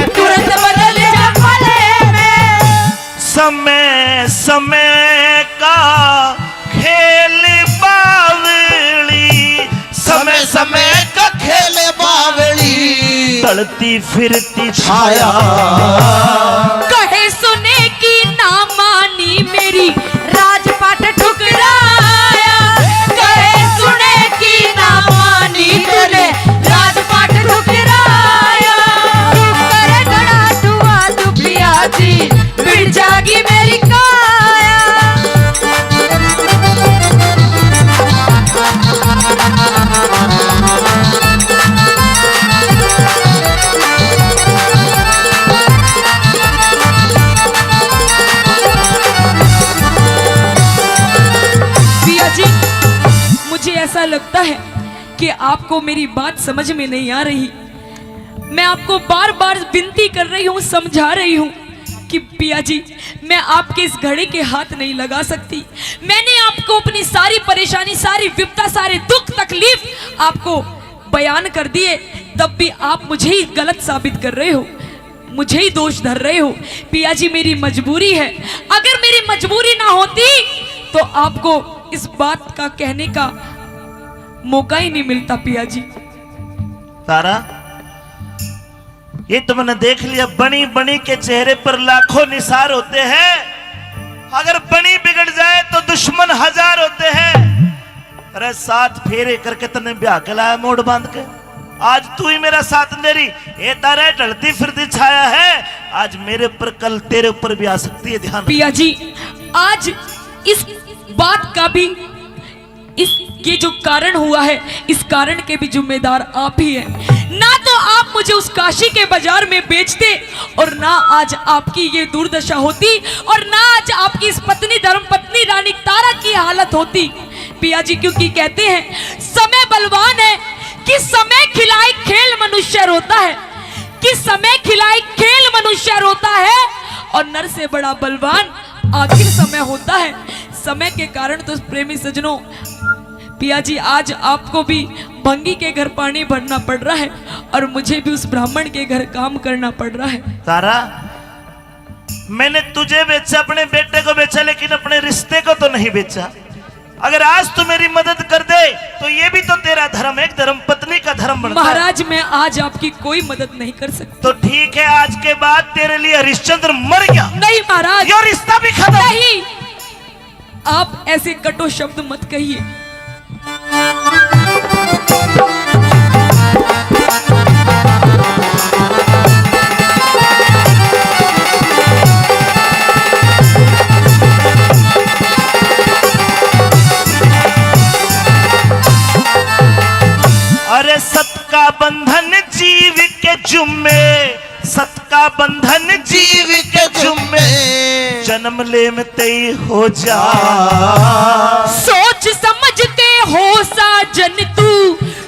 तुरंत बदल जा पले में। समय समय का खेल बावली, समय समय का खेल बावली, ढलती फिरती छाया। कहे सुने की ना मानी मेरी, राजपाट ठुकराया। कहे सुने की ना मानी तूने, राजपाट ठुकराया। तू करे घड़ा दुआ तू पिया जी, मिट जागी मेरी काया। पिया जी, मुझे ऐसा लगता है कि आपको मेरी बात समझ में नहीं आ रही। मैं आपको बार बार विनती कर रही हूँ, समझा रही हूँ कि पिया जी, मैं आपके इस घड़े के हाथ नहीं लगा सकती। मैंने आपको अपनी सारी परेशानी, सारी विपदा, सारे दुख तकलीफ आपको बयान कर दिए, तब भी आप मुझे ही गलत साबित कर रहे हो, मुझे ही दोष धर रहे हो। पिया जी, मेरी मजबूरी है, अगर मेरी मजबूरी ना होती तो आपको इस बात का कहने का मौका ही नहीं मिलता पिया जी। तारा, ये तो मैंने देख लिया, बनी बनी के चेहरे पर लाखों निसार होते हैं। अगर बनी बिगड़ जाए तो दुश्मन हजार होते हैं। अरे, सात फेरे करके तन्ने ब्याह के लाया मोड़ बांध के, आज तू ही मेरा साथ दे रही। ए तारे, ढलती फिरती छाया है, आज मेरे ऊपर, कल तेरे ऊपर भी आ सकती है, ध्यान रख। पिया जी, आज इस बात का भी, इस, ये जो कारण हुआ है, इस कारण के भी जिम्मेदार आप ही हैं। ना तो आप मुझे उस काशी के बाजार में बेचते और ना आज आपकी ये दुर्दशा होती और ना आज आपकी इस पत्नी, धर्म पत्नी रानी तारा की हालत होती। पिया जी, क्योंकि कहते हैं समय बलवान है कि समय खिलाए खेल मनुष्य रोता है, कि समय खिलाए खेल मनुष्य रोता है और नर से बड़ा बलवान आखिर समय होता है। समय के कारण तो प्रेमी सजनों, पिया जी, आज आपको भी भंगी के घर पानी भरना पड़ रहा है और मुझे भी उस ब्राह्मण के घर काम करना पड़ रहा है। तारा, मैंने तुझे बेचा, अपने बेटे को बेचा, लेकिन अपने रिश्ते को तो नहीं बेचा। अगर आज तू मेरी मदद कर दे तो ये भी तो तेरा धर्म है, एक धर्म पत्नी का धर्म बनता है। महाराज, मैं आज आपकी कोई मदद नहीं कर सकती। तो ठीक है, आज के बाद तेरे लिए हरिश्चंद्र मर गया। नहीं महाराज। ये रिश्ता भी खत्म। नहीं, आप ऐसे कटु शब्द मत कहिए। अरे, सत का बंधन जीव के जुम्मे, सत का बंधन जीव के जुम्मे, जन्म लेम तई हो जा। सोच समझ के हो साजन तू,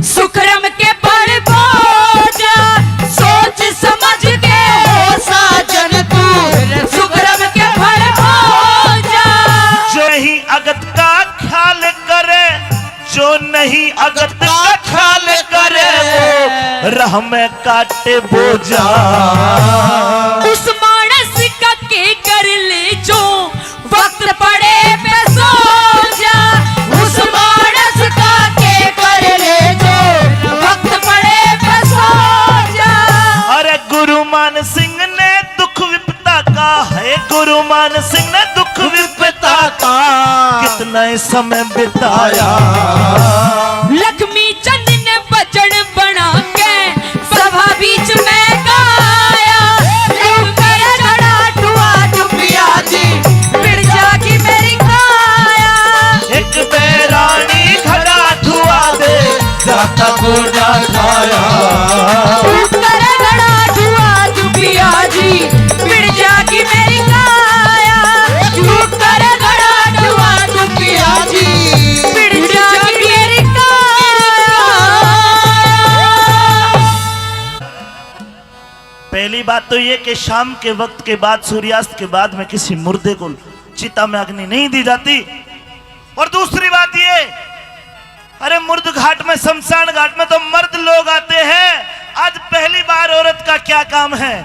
सुकरम के फल भोग जा। सोच समझ के हो साजन तू, सुकरम के फल भोग जा। जो नहीं अगत का ख्याल करे, जो नहीं अगत का ख्याल करे, वो राह में काटे बोझा। उस मानस का के कर ले जो वक्त पड़े पे सो जा। उस मानस का के कर समय बिताया। लक्ष्मी चंद ने भजन बना के सभा बीच में गाया। लू कर घड़ा ठुआ दू पिया जी, मिट जागी मेरी काया। एक बैरानी घड़ा ठुआ दे, जाता गोंडा खाया। लू कर घड़ा ठुआ दू पिया जी, मिट जागी मेरी काया। लू कर घड़ा ठुआ दू पिया जी, मिट जागी मेरी काया। पहली बात तो ये कि शाम के वक्त के बाद, सूर्यास्त के बाद में किसी मुर्दे को चिता में अग्नि नहीं दी जाती। और दूसरी बात ये, अरे मुर्द घाट में, शमशान घाट में तो मर्द लोग आते हैं, आज पहली बार औरत का क्या काम है?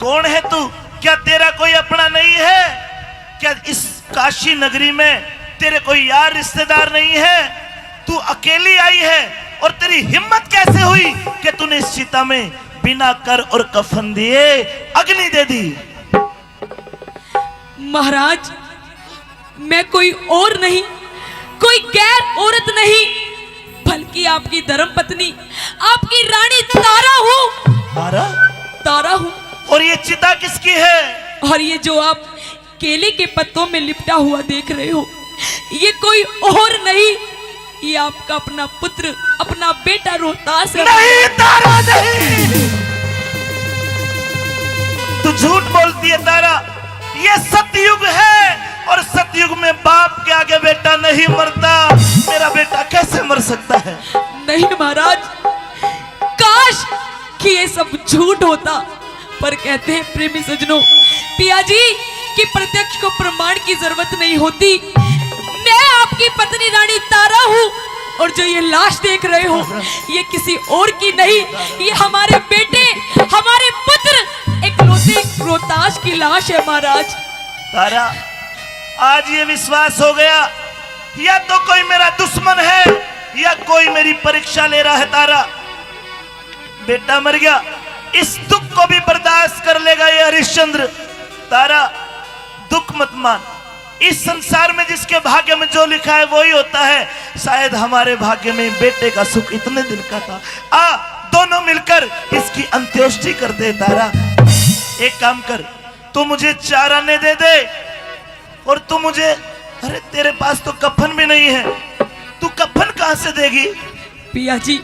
कौन है तू? क्या तेरा कोई अपना नहीं है? क्या इस काशी नगरी में तेरे कोई यार रिश्तेदार नहीं है? तू अकेली आई है और तेरी हिम्मत कैसे हुई कि तूने इस चिता में बिना कर और कफन दिए अग्नि दे दी? महाराज, मैं कोई और नहीं, कोई गैर औरत नहीं, बल्कि आपकी धर्म पत्नी, आपकी रानी तारा हूँ। तारा? तारा हूँ। और ये चिता किसकी है? और ये जो आप केले के पत्तों में लिपटा हुआ देख रहे हो, ये कोई और नहीं, ये आपका अपना पुत्र, अपना बेटा रोहतास है। नहीं तारा, नहीं। तू झूठ बोलती है तारा। ये सतयुग है और सतयुग में बाप के आगे बेटा नहीं मरता। मेरा बेटा कैसे मर सकता है? नहीं महाराज, काश कि ये सब झूठ होता। पर कहते हैं प्रेमी सजनों, पिया जी, कि प्रत्यक्ष को प्रमाण की जरूरत नहीं होती। मैं आपकी पत्नी रानी तारा हूँ और जो ये लाश देख रहे हो, ये किसी और की नहीं, ये हमारे बेटे, हमारे पुत्र, इकलौते रोहतास की लाश है महाराज। तारा, आज ये विश्वास हो गया, या तो कोई मेरा दुश्मन है या कोई मेरी परीक्षा ले रहा है। तारा, बेटा मर गया, इस दुख को भी बर्दाश्त कर लेगा ये हरिश्चंद्र। तारा, दुख मत मान। इस संसार में जिसके भाग्य में जो लिखा है, वो ही होता है। शायद हमारे भाग्य में बेटे का सुख इतने दिन का था। आ, दोनों मिलकर इसकी अंत्येष्टि कर दे। तारा, एक काम कर, तू मुझे चार आने दे दे और तू मुझे, अरे, तेरे पास तो कफन भी नहीं है, तू कफन कहाँ से देगी? पिया जी,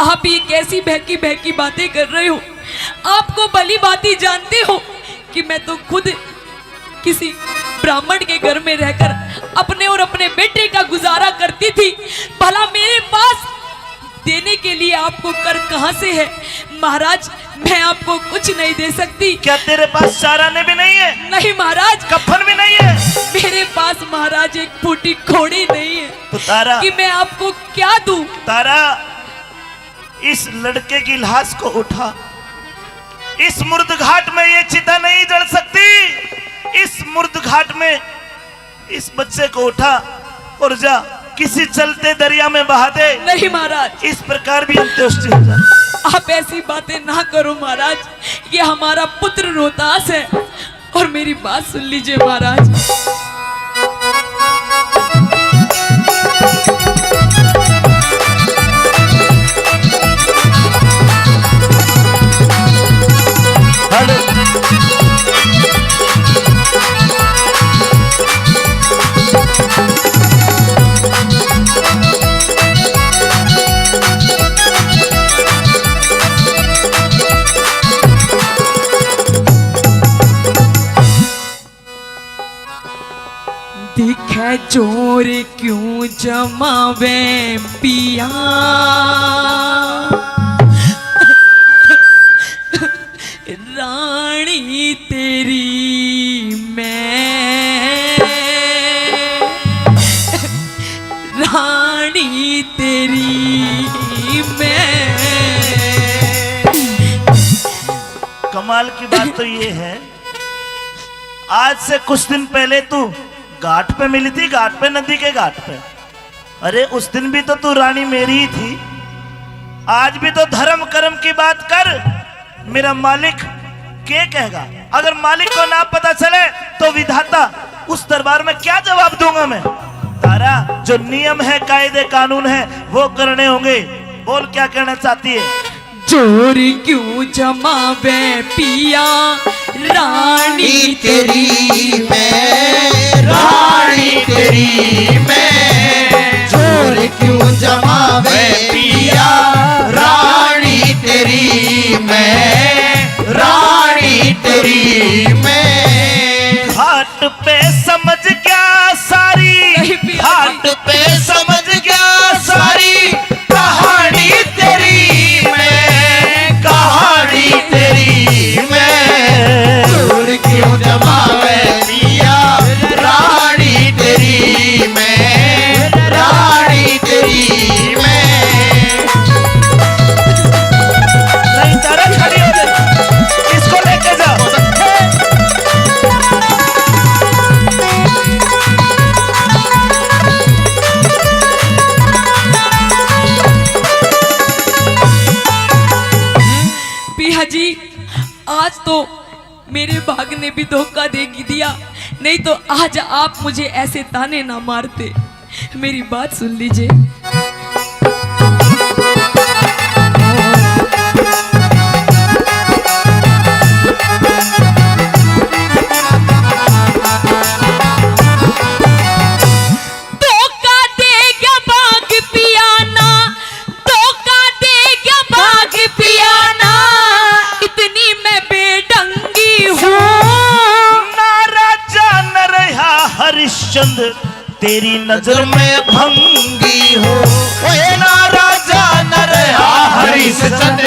आप ये कैसी बहकी बहकी बातें कर रहे हो? आपको भली भांति जानते हो कि मैं तो खुद किसी ब्राह्मण के घर में रहकर अपने और अपने बेटे का गुजारा करती थी। भला मेरे पास देने के लिए आपको कर कहाँ से है? महाराज, मैं आपको कुछ नहीं दे सकती। क्या तेरे पास चार आने भी नहीं है? नहीं महाराज। कफन भी नहीं है? मेरे पास महाराज एक फूटी कौड़ी नहीं है। तो तारा, कि मैं आपको क्या दूं? तारा, इस लड़के की लाश को उठा। इस मुर्द घाट में ये चिता नहीं जल सकती। इस मुर्द घाट में इस बच्चे को उठा और जा किसी चलते दरिया में बहा दे। नहीं महाराज। इस प्रकार भी अंत्येष्टि हो जाए। आप ऐसी बातें ना करो महाराज, ये हमारा पुत्र रोहतास है। और मेरी बात सुन लीजिए महाराज। दिखे जोर क्यों जमावे पिया, रानी तेरी मैं, रानी तेरी मैं। कमाल की बात तो ये है, आज से कुछ दिन पहले तू घाट पे मिली थी, घाट पे, नदी के घाट पे। अरे, उस दिन भी तो तू रानी मेरी ही थी। आज भी तो धर्म कर्म की बात कर, मेरा मालिक के कहेगा? अगर मालिक को ना पता चले तो विधाता, उस दरबार में क्या जवाब दूंगा मैं? जो नियम है, कायदे कानून है, वो करने होंगे। बोल, क्या कहना चाहती है? जोर क्यों जमावे पिया, रानी तेरी मैं, रानी तेरी मैं। जोर क्यों जमावे पिया, रानी तेरी मैं, रानी तेरी मैं। घाट पे समझ गया सारी, नहीं पिया। घाट पे समझ गया सारी, कहानी तेरी मैं, कहानी तेरी मैं। जोर क्यों जमावे पिया, रानी तेरी मैं, रानी तेरी मैं। नहीं, तारा खड़ी हो गई। इसको लेके जाओ। पिया जी, आज तो मेरे भाग ने भी धोखा दे दिया, नहीं तो आज आप मुझे ऐसे ताने ना मारते। मेरी बात सुन लीजिए। धोखा दे गया भाग पिया ना, धोखा दे गया भाग पिया ना, इतनी मैं बेढंगी हूँ। ना राजा न रहा हरिश्चंद्र, तेरी नजर में भंगी हूँ। ओए ना राजा न रहा हरिश्चंद्र,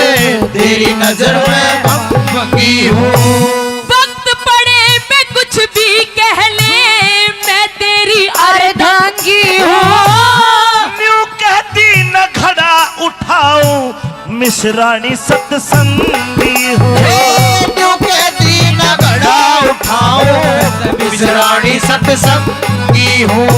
तेरी नजर में भंगी हूँ। वक्त पड़े मैं कुछ भी कह ले, मैं तेरी अर्धांगी हूँ। न्यू कहती न घड़ा उठाऊं, मिस रानी सत्संगी हूँ। हे, न्यू कहती न घड़ा उठाऊं, मिस रानी सत्संगी हूँ।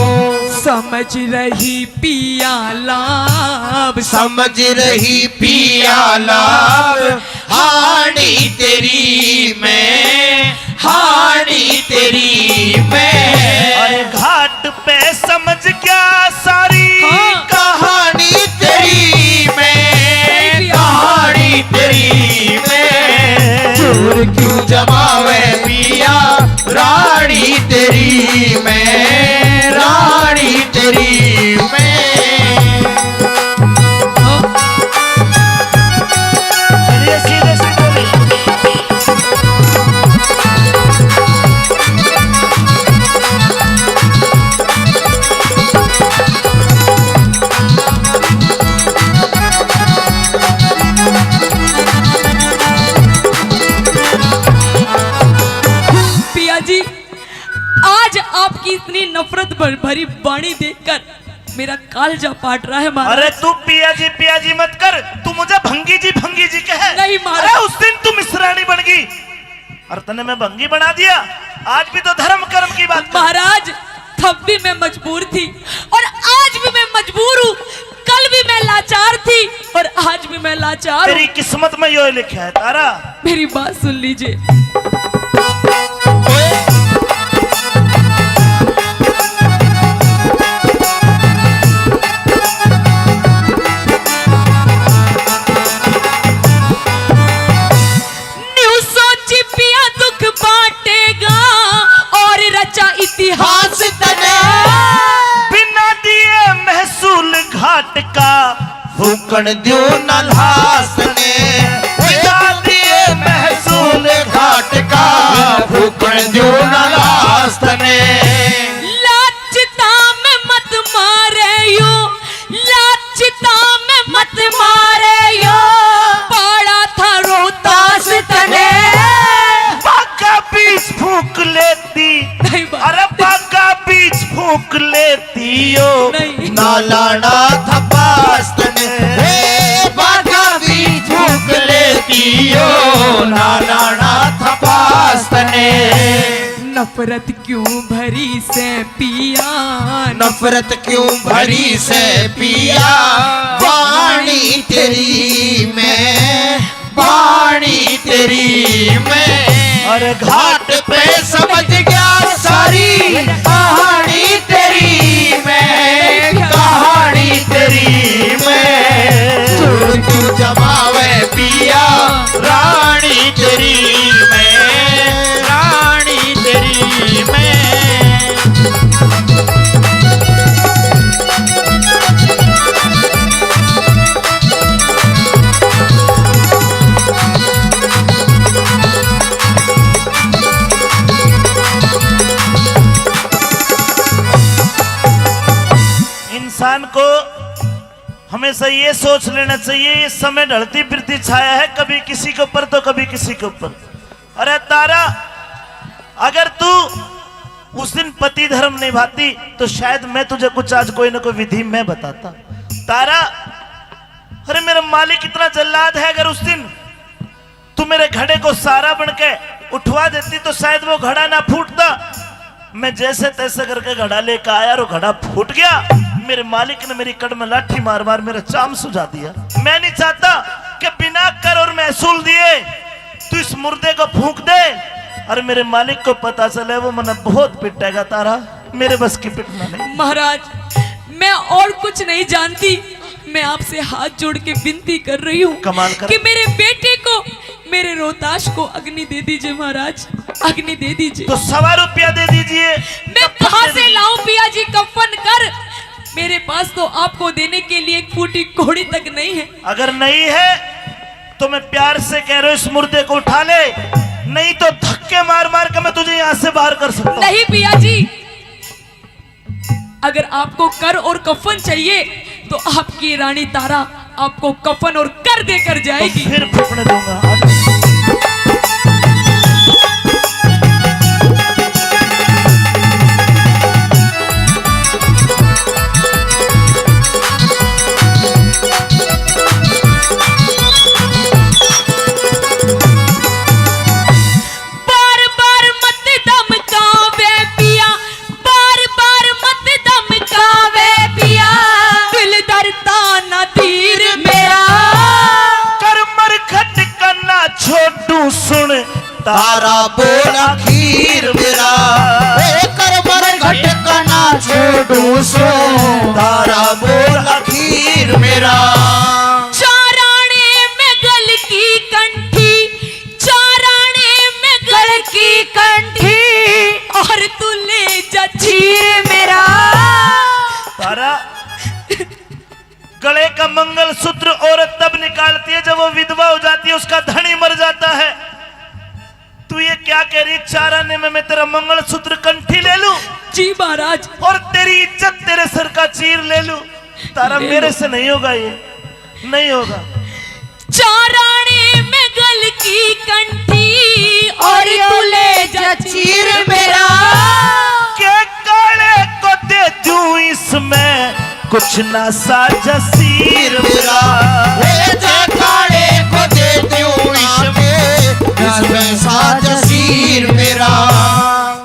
समझ रही पिया love, समझ रही पिया love, हाणी तेरी मैं, हाणी तेरी मैं। अरे घाट पे समझ गया सारी, हाँ। कहानी तेरी मैं, सही भी है। कहानी तेरी मैं। जोर क्यों जमावे पिया, रानी तेरी मैं, रानी तेरी मैं। चलिए, सीधे सीधे। पिया जी, आज आपकी इतनी नफरत भर-, भरी वाणी देखकर मेरा कालजा फाट रहा है महाराज। अरे तू पिया जी, पिया जी मत कर, तू मुझे भंगी जी, भंगी जी कहे। नहीं महाराज। अरे उस दिन तू मिस रानी बन गई और तने मैं भंगी बना दिया। आज भी तो धर्म कर्म की बात कर। महाराज, तब भी मैं मजबूर थी और आज भी मैं मजबूर हूँ। कल भी मैं लाचार थी और आज भी मैं लाचार हूँ। तेरी किस्मत में यो लिखा है तारा। मेरी बात सुन लीजिए। न्यू सोची पिया दुख बांटेगा और रचा इतिहास तने। बिना दिए महसूल घाट का फूकण द्यो ना लाश ने। बिना दिए महसूल घाट का फूकण द्यो ना लाश ने। लाज चिता में मत मारे यो, लाज चिता में मत मारे यो, पाड़ा था रोहतास तने। बाका बीच फूक लेती, नहीं बाबा। अरे बाका बीच फूक लेती यो, नहीं। ना लाना था पास तने। हे बाका बीच फूक लेती यो, ना लाना था पास तने। नफरत क्यों भरी से पिया, नफरत क्यों भरी से पिया, वाणी तेरी मैं, वाणी तेरी मैं। और घाट पे समझ गया सारी कहानी तेरी मैं, ऐसा ये सोच लेना चाहिए, ये समय ढलती फिरती छाया है, कभी किसी के ऊपर तो कभी किसी के ऊपर। अरे तारा, अगर तू उस दिन पति धर्म निभाती तो शायद मैं तुझे कुछ आज कोई ना कोई विधि मैं बताता। तारा, अरे मेरा मालिक इतना जल्लाद है, अगर उस दिन तू मेरे घड़े को सारा बन के उठवा देती तो शायद वो घड़ा ना फूटता। मैं जैसे तैसे करके घड़ा लेकर आया और घड़ा फूट गया। मेरे मालिक ने मेरी कड़ में लाठी मार मार मेरा चाम सुझा दिया। मैं नहीं चाहता कि बिना कर और महसूल दिए तू इस मुर्दे को फूंक दे और मेरे मालिक को पता चले, वो मने बहुत पिटेगा। तारा, मेरे बस की पिटना नहीं। महाराज, मैं और कुछ नहीं जानती। मैं आपसे हाथ जोड़ के विनती कर रही हूँ कमाल कर। कि मेरे बेटे को, मेरे रोहताश को अग्नि दे दीजिए महाराज, अग्नि दे दीजिए। तो सवा रुपया दे दीजिए। मैं कहाँ से लाऊं पिया जी कफन कर? मेरे पास तो आपको देने के लिए एक फूटी कौड़ी तक नहीं है। अगर नहीं है तो मैं प्यार से कह रहा हूँ, इस मुर्दे को उठा ले, नहीं तो धक्के मार मार के मैं तुझे यहाँ से बाहर कर सकता हूँ। नहीं पिया जी, अगर आपको कर और कफन चाहिए तो आपकी रानी तारा आपको कफन और कर देकर जाएगी। तो फिर फूकने दूंगा। बार बार मत धमकावे पिया, बार बार मत धमकावे पिया, दिल डरता ना तीर मेरा। कर मरघट का ना छोड़ू सुन, तारा बोल आखिर मेरा। ए कर मरघट का ना छोड़ू सुन, तारा बोल आखिर मेरा। चाराने में गल की कंठी, चाराने में गल की कंठी, और तू ले जा चीर मेरा। तारा, गले का मंगलसूत्र औरत तब निकालती है जब वो विधवा हो जाती है, उसका धनी मर जाता है। तू ये क्या कह रही, चाराने में मैं तेरा मंगलसूत्र कंठी ले लूं? जी महाराज। और तेरी इज्जत तेरे सर का चीर ले लूं? तारा, ले लो। मेरे से नहीं होगा, ये नहीं होगा। चाराने में गल की कंठी और तू ले जा चीर मेरा। के काले को दे दूं इसमें कुछ ना साजा सीर मेरा। ए जा काले को दे दूं इसमें, इसमें साजा सीर मेरा।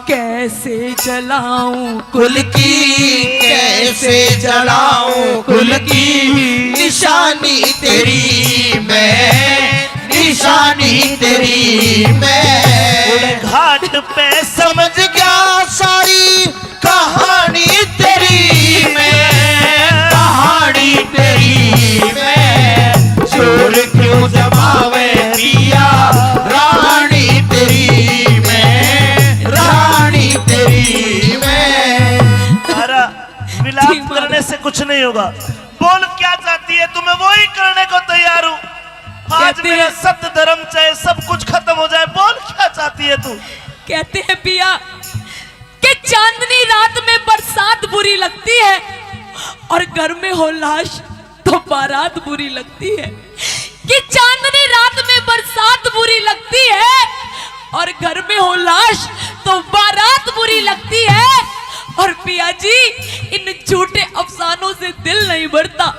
कैसे जलाऊं कुल की, कैसे जलाऊं कुल की निशानी तेरी मैं, निशानी तेरी मैं। उड़े घाट पे समझ गया सारी कहानी तेरी मैं, कहानी तेरी मैं। जोर क्यों जमावे पिया, रानी तेरी मैं, रानी तेरी मैं। तारा, विलाप करने से कुछ नहीं होगा। बोल क्या चाहती है तू, मैं वही करने को तैयार हूँ। आज मेरा सत्य धर्म चाहे सब कुछ खत्म हो जाए, बोल क्या चाहती है तू? कहते हैं पिया कि चांदनी रात में बरसात बुरी लगती है और घर में हो लाश तो बारात बुरी लगती है। कि चांदनी रात में बरसात बुरी लगती है और घर में हो लाश तो बारात बुरी लगती है। और पिया जी, इन झूठे अफसानों से दिल नहीं भरता।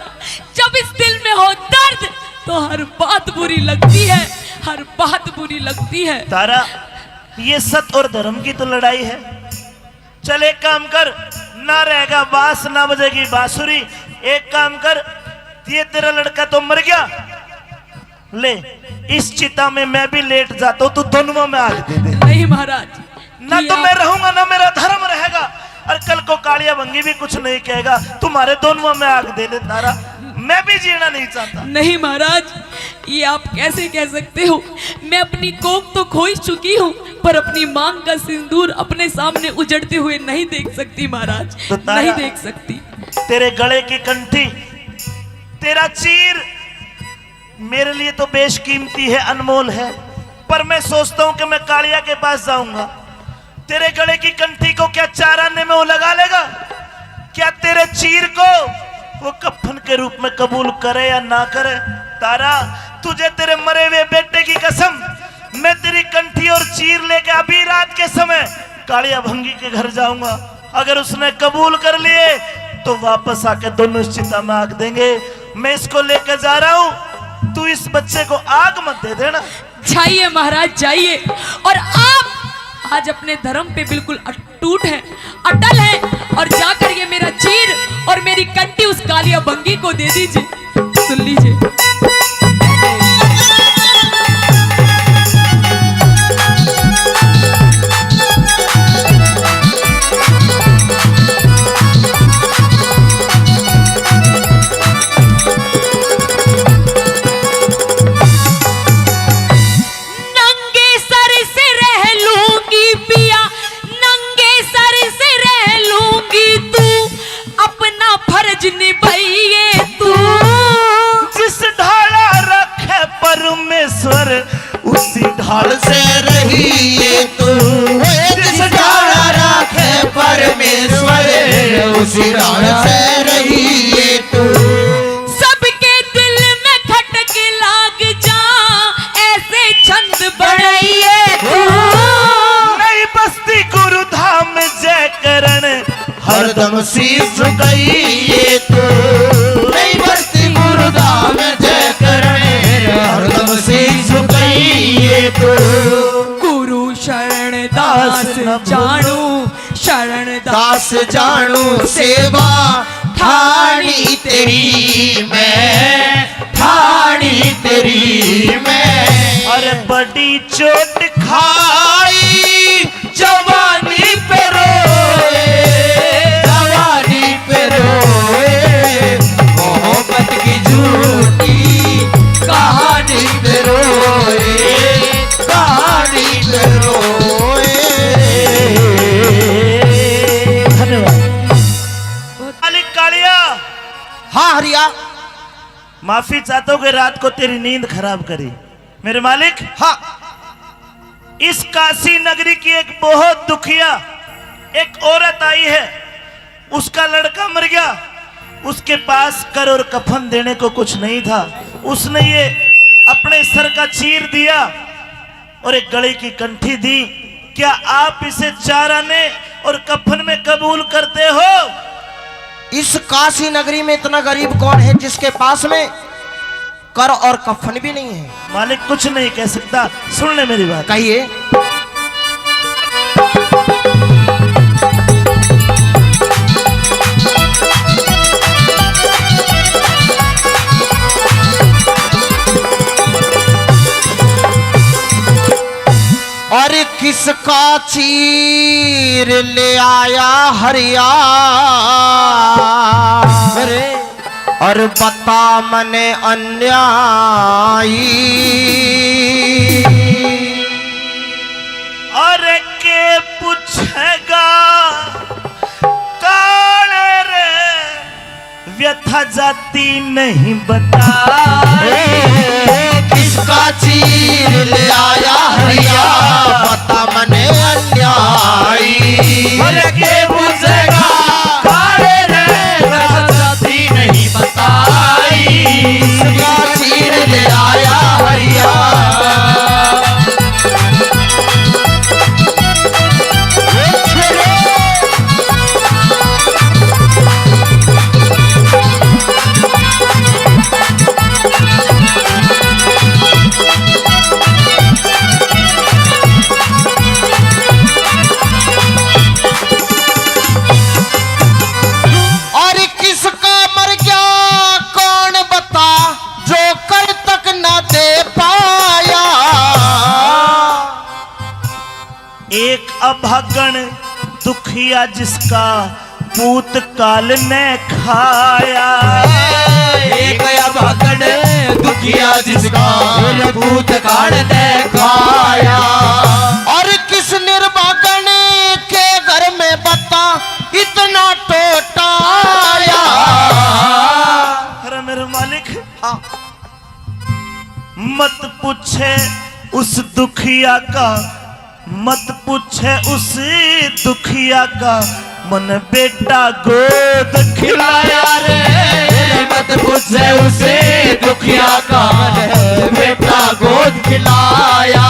जब इस दिल में हो दर्द तो हर बात बुरी लगती है, हर बात बुरी लगती है। तारा, ये सत और धर्म की तो लड़ाई है। चल एक काम कर, ना रहेगा बांस, ना बजेगी बांसुरी। एक काम कर, ये तेरा लड़का तो मर गया, ले इस चिता में मैं भी लेट जाता हूँ, तू दोनों में आग दे दे। नहीं महाराज, ना तो मैं रहूंगा ना मेरा धर्म रहेगा, और कल को कालिया भंगी भी कुछ नहीं कहेगा, तुम्हारे दोनों में आग दे दे तारा, मैं भी जीना नहीं चाहता। नहीं महाराज, ये आप कैसे कह सकते हो? मैं अपनी कोख तो खोई चुकी हूँ, पर अपनी मांग का सिंदूर अपने सामने उजड़ते हुए नहीं देख सकती महाराज, तो तारा, नहीं देख सकती। तेरे गले की कंठी, तेरा चीर मेरे लिए तो बेशकीमती है, अनमोल है, पर मैं सोचता हूँ कि मैं कालिया के पास जाऊंगा। तेरे गले की कंठी को क्या चार आने में वो लगा लेगा? क्या तेरे चीर को वो कफन के रूप में कबूल करे या ना करे, तारा, तुझे तेरे मरे हुए बेटे की कसम, मैं तेरी कंठी और चीर लेके अभी रात के समय कालिया भंगी के घर जाऊंगा। अगर उसने कबूल कर लिए तो वापस आके दोनों इस चिता में आग देंगे। मैं इसको लेकर जा रहा हूं, तू इस बच्चे को आग मत दे देना। जाइए महाराज, जाइए। और आप आज अपने धर्म पे बिल्कुल अटूट हैं, अटल हैं, और जाकर ये मेरा चीर और मेरी कंठी उस कालिया भंगी को दे दीजिए। सुन लीजिए। नंगे सर से रह लूंगी पिया, नंगे सर से रह लूंगी, तू अपना फर्ज निभाइए तू। जिस ढाला रखे परमेश्वर, उसी ढाल से रहिए तू। जिस ढाला रखे परमेश्वर, उसी ढाल से रहिए तू। सबके दिल में खटके लाग जा, ऐसे छंद बनाइए तू। नई बस्ती गुरुधाम जय करण, हरदम शीश झुकाइए तू। नई बस्ती गुरुधाम जय करण, हरदम शीश झुकाइए तू। गुरु शरण दास न भूलो। जानू, शरण दास जानू सेवा, ठाणी तेरी मैं, ठाणी तेरी मैं। अरे बड़ी चोट खाई जवानी पे रोए, जवानी पे रोए, मोहब्बत की झूठी कहानी पे रोए, कहानी पे रोए। धन्यवाद। मालिक कालिया। हाँ हरिया। माफी चाहता हूँ कि रात को तेरी नींद खराब करी। मेरे मालिक, हाँ। इस काशी नगरी की एक बहुत दुखिया एक औरत आई है, उसका लड़का मर गया, उसके पास कर और कफन देने को कुछ नहीं था, उसने ये अपने सर का चीर दिया और एक गले की कंठी दी। क्या आप इसे चार आने और कफन में कबूल करते हो? इस काशी नगरी में इतना गरीब कौन है जिसके पास में कर और कफन भी नहीं है। मालिक कुछ नहीं कह सकता, सुन ले मेरी बात। कहिए। और किसका चीर ले आया हरिया? अरे। और बता मने अन्यायी। अरे के पूछेगा काले रे, व्यथा जाती नहीं बताई। किसका चीर ले आया हरिया, बता मने अन्यायी। अरे के पूछेगा काले रे, व्यथा जाती नहीं बताई। किसका चीर ले आया हरिया। और किसका मर गया कौन बता, जो कर तक ना दे पाया। एक अभागण दुखिया जिसका भूतकाल ने खाया। एक अभागण दुखिया जिसका भूतकाल ने खाया। और किस निर्भागण के घर में बता इतना टोटा आया। अरे मेरे मालिक, हाँ। मत पूछे उस दुखिया का, मत पूछे उस दुखिया का, मन बेटा गोद खिलाया रे। तुझे उसे दुखिया का बेटा गोद खिलाया।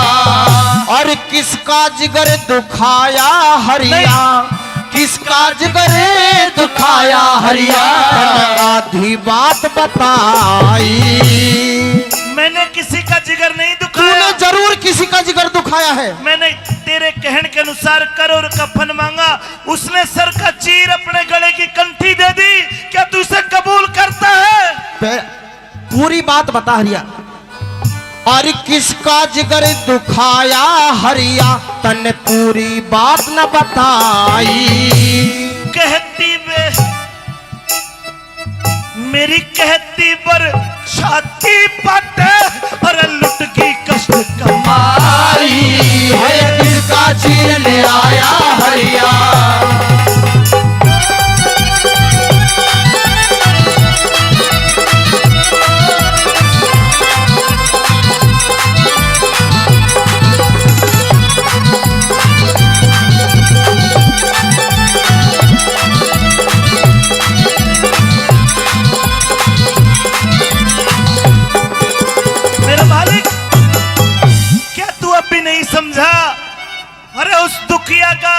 और किसका जिगर दुखाया हरिया, नहीं। किसका जिगर दुखाया हरिया, तन आधी बात बताई। मैंने किसी का जिगर नहीं दुखाया। तूने जरूर किसी का जिगर दुखाया है। मैंने तेरे कहने के अनुसार कर और कफन मांगा, उसने सर का चीर अपने गले की कंठी दे दी। क्या तू इसे कबूल करता है? पे-, पूरी बात बता हरिया। और किसका जिगर दुखाया हरिया, तन्ने पूरी बात न बताई। कहती बे मेरी कहती पर छाती पाटे, अरे लुट की कष्ट कमाई। है दिल का चीर ले आया हरिया। मेरा मालिक, क्या तू अब भी नहीं समझा? अरे उस दुखिया का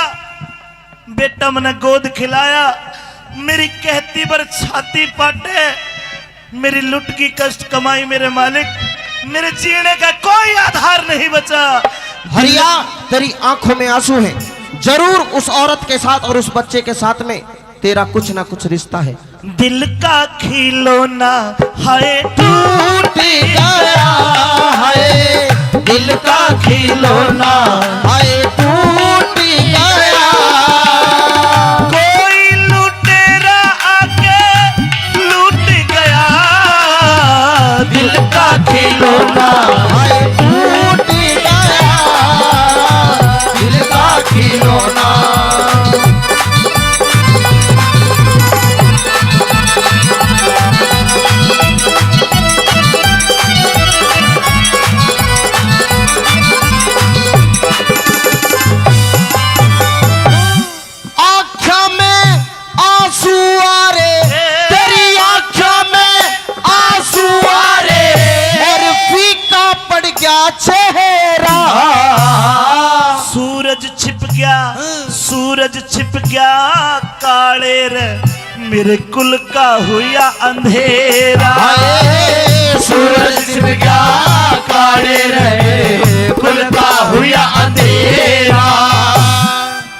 बेटा मने गोद खिलाया, मेरी कहती पर छाती पाटे, मेरी लुट की कष्ट कमाई मेरे मालिक, मेरे जीने का कोई आधार नहीं बचा। हरिया, तेरी आंखों में आंसू हैं, जरूर उस औरत के साथ और उस बच्चे के साथ में तेरा कुछ ना कुछ रिश्ता है। दिल का खिलौना हाय टूट गया, हाय दिल का खिलौना हाय टूट गया। कोई लुटेरा आके लूट गया। दिल का खिलौना हाय टूट गया, दिल का खिलौना। आँख्या में आंसू आ रे, तेरी आँख्या में आंसू आ रे, और फीका पड़ गया चेहरा। सूरज छिप गया, सूरज छिप गया काले रे, मेरे कुल का हुआ अंधेरा। हाय, सूरज छिप गया काले रे, कुल का हुआ अंधेरा।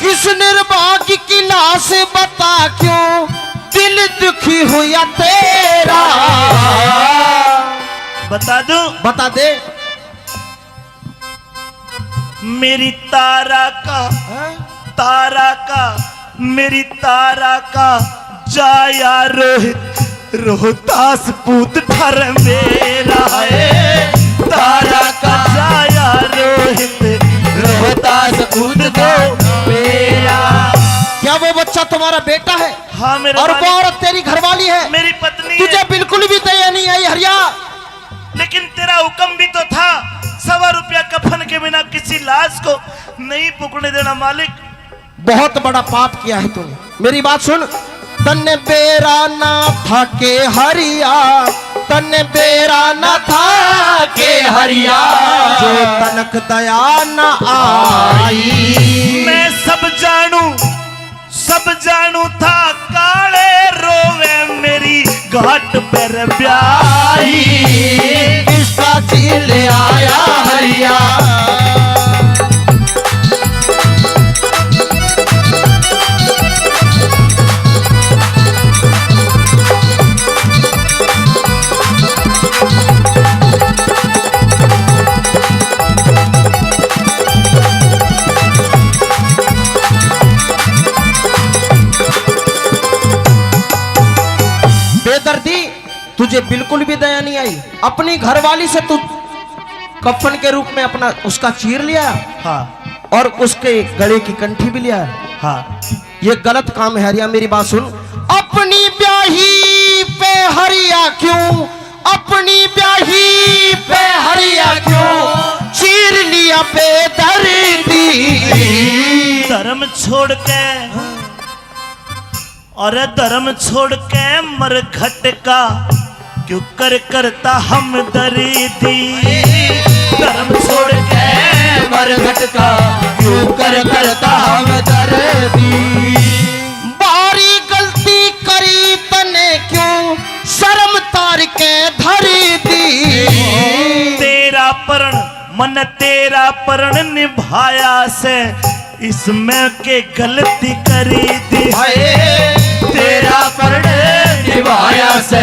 किस निर्भाग्य की लाश बता क्यों दिल दुखी हुआ तेरा। बता दूं? बता दे। मेरी तारा का, हाँ? तारा का, मेरी तारा का जाया रोहित, रोहतास पूत ठर मेरा है। तारा का जाया रोहित, रोहतास पूत दो मेरा। क्या वो बच्चा तुम्हारा बेटा है? हाँ, मेरे और वो मालिक। औरत तेरी घरवाली है? मेरी पत्नी तुझे है। बिल्कुल भी दया नहीं आई हरिया। लेकिन तेरा हुक्म भी तो था, सवा रुपया कफन के बिना किसी लाश को नहीं फूकने देना मालिक। बहुत बड़ा पाप किया है तूने। मेरी बात सुन, तन्ने बेरा ना था के हरिया, तन्ने बेरा ना था के हरिया, जो तनक दया ना आई। मैं सब जानू, सब जानू था काले रोवे मेरी घाट पर ब्याही। किसका जी ले आया हरिया। बेदर्दी, तुझे बिल्कुल भी दया नहीं आई। अपनी घरवाली से तू कफन के रूप में अपना, उसका चीर लिया। हाँ। और उसके गले की कंठी भी लिया। हाँ। ये गलत काम है हरिया, मेरी बात सुन। अपनी ब्याही पे हरिया क्यों, अपनी ब्याही पे हरिया क्यों चीर लिया बेदर्दी। धर्म छोड़ के, अरे धर्म छोड़ के मरघट का क्यों कर करता हमदर्दी, धर्म छोड़ के मरघट का, क्यों कर करता हमदर्दी। भारी गलती करी तने, क्यों शर्म तार के धर दी। तेरा प्रण, मन तेरा प्रण निभाया से, इसमें के गलती करी दी। हाय, तेरा प्रण निभाया से,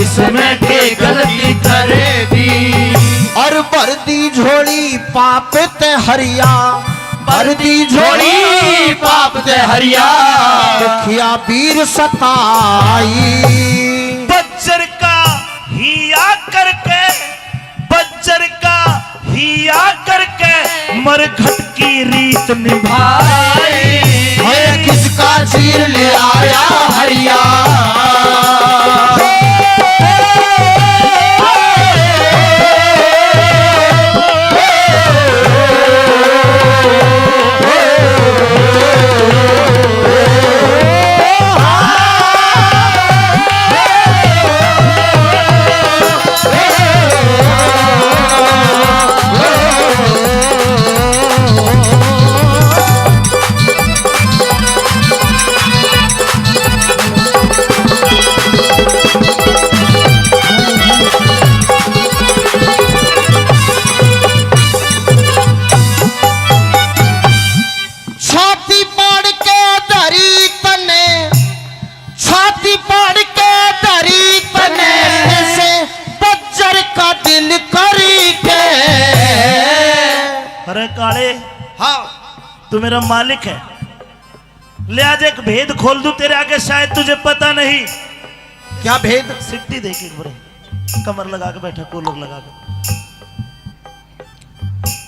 इसमें के गलती करी दी। और भर दी झोली पाप ते हरिया, भर दी झोली पाप ते हरिया। दुखिया बीर सताई। बज्जर का हिया करके, बज्जर का हिया करके मरघट की रीत निभाई। अरे किसका चीर ले आया हरिया। छाती पाड़ के धरी तने, छाती पाड़ के धरी तने, से बज्जर का दिल करी के। अरे काले, हाँ। तू मेरा मालिक है, ले आज एक भेद खोल दूं तेरे आगे, शायद तुझे पता नहीं। क्या भेद? सिट्टी देख एक बार, कमर लगा के बैठा, कूलर लगा के।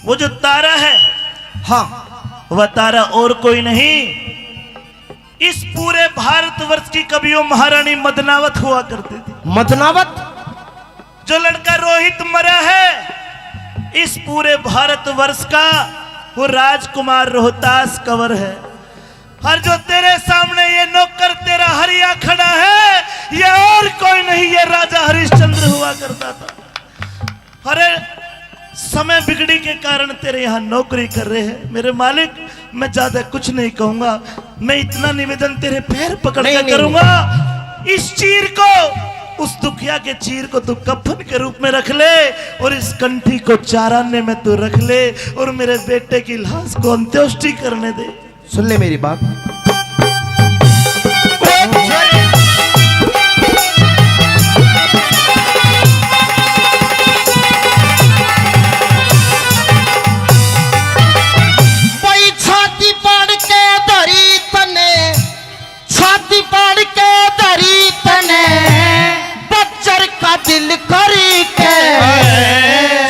वो जो तारा है, हाँ, वह तारा और कोई नहीं, इस पूरे भारतवर्ष की कभी वो महारानी मदनावत हुआ करती थी। मदनावत? जो लड़का रोहित मरा है, इस पूरे भारतवर्ष का वो राजकुमार रोहतास कंवर है। और जो तेरे सामने ये नौकर तेरा हरिया खड़ा है, ये और कोई नहीं, ये राजा हरिश्चंद्र हुआ करता था। अरे, समय बिगड़ी के कारण तेरे यहाँ नौकरी कर रहे हैं। मेरे मालिक, मैं ज्यादा कुछ नहीं कहूंगा, मैं इतना निवेदन तेरे पैर पकड़ नहीं, कर नहीं, करूंगा, नहीं। इस चीर को, उस दुखिया के चीर को तू कफन के रूप में रख ले और इस कंठी को चार आने में तू रख ले और मेरे बेटे की लाश को अंत्येष्टि करने दे। सुन ले मेरी बात। भाई छाती पाड़ के धरी तने, छाती पाड़ के धरी तने, बज्जर का दिल करी के।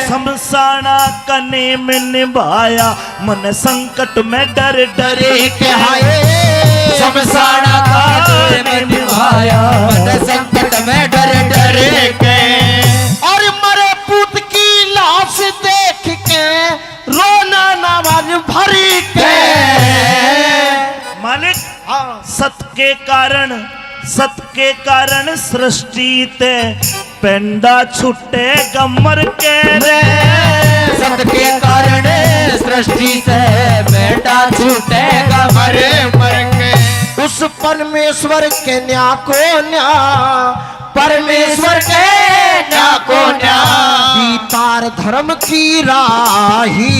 शमशाना का नेम निभाया, मन संकट में डर डर के। हाय। शमशाना का नेम निभाया, मन संकट में डर डर के। और मरे पूत की लाश देख के, रोना ना मन भर के। मालिक, हाँ। सत के कारण, सत के कारण सृष्टि ते पेंडा छूटेगा मर के रे। सत के कारण सृष्टि ते पेंडा छूटेगा मर मर के। उस परमेश्वर के न्या को न्या, परमेश्वर के न्या को न्या। दीदार धर्म की राही।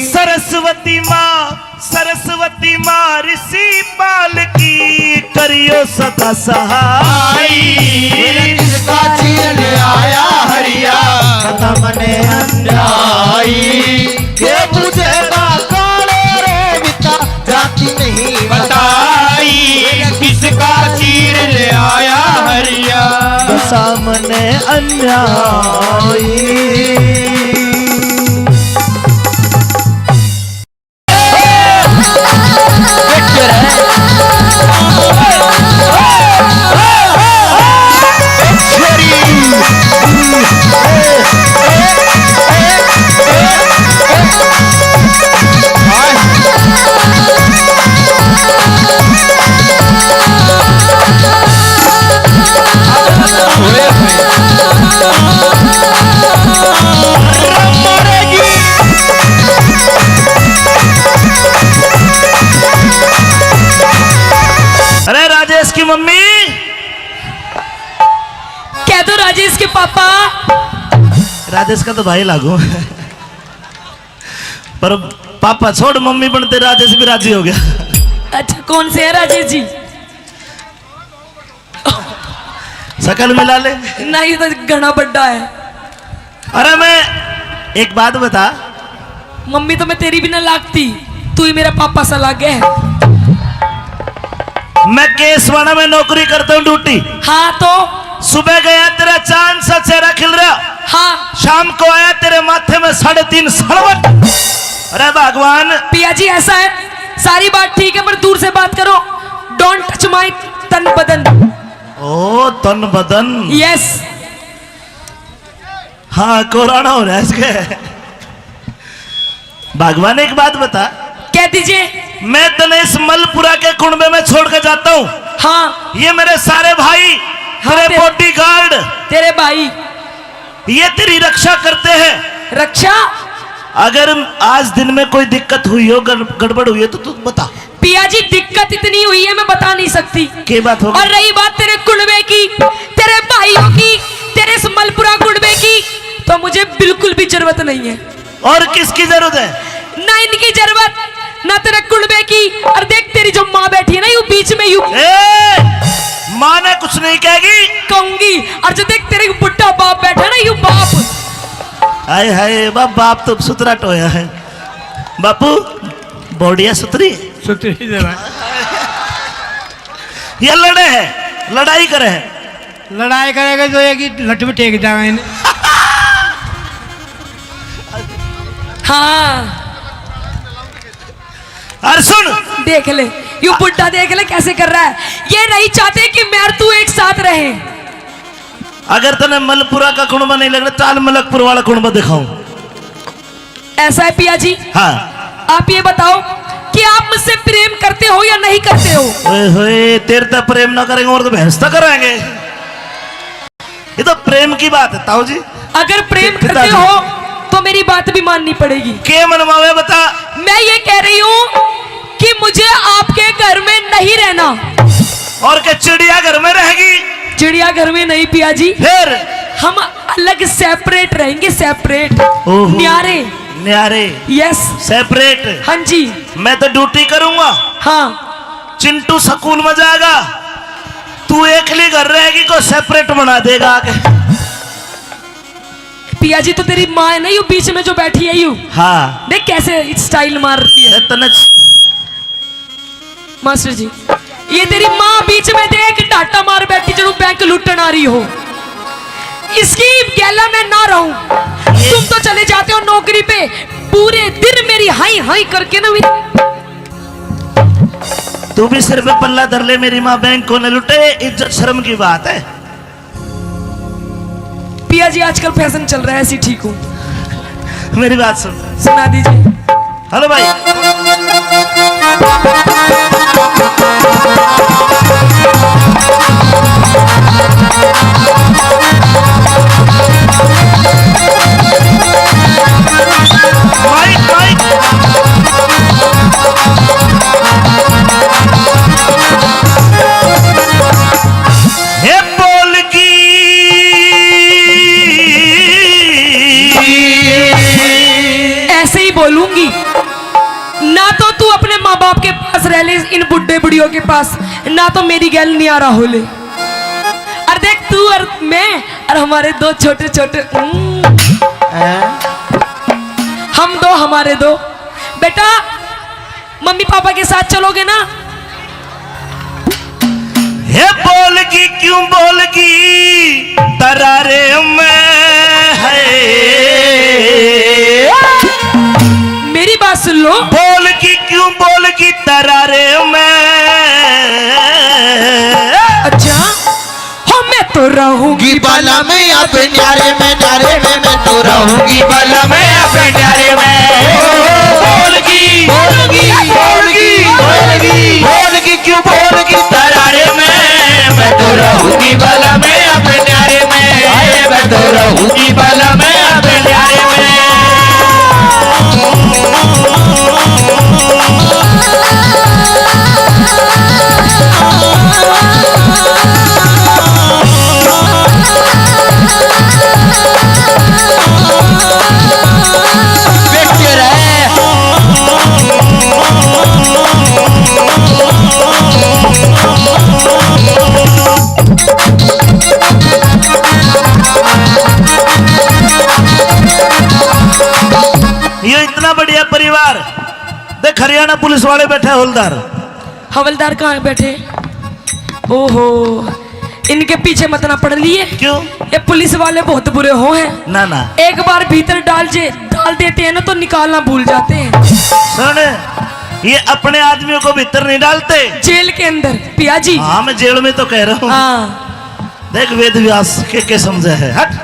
सरस्वती माँ, सरस्वती माँ ऋषि पाल की करियो सदा सहाय। किसका चीर ले आया हरिया, खत्म ने अन्याय। ये बुझेगा काले रे मिता, जाति नहीं बताई। किसका चीर ले आया हरिया, सामने अन्याय। राजेश के पापा। राजेश का तो भाई लागू, पर पापा छोड़, मम्मी बनते राजेश भी राजी हो गया। अच्छा, कौन से है राजेश जी? शकल मिला ले। नहीं, ये तो घना बड्डा है। अरे, मैं एक बात बता। मम्मी तो मैं तेरी भी ना लागती, तू ही मेरा पापा सा लागे है। मैं केसवाड़ा में नौकरी करता हूँ, ड्यूटी। हाँ तो? सुबह गया, तेरा चांद सा चेहरा खिल रहा। हाँ। शाम को आया, तेरे माथे में साढ़े तीन सड़वट। अरे भगवान। पिया जी, ऐसा है, सारी बात ठीक है, पर दूर से बात करो। Don't touch my तन बदन। ओ, तन बदन। Yes। हाँ, कोराना हो रहा है इसके। भगवान, एक बात बता। कह दीजिए। मैं तने इस मलपुरा के कुणबे में छोड़ के जाता हूँ। हाँ। ये मेरे सारे भाई, हाँ, तेरे तेरे bodyguard, तेरे भाई। ये तेरी रक्षा करते हैं। रक्षा? अगर आज दिन में कोई दिक्कत हुई हो, गड़-, गड़बड़ हुई हो, तो तू बता। पिया जी, दिक्कत इतनी हुई है, मैं बता नहीं सकती। के बात हो गई? और रही बात तेरे कुणबे की, तेरे भाइयों की, तेरे इस मलपुरा कुणबे की, तो मुझे बिल्कुल भी जरूरत नहीं है। और किसकी जरूरत है? ना इनकी जरूरत, ना तेरे कुणबे की। और देख, तेरी जो माँ बैठी है ना, यू बीच में, यू ए, माँ ने कुछ नहीं कहेगी। कहूंगी। और जो देख, तेरे बुढ़ा बाप बैठा ना, यू बाप। हाय हाय, बा-, बाप तो सुतरा टोया है। बापू, बॉडिया सुतरी? सुतरी जरा। ये लड़े है, लड़ाई करे है। लड़ाई करेगा तो एक ही लठ में टेक जाएंगे। हाँ। और सुन। देख ले, यू बुड्ढा देख ले कैसे कर रहा है। ये नहीं चाहते कि मैं और तू एक साथ रहें। अगर तने मलपुरा का कुणबा नहीं लग रहा, चाल मलकपुर वाला कुणबा दिखाऊं। ऐसा है पिया जी? हाँ। आप ये बताओ कि आप मुझसे प्रेम करते हो या नहीं करते हो? ओए होए, तेरे तो प्रेम ना करेंगे और तो भैंस तो कराएंगे। ये तो प्रेम की बात है ताऊ जी। अगर प्रेम करते हो तो मेरी बात भी माननी पड़ेगी। के मनवावे बता। मैं ये कह रही हूँ कि मुझे आपके घर में नहीं रहना। और क्या चिड़िया घर में रहेगी? चिड़िया घर में नहीं पिया जी। फिर? हम अलग separate रहेंगे, separate। ओहो। न्यारे। न्यारे। Yes। Separate। हाँ जी। मैं तो ड्यूटी करूंगा। हाँ। चिंटू स्कूल में जाएगा, तू एकली घर रहेगी, को separate बना देगा आके। पिया जी, तो तेरी माँ है ना, यू बीच में जो बैठी है, यू। हाँ। देख कैसे style मार रही है। ए, तने मास्टर जी, ये तेरी माँ बीच में देख, डाटा मार बैठी, जरूर बैंक लूटन आ रही हो। इसकी गैला में ना रहूं। तुम तो चले जाते हो नौकरी पे, पूरे दिन मेरी हाई हाई करके ना मेरी। तू भी सिर पे पल्ला धर ले, मेरी माँ बैंक को न लूटे, इज्जत शर्म की बात है। पिया जी, आजकल फैशन चल रहा है, ऐसी ठीक हूँ। मेरी बात सुन। सुना दीजिए। हेलो भाई। Mic, mic. हे बोल की। ऐसे ही बोलूंगी। ना तो तू अपने माँ बाप के पास रह ले, इन बुड्ढे बुढ़ियों के पास, ना तो मेरी गैल न्यारा हो ले। और देख, तू और मैं और हमारे दो छोटे छोटे, हम्म। हैं? हम दो, हमारे दो। बेटा, मम्मी पापा के साथ चलोगे ना? हे बोल की, क्यों बोल की तरारे में है? मेरी बात सुन लो। बोल की, क्यों बोल की तरारे में? अच्छा। हो मैं तो रहूंगी बाला में अपने न्यारे में, न्यारे में मैं तो रहूंगी बाला में अपने न्यारे में। बोल की, बोल की, बोल की, बोल की, बोल की, क्यों बोल की तरारे में? मैं तो रहूंगी बाला में अपने न्यारे में, मैं तो रहूंगी बाला में अपने न्यारे में। बढ़िया परिवार। देख, हरियाणा पुलिस वाले बैठे, हवलदार। हवलदार कहाँ बैठे? ओहो, इनके पीछे मत ना पड़ लिए। क्यों? ये पुलिस वाले बहुत बुरे हो हैं। ना, ना। एक बार भीतर डाल जे, डाल देते हैं ना, तो निकालना भूल जाते हैं। सुन, ये अपने आदमियों को भीतर नहीं डालते। जेल के अंदर, पिया जी। हाँ, मैं जेल में तो कह रहा हूँ। हाँ। देख, वेद व्यास के, के समझे है, हट।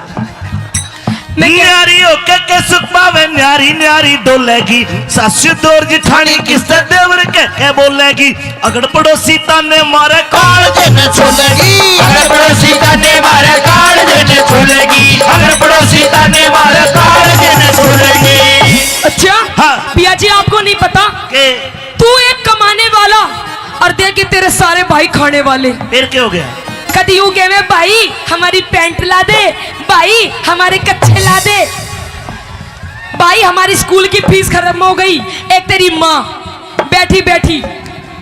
मैं कह- न्यारी हो के, के सुख पावे, न्यारी, न्यारी डोलेगी। सासू दौर जिठानी किससे देवर के, के बोलेगी। अगर पड़ोसी ताने मारे, काल जे न छोलेगी। अगर पड़ोसी ताने मारे, काल जे न छोलेगी। अगर पड़ोसी ताने मारे, काल जे न छोलेगी। अच्छा? हाँ। पिया जी, आपको नहीं पता? के? तू एक कमाने वाला और देख के तेरे सारे भाई खाने वाले। फिर क्या हो गया? कदी यूं कहवे, "भाई, हमारी पैंट ला दे, भाई, हमारे कच्छे ला दे, भाई, हमारी स्कूल की फीस खत्म हो गई।" एक तेरी माँ बैठी बैठी,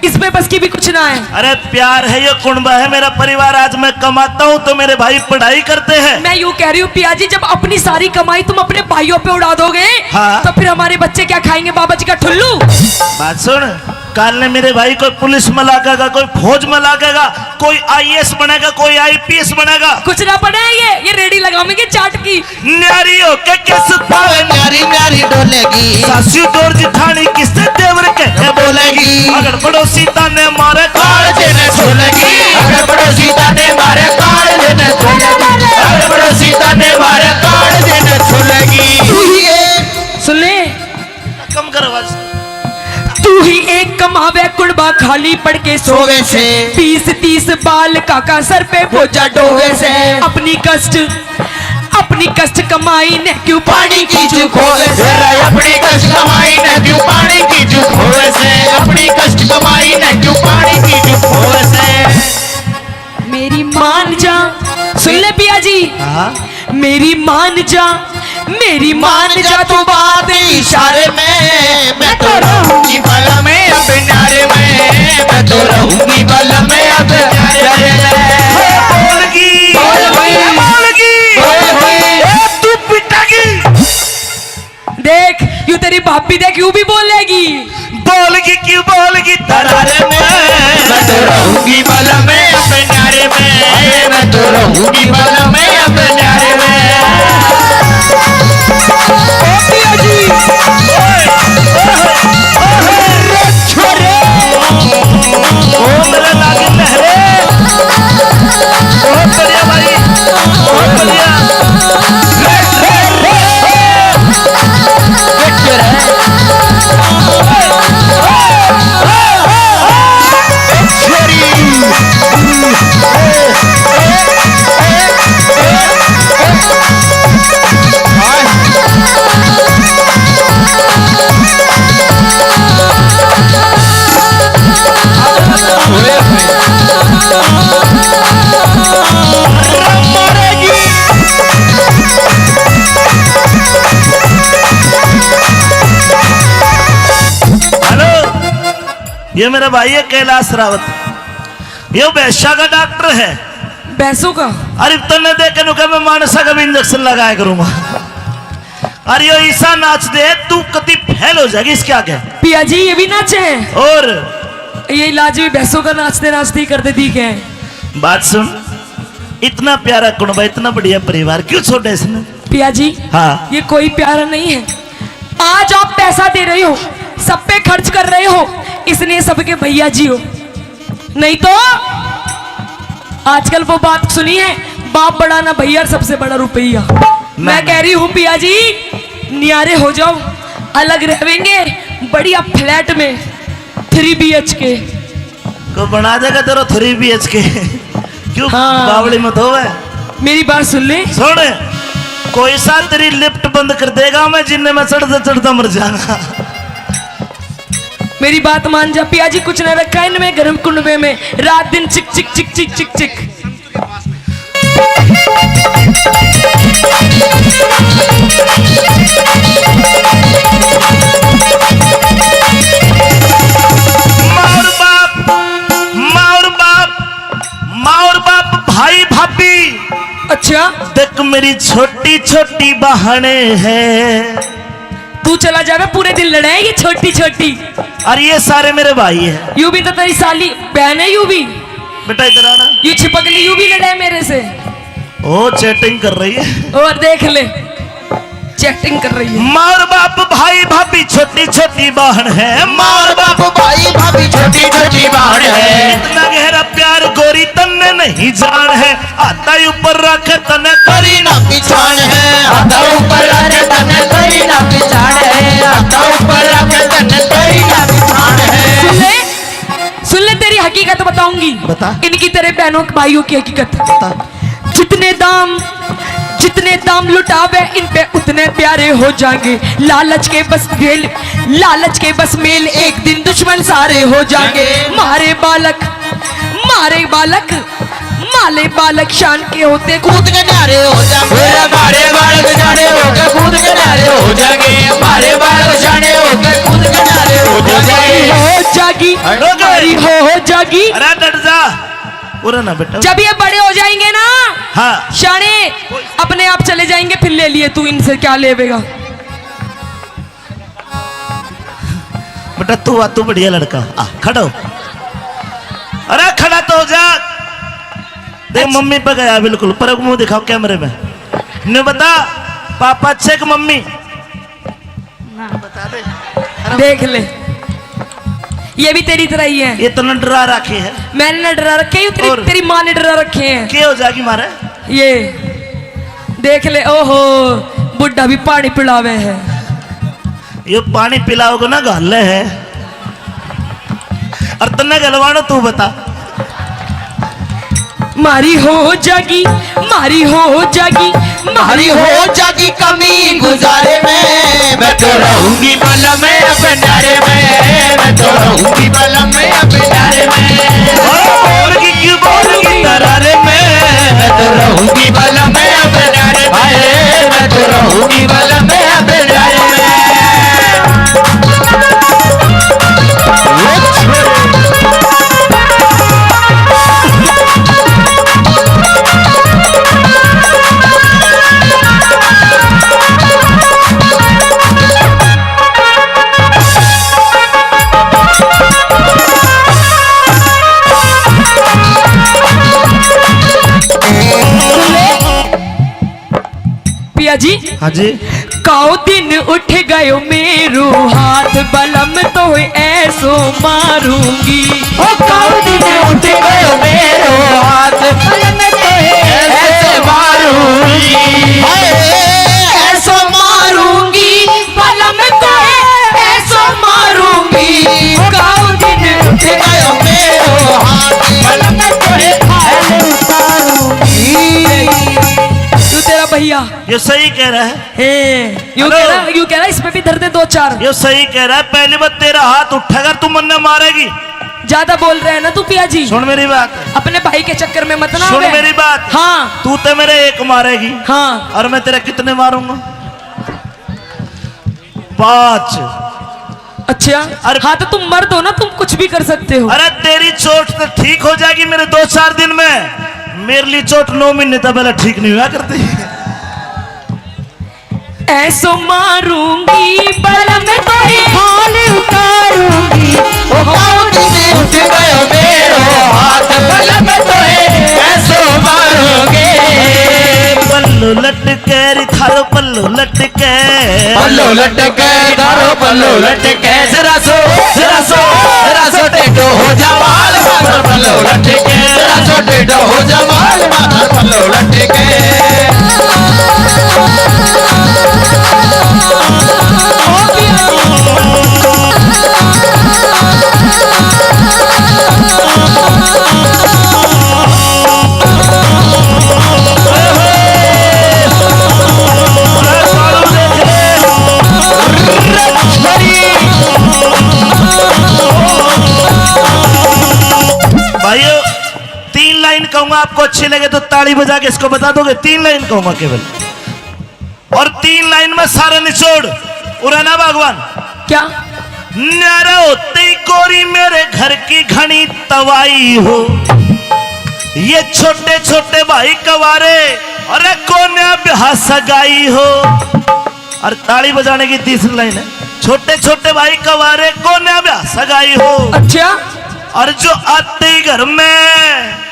इसमें बस की भी कुछ ना है। अरे प्यार है, ये कुणबा है मेरा परिवार। आज मैं कमाता हूँ तो मेरे भाई पढ़ाई करते हैं। मैं यूं कह रही हूँ पिया जी, जब अपनी सारी कमाई तुम अपने भाइयों पे उड़ा दोगे, हाँ। तो फिर हमारे बच्चे क्या खाएंगे, बाबा जी का ठुल्लू? बात सुन, काल ने मेरे भाई कोई पुलिस में लागेगा, कोई फौज में लागेगा, कोई आईएएस बनेगा, कोई आईपीएस बनेगा। कुछ ना बने ये, ये रेडी लगावेंगे चाट की। न्यारी हो के, के सुख पावे, न्यारी न्यारी डोलेगी। सासू दौर जिठानी किससे देवर के, के बोलेगी। अगर पड़ोसी ताने मारे, काल जे न छोलेगी। अगर पड़ोसी ताने मारे, काल जे न छोलेगी। अगर पड़ोसी ताने मारे, काल जे न छोलेगी। तू ही एक सुन ले। कम कर आवाज। तू ही एक कमावे, कुणबा खाली पड़ के सोवे से। बीस तीस बाल काका सर पे बोझा ढोवे से। अपनी कष्ट, अपनी कष्ट कमाई ने क्यों पानी की जू खोवे से। अपनी कष्ट कमाई ने क्यों पानी की जू खोवे से। अपनी कष्ट कमाई ने क्यों पानी की जू खोवे से। मेरी मान जा, सुन ले पिया जी। हाँ। मेरी मान जा, मेरी मान जा तू बात इशारे में। मैं तो रहूंगी भला में अब न्यारे में, मैं तो रहूंगी भला में अब न्यारे में। बोलगी, बोल भाई। बोलगी, बोल भाई। ए, तू पिटागी। देख, यू तेरी भाभी देख, यू भी बोलेगी। बोलगी क्यों बोलगी तरारे में। मैं तो रहूंगी भला में अब न्यारे में, मैं तो रहूंगी भला में अब न्यारे में। ओ पिया जी। ओए, ओए, ओए, छोरे। ओ मेरे लागे लहरे। बहुत बढ़िया भाई, बहुत बढ़िया। हेलो, ये मेरा भाई है कैलाश रावत, ये भैंसा का डॉक्टर है। भैंसों का? अरे तन्ने देख के नु कह, मैं मानसा का भी इंजेक्शन लगाया करूंगा। अरे यो ईसा नाच दे, तू कति फेल हो जाएगी इसके आगे। पिया जी, ये भी नाचे हैं? और ये इलाज भी भैंसों का नाचते नाचते ही कर देती है। बात सुन, इतना प्यारा कुणबा, इतना बढ़िया परिवार, क्यों छोड़ा इसने? पिया जी, हाँ। ये कोई प्यारा नहीं है। आज आप पैसा दे रहे हो, सब पे खर्च कर रहे हो, इसलिए सबके भैया जी हो। नहीं तो आजकल वो बात सुनी है, बाप बड़ा ना भैया, सबसे बड़ा रुपया। मैं कह रही हूँ पिया जी, न्यारे हो जाओ, अलग रहेंगे बढ़िया फ्लैट में, थ्री बीएचके। को बना देगा तेरा थ्री बीएचके? क्यों? हाँ। बावली मत होवे। मेरी बात सुन ले। सुन, कोई सा तेरी लिफ्ट बंद कर देगा, मैं जिन्ने में चढ़ता चढ़ता मर जाऊंगा। मेरी बात मान जा पिया जी, कुछ ना रखा इनमें, गर्म कुंडवे में रात दिन चिक चिक चिक चिक चिक चिक। माँ और बाप, माँ और बाप, माँ और बाप, भाई भाभी। अच्छा। देख मेरी छोटी छोटी बहने हैं। तू चल आ जावे, पूरे दिन लड़े हैं ये छोटी छोटी। और ये सारे मेरे भाई हैं। यू भी तो तेरी साली बहन है, यू भी। बेटा, इधर आना। यू छिपकली, यू भी लड़े मेरे से। ओ, चैटिंग कर रही है। और देख ले, चैटिंग कर रही है। माँ और बाप, भाई भाभी, छोटी छोटी बहन है। माँ और बाप, भाई भाभी, छोटी छोटी बहन है। इतना गहरा प्यार गोरी तन्ने नहीं जान है। हाथा ऊपर रख, तन्ने करी ना पिछाण है। हाथा ऊपर रख, तन्ने करी ना पिछाण है। हाथा ऊपर रख, तन्ने करी ना पिछाण है। सुन ले, सुन ले, तेरी हकीकत बताऊंगी। बता। इनकी, तेरे बहनों भाइयों की हकीकत। बता। जितने दाम, जितने दाम लुटावे इन पे, उतने प्यारे हो जाएंगे। लालच के बस मेल, लालच के बस मेल, एक दिन दुश्मन सारे हो जाएंगे। मारे बालक, मारे बालक, माले बालक शान के होते कूद के न्यारे हो जाएंगे। मारे बालक शाने होके कूद के न्यारे हो जाएंगे। मारे बालक शाने होके कूद के न्यारे हो जाएंगे। हो जागी, हो जागी। अरे डट जा। पूरा ना बेटा। जब ये बड़े हो जाएंगे ना, हाँ। शाने अपने आप चले जाएंगे, फिर ले लिए तू इनसे, क्या लेवेगा? बेटा तू आ, तू बढ़िया लड़का, आ खड़ा हो। अरे खड़ा तो हो जा। देख अच्छा। मम्मी पे गया बिल्कुल, पर मुंह दिखाओ कैमरे में। ने बता पापा अच्छे कि मम्मी? ना। बता दे। देख ले, ये भी तेरी तरह ही है। ये तो न डरा रखे है। मैंने न डरा रखे हैं, तेरी, और? तेरी माँ ने डरा रखे हैं। के हो जाएगी मारे? ये देख ले, ओहो, बुढ़ा भी पानी पिलावे है। ये पानी पिलाओगे ना, घाले है। और तन्ने गलवानो, तू बता। मारी हो जागी, मारी हो जागी, मारी हो जागी कमी गुजारे में। मैं तो रहूंगी बलम में अपनारे में, मैं तो रहूंगी बलम में अपनारे में। और की क्यों बोलूंगी तरारे में, मैं तो रहूंगी बलम में अपनारे में, मैं तो रहूंगी बलम में अपनारे में। पिया जी। हाँ जी। काओ दिन उठ गयो मेरो हाथ, बलम तो ऐसो मारूंगी। ओ काओ दिन उठ गयो मेरो हाथ, बलम तो ऐसो मारूंगी। हाय, ऐसो मारूंगी, बलम तो ऐसो मारूंगी। काओ दिन उठ गयो मेरो हाथ, बलम तो ऐसो मारूंगी। तू तेरा भैया। ये सही कह रहा है। हे, यू हेलो। कह रहा, यू कह रहा, इसमें भी धर दे दो चार। ये सही कह रहा है, पहली बार तेरा हाथ उठेगा, तू मन्ने मारेगी। ज्यादा बोल रहे हैं ना तू पिया जी। सुन मेरी बात। अपने भाई के चक्कर में मत ना सुन आवे। मेरी बात। हाँ। तू तो मेरे एक मारेगी। हाँ। और मैं तेरे कितने मारूंगा? पांच। अच्छा। अरे हाँ, तो तुम मर्द हो ना, तुम कुछ भी कर सकते हो। अरे तेरी चोट तो ठीक हो जाएगी मेरे दो चार दिन में, मेरे लिए चोट नौ महीने तक पहले ठीक नहीं हुआ करती। ऐसो मारूंगी बलम तो हाल उतारूंगी। ओ काउंट में उठ गयो मेरो हाथ, बलम तो ऐसो मारूंगी। पल्लू लटके रे थारो, पल्लू लटके। पल्लू लटके थारो, पल्लू लटके। जरा सो, जरा सो, जरा सो टेढ़ो हो जा बाल माथर, पल्लू लटके। जरा सो टेढ़ो हो जा बाल माथर, पल्लू लटके। भाइयों, तीन लाइन कहूंगा, आपको अच्छी लगे तो ताली बजा के इसको बता दोगे। तीन लाइन कहूंगा केवल, और तीन लाइन में सारा निचोड़। उरे ना भगवान। क्या? न्यारा होते ही गोरी मेरे घर की घनी तवाई हो, ये छोटे छोटे भाई कवारे, अरे कोन्या ब्याह सगाई हो। और ताली बजाने की तीसरी लाइन है, छोटे छोटे भाई कवारे को ना ब्याह सगाई हो। अच्छा। और जो आते ही घर में,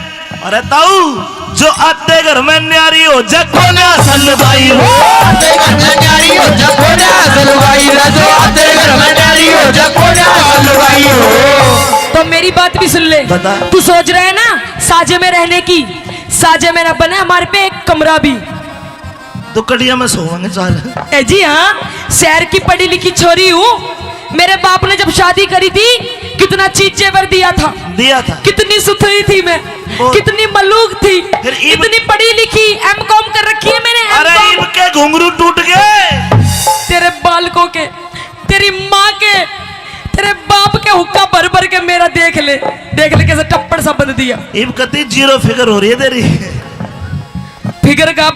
अरे ताऊ, जो आते घर में न्यारी हो जा कोन्या सलवाई हो। आते घर में न्यारी हो जा कोन्या सलवाई रे, जो आते घर में न्यारी हो जा कोन्या सलवाई हो। तो मेरी बात भी सुन ले। बता। तू सोच रहा है ना साजे में रहने की, साजे में ना बने हमारे पे एक कमरा भी। तो कड़िया में सोवांगे चार। ए जी हाँ, शहर की पढ़ी लिखी छोरी हूँ। मेरे बाप ने जब शादी करी थी, कितना चीज जेवर दिया था, दिया था। कितनी सुथरी थी मैं, बहुत। कितनी मलूक थी, फिर इब- इतनी पढ़ी लिखी, एम कॉम कर रखी है मैंने, अरे एम कॉम। इब के घुंघरू टूट गए। तेरे बालकों के, तेरी माँ के, तेरे बाप के हुक्का भर भर के मेरा देख ले, देख ले कैसे टप्पड़ सा बंध दिया। इब कती जीरो फिगर हो रही है तेरी। फिगर का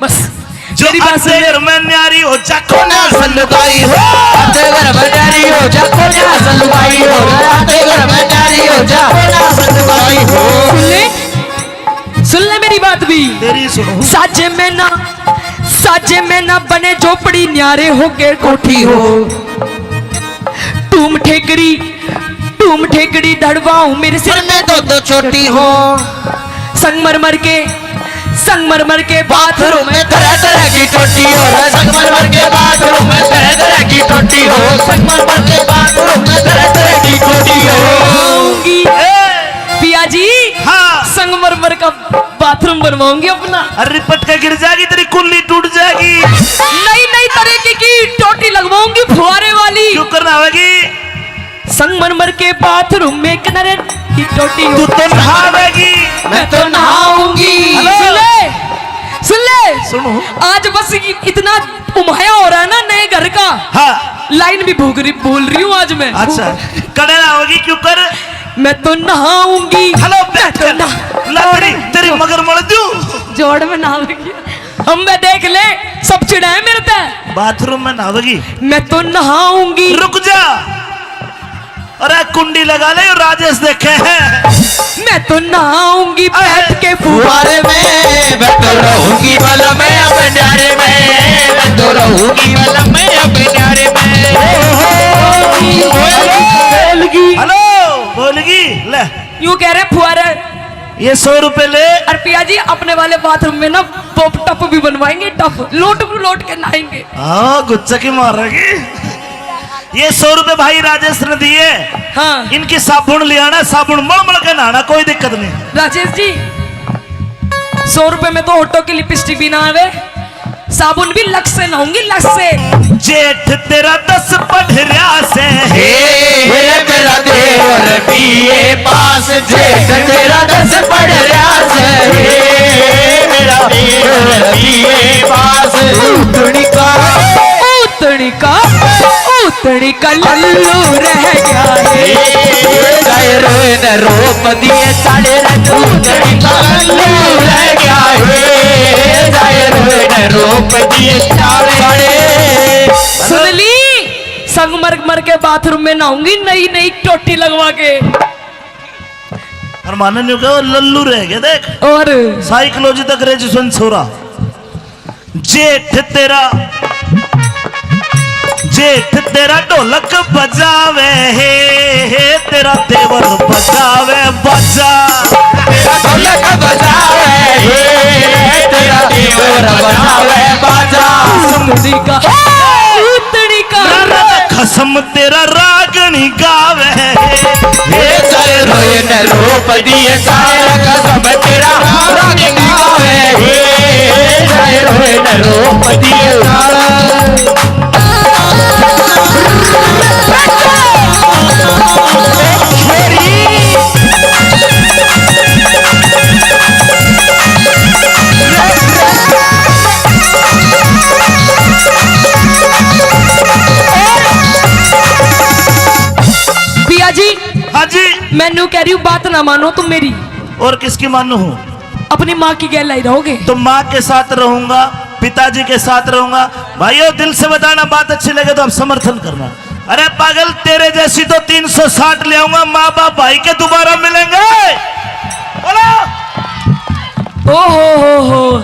बस। जो मेरी बात सुन आते ले। घर में न्यारी हो जा कोन्या सलवाई हो। आते घर में न्यारी हो जा कोन्या सलवाई हो। आते घर में न्यारी हो जा कोन्या सलवाई हो। सुन ले, सुन ले मेरी बात भी। तेरी सुनो। साजे में ना, साजे में ना बने झोपड़ी, न्यारे होके कोठी हो। टूम ठेकरी, टूम ठेकड़ी धड़वाऊं मेरे सिर में दो दो चोटी हो। संगमरमर के, संगमरमर के बाथरूम में तरह तरह की टोटी हो। संगमरमर के बाथरूम में तरह तरह की टोटी हो। संगमरमर के बाथरूम में तरह तरह की टोटी हो। आऊंगी। ए! पिया जी, हाँ। संगमरमर का बाथरूम बनवाऊंगी अपना। अरे पटका गिर जाएगी, तेरी कुल्ली टूट जाएगी। नई नई तरीके की टोटी लगवाऊंगी फुहारे वाली। क्यों करना आवेगी? संगमरमर के बाथरूम में किनारे की टोटी हो। तू तो नहावेगी। मैं तो नहाऊंगी। हेलो। सुन ले, सुन ले। सुनो। आज बस इ-, इतना उमाया हो रहा है ना नए घर का। हाँ। लाइन भी भूल रही, भूल रही हूँ आज मैं। अच्छा। कड़े नहाओगी क्यों कर? मैं तो नहाऊंगी। हेलो, मैं तो नहा- ला तेरी, तेरी मगर मल दूं। जोड़ में नहाऊंगी। हम मैं देख ले, सब चिढ़ा है मेरे ते। बाथरूम में नहावेगी। मैं तो नहाऊंगी। रुक जा। अरे कुंडी लगा ले, राजेश देखे हैं। मैं तो नहाऊंगी अरे। बैठ के फुहारे में। मैं तो रहूंगी भला मैं अब न्यारे में। मैं तो रहूंगी भला मैं अब न्यारे में। बोलगी। हेलो, बोलगी। ले। यूं कह रहे फुहारे। ये सौ रुपए ले। और पिया जी, अपने वाले बाथरूम में ना टप भी बनवाएंगे, टप, लोट को लोट के नहाएंगे। हाँ, गुच्चा की मारेगी। ये सौ रुपए भाई राजेश ने दिए। हाँ। इनकी साबुन ले आना, साबुन मल मल के नहाना, कोई दिक्कत नहीं। राजेश जी, सौ रुपए में तो होठों की लिपस्टिक भी ना आवे, साबुन भी लक्स से नहाऊंगी, लक्स से। जेठ तेरा दस पढ़ रहा से। हे, हे, मेरा देवर बीए पास, जेठ तेरा दस पढ़ रहा से। हे, मेरा देवर बीए पास। उतनी का, उतनी का, उतनी का लल्लू रह गया है। जाए रोए न रोप दिए साढ़े रंग उतनी का लल्लू रह गया है। जाए रोए न रोप दिए साढ़े। सुन ली, संगमरमर के बाथरूम में नहाऊंगी नई नई टोटी लगवा के। और माने न्यू कहो लल्लू रह गया देख। और साइकोलॉजी तक ग्रेजुएशन छोरा। जेठ तेरा, जेठ तेरा ढोलक बजावे हे, हे तेरा देवर बजावे बाजा। तेरा ढोलक बजावे हे, तेरा देवर बजावे बाजा। उतनी का, उतनी का। ना, ना, ना, खसम तेरा रागनी गावे। हे जाए रोए न रोप दिए सारे कसम तेरा रागनी गावे। हे जाए रोए न रोप दिए सारे। पिया जी, हाँ जी। मैं न्यू कह रही हूँ, बात ना मानो तुम मेरी। और किसकी मानू हूँ? अपनी माँ की गैल ही रहोगे। तो माँ के साथ रहूंगा, पिताजी के साथ रहूंगा। भाइयों, दिल से बताना, बात अच्छी लगे तो आप समर्थन करना। अरे पागल, तेरे जैसी तो तीन सौ साठ ले आऊंगा, माँ बाप भाई के दोबारा मिलेंगे। बोलो। ओ हो हो हो,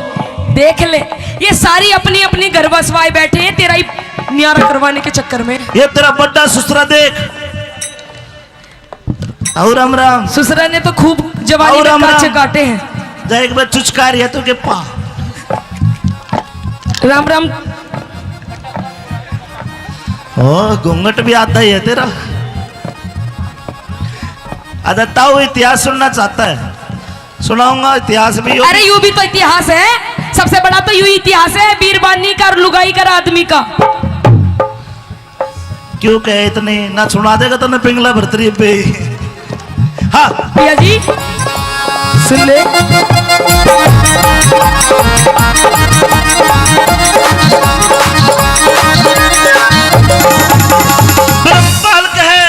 देख ले, ये सारी अपनी अपनी घर बसवाए बैठे हैं, तेरा ही न्यारा करवाने के चक्कर में। ये तेरा बड्डा सुसरा देख। आओ राम राम। सुसरा ने तो खूब जवानी आओ में राम काचे राम। काटे हैं। जा एक बार चुचकार है तो के पा। राम राम। ओ, घूंघट भी आता ही है तेरा। अच्छा, ताऊ इतिहास सुनना चाहता है, सुनाऊंगा इतिहास भी। अरे, यू भी तो इतिहास है, सबसे बड़ा तो यू इतिहास है बीरबानी का और लुगाई का और आदमी का। क्यों कहे इतने, ना सुना देगा तो ना पिंगला भरतरी पे। हाँ। भैया जी, सुन ले। ब्रह्मपाल कहे,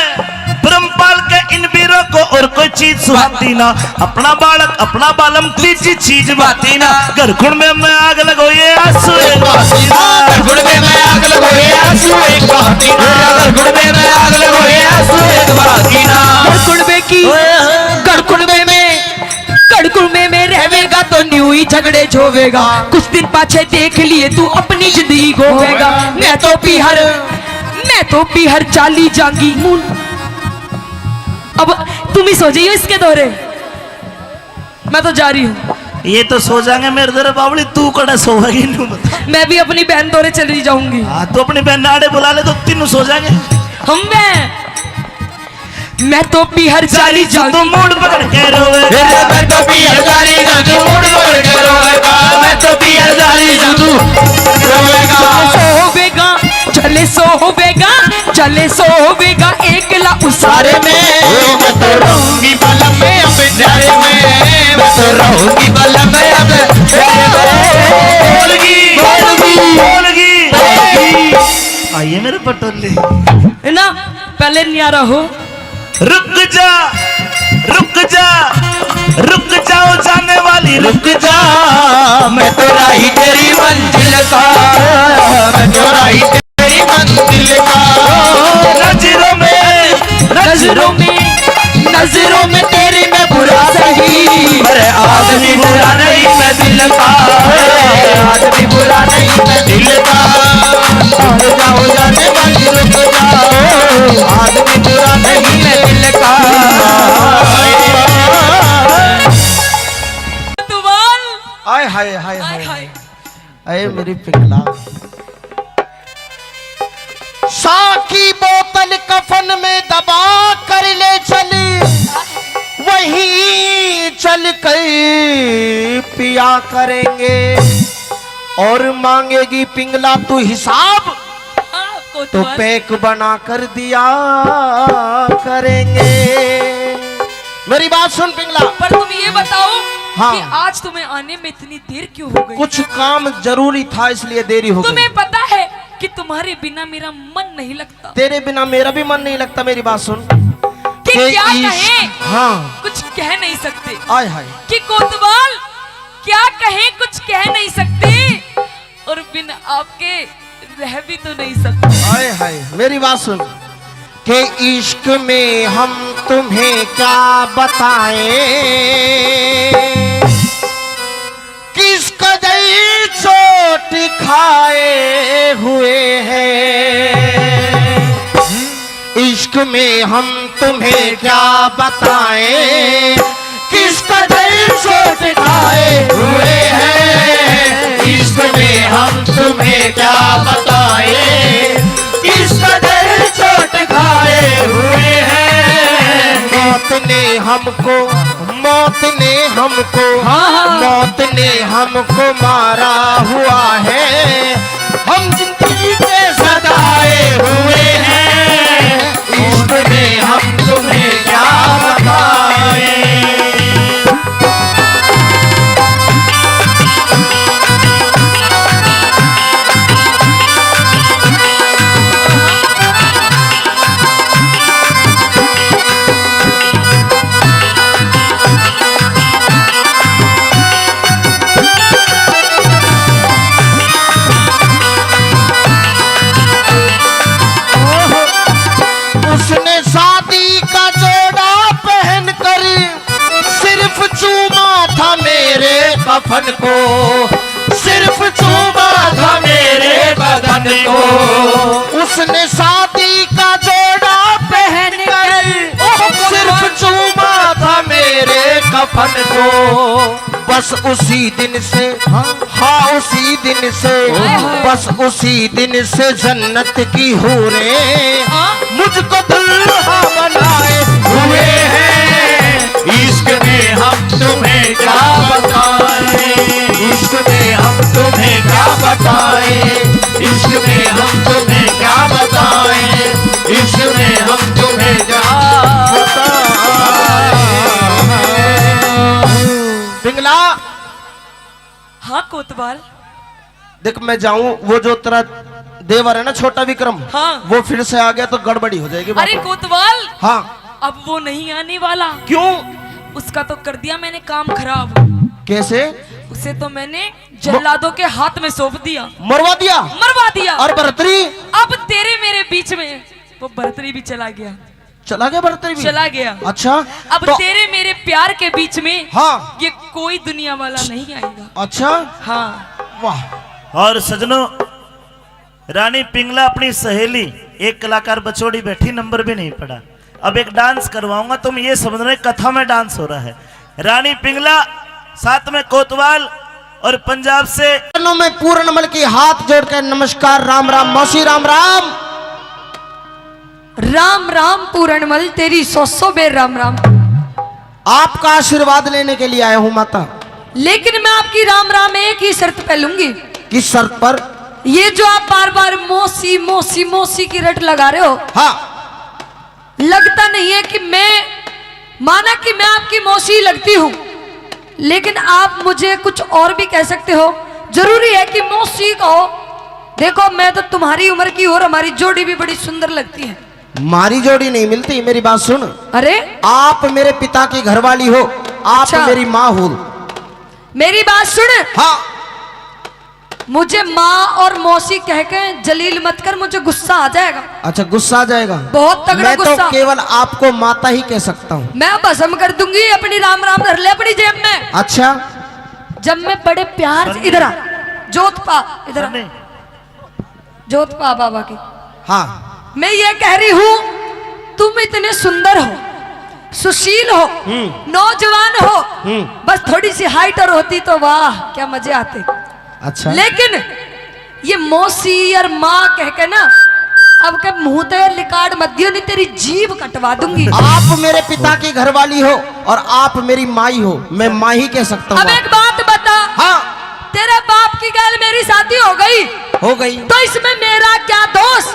ब्रह्मपाल के इन वीरों को और कोई चीज सुहाती ना। अपना बालक, अपना बालम, तीजी चीज बाती ना। घर कुण में मैं आग लगो, ये आंसू एक बाती ना। घर कुण में मैं आग लगो, ये आंसू एक बाती ना। घर कुण में मैं आग लगो, ये आंसू एक बाती ना। घर कुण में की, ओए, ओए। घर कुण में मैं, घर कुण में मैं रहेगा तो न्यू ही झगड़े झोवेगा। कुछ दिन पाछे देख लिए तू अपनी जिंदगी गोवेगा। मैं तो पीहर, मैं तो पीहर चाली जांगी। अब तुम ही सो जाइयो इसके दौरे। मैं तो जा रही हूँ। ये तो सो जाएंगे मेरे तेरे बावली, तू कड़े सोवेगी, न्यू बता। मैं भी अपनी बहन दौरे चली जाऊंगी। हाँ, तू अपनी बहन आड़े बुला ले तो तीनों सो जाएंगे। हम मैं, मैं तो पीहर चाली जाऊंगी। तू मूड पकड़ के रोवे। ए, मैं तो पीहर चाली जाऊं, तू मूड पकड़ के रोवेगा। मैं तो पीहर चाली जाऊं, तू रोवेगा। सोवेगा, चले सोवेगा, चले सोवेगा एकला उसारे में। मैं तो रहूंगी बलम में अब न्यारे में, मैं तो रहूंगी बलम में अब न्यारे में। बोलगी, बोलगी, बोलगी, बोलगी। आइए मेरे पटोले। है ना, पहले न्यारा हो। रुक जा, रुक जा, रुक जाओ जाने वाली, रुक जा। मैं तो राही तेरी मंजिल का, मैं तो राही तेरी मंजिल का। नजरों में, नजरों में, नजरों में तेरी मैं बुरा सही, पर आदमी बुरा नहीं मैं दिल का। आदमी बुरा नहीं मैं दिल का। रुक जाओ जाने वाली, रुक जाओ। आदमी बुरा नहीं मैं दिल का। कोतवाल। आय हाय, हाय, हाय, हाय, हाय। हाय। अरे मेरी पिंगला। सा की बोतल कफन में दबा कर ले चल, वहीं चल कर पिया करेंगे। और मांगेगी पिंगला तू हिसाब, हाँ, तो कोतवाल। पैक बना कर दिया करेंगे। मेरी बात सुन पिंगला। पर तुम ये बताओ हाँ। कि आज तुम्हें आने में इतनी देर क्यों हो गई? कुछ काम जरूरी था, इसलिए देरी हो गई। तुम्हें पता है कि तुम्हारे बिना मेरा मन नहीं लगता। तेरे बिना मेरा भी मन नहीं लगता। मेरी बात सुन। कि के क्या इश्क, कहें? हाँ। कुछ कह नहीं सकते। आय हाय। कि कोतवाल क्या कहें, कुछ कह नहीं सकते। और बिन आपके रह भी तो नहीं सकते। हाय हाय, मेरी बात सुन। के इश्क में हम तुम्हें क्या बताएं, किस कदर चोट खाए हुए हैं। इश्क में हम तुम्हें क्या बताएं, किस कदर चोट खाए हुए हैं। इश्क में हम तुम्हें क्या बताएं, किस कदर चोट खाए हुए हैं। मौत ने हमको, मौत ने हमको, हाँ, हाँ। मौत ने हमको मारा हुआ है। हम जिंदगी के सताए हुए हैं, इश्क में हम तुम्हें क्या बताएं। उसने शादी का जोड़ा पहनकर सिर्फ चूमा था मेरे कफन को। सिर्फ चूमा था मेरे बदन को। उसने शादी का जोड़ा पहन कर सिर्फ चूमा था मेरे कफन को। बस उसी दिन से, हाँ, हाँ, उसी दिन से, ओहो। बस उसी दिन से जन्नत की हूरें, हाँ। मुझको दुल्हा बनाए हुए हैं। इश्क में हम तुम्हें क्या बताएं, इश्क में हम तुम्हें क्या बताएं, इश्क में हम तुम्हें क्या बताएं, इश्क में हम तुम्हें क्या बताएं। पिंगला। हाँ कोतवाल। देख, मैं जाऊं, वो जो तेरा देवर है ना, छोटा विक्रम, हाँ। वो फिर से आ गया तो गड़बड़ी हो जाएगी अरे बाबा। कोतवाल, हाँ। अब वो नहीं आने वाला। क्यों? उसका तो कर दिया मैंने काम खराब। कैसे? उसे तो मैंने जल्लादों के हाथ में सौंप दिया। मरवा दिया? मरवा दिया। और भरतरी? अब तेरे मेरे बीच में वो भरतरी भी चला गया। चला गया भरतरी भी? चला गया। अच्छा, अब तो तेरे मेरे प्यार के बीच में, हाँ। ये कोई दुनिया वाला नहीं आएगा। अच्छा, हाँ। वाह। और सजनों, रानी पिंगला अपनी सहेली, एक कलाकार बचोड़ी बैठी, नंबर भी नहीं पड़ा। अब एक डांस करवाऊंगा, तुम ये समझ रहे कथा में डांस हो रहा है। रानी पिंगला, साथ में कोतवाल और पंजाब से। चरणों में पूरनमल की हाथ जोड़कर नमस्कार, राम राम मौसी, राम राम। राम राम पूरणमल, तेरी सौ सौ बेर राम राम। आपका आशीर्वाद लेने के लिए आया हूँ माता। लेकिन मैं आपकी राम राम एक ही शर्त पे लूंगी। किस शर्त पर? ये जो आप बार बार मौसी मौसी मौसी की रट लगा रहे हो, हाँ। लगता नहीं है कि मैं, माना कि मैं आपकी मौसी लगती हूँ, लेकिन आप मुझे कुछ और भी कह सकते हो। जरूरी है कि मौसी कहो? देखो, मैं तो तुम्हारी उम्र की हूँ और हमारी जोड़ी भी बड़ी सुंदर लगती है। मारी जोड़ी नहीं मिलती, मेरी बात सुन। अरे? आप मेरे पिता की घरवाली हो, आप अच्छा। मेरी माँ हो। मेरी बात सुन। हाँ। मुझे माँ और मौसी कह के जलील मत कर, मुझे गुस्सा आ जाएगा। अच्छा, गुस्सा आ जाएगा? बहुत तगड़ा मैं तो गुस्सा। केवल आपको माता ही कह सकता हूँ। मैं भस्म कर दूंगी। अपनी राम राम धर ले अपनी जेब में। अच्छा। जब मैं बड़े प्यार से, इधर आ, जोत पा, इधर आ। जोत पा बाबा की। हाँ। मैं ये कह रही हूँ, तुम इतने सुंदर हो, सुशील हो, हम्म। नौजवान हो, हम्म। बस थोड़ी सी हाइट और होती तो वाह, क्या मजे आते। अच्छा। लेकिन ये मौसी और माँ कह के ना, अब के मुंह ते लिकाड़ मत दियो, नहीं तेरी जीभ कटवा दूंगी। आप मेरे पिता की घरवाली हो और आप मेरी माई हो, मैं माँ ही कह सकता हूँ अब आपको। एक बात बता। हाँ। तेरे बाप की गैल मेरी शादी हो गई। हो गई। तो इसमें मेरा क्या दोष?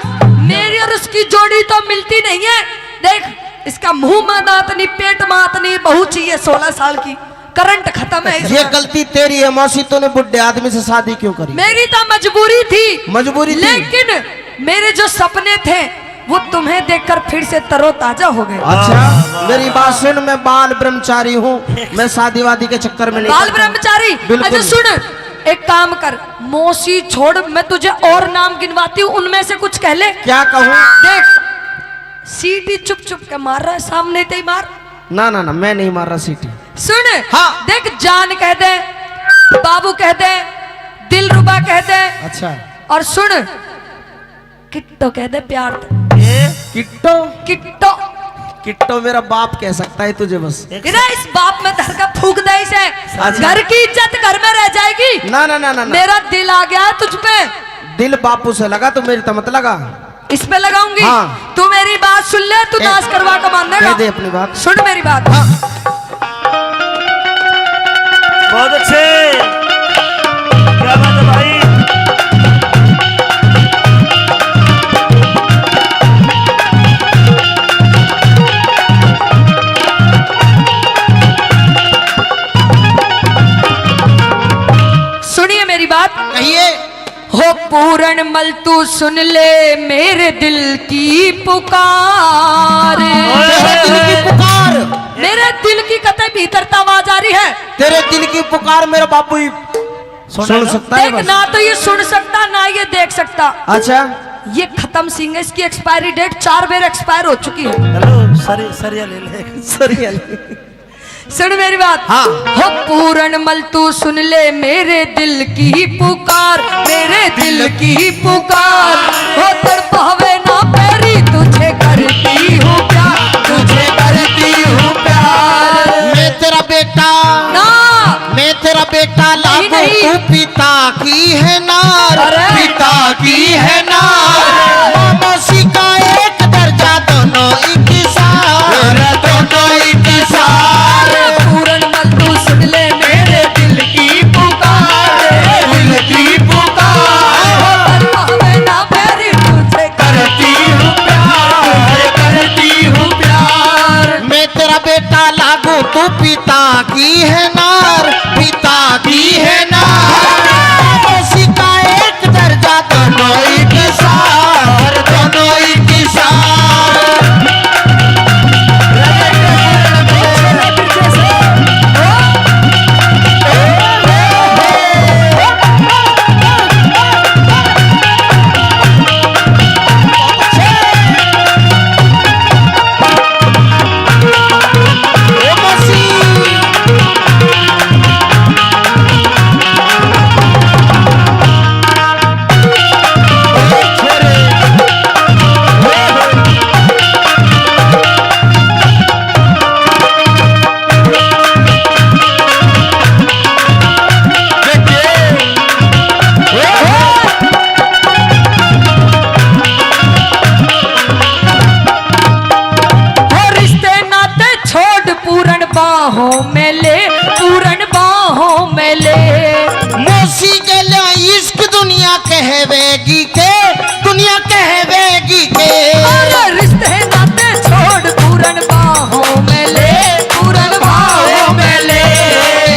मेरी और उसकी जोड़ी तो मिलती नहीं है। देख, इसका मुंह में दांत नहीं, पेट में दांत नहीं, बहू चाहिए सोलह साल की, करंट खत्म है इसमें। ये गलती तेरी है मौसी, तूने बुढ़े आदमी से शादी क्यों करी? मेरी तो मजबूरी थी। मजबूरी थी। लेकिन मेरे जो सपने थे, वो तुम्हें देखकर फिर से तरोताजा हो गए। अच्छा, मेरी बात सुन, मैं बाल ब्रह्मचारी हूँ, मैं शादी वादी के चक्कर में नहीं बाल पड़ता। ब्रह्मचारी? बिल्कुल। अच्छा सुन, एक काम कर, मौसी छोड़, मैं तुझे और नाम गिनवाती हूँ, उनमें से कुछ कह ले। क्या कहूँ? देख, सीटी चुप चुप के मार रहा है, सामने ते ही मार। ना, ना, ना, मैं नहीं मार रहा सीटी। सुन, हाँ। देख, जान कह दे, बाबू कह दे, दिलरुबा कह दे। अच्छा। और सुन, किट्टो कह दे प्यार तै। ए? किट्टो? किट्टो। किट्टो मेरा बाप कह सकता है तुझे बस। इधर इस बाप में धर का फूक दे इसे। अच्छा। घर की इज्जत घर में रह जाएगी। ना, ना, ना, ना, ना। मेरा दिल आ गया है तुझ पे। दिल बापू से लगा तो मेरे तो मत लगा। इस पे लगाऊंगी। हाँ। तू मेरी बात सुन ले, तू ए, नाश करवा के मान देगा। कह दे अपनी बात। सुन मेरी बात। हाँ। बहुत अच्छे, क्या बात है भाई। सुनिए मेरी बात। कहिए। हो पूरनमल तू सुन ले मेरे दिल की पुकार। मेरे दिल की पुकार। मेरे दिल की कतई भीतर तै आवाज आ रही है। तेरे दिल की पुकार मेरा बापू ही सुन सकता है देख, बस। ना तो ये सुन सकता, ना ये देख सकता। अच्छा। ये खत्म सिंह है, इसकी एक्सपायरी डेट चार बार एक्सपायर हो चुकी है। हेलो, सरी-, सरिया ले ले। सरिया ले। सुन मेरी बात। हाँ। हो पूरन मल, तू सुन ले मेरे दिल की पुकार, मेरे दिल की पुकार। हो तड़पावे ना पैरी, तुझे करती हूँ प्यार, तुझे करती हूँ प्यार। मैं तेरा बेटा ना। मैं तेरा बेटा नहीं, लागू नहीं। तू पिता की है नार, अरे। पिता की है नार। माँ मौसी का एक दर्जा, दोनों एक सार, दोनों एक सार। पूरन मल, तू सुन ले मेरे दिल की पुकार, दिल की पुकार। हो तड़पावे ना पैरी, तुझे करती हूँ प्यार, करती हूँ प्यार। मैं तेरा बेटा लागू तू पिता की है नार, पिता की है नार। मौसी का एक दर्जा, दोनों एक सार, दोनों एक सार। हो रिश्ते नाते छोड़, पूरन बाहों में ले, पूरन बाहों में ले। मौसी गेल्या इश्क दुनिया कहवेगी के, दुनिया कहवेगी के। अरे रिश्ते नाते छोड़, पूरन बाहों में ले, पूरन बाहों में ले।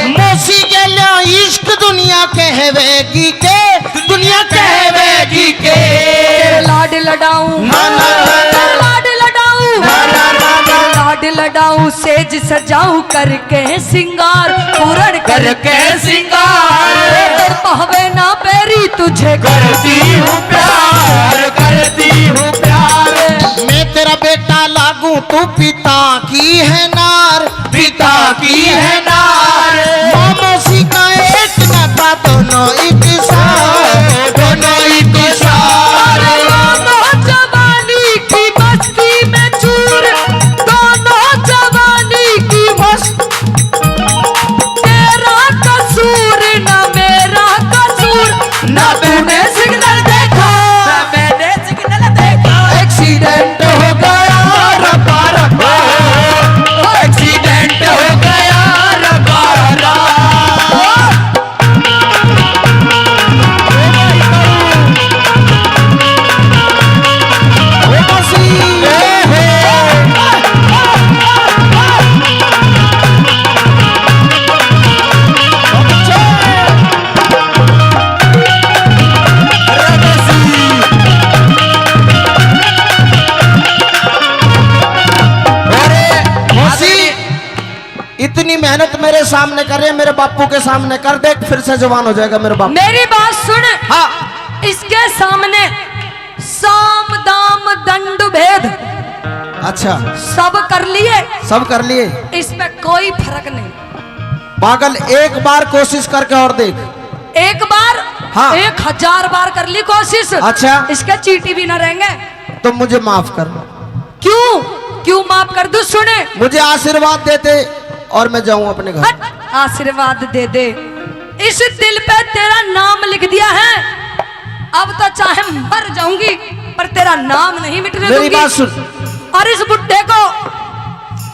मौसी गेल्या इश्क दुनिया कहवेगी के, दुनिया कहवेगी के। तेरे लाड लडाऊं, ना, ना, ना, ना। तेरे लाड लडाऊं, ना, ना, ना, ना। लाड लडाऊं, सेज सजाऊं करके सिंगार, पूरण करके सिंगार। तड़पावे ना पैरी, तुझे करती हूँ प्यार, करती हूँ प्यार। मैं तेरा बेटा लागू तू पिता की है नार, पिता की है नार। माँ मौसी का एक नाता, दोनों एक सार, दोनों एक सार। अरे माँ जवानी की मस्ती में चूर, दोनों जवानी की मस्ती। तेरा कसूर ना मेरा कसूर, ना तूने सिग्नल देखा, ना मैंने सिग्नल देखा। एक्सीडेंट हो गया, रब्बा, रब्बा। एक्सीडेंट हो गया, रब्बा, रब्बा। अरे मौसी, इतनी मेहनत मेरे सामने कर रहे हैं, मेरे बापू के सामने कर दे, फिर से जवान हो जाएगा मेरे बापू। मेरी बात सुन। हाँ। इसके सामने साम दाम दंड भेद, अच्छा। सब कर लिए। सब कर लिए। इस पे कोई फर्क नहीं। पागल, एक बार कोशिश करके और देख। एक बार? हाँ। एक हजार बार कर ली कोशिश। अच्छा। इसके चींटी भी ना रहेंगे। तो मुझे माफ कर। क्यों? क्यों माफ कर दूं? सुने। मुझे आशीर्वाद दे दे और मैं जाऊं अपने घर। हट, आशीर्वाद दे दे। इस दिल पे तेरा नाम लिख दिया है, अब तो चाहे मर जाऊंगी, पर तेरा नाम नहीं मिटने दूंगी। मेरी बात सुन। और इस बुड्ढे को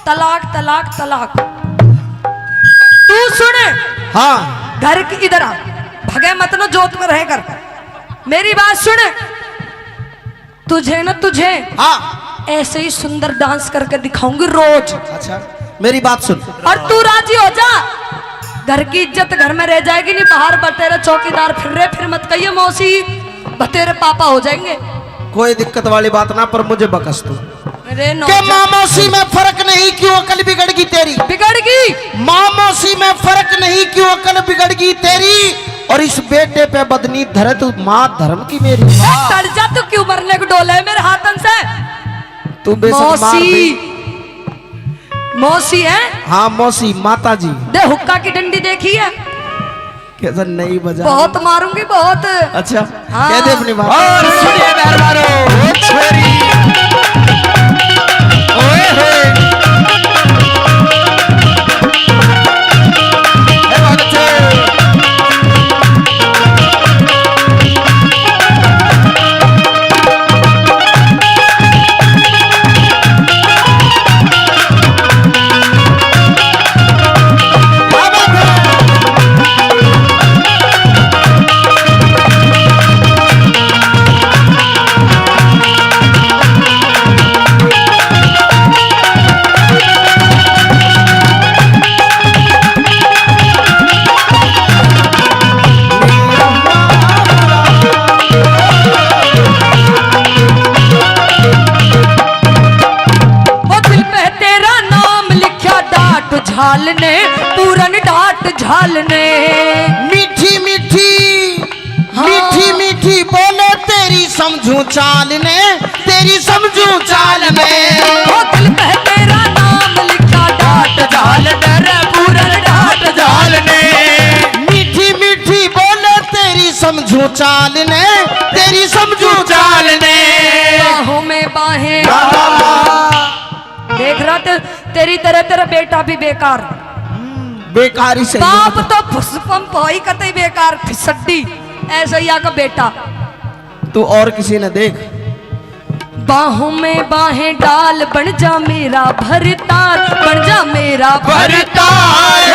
तलाक, तलाक, तलाक। तू सुन। हाँ। घर की इधर आ, भगे मत न, जोत में रह कर। मेरी बात सुन, तुझे ना तुझे, हाँ। ऐसे ही सुंदर डांस करके दिखाऊंगी रोज। अच्छा, मेरी बात सुन। और तू राजी हो जा, घर की इज्जत घर में रह जाएगी, नहीं बाहर बतेरे चौकीदार फिर रहे, फिर मत कहिए मौसी, बतेरे पापा हो जाएंगे। कोई दिक्कत वाली बात ना, पर मुझे बकस तू। अरे नौ के माँ मौसी में फर्क नहीं, क्यों अकल बिगड़ गई तेरी? बिगड़ गई। माँ मौसी में फर्क नहीं, क्यों अकल बिगड़ गई तेरी? और इस बेटे पे बदनी धरे तू माँ धर्म की मेरी। ए, टल जा, तू क्यों मरने को डोले है मेरे हाथन से? तू बेशक मार मौसी, दे। मौसी है, हाँ मौसी, माता जी। दे हुक्का की डंडी देखी है? कैसा नहीं बजा? बहुत मारूंगी, बहुत। अच्छा, हाँ। कह दे अपनी बात। और सुनिए मेहरबानों, ओ छोरी, ओए होए। ए बात अच्छे। वो दिल पे तेरा नाम लिखा डाट झाल ने, पूरन डाट झाल ने। मीठी मीठी, हाँ। मीठी मीठी बोले तेरी समझू चाल ने, तेरी समझू चाल ने। वो दिल पे तेरा नाम लिखा डाट झाल ने, पूरन डाट झाल ने। मीठी मीठी बोले तेरी समझू चाल ने, तेरी समझू चाल ने। बाहों में बाहें। वाह, वाह, वाह। देख रहा तो तेरी तरह तेरा बेटा भी बेकार। बेकार ही सही बाप बात है। तो फुसफम भाई कतई बेकार फिसड्डी, ऐसा ही आका बेटा। तू और किसी ने देख। बाहों में बाहें डाल, बन जा मेरा भरतार, बन जा मेरा भरतार।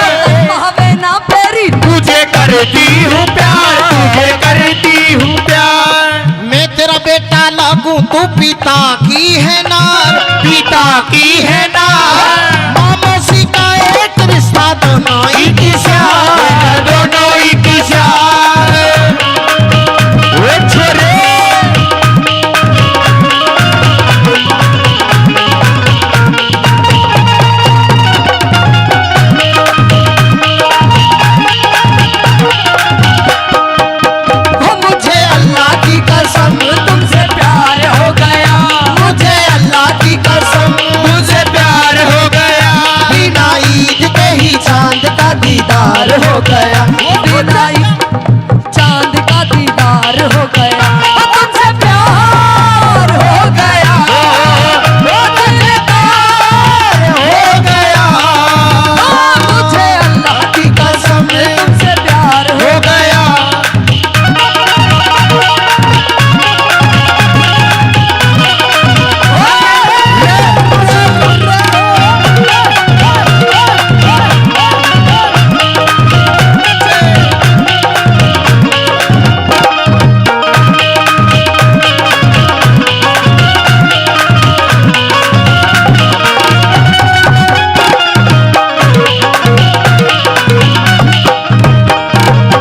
भावे ना पैरी, तुझे करती हूँ प्यार, तुझे करती हूँ प्यार। मैं तेरा बेटा लागू, तू पिता की है नार, पिता की है नार। माँ मौसी का एक रिश्ता, दोनों एक ही प्यार, दोनों एक ही प्यार। ओ छोरे। ओ मुझे अल्लाह की कसम, तुमसे प्यार हो गया। मुझे अल्लाह की कसम, तुमसे प्यार हो गया। बिना ईद के ही चांद का दीदार हो गया। बिना ईद चांद का दीदार हो गया, ओ तुमसे प्यार हो गया, ओ तुमसे प्यार हो गया, ओ मुझे अल्लाह की कसम तुमसे प्यार हो गया।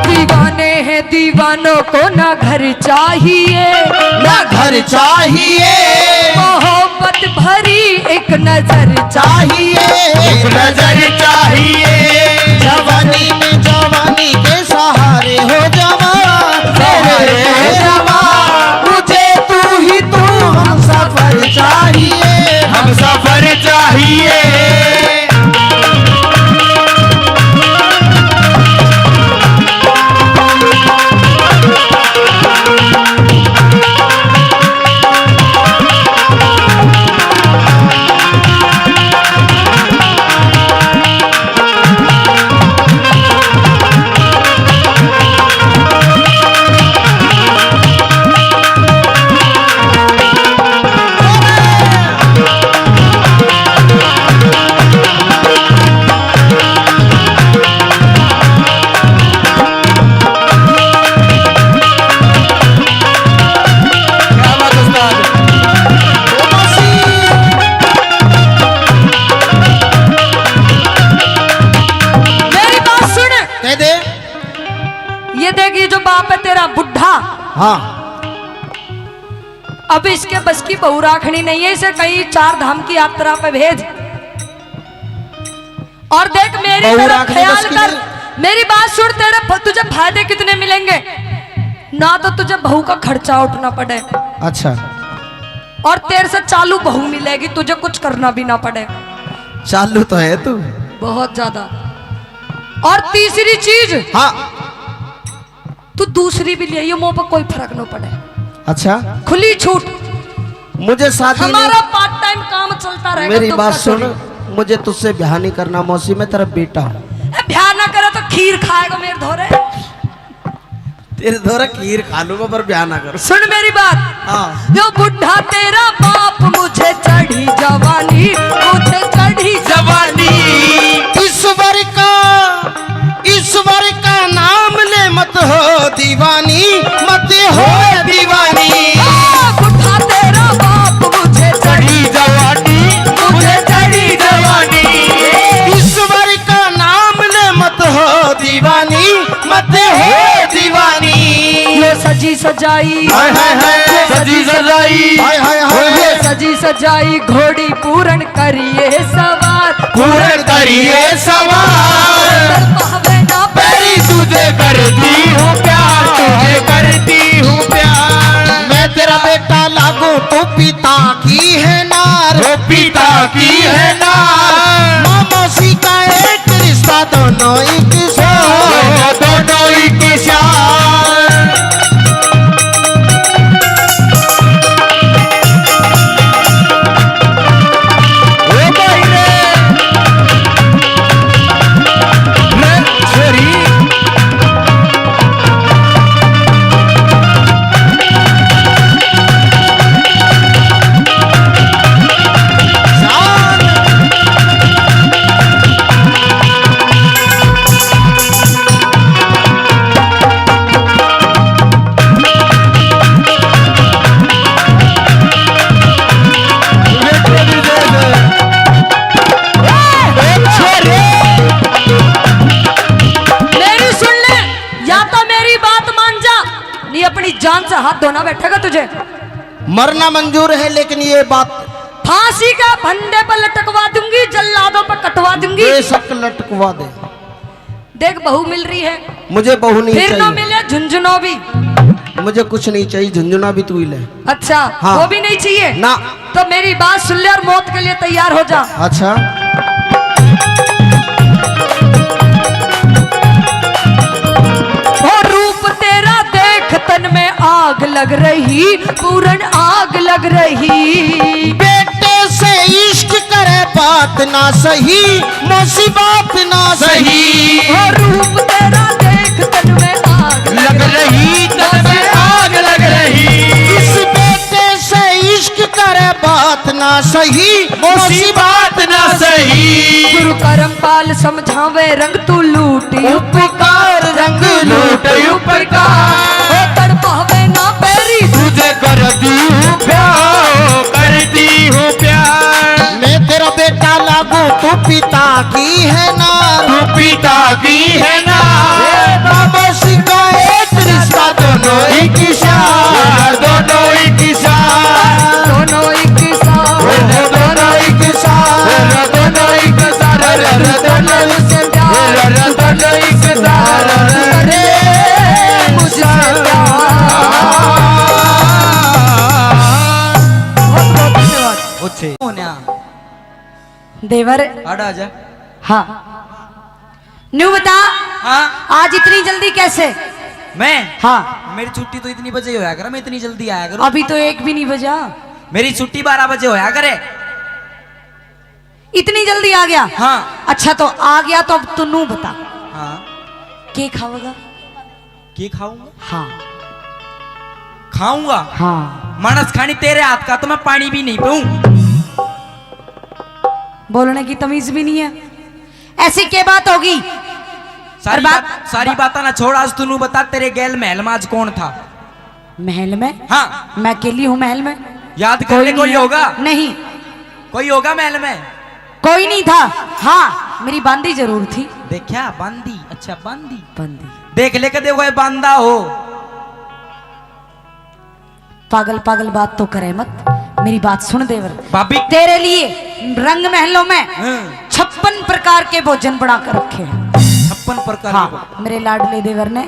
दीवाने हैं, दीवानों को ना घर चाहिए, ना घर चाहिए। मोहब्बत भरी एक नजर चाहिए, एक नजर चाहिए। जवानी में जवानी के सहारे हो जवां, सहारे हो जवां। मुझे तू ही तू हमसफर चाहिए, हमसफर चाहिए। क्या बात उस्ताद। मेरी बात सुन। कह दे। ये देख, ये जो बाप है तेरा बुढ़ा, हाँ। अब इसके बस की बहू राखनी नहीं है, इसे कहीं चार धाम की यात्रा पे भेज। और देख, मेरी बहू तरफ राखनी ख्याल बस की कर, नहीं। मेरी बात सुन, तेरे फ-, तुझे फायदे कितने मिलेंगे? ना तो तुझे बहू का खर्चा उठना पड़े। अच्छा। और तेरे से चालू बहू मिलेगी, तुझे कुछ करना भी ना पड़े। चालू तो है तू। बहुत ज्यादा। और तीसरी चीज, हाँ। तू दूसरी भी ले आइयो, मुंह पर कोई फर्क न पड़े। अच्छा। खुली छूट। मुझे शादी नहीं। हमारा पार्ट टाइम काम चलता रहेगा, मेरी बात सुन, मुझे तुझसे ब्याह नहीं करना मौसी, मैं तेरा बेटा हूँ। ए, ब्याह ना करे तो खीर खाएगा मेरे धोरे। तेरे धोरे खीर खा लूंगा, पर ब्याह ना करूं। सुन मेरी बात। हाँ। यो बुढ़ा तेरा बाप, मुझे चढ़ी जवानी, मुझे चढ़ी जवानी। ईश्वर का, ईश्वर का नाम ले, मत हो दीवानी, मत हो दीवानी। ओ बुढ़ा तेरा बाप, मुझे चढ़ी जवानी, मुझे चढ़ी जवानी। ईश्वर का नाम ले, मत हो दीवानी, मत हो दीवानी। यो सजी सजाई, हाय, हाय, हाय। यो सजी सजाई, हाय, हाय, हाय। यो सजी सजाई घोड़ी पूरण करिए सवार, पूरण करिए सवार। तड़पावे ना पैरी, तुझे करती हूँ प्यार, तुझे करती हूँ प्यार। मैं तेरा बेटा लागू, तू पिता की है नार, वो पिता की है नार। माँ मौसी का एक रिश्ता, दोनों एक सार, दोनों एक सार। ओ भाई रे, ले छोरी। मेरी सुन ले, या तो मेरी बात मान जा, नहीं अपनी जान से हाथ धोना बैठेगा तुझे। मरना मंजूर है, लेकिन ये बात फांसी का फंदे पर लटकवा दूंगी, जल्लादों पर कटवा दूंगी। बेशक लटकवा दे। देख, बहू मिल रही है। मुझे बहू नहीं फिर चाहिए। ना मिले झुंझुनो भी। मुझे कुछ नहीं चाहिए, झुंझुना भी तू ही ले। अच्छा, हाँ। वो भी नहीं चाहिए? ना। तो मेरी बात सुन ले और मौत के लिए तैयार हो जा। अच्छा। ओ रूप तेरा देख, तन में आग लग रही, पूरण आग लग रही। बेटे से इश्क करे बात ना सही, मौसी बात ना सही। ओ रूप तेरा देख, तन में आग लग रही, तन में आग लग रही। इस बेटे से इश्क करे बात ना सही, मौसी बात ना सही। गुरु करमपाल समझावे, रंग तू लूट उपकार, रंग लूट उपकार। ओ तड़पावे ना बैरी, तुझे कर दी हूँ प्यार, कर दी हूँ प्यार। मैं तेरा बेटा लागू, तू पिता की है नार, तू पिता की है नार। ए बाबा सिंह का एक रिश्ता, दोनों एक सार, दोनों एक सार, दोनों एक सार, दोनों एक सार, दोनों एक सार, दोनों एक सार। अरे मुझसे प्यार, बहुत बहुत धन्यवाद। अच्छे। देवर। आड़ा आजा। हाँ। न्यू बता। हाँ। आज इतनी जल्दी कैसे? मैं? हाँ। मेरी छुट्टी तो इतनी बजे होया करे, मैं इतनी जल्दी आया करूँ। अभी तो एक भी नहीं बजा। मेरी छुट्टी बारह बजे होया करे। इतनी जल्दी आ गया? हाँ। अच्छा, तो आ गया तो अब तू नू बता। हाँ। के खावेगा? के खाऊंगा? हाँ। खाऊंगा? हाँ। मानस खानी तेरे हाथ का तो मैं पानी भी नहीं पीऊं। बोलने की तमीज भी नहीं है। ऐसी के बात होगी? सारी और बात, बात, सारी बा- बातां ना छोड़, आज तू नू बता, तेरे गैल महल में आज कौन था? महल में? हाँ। मैं अकेली हूँ महल में। याद कर ले, कोई कोई नहीं है। होगा? नहीं। कोई होगा महल में? कोई नहीं था। हाँ, मेरी बांदी जरूर थी। देखा, बांदी। अच्छा, बांदी। बांदी। देख ले, कदे कोई बांदा हो। पागल पागल बात तो करे मत, मेरी बात सुन देवर। भाभी। तेरे लिए रंग महलों में हाँ। छप्पन प्रकार के भोजन बना कर रखे हैं। छप्पन प्रकार के हाँ, भोजन। मेरे लाडले देवर ने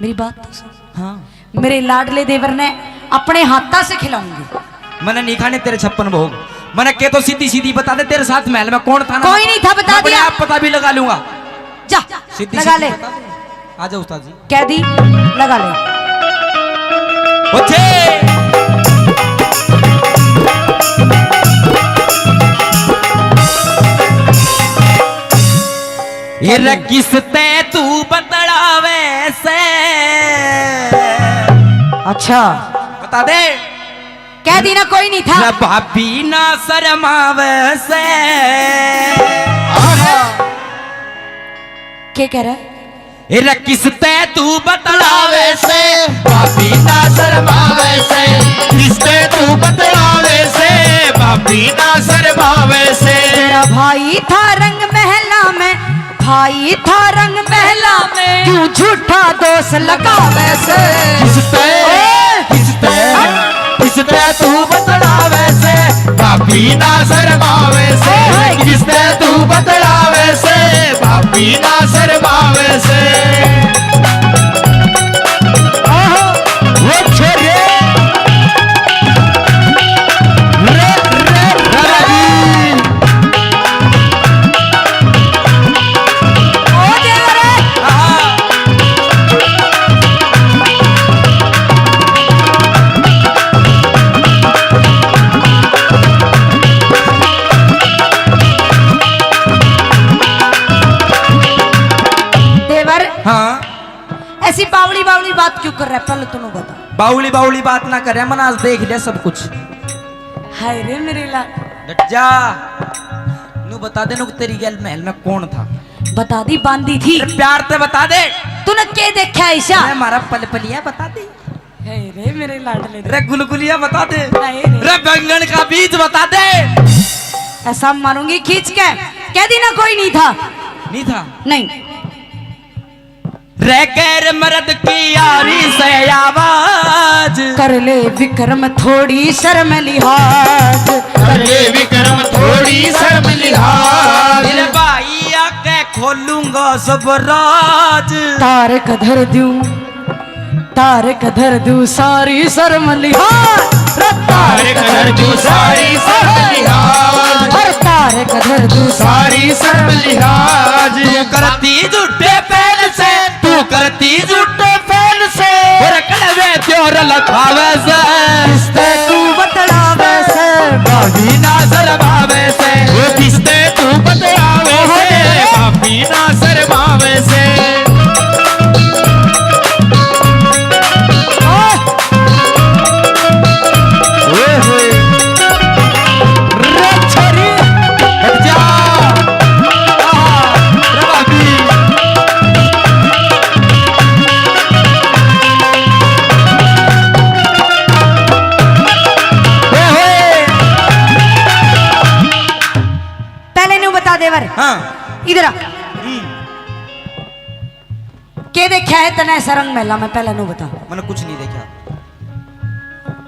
मेरी बात तो सुन। हाँ। मेरे लाडले देवर ने अपने हाथा से खिलाऊंगी। मैंने नहीं खाने तेरे छप्पन भोग। मैंने कह तो सीधी सीधी बता दे, तेरे साथ महल में कौन था ना? कोई नहीं था, बता मैं अपने दिया। आप पता भी लगा लूंगा। जा, सीधी लगा सीधी ले। बता दे। आ जाओ उस्ताद जी। कह दी, लगा ले। ओ छे। ये रे किस ते तू बतलावे से? अच्छा। बता दे। कह दी ना, कोई नहीं था। रे भाभी ना शर्मावे से। आहा। के कह रहा है? ए रे किस ते तू बतलावे से, भाभी ना शर्मावे से। किस ते तू बतलावे से, भाभी ना शर्मावे से। तेरा भाई था रंग महला में, भाई था रंग महला में, क्यों झूठा दोष लगावे से? किस ते, ओए! किस ते, हट! किस ते तू बतलावे से, भाभी ना शर्मावे से। ओए! किस ते तू बतलावे से, भाभी ना शर्मावे से। आहा! वो छोरे। रे, रे, रे। ओ देवर। देवर। हाँ। ऐसी बावली बावली बात क्यों कर रहा है, पहले तू बता। बावली बावली बात ना करे, मन आज देख लिया सब कुछ। हाय रे मेरे लाल। डट जा। नू बता दे, नू तेरी गैल महल में कौन था? बता दी, बांदी थी। अरे प्यार ते बता दे। तूने के देखा ऐसा? अरे हमारा पलपलिया बता दे। हाय रे मेरे लाडले। रे गुलगुलिया बता दे। हाय रे। रे बैंगन का बीज बता दे। ऐसा मारूंगी खींच के। कह दी ना, कोई नहीं था। नहीं था? नहीं। रे गैर मर्द की यारी से आवाज। कर ले विक्रम थोड़ी शर्म लिहाज। कर ले विक्रम थोड़ी शर्म लिहाज। मेरे भाई आके खोलूंगा सब राज। तारक धर दूं, तारक धर दूं सारी शर्म लिहाज। रे तारक धर दूं सारी शर्म लिहाज। हर तारक धर दूं सारी शर्म लिहाज। तू करती झूठे फैल से, तू करती झूठे फैल से। और कड़वे त्योर लखावे से। किस ते तू बतलावे से, भाभी ना शर्मावे से। वो किस ते तू बतलावे से, भाभी ना शर्मावे से। ओए होए। रे छोरी, हट जा। आहा, रे भाभी। ओए होए। पहले न्यू बता देवर। हाँ। इधर आ। हम्म। के देखा है तने ऐसा रंग महला में, पहले न्यू बता। मैंने कुछ नहीं देखा।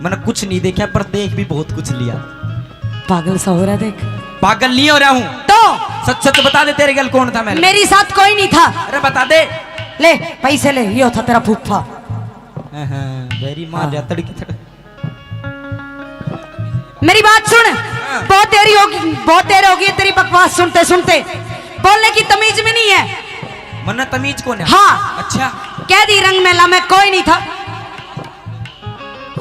मैंने कुछ नहीं देखा, पर देख भी बहुत कुछ लिया। पागल सा हो रहा है, देख। पागल नहीं हो रहा हूँ। तो? सच सच बता दे, तेरे गल कौन था? मैं मेरी साथ कोई नहीं था। अरे बता दे। ले, पैसे ले, यो था तेरा फूफा। हाँ, हाँ, मेरी माँ हाँ। जा तड़की तड़- मेरी बात सुन। हाँ। बहुत देरी होगी, बहुत देर होगी तेरी बकवास सुनते सुनते। बोलने की तमीज भी नहीं है। मन्ना तमीज कौन है? हाँ। अच्छा। कह दी रंग मेला में कोई नहीं था।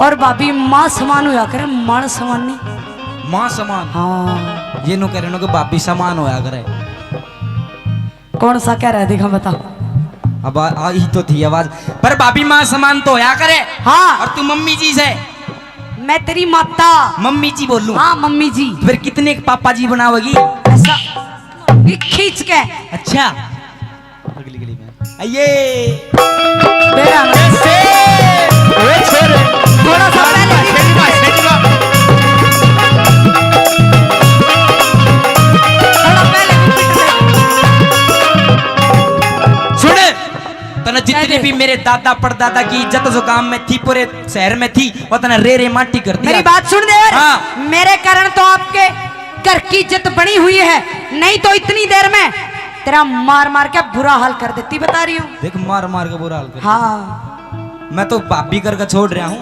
और भाभी माँ समान होया करे, माण समान नहीं। माँ समान? हाँ। ये नु कह रहे नु कि भाभी समान होया करे। कौन सा कह रहा है, दिखा बता। अब आ, आ ही तो थी आवाज, पर भाभी माँ समान तो होया करे। हाँ। और तू मम्मी जी से। मैं तेरी माता। मम्मी जी बोलूं? हाँ, मम्मी जी। फिर कितने के पापा जी बनावेगी? ऐसा ये खींच के। अच्छा, अगली गली में। आइए। तेरा कैसे? ओ छोरे। थोड़ा सा पहले भी छेड़ी मार, छेड़ी मार। थोड़ा पहले भी पिट दे। सुन, तने जितनी भी मेरे दादा परदादा की इज्जत जो गांव में थी, पूरे शहर में थी, वो तने रे रे माटी कर दिया। मेरी बात सुन दे यार। हाँ। मेरे कारण तो आपके घर की इज्जत बनी हुई है, नहीं तो इतनी देर में तेरा मार मार के बुरा हाल कर देती, बता रही हूँ। देख, मार मार के बुरा हाल कर। हाँ। मैं तो भाभी करके छोड़ रहा हूँ,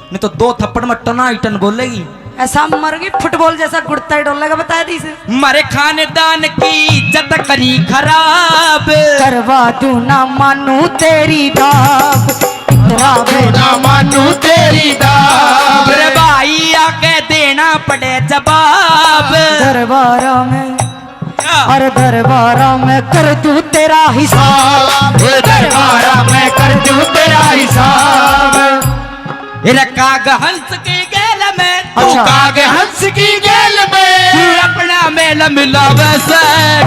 नहीं तो दो थप्पड़ में टनाटन बोलेगी। ऐसा मर गई फुटबॉल जैसा गुड़ता ही डोलेगा, बता दी से। मारे खानदान की इज्जत करी खराब। करवा दूं ना मानू तेरी दाब। इतना ना मानू तेरी दाब। मेरे भाई आके देना पड़े जवाब। दरबारा में क्या? अरे दरबारा में कर दूं तेरा हिसाब। दरबारा में कर दूं तेरा हिसाब। रे काग हंस की गेल में, तू अच्छा। काग हंस की गेल में, तू अपना मेल मिलावे से,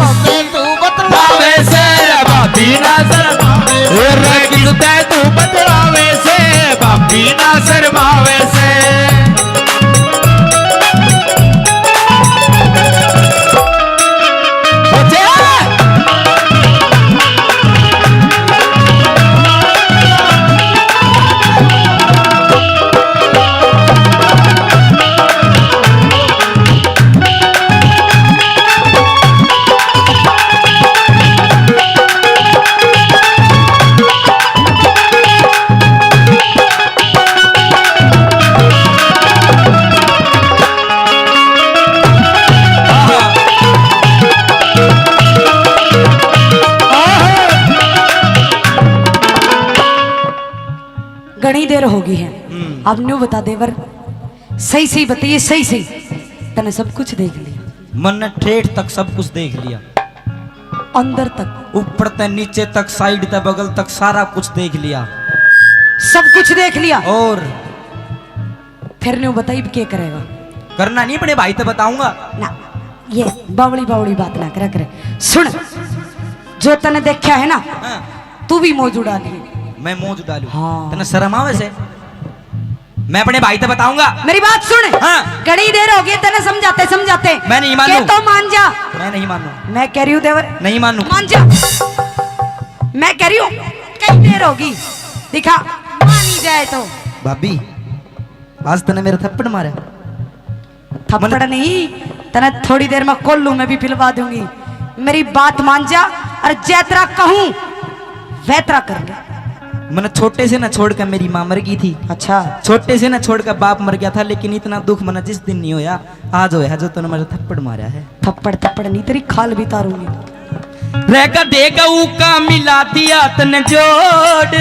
तू बतलावे से, भाभी ना शर्मावे से, रे किस ते तू बतलावे से, भाभी ना शर्मावे से। घणी देर हो गई है। हम्म। अब न्यू बता देवर, सही सही बताइए, सही सही। तने सब कुछ देख लिया। मन्ने ठेठ तक सब कुछ देख लिया। अंदर तक। ऊपर ते नीचे तक, साइड ते बगल तक, सारा कुछ देख लिया। सब कुछ देख लिया। और फिर न्यू बताई, अब के करेगा? करना नहीं, अपने भाई ते बताऊंगा। ना, ये बावली बावली बात ना करा करे। सुन, जो तने देखा है ना, हाँ। तू भी मौज उड़ा लिए। मैं मौज उड़ा लूं? हाँ। तने शर्म आवे से? मैं अपने भाई ते बताऊंगा। मेरी बात सुन। हाँ। घणी देर हो गई तने समझाते समझाते। मैं नहीं मानू। के तो मान जा। मैं नहीं मानू। मैं कह रही हूँ देवर। नहीं मानू। मान जा। मैं कह रही हूँ, कई देर होगी। दिखा, मानी जाए तो। भाभी, आज तने मेरे थप्पड़ मारा। थप्पड़ मने- नहीं, तने थोड़ी देर में कोल्लू में भी पिलवा दूंगी। मेरी बात मान जा, और जैतरा कहूँ वैतरा कर ले। मने छोटे से ना छोड़कर मेरी माँ मर गई थी। अच्छा। छोटे से ना छोड़कर बाप मर गया था, लेकिन इतना दुख मने जिस दिन नहीं होया, आज होया जो तने मेरे थप्पड़ मारा है। थप्पड़ थप्पड़ नहीं, तेरी खाल भी तारूंगी। रह का दे गऊ का मिला दिया तने जोड़।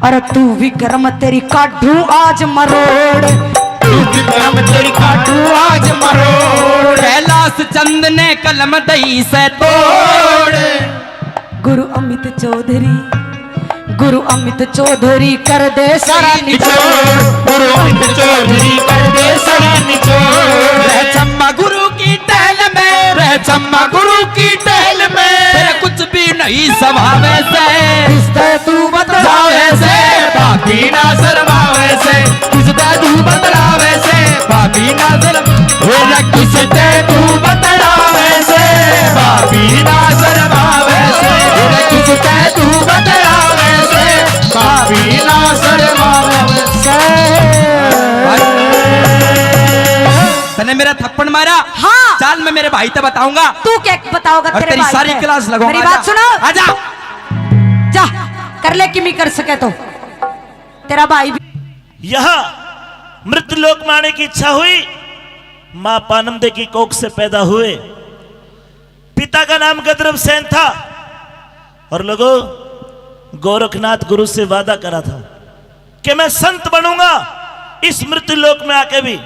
अरे तू विक्रम तेरी काढू आज मरोड़। तू विक्रम तेरी काढू आज मरोड़। कैलाश चंद ने कलम दई से तोड़। गुरु अमित चौधरी, गुरु अमित चौधरी कर दे सारा निचोड़। गुरु अमित चौधरी कर दे सारा निचोड़। रह चम्मा गुरु की टहल में, रह चम्मा गुरु की टहल में। तेरे कुछ भी नहीं सभावे से। किसते तू बतलावे से, भाभी ना शर्मावे से। किसते तू बतलावे से, भाभी ना शर्म-, मेरा किसते तू बतलावे से, भाभी ना शर्मावे से। मेरा किसते तू बतलावे से, भाभी ना शर्मावे से। तने मेरा थप्पड़ मारा। हाँ। चाल, मैं मेरे भाई ते बताऊंगा। तू क्या बताओगा और तेरे तेरी भाई सारी से? क्लास लगवाऊंगा। मेरी बात आजा। सुनो। आजा। जा, कर ले, किमी कर सके तो। तेरा भाई भी। यहाँ मृत्यु लोक में आने की इच्छा हुई। माँ पानमदे की कोख से पैदा हुए। पिता का नाम गद्रभ सेन था। और लोगों, गोरखनाथ गुरु से वादा करा था कि मैं संत बनूंगा इस मृत्यु लोक में आके भी।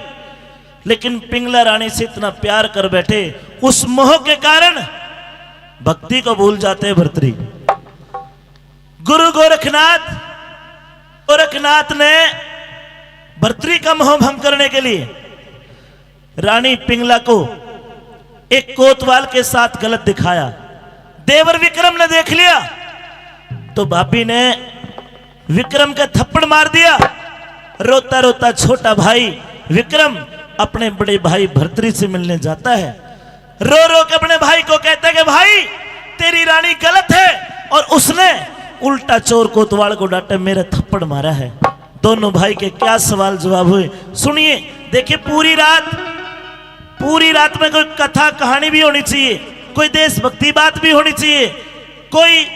लेकिन पिंगला रानी से इतना प्यार कर बैठे, उस मोह के कारण भक्ति को भूल जाते हैं भर्तरी। गुरु गोरखनाथ, गोरखनाथ ने भर्तरी का मोह भंग करने के लिए रानी पिंगला को एक कोतवाल के साथ गलत दिखाया। देवर विक्रम ने देख लिया तो भाभी ने विक्रम का थप्पड़ मार दिया। रोता रोता छोटा भाई विक्रम अपने बड़े भाई भर्तरी से मिलने जाता है। रो रो के अपने भाई को कहता है कि भाई, तेरी रानी गलत है और उसने उल्टा चोर कोतवाल को डांटे, मेरे थप्पड़ मारा है। दोनों भाई के क्या सवाल जवाब हुए, सुनिए। देखिए, पूरी रात, पूरी रात में कोई कथा कहानी भी होनी चाहिए, कोई देशभक्ति बात भी होनी चाहिए, कोई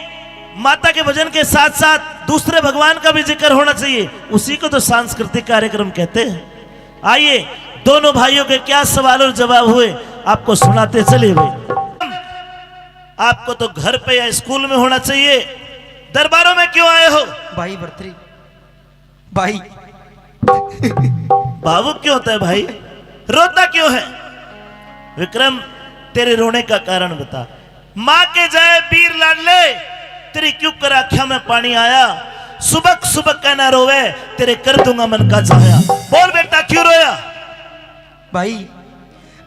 माता के भजन के साथ साथ दूसरे भगवान का भी जिक्र होना चाहिए। उसी को तो सांस्कृतिक कार्यक्रम कहते हैं। आइए, दोनों भाइयों के क्या सवाल और जवाब हुए, आपको सुनाते चले हुए। आपको तो घर पे या स्कूल में होना चाहिए, दरबारों में क्यों आए हो? भाई भरतरी, भाई। भावुक क्यों होता है भाई? रोता क्यों है? विक्रम, तेरे रोने का कारण बता। माँ के जाए बीर लाडले, तेरी क्यों कर आँख्या में पानी आया? सुबक सुबक कहना रोवे, तेरे कर दूंगा मन का जाया। बोल बेटा, क्यों रोया? भाई,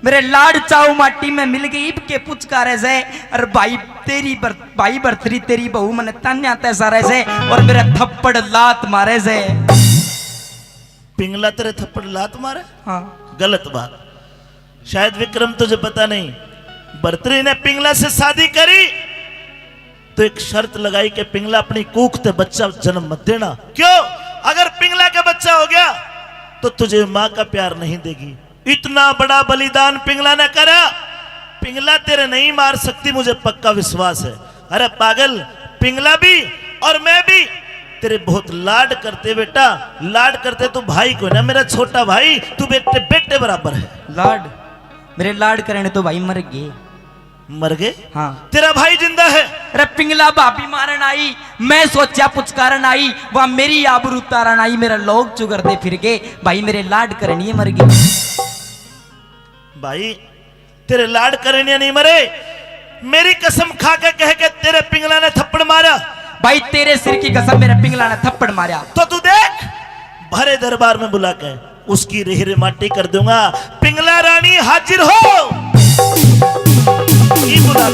मेरे लाड चाऊ माटी में मिल गई, इब के पुचकारे से। अरे भाई, तेरी बर-, भाई भरतरी, तेरी बहू मने तान्या तै सारे से, और मेरे थप्पड़ लात मारे से। पिंगला तेरे थप्पड़ लात मारे? हाँ। गलत बात। शायद विक्रम तुझे पता नहीं, भरतरी ने पिंगला से शादी करी तो एक शर्त लगाई कि पिंगला, अपनी कूख ते बच्चा जन्म मत देना। क्यों? अगर पिंगला के बच्चा हो गया तो तुझे माँ का प्यार नहीं देगी। इतना बड़ा बलिदान पिंगला ने करा। पिंगला तेरे नहीं मार सकती, मुझे पक्का विश्वास है। अरे पागल, पिंगला भी और मैं भी तेरे बहुत लाड करते बेटा, लाड करते। तू भाई को ना, मेरा छोटा भाई, तू बेटे, बेटे बराबर है। लाड, मेरे लाड करने तो भाई मर गए। मर गए? हाँ। तेरा भाई जिंदा है? अरे पिंगला भाभी मारन आई, मैं सोचा पुचकारन आई, वहाँ मेरी आबरू तारन आई, मेरा लोग चुगरते फिर गए। भाई मेरे लाड करनिए मर गए। भाई, तेरे लाड करनिया नहीं मरे। मेरी कसम खा के कह के तेरे पिंगला ने थप्पड़ मारा। भाई, तेरे सिर की कसम, मेरे पिंगला ने थप्पड़ मारा। तो तू देख, भरे दरबार में बुला के उसकी रेह रे माटी कर दूंगा। पिंगला रानी हाजिर हो। ये बुला।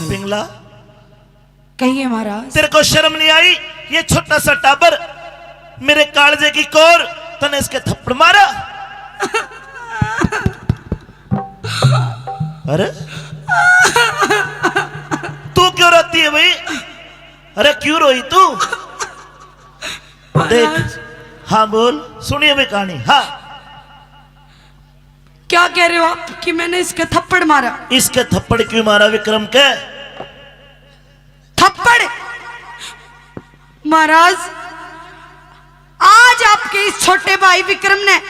पिंगला, कहिए महाराज। तेरे को शर्म नहीं आई? ये छोटा सा टाबर मेरे कालजे की कोर, तने इसके थप्पड़ मारा। अरे, तू क्यों रोती है भाई? अरे, क्यों रोई तू? देख, महाराज। हाँ बोल, सुनिए भी कहानी। हाँ, क्या कह रहे हो आप कि मैंने इसके थप्पड़ मारा? इसके थप्पड़ क्यों मारा विक्रम के? थप्पड़? महाराज, आज आपके इस छोटे भाई विक्रम ने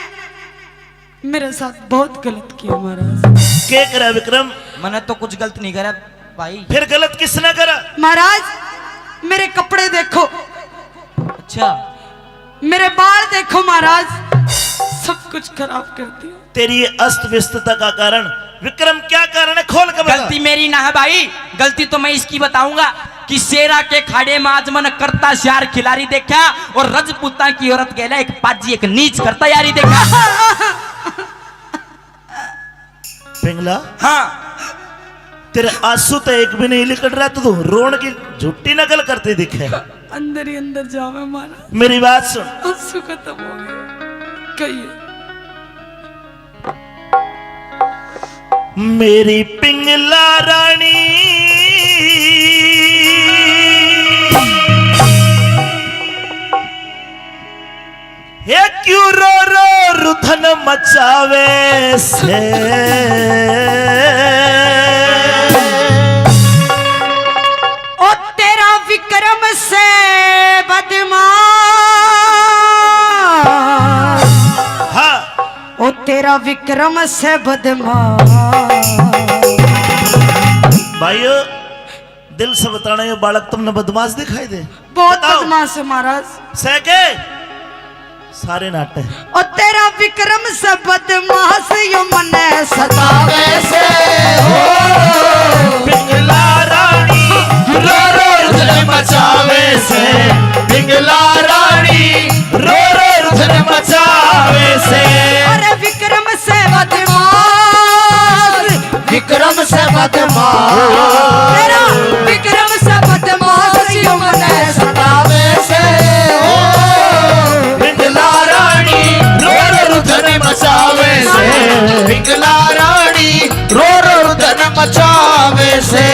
मेरे साथ बहुत गलत किया महाराज। के करा विक्रम? मैंने तो कुछ गलत नहीं करा भाई। फिर गलत किसने करा? महाराज, मेरे कपड़े देखो। अच्छा। मेरे बाल देखो महाराज, सब कुछ खराब कर दिया। तेरी अस्त व्यस्तता का कारण विक्रम क्या कारण है, खोल के बता। गलती मेरी ना है भाई, गलती तो मैं इसकी बताऊंगा कि शेरा के खाड़े में आज मन करता श्यार खिलारी देखा और रजपूता की औरत गेला एक पाजी एक नीच करता यारी देखा। पिंगला, हाँ। तेरे आंसू तो एक भी नहीं लिकड़ रहा, तो तू रोन की झूठी नकल करते दिखे। अंदर ही अंदर जावे मारा। मेरी बात सुन। आंसू खत्म हो गए। कहिए। मेरी पिंगला रानी, हे क्यों रो रो रुधन मचावे से? ओ तेरा विक्रम से बदमाश। हाँ। ओ तेरा विक्रम से बदमाश। भाइयों, दिल से बताना, ये बालक तुमने बदमाश दिखाई दे? बहुत बताओ। बदमाश है महाराज। सह के सारे नाटे। ओ तेरा विक्रम से बदमाश यो मने सतावे से हो। पिंगला रानी रो रो रुदन मचावे से, पिंगला रानी रो रो रुदन मचावे से। अरे विक्रम से बदमाश, विक्रम से बदमाश, तेरा विक्रम से बदमाश यो मने सतावे से। ओ पिंगला रानी रो रो रुदन मचावे से, पिंगला रानी रो रो रुदन मचावे से।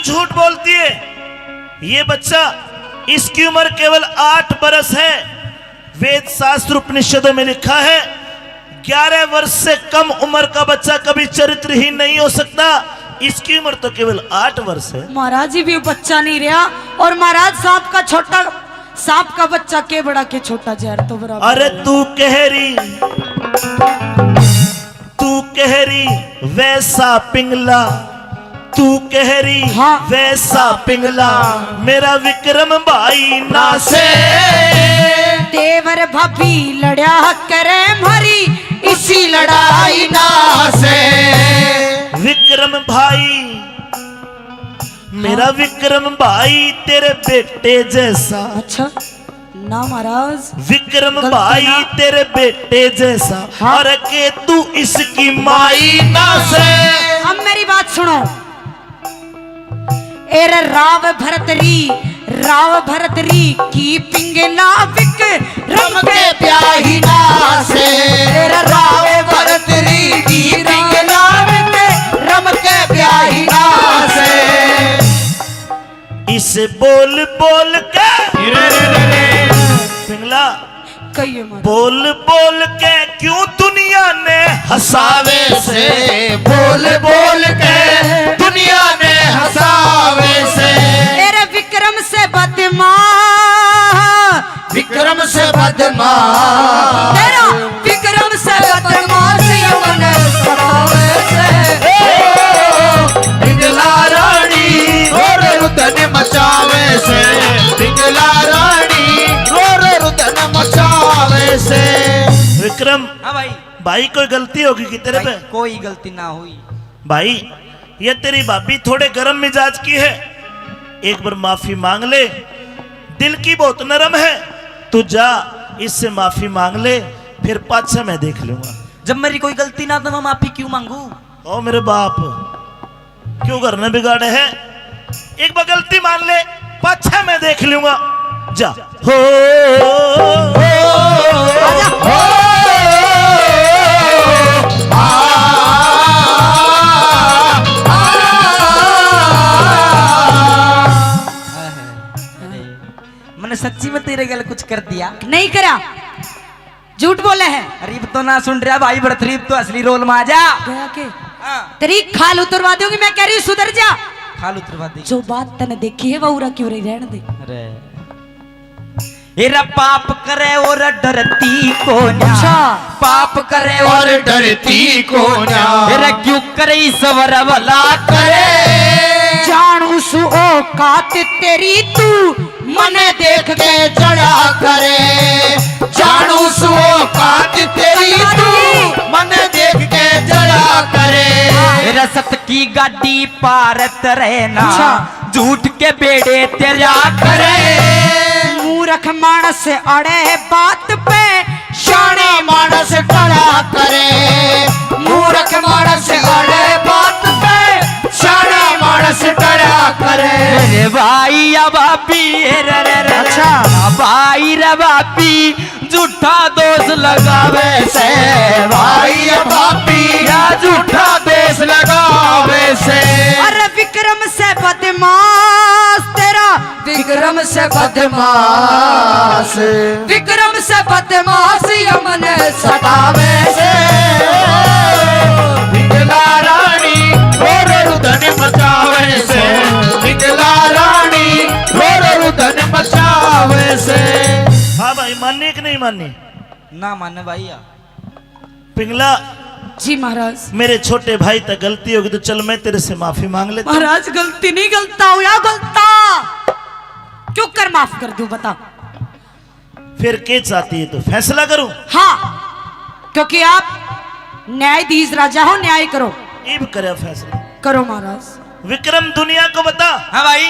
झूठ बोलती है। ये बच्चा, इसकी उम्र केवल आठ बरस है। वेद शास्त्र उपनिषदों में लिखा है, ग्यारह वर्ष से कम उम्र का बच्चा कभी चरित्रहीन नहीं हो सकता। इसकी उम्र तो केवल आठ वर्ष है। महाराज जी भी बच्चा नहीं रहा। और महाराज, सांप का छोटा, सांप का बच्चा के बड़ा के छोटा, जहर तो बराबर अरे है। तू कह रही, तू कह रही वैसा पिंगला, तू कह रही हाँ। वैसा पिंगला, मेरा विक्रम भाई ना से। देवर भाभी लड़या करे म्हारी इसी लड़ाई ना से। विक्रम भाई, मेरा हाँ। विक्रम भाई तेरे बेटे जैसा। अच्छा। ना महाराज। विक्रम गलती भाई ना। तेरे बेटे जैसा। हाँ। और के तू इसकी माई ना से। अब मेरी बात सुनो। एरे राव भरतरी, राव भरतरी की पिंगला विक्रम के ब्याही ना से। एरे राव भरतरी की पिंगला विक्रम के ब्याही ना से। इसे बोल बोल के रे रे रे रे। पिंगला कहिए मारा। बोल बोल के क्यों दुनिया ने हंसावे से, बोल बोल के दुनिया ने हंसावे से। तेरे विक्रम से बदमाश, विक्रम से बदमाश। तेरा विक्रम से बदमाश यमन सतावे से। पिंगला रानी रो रो रुदन मचावे से, पिंगला रानी रो रो रुदन मचावे से। विक्रम, हाँ भाई। भाई, कोई गलती होगी कि तेरे भाई, पे? कोई गलती ना हुई। भाई, ये तेरी भाभी थोड़े गर्म मिजाज की है, एक बार माफी मांग ले, दिल की बहुत नरम है। तू जा, इससे माफी मांग ले, फिर पाछे मैं देख लूंगा। जब मेरी कोई गलती ना, तो मैं माफी क्यों मांगू? ओ मेरे बाप, क्यों घर ने बिगाड़े है? एक बार गलती मान ले, पाछे मैं देख लूंगा। जा। हो, हो, हो, हो, आ, आ, आ, अरे, मैंने सच्ची में तेरे गल कुछ कर दिया? नहीं करा। झूठ बोले है। अरे, इब तो ना सुन रहा भाई, भरतरी, इब तो असली रोल में आ जा। गया के? हाँ। तेरी खाल उतरवा दूंगी मैं, कह रही सुधर जा। खाल उतरवा दे। जो बात तने देखी है, वो उरा क्यों रही, रहने दे। अरे। एरा पाप करे और डरती कोन्या। अच्छा। पाप करे और डरती कोन्या। एरा क्यों करे ईश्वर भला करे। जानू सु औकात तेरी तू मने देख के जड़ा करे, जानू सु औकात तेरी तू, मने देख के जड़ा करे। रसत की गाड़ी पारत रहना, अच्छा। झूठ के बेड़े तेरा करे। मूरख मानस अड़े बात पे, शाणे मानस टड़ा करे। मूरख मानस अड़े बात पे, शाणे मानस टड़ा करे। अरे भाई या भाभी, रे, रे, रे, रे। अच्छा। भाई रे भाभी, झूठा दोष लगावे से। भाई या भाभी, या झूठा दोष लगावे से। अरे विक्रम से बदमाश तेरा, विक्रम से बदमाश, विक्रम से बदमाश यमन सतावे से। पिंगला रानी रो रो रुदन मचावे से, पिंगला रानी रो रो रुदन मचावे से। हाँ भाई, माननी कि नहीं माननी? ना माने भाई। या पिंगला, जी महाराज। मेरे छोटे भाई तक गलती होगी तो चल मैं तेरे से माफी मांग लेता हूँ। महाराज, गलती नहीं गलता हो या गलता, क्यों कर माफ कर दूं, बता। फिर के चाहती है तू, फैसला करूं? हाँ, क्योंकि आप न्यायाधीश राजा हो, न्याय करो। इब करे फैसला। करो महाराज। विक्रम, दुनिया को बता। हाँ भाई।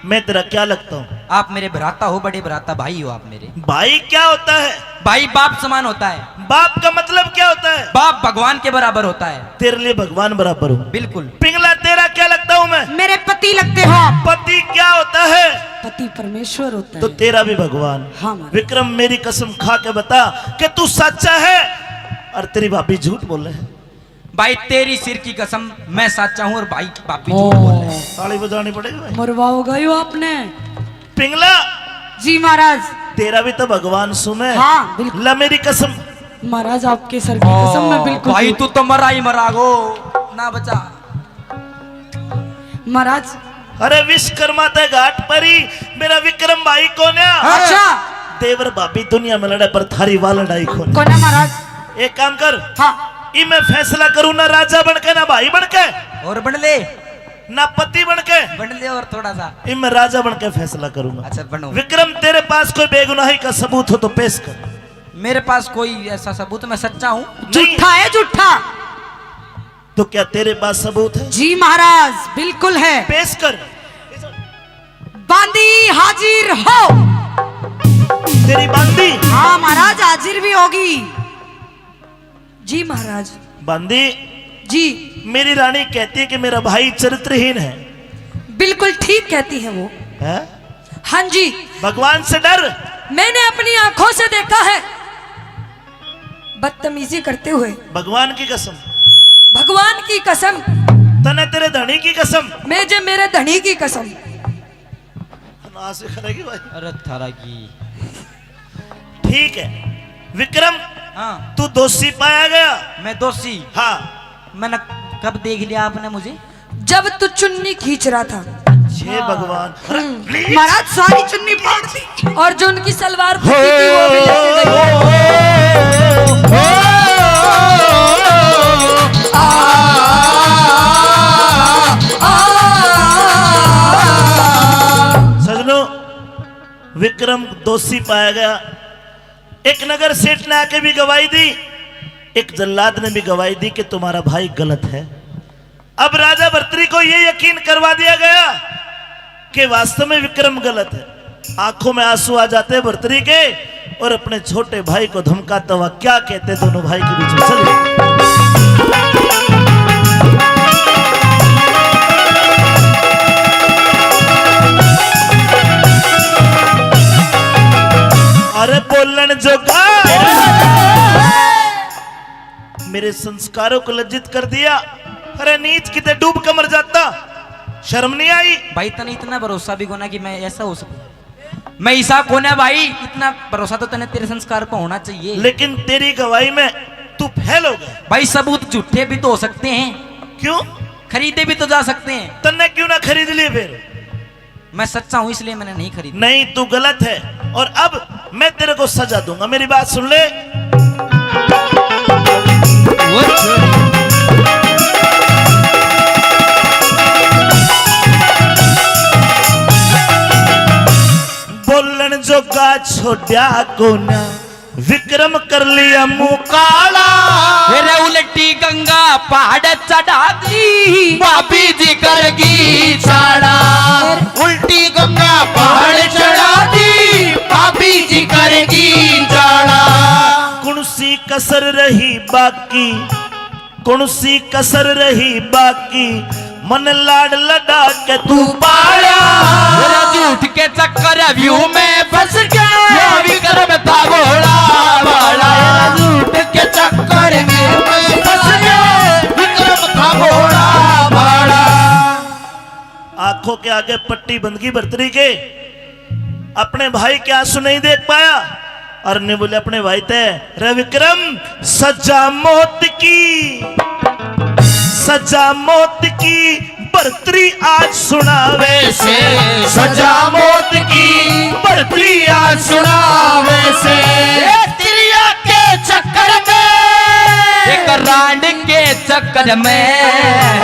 मैं तेरा क्या लगता हूँ? आप मेरे भ्राता हो, बड़े भ्राता, भाई हो आप मेरे। भाई क्या होता है? भाई बाप समान होता है। बाप का मतलब क्या होता है? बाप भगवान के बराबर होता है। तेरे लिए भगवान बराबर हूँ। बिल्कुल। पिंगला, तेरा क्या लगता हूँ मैं? मेरे पति लगते हो आप। पति क्या होता है? पति परमेश्वर होता तो है। तेरा भी भगवान। हाँ महाराज। विक्रम, मेरी कसम खा के बता कि तू सच्चा है और तेरी भाभी झूठ बोले है। भाई, तेरी सिर की कसम, मैं साचा हूँ और भाई, भाभी झूठ बोल रहे हैं। ताली बजानी पड़ेगी भाई। मरवाओगा यो आपने। पिंगला। जी महाराज। तेरा भी तो भगवान सु मैं। हाँ, बिल्कुल। ला मेरी कसम। महाराज, आपके सर की कसम, मैं बिल्कुल भाई, तू तो मरा ही मरागो ना बचा। महाराज। अरे विश्वकर्मा ते घाट पर ही मेरा विक्रम भाई कोन्या। अच्छा। देवर भाभी दुनिया में लड़े पर थारी वा लड़ाई कोन्या। कोन्या महाराज। एक काम कर। हाँ। ई मैं फैसला करूँ ना राजा बन के ना भाई बन के। और बन ले। ना पति बन के। बन ले और थोड़ा सा। ई मैं राजा बन के फैसला करूंगा। अच्छा बनो। विक्रम, तेरे पास कोई बेगुनाही का सबूत हो तो पेश कर। मेरे पास कोई ऐसा सबूत, मैं सच्चा हूँ। नहीं। झूठा है, झूठा। तो क्या तेरे पास सबूत है? जी महाराज, बिल्कुल है। पेश कर। बांदी हाजिर हो। तेरी बांदी? हाँ महाराज, हाजिर भी होगी। जी महाराज। बांदी। जी। मेरी रानी कहती है कि मेरा भाई चरित्रहीन है। बिल्कुल ठीक कहती है वो। है? हाँ जी। भगवान से डर। मैंने अपनी आंखों से देखा है बदतमीजी करते हुए। भगवान की कसम। भगवान की कसम। तने तेरे धनी की कसम। मैं जे मेरे धनी की कसम। नाश करेगी भाई। अरे थारा की। ठीक है विक्रम। हाँ। तू दोषी पाया गया। मैं दोषी? हाँ। मैंने कब देख लिया आपने मुझे? जब तू चुन्नी खींच रहा था। हे भगवान। हम्म। महाराज, सारी चुन्नी फाड़ दी। और जो उनकी सलवार फटी थी, वो भी लेके गई। सजनों, विक्रम दोषी पाया गया। एक नगर सेठ ने आके भी गवाही दी, एक जल्लाद ने भी गवाही दी कि तुम्हारा भाई गलत है। अब राजा भर्तरी को ये यकीन करवा दिया गया कि वास्तव में विक्रम गलत है। आंखों में आंसू आ जाते हैं भर्तरी के और अपने छोटे भाई को धमकाता हुआ क्या कहते दोनों भाई के बीच में। चलिए। अरे बोलन जोगा, मेरे संस्कारों को लज्जित कर दिया। अरे नीच, किते डूब के मर जाता, शर्म नहीं आई? भाई, तने इतना भरोसा भी कोना कि मैं ऐसा हो सकूं। मैं ऐसा कोना भाई, इतना भरोसा तो तने तेरे संस्कार पर होना चाहिए। लेकिन तेरी गवाही में तू फेल हो गया। भाई, सबूत झूठे भी तो हो सकते हैं। क्यों? खरीदे भी तो जा सकते हैं। तन्ने क्यों ना खरीद लिए फिर? मैं सच्चा हूं, इसलिए मैंने नहीं खरीदी। नहीं, तू गलत है और अब मैं तेरे को सजा दूंगा। मेरी बात सुन ले। बोलन जोगा छोड्या कोना, विक्रम कर लिया मुंह काला। फिर उल्टी गंगा पहाड़ चढ़ा दी, भाभी जी करगी चाला। उल्टी गंगा पहाड़ चढ़ा दी, भाभी जी करगी चाला। कौन सी कसर रही बाकी, कौन सी कसर रही बाकी, मन लाड लडा के तू पाला। तेरा झूठ के चक्कर व्यू में फंस गया, ये विक्रम था भोला भाला। तेरा झूठ के चक्कर व्यू में फंस गया, विक्रम था भोला भाला। आंखों के आगे पट्टी बंदगी भर्तरी के, अपने भाई के आंसू नहीं देख पाया और ने बोले अपने भाई ते, "रे विक्रम, सजा मौत की, सजा मौत की भर्तरी आज सुनावे से, सजा मौत की भर्तरी आज सुनावे से।" ए तिरिया के चक्कर में, एक रांड के चक्कर में,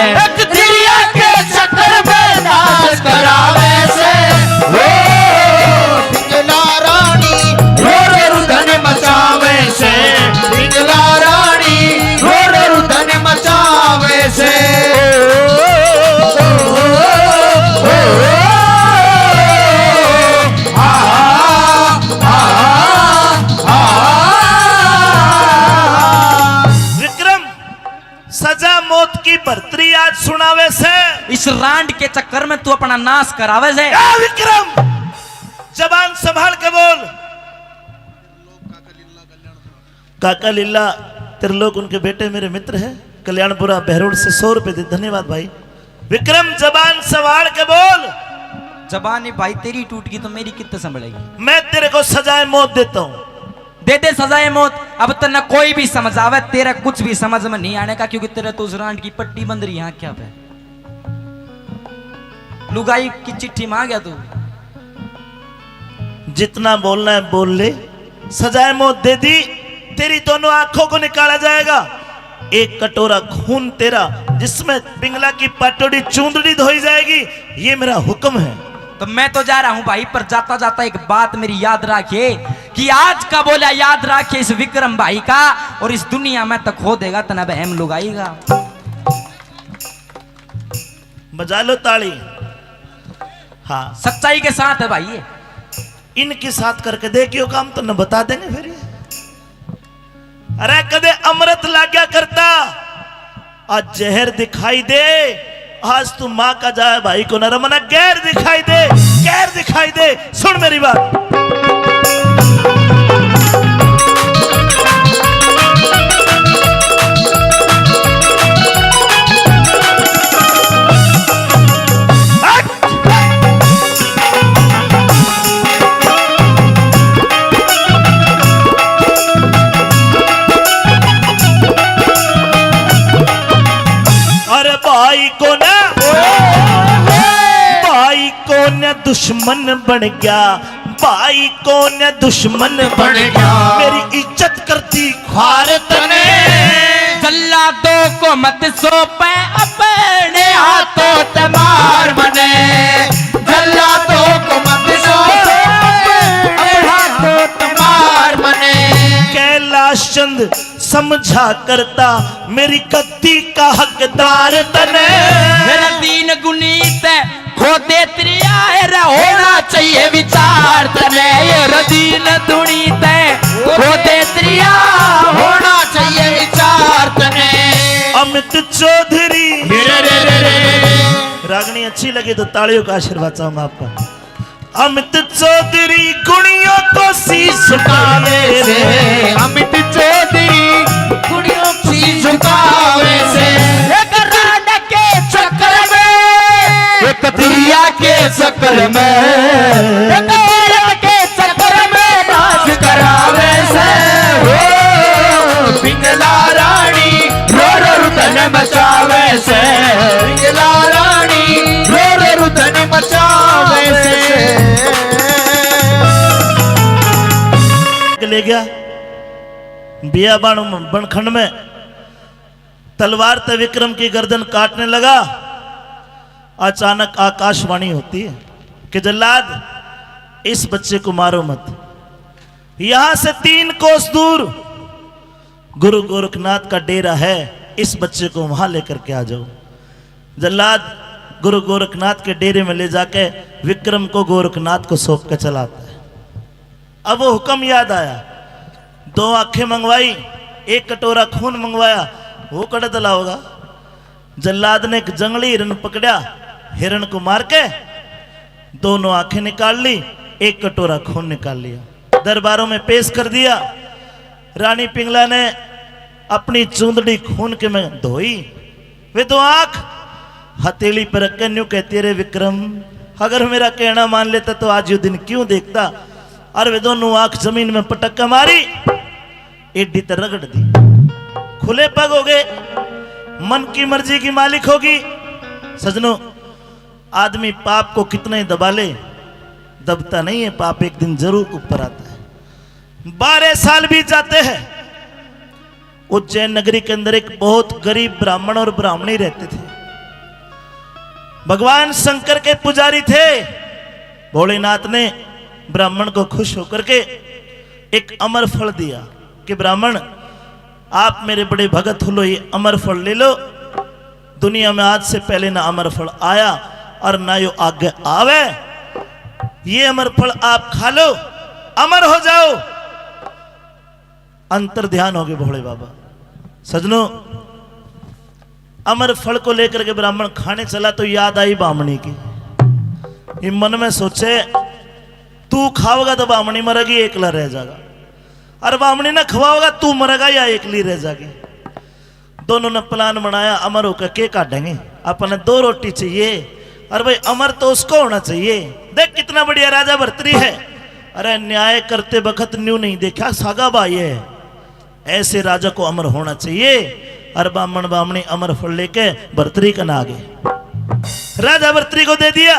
एक तिरिया के चक्कर में नाश करावे से। ओ, पिंगला रानी रो रो रुदन मचावे से, पिंगला रानी रो रो रुदन मचावे से। ओ, ओ, ओ, ओ, ओ, आ, आ, आ, आ। विक्रम, सजा मौत की भर्तरी आज सुनावे से। इस रांड के चक्कर में तू अपना नाश करावे से। ए विक्रम, जबान संभाल के बोल। काका लीला, त्रिलोक उनके बेटे मेरे मित्र हैं। कल्याणपुरा बहरोड से सौ रुपए दे, धन्यवाद भाई। विक्रम, जबान संभाल के बोल। जबान ही भाई तेरी टूट गई तो मेरी कित्ते संभलेगी? मैं तेरे को सजाए मौत देता हूँ। दे दे सजाए मौत। अब तन्ने कोई भी समझावे, तेरा कुछ भी समझ में नहीं आने का, क्योंकि तेरे तो उस रांड की पट्टी बंध रही है आंख्या पे। लुगाई की चिट्ठी मांग गया तू। जितना बोलना है बोल ले, सजाए मौत दे दी, तेरी दोनों आंखों को निकाला जाएगा। एक कटोरा खून तेरा, जिसमें पिंगला की पाटोड़ी चूंदड़ी धोई जाएगी, ये मेरा हुक्म है। तो मैं तो जा रहा हूँ भाई, पर जाता जाता एक बात मेरी याद रखिए कि आज का बोला याद रखिए इस विक्रम भाई का, और इस दुनिया में तो खो देगा तन्ने बहम लुगाई का। बजा लो ताली। हाँ, सच्चाई के साथ है भाई ये। इनके साथ करके देखियो काम, तो न बता देंगे फिर ये। अरे कदे अमृत लाग्या करता, आज जहर दिखाई दे। आज तू माँ का जाए भाई को न रमना, गैर दिखाई दे, गैर दिखाई दे। सुन मेरी बात। अरे भाई को ना, भाई को ना दुश्मन बन गया, भाई को ना दुश्मन बन गया, मेरी इज्जत करती खार तने। जल्लादों को मत सौंपे अपने हाथों ते मार मने, जल्लादों को मत सौंपे अपने हाथों ते मार मने। कैलाश चंद समझा करता मेरी गद्दी का हकदार तने। मेरा दीन गुनीत है, खो दे त्रिया है, रे होना चाहिए विचार तने। ये रदीन दुनीत है, खो दे त्रिया, होना चाहिए विचार तने। अमित चौधरी। रे रे रे रे रे। रागनी अच्छी लगी तो तालियों का आशीर्वाद चाहूंगा आपका। अमित चौधरी गुणियों को शीश झुकावे से, अमित चौधरी गुणियों को शीश झुकावे से। एक रांड के चक्कर में, एक दरिया के चक्कर में, एक औरत के चक्कर में नाश करावे से। हो पिंगला रानी रो रो रुदन मचावे से, पिंगला रानी रो रो रुदन मचावे से। ले गया बियाबान बनखंड में, तलवार ते विक्रम की गर्दन काटने लगा। अचानक आकाशवाणी होती है कि जल्लाद, इस बच्चे को मारो मत। यहां से तीन कोस दूर गुरु गोरखनाथ का डेरा है, इस बच्चे को वहां लेकर के आ जाओ। जल्लाद गुरु गोरखनाथ के डेरे में ले जाके विक्रम को गोरखनाथ को सौंप के चला आता है। अब वो हुक्म याद आया, दो आंखें मंगवाई, एक कटोरा खून मंगवाया, वो कड़े तला होगा। जल्लाद ने एक जंगली हिरन पकड़ा, हिरन को मार के दोनों आंखें निकाल ली, एक कटोरा खून निकाल लिया, दरबारों में पेश कर दिया। रानी पिंगला ने अपनी चूंदड़ी खून के में धोई, वे दो आंख हथेली पर रख के न्यू कहती, "रे विक्रम, अगर मेरा कहना मान लेता तो आज यो दिन क्यों देखता?" और वे दोनों आंख जमीन में पटक के मारी, एडी ते रगड़ दी, खुले पग हो गए, मन की मर्जी की मालिक होगी। सजनों, आदमी पाप को कितना ही दबा ले, दबता नहीं है, पाप एक दिन जरूर ऊपर आता है। बारह साल बीत जाते हैं। उज्जैन नगरी के अंदर एक बहुत गरीब ब्राह्मण और ब्राह्मणी रहते थे। भगवान शंकर के पुजारी थे। भोलेनाथ ने ब्राह्मण को खुश होकर के एक अमर फल दिया कि ब्राह्मण, आप मेरे बड़े भगत हो लो, ये अमर फल ले लो। दुनिया में आज से पहले ना अमर फल आया और ना यो आगे आवे। ये अमर फल आप खा लो, अमर हो जाओ। अंतर ध्यान हो गए भोले बाबा। सजनों, अमर फल को लेकर के ब्राह्मण खाने चला तो याद आई बामणी की। ये मन में सोचे, तू खाओगा तो बामणी मरेगी, एकला रह जाएगा, और बामणी ने खवाओगा, तू मरेगा या एकली रह जाएगी। दोनों ने प्लान बनाया, अमर होकर के काटेंगे, अपने दो रोटी चाहिए। और भाई, अमर तो उसको होना चाहिए। देख, कितना बढ़िया राजा भर्तरी है। अरे, न्याय करते बखत न्यू नहीं देखा, सागा भाई है, ऐसे राजा को अमर होना चाहिए। और बामण बामणी अमर फल लेके भर्तरी कन आ गए, राजा भर्तरी को दे दिया।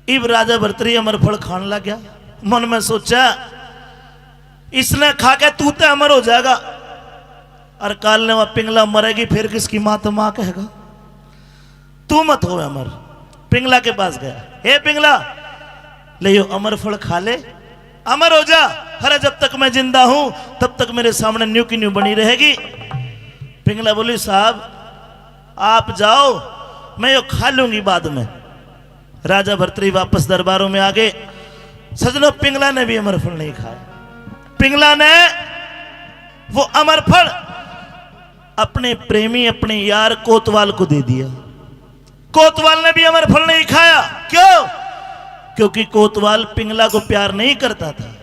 इब राजा भर्तरी अमर फल खान लग गया। मन में सोचा, इसने खा के तू तो अमर हो जाएगा, और काल ने वह पिंगला मरेगी, फिर किसकी माँ तो माँ कहेगा। तू मत हो अमर। पिंगला के पास गया, हे पिंगला, ले यो अमर फल खा ले, अमर हो जा। अरे, जब तक मैं जिंदा हूं, तब तक मेरे सामने न्यू की न्यू बनी रहेगी। पिंगला बोली, साहब, आप जाओ, मैं यो खा लूंगी बाद में। राजा भर्तरी वापस दरबारों में आ गए। सजनों, पिंगला ने भी अमर फल नहीं खाया। पिंगला ने वो अमर फल अपने प्रेमी, अपने यार कोतवाल को दे दिया। कोतवाल ने भी अमर फल नहीं खाया। क्यों? क्योंकि कोतवाल पिंगला को प्यार नहीं करता था।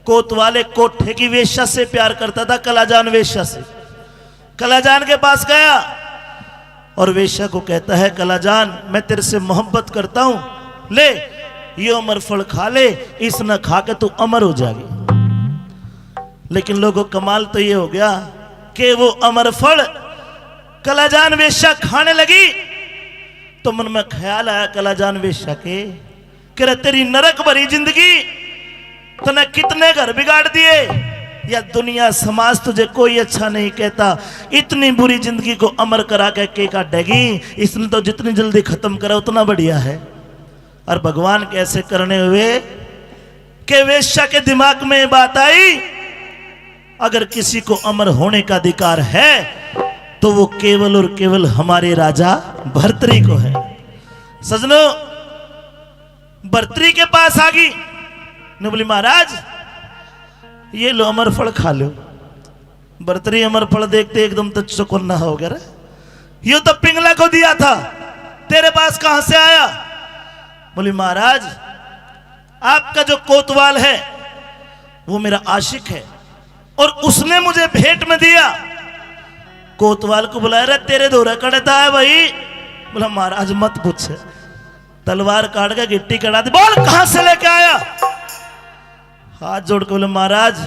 कोतवाल एक कोठे की वेश्या से प्यार करता था, कलाजान वेश्या से। कलाजान के पास गया और वेश्या को कहता है, कलाजान, मैं तेरे से मोहब्बत करता हूं, ले, ये अमर फल खा ले, इसने खा के तू अमर हो जाएगी। लेकिन लोगों, कमाल तो ये हो गया कि वो अमर फल कलाजान वेश्या खाने लगी, तो मन में ख्याल आया कलाजान वेश्या के, कि रे, तेरी नरक भरी जिंदगी, तने कितने घर बिगाड़ दिए। या दुनिया समाज तुझे कोई अच्छा नहीं कहता, इतनी बुरी जिंदगी को अमर करा के के काटेगी। इसने तो जितनी जल्दी खत्म करा, उतना बढ़िया है। और भगवान के ऐसे करने हुए कि वेश्या के दिमाग में ये बात आई, अगर किसी को अमर होने का अधिकार है, तो वो केवल और केवल हमारे राजा भर्तरी को है। सजनों, भर्तरी के पास आ गई ने बोली, महाराज, ये लो अमर फल खा लो। भर्तरी अमर फल देखते एकदम तो चौकन्ना हो गया, रे, ये तो पिंगला को दिया था, तेरे पास कहां से आया? बोली, महाराज, आपका जो कोतवाल है, वो मेरा आशिक है और उसने मुझे भेंट में दिया। कोतवाल को बुलाया, रे, तेरे धोरे कड़े था है भाई? बोला, महाराज, मत पूछे। तलवार काट के गिट्टी कड़ा दी। बोल, कहां से लेके आया? हाथ जोड़ के बोले, महाराज,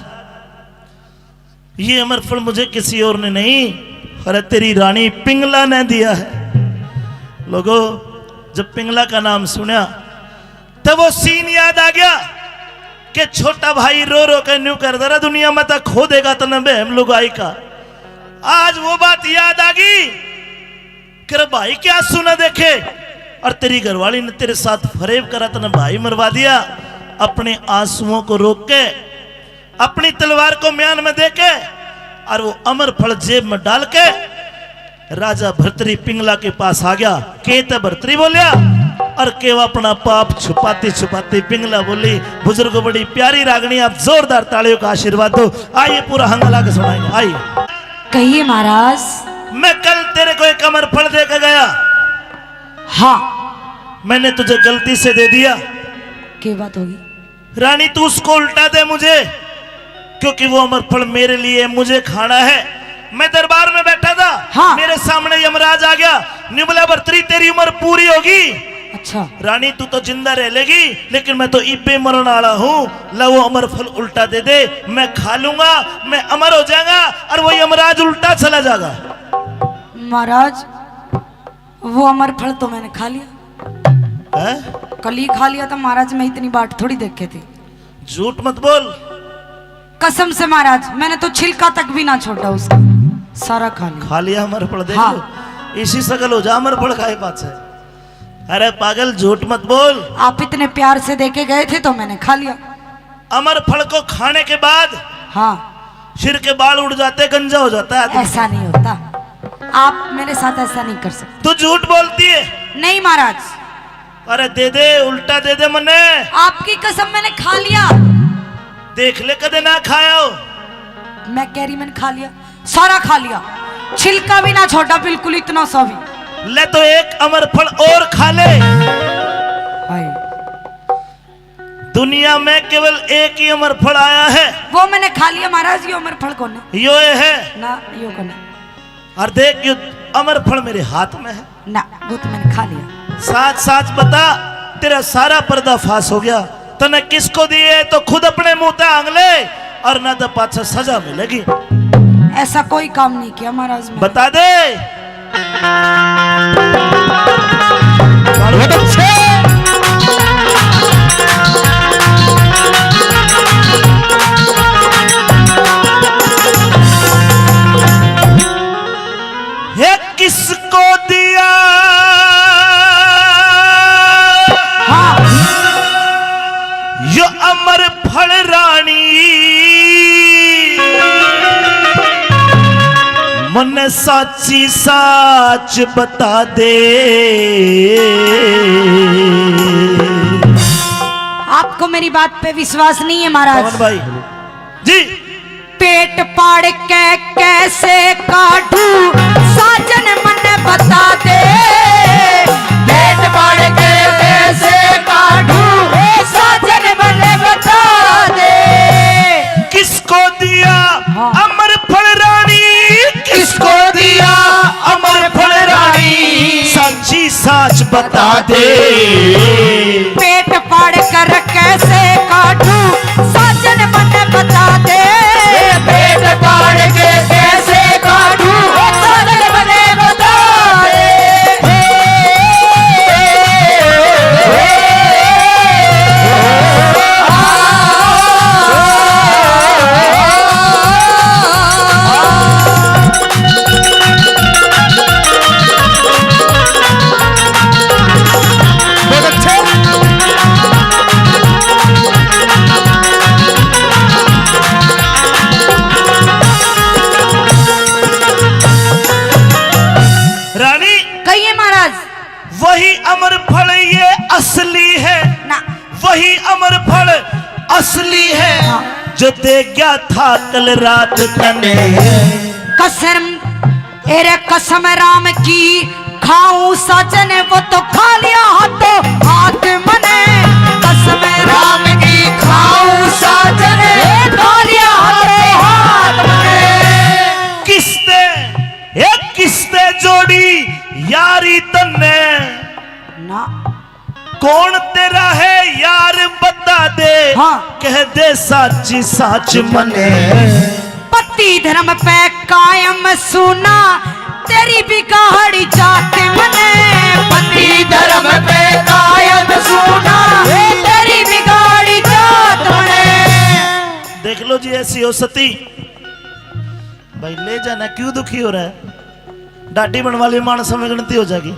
ये अमर फल मुझे किसी और ने नहीं, अरे, तेरी रानी पिंगला ने दिया है। लोगो, जब पिंगला का नाम सुना, तो वो सीन याद आ गया कि छोटा भाई रो रो के न्यू कर दे रहा, दुनिया में तो खो देगा तने बहम लुगाई का। आज वो बात याद आ गई। तेरे भाई के आंसू ना देखे, और तेरी घरवाली ने तेरे साथ फरेब करा, तने भाई मरवा दिया। अपने आंसुओं को रोक के, अपनी तलवार को म्यान में दे के, और वो अमर फल जेब में डाल के राजा भर्तरी पिंगला के पास आ गया। के ते भर्तरी बोलिया, और केवा अपना पाप छुपाती छुपाती पिंगला बोली। बुजुर्गों, बड़ी प्यारी रागनी, आप जोरदार तालियों का आशीर्वाद दो। आइए, पूरा हंगाला के सुनाएंगे। आइए। कहिए महाराज। मैं कल तेरे को एक अमर फल दे के गया। हाँ। मैंने तुझे गलती से दे दिया। के बात होगी? रानी, तू उसको उल्टा दे मुझे, क्योंकि वो अमर फल मेरे लिए, मुझे खाना है। मैं दरबार में बैठा था, हाँ। मेरे सामने यमराज आ गया। न्यू बोला, भर्तरी, तेरी उम्र पूरी होगी। अच्छा। रानी, तू तो जिंदा रह लेगी, लेकिन मैं तो इब्बे मरण वाला हूँ। ला, वो अमर फल उल्टा दे दे, मैं खा लूंगा, मैं अमर हो जाऊंगा, और वो यमराज उल्टा चला जाएगा। महाराज, वो अमर फल तो मैंने खा लिया। हैं? कल ही खा लिया था महाराज, मैं इतनी बाट थोड़ी देखे थी। झूठ मत बोल। कसम से महाराज, मैंने तो छिलका तक भी ना छोड़ा उसका, सारा खा लिया। खा लिया अमर फल, देख हाँ। लो। इसी सकल हो जा अमर फल खाए पाछे। अरे पागल, झूठ मत बोल। आप इतने प्यार से देके गए थे तो मैंने खा लिया। अमर फल को खाने के बाद हाँ। सिर के बाल उड़ जाते, गंजा हो जाता है आदमी। ऐसा नहीं होता, आप मेरे साथ ऐसा नहीं कर सकते। तू झूठ बोलती है। नहीं महाराज। अरे दे दे, उल्टा दे दे मन्ने। आपकी कसम, मैंने खा लिया। देख ले, कदे ना खाया हो। मैं कह रही, मैंने खा लिया, सारा खा लिया, छिलका भी ना छोड़ा, बिल्कुल इतना सा भी। ले तो एक अमर फल और खा ले। हाय। दुनिया में केवल एक ही अमर फल आया है। वो मैंने खा लिया महाराज, यो अमर फल कौन है? यो ये है। ना, यो कौन है? और देख, ये अमर फल मेरे हाथ में है। ना, वो तो मैंने खा लिया। साच साच बता, तेरा सारा पर्दाफाश हो गया। तने किसको दिए तो खुद अपने मुंह ते आंग ले, और ना तो पाछा सजा मिलेगी। ऐसा कोई काम नहीं किया महाराज मैंने। बता दे। बहुत अच्छे। हे किसको दिया, हाँ। यो अमर फल रानी, मन्ने साची साच बता दे। आपको मेरी बात पे विश्वास नहीं है महाराज? पवन भाई जी। पेट पाड़ के कैसे काटू, साजन मन्ने बता दे। पेट पाड़ के कैसे काटू, साजन मन्ने बता दे। किसको दिया, हाँ। अमर फल रानी, किसको दिया अमर फल रानी, साची साच बता दे। पेट पाड़ कर कैसे काटू, साजन मन्ने बता दे। पेट पाड़ के कैसे काटू, साजन मन्ने बता दे। बहुत अच्छे। रानी। कहिए महाराज। वही अमर फल ये असली है। ना। वही अमर फल असली है, हाँ। जो दे गया था कल रात तने। कसम, एरे कसम राम की खाऊं साजन, वो तो खा लिया हाथों हाथ मने। कसम राम की खाऊं साजन, खा लिया हाथों हाथ मने। किसते, हे किसते जोड़ी यारी तन्ने? ना। कौन तेरा है यार बता दे, हाँ। कह दे साची साच मने। पति धर्म पे कायम सूना, तेरी बिगाड़ी जात मने। पति धर्म पे कायम सूना, तेरी बिगाड़ी जात मने। देख लो जी, ऐसी हो सती। भाई ले जाना, क्यों दुखी हो रहा है? डाटी बनवा ली, मानस में गिनती हो जाएगी।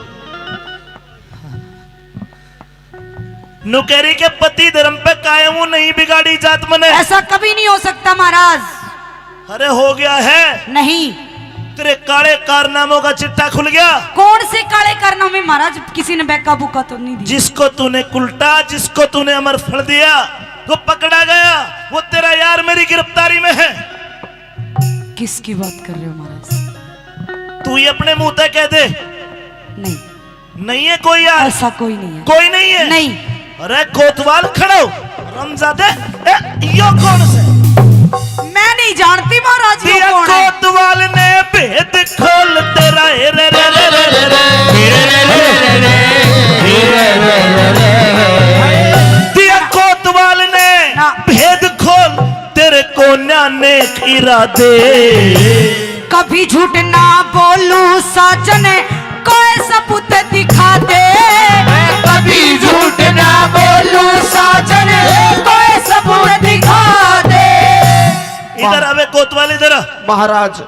नुकेरी के पति धर्म पे कायम हूँ, नहीं बिगाड़ी जात मने। ऐसा कभी नहीं हो सकता महाराज। अरे हो गया है। नहीं। तेरे काले कारनामों का चिट्ठा खुल गया। कौन से काले कारनामे महाराज? किसी ने बेका बुका तो नहीं दी। जिसको तूने कुलटा, जिसको तूने अमर फल दिया, वो पकड़ा गया। वो तेरा यार मेरी गिरफ्तारी में है। किसकी बात कर रहे हो महाराज? तू ये अपने मुंह तक कह दे। नहीं। नहीं है कोई यार? ऐसा कोई नहीं है। कोई नहीं है? नहीं। अरे कोतवाल खड़ो, रमजादे, ए, यो कौन से? मैं नहीं जानती महाराज, यो दिया कौन है? कोतवाल ने भेद खोल तेरा, ए रे रे रे रे रे। दिया कोतवाल ने ना। भेद खोल तेरे कोन्या नेक इरादे। कभी झूठ ना बोलूं साजन, कोई सबूत दिखा दे। कभी झूठ ना बोलूं साजन, कोई सबूत दिखा दे। इधर आवे कोतवाल, इधर आ। महाराज।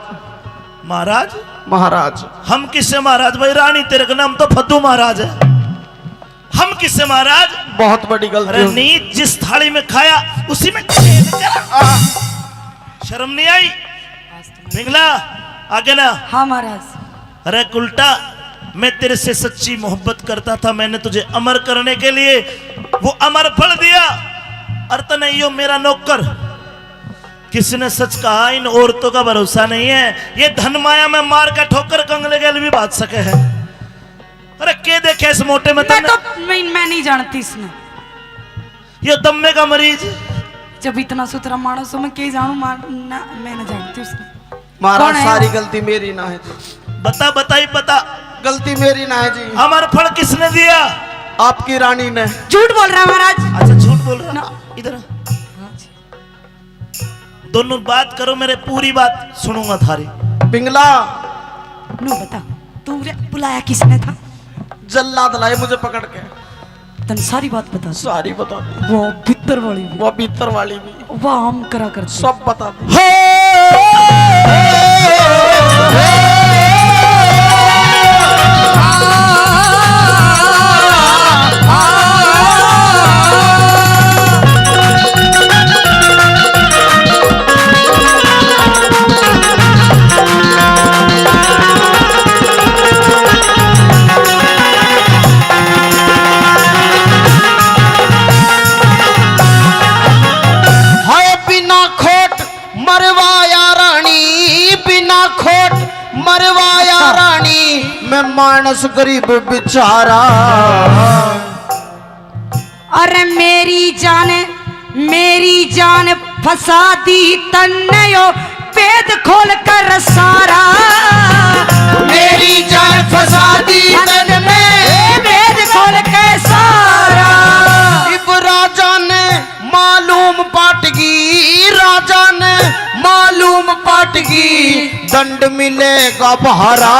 महाराज? महाराज। हम किससे महाराज भाई? रानी तेरे का नाम तो फद्दू महाराज है। हम किससे महाराज? बहुत बड़ी गलती अरे हो गई। नीच जिस थाली में खाया उसी में छेद करा। आ, शर्म नहीं आई? पिंगला, आगे ना। हाँ महाराज। अरे कुलटा, मैं तेरे से सच्ची मोहब्बत करता था, मैंने तुझे अमर करने के लिए वो अमर फल दिया, और तने यो मेरा नौकर। किसी ने सच कहा, इन औरतों का भरोसा नहीं है, ये धन माया में मार का ठोकर कंगले गैल भी बाज सके है। अरे के देखे इस मोटे में मैं तन्ने? तो मैं, मैं नहीं जानती इसने। ये दम्मे का मरीज। जब इतना सुथरा मानस हो, मैं के जानू मार ना, मैं ना जानती उसने। महाराज, कौन है? सारी गलती मेरी ना है तो। बता, बताई बता। गलती मेरी ना है जी। अमर फल किसने दिया? आपकी रानी ने। झूठ बोल रहा है महाराज। अच्छा, झूठ बोल रहा ना। इधर आ। दोनों बात करो, मेरे पूरी बात सुनूंगा थारी। पिंगला। नो बता, तू रे बुलाया किसने था? जल्लाद लाए मुझे पकड़ के। तन सारी बात बता दी। सारी बता दी। वो भीतर वाली भी। वो भीतर वाली भी। वो हम करा करते। सब बता दी। हाय बिना खोट मरवाया रानी, बिना खोट मरवाया रानी, मैं मानस गरीब बेचारा। अरे मेरी जान, मेरी जान फंसा दी तन्ने यो भेद खोल कर सारा। मेरी जान फंसा दी तन्ने भेद खोल के सारा। इब राजा ने मालूम पाटगी, राजा ने मालूम पाटगी, दंड मिलेगा भारा।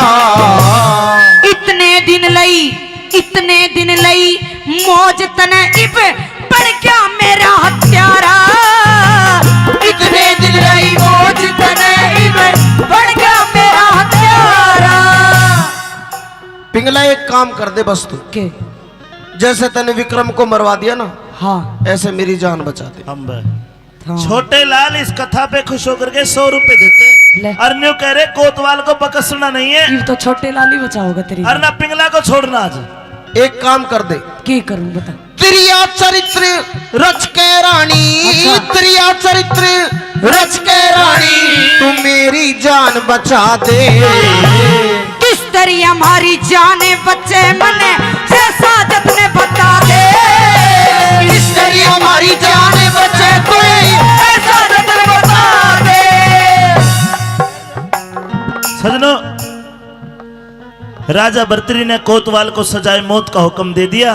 इतने दिन लई, इतने दिन लई मौज तने इब बन गया मेरा हत्यारा। इतने दिन लई मौज तने इब बन गया मेरा हत्यारा। पिंगला, एक काम कर दे बस तू। के? जैसे तने विक्रम को मरवा दिया ना, हाँ। ऐसे मेरी जान बचा दे। हम बे। हाँ। छोटे लाल इस कथा पे खुश होकर के सौ रुपए देते। ले। और न्यू कह रहे कोतवाल को बकसना नहीं है। ये तो छोटे लाल ही बचाओगा तेरी। और ना पिंगला को छोड़ना आज। एक काम कर दे। के करूं बता? त्रिया चरित्र रच के रानी, अच्छा। त्रिया चरित्र रच के रानी, तू मेरी जान बचा दे। किस तरी हमारी जान बचे मने, जैसा जतने बता दे। किस तरी हमारी जान बचे कोई, ऐसा जतने बता दे। सजनों, राजा भर्तरी ने कोतवाल को सजाए मौत का हुक्म दे दिया।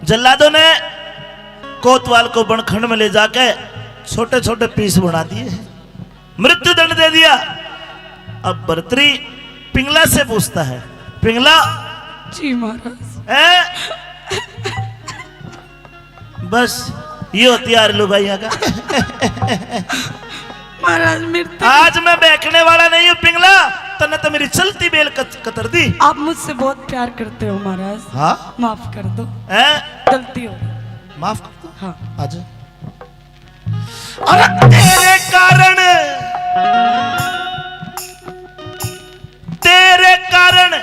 जल्लादों ने कोतवाल को बनखंड में ले जाके छोटे छोटे पीस बना दिए, मृत्युदंड दे दिया। अब भर्तरी पिंगला से पूछता है, पिंगला, जी महाराज। हैं? बस ये होती यार लुगाइयां का। महाराज, मेरे तो आज मैं बहकने वाला नहीं हूँ पिंगला, तन्ने तो मेरी चलती बेल कत-, कतर दी। आप मुझसे बहुत प्यार करते हो महाराज। हाँ? माफ कर दो। हैं? गलती हो गई। माफ कर दो। हाँ। आज अरे तेरे कारण, तेरे कारण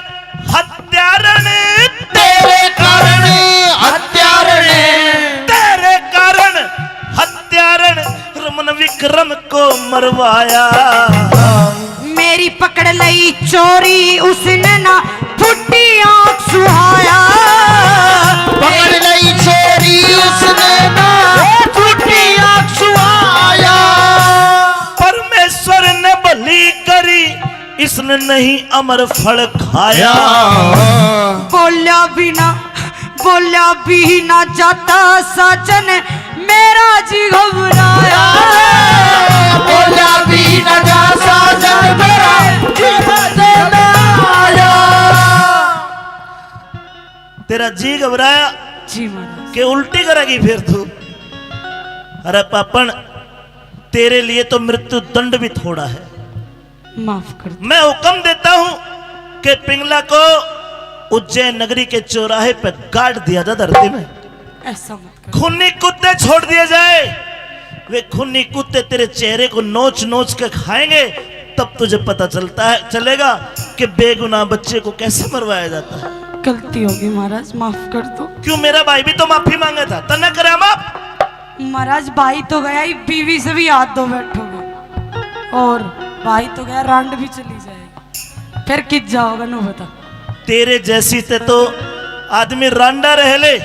हत्यारण, तेरे कारण हत्यारण, तेरे कारण हत्यारण, रमन विक्रम को मरवाया। मेरी पकड़ लई चोरी उसने ना फूटी आंख सुहाया। पकड़ लई चोरी उसने ना फूटी आंख सुहाया। परमेश्वर ने भली करी, इसने नहीं अमर फल खाया। बोल्या बिना, बोल्या बिना जाता साजन मेरा जी घबराया। बोल्या बिना जा साजन मेरा जी घबराया। तेरा जी घबराया? जी महाराज। के उल्टी करेगी फिर तू? अरे पापण, तेरे लिए तो मृत्यु दंड भी थोड़ा है। माफ कर दो। मैं हुक्म देता हूं कि पिंगला को उज्जैन नगरी के चौराहे पे गाड़ दिया जा धरती में। ऐसा मत कर। खूनी कुत्ते छोड़ दिए जाए, वे खूनी कुत्ते तेरे चेहरे को नोच नोच के खाएंगे, तब तुझे पता चलता है, चलेगा कि बेगुनाह बच्चे को कैसे मरवाया जाता है। गलती होगी महाराज, माफ कर दो। क्यों, मेरा भाई भी तो माफी मांगा था, तन्ने करया माफ? महाराज, भाई तो गया ही, बीवी से भी हाथ धो बैठोगे। और भाई तो गया, रांड भी चली जाएगी, फिर कित जाओगा, नो बता। तेरे जैसी ते तो आदमी रांडा रह ले,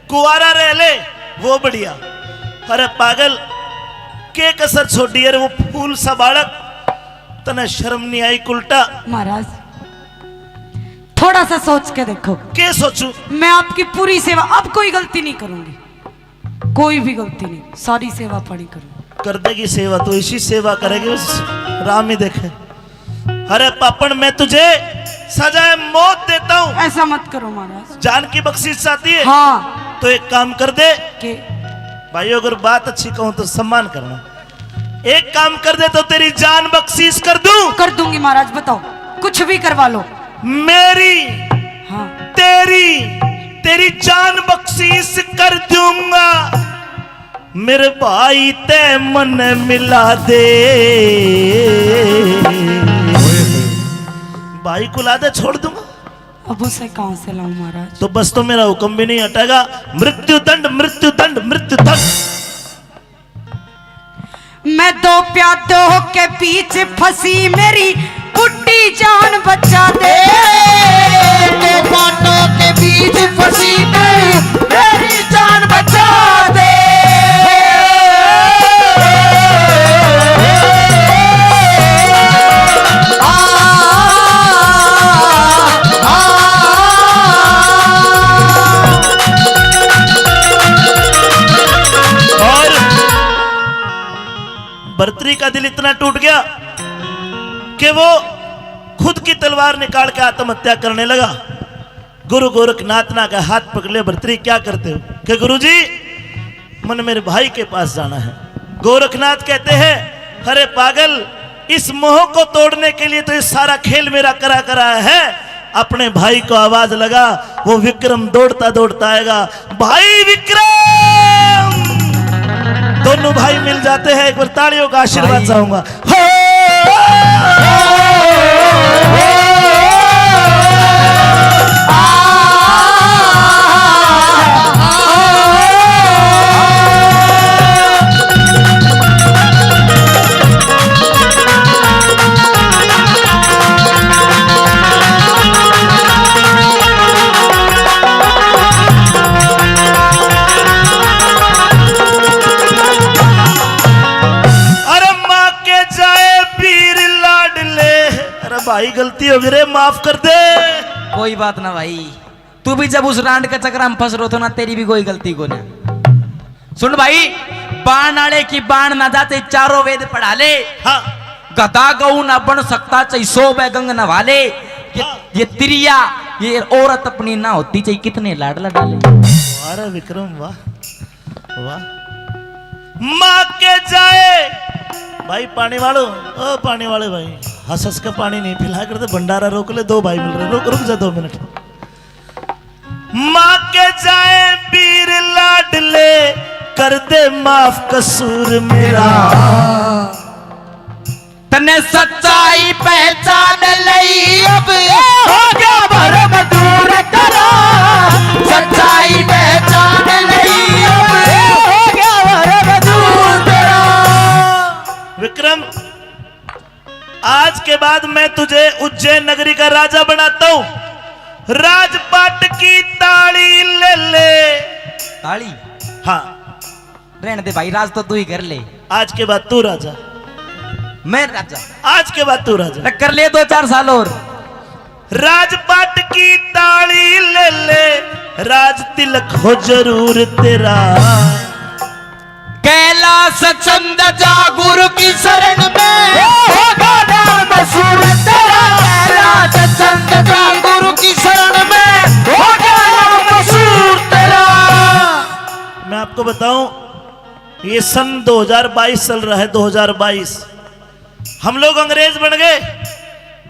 कुआरा रह ले, वो बढ़िया। अरे पागल, के कसर छोड़ी? अरे वो फूल सा बालक, तने शर्म नहीं आई कुलटा? महाराज, थोड़ा सा सोच के देखो। के सोचूं? मैं आपकी पूरी सेवा, अब कोई गलती नहीं करूंगी, कोई भी गलती नहीं, सारी सेवा पानी करूंगी। कर देगी सेवा, तो इसी सेवा करेगी, उस राम ही देखे। अरे पापण, मैं तुझे सजाए मौत देता हूँ। ऐसा मत करो महाराज। जान की बख्शीश चाहती है? हाँ। तो एक काम कर दे। के? भाई, अगर बात अच्छी कहूँ तो सम्मान करना। एक काम कर दे तो तेरी जान बख्शीश कर दूं। कर दूंगी महाराज, बताओ, कुछ भी करवा लो। मेरी, हाँ। तेरी, तेरी जान बख्शीश कर दूंगा। मेरे भाई ते मन मिला दे। भाई को ला दे, छोड़ दूंगा। अब उसे कहाँ से लाऊं महाराज? तो बस, तो मेरा हुक्म भी नहीं हटेगा। मृत्यु दंड, मृत्यु दंड, मृत्यु दंड। मैं दो प्यादों के बीच फंसी, मेरी बुड्ढी जान बचा दे। दो प्यादों के बीच फंसी, मेरी, मेरी जान बचा दे। आ, आ, आ, और भर्तरी का दिल इतना टूट गया कि वो खुद की तलवार निकाल के आत्महत्या करने लगा। गुरु गोरखनाथ ना के हाथ पकड़ ले, "भर्तरी, क्या करते हो?" कि, "गुरु जी, मन मेरे भाई के पास जाना है।" गोरखनाथ कहते हैं, "अरे पागल, इस मोह को तोड़ने के लिए तो ये सारा खेल मेरा करा करा है। अपने भाई को आवाज लगा, वो विक्रम दौड़ता दौड़ता आएगा।" भाई विक्रम, दोनों भाई मिल जाते हैं। एक बार तालियों का आशीर्वाद भाई। चाहूंगा। अरे माँ के जाए पीर लाडले। अरे भाई, गलती हो गई रे, माफ कर दे। कोई बात ना भाई, तू भी जब उस रांड के चक्कर में फंस रहो थो ना, तेरी भी कोई गलती को ना। सुन भाई, बाण आले की बाण ना जाते, चारों वेद पढ़ा ले। हाँ। गधा गऊ ना बन सकता, चाहे सौ बै गंग नहा ले। ये, हाँ। ये तिरिया, ये औरत अपनी ना होती, चाहे कितने लाड लड़ा ले। वाह रे विक्रम, वाह। वाह। माँ के जाए। भाई पानी वालो, ओ पानी वाले भाई, हंस हंस के पानी नहीं पिला करते, भंडारा रोक ले, दो भाई मिल रहे, रुक, रुक जा दो मिनट। माँ के जाए पीर लाडले, कर दे माफ कसूर मेरा। तन्ने सच्चाई पहचान लई अब, हो गया भरम दूर तेरा। सच्चाई पहचान लई अब, हो गया भरम दूर तेरा। विक्रम, आज के बाद मैं तुझे उज्जैन नगरी का राजा बनाता हूँ। राजपाट की ताली ले ले। ताली? हाँ। रहने दे भाई, राज तो तू ही कर ले। आज के बाद तू राजा। मैं राजा? आज के बाद तू राजा। तो कर ले दो चार साल और। राजपाट की ताली ले ले, राज तिलक हो जरूर तेरा। कैलाश चंद जा गुरु की शरण में, होगा नाम मशहूर तेरा। कैलाश चंद जा गुरु की शरण में, होगा नाम मशहूर तेरा। मैं आपको बताऊं, ये सन दो हज़ार बाईस चल रहा है, दो हज़ार बाईस। हम लोग अंग्रेज बन गए,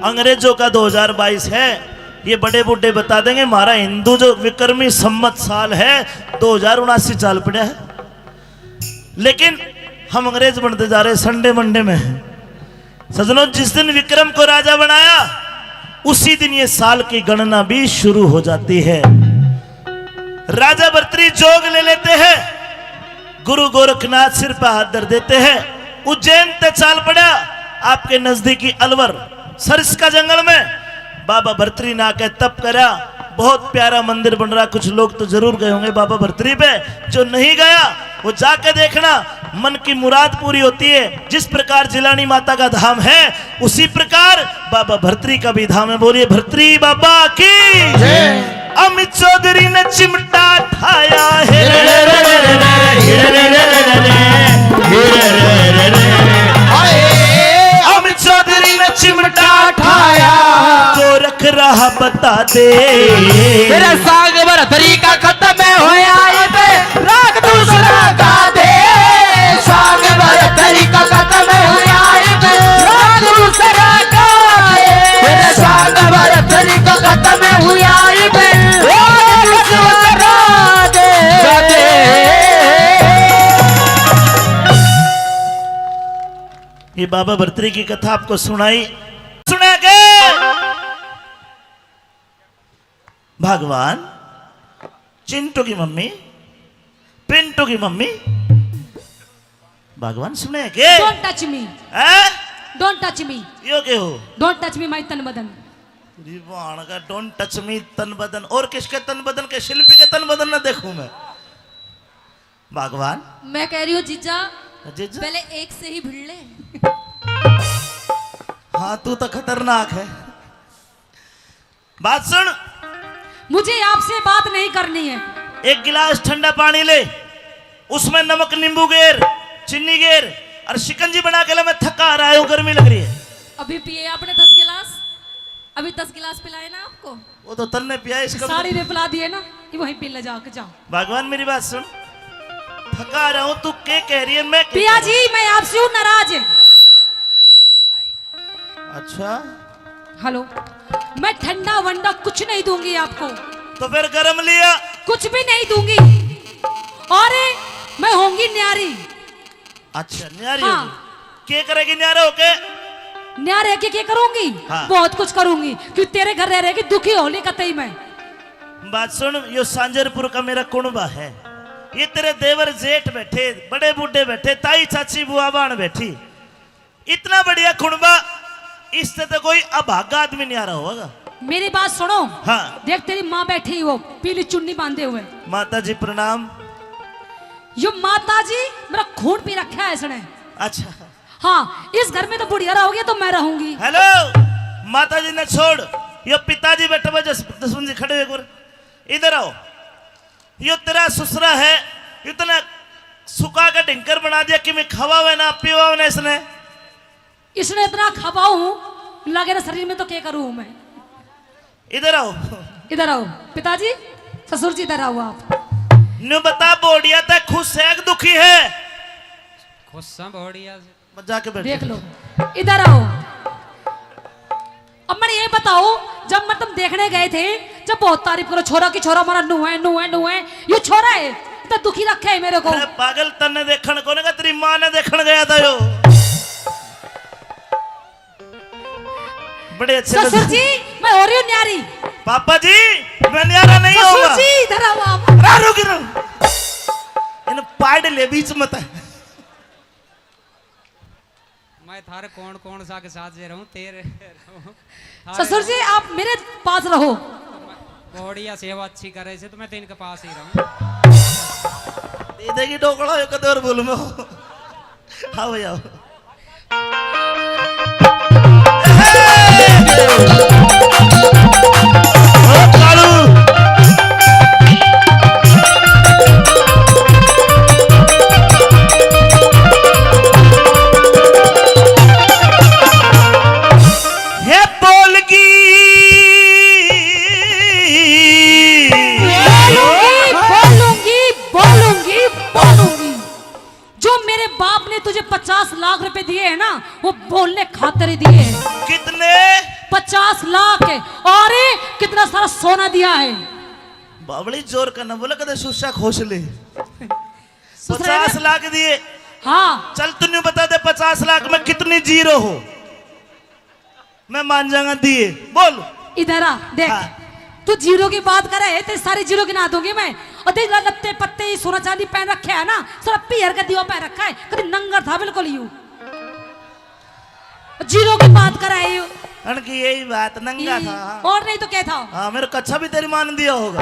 अंग्रेजों का दो हज़ार बाईस है। ये बड़े बूढ़े बता देंगे, हमारा हिंदू जो विक्रमी संवत साल है, दो हज़ार उनासी चाल पड़ा है। लेकिन हम अंग्रेज बनते जा रहे, संडे मंडे में है। सजनों, जिस दिन विक्रम को राजा बनाया, उसी दिन ये साल की गणना भी शुरू हो जाती है। राजा भर्तरी जोग ले लेते हैं, गुरु गोरखनाथ सिर पर हाथ धर देते हैं। उज्जैन ते चाल पड़ा, आपके नजदीकी अलवर सरिस्का जंगल में बाबा भर्तरी ना के तप करा। बहुत प्यारा मंदिर बन रहा, कुछ लोग तो जरूर गए होंगे बाबा भर्तरी पे। जो नहीं गया, वो जाके देखना। मन की मुराद पूरी होती है। जिस प्रकार जिलानी माता का धाम है, उसी प्रकार बाबा भरतरी का भी धाम है। बोलिए भरतरी बाबा की। अमित चौधरी ने चिमटा ठाया है। अमित चौधरी ने चिमटा ठाया। गोरख राह बता दे। तेरा सांग भरतरी का खत्म होया इब, राग दूसरा गा दे। सांग भरतरी का खत्म होया इब, राग दूसरा गा दे। तेरा सांग भरतरी का खत्म होया इब, राग दूसरा गा दे। ये बाबा भरतरी की कथा आपको सुनाई। सुना के भगवान, चिंटू की मम्मी, पिंटू की मम्मी, भगवान सुने के? Don't touch me। हैं? Don't touch me। यो के हो? Don't touch me, my तन बदन। तेरी बाण का don't touch me तन बदन। और किसके तन बदन के? शिल्पी के तन बदन ना देखूं मैं। भगवान। मैं कह रही हूँ जीजा, जीजा? पहले एक से ही भिड़ ले। हाँ, तू तो खतरनाक है। बात सुन। मुझे आपसे बात नहीं करनी है। एक गिलास ठंडा पानी ले, उसमें नमक, नींबू गेर, चीनी गेर और शिकंजी बना के ले, मैं थका आ रहा हूँ, गर्मी लग रही है। अभी पिए आपने दस गिलास, अभी दस गिलास पिलाए ना आपको। वो तो तन्ने पिया, इसका साड़ी ने पिला दिए ना, ये वहीं पी ले जाके, जाओ। भगवान, मेरी बात सुन, थका आ रहा हूँ, तू के कह रही है? मैं के पिया करूँ? जी, मैं आपसे हूँ नाराज। अच्छा। हेलो, मैं ठंडा वंडा कुछ नहीं दूंगी आपको। तो फिर गरम लिया? कुछ भी नहीं दूंगी। और मैं होंगी न्यारी। अच्छा, न्यारी हाँ। होगी। के करेगी न्यारे होके? न्यारे के, के करूंगी? हाँ। बहुत कुछ करूंगी, क्यों तेरे घर रह रह के दुखी होली कतई मैं। बात सुन, यो सांजरपुर का मेरा कुणबा है, ये तेरे देवर जेठ बैठे, बड़े बूढ़े बैठे, ताई चाची बुआ बाण बैठी, इतना बढ़िया कुणबा, इससे तो कोई अभागा आदमी न्यारा होगा। मेरी बात सुनो। हाँ। देख, तेरी माँ बैठी, वो पीली चुन्नी बांधे हुए। माता जी प्रणाम। यो माता जी मेरा खून पी रखा है इसने। अच्छा। हाँ, इस घर में तो बुढ़िया रहोगी तो मैं रहूंगी। हेलो, माता जी ने छोड़, यो पिताजी बैठे हुए, जस-, जसवंत जी खड़े हुए एक बार, इधर आओ। यो तेरा ससुरा है, इतना सुखा के ढिंकर बना दिया कि मैं खवावे ना पीवावे ना इसने। इसने इतना खपाऊ हूँ, लगे ना शरीर में तो के करूँ मैं। इधर आओ। इधर आओ पिताजी, ससुर जी इधर आओ आप। न्यू बता बोडिया, तै खुश है कि दुखी है? खुश है बोडिया से। मत जाके बैठ। देख लो, इधर आओ। अब मैंने ये बताओ, जब मैं तुम देखने गए थे, जब बहुत तारीफ करो, छोरा की छोरा हमारा नू है, नू है, नू है, ये छोरा है, इतना दुखी रखे है मेरे को। अरे पागल, तन्ने देखण कोने का, तेरी माँ ने देखण गया था यो। बड़े अच्छे ससुर लग- जी, मैं हो रही हूँ न्यारी। पापा जी, मैं न्यारा नहीं ससुर होऊंगा। जी, इधर आओ आप। अरे रुक, रुक। इन पाड़ ले बीच में तै। मैं थारे कौन कौन सा के साथ जे रहूं, तेरे रहूं। थारे ससुर जी, रहूं। आप मेरे पास रहो। बोडिया सेवा अच्छी करे से तो मैं तो इनके पास ही रहूं। दे देगी ढोकला, यो कदे और बोलूं मैं। आओ भाई, आओ। ओ कालू। हे बोलगी। बोलूंगी, बोलूंगी, बोलूंगी, बोलूंगी। जो मेरे बाप ने तुझे पचास लाख रुपए दिए हैं ना, वो बोलने खातर ही दिए हैं। कितने? पचास लाख। और कितना सारा सोना दिया है। बावली, जोर का ना बोला, कदे सुस्सा खोस ले। ससुराल पचास लाख दिए। हाँ। चल, तू न्यू बता दे, पचास लाख में कितनी जीरो हो? मैं मान जाऊंगा दिए। बोल। इधर आ, देख। हाँ। तू जीरो की बात करे है, तेरी सारी जीरो गिना दूंगी मैं। और देख, लत्ते पत्ते, ये सोना चांदी पहन रखे है ना, सारा पीहर का दीवा पहन रखा है, कभी नंगर था बिल्कुल यू। जीरो की बात करे है यू। अनकी यही बात, नंगा ये, था। और नहीं तो क्या था? हाँ, मेरे कच्छा भी तेरी मान दिया होगा।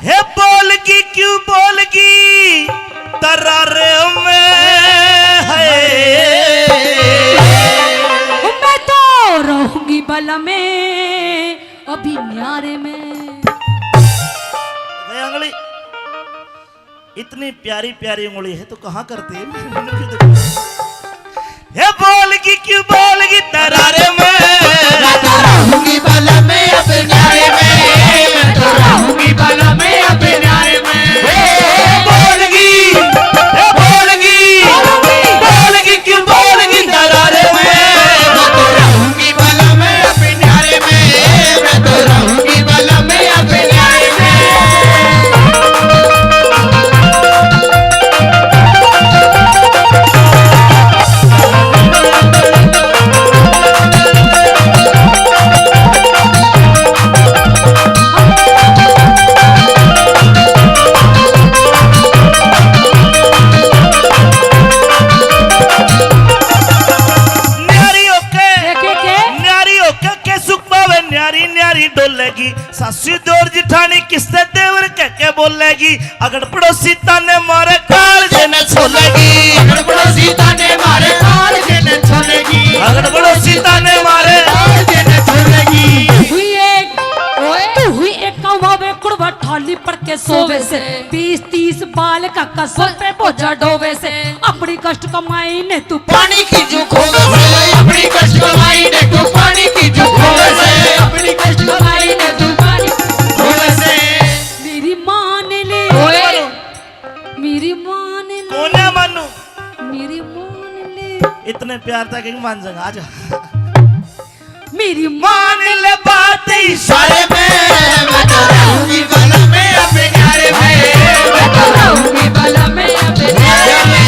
हे बोलगी, क्यों बोलगी? तरारे में है। मैं तो रहूंगी बल में अभी न्यारे में। ये उंगली, इतनी प्यारी प्यारी उंगली है तो कहाँ करती है? ये बोलगी क्यों बोलगी तरारे में? मैं तो रहूंगी बल में अब न्यारे में, मैं तो रहूंगी बल में अब न्यारे में। ए, बोलगी, ए, बोलगी, बोलगी क्यों बोलगी तरारे में? मैं तो रहूंगी बल में अब न्यारे में, मैं तो रहूंगी बल में अब न्यारे में। न्यारी होके, के, के, के? न्यारी होके के सुख पावे, न्यारी न्यारी डोलेगी। सासू देवर जिठानी किससे देवर कह के बोलेगी। अगड़ पड़ोसी ताने मारे कालजे ने छोलेगी। अगड़ पड़ोसी ताने मारे कालजे ने छोलेगी। अगड़ पड़ोसी ताने मारे कालजे ने छोलेगी। हुई एक, ओए। तू हुई एक कौवा वे कुड़वा ठाली पड़ के सोवे से। बीस तीस बाल का कसर पे बोझा ढोवे से। अपनी कष्ट कमाई ने तू पानी की जो खोवे से। अपनी कष्ट कमाई ने तू पानी की जो खोवे से। अपनी कष्ट कमाई ने तू पानी खोवे से। मेरी मान ले, ओए। मेरी मान ले। कौन है मानू? मेरी मान ले। इतने प्यार था कि मान जाएगा, आजा। मेरी मान ले बात इशारे में, मैं तो रहूंगी बल में अपने न्यारे में, मैं तो रहूंगी बल में अपने न्यारे में।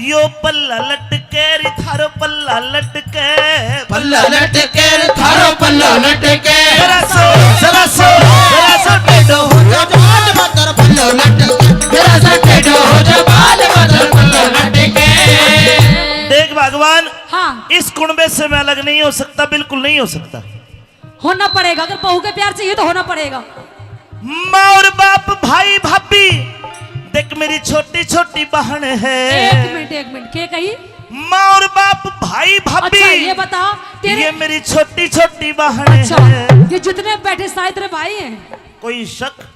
यो पल्ला लटके रे थारो पल्ला लटके, पल्ला लटके रे थारो पल्ला लटके। जरा सो, जरा सो, जरा सो टेढ़ो हो जा बाल मतर पल्ला लटके, जरा सा टेढ़ो हो जा बाल मतर पल्ला लटके। देख भगवान, हाँ। इस कुणबे से मैं अलग नहीं हो सकता, बिल्कुल नहीं हो सकता। होना पड़ेगा, अगर बहू के प्यार चाहिए तो होना पड़ेगा। माँ और बाप, भाई भाभी, देख मेरी छोटी छोटी बहन है। एक मिनट, एक मिनट, के कही? माँ और बाप, भाई भाभी, अच्छा, ये बता, तेरे ये मेरी छोटी छोटी बहन अच्छा, है। ये जितने बैठे सारे तेरे भाई हैं? कोई शक?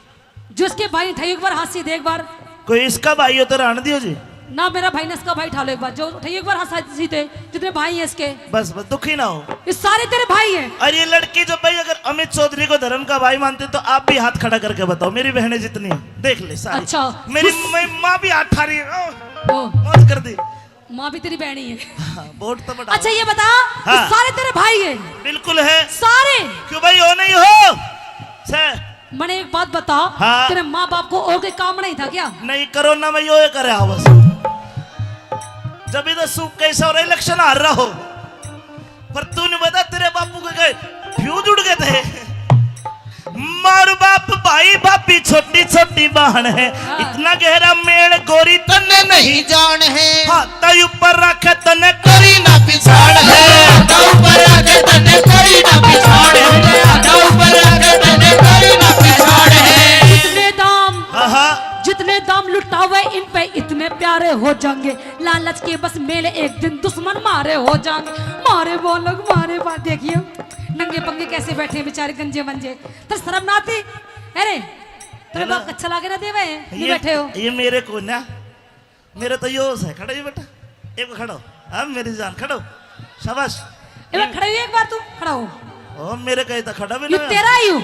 जिसके भाई उठाइए एक बार हाथ सीधे एक बार। कोई इसका भाई हो तो रहने दियो जी। ना मेरा भाई ना इसका भाई, उठा लो एक बार। जो उठाइए एक बार हाथ सीधे, जितने भाई हैं इसके। बस, बस, दुखी ना हो। ये सारे तेरे भाई हैं। और ये लड़की जो भाई अगर अमित चौधरी को धर्म का भाई मानते तो आप भी हाथ खड़ा करके बताओ। मेरी बहनें जितनी हैं, देख ले सारी। अच्छा, मेरी उस मैं माँ भी हाथ उठा रही है। ओ, ओ। मौज कर दी। माँ भी तेरी बहनी है। हाँ, वोट तो बड़ा। अच्छा, ये बता, हाँ। ये सारे तेरे भाई हैं? बिल्कुल है। सारे? क्यों भाई, हो नहीं हो? से। मने एक बात बता, हाँ। तेरे माँ बाप को और कोई काम नहीं था क्या? नहीं, कोरोना में यो ये करे बस। जब इधर सूख कैसा हो रहा, इलेक्शन हार रहा हो, पर तू नहीं बता तेरे बापू के गए फ्यूज उड़ गए थे। मार बाप, भाई भाभी, छोटी छोटी बहन है, हाँ। इतना गहरा मेल गोरी तन्ने नहीं जान है। हाथा ऊपर रख तन्ने करी ना पिछाड़ है। हाथा ऊपर रख तन्ने करी ना पिछाड़ है। हाथा ऊपर रख तन्ने करी ना पिछाड़ है। जितने दाम, हाँ, हाँ। जितने दाम लुटावे इन पे इतने प्यारे हो जाएंगे। लालच के बस मेले एक दिन दुश्मन मारे हो जाएंगे। मारे बालक, मारे बात, देखिए नंगे पंगे कैसे बैठे हैं बेचारे गंजे मंजे। तर शर्म ना आती? अरे, तेरे बाप अच्छा लागे ना देवे, नहीं ये, बैठे हो। ये मेरे को ना, मेरे तो यो है, खड़ा ही बेटा, एक खड़ा हो। हाँ, मेरी जान, खड़ा हो। शाबाश। ए, खड़ा हो, एक बार तू खड़ा हो। ओ, मेरे कहे तो खड़ा भी ये ना। तेरा ही हूँ।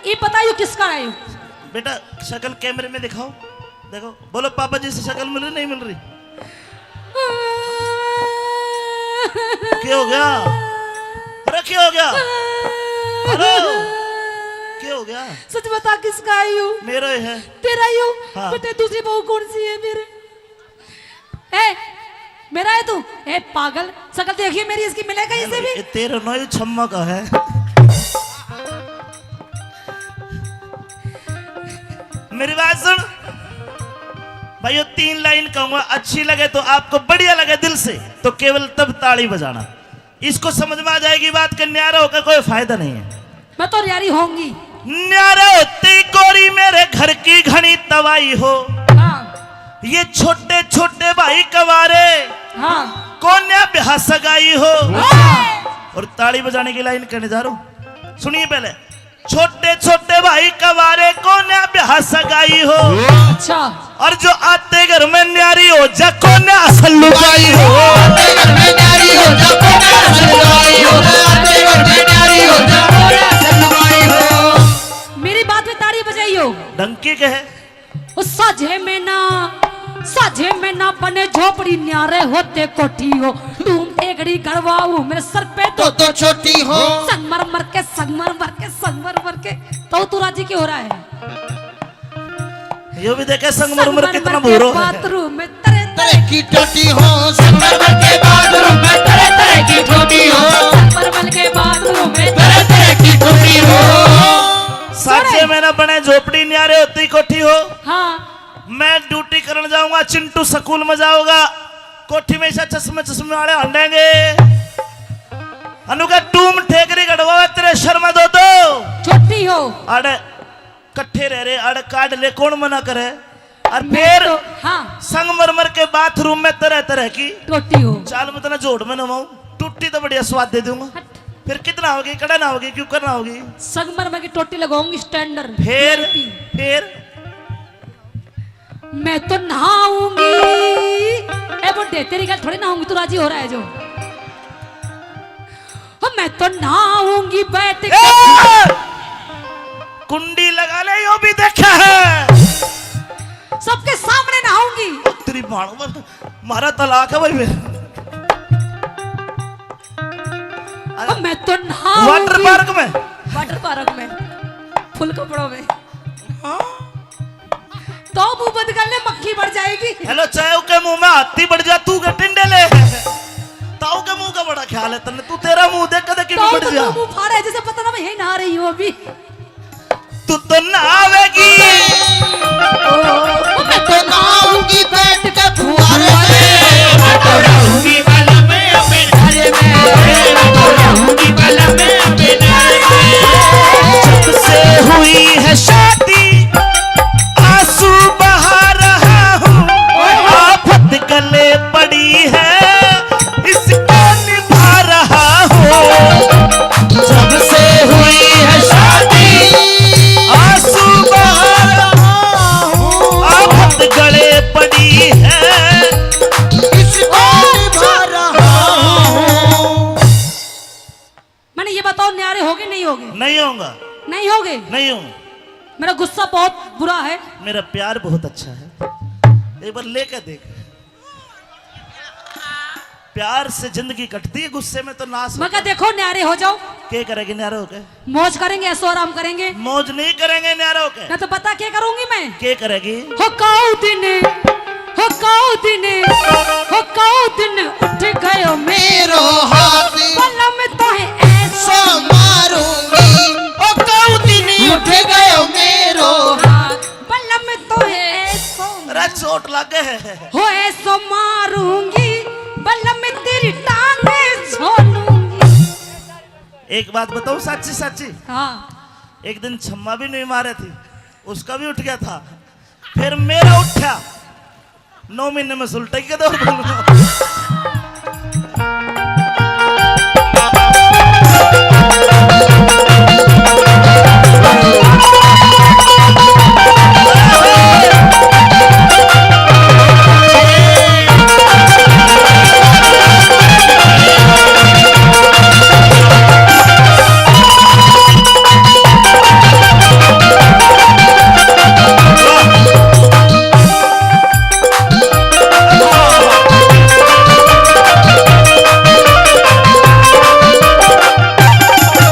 ये पता ही किसका है? बेटा, शक्ल कैमरे में दिखाओ। देखो, बोलो, पापा जी से शक्ल मिल रही, नहीं मिल रही? क्या हो गया? अरे, क्या हो गया? हेलो, क्या हो गया? सच बता, किसका आई हूँ? मेरा ही है। तेरा ही हूँ? हाँ। बेटे, दूसरी बहू कौन सी है मेरे? ए, मेरा है तू? ए, पागल, शक्ल देखिए मेरी, इसकी मिलेगा इससे भी? ये तेरा ना, ये छम्मा का है। मेरी बात सुन भाइयों, तीन लाइन कहूंगा, अच्छी लगे तो आपको, बढ़िया लगे दिल से, तो केवल तब ताली बजाना। इसको समझ में आ जाएगी बात कि न्यारा होकर कोई फायदा नहीं है। मैं तो न्यारी होंगी। न्यारा होते ही गोरी मेरे घर की घनी तबाही हो। छोटे छोटे भाई कवारे, हाँ। कोन्या ब्याह सगाई हो। हाँ। और ताली बजाने की लाइन कहने जा रहा हूँ, सुनिए पहले। छोटे छोटे भाई कवारे, कोन्या ब्याह सगाई हो। अच्छा। और जो आते घर में न्यारी हो जा, कोन्या असल लुगाई हो। आते घर में न्यारी हो जा, कोन्या असल लुगाई हो। आते घर में न्यारी हो जा, कोन्या असल लुगाई हो। मेरी बात में ताली बजाइयो। डंकी कहे। ओ साझे में ना, साझे में ना बने झोपड़ी, न्यारे होते कोठी हो। धूम टेकड़ी गड़वाऊ मेरे सर पे तो, तो छोटी हो। संगमरमर के, संगमरमर के, संगमरमर के। तो तू राजी क्यों हो रहा है? यो भी देखे संगमरमर कितना भूरो है। बाथरूम में तरह तरह की टोटी हो। संगमरमर के बाथरूम में तरह तरह की टोटी हो। संगमरमर के बाथरूम में तरह तरह की टोटी हो। साझे में ना बने झोपड़ी, न्यारे होती कोठी हो। हाँ। मैं ड्यूटी करने जाऊंगा, चिंटू स्कूल में जाओगा, कोठी में ऐसा चश्मे चश्मे वाले हंडेंगे। अनु का टूम ठेकरी गढ़वा तेरे शर्मा दो दो। छोटी हो। अरे कट्ठे रह रहे, अरे काट ले, कौन मना करे? और मैं फिर तो, हाँ। संगमरमर के बाथरूम में तरह तरह की टोटी हो। चाल मैं तना जोड़ में नवाऊं, टूटी तो बढ़िया स्वाद दे दूंगा। हट। फिर कितना होगी, कड़ा ना होगी, क्यों करना होगी? संगमरमर की टोटी लगाऊंगी स्टैंडर्ड। फिर, VIP। फिर मैं तो नहाऊंगी। ए बुड्ढे, तेरी गल थोड़ी नहाऊंगी, तू राजी हो रहा है जो। हो, मैं तो नहाऊंगी बैठ के। ए! कुंडी लगा ले, यो भी देखा है। सबके सामने नहाऊंगी। तेरी माँ, मारा तलाक है भाई मेरा। हो, मैं तो नहाऊंगी। वाटर पार्क में? वाटर पार्क में, फुल कपड़ों में। हाँ। तो मुंह बंद कर ले, मक्खी बढ़ जाएगी। हेलो, चाहे के मुंह में हाथी बढ़ जा, तू के टिंडे ले। ताऊ के मुंह का बड़ा ख्याल है तन्ने, तू तेरा मुंह देख के देखी तो बढ़ तो जा। तू मुंह फाड़ा है, जैसे पता ना मैं यही नहा रही हूँ अभी। तू तो नहावेगी। ओ, मैं तो नहाऊंगी बैठ के फुहारे में। मैं तो रहूंगी बलम अपने घर में। मैं तो रहूंगी बलम अपने घर में। जब से हुई है शादी, आंसू बहा रहा हूँ, आफत गले पड़ी है, इसको निभा रहा हूँ। जब से हुई है शादी, आंसू बहा रहा हूँ, आफत गले पड़ी है, इसको निभा रहा हूँ। मैंने ये बताओ, न्यारे होगे, नहीं होगे? नहीं होगा। नहीं होगे? नहीं हूँ। मेरा गुस्सा बहुत बुरा है। मेरा प्यार बहुत अच्छा है, एक बार लेकर देख। प्यार से जिंदगी कटती है, गुस्से में तो नाश होता है। मैं कहा, देखो, न्यारे हो जाओ। के करेगी न्यारे होके? मौज करेंगे, ऐशो आराम करेंगे। मौज नहीं करेंगे न्यारे होके। ना तो पता क्या करूंगी मैं। के करेगी? हो काऊ दिन, हो काऊ दिन, हो काऊ दिन उठ गयो मेरो हाथ। बलम तो है ऐशो मारूंगी। ओ काऊ दिन उठ गयो मेरो हाथ। बलम तो है ऐशो। अरे चोट लगे। हो ऐशो मारूंगी, बलम तेरी टांग छोड़ूंगी। एक बात बताऊं, साची साची? हाँ। एक दिन छम्मा भी नहीं मारे थी, उसका भी उठ गया था, फिर मेरा उठा। नौ महीने में सुलटा के दौर बोलूं।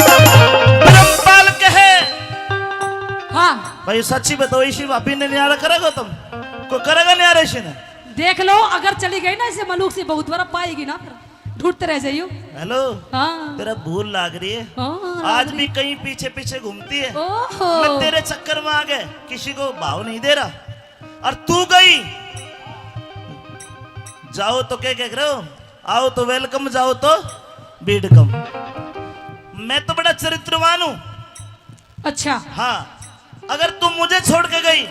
ब्रह्मपाल कहे। हाँ। भाई, सच्ची बताओ, इसी भाभी ने न्यारा करेगा तुम? को करेगा न्यारा इसी ने? देख लो, अगर चली गई ना इसे मलूक से, बहुत बड़ा पाएगी ना, फिर ढूंढते रह जाइयो। हेलो। हाँ। तेरा भूल लाग रही है। हाँ, आज भी कहीं पीछे पीछे घूमती है। ओहो। मैं तेरे चक्कर में आ गए, किसी को भाव नहीं दे रहा। और तू गई, जाओ तो क्या कह रहे हो, आओ तो वेलकम, जाओ तो बीड़कम। मैं तो बड़ा चरित्रवान हूँ। अच्छा। हाँ, अगर तू मुझे छोड़ के गई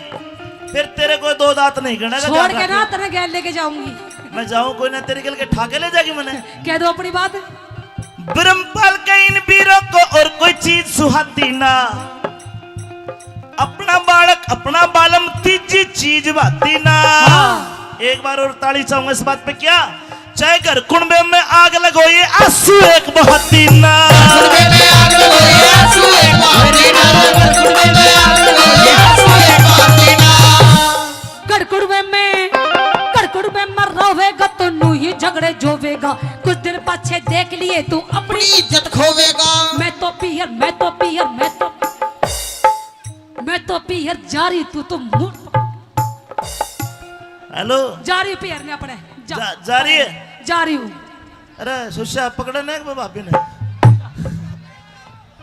फिर तेरे को दो दांत नहीं गिणेगा, छोड़ ध्यान के ना रखिए। तेरे गैल लेके जाऊंगी। मैं जाऊं कोई ना, तेरी गैल के ठाके ले जाएगी मैंने। कह दो अपनी बात। ब्रह्मपाल के इन वीरों को और कोई चीज सुहाती ना, अपना बालक अपना बालम तीजी चीज भाती ना। हाँ। एक बार और ताली चाहूंगा इस बात पे, क्या? चाहे घर कुणबे में आग लगो, ये आंसू एक बहाती ना। घर कुणबे में आग लगो, ये आंसू एक बहाती ना। घर कुणबे में आग लगो, ये आंसू एक बहाती ना। घर कुणबे में, घर कुणबे में रोवेगा तो नू ही झगड़े जोवेगा। कुछ दिन पाछे देख लिए तू अपनी इज्जत खोवेगा। मैं तो पीहर, मैं तो पीहर, मैं तो, मैं तो पीहर जा रही, तू तो मुड़। हेलो। जा रही हूँ पीहर ने अपने। जा, जा, जा रही है? जा रही हूँ। अरे सुस्या पकड़े ना एक बार भाभी ने।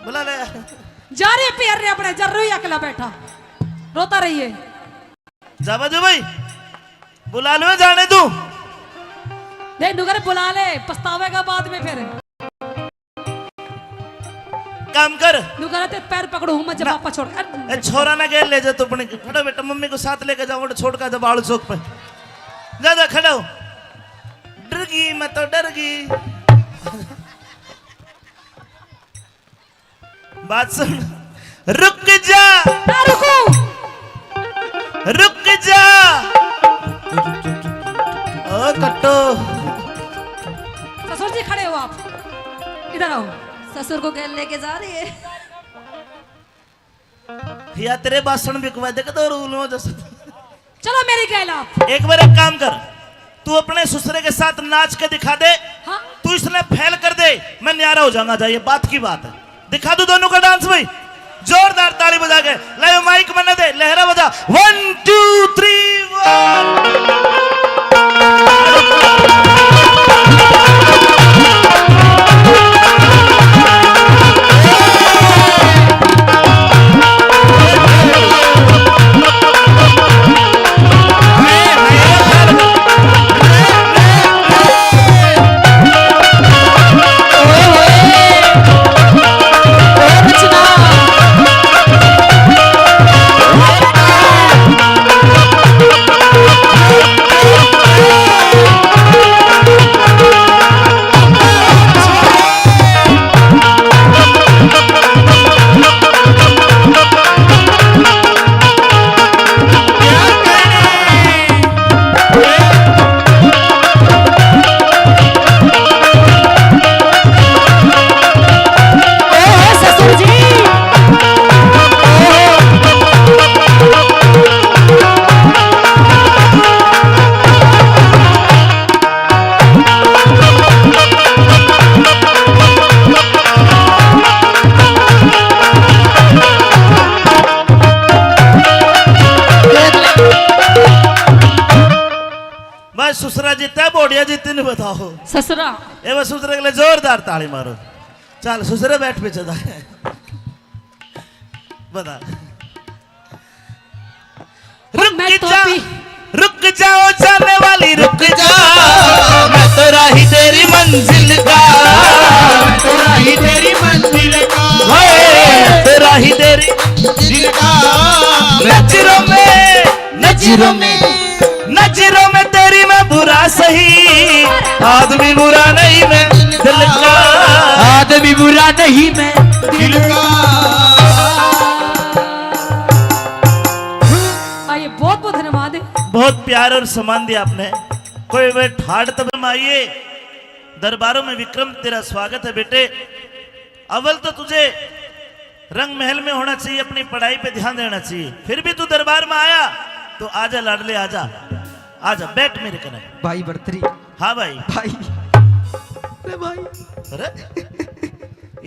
बुला ले। जा रही है पीहर ने अपने, जा रही अकेला बैठा। रोता रहिए। जा बाजू भाई। बुला लो जाने तू। नहीं नुकर बुला ले, पछतावेगा बाद में फिर। काम कर। न्यू करा ते पैर पकड़ू हूँ मैं जब ना। पापा छोड़। अरे ए, छोरा ना गैल ले जा तू अपने। खड़ा बेटा, मम्मी को साथ लेके जाओ, छोड़ का जब आलू चौक पे। जा, जा, खड़ा हो। डर गई, मैं तो डर गई। बात सुन। रुक जा। ना रुकू। रुक जा। ओ कट्टो। ससुर जी खड़े हो आप, इधर आओ। ससुर को गैल लेके जा रही है। या तेरे बासण बिकवा दे, कदों रूल हो जस। चलो मेरी गैल आप। एक बार एक काम कर, तू अपने ससुरे के साथ नाच के दिखा दे। हाँ। तू इसने फेल कर दे, मैं न्यारा हो जाऊंगा। जाइए, बात की बात है। दिखा दो दोनों का डांस भाई, जोरदार ताली बजा के। ले माइक मन्ने दे, लहरा बजा। One, two, three, one। भाई ससुरा जीता है, बोड़िया जीती नहीं बताओ। ससुरा। ए बस ससुरे के लिए जोरदार ताली मारो। चल ससुरे बैठ पीछे जा। बता। रुक मैं तो जा, पी- रुक जाओ जाने वाली, रुक जा। मैं तो राही तेरी मंजिल का। मैं तो राही तेरी मंजिल का। हाय, मैं तो राही तेरी मंजिल का। नजरों में, नजरों में, नजरों में तेरी मैं बुरा सही, आदमी बुरा नहीं मैं दिल का। आदमी बुरा नहीं मैं दिल का। आइए, बहुत बहुत धन्यवाद। बहुत प्यार और सम्मान दिया आपने। कोई वे ठाड़ तब में आइए, दरबारों में विक्रम तेरा स्वागत है बेटे। अव्वल तो तुझे रंग महल में होना चाहिए, अपनी पढ़ाई पे ध्यान देना चाहिए, फिर भी तू दरबार में आया तो आजा लाडले, आजा, आजा, बैठ मेरे कने। भाई बरतरी। हाँ भाई। भाई। अरे भाई। अरे,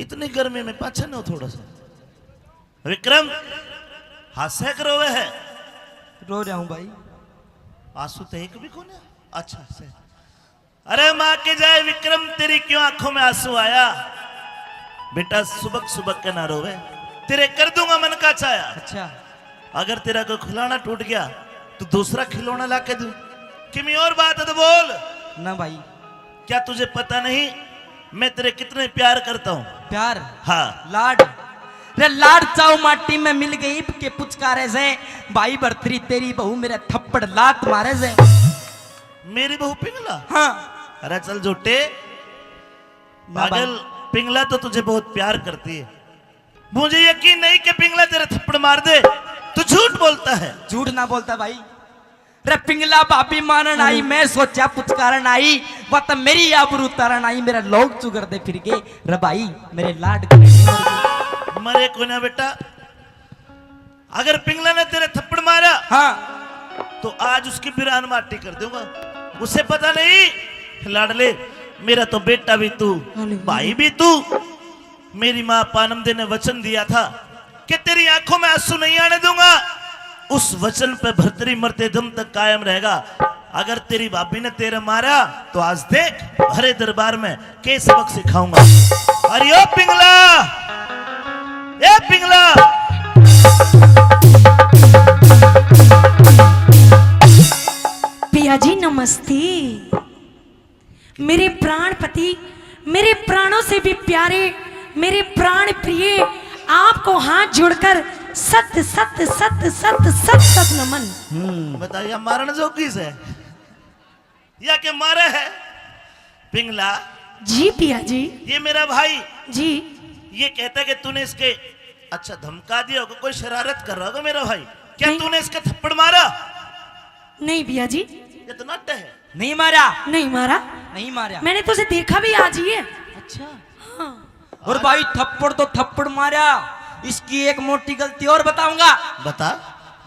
इतनी गर्मी में पाछे न हो थोड़ा सा। विक्रम, हास्य के रोवे है? रो रहा हूँ भाई। आंसू तो एक भी कोन्या। अच्छा से। अरे माँ के जाए विक्रम, तेरी क्यों आंखों में आंसू आया? बेटा, सुबक सुबक के ना रोवे, तेरे कर दूंगा मन का चाया। अच्छा। अगर तेरा कोई खिलौना टूट गया तो दूसरा खिलौना ला के दूं। किमी और बात है तो बोल। ना भाई। क्या तुझे पता नहीं मैं तेरे कितने प्यार करता हूँ? प्यार? हाँ। लाड? रे लाड़ चाऊ माटी में मिल गई ईब के पुचकारे से। भाई भरतरी तेरी बहू मेरे थप्पड़ लात मारे से। मेरी बहू पिंगला? हाँ। अरे चल झूठे। ना भाई। पागल, पिंगला तो तुझे बहुत प्यार करती है। मुझे यकीन नहीं कि पिंगला तेरे थप्पड़ मार दे। तू झूठ बोलता है। झूठ ना बोलता भाई। रे पिंगला भाभी मानन आई, मैं सोचा पुचकारन आई, वह तो मेरी आबरू तारन आई, मेरा लोग चुगरदे फिर गए। रे भाई, मेरे लाड करे नहीं मर गए। मरे कोई ना बेटा, अगर पिंगला ने तेरे थप्पड़ मारा, हाँ। तो आज उसकी बिरान माटी कर दूंगा। उसे पता नहीं, लाडले, मेरा तो बेटा भी तू, हालेलुया। भाई भी तू। मेरी माँ पानम दे ने वचन दिया था कि तेरी आंखों में आंसू नहीं आने दूंगा। उस वचन पे भरतरी मरते दम तक कायम रहेगा। अगर तेरी भाभी ने तेरे मारा, तो आज देख, भरे दरबार में के सबक सिखाऊंगा। अरे ओ पिंगला, ए पिंगला। पिया जी नमस्ते। मेरे प्राणपति, मेरे प्राणों से भी प्यारे, मेरे प्राण प्रिय, आपको हाथ जोड़कर सत सत सत सत सत सत नमन। हम्म। बताओ, या मारण जोगी से, या के मारे है? पिंगला। जी पिया जी। ये मेरा भाई। जी। ये कहता है कि तूने इसके, अच्छा, धमका दिया होगा, कोई शरारत कर रहा होगा मेरा भाई। क्या नहीं। तूने इसके थप्पड़ मारा? नहीं पिया जी। ये तो नट है। नहीं मारा। नहीं मारा। नहीं मारा। मैंने तो उसे देखा भी आज ही है। अच्छा। हाँ। और भाई, थप्पड़ तो थप्पड़ मारा, इसकी एक मोटी गलती और बताऊंगा। बता।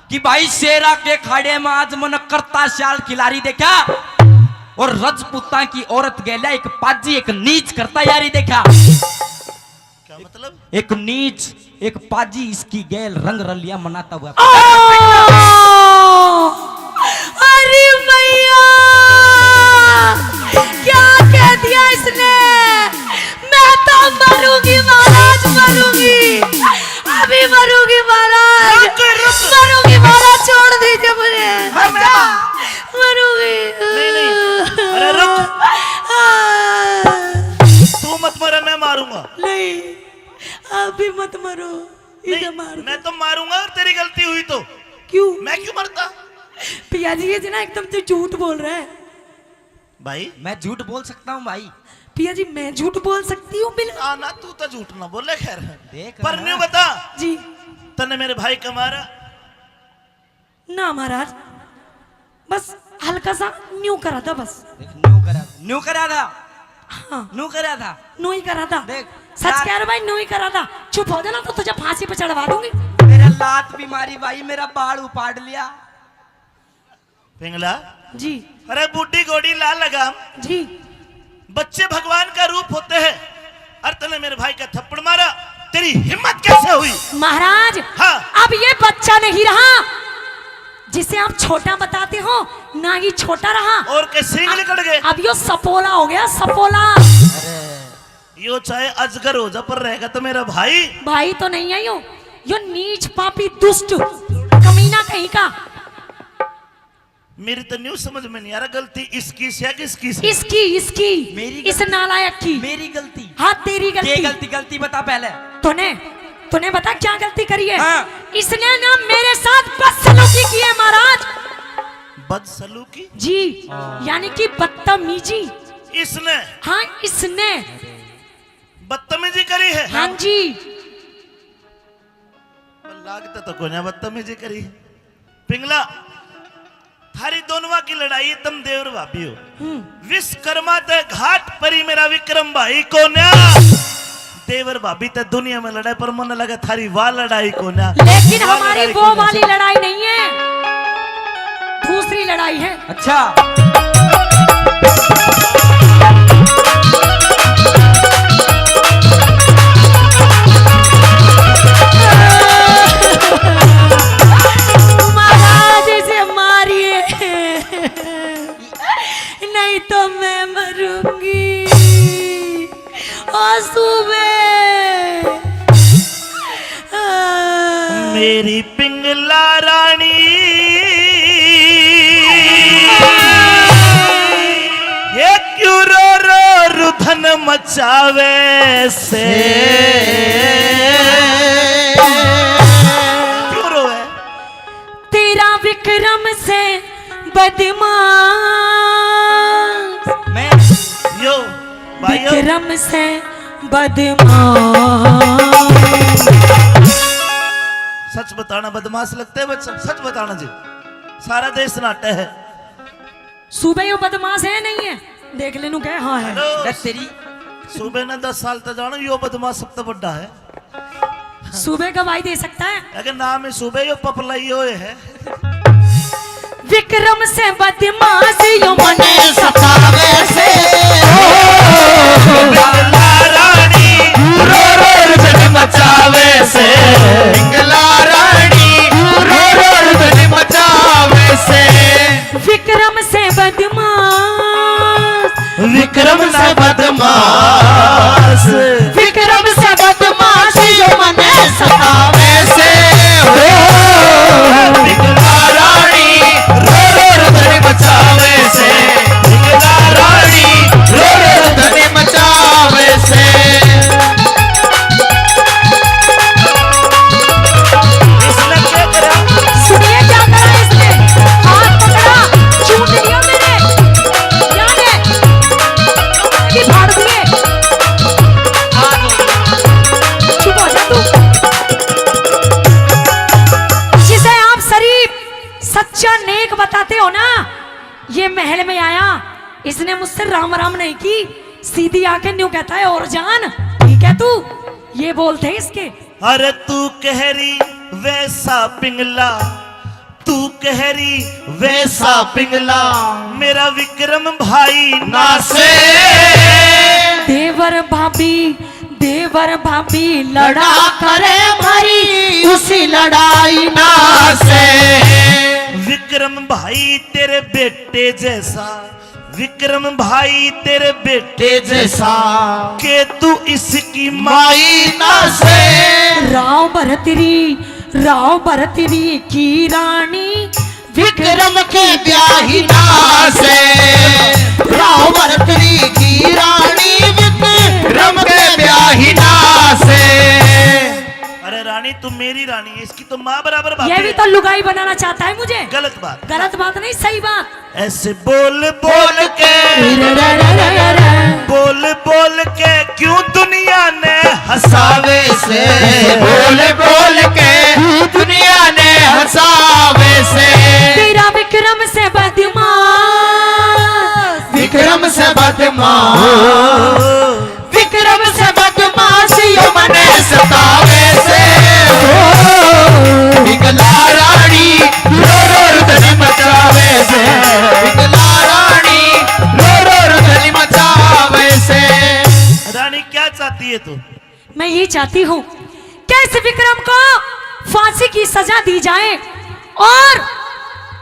कि भाई, शेरा के खाड़े में आज मन करता सियाल खिलारी देखा, और रजपूतां की औरत गेल्या एक पाजी, एक नीच करता यारी देखा। क्या मतलब? एक नीच, एक पाजी इसकी गैल रंग रलिया मनाता हुआ। ओ! अरे भैया, क्या कह दिया इसने? मैं तो मरूंगी महाराज, मरूंगी, अभी मरूंगी महाराज, रुक, रुक। मरूंगी महाराज, छोड़ दीजिए मुझे। मर, मर, मर। मरूंगी। नहीं, नहीं। अरे रुक। हाँ। तू मत मरे, मैं मारूंगा। नहीं, आप भी मत मरो। नहीं, इसे मार दो। मैं तो मारूंगा अगर तेरी गलती हुई तो। क्यों? मैं क्यों मरता? पिया जी, ये ना एकदम से झूठ बोल रहा है। भाई। मैं झूठ बोल सकता हूँ भाई। पिया जी, मैं झूठ बोल सकती हूँ बिल्कुल। आ ना, तू तो झूठ ना बोले खैर। देख पर ना। न्यू बता। जी। तन्ने मेरे भाई का मारा? ना महाराज, बस हल्का सा न्यू करा था बस। देख, न्यू करा, न्यू करा था। हाँ। न्यू करा था। न्यू ही करा था। देख, सच यार। कह रहा भाई, न्यू ही करा था। चुप हो जाना तो तुझे फांसी पे चढ़वा दूंगी। मेरा लात भी मारी भाई, मेरा बाल उपाड़ लिया। पिंगला। जी। अरे बूढ़ी घोड़ी ला लगाम। जी। बच्चे भगवान का रूप होते हैं। और तूने मेरे भाई का थप्पड़ मारा, तेरी हिम्मत कैसे हुई? महाराज, हाँ। अब ये बच्चा नहीं रहा जिसे आप छोटा बताते हो, ना ही छोटा रहा। और के सींग निकल गए। अब यो सपोला हो गया, सपोला। यो चाहे अजगर हो जा, पर रहेगा तो मेरा भाई। भाई तो नहीं है यो, यो नीच पापी दुष्ट कमीना कहीं का। मेरी तो न्यू समझ में नहीं आ रहा, गलती इसकी से या किसकी से? इसकी, इसकी। मेरी इस गलती? नालायक की। मेरी गलती? हाँ, तेरी गलती। गलती, गलती बता पहले। तूने, तूने बता क्या गलती करी है? हाँ। इसने ना मेरे साथ बदसलूकी की है महाराज। बदसलूकी? जी, हाँ। यानी कि बदतमीजी। इसने? हाँ, इसने। बदतमीजी करी है? हाँ जी। पर लागता तो कोन्या बदतमीजी करी। पिंगला, थारी दोनवा की लड़ाई, तम देवर भाभी हो। हम्म। विश्वकर्मा ते घाट परी मेरा विक्रम भाई कोन्या। देवर भाभी ते दुनिया में लड़ाई, पर मन लगे थारी वा लड़ाई कोन्या। लेकिन वा हमारी लड़ाई वो कोन्या वाली से। लड़ाई नहीं है, दूसरी लड़ाई है। अच्छा। महाराज, इसे मारिए, नहीं तो मैं मरूंगी। आंसू में। मेरी पिंगला रानी, ये क्यों रो रो रुधन मचावे से? विक्रम से बदमाश। मैं यो भाइयों, विक्रम से बदमाश। सच बताना बदमाश लगते हैं बच्चा, सच बताना जी। सारा देश नाट्य है। सूबे यो बदमाश है, नहीं है? देख ले, नू कह, हाँ है। हेलो। दस तेरी। सूबे ने दस साल तक जानो, यो बदमाश सबसे बड़ा है। सूबे गवाही दे सकता है। अगर नाम ही सूबे, यो पपला यो है। विक्रम से बदमाश यो मने सतावे से। बिमला रानी रो रो रुदन मचावे से। बिमला रानी रो रो रुदन मचावे से। विक्रम से बदमाश, विक्रम से बदमाश, विक्रम से बदमाश यो मने सतावे से। हो, बिमला रानी रो रो रुदन मचावे से। बिमला रानी रो रो रुदन मचावे से। इसने क्या करा? सुनिए क्या करा इसने। हाथ पकड़ा, छू लिया मेरे। क्या है? कि फाड़ दिए। चुप हो जा तू। जिसे आप शरीफ, सच्चा, नेक बताते हो ना, ये महल में आया, इसने मुझसे राम राम नहीं की, सीधी आके न्यू कहता है, "और जान, ठीक है तू?" ये बोलते हैं इसके। अरे तू कह रही वैसा पिंगला, तू कह रही वैसा पिंगला, मेरा विक्रम भाई ना से। देवर भाभी, देवर भाभी लड़ा करे भारी, उसी लड़ाई ना से। विक्रम भाई तेरे बेटे जैसा, विक्रम भाई तेरे बेटे जैसा, के तू इसकी माई ना से। राव भरतरी, राव भरतरी की रानी, विक्रम के ब्याही ना से। राव भरतरी की रानी, विक्रम के ब्याही ना से। अरे रानी, तू मेरी रानी है, इसकी तो माँ बराबर भाभी है। ये भी तो लुगाई बनाना चाहता है मुझे। गलत बात। गलत बात नहीं, सही बात। ऐसे बोल बोल के, बोल बोल के क्यों दुनिया ने हंसावे से, बोल बोल के क्यों दुनिया ने हंसावे से। तेरा विक्रम से बदमाश, विक्रम से बदमाश, विक्रम से बदमाश यो मने सतावे से। हो, पिंगला रानी रो रो रुदन मचावे से। पिंगला रानी रो रो रुदन मचावे से। रानी, क्या चाहती है तू? मैं ये चाहती हूँ कि इस विक्रम को फांसी की सजा दी जाए और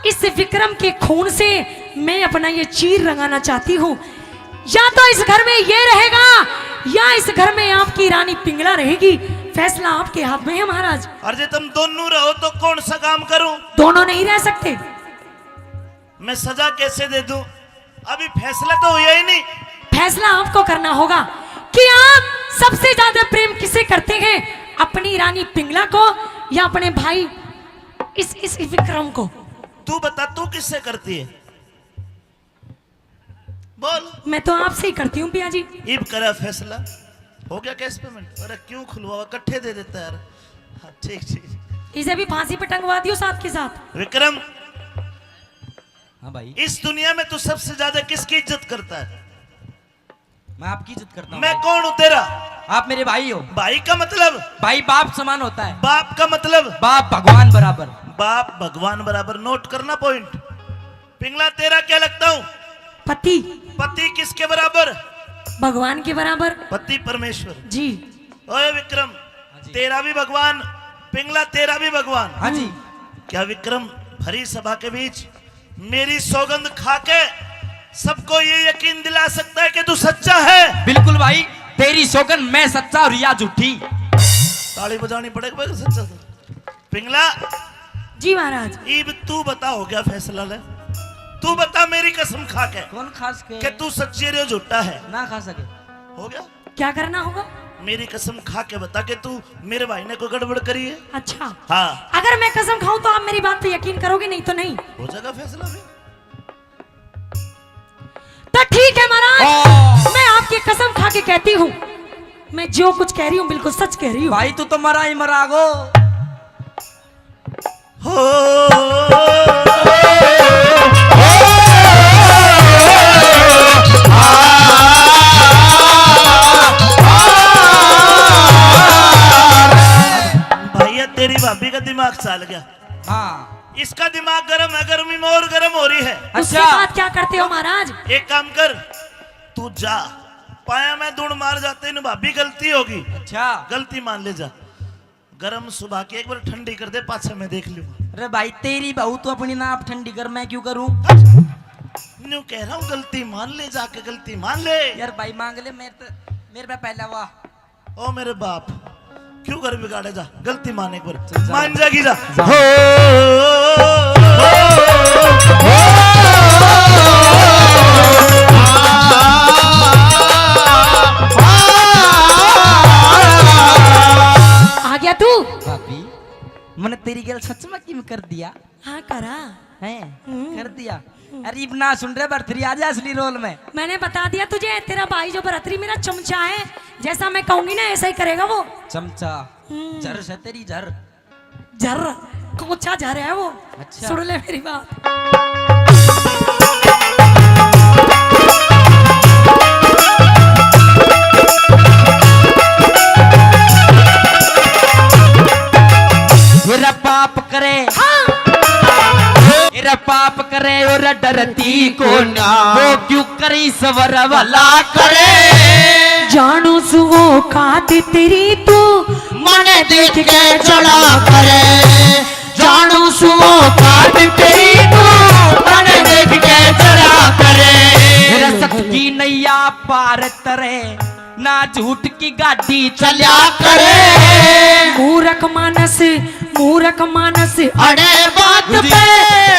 इस विक्रम के खून से मैं अपना ये चीर रंगाना चाहती हूँ। या तो इस घर में ये रहेगा या इस घर में आपकी रानी पिंगला रहेगी। फैसला आपके हाथ में है महाराज। और जे तुम दोनों रहो तो कौन सा काम करूं? दोनों नहीं रह सकते। मैं सजा कैसे दे दूं? अभी फैसला तो हुआ ही नहीं। फैसला आपको करना होगा कि आप सबसे ज्यादा प्रेम किसे करते हैं, अपनी रानी पिंगला को या अपने भाई इस, इस विक्रम को। तू बता, तू किससे करती है? बोल। मैं तो आपसे ही करती हूँ पिया जी। इब करा फैसला। हो गया cash payment? अरे क्यों खुलवावा, इकट्ठे दे देता यार। हाँ, ठीक, ठीक। इसे भी फांसी पे टंगवा दियो साथ के साथ। विक्रम, हाँ भाई। इस दुनिया में तू सबसे ज्यादा किसकी इज्जत करता है? मैं आपकी इज्जत करता हूँ मैं भाई। कौन हूँ तेरा? आप मेरे भाई हो। भाई का मतलब? भाई बाप समान होता है। बाप का मतलब? बाप भगवान बराबर। बाप भगवान बराबर, note करना point। पिंगला, तेरा क्या लगता हूँ? पति। पति किसके बराबर? भगवान के बराबर। पति परमेश्वर। जी। ओए विक्रम, हाँ जी। तेरा भी भगवान, पिंगला तेरा भी भगवान। हाँ जी। क्या विक्रम, भरी सभा के बीच मेरी सौगंध खा के सबको ये यकीन दिला सकता है कि तू सच्चा है? बिल्कुल भाई, तेरी सौगंध, मैं सच्चा और या झूठी। ताली बजानी पड़ेगी भाई, सच्चा तो। पिंगला। जी महाराज। इब तू बता, हो गया फैसला ले। तू बता मेरी कसम खा के कौन खास के? कि तू सच्ची रे झूठा है। ना खा सके। हो गया? क्या करना होगा? मेरी कसम खा के बता के तू मेरे भाई ने कोई गड़बड़ करी है? अच्छा। हाँ। अगर मैं कसम खाऊं तो आप मेरी बात पे यकीन करोगे, नहीं तो नहीं। हो जाएगा फैसला भी। तो ठीक है महाराज, हाँ। मैं आपकी कसम खा के कहती हूँ, मैं जो कुछ कह रही हूँ बिल्कुल सच कह रही हूँ। भाई तू तो मरा ही मरा गो। हो। भैया तेरी भाभी का दिमाग चल गया। हाँ। इसका दिमाग गर्म है, गर्मी में और गर्म हो रही है। उसके अच्छा। बाद क्या करते हो महाराज? एक काम कर, तू जा, पाया में धूल मार जाते इन भाभी, गलती होगी। अच्छा। गलती मान ले जा। गरम सुबह की एक बार ठंडी कर दे, पाछे मैं देख लूंगा। अरे भाई, तेरी बहू तो अपनी नाप ठंडी कर, मैं क्यों करूं? न्यू कह रहा हूँ, गलती मान ले, जाके गलती मान ले। यार भाई, मांग ले, मेरे तो, मेरे पे पहला वाह। ओ मेरे बाप, क्यों घर बिगाड़े? जा, गलती मान एक बार, चल, जा। मान जागी, जा। जा। हो। आ गया तू? भाभी, मैंने तेरी गल सच में किम कर दिया? हाँ, करा। हैं? हम्म। कर दिया। अरे, इब ना सुन रहे, भरथरी आ जा असली रोल में। मैंने बता दिया तुझे, तेरा भाई जो भरथरी मेरा चमचा है, जैसा मैं कहूंगी ना, ऐसा ही करेगा वो। चमचा। हम्म। झर से तेरी झर। झर, कोचा झर है वो। अच्छा। सुन ले मेरी बात। मेरा पाप करे। हाँ। मेरा पाप करे और डरती को ना। वो क्यों करी सबर वाला करे। जानू सु वो काट तेरी तू। मन देख के चढ़ा करे। जानू सु वो काट तेरी तू। मन देख के चढ़ा करे। मेरा सत की नैया पार तरे। ना झूठ की गाड़ी चल्या करे। मूरख मानस, मूरख मानस। अड़े बात पे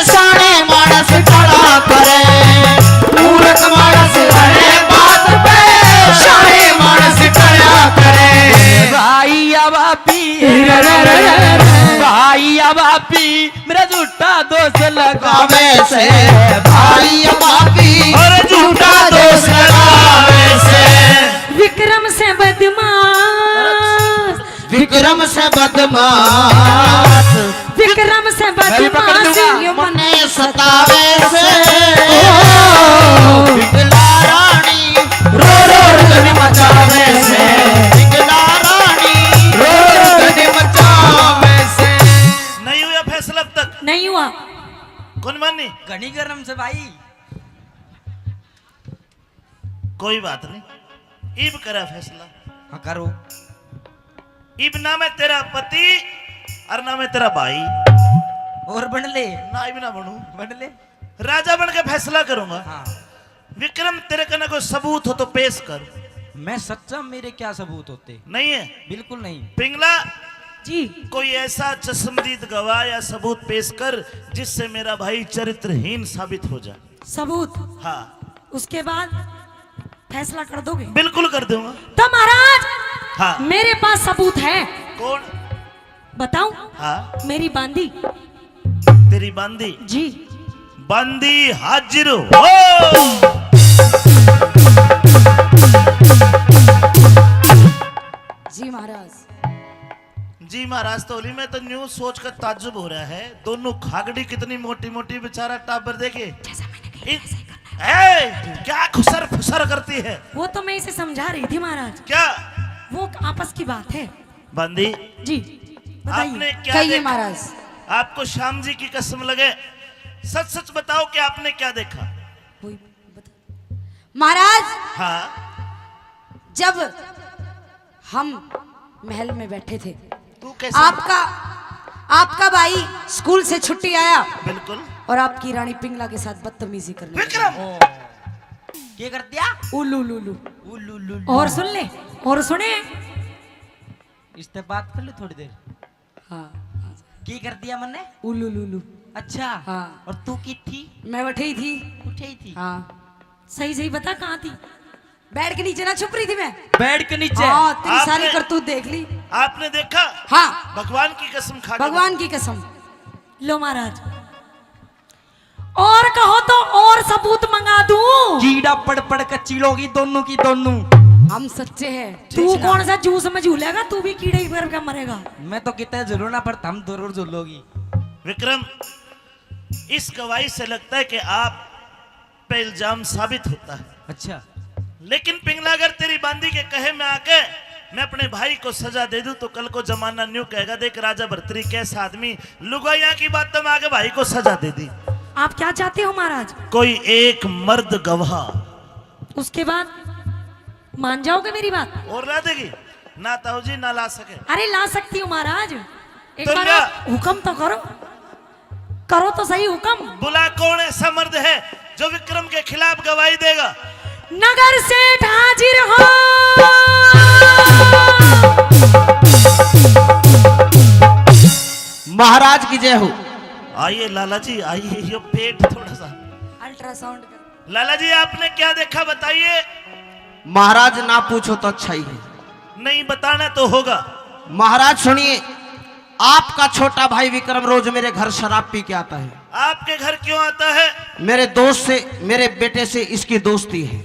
सारे मानस खड़ा करे। मूरख मानस अड़े बात पे सारे मानस खड़ा करे। भाई या भाभी, भाई या भाभी, मेरा झूठा दोष लगावे से। भाई या भाभी, और झूठा दोष लगावे से। विक्रम से बदमाश, विक्रम से बदमाश, विक्रम से मैं भी पकड़ बदमाश लूंगा। ये मन मने सतावे से। ओ, बिगला रानी रो रो गगन मचावे से। बिगला रानी रो रो गगन मचावे से। नहीं हुआ फैसला अब तक? नहीं हुआ। कौन मानी? घनी गरम से भाई। कोई बात नहीं, इब करा फैसला। हाँ, करो। इब ना मैं तेरा पति और ना मैं तेरा भाई। और बन ले। ना, इब ना बनू। बन ले। राजा बन के फैसला करूंगा। हाँ। विक्रम, तेरे कने कोई सबूत हो तो पेश कर। मैं सच्चा, मेरे क्या सबूत होते? नहीं है? बिल्कुल नहीं। पिंगला जी। कोई ऐसा चश्मदीद गवाह या सबूत पेश कर जिससे मेरा भाई चरित्रहीन साबित हो जाए। सबूत? हाँ। उसके बाद फैसला कर दोगे? बिल्कुल कर दूंगा। तो महाराज, हाँ। मेरे पास सबूत है। कौन? बताऊं? हाँ। मेरी बांदी। तेरी बांदी? जी। बांदी हाजिर हो। जी महाराज। जी महाराज, तो होली में तो न्यू सोच कर ताज्जुब हो रहा है, दोनों खागड़ी कितनी मोटी मोटी, बेचारा टाबर देखे। जैसा मैंने कहा, इन-, वैसा ही करना है। ए, क्या खुसर फुसर करती है? वो तो मैं इसे समझा रही थी महाराज। क्या? वो आपस की बात है। बांदी, जी, बताइए। आपने क्या कहिए देखा? महाराज। आपको श्याम जी की कसम लगे, सच सच बताओ कि आपने क्या देखा? वही बता-, महाराज, हाँ। जब हम महल में बैठे थे, तू कैसे? आपका, आपका भाई स्कूल से छुट्टी आया, बिल्कुल। और आपकी रानी पिंगला के साथ बदतमीजी करने लगा। विक्रम! ओ। क्या कर दिया? उलू लू लू। उलू लू लू। और सुन ले, और सुने। इससे बात कर ले थोड़ी देर। हाँ। की कर दिया मन्ने? उलू लू लू। अच्छा। हाँ। और तू की थी? मैं उठे ही थी। उठे ही थी? हाँ। सही सही बता, कहाँ थी? बेड के नीचे ना छुप रही थी मैं। बेड के नीचे? हाँ, तेरी सारी आपने करतूत देख ली। आपने देखा? हाँ। भगवान की कसम खा के भगवान की कसम। लो महाराज, और कहो तो और सबूत मंगा दूं। कीड़ा पड़ पड़ के चीलोगी दोनों की दोनों। हम सच्चे हैं। तू कौन सा जूस में झूलेगा, तू भी कीड़े ही भर के मरेगा। मैं तो कितना झूलू ना, पर तुम जरूर झूलोगी। विक्रम, इस गवाही से लगता है कि आप पे इल्जाम साबित होता है। अच्छा। लेकिन पिंगला, अगर तेरी बांदी के कहे में आके मैं अपने भाई को सजा दे दूं, तो कल को जमाना न्यू कहेगा, "देख राजा भरतरी कैसा आदमी, लुगाइयां की बातों में आके भाई को सजा दे दी।" आप क्या चाहते हो महाराज? कोई एक मर्द गवाह। उसके बाद मान जाओगे मेरी बात? और ला देगी? ना ताऊ जी, ना ला सके। अरे, ला सकती हूँ महाराज। एक तो बार ला। आप हुक्म तो करो, करो तो सही हुक्म। बुला, कौन ऐसा मर्द है जो विक्रम के खिलाफ गवाही देगा? नगर सेठ हाजिर हो। महाराज की जय हो। आइए लाला जी, आइए, ये पेट थोड़ा सा। अल्ट्रासाउंड कर। लाला जी, आपने क्या देखा, बताइए। महाराज, ना पूछो तो अच्छा ही है। नहीं, बताना तो होगा। महाराज सुनिए, आपका छोटा भाई विक्रम रोज मेरे घर शराब पी के आता है। आपके घर क्यों आता है? मेरे दोस्त से, मेरे बेटे से इसकी दोस्ती है।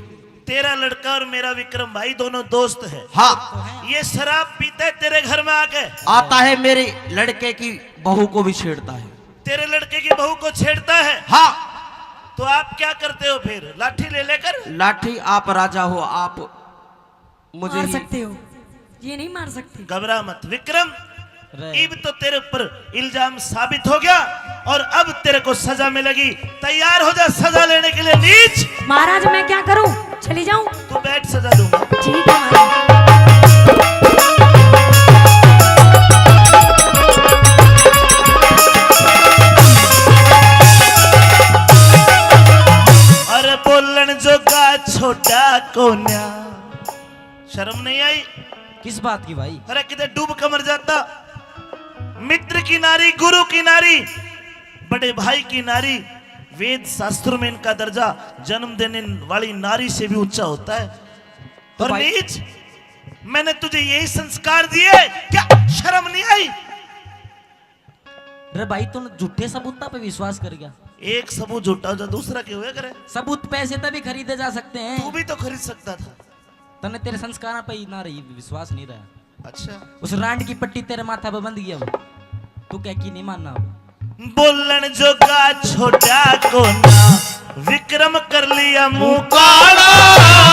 तेरा लड़का और मेरा विक्रम भाई दोनों दोस्त है। हाँ। ये शराब पीता है तेरे घर में आके? आता है, मेरे लड़के की बहू को भी छेड़ता है। तेरे लड़के की बहू को छेड़ता है? हाँ। तो आप क्या करते हो फिर, लाठी ले लेकर? लाठी, आप राजा हो, आप मुझे मार ही सकते हो, ये नहीं मार सकते। घबरा मत विक्रम, रे। इब तो तेरे ऊपर इल्जाम साबित हो गया और अब तेरे को सजा मिलेगी। तैयार हो जा सजा लेने के लिए। नीच। महाराज, मैं क्या करूं, चली जाऊं? तू बैठ, सजा दूंगा। ठीक है महाराज। अरे बोलन जोगा छोटा कोन्या, शर्म नहीं आई? किस बात की भाई? अरे किते डूब के मर जाता। मित्र की नारी, गुरु की नारी, बड़े भाई की नारी, वेद शास्त्रों में इनका दर्जा जन्म देने वाली नारी से भी ऊंचा होता है। तो और भाई नीच, मैंने तुझे यही संस्कार दिए, क्या शर्म नहीं आई? रे भाई, तू झूठे सबूता पे विश्वास कर गया। एक सबूत झूठा हो जा, दूसरा क्यों है करे? सबूत पैसे तभी खरीदे जा सकते हैं। तू भी तो खरीद सकता था। तने तेरे संस्कारों पे ही ना रही, विश्वास नहीं रहा। अच्छा। उस रांड की पट्टी तेरे माथा पे बंध गया वो, तू कह की नहीं मानना अब। बोलन जोगा छोटा कोना, विक्रम कर लिया मुंह काला।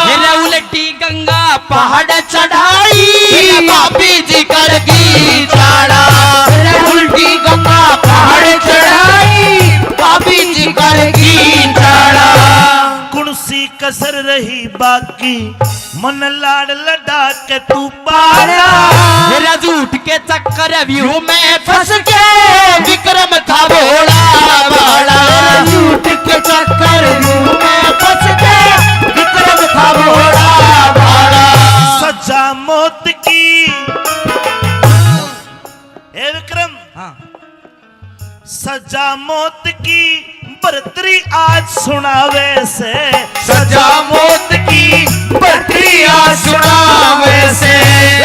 मेरा उल्टी गंगा पहाड़ चढ़ाई, मेरा भाभी जी कर गई चाला। मेरा उल्टी गंगा पहाड़ चढ़ाई, भाभी जी कर गई चाला। कौन सी कसर रही बाकी, मन लाड़ लड़ा के तू पाला। मेरा झूठ के चक्कर व्यू में फंस के, विक्रम था भोला भाला। मेरा झूठ के चक्कर व्यू में फंस के, विक्रम था भोला भाला। सजा मौत की, हे विक्रम। हाँ। सजा मौत की बरतरी आज सुनावे से। सजा मौत की बरतरी आज सुनावे से।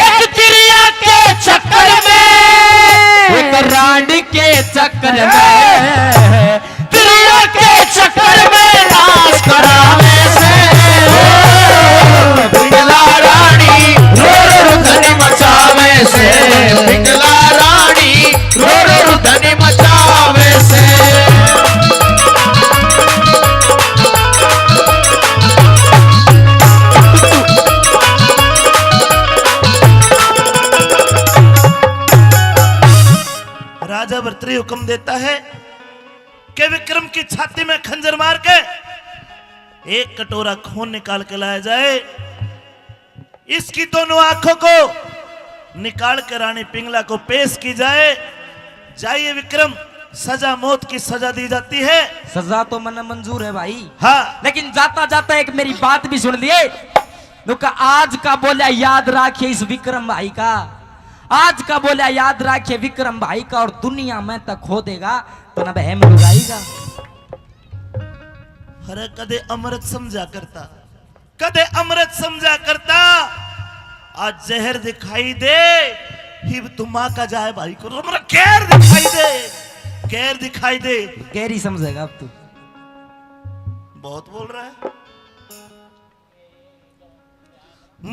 एक तिरिया के चक्कर में, एक रांड के चक्कर में, तिरिया के चक्कर में नाश करावे से। पिंगला रानी रो रो धन मचावे से। पिंगला रानी रो रो धन मचावे से। राजा भरतरी हुक्म देता है कि विक्रम की छाती में खंजर मार के एक कटोरा खून निकाल के लाया जाए। इसकी दोनों आंखों को निकाल के रानी पिंगला को पेश की जाए। जाइए विक्रम, सजा मौत की सजा दी जाती है। सजा तो मन्ने मंजूर है भाई। हाँ। लेकिन जाता जाता एक मेरी बात भी सुन लिए। नुका आज का बोल्या याद राखिए इस विक्रम भाई का। आज का बोल्या याद राखिए विक्रम भाई का, और दुनिया में तक खो देगा तो ना बहम लुगाएगा। अरे कदे अमृत समझा करता। कदे अमृत समझा करता, आज जहर दिखाई दे। हिब तुमा का जाए भाई को, हमरा गैर दिखाई दे, गैर दिखाई दे। गैर ही समझेगा अब तू। बहुत बोल रहा है।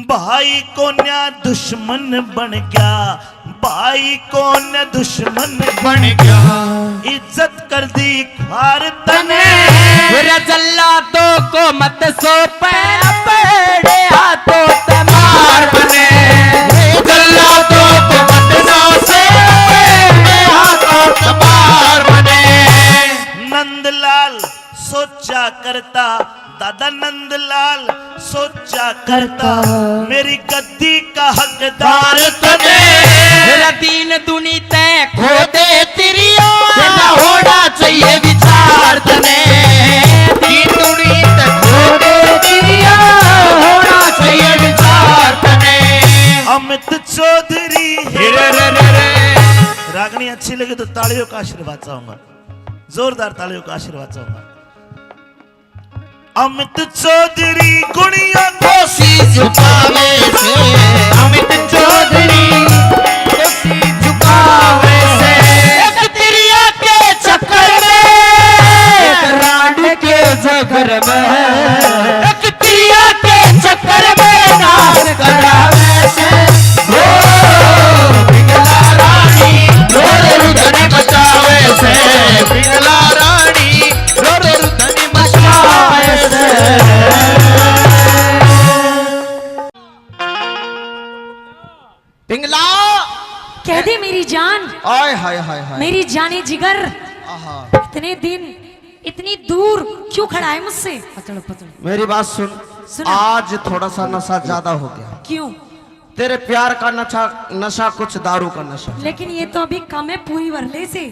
भाई कोन्या दुश्मन बन गया, भाई कोन्या दुश्मन बन गया। इज्जत कर दी खार तने। मेरा जल्लादों को मत सौंपे अपने हाथों ते मार बने। जल्लादों को मत सौंपे अपने हाथों ते मार बने। नंदलाल सोचा करता, दादा नंदलाल सोचा करता, मेरी गद्दी का हकदार तने। मेरा दीन दुनी तै खो दे तिरिया, तेरा होना चाहिए विचार तने। दीन दुनी तै खो दे तिरिया, होना चाहिए विचार तने। अमित चौधरी। रे रे रे रे। रागनी अच्छी लगे तो तालियों का आशीर्वाद चाहूंगा, जोरदार तालियों का आशीर्वाद चाहूंगा। अमित चौधरी गुणिया कोसी झुकावे से, अमित चौधरी कोसी झुकावे से। एक तिरिया के चक्कर में, एक रांड के झगड़ में, एक तिरिया के चक्कर में नाश करावे से। ओ पिंगला रानी, ढोल रुदन बचावे से, पिंगला रानी। पिंगला। कह दे मेरी जान। आय हाय हाय हाय। मेरी जाने जिगर। आहा। इतने दिन, इतनी दूर क्यों खड़ा है मुझसे? पतड़, पतड़। मेरी बात सुन। सुना। आज थोड़ा सा नशा ज्यादा हो गया। क्यों? तेरे प्यार का नशा, नशा कुछ दारू का नशा। लेकिन ये तो अभी कम है, पूरी भर ले से।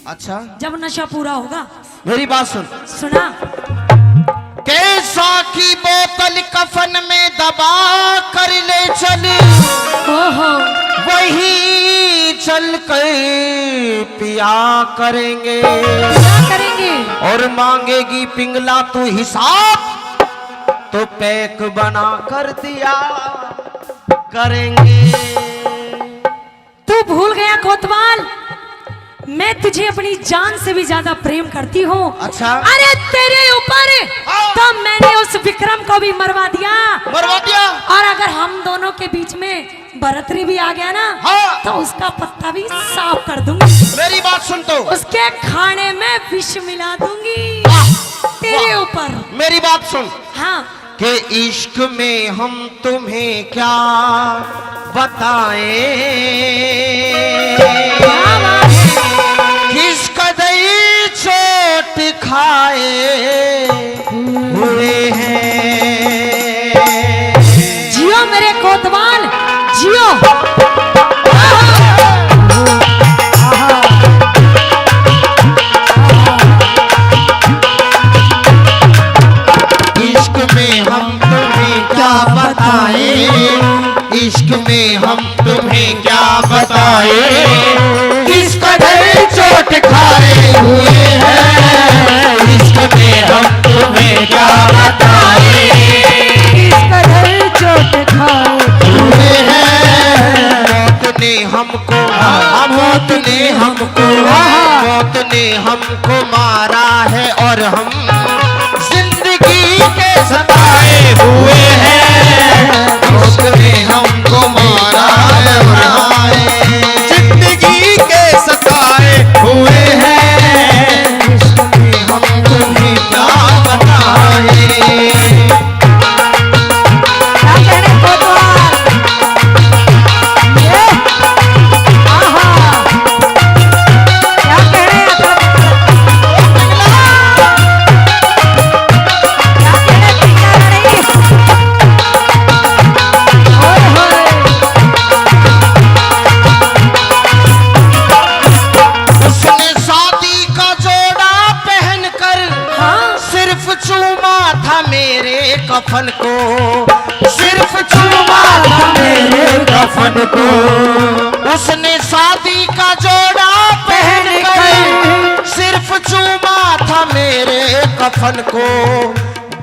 अच्छा। जब नशा पूरा होगा। मेरी बात सुन। सुना। कैसा की बोतल कफन में दबा कर ले चल। ओहो। वही चल कर पिया करेंगे। क्या करेंगे? और मांगेगी पिंगला तू हिसाब, तो पैक बना कर दिया करेंगे। तू भूल गया कोतवाल, मैं तुझे अपनी जान से भी ज्यादा प्रेम करती हूँ। अच्छा। अरे तेरे ऊपर हाँ। तो मैंने उस विक्रम को भी मरवा दिया। मरवा दिया। और अगर हम दोनों के बीच में भरतरी भी आ गया ना, हाँ। तो उसका पत्ता भी साफ कर दूंगी। मेरी बात सुन तो। उसके खाने में विष मिला दूंगी। वाह। तेरे वाह। ऊपर। मेरी बात सुन। हाँ। कि इश्क में हम तुम्हें क्या बताएं, क्या बात है। किस कदर चोट खाए हुए हैं। जियो मेरे कोतवाल, जियो। इश्क में हम तुम्हें क्या बताएं, इश्क में हम तुम्हें क्या बताएं, किस कदर चोट खाए हुए हैं। इश्क में हम तुम्हें क्या बताएं, किस कदर चोट खाए हुए हैं। मौत ने हमको, हाँ, मौत ने हमको, हाँ, मौत ने हमको मारा है और हम जिंदगी के सताए हुए हैं। मौत ने हमको मारा है और हम जिंदगी के सताए हुए हैं। हम तुम्हें क्या बताएं। क्या कहने कोतवाल? ये? आहा। क्या कहने अतरक? क्या कहने पिंगला रानी? ओए होए। उसने शादी का जोड़ा पहनकर हाँ। सिर्फ चूमा था मेरे कफन को, सिर्फ चूमा था मेरे कफन को। उसने शादी का जोड़ा पहनकर सिर्फ चूमा था मेरे कफन को।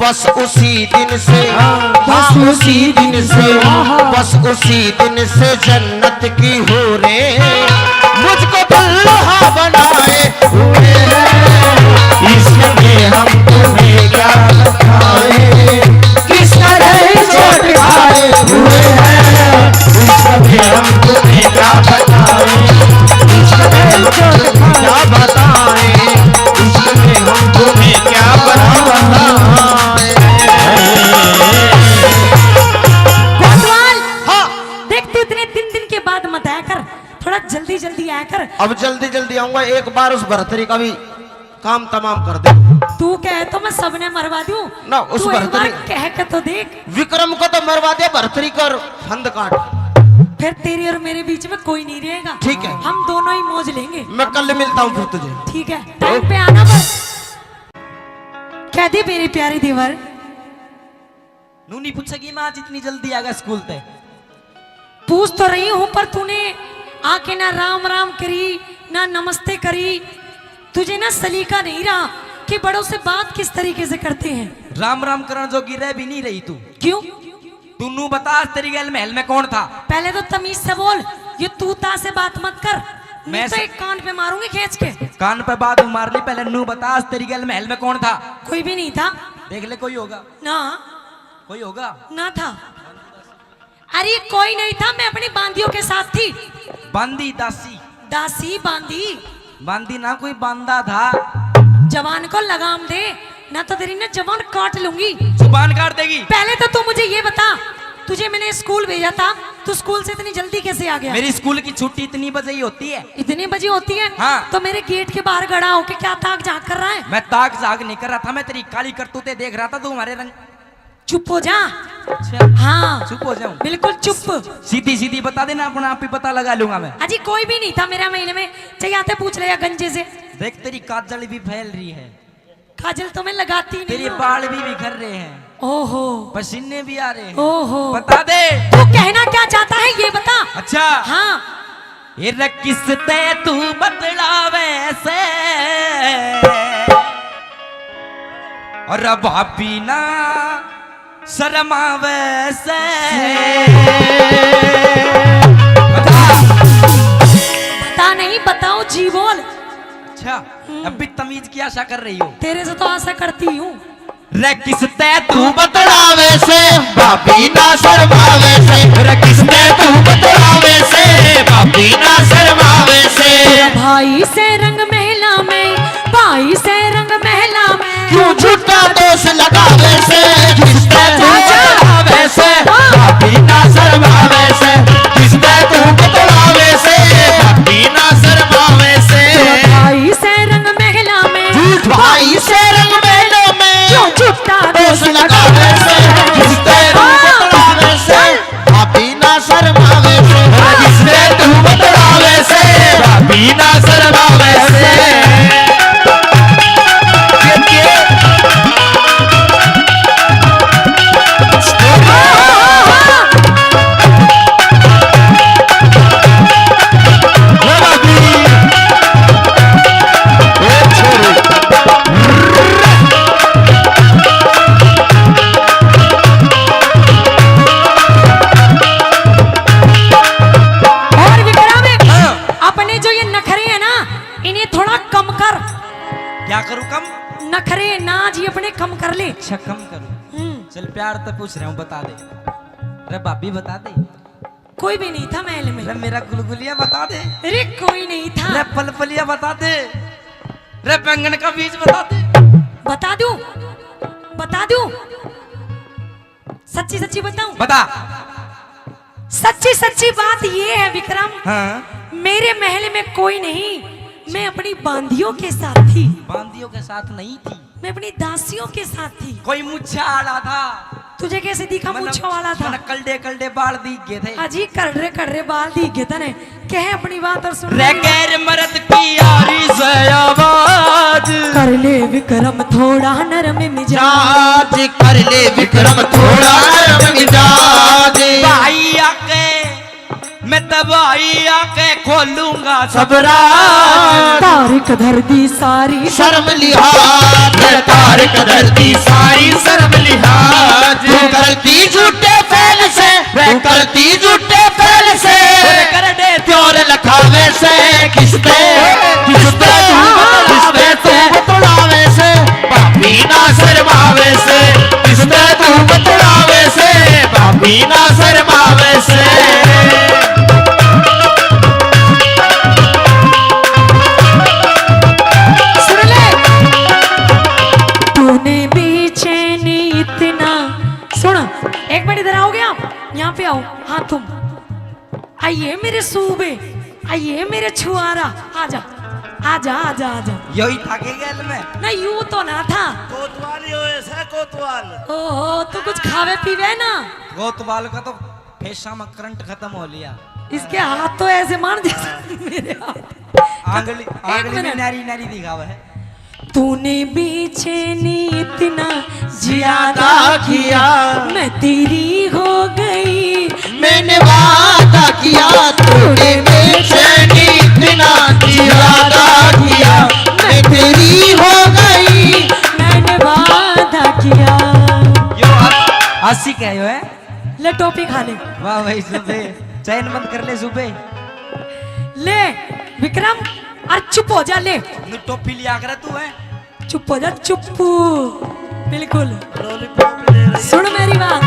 बस उसी दिन से, हाँ, बस उसी दिन से, हाँ, हाँ। बस उसी दिन से जन्नत की हूरें मुझको दुल्हा बनाए हुए हैं। इसमें हम तुम्हें क्या बताएं, किस कदर चोट खाए हुए हैं। इसमें हम तुम्हें क्या बताएं, इसमें हम तुम्हें क्या बताएं, इसमें हम तुम्हें क्या बताएं। कोतवाल, हाँ। देख, तू इतने दिन, दिन के बाद मत आया कर, थोड़ा जल्दी, जल्दी आया कर। अब जल्दी, जल्दी आऊंगा, एक बार उस भरतरी का भी काम तमाम कर दे। तू कहे तो मैं सबने मरवा दूं। ना, उस तू एक बार भरतरी कह के तो देख। विक्रम को तो मरवा दे, भरतरी कर फंद काट। फिर तेरे और मेरे बीच में कोई नहीं रहेगा। ठीक है। हम दोनों ही मौज लेंगे। मैं कल मिलता हूँ फिर तुझे। ठीक है, टाइम पे आना बस। कह दे मेरे प्यारे देवर। नू नहीं पूछेगी माँ, आज इतनी जल्दी आ गया स्कूल ते। पूछ तो रही हूँ, पर तूने आके ना राम राम करी, ना नमस्ते करी। तुझे ना सलीका नहीं रहा कि बड़ों से बात किस तरीके से करते हैं। राम राम करण जोगी रह भी नहीं रही तू। क्यों? तू नू बता, आज तेरी गैल महल में कौन था? पहले तो तमीज से बोल, ये तू ता से बात मत कर, नहीं मैं तो स- एक कान पे मारूंगी खींच के। कान पे बात मार ली, पहले नू बता, आज तेरी गैल महल में कौन था? कोई भी नहीं था। देख ले, कोई होगा। ना। कोई होगा? ना था। अरे कोई नहीं था, मैं अपनी बांदियों के साथ थी। बांदी, दासी। दासी, बांदी। बांदी ना, कोई बांदा था। जबान को लगाम दे, ना तो तेरी ना जबान काट लूंगी। जुबान काट देगी। पहले तो तू मुझे ये बता, तुझे मैंने स्कूल भेजा था, तू स्कूल से इतनी जल्दी कैसे आ गया? मेरी स्कूल की छुट्टी इतनी बजे ही होती है। इतनी बजे होती है? हाँ। तो मेरे गेट के बाहर खड़ा होके क्या ताक झांक कर रहा है? मैं ताक झांक नहीं कर रहा था, मैं तेरी काली करतूतें देख रहा था, तू हमारे रंग चुप हो जा। अच्छा। हाँ। चुप हो जाऊं? बिल्कुल चुप। सीधी सीधी बता देना, अपना आप ही पता लगा लूंगा मैं। अजी कोई भी नहीं था मेरा महल में, चाहे आते पूछ ले या गंजे से। देख तेरी काजल भी फैल रही है। काजल तो मैं लगाती नहीं तेरे हूँ। बाल भी बिखर रहे हैं। ओहो। पसीने भी आ रहे हैं। ओहो। बता दे। तू कहना क्या चाहता है ये बता। अच्छा। हाँ। ये रे किस ते तू बतलावे से, और भाभी ना शर्मावे से। बता। बता नहीं, बताओ जी बोल। अच्छा, हम्म। अभी तमीज की आशा कर रही हो? तेरे से तो आशा करती हूँ। रे किस ते तू बतलावे से, भाभी ना शर्मावे से। रे किस ते तू बतलावे से, भाभी ना शर्मावे से। भाई से रंग महला में, भाई से रंग महला में। क्यों झूठा दोष लगावे से, किस ते तू बतलावे से, भाभी ना शर्मावे से। किस ते तू बतलावे से, भाभी ना शर्मावे से। भाई से रंग महला में। झूठ। भाई से रंग महलों में। क्यों झूठा दोष लगावे से, किस ते तू बतलावे से, भाभी ना शर्मावे से। किस ते तू बतलावे से, भाभी ना शर्मावे से। और विक्रम, हाँ। अपने जो ये नखरे हैं ना, इन्हें थोड़ा कम कर। क्या करूँ कम? नखरे, नाज ये अपने कम कर ले। अच्छा, कम करूँ। हम्म। चल, प्यार तो पूछ रहा हूँ, बता दे। रे भाभी, बता दे। कोई भी नहीं था महल में। रे मेरा गुलगुलिया बता दे। अरे कोई नहीं था। रे पलपलिया बता दे। रे बैंगन का बीज बता दे। बता दूं? बता दूं? सच्ची सच्ची बताऊं? बता। सच्ची सच्ची बात ये है विक्रम, हाँ। मेरे महल में कोई नहीं, मैं अपनी बांदियों के साथ थी। बांदियों के साथ नहीं थी। मैं अपनी दासियों के साथ थी। कोई मुच्छा आला था। तुझे कैसे दिखा? मन्ने, मुच्छा वाला था। मन्ने कलडे कलडे बाल दिख गए थे। अजी करड़े करड़े बाल दिख गए थे ने। कह अपनी बात और सुन। रे गैर मर्द की यारी से आवाज। कर ले विक्रम थोड़ा नरम मिजाज। कर ले विक्रम थोड़ा नरम मिजाज। भाई आके मैं दवाई आके खोलूंगा सब राज। तारीख धर दी सारी शर्म लिहाज। तारीख धर दी सारी शर्म करती झूठे फैल से, कर दे त्योर लखावे से, किसते, किसते तू बतलावे से, बतलावे से, भाभी ना शर्मावे से, किसते तू बतलावे से, भाभी ना शर्मावे से। सुन ले। तूने बेचैनी इतना, सुन, एक मिनट इधर आओगे आप, यहाँ पे आओ। हाँ, तुम आइए मेरे सूबे, आइए मेरे छुआरा। आजा, आजा, आजा, आजा। यो ही था के गैल में? नहीं, यूं तो ना था। कोतवाल ही होए से, कोतवाल। ओहो, तू कुछ खावे पीवे ना। कोतवाल का तो फेसा में करंट खत्म हो लिया। इसके हाथ तो ऐसे मान जैसे मेरे हाथ। आंगली, एक आंगली में मिनट। नारी नारी दिखावे है। तूने बेचैनी इतना ज्यादा किया, मैं तेरी हो गई। मैंने वादा किया, तूने बेचैनी इतना ज्यादा किया, मैं तेरी हो गई। मैंने वादा किया। यो आस-, आशिक है यो है। ले टोपी खा ले। वाह भाई सुबे, चैन बंद कर ले सुबे। ले विक्रम, और चुप हो जा ले। नु टोपी लिया करे तू है। चुप हो जा, चुप्पू। बिल्कुल। लॉलीपॉप ले रही है। सुन मेरी बात।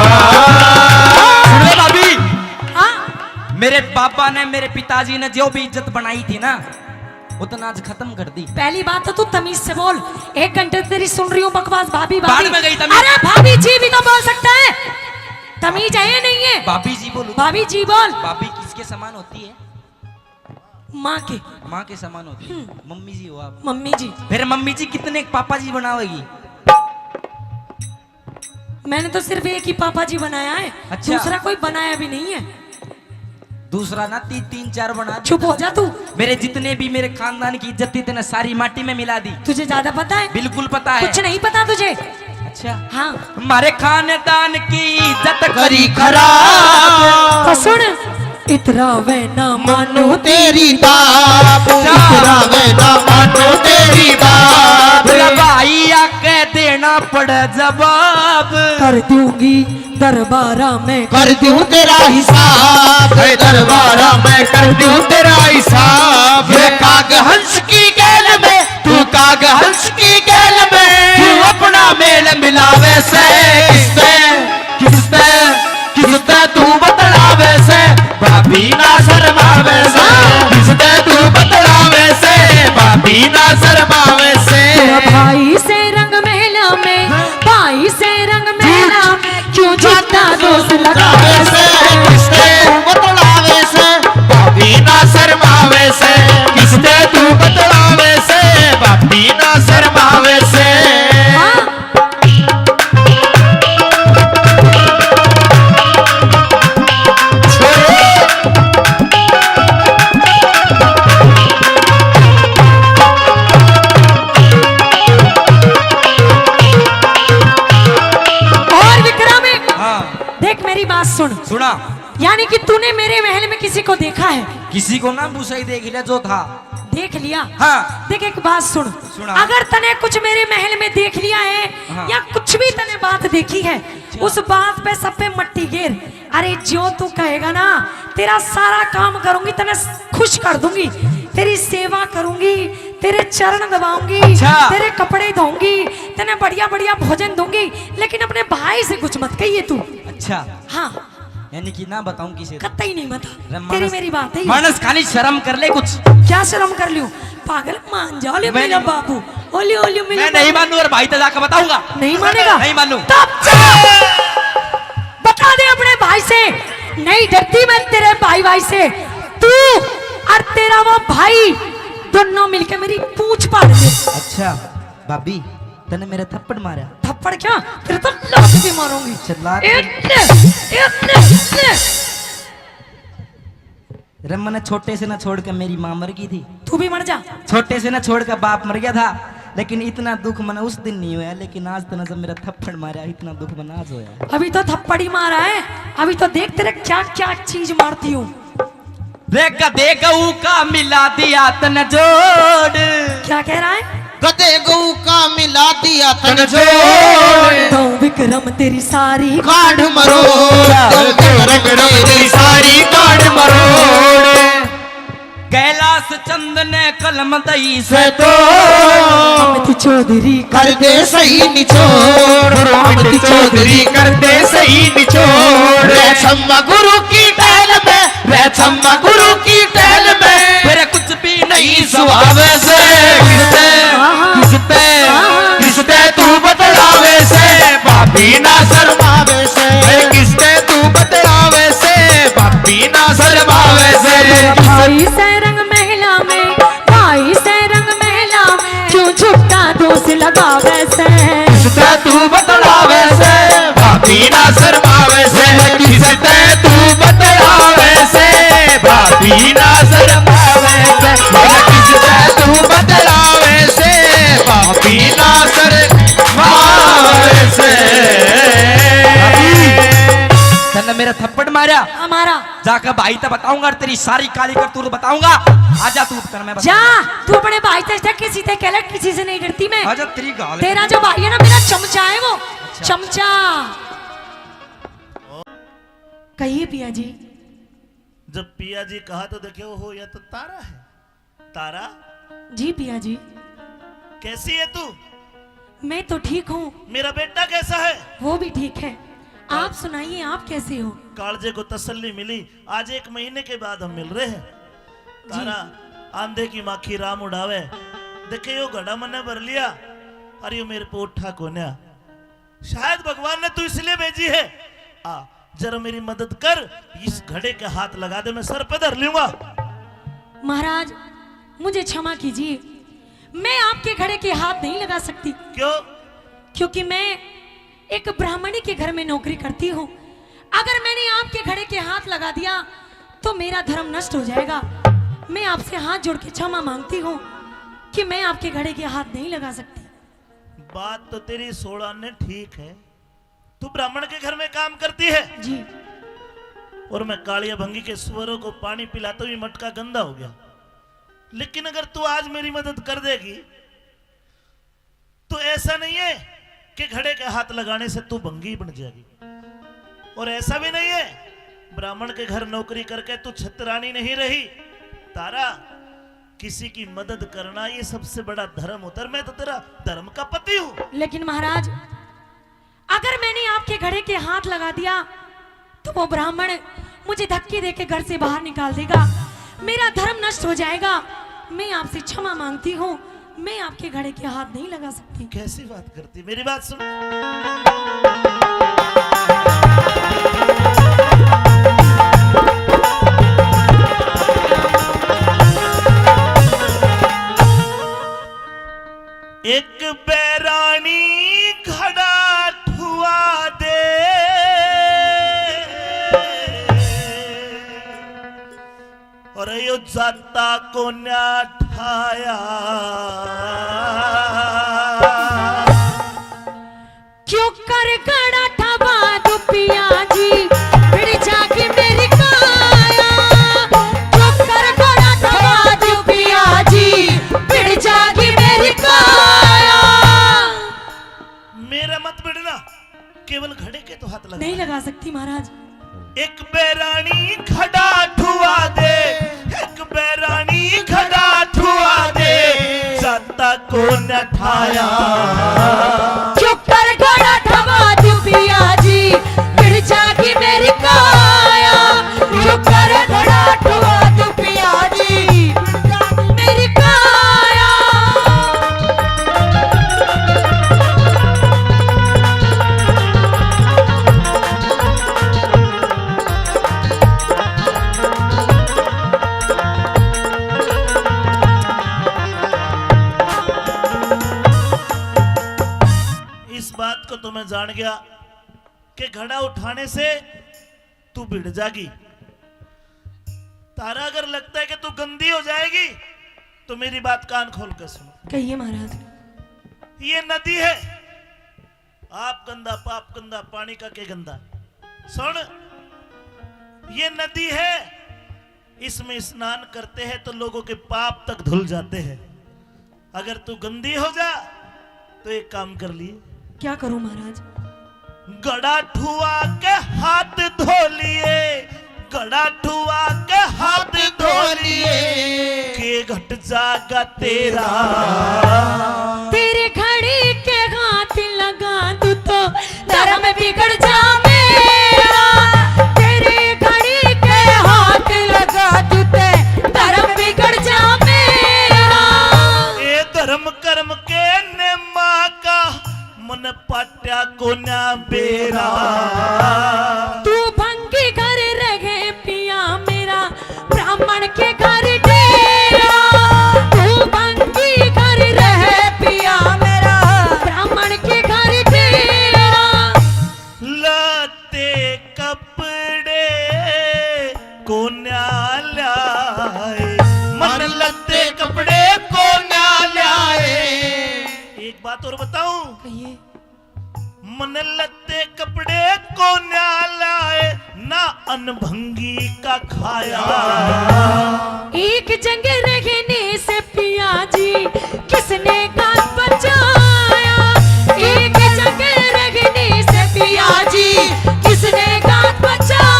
सुन ले भाभी। हाँ? मेरे पापा ने, मेरे पिताजी ने जो भी इज्जत बनाई थी ना, उतना आज खत्म कर दी। पहली बात तो तू तमीज से बोल। एक घंटे से तेरी सुन रही हूँ बकवास, भाभी, भाभी। बाढ़ में गई तमीज। अरे भाभी जी भी तो बोल सकता है। तमीज है या नहीं है? भाभी जी बोलूँ। भाभी जी बोल। भाभी किसके समान होती है? माँ के। माँ के समान होती है। हम्म। मम्मी जी हो आप। मम्मी जी। फिर मम्मी जी कितने पापा जी बनावेगी? मैंने तो सिर्फ एक ही पापा जी बनाया है, अच्छा। दूसरा कोई बनाया भी नहीं है। दूसरा ना ती-, तीन चार बना दे। चुप हो जा तू। मेरे जितने भी मेरे खानदान की इज्जत थी, तूने सारी माटी में मिला दी। तुझे ज्यादा पता है? बिल्कुल पता है। कुछ नहीं पता तुझे? अच्छा। हाँ। हमारे खानदान की इज्जत करी खराब। तो सुन, इतरावे ना मानू तेरी बात, इतरावे ना मानू तेरी बात। मेरा भाई आके देना पड़े जवाब। कर दूंगी दरबारा में, कर दूं तेरा हिसाब, दरबारा में कर दूं तेरा हिसाब। ये काग हंस की गैल में, तू काग हंस की गैल में, तू अपना मेल मिलावे से, किससे, किससे, किससे तू बतलावे से, भाभी ना शर्मावे से, किससे तू बतलावे से, भाभी ना शर्मावे से। तेरा भाई से रंग मेला में, भाई से रंग मेला में, क्यों झूठा दोष लगावे से, किससे तू बतलावे से, भाभी ना शर्मावे से, किससे तू बतलावे से, भाभी ना शर्मावे से। हाँ। और विक्रम, हाँ। देख मेरी बात सुन। सुना। यानी कि तूने मेरे महल में किसी को देखा है? किसी को ना, भूसा ही देख लिया जो था। देख लिया? हाँ। देख एक बात सुन। सुना। अगर तने कुछ मेरे महल में देख लिया है, हाँ। या कुछ भी तने बात देखी है, अच्छा। उस बात पे सब पे मट्टी गेर। अरे जो तू कहेगा ना, तेरा सारा काम करूंगी, तने खुश कर दूंगी, तेरी सेवा करूंगी, तेरे चरण दबाऊंगी, अच्छा। तेरे कपड़े धोऊंगी, तने बढ़िया बढ़िया भोजन दूंगी, लेकिन अपने भाई से कुछ मत कहिए तू। अच्छा। हाँ। यानी कि ना बताऊं किसे को? कतई नहीं बता। अरे तेरी मानस, मेरी बात है। मानस खाली शर्म कर ले कुछ। क्या शर्म कर लियो? पागल मान जा, ओले मैं मेरा नहीं बाबू, ओले, ओले मेरा मैं नहीं बाबू। मानू और भाई तो जाकर बताऊंगा। नहीं मानेगा? नहीं मानू। तब जा। बता दे अपने भाई से, नहीं डरती मैं तेरे भाई, भाई से। तू और तेरा वो भाई दोनों मिलके मेरी पूंछ फाड़ दे। अच्छा। भाभी, तने मेरे थप्पड़ मारा? थप्पड़ क्या? तेरे तो लात भी मारूंगी। अच्छा, लात भी। इतने, इतने, इतने। रे, मने छोटे से ना छोड़ के मेरी माँ मर गई थी। तू भी मर जा। छोटे से ना छोड़ के बाप मर गया था, लेकिन इतना दुख मने उस दिन नहीं होया, लेकिन आज तने जब मेरा थप्पड़ मारा, इतना दुख मने आज होया। अभी तो थप्पड़ ही मारा है, अभी तो देख तेरे क्या क्या चीज मारती हूँ। रे गधे गऊ का मिला दिया तन जोड़। क्या कह रहा है? गधे गऊ का मिला दिया तन जोड़। दऊं विक्रम तेरी सारी गांड मरोड़। दऊं विक्रम तेरी सारी गांड मरोड़। कैलाश चंद ने कलम दई से तो अमित चौधरी कर दे सही निचोड़। गुरु अमित चौधरी कर दे सही निचोड़। रे छम्मा गुरु की टहल में, रे छम्मा गुरु की टहल में। तेरे कुछ भी नहीं सुहावे से। किसते, किसते, किसते तू बतलावे से। भाभी ना शर्मावे से। अरे किसते तू बतलावे से। भाभी ना शर्मावे से। भाई से रंग महला में, भाई से रंग महला में, क्यों झूठा दोष लगावे से। किसते तू बतलावे से। भाभी ना शर्मावे से। किसते तू बतलावे से। भाभी ना शर्मावे से। किसते तू बतलावे से। भाभी ना शर्मावे से। तन्ने मेरा थप्पड़ मारा। हमारा। जाके भाई ते बताऊंगा, तेरी सारी काली करतूत बताऊंगा। आजा तू, तन्ने मैं जा, बताऊंगा। तू अपने भाई से किसी ते कह ले, किसी से नहीं डरती मैं। आजा, तेरी गाल। तेरा जो भाई है ना, मेरा चमचा है वो। अच्छा। चमचा। कहिए पिया जी। जब पिया जी कहा तो देखे, ओहो, यह तो तारा है। तारा। जी पिया जी। कैसी है तू? मैं तो ठीक हूँ। मेरा बेटा कैसा है? वो भी ठीक है। आप सुनाइए, आप कैसे हो? कालजे को तसल्ली मिली, आज एक महीने के बाद हम मिल रहे हैं। जी। तारा, आंधे की माखी राम उड़ावे। देखे, यो घड़ा मन्ने भर लिया, अरे यो मेरे पे उठा कोन्या। शायद भगवान ने तू इसलिए भेजी है। आ, जरा मेरी मदद कर, इस घड़े के हाथ लगा दे, मैं सर पे धर लूंगा। महाराज, मुझे क्षमा कीजिए, मैं आपके घड़े के हाथ नहीं लगा सकती। क्यों? क्योंकि मैं एक ब्राह्मणी के घर में नौकरी करती हूँ। अगर मैंने आपके घड़े के हाथ लगा दिया तो मेरा धर्म नष्ट हो जाएगा। मैं आपसे हाथ जोड़ के क्षमा मांगती हूँ कि मैं आपके घड़े के हाथ नहीं लगा सकती। बात तो तेरी सोलह ने ठीक है, तू ब्राह्मण के घर में काम करती है। जी। और मैं कालिया भंगी के सुअरों को पानी पिलाता हूँ, ये मटका गंदा हो गया। लेकिन अगर तू आज मेरी मदद कर देगी तो ऐसा नहीं है कि घड़े के हाथ लगाने से तू भंगी बन जाएगी, और ऐसा भी नहीं है ब्राह्मण के घर नौकरी करके तू छतरानी नहीं रही। तारा, किसी की मदद करना ये सबसे बड़ा धर्म होता है, और मैं तो तेरा धर्म का पति हूँ। लेकिन महाराज, अगर मैंने आपके घड़े के हाथ लगा दिया तो वो ब्राह्मण मुझे धक्के देके घर से बाहर निकाल देगा, मेरा धर्म नष्ट हो जाएगा। मैं आपसे क्षमा मांगती हूँ, मैं आपके घड़े के हाथ नहीं लगा सकती। कैसी बात करती, मेरी बात सुन। एक बैरानी घड़ा ठुआ दे, और यो जाता कोन्या ठाया। क्यों कर घड़ा ठवा दूं पिया जी, भिड़ जागी मेरी काया। क्यों कर घड़ा ठवा दूं पिया जी, भिड़ जागी मेरी काया। मेरा मत भिड़ना, केवल घड़े के तो हाथ लगा। नहीं लगा सकती महाराज। एक बैरानी घड़ा ठुआ दे, एक बैरानी घड़ा ठुआ दे, जाता कोन्या ठाया। क्यों कर घड़ा ठवा दूं पिया जी, भिड़ जागी मेरी काया। क्यों कर घड़ा ठवा दूं पिया जी, मेरी काया। इस बात को तो मैं जान गया कि घड़ा उठाने से तू भिड़ जागी। तारा, अगर लगता है कि तू गंदी हो जाएगी तो मेरी बात कान खोल कर सुनो। कहिए महाराज। ये नदी है, आप गंदा, पाप गंदा, पानी का के गंदा। सुन, ये नदी है, इसमें स्नान करते हैं तो लोगों के पाप तक धुल जाते हैं। अगर तू गंदी हो जा तो एक काम कर लिए। क्या करूं महाराज? गड़ा ठुआ के हाथ धो लिए, गड़ा ठुआ के हाथ धो लिए, के घट जागा तेरा। तेरे घड़ी के हाथ लगा दूं तो धर्म बिगड़ जा मेरा। तेरे घड़ी के हाथ लगा दूं ते धर्म बिगड़ जा मेरा। ए धर्म कर्म के नेमा का मन पाट्या कोन्या बेरा। तू भंगी घर रहे पिया मेरा, ब्राह्मण के घर डेरा। तू भंगी घर रहे पिया मेरा, ब्राह्मण के घर डेरा। लत्ते कपड़े कोन्या ल्याए, मन लत्ते कपड़े कोन्या ल्याए। एक बात और बताऊं? कहिए। मन लत्ते कपड़े कोन्या लाए, ना अन भंगी का खाया। एक जंग रहने से पिया जी, किसने गांठ बचाया? एक जंग रहने से पिया जी, किसने गांठ बचाया?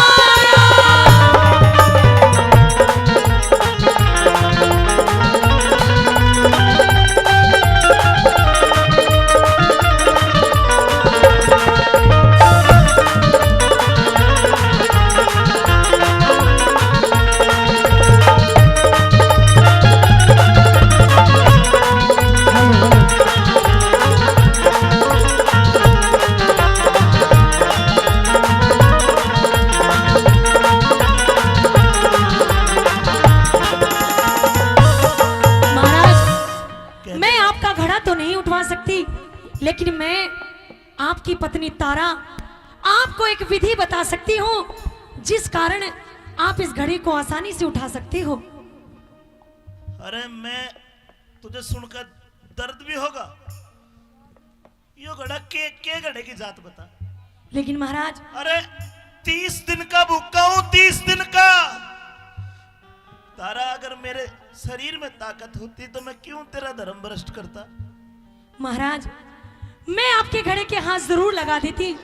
महाराज, मैं आपका घड़ा तो नहीं उठवा सकती, लेकिन मैं आपकी पत्नी तारा, आपको एक विधि बता सकती हूँ, जिस कारण आप इस घड़े को आसानी से उठा सकते हो। अरे, मैं तुझे सुनकर दर्द भी होगा। यो घड़ा के, के घड़े की जात बता। लेकिन महाराज, अरे, तीस दिन का भूखा हूँ, तीस दिन का। तारा, अगर मेरे शरीर में ताकत होती तो मैं क्यों तेरा धर्म भ्रष्ट करता? महाराज, मैं आपके घड़े के हाथ जरूर लगा देती,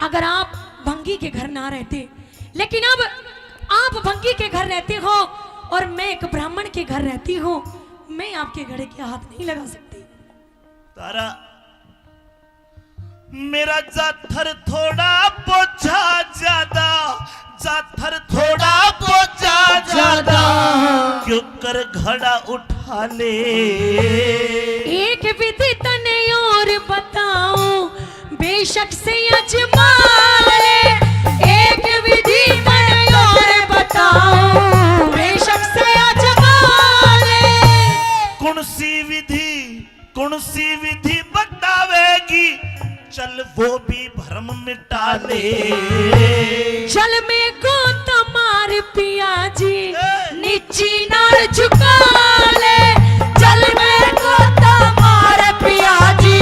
अगर आप भंगी के घर ना रहते। लेकिन अब आप भंगी के घर रहते हो और मैं एक ब्राह्मण के घर रहती हूँ, मैं आपके घड़े के हाथ नहीं लगा सकती। तारा, मेरा जाथर थोड़ा, बोझा ज्यादा, जाथर थोड़ा, बोझा ज्यादा, क्यों कर घड़ा उठा ले। एक विधि तने और बताऊं, बेशक से आजमा ले। एक विधि तने और बताऊं, बेशक से आजमा ले। कौन सी विधि, कौन सी विधि बतावेगी, चल वो भी भरम मिटा ले। चल में गोता मार पिया जी, ए! नीची नाड़ झुका ले। चल में गोता मार पिया जी,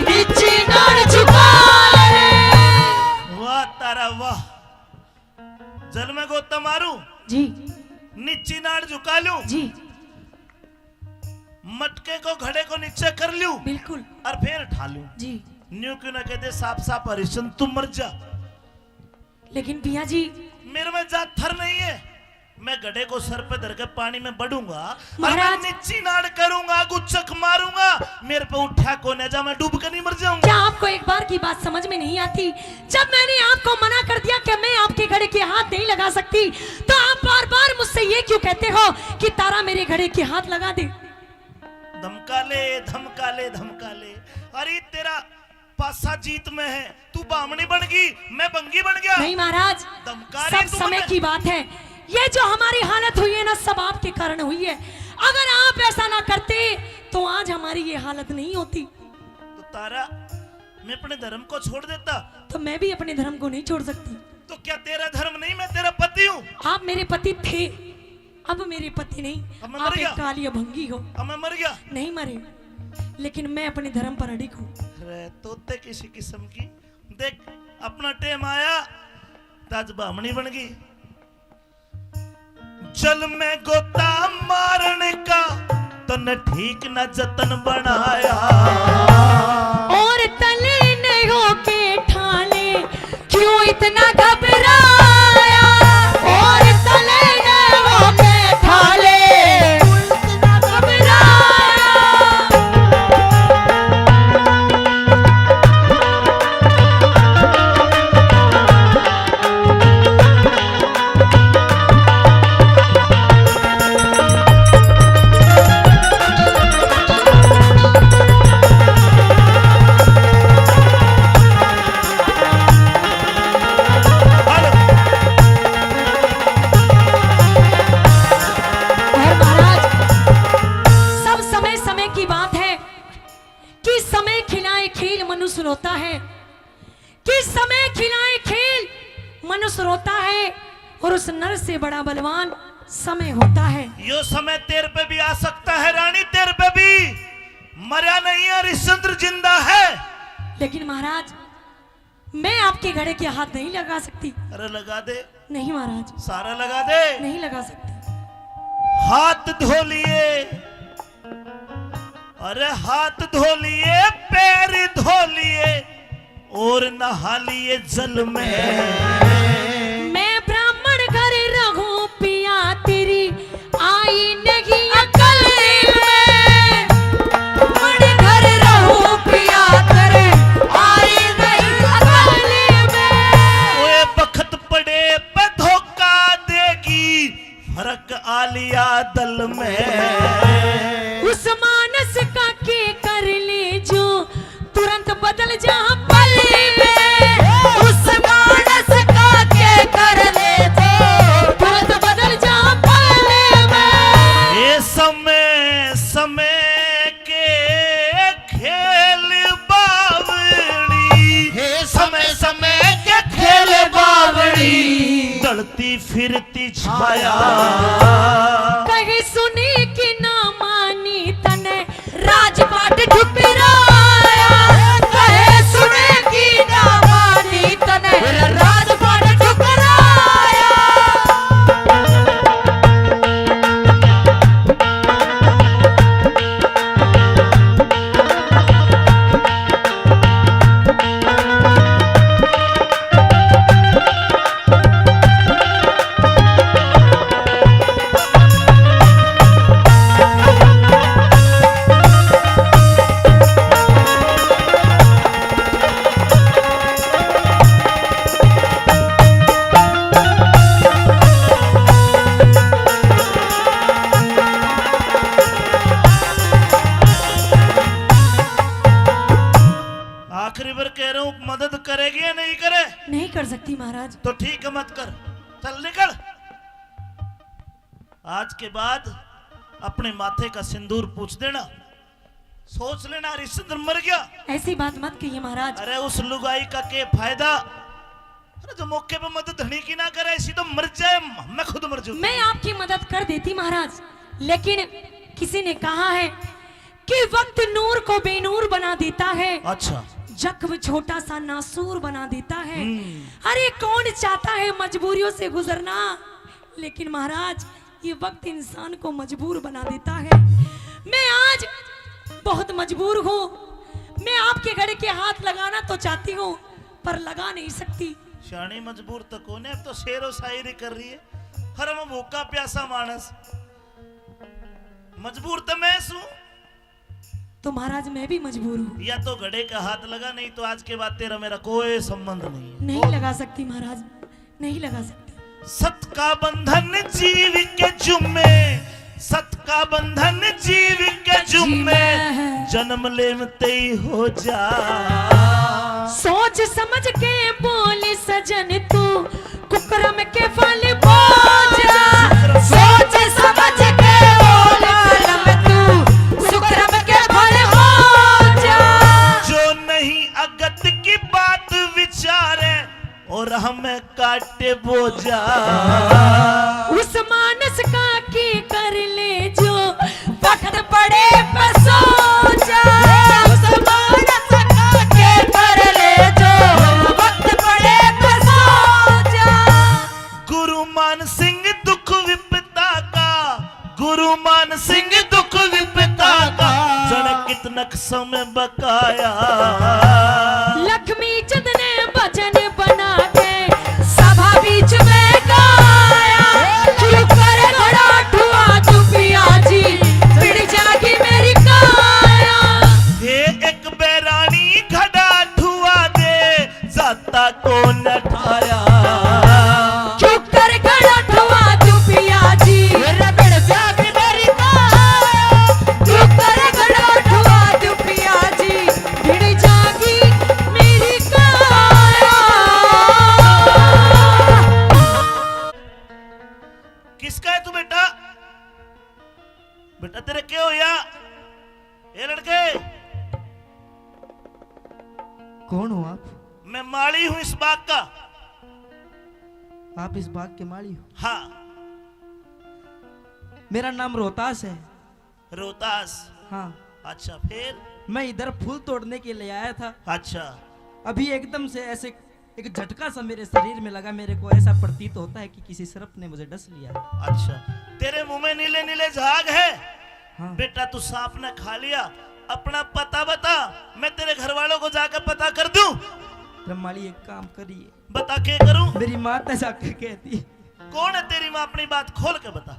नीची नाड़ झुका ले। वाह तारा वाह। जल में गोता मारूं जी, नीची नाड़ झुका लूं जी। मटके को, घड़े को नीचे कर लूं, बिल्कुल। और फिर उठा लूं जी। न्यू क्यों ना कह दे, साफ साफ हरिश्चंद्र तू मर जा। लेकिन पिया जी, मेरे में जाथर नहीं है, मैं घड़े को सर पे धर के पानी में बड़ूंगा और मैं महाराज, नीची नाड़ करूंगा, गुच्चक मारूंगा, मेरे पे उठा कोने जा, मैं डूब के नहीं मर जाऊंगा। क्या आपको एक बार की बात समझ में नहीं आती? जब मैंने आपको मना कर दिया कि मैं आपके घड़े के हाथ नहीं लगा सकती, तो आप बार बार मुझसे ये क्यों कहते हो कि तारा मेरे घड़े के हाथ लगा दे? धमका ले, धमका ले, धमका ले। अरे तेरा पासा जीत में है, तू बामणी बन गई, मैं भंगी बन गया। नहीं महाराज, धमका रही सब तू समय मुझे। की बात है। ये जो हमारी हालत हुई है ना, सब आपके कारण हुई है। अगर आप ऐसा ना करते तो आज हमारी ये हालत नहीं होती। तो तारा, मैं अपने धर्म को छोड़ देता। तो मैं भी अपने धर्म को नहीं छोड़ सकती। तो क्या तेरा धर्म नहीं, मैं तेरा पति हूँ? आप मेरे पति थे, अब मेरे पति नहीं। अब मैं मर आप गया? एक कालिया भंगी हो। अब मैं मर गया? नहीं मरे, लेकिन मैं अपने धर्म पर अड़िग हूँ। अरे तोते किसी किस्म की, देख अपना टेम आया, तो आज बामणी बन गई। चल मैं गोता मारण का तन ठीक न जतन बनाया। और तले न होके ठाले क्यों इतना घबराया? और तले न होके ठाले क्यों इतना घबराया? और महाराज, सब समय समय की बात है कि समय खिलाए खेल मनुष्य रोता है, कि समय खिलाए खेल मनुष्य रोता है, और उस नर से बड़ा बलवान समय होता है। यो समय तेरे पे भी आ सकता है रानी, तेरे पे भी। मरा नहीं है, हरिश्चंद्र जिंदा है। लेकिन महाराज, मैं आपके घड़े के हाथ नहीं लगा सकती। अरे लगा दे। नहीं महाराज। सारा लगा दे। नहीं लगा सकती। हाथ धो लिए, अरे हाथ धो लिए, पैर धो लिए और नहा लिए जल में। मैं ब्राह्मण घर रहूं पिया, तेरी आई नहीं अकल में। ब्राह्मण घर रहूं पिया, तेरी आई नहीं अकल में। ओए बखत पड़े पे धोखा देगी, फर्क आ लिया दल में। उस मानस का के कर ले जो तुरंत बदल जा पल में। उस मानस का के कर ले जो तुरंत बदल जा पल में। ये समय, समय के खेल बावड़ी। हे समय, समय के खेल बावड़ी। ढलती फिरती छाया। कहे सुने कि ना मानी तने राजपाट ठुकराया। कहे सुने कि ना मानी तने राजपाट ठुकराया। आखिरी बार कह रहा हूँ, मदद करेगी या नहीं करे? नहीं कर सकती महाराज। तो ठीक है, मत कर, चल निकल। आज के बाद अपने माथे का सिंदूर पूछ देना, सोच लेना हरिश्चंद्र मर गया। ऐसी बात मत कहिए महाराज। अरे उस लुगाई का के फायदा, अरे जो मौके पे मदद धनी की ना करे, ऐसी तो मर जाए, मैं खुद मर जाऊं। मैं आपकी मदद कर देती महाराज, लेकिन किसी ने कहा है कि वक्त नूर को बेनूर बना देता है। अच्छा। जख्म छोटा सा नासूर बना देता है। हम्म। अरे कौन चाहता है मजबूरियों से गुजरना, लेकिन महाराज ये वक्त इंसान को मजबूर बना देता है। मैं आज बहुत मजबूर हूँ, मैं आपके घड़े के हाथ लगाना तो चाहती हूँ पर लगा नहीं सकती। शानी मजबूर तो कौन है, अब तो शेरो शायरी कर रही है। हर मैं भूखा प्यासा मानस, मजबूर तो मैं सूं। तो महाराज मैं भी मजबूर हूँ। या तो घड़े का हाथ लगा, नहीं तो आज के बाद तेरा मेरा कोई संबंध नहीं है। नहीं लगा सकती महाराज, नहीं लगा सकती। सत का बंधन जीव के जुम्मे, सत का बंधन जीव के जुम्मे, जन्म लेवते ही हो जा। सोच समझ के बोल सजन तू, कुकरम के फल बोझा। सोच समझ के बोल कलम तू, सुकरम के फल बोझा। जो नहीं अगत की बात विचारे और हमें काटे बोझा। उस मानस का की कर ले जो वक्त पड़े पे सो जा। उस मानस का के कर ले जो वक्त पड़े पे सो जा। गुरु मान सिंह दुख विपता समय बकाया। लक्ष्मी चंद ने भजन बना के सभा बीच में गाया। क्यों करे घड़ा ठुआ तू पिया जी, बिड़ जागी मेरी काया। हे एक बैरानी घड़ा ठुआ दे, जाता को न ठाया। क्यों कर घड़ा ठुआ तू पिया जी, मेरा बिड़ जागी मेरी काया। क्यों कर घड़ा ठुआ तू पिया जी, बिड़ जागी मेरी काया। किसका है तू बेटा? बेटा, तेरे क्या होया? ए लड़के, कौन हो आप? मैं माली हूँ इस बाग का। आप इस बाग के माली हो? हाँ। मेरा नाम रोहतास है। रोहतास? हाँ। अच्छा, फिर? मैं इधर फूल तोड़ने के लिए आया था। अच्छा। अभी एकदम से ऐसे एक झटका सा मेरे शरीर में लगा, मेरे को ऐसा प्रतीत होता है कि किसी सर्प ने मुझे डस लिया। अच्छा, तेरे मुंह में नीले नीले झाग है। हाँ। बेटा, तू सांप ने खा लिया, अपना पता बता, मैं तेरे घर वालों को जाकर पता कर दूं। ब्रह्माली, एक काम करिए। बता, के करूं? मेरी माँ तो जाके कहती। कौन है तेरी माँ? अपनी बात खोल के बता।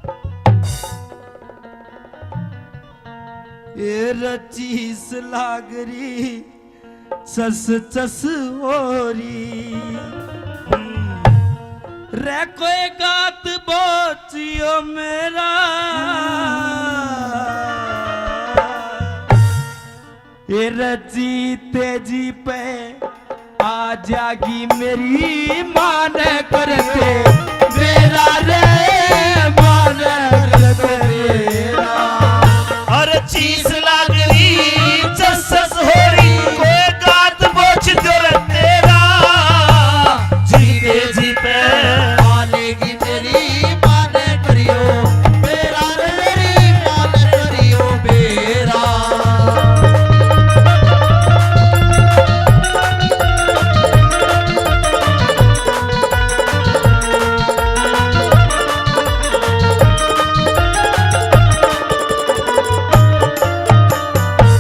ए रचीस लागरी चस चस हो री। रे कोई गात बोचियो मेरा। ए रे जीते जी पे आ जागी मेरी मान करते मेरा रे, मान करते मेरा। अरे चीस लागरी चस चस हो री, कोई गात बोच दो रे तेरा। जीते जी पे आलेगी मेरी मान करियो, मेरा रे मेरी मान करियो बेरा।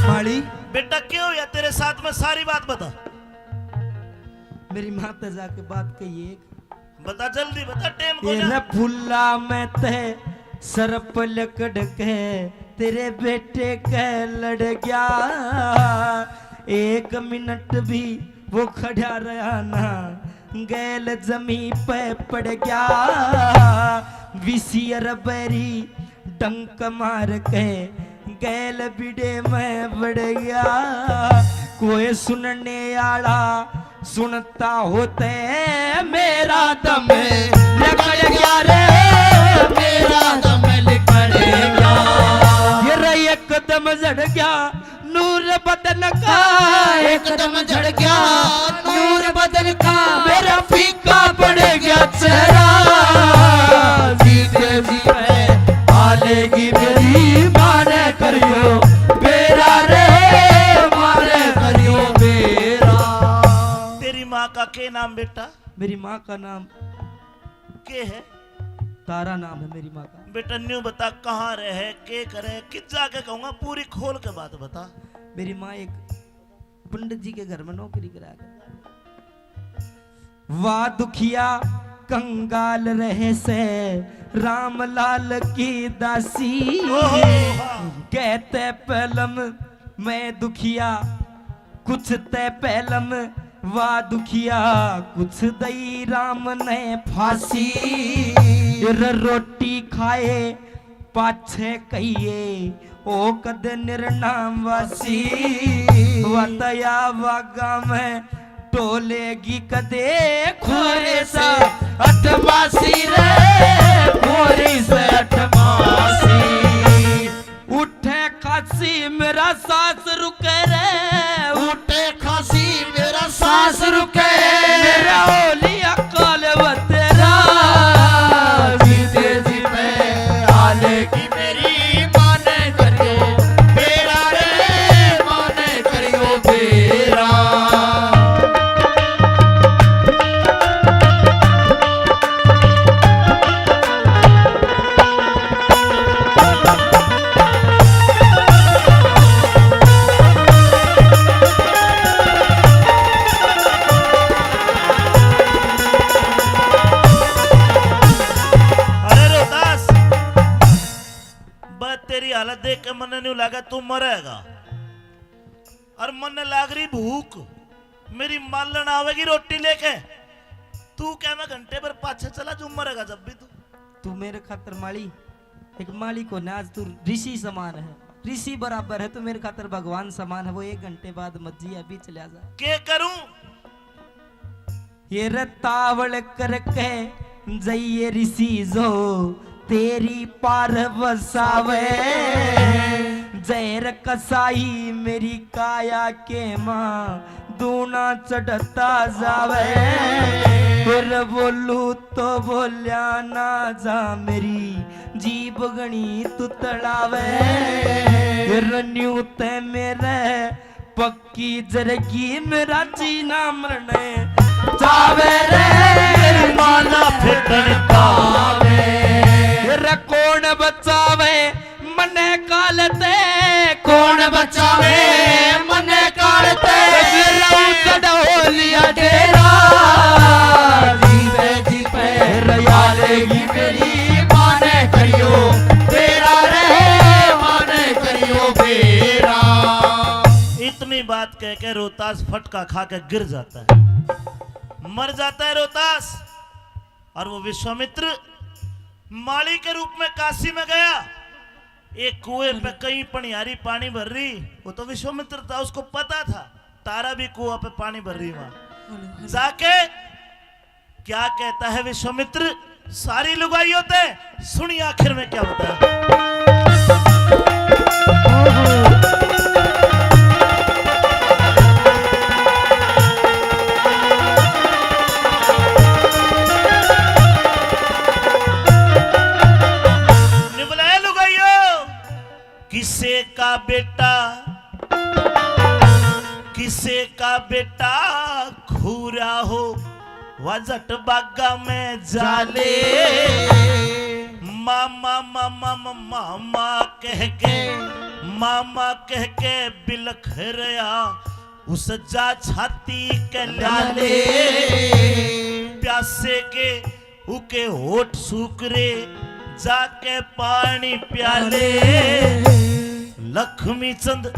माली। बेटा, क्यों या तेरे साथ में सारी बात बता। मेरी माँ ते जाके बात कही एक। बता, जल्दी बता, टेम को ए ना। रे फुल्ला मैं ते सर्प लकड़ के तेरे बेटे के लड़ गया। एक मिनट भी वो खड़ा रहा ना, गैल जमी पे पड़ गया। विसियर बैरी डंक मार के गैल बिड़े में बड़ गया। कोई सुनने आला सुनता होते मेरा दम निकल गया रे, मेरा दम निकल गया। ये रे एकदम झड़ गया नूर बदन का, एकदम झड़ गया नूर बदन का। मेरा फीका पड़ गया चेहरा। जीते जी पे आलेगी मेरी मान करियो बेरा रे, मान करियो बेरा। तेरी माँ का के नाम बेटा? मेरी माँ का नाम के है? तारा नाम है मेरी माँ का। बेटा, न्यू बता, कहाँ रहे, के करे, किस जाके कहूँगा, पूरी खोल के बात बता। मेरी माँ एक पंडित जी के घर में नौकरी करा कर। वाह दुखिया कंगाल रहे से रामलाल की दासी। ओहो, वाह। कहते पहलम मैं दुखिया, कुछ ते पहलम वा दुखिया, कुछ दई राम ने फांसी। र रोटी खाए पाछे कहिए, ओ कद निरनाम वासी। वतया वागा में टोलेगी कदे खोरे से अठमासी रे, खोरे से अठमासी। उठे खांसी मेरा सांस रुके रे, उठे खांसी मेरा सांस रुके। मेरा होलिया काल बतेरा। जीते जी पे आने की मेरी मान करियो बेरा रे, मान करियो बेरा। चेहरा देख के मन्ने न्यू लगा तू मरेगा। और मन्ने लाग रही भूख, मेरी मालन आवेगी रोटी लेके। तू कह मैं घंटे भर पाछे चला जाऊं, मरेगा जब भी तू। तू मेरे खातर माली, एक माली को ना, आज तू ऋषि समान है, ऋषि बराबर है, तू मेरे खातर भगवान समान है। वो एक घंटे बाद मत जी, अभी चला जा। के करूं? ये रतावल करके जइए ऋषि जो तेरी पार वसावे। जहर कसाई मेरी काया के माँ दूना चढ़ता जावे। फिर बोलू तो बोल्या ना जा, मेरी जीभ घणी तुतड़ावे। फिर न्यू ते मेरे पक्की जरगी में राजी ना मरने चावे रे, माला फेटन पावे। रे कौन बचावे मने काल ते, कौन बचावे मने काल ते। मेरा उजड़ हो लिया डेरा, जीवे जी पे रयालेगी मेरी माने करियो बेरा रे, माने करियो बेरा। इतनी बात कह के रोहतास फटका खा के गिर जाता है, मर जाता है रोहतास। और वो विश्वामित्र माली के रूप में काशी में गया। एक कुएं पे कई पनियारी पानी भर रही, वो तो विश्वामित्र था, उसको पता था तारा भी कुआ पे पानी भर रही वहां। जाके क्या कहता है विश्वामित्र, सारी लुगाइयों ते सुनिए आखिर में क्या बताया। ने बुलाया लुगाइयों, किसे का बेटा, किसे का बेटा खूरा हो, वा झट बागा में जाले। मामा, मामा, मामा कह के, मामा कह के बिलख रहा, उस जा छाती के लाले। प्यासे के उके होठ सूख रे, जाके पानी प्याले। लक्ष्मी चंद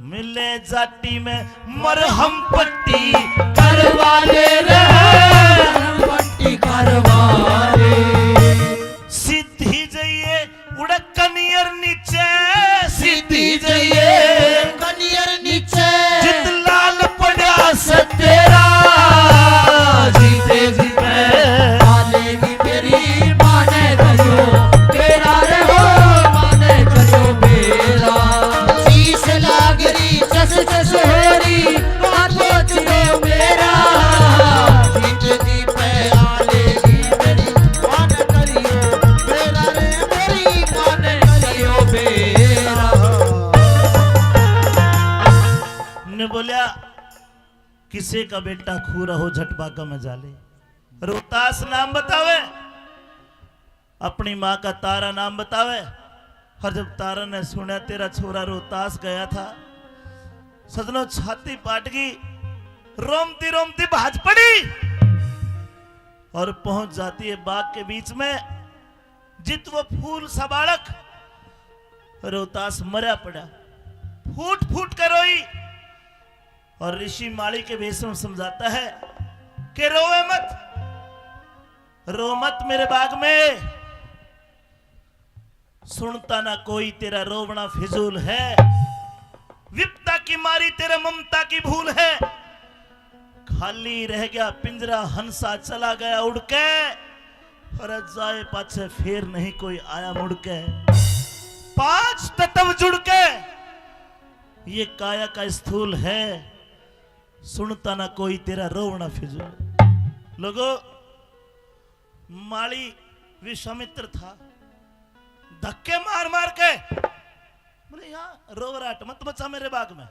मिले जाटी में मरहम पट्टी करवा ले रे, मरहम पट्टी करवा ले। सीधी जइए उड़े कनियर नीचे, सीधी जइए कनियर नीचे। जित लाल पड़ा से तेरा, जीते जी पे आले भी मेरी माने करियो, तेरा रे हो माने करियो बेरा। शीश लाग रही चस चस हो रही, बात सोच लो मेरा। जीते जी पे आले भी मेरी माने करियो, तेरा रे मेरी माने करियो बेरा। ने बोलिया, किसे का बेटा खूरा हो झट बागा में जाले। रोहतास नाम बतावे, अपनी माँ का तारा नाम बतावे। और जब तारा ने सुना तेरा छोरा रोहतास गया था, सजनो छाती पाट गई, रोमती रोमती भाज पड़ी और पहुंच जाती है बाग के बीच में। जित वो फूल सा बालक रोहतास मरया पड़ा, फूट फूट कर रोई। और ऋषि माली के भेष में समझाता है कि रोवे मत, रो मत मेरे बाग में, सुनता ना कोई तेरा रोवना फिजूल है। विपता की मारी तेरे ममता की भूल है। खाली रह गया पिंजरा, हंसा चला गया उड़ के। पर जाए पाछे फेर नहीं कोई आया मुड़ के। पांच तत्व जुड़ के ये काया का स्थूल है। सुनता ना कोई तेरा रोवना फिजूल। लोगो, माली विश्वामित्र था, धक्के मार मार के बोले, यहाँ रोवराट मत मचा मेरे बाग में।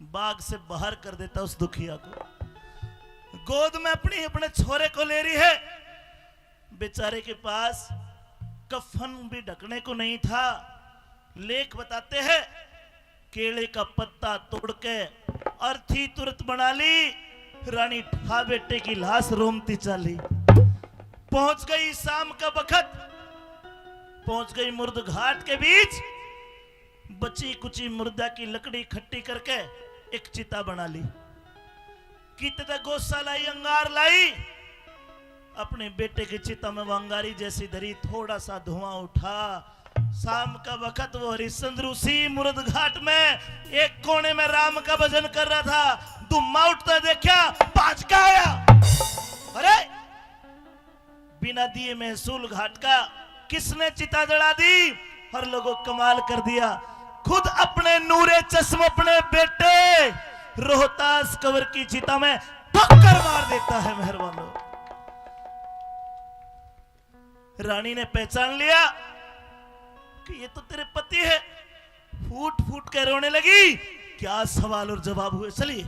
बाग से बाहर कर देता उस दुखिया को। गोद में अपनी, अपने छोरे को ले रही है। बेचारे के पास कफन भी ढकने को नहीं था। लेख बताते हैं, केले का पत्ता तोड़ के अर्थी तुरंत बना ली। रानी ठा बेटे की लाश रोमती चाली। पहुंच गई शाम का बखत, पहुंच गई मुर्द घाट के बीच। बची कुची मुर्दा की लकड़ी इकट्ठी करके एक चिता बना ली। कित तै गोसा लाई, अंगार लाई, अपने बेटे की चिता में वो अंगारी जैसी धरी, थोड़ा सा धुआं उठा। शाम का वक्त वो हरिश्चंद्र उसी मुर्द घाट में एक कोने में राम का भजन कर रहा था। धुम्मा उठता देखा, भाज के आया। अरे, बिना दिए महसूल घाट का किसने चिता जला दी? हर लोगों कमाल कर दिया। खुद अपने नूरे चश्म अपने बेटे रोहतास कंवर की चिता में ठोकर मार देता है। मेहरबान लोग, रानी ने पहचान लिया कि ये तो तेरे पति है। फूट फूट के रोने लगी। क्या सवाल और जवाब हुए, चलिए।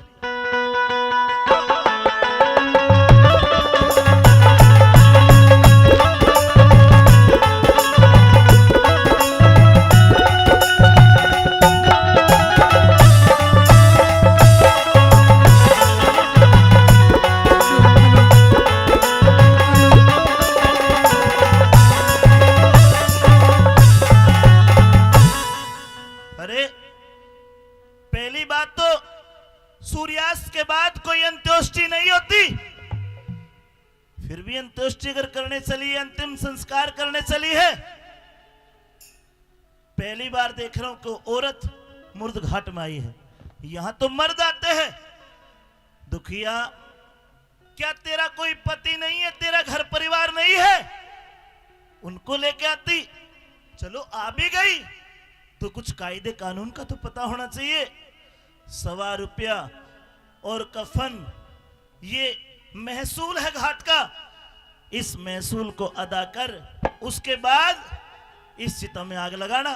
अरे, पहली बात तो सूर्यास्त के बाद कोई अंत्येष्टि नहीं होती, फिर भी अंत्येष्टि अगर करने चली है, अंतिम संस्कार करने चली है, पहली बार देख रहा हूं कि औरत मुर्द घाट में आई है। यहां तो मर्द आते हैं। दुखिया, क्या तेरा कोई पति नहीं है, तेरा घर परिवार नहीं है? उनको लेके आती। चलो, आ भी गई तो कुछ कायदे कानून का तो पता होना चाहिए। सवा रुपया और कफन, ये महसूल है घाट का। इस महसूल को अदा कर, उसके बाद इस चिता में आग लगाना।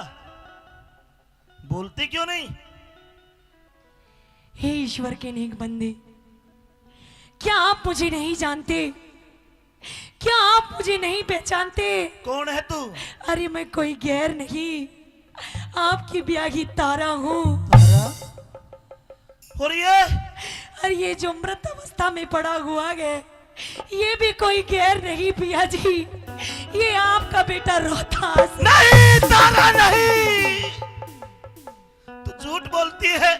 बोलती क्यों नहीं? हे ईश्वर के नेक बंदे, क्या आप मुझे नहीं जानते? क्या आप मुझे नहीं पहचानते? कौन है तू? अरे, मैं कोई गैर नहीं, आपकी ब्याही तारा हूँ। तारा? और ये? अरे, ये जो मृत अवस्था में पड़ा हुआ है, ये भी कोई गैर नहीं पिया जी, ये आपका बेटा रोहतास। नहीं तारा, नहीं। तू झूठ बोलती है।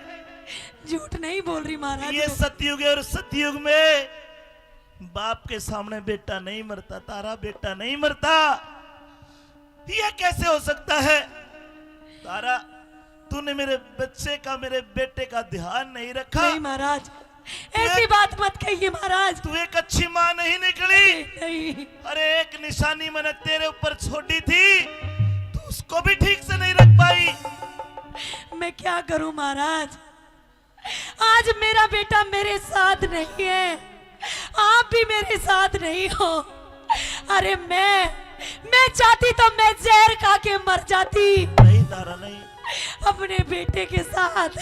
झूठ नहीं बोल रही महाराज। ये सतयुग है और सतयुग में बाप के सामने बेटा नहीं मरता, तारा बेटा नहीं मरता। ये कैसे हो सकता है? तारा, तूने मेरे बच्चे का, मेरे बेटे का ध्यान नहीं रखा। नहीं महाराज, ऐसी बात मत कहिए महाराज। तू एक अच्छी माँ नहीं निकली। नहीं। अरे, एक निशानी मैंने तेरे ऊपर छोड़ी थी, तू उसको भी ठीक से नहीं रख पाई। मैं क्या करूं महाराज, आज मेरा बेटा मेरे साथ नहीं है, आप भी मेरे साथ नहीं हो। अरे, मैं मैं चाहती तो मैं जहर खा के मर जाती। नहीं तारा, नहीं। अपने बेटे के साथ।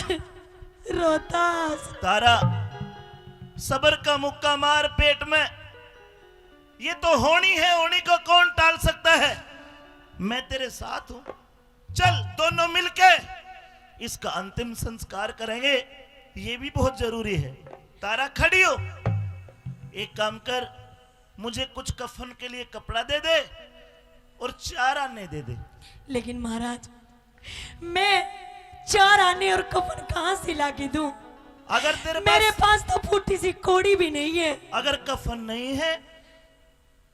रोहतास। तारा, सब्र का मुक्का मार पेट में। ये तो होनी है, होनी को कौन टाल सकता है? मैं तेरे साथ हूं। चल, दोनों मिलके इसका अंतिम संस्कार करेंगे, ये भी बहुत जरूरी है। तारा, खड़ी हो, एक काम कर, मुझे कुछ कफन के लिए कपड़ा दे दे और चार आने दे दे। लेकिन महाराज, मैं चार आने और कफन कहाँ से ला के दूं? अगर तेरे मेरे पास पास तो फूटी सी कौड़ी भी नहीं है। अगर कफन नहीं है,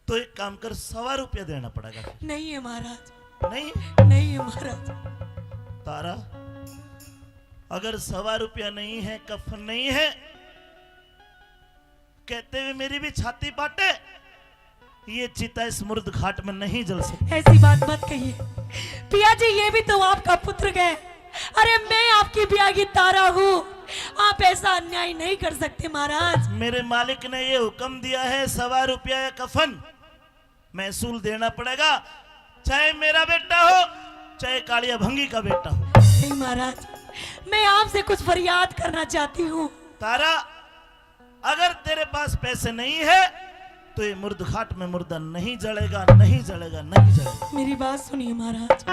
तो एक काम कर, सवा रुपया देना पड़ेगा। नहीं है महाराज। नहीं? नहीं है महाराज। तारा, अगर सवा रुपया नहीं है, कफन नहीं है, कहते हुए मेरी भी छाती पाटे, ये चिता इस मुर्द घाट में नहीं जल सकती। ऐसी बात मत कहिए पिया जी, ये भी तो आपका पुत्र है। अरे, मैं आपकी ब्याही तारा हूँ, आप ऐसा अन्याय नहीं कर सकते महाराज। मेरे मालिक ने ये हुक्म दिया है, सवा रुपया या कफन महसूल देना पड़ेगा, चाहे मेरा बेटा हो, चाहे कालिया भंगी का बेटा हो। नहीं महाराज, मैं आपसे कुछ फरियाद करना चाहती हूँ। तारा, अगर तेरे पास पैसे नहीं है, तो ये मुर्द घाट में मुर्दा नहीं जलेगा, नहीं जलेगा, नहीं जलेगा। मेरी बात सुनिए महाराज।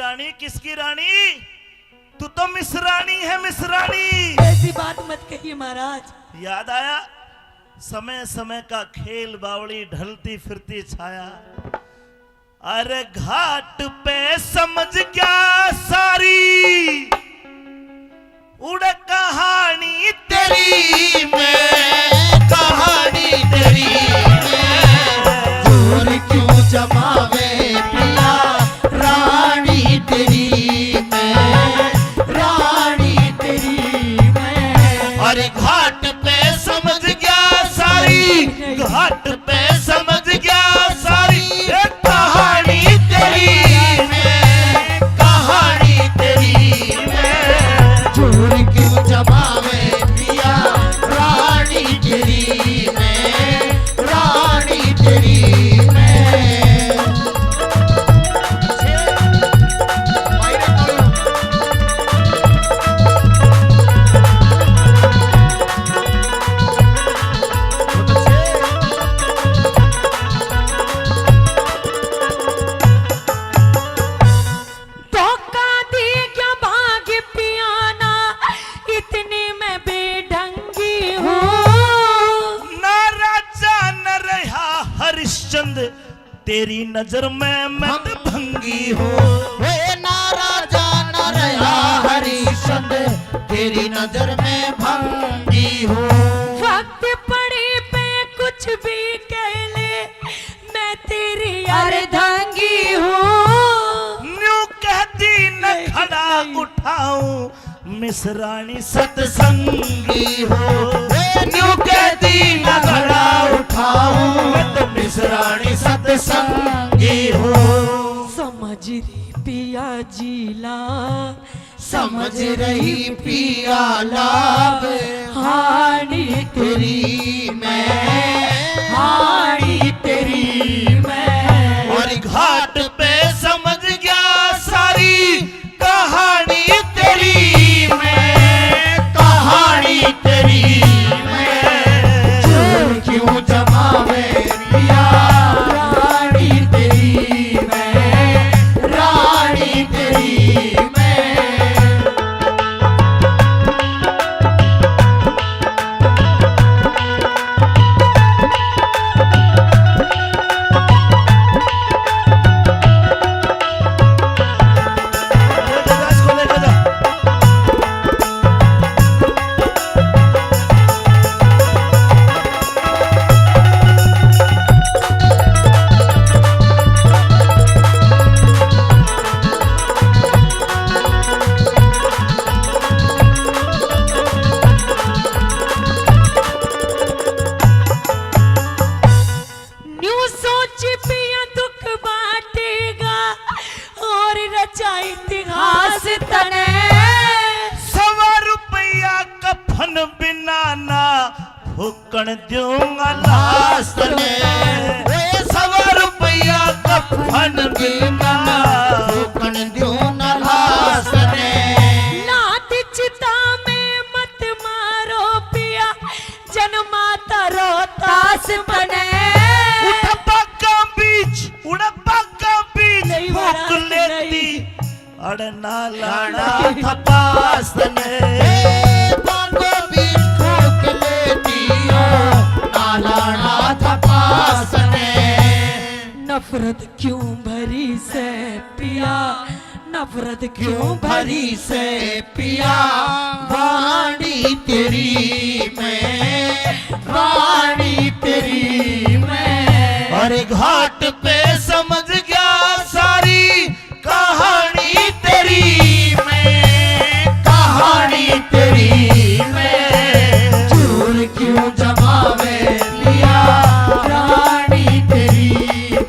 रानी किसकी रानी? तू तो मिस रानी है, मिस रानी। ऐसी बात मत कहिए महाराज। याद आया समय समय का खेल, बावली ढलती फिरती छाया। अरे घाट पे समझ गया सारी उड़ कहानी तेरी मैं, कहानी तेरी मैं। जोर क्यों जमावे पिया रानी तेरी मैं, रानी तेरी मैं। अरे घाट पे समझ गया सारी, घाट पे समझ गया सारी, ए कहानी तेरी मैं, कहानी तेरी मैं। जोर क्यों जमावे पिया रानी तेरी मैं, रानी तेरी मैं। धोखा दे क्या भाग पियाना, इतनी मैं बेढंगी हूँ। ना राजा न रहा हरिश्चंद्र, तेरी नजर में मैं तो भंगी हूँ। वे ना राजा न रहा हरिश्चंद्र, तेरी नजर में भंगी हूँ। वक्त पड़े पे कुछ भी कह ले, मैं तेरी अर्धांगी हूँ। न्यू कहती न खड़ा उठाऊं, मिस रानी सत्संगी हो। न्यू कहती न खड़ा उठाऊं, मैं तो मिस रानी सत्संगी हो। समझ रही पिया जीला, समझ रही पिया लाभ, हानि तेरी मैं, हानि तेरी मैं। और घाट पे समझ गया सारी कहानी तेरी मैं, कहानी तेरी मैं। जोर क्यों जमावे पिया, रानी तेरी मैं, रानी तेरी मैं। न्यू सोच पिया दुख बांटेगा और रचा इतिहास तने। सवा रुपया कफन बिना ना फूकण दूंगा लाश तने। ए सवा रुपया कफन बिना फूकण दूंगा लाश तने। लात चिता में मत मारो पिया, जन्मा तारो तास बने। उड़ बागा बीच, उड़ बागा बीच नहीं फूक महाराज, लेती। नहीं। अड़ ना लाना था पास ने। ए, बागो बीच फूक लेती हो, ना लाना था पास ने। नफरत क्यों भरी से पिया, नफरत क्यों भरी से पिया, वाणी तेरी मैं, वाणी तेरी मैं। अरे घाट पे समझ गया सारी कहानी तेरी मैं, कहानी तेरी मैं। जोर क्यों जमावे पिया, रानी तेरी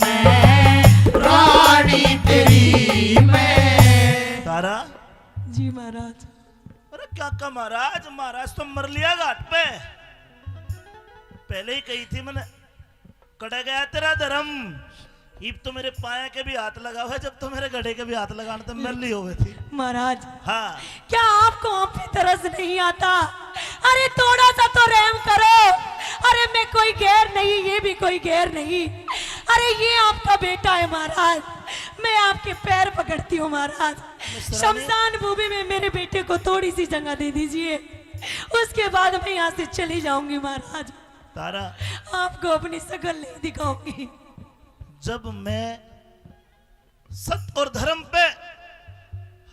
मैं, रानी तेरी मैं। तारा? जी महाराज। अरे काका महाराज, महाराज तो मर लिया घाट पे। पहले ही कही थी मैंने, कड़ा गया तेरा धर्म। इब तो मेरे पाया के भी हाथ लगावे, जब तो मेरे गड़े के भी हाथ लगाने तो मर ली होवे थी। महाराज, हाँ। क्या आपको आप पे तरस नहीं आता? अरे थोड़ा सा तो रहम करो। अरे मैं कोई गैर नहीं, ये भी कोई गैर नहीं। अरे ये आपका बेटा है महाराज, मैं आपके पैर पकड़ती हूँ महाराज। शमशान भूमि में मेरे बेटे को थोड़ी सी जगह दे दीजिए, उसके बाद मैं यहाँ से चली जाऊंगी महाराज। तारा, आपको अपनी शकल नहीं दिखाऊंगी। जब मैं सत और धर्म पे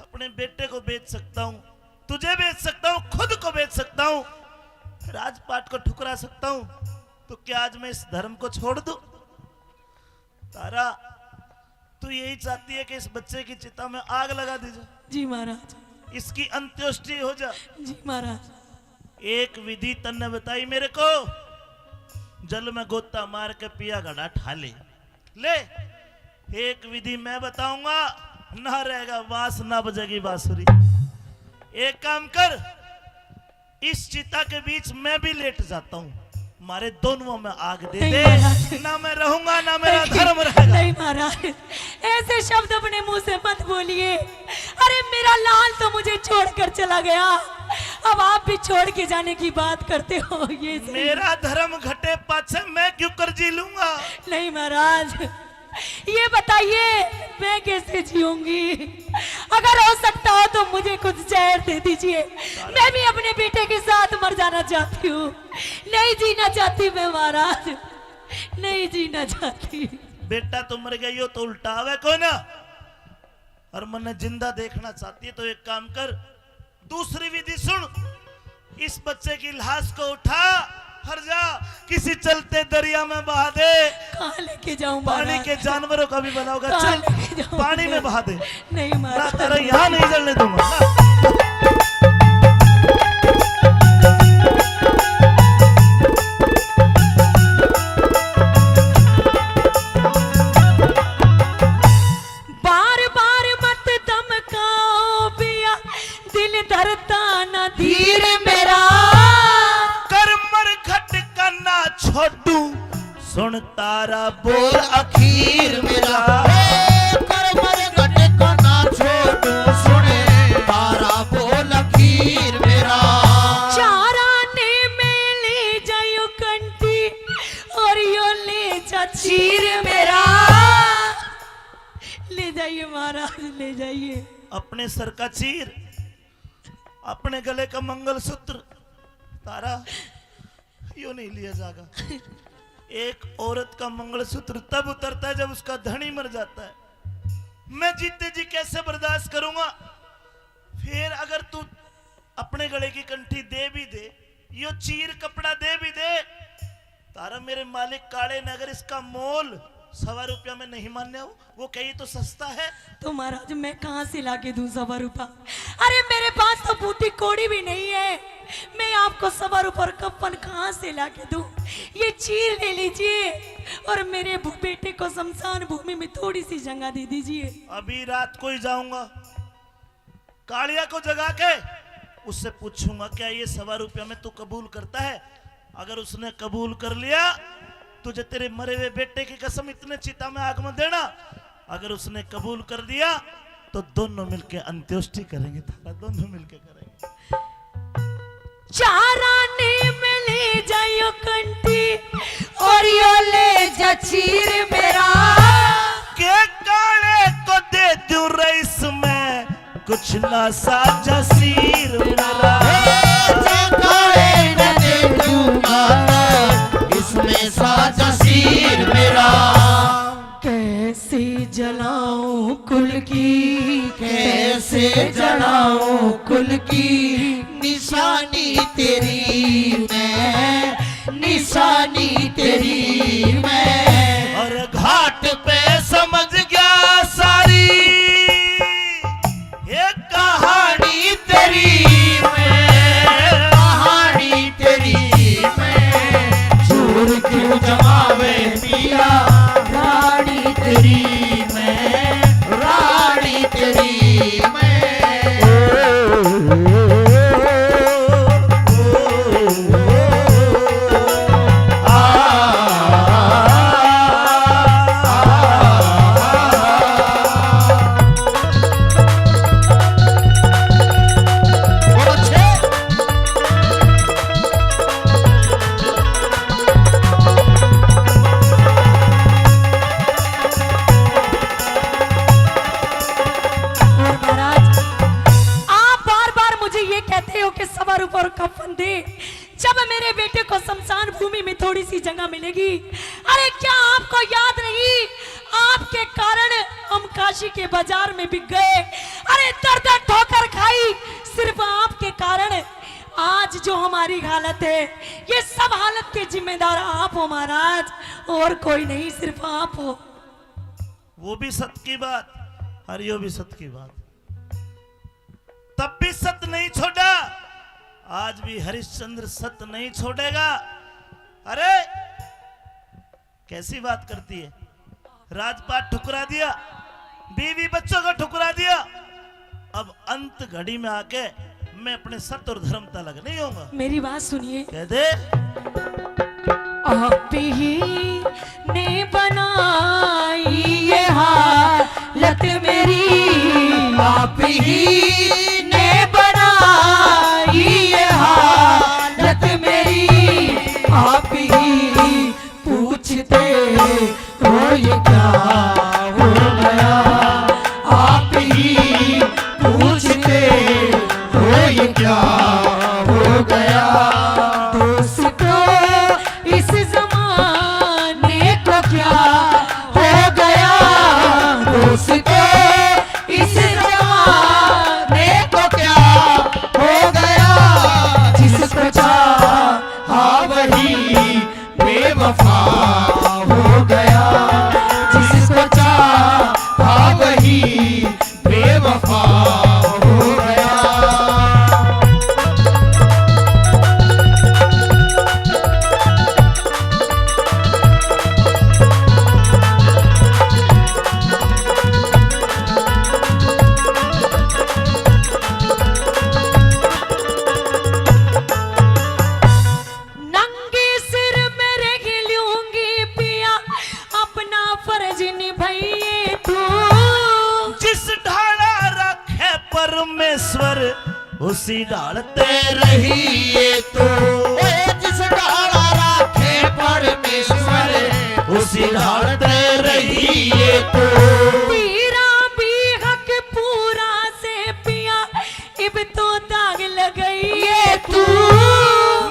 अपने बेटे को बेच सकता हूँ, तुझे बेच सकता हूँ, खुद को बेच सकता हूँ, राजपाट को ठुकरा सकता हूँ, तो क्या आज मैं इस धर्म को छोड़ दूँ? तारा, तू यही चाहती है कि इस बच्चे की चिता में आग लगा दी जाए? जी महाराज। इसकी अंत्येष्टि हो जाए? जी महाराज। एक विधि तन्ने बताई मेरे को, जल में गोता मार के पिया घड़ा ठा ले। ले, एक विधि मैं बताऊंगा, ना रहेगा बांस, ना बजेगी बांसुरी। एक काम कर, इस चिता के बीच मैं भी लेट जाता हूँ, मारे दोनों में आग दे दे। महाराज। ना मैं रहूंगा, ना मेरा धर्म रहेगा। नहीं महाराज, ऐसे शब्द अपने मुंह से मत बोलिए। अरे, मेरा लाल तो मुझे छोड़कर चला गया, अब आप भी छोड़ के जाने की बात करते हो। ये मेरा धर्म घटे पाछे मैं क्यों कर जी लूंगा? नहीं महाराज, ये बताइए, मैं कैसे जीऊंगी? अगर हो सकता हो तो मुझे कुछ जहर दे दीजिए, मैं भी अपने बेटे के साथ मर जाना चाहती हूँ। नहीं जीना चाहती मैं महाराज, नहीं जीना चाहती। बेटा तो मर गया, यो तो उल्टा आवे कोई ना, और मन्ने जिंदा देखना चाहती है, तो एक काम कर, दूसरी विधि सुन, इस बच्चे की लाश को उठा, हर जा, किसी चलते दरिया में बहा दे। कहाँ लेके जाऊं महाराज? पानी के जानवरों का भी भला होगा। चल, पानी में बहा दे। नहीं महाराज। तेरा यहाँ नहीं जलने दूंगा। बार बार मत धमकाओ पिया, दिल धरता ना धीर मेरा। कर मरघट का ना छोड़ू, सुन तारा बोल अखीर मेरा। कर मरघट का ना छोड़ू, सुन तारा बोल अखीर मेरा। चारा ने मैं ले जायो कंठी और यो ले जा चीर मेरा। ले जाइए महाराज, ले जाइए। अपने सर का चीर, अपने गले का मंगलसूत्र, तारा, यो नहीं लिया जाएगा। एक औरत का मंगलसूत्र तब उतरता है जब उसका धनी मर जाता है। मैं जीते जी कैसे बर्दाश्त करूंगा? फिर अगर तू अपने गले की कंठी दे भी दे, यो चीर कपड़ा दे भी दे, तारा मेरे मालिक काले ने अगर इसका मोल सवा रुपया में नहीं मान्या हो, वो कही तो सस्ता है। तो महाराज, मैं कहाँ से लाके दूं सवा रुपया? अरे, मेरे पास तो बूटी कौड़ी भी नहीं है, मैं आपको सवा रुपया और कफन कहाँ से लाके दूं? ये चीर ले लीजिए और मेरे भू-, बेटे को शमशान भूमि में थोड़ी सी जगह दे दीजिए। अभी रात को ही जाऊंगा, कालिया को जगा के उससे पूछूंगा, क्या ये सवा रुपया में तू कबूल करता है? अगर उसने कबूल कर लिया, तुझे तेरे मरे हुए बेटे की कसम, इतने चिता में आग में देना। अगर उसने कबूल कर दिया, तो दोनों मिलके अंत्येष्टि करेंगे, तारा, दोनों मिलके करेंगे। चारा ने मैं ले जायो कंठी और यो ले जा चीर मेरा। के काले को दे दूं रईस मैं कुछ ना साजा सीर मेरा। के काले न दे दूं माता इसमें साजा सीर मेरा। कैसे जलाऊं कुल की, कैसे जलाऊं कुल की निशानी तेरी मैं, निशानी तेरी मैं। और घाट पे समझ गया सारी ये कहानी तेरी मैं, कहानी तेरी मैं। झूर क्यों जमावे पिया, रानी तेरी मैं, रानी तेरी मैं। ओ, ओ, ओ, ओ, आ, और कफन दे, जब मेरे बेटे को शमशान भूमि में थोड़ी सी जगह मिलेगी। अरे, क्या आपको याद नहीं, आपके कारण हम काशी के बाजार में बिक गए। अरे, दर दर ठोकर खाई सिर्फ आपके कारण। आज जो हमारी हालत है, ये सब हालत के जिम्मेदार आप हो महाराज, और कोई नहीं, सिर्फ आप हो। वो भी सत की बात और यो भी सत की बात। तब भी सत नहीं छोड़ा, आज भी हरिश्चंद्र सत नहीं छोड़ेगा। अरे, कैसी बात करती है, राजपाट ठुकरा दिया, बीवी बच्चों को ठुकरा दिया, अब अंत घड़ी में आके मैं अपने सत और धर्म तलक नहीं होऊंगा। मेरी बात सुनिए। कह दे। आप ही ने बनाई ये हालत मेरी, आप ही ने बनाई ये हालत मेरी, आप ही पूछते हो ये क्या हो गया, आप ही पूछते हो ये क्या हो गया। दोस्तों, इस जमाने को क्या हो गया, दोस्तों, इस जमाने को क्या हो गया, जिसको चाहा वही बेवफा हो गया, जिसको चाहा वही बेवफा हो गया। नंगे सिर मैं रह लूंगी पिया, अपना फर्ज निभाइए तू। जिस ढाला रखे परमेश्वर, उसी ढाल ते रहिए तू। ओए, जिस ढाला रखे परमेश्वर, उसी ढाल ते रहिए तू। तेरा भी हक पूरा से पिया, इब तो दाग लगाइए तू।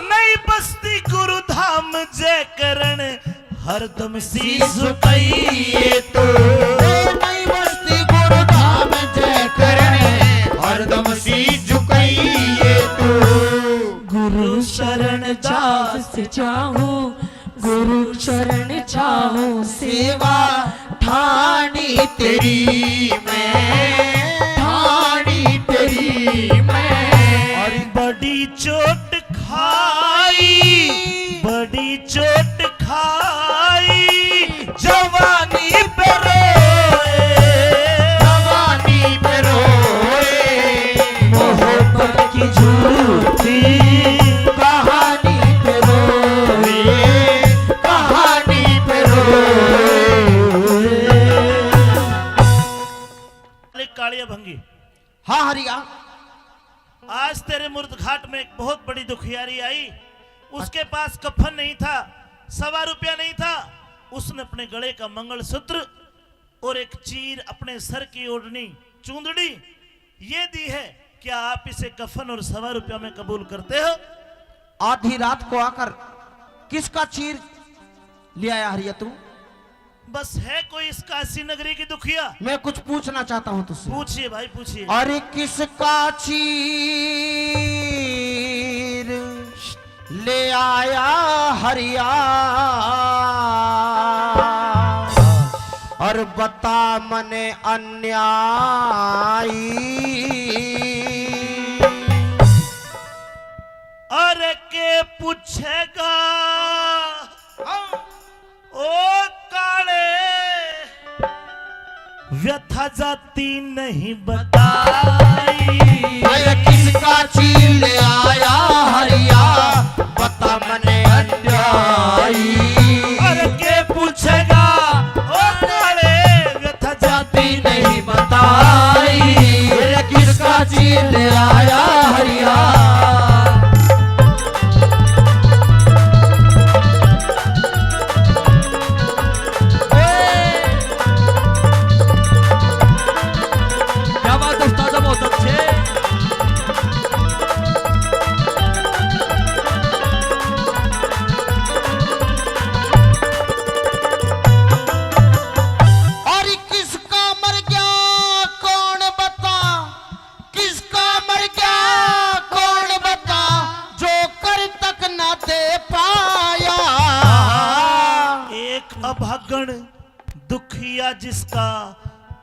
नई बस्ती गुरु धाम जय करण, हरदम शीश झुकाइए तू। नई बस्ती गुरु धाम जय करण, हरदम शीश झुकाइए तू। गुरु शरण दास चाहूं, गुरु शरण चाहूं सेवा ठाणी तेरी मैं, ठाणी तेरी मैं। और बड़ी चोट खाई, बड़ी चोट खाई, जवानी पे रोए, जवानी पे रोए। मोहब्बत की झूठी कहानी पे रोए, कहानी पे रोए। कालिया भंगी। हाँ हरिया। आज तेरे मुर्द घाट में एक बहुत बड़ी दुखियारी आई। उसके पास कफन नहीं था, सवा रुपया नहीं था। उसने अपने गले का मंगलसूत्र और एक चीर, अपने सर की ओढ़नी, चूंदड़ी, ये दी है। क्या आप इसे कफन और सवा रुपया में कबूल करते हो? आधी रात को आकर किसका चीर ले आया हरिया तू? बस है कोई इस काशी नगरी की दुखिया? मैं कुछ पूछना चाहता हूँ तुझसे। पूछिए भाई, पूछिए। अरे किसका चीर ले आया हरिया, और बता मने अन्यायी। अरे के पूछेगा? हाँ। ओ काले, व्यथा जाती नहीं बताई। अरे किसका चीर ले आया हरिया, बता मने अन्यायी। अरे के पूछेगा, ओ काले, व्यथा जाती नहीं बताई। अरे किसका चीर ले आया हरिया। क्या बात है उस्ताद, बहुत अच्छे। भागण दुखिया जिसका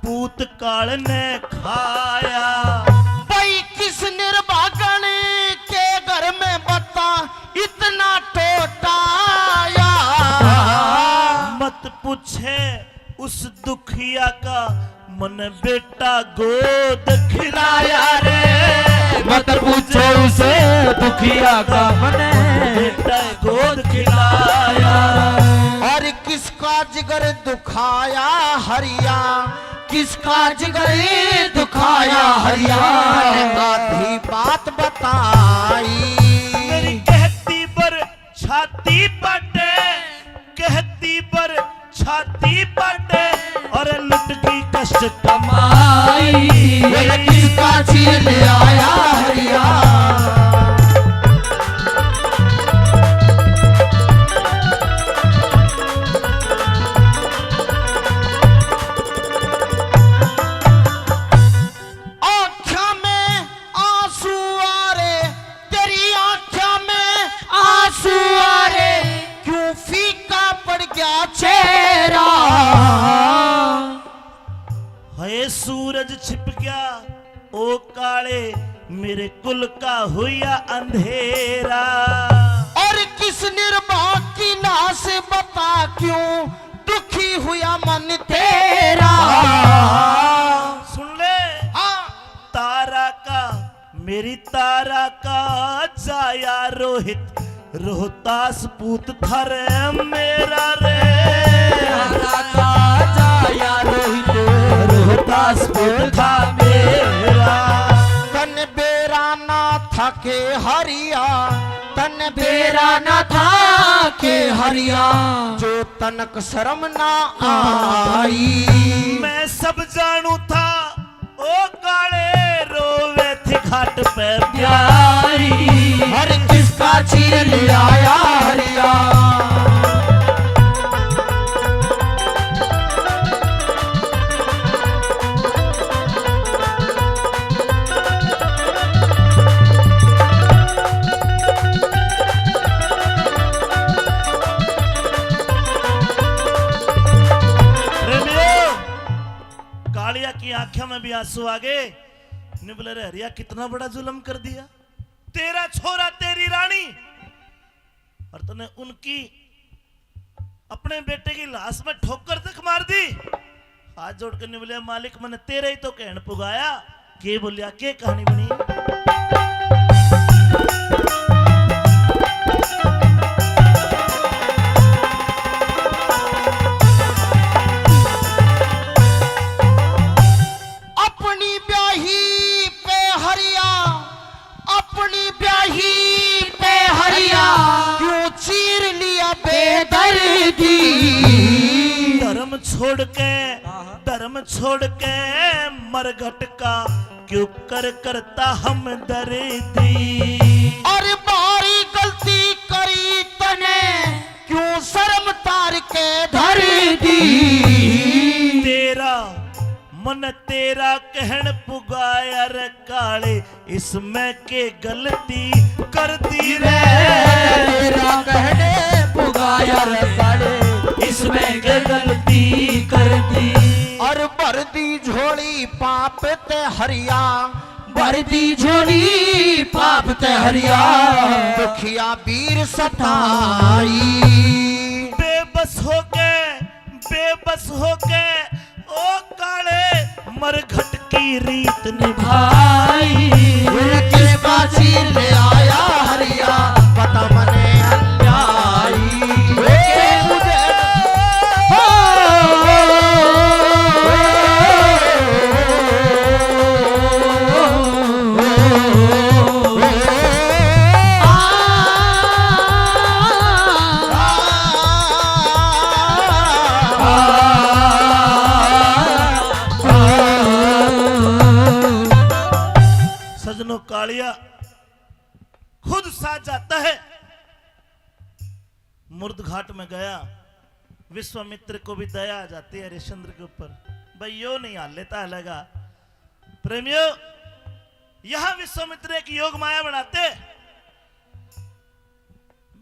पूत काल ने खाया। भाई किस निर्भागण के घर में बता इतना टोटाया। मत पूछे उस दुखिया का, मन बेटा गोद खिलाया रे। मत पूछो उस दुखिया का, मन बेटा गोद खिलाया। और किसका जिगर दुखाया हरिया, किसका जिगर दुखाया हरिया, आधी बात बताई। मेरी कहती पर छाती पटे, कहती पर छाती पटे, और लुट गई कष्ट कमाई। मेरे किसका चीर ले आया हरिया। आँख्या में आंसू आ रे, तेरी आँख्या में आंसू आ रे, क्यों फीका पड़ गया चेहरा। हाय सूरज छिप गया, ओ काले मेरे कुल का हुआ अंधेरा। और किस निर्भाग की नाश बता, क्यों दुखी हुआ मन तेरा। सुन ले। हाँ। तारा का, मेरी तारा का जाया रोहित, रोहतास पूत था रे मेरा रे। तारा का जाया रोहित, रोहतास पूत था मेरा। तन बेरा ना था के हरिया, तन बेरा ना था के हरिया, जो तनक शर्म ना आई। मैं सब जानू था, ओ काले रोवे थी घाट पे प्यारी। हर किसका चीर ले आया हरिया। प्रेमियों, कालिया की आंखों में भी आंसू आ गए। निबले रे हरिया, कितना बड़ा जुल्म कर दिया। तेरा छोरा, तेरी रानी, और तने उनकी, अपने बेटे की लाश में ठोकर तक मार दी। हाथ जोड़ के निबले, मालिक, मैंने तेरे ही तो कहन पुगाया। के बोलिया, के कहानी बनी? अपनी ब्याही पे हरिया, अपनी ब्याही पे हरिया, क्यों चीर लिया बेदर्दी। धर्म छोड़ के, धर्म छोड़ के मरघट का क्यों कर करता हमदर्दी। अरे भारी गलती करी तने, क्यों शर्म तार के धर दी। तेरा मन तेरा कहन पुगाया रे काले, इसमें के गलती कर दी रे। तेरा कहने पुगाया रे काले, इसमें के गलती कर दी। और भर दी झोली पाप ते हरिया, भर दी झोली पाप ते हरिया, दुखिया बीर सताई। बेबस होके, बेबस होके ओ काले मरघट की रीत निभाई। किसका चीर ले आया हरिया, बता मने अन्यायी। ए मुझे हो। सजनों, कालिया खुद साथ जाता है। मुर्द घाट में गया, विश्वामित्र को भी दया आ जाती है हरिश्चंद्र के ऊपर। भाई, यो नहीं हाल लेता हलेगा। प्रेमियों, यहाँ विश्वामित्र एक योग माया बनाते,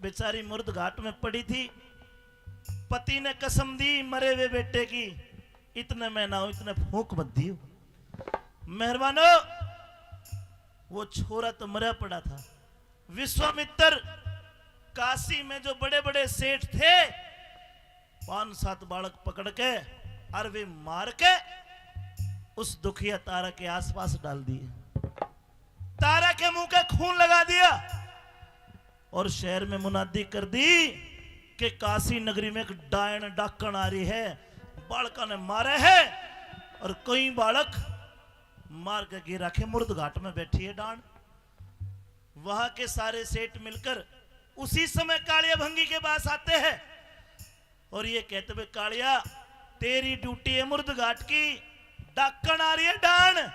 बेचारी मुर्द घाट में पड़ी थी, पति ने कसम दी मरे हुए बेटे की, "इतने में ना हो, इतने फूंक मत दियो।" मेहरबानो, वो छोरा तो मरा पड़ा था। विश्वामित्र, काशी में जो बड़े-बड़े सेठ थे, पांच सात बालक पकड़ के और वे मार के उस दुखिया तारा के आसपास डाल दिए। तारा के मुंह के खून लगा दिया और शहर में मुनादी कर दी कि काशी नगरी में एक डायन डाकण आ रही है, बालका ने मारे है और कई बालक मार के गिरा के मुर्द घाट में बैठी है डान। वहां के सारे सेठ मिलकर उसी समय कालिया भंगी के पास आते हैं और ये कहते, "भाई कालिया, तेरी ड्यूटी है मुर्द घाट की, डाकण आ रही है डान,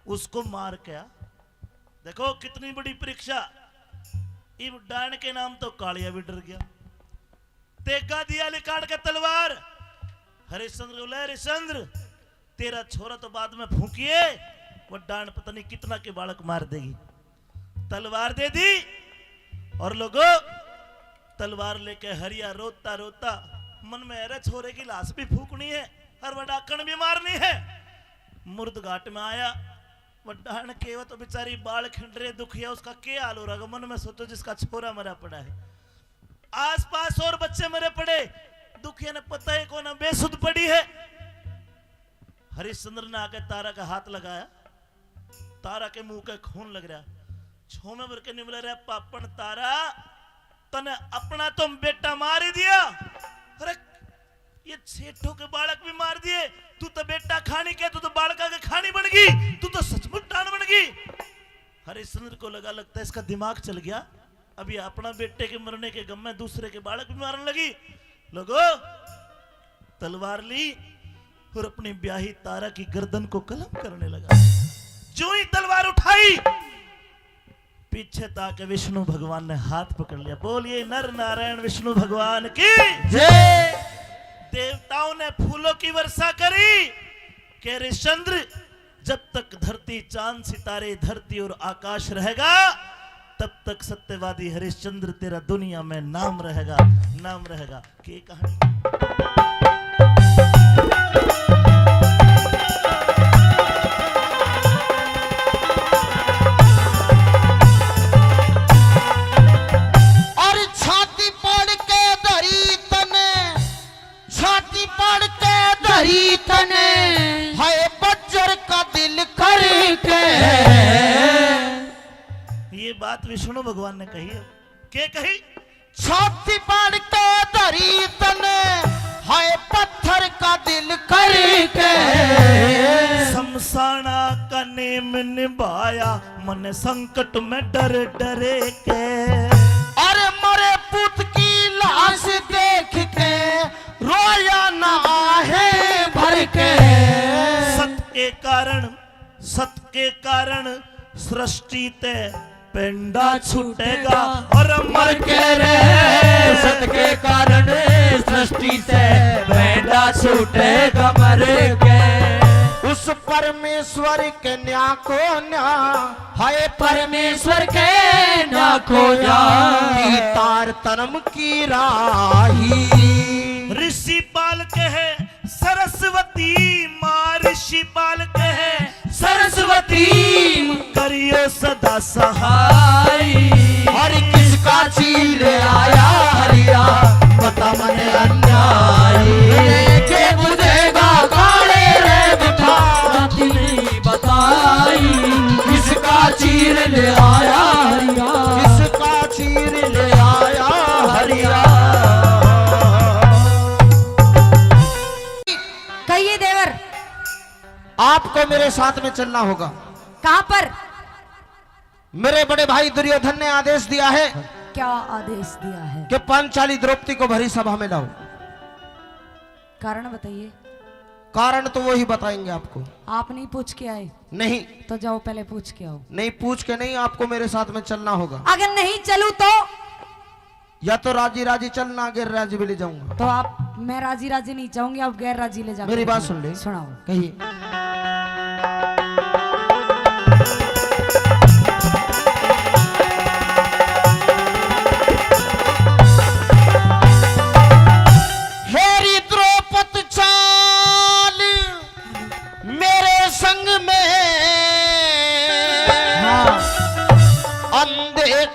उसको मार के आ।" देखो कितनी बड़ी परीक्षा। इब डान के नाम तो कालिया भी डर गया। तेगा दिया लिकाड़ के तलवार। हरिश्चंद्र को, "ले हरिश्चंद्र, तेरा छोरा तो बाद में फूंकिए, वो डान पता नहीं कितना के बालक मार देगी।" तलवार दे दी और लोगो, तलवार लेके हरिया रोता रोता मन में, "अरे छोरे की लाश भी फूकनी है और वो डाकण भी मारनी है।" मुर्द घाट में आया, वो डान के, वो तो बेचारी बाल खिंड रहे, दुखिया, उसका क्या हाल हो रहा होगा? मन में सोचो, जिसका छोरा मरा पड़ा है, आसपास और बच्चे मरे पड़े, दुखिया ने पता ही कोना, बेसुध पड़ी है। हरिश्चंद्र ने आके तारा का हाथ लगाया, तारा के मुंह के खून लग रहा। छोमे भर के निमले रहा, "पापण तारा, तने अपना तो बेटा मार ही दिया। अरे, ये सेठों के बालक भी मार दिए, तू तो बेटा खानी के, तू तो बालका के खानी बन गई, तू तो सचमुच डान बन गई।" हरिश्चंद्र को लगा, "लगता है इसका दिमाग चल गया, अब ये अपना बेटे के मरने के गम में दूसरे के बालक भी मारने लगी।" लोगो, तलवार ली और अपनी ब्याही तारा की गर्दन को कलम करने लगा। जो ही तलवार उठाई, पीछे ताके विष्णु भगवान ने हाथ पकड़ लिया। बोलिए नर नारायण विष्णु भगवान की जय। देवताओं ने फूलों की वर्षा करी कि हरिश्चंद्र, जब तक धरती, चांद, सितारे, धरती और आकाश रहेगा, तब तक सत्यवादी हरिश्चंद्र तेरा दुनिया में नाम रहेगा, नाम रहेगा। के कहानी। और छाती पाड़ के धरी तने, छाती पाड़ के धरी तने, हाय बज्जर का दिल करके। ये बात विष्णु भगवान ने कही है। के कही? छाती पाड़ के धरी तने, हाय पत्थर का दिल करके। शमशाना का नेम निभाया, मन संकट में डर डरे के। अरे मरे पूत की लाश देख के, रोया ना आहे भर के। सत के कारण, सत के कारण सृष्टि ते पेंडा छूटेगा और मर के रे। सत के कारण सृष्टि से पेंडा छूटेगा मर के। उस परमेश्वर के न्या को न्या, हाय परमेश्वर के न्या को न्या। तार तनम की राही। ऋषि पाल कहे सरस्वती माँ, ऋषि पाल कहे सरस्वती, करियो सदा सहाय। हर किसका चीर आया हरिया, बता मने अन्याय। लेके बुझेगा काले रे बिठा, बात नहीं बताई। किसका चीर ले आया हरिया, किसका चीर ले आया हरिया। कहिए देवर। आपको मेरे साथ में चलना होगा। कहाँ पर? मेरे बड़े भाई दुर्योधन ने आदेश दिया है। क्या आदेश दिया है? कि पांचाली द्रौपदी को भरी सभा में लाओ। कारण बताइए। कारण तो वो ही बताएंगे आपको। आप नहीं पूछ के आए? नहीं। तो जाओ पहले पूछ के आओ। नहीं, पूछ के नहीं, आपको मेरे साथ में चलना होगा। अगर नहीं चलूं तो? या तो राजी राजी चलना, गैर राजी भी ले जाऊंगा। तो आप, मैं राजी राजी नहीं चाहूंगी, आप गैर राजी ले जाओ। मेरी बात सुन ले। सुनाओ। कहिए।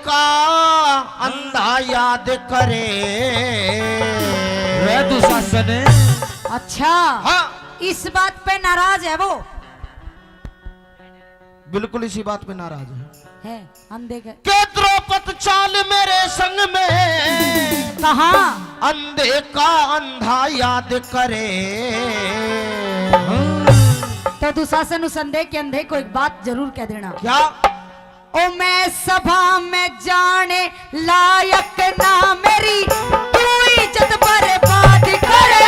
का अंधा याद करे। रे दुशासन। अच्छा, हाँ। इस बात पे नाराज है वो? बिल्कुल इसी बात पे नाराज है। है, अंधे के के द्रौपद चाल मेरे संग में। कहाँ? अंधे का अंधा याद करे। तो दुशासन उस अंधे के अंधे को एक बात जरूर कह देना। क्या? ओ मैं सभा में जाने लायक ना मेरी, तू इज्जत बर्बाद करे।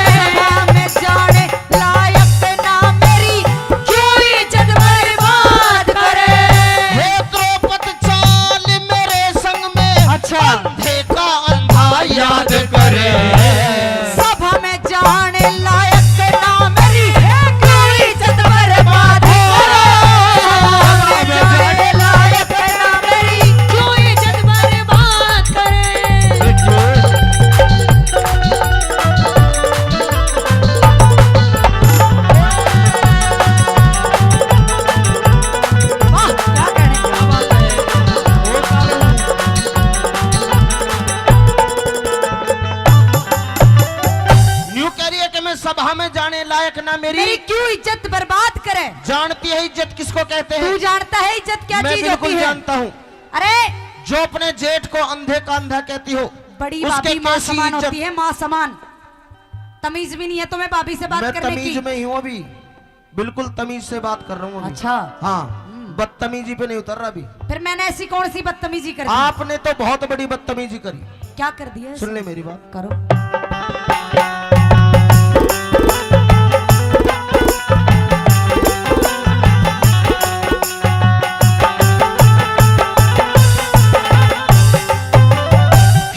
सभा में जाने लायक ना मेरी, क्यों इज्जत बर्बाद करे। हे द्रौपद चाल मेरे संग में, अच्छा। अंधे का अंधा याद करे। सभा में जाने लायक ना मेरी, क्यों इज्जत बर्बाद करे। सभा में जाने लायक ना मेरी, क्यों इज्जत बर्बाद करे। वाह, क्या कहने, क्या बात है। न्यू कह रही है कि मैं सभा में जाने लायक ना मेरी। मेरी क्यों इज्जत बर्बाद करे? जानती है इज्जत किसको कहते हैं? तू जानता है इज्जत क्या मैं चीज बिल्कुल होती है? जानता हूँ। अरे! जो अपने जेठ को अंधे का अंधा कहती हो, बड़ी उसके भाभी माँ कैसी समान इज्जत? होती है, माँ समान। तमीज भी नहीं है तुम्हें भाभी से बात मैं करने तमीज की। में ही हूँ अभी, बिल्कुल तमीज से बात कर रहा हूँ अभी। अच्छा। हाँ, हम्म। बदतमीजी पे नहीं उतर रहा अभी। फिर मैंने ऐसी कौन सी बदतमीजी कर दी? आपने तो बहुत बड़ी बदतमीजी करी। क्या कर दिया? सुन ले मेरी बात। करो।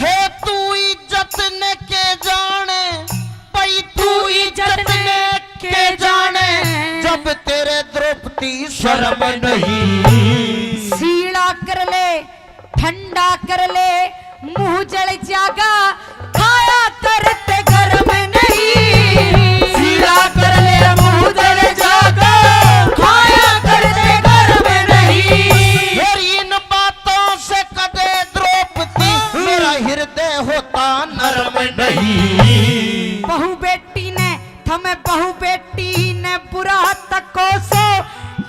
हे तू इज्जत ने के जाने, भाई तू इज्जत ने के जाने, जब तेरे द्रौपदी शर्म नहीं। सीला कर ले, ठंडा कर ले, मुंह जल जागा, खाया करते गरम नहीं। सीला कर ले, मुंह जल जागा, खाया करते गरम नहीं। फिर इन बातों से कदे द्रौपदी, मेरा हृदय होता नरम नहीं। बहू बेटी ने, थमे बहू बेटी ने बुरा तको सो,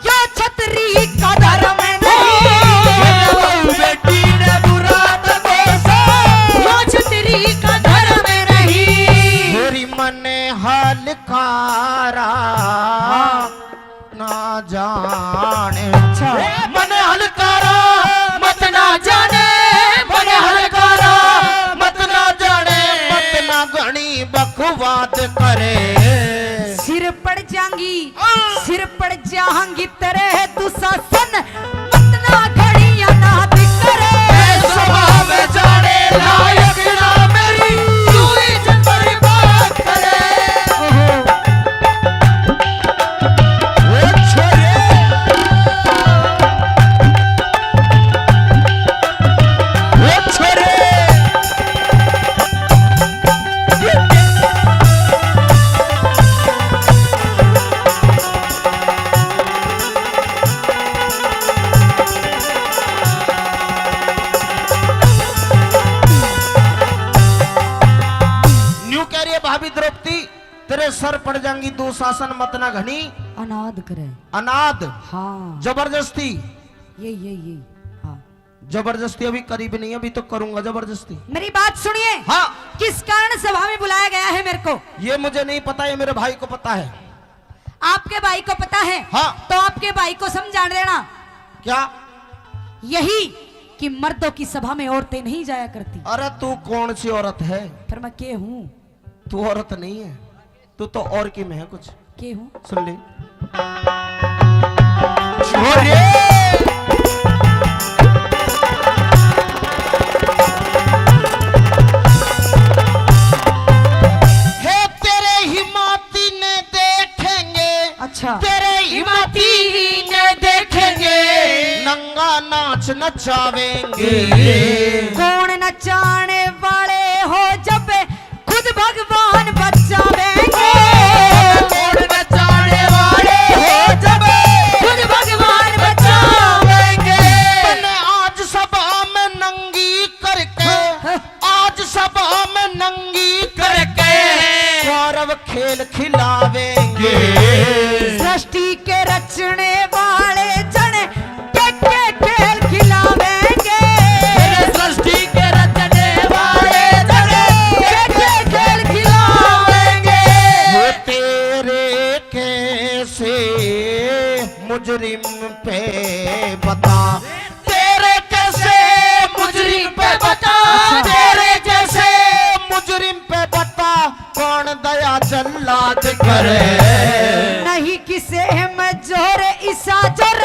यो छतरी का धर्म नहीं। बहू बेटी ने बुरा तको सो, यो छतरी का धर्म नहीं। मेरी मन हलकारा। हाँ। ना जाने। अच्छा। ए, मन हलकारा मत ना जाने, मन हलकारा मत ना जाने, मत ना घणी बकवाद करे। सिर पड़ जाएंगी, हाँ। सिर पड़ जाएंगी तेरे दुशासन, मत ना घणी अनाद करे। ए, सभा में जाने लायक ना मेरी, तू इज्जत बर्बाद करे। ओहो। ओ छोरे। ओ छोरे। न्यू कह रही है भाभी द्रौपदी, तेरे सर पड़ जाएंगी दुशासन, मत ना घणी अनाद करे। अनाद। हाँ। जबरदस्ती। ये, ये, ये। हाँ। जबरदस्ती अभी करीब नहीं, अभी तो करूंगा जबरदस्ती। मेरी बात सुनिए। हाँ। किस कारण सभा में बुलाया गया है मेरे को? ये मुझे नहीं पता, ये मेरे भाई को पता है। आपके भाई को पता है? हाँ। तो आपके भाई को समझा देना। क्या? यही कि मर्दों की सभा में औरतें नहीं जाया करती। अरे तू कौन सी औरत है? फिर मैं के हूँ? तू औरत नहीं है, तू तो और की में है कुछ। के हूँ? सुन ले। छोरे। हे तेरे हिमाती ने देखेंगे। अच्छा। तेरे हिमाती ने देखेंगे। नंगा नाच नचावेंगे। कौन नचाने वाले हो जब खुद भगवान बचावेंगे। कौन नचाने वाले हो जब खुद भगवान बचावेंगे। तने आज सभा पे बता, तेरे जैसे मुजरिम पे बता, अच्छा। तेरे जैसे मुजरिम पे बता, कौन दया जल्लाद करे? नहीं किसे में जोर ईसा जोर,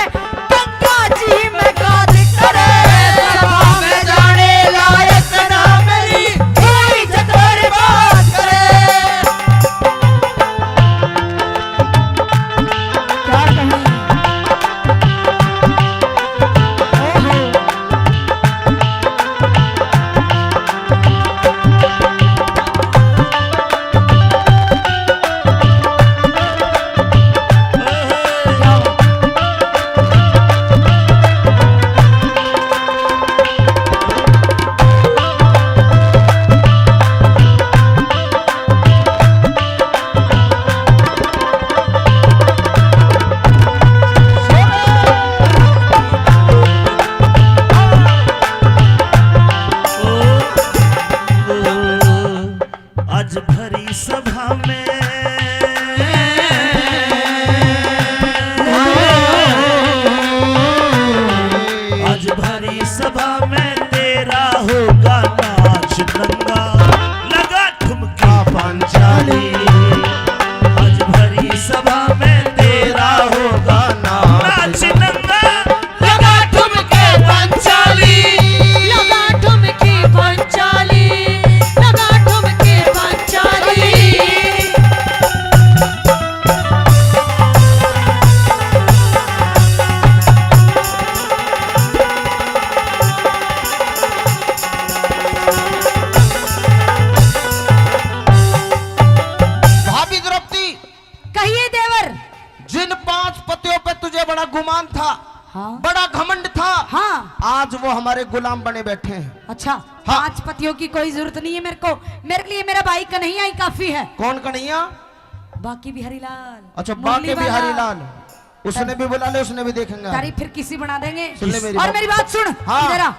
गंगा जी में गाद करे। सभा में जाने लायक ना मेरी, कोई इज्जत बर्बाद करे। क्या कहें? ओहो। आज भरी सभा में, आज भरी सभा में तेरा होगा नाच नंगा, लगा ठुमका पंचाली। आज भरी सभा में तेरा होगा नाच नंगा, लगा ठुमके पंचाली, लगा ठुमके पंचाली, लगा ठुमके पंचाली। भाभी द्रौपदी। कहिए देवर। जिन पांच पतियों पे तुझे बड़ा गुमान था, हाँ। बड़ा घमंड था, हाँ। आज वो हमारे गुलाम बने बैठे हैं। अच्छा, हाँ। पांच पतियों की कोई जरूरत नहीं है मेरे को, मेरे लिए मेरा भाई कन्हैया ही काफी है। कौन कन्हैया? बाकी बिहारी लाल, अच्छा, मुरली बाकी वाला। बिहारी लाल, उसने भी बुला ले, उसने भी देखेंगे। तारीफ फिर किसी बना देंगे। सुन ले मेरी और बात। मेरी बात सुन, हाँ। इधर आ।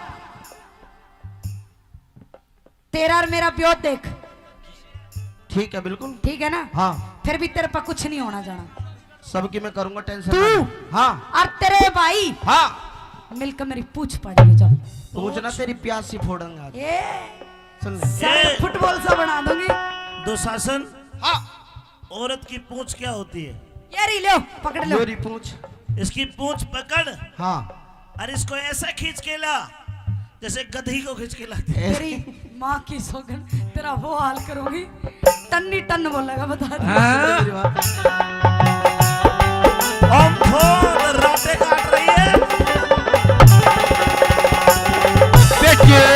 तेरा और मेरा ब्योह देख। ठीक है, बिल्कुल। ठीक है ना? हाँ। फिर भी तेरे पे कुछ नहीं होना जाना। सबकी मैं करूंगा, टेंशन तू ना ले। हाँ। और तेरे भाई हाँ। मिलकर मेरी पूछ पाड़ेंगे, जाओ। पूछ ना, तेरी प्यास ही फोड़ेंगे आज। ए, सुन ले। सारे ए। फुटबॉल सा बना दूंगी। दुशासन। हाँ। औरत की पूंछ क्या होती है? ये रही, लो, पकड़ लो। ये रही पूंछ। इसकी पूंछ पकड़। हाँ। और इसको ऐसा खींच के ला, जैसे गधी को खींच के लाते हैं। तेरी माँ की सौगन, तेरा वो हाल करूंगी, टन्नी टन बोलेगा, बता दे। हाँ। हम बहुत राटे काट रही है। देखिए।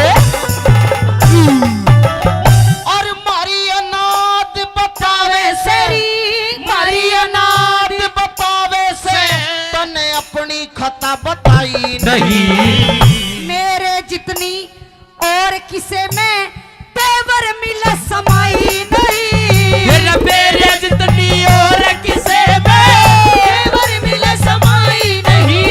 और मारी अनाथ बतावे से, तेरी मारी अनाथ बतावे से, तने अपनी खता बताई नहीं। मेरे जितनी और किसे में तेवर मिले समाई नहीं। मेरा मेरे जितनी और किसे में तेवर मिले समाई नहीं।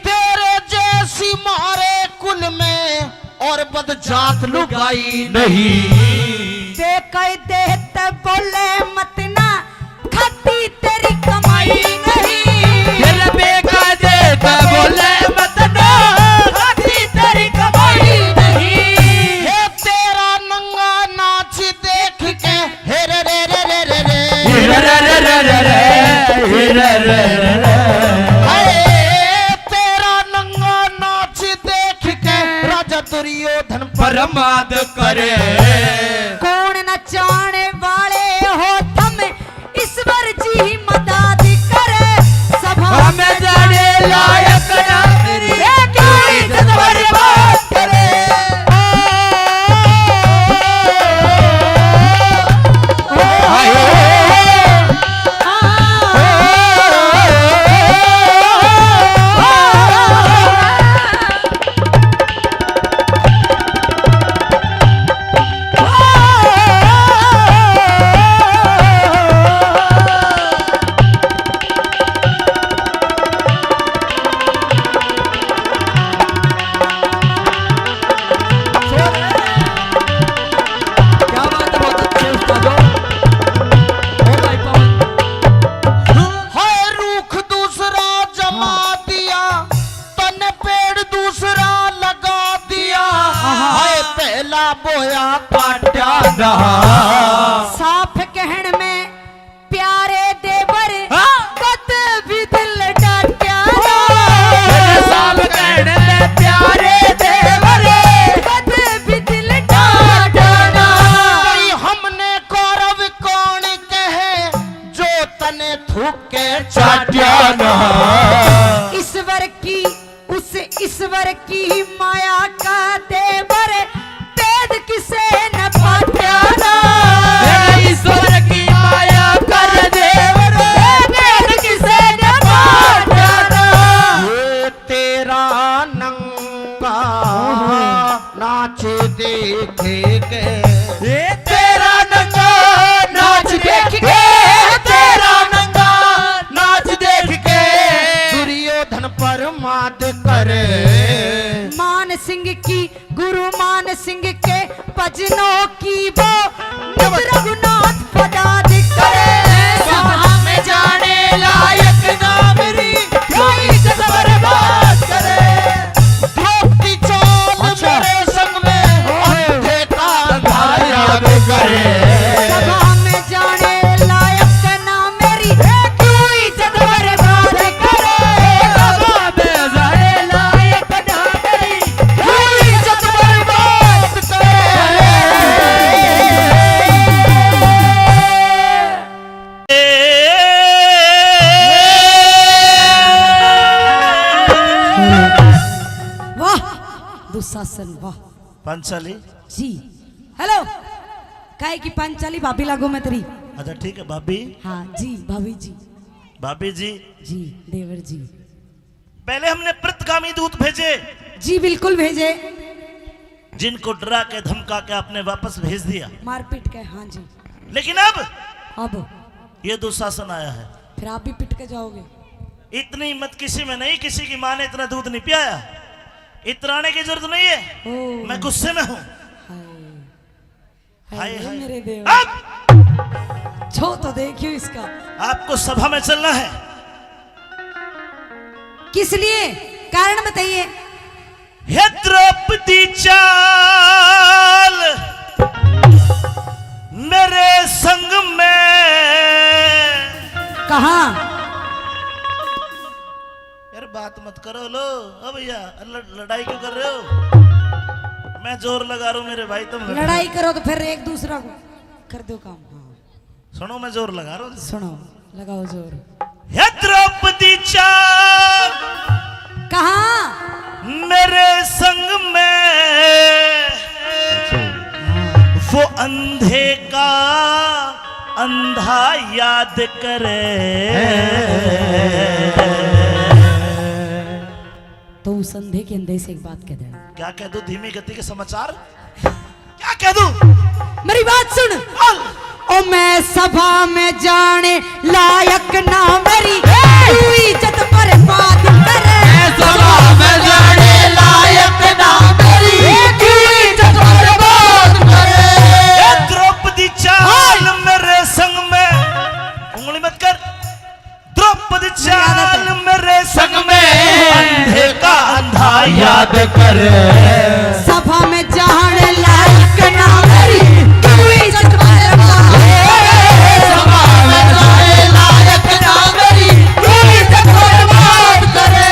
तेरे जैसी मारे कुल में और बदजात लुगाई नहीं। बेकायदे ते बोले मत ना, खाती तेरी कमाई नहीं। तेरे बेकायदे ते बोले मत ना, खाती तेरी कमाई नहीं। हे तेरा नंगा नाच देख के, हे रे रे रे रे रे रे। हे रे रे रे रे रे, हे रे रे रे रे। हाय, तेरा नंगा नाच देख के राजा दुर्योधन परमाद करे। कौन नचाने वाले हो थम, ईश्वर जी ही मदद करे। सभा में जाने लायक ना मेरी, ए, क्यों इज्जत बर्बाद करे। ओ, ओ, ओ, ओ, ओ, ओ, ओ, ला बोया काट्या ना। साफ कहण में प्यारे देवर, हाँ। कद भी दिल डाट्या ना। तेरे साफ कहण में प्यारे देवर, कद भी दिल डाट्या ना। भाई हमने कौरव कौन कहे, जो तने थूके चाट्या ना। ईश्वर की, उस ईश्वर की माया का देवर, भेद किसे न पाट्या ना। ईश्वर की माया का देवर, भेद किसे न पाट्या ना। ये तेरा नंगा नाच देख के, ये तेरा नंगा नाच देख के, तेरा नंगा नाच देख के दुर्योधन प्रमाद करे। मान सिंह की, गुरु मान सिंह के भजनों की वो नित रघुनाथ पदाधिक करे। सभा में जाने लायक ना मेरी, क्यों इज्जत बर्बाद करे। द्रौपदी चाल अच्छा। मेरे संग में, ओहो। अंधे का अंधा याद करे। सभा में जाने लायक ना मेरी, क्यों इज्जत बर्बाद करे। सभा में जाने लायक ना मेरी, क्यों इज्जत बर्बाद करे। वाह दुशासन, वाह। पांचाली। जी। हेलो। काय की पांचाली, भाभी लागू मैं तेरी। अच्छा ठीक है भाभी। हाँ जी भाभी जी। भाभी जी। जी देवर जी। पहले हमने प्रतिगामी दूत भेजे। जी बिल्कुल भेजे। जिनको डरा के धमका के आपने वापस भेज दिया। मारपीट के, हाँ जी। लेकिन अब अब ये दुशासन आया है। फिर आप भी पिट के जाओगे। इतनी हिम्मत किसी में नहीं, किसी की माँ ने इतना दूध नहीं पियाया। इतराने की जरूरत नहीं है। ओ। मैं गुस्से में हूँ। हाय। हाय, हाय, हाय। मेरे देव। अब छो तो देखियो इसका। आपको सभा में चलना है। किस लिए? कारण बताइए। हे द्रौपदी चाल मेरे संग में। कहाँ? यार बात मत करो लो। ओ भैया, ल-, लड़ाई क्यों कर रहे हो? मैं जोर लगा रहा हूँ मेरे भाई, तुम लड़ रहे हो। लड़ाई करो तो फिर एक दूसरा को कर दो काम। हाँ। सुनो, मैं जोर लगा रहा हूँ। सुनो, लगाओ जोर। हे द्रौपदी चाल। कहाँ? मेरे संग में। वो अंधे का अंधा याद करे। तो उस अंधे के अंधे से एक बात कह देना। क्या कह दूं? धीमी गति के समाचार। क्या कह दूं? मेरी बात सुन। बोल। ओ मैं सभा में जाने लायक ना मेरी, ए! तू इज्जत बर्बाद करे। मैं सभा में जाने लायक ना मेरी, ए! तू इज्जत बर्बाद करे। ए द्रौपदी चाल मेरे संग में, उंगली मत कर। द्रौपदी चाल मेरे संग में, अंधे का अंधा याद कर। सभा में जाने लायक ना मेरी, तू इज्जत बर्बाद। सभा में जाने लायक ना मेरी, तू इज्जत बर्बाद करे।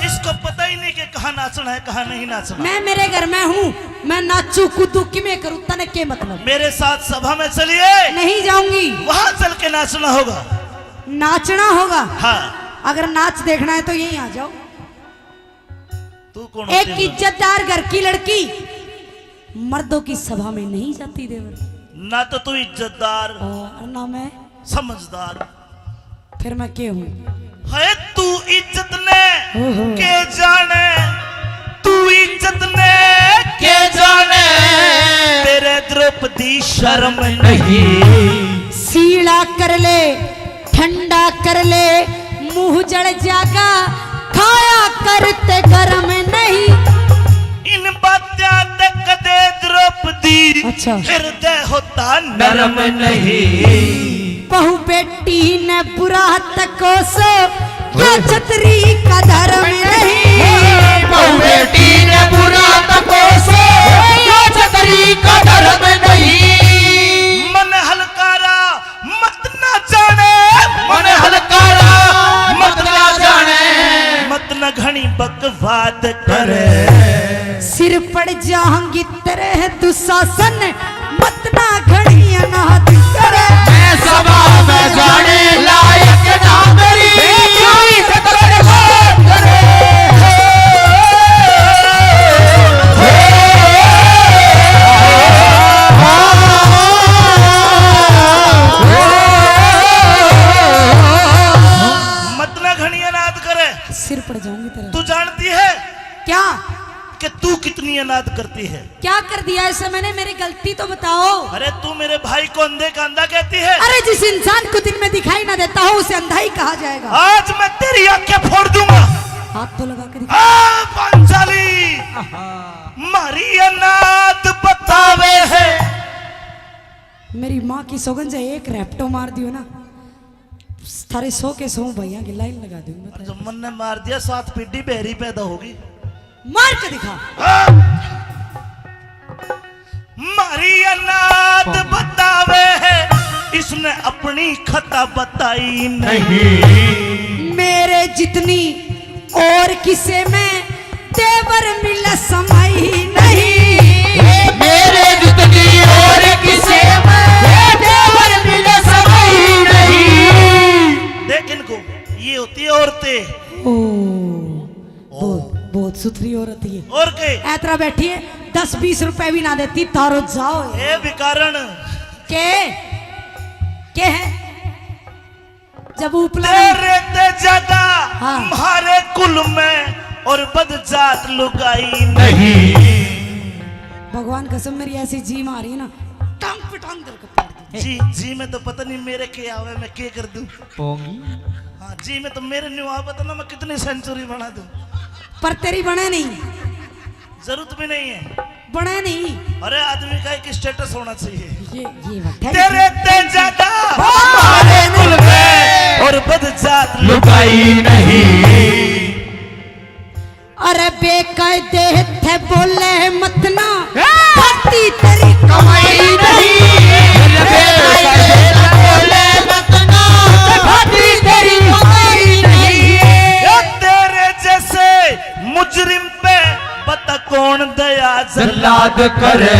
इसको पता ही नहीं कि कहाँ नाचना है, कहाँ नहीं नाचना। मैं मेरे घर में हूँ, मैं नाचू कूदू किमें करूँ, तने के मतलब? मेरे साथ सभा में चलिए। नहीं जाऊंगी। वहाँ चल के नाचना होगा। नाचना होगा? हाँ। अगर नाच देखना है तो यहीं आ जाओ। तू कौन एक होती है? इज्जतदार घर की लड़की मर्दों की सभा में नहीं जाती देवर। ना तो तू इज्जतदार, और ना मैं समझदार। फिर मैं के हूँ? है तू इज्जत ने ओहो। के जाने, तू इज्जत ने के जाने, तेरे द्रौपदी शर्म नहीं। सीला कर ले, ठंडा कर ले, मुंह जल जागा, खाया करते गरम नहीं। इन हृदय होता नरम नहीं। बहू बेटी ने बुरा तको सो, यो छतरी का धर्म नहीं। बहू बेटी ने बुरा तको सो, यो छतरी का धर्म नहीं। मन हलकारा मत ना जाने, मन हलकारा मत ना जाने, मत ना घणी बकवाद करे। सिर पड़ जाऊंगी तेरे दुशासन, मत ना घणी अनाथ करे। मैं सभा में जाने लायक ना मेरी, क्यों इज्जत बर्बाद करे। मत ना घणी अनाथ करे। सिर पड़ जाऊंगी तेरे। तू जानती है क्या? कि तू कितनी अनाथ करती है। क्या कर दिया ऐसा मैंने? मेरी गलती तो बताओ। अरे, तू मेरे भाई को अंधे का अंधा कहती है। अरे, जिस इंसान को दिन में दिखाई ना देता हो, उसे अंधा ही कहा जाएगा। आज मैं तेरी आंखें फोड़ दूंगा। हाथ तो लगा के दिखा। आ, पांचाली, मारी अनाथ बतावे है। मेरी माँ की सौगंध है, एक रैपटो मार दियो ना, थारे सौ के सौ भैया की लाइन लगा दूंगा मैं। जब मन ने मार दिया, सात पीढ़ी बहरी पैदा होगी। मार के दिखा। हाँ। मारी अनाथ बतावे है, इसने अपनी खता बताई नहीं। मेरे जितनी और किसे में देवर मिले समय नहीं। मेरे जितनी और किसे में देवर मिले समय नहीं। देख इनको, ये होती है औरतें। ओ, बहुत, बहुत सुथरी औरत ये। और के? ऐतरा बैठी है, दस बीस रुपए भी ना देती, तारो जाओ। ए भिखारन। के? के है? जब उपला तेरे ते ज्यादा हाँ। म्हारे कुल में और बद जात लुगाई नहीं। भगवान कसम, मेरी ऐसी जी मारी ना, टांग पे टांग धर के पाड़ दूं। जी, जी में तो पता नहीं मेरे के आवे, मैं के कर दूं। पोंगी। हाँ, जी में तो मेरे न्यू आवे तो ना, मैं कितनी सेंचुरी बना दूं। पर तेरी बने नहीं। जरूरत भी नहीं है। बने नहीं। अरे, आदमी का एक स्टेटस होना चाहिए। ये, ये बात है। तेरे ते ज्यादा हमारे कुल में और बद जात लुगाई नहीं। अरे, बेकायदे थे बोले मत ना, खाती तेरी कमाई नहीं। अरे, बेकायदे थे बोले मत ना, खाती तेरी कमाई नहीं। ओ, तेरे जैसे मुजरिम पे बता कौन दया जल्लाद करे।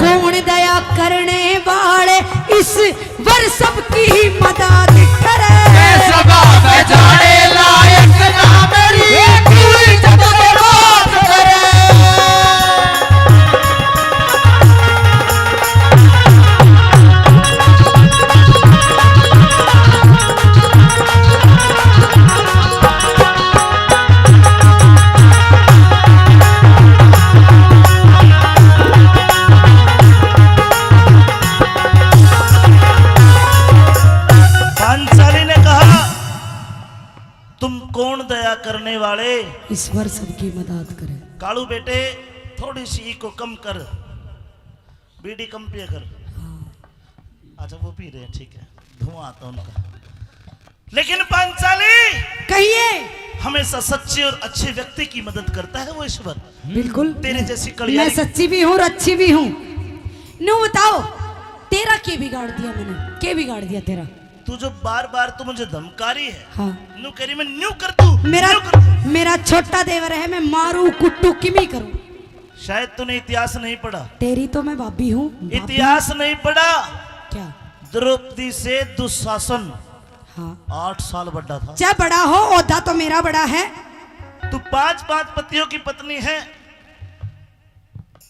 कौन दया करने वाले इस वर सबकी मदद करे। मैं सभा में जाने लायक ना मेरी, तू इज्जत बर्बाद करे। पांचाली ने कहा, तुम कौन दया करने वाले? ईश्वर सबकी मदद करे। कालू बेटे, थोड़ी सी को कम कर, बीड़ी कम पिया कर। हाँ। अच्छा, वो पी रहे हैं, ठीक है, धुआं आता उनका। लेकिन पांचाली, कहिए। हमेशा सच्चे और अच्छे व्यक्ति की मदद करता है वो ईश्वर। बिल्कुल। तेरे जैसी मैं कलियारी सच्ची भी हूँ और अच्छी भी हूँ। न्यू बताओ, तेरा के बिगाड़ दिया मैंने? के बिगाड़ दिया तेरा? तू जो बार बार तू मुझे धमका रही है, हाँ। न्यू कह रही, मैं न्यू कर दूं, मेरा, न्यू कर दूं। मेरा छोटा देवर है, मैं मारू कुट्टू किमी करूं। शायद तूने इतिहास नहीं पढ़ा। तेरी तो मैं भाभी हूँ, भाभी। इतिहास नहीं पढ़ा। क्या? द्रौपदी से दुशासन हाँ। आठ साल बड़ा था। चाहे बड़ा हो, ओहदा तो मेरा बड़ा है। तू पांच पांच पतियों की पत्नी है।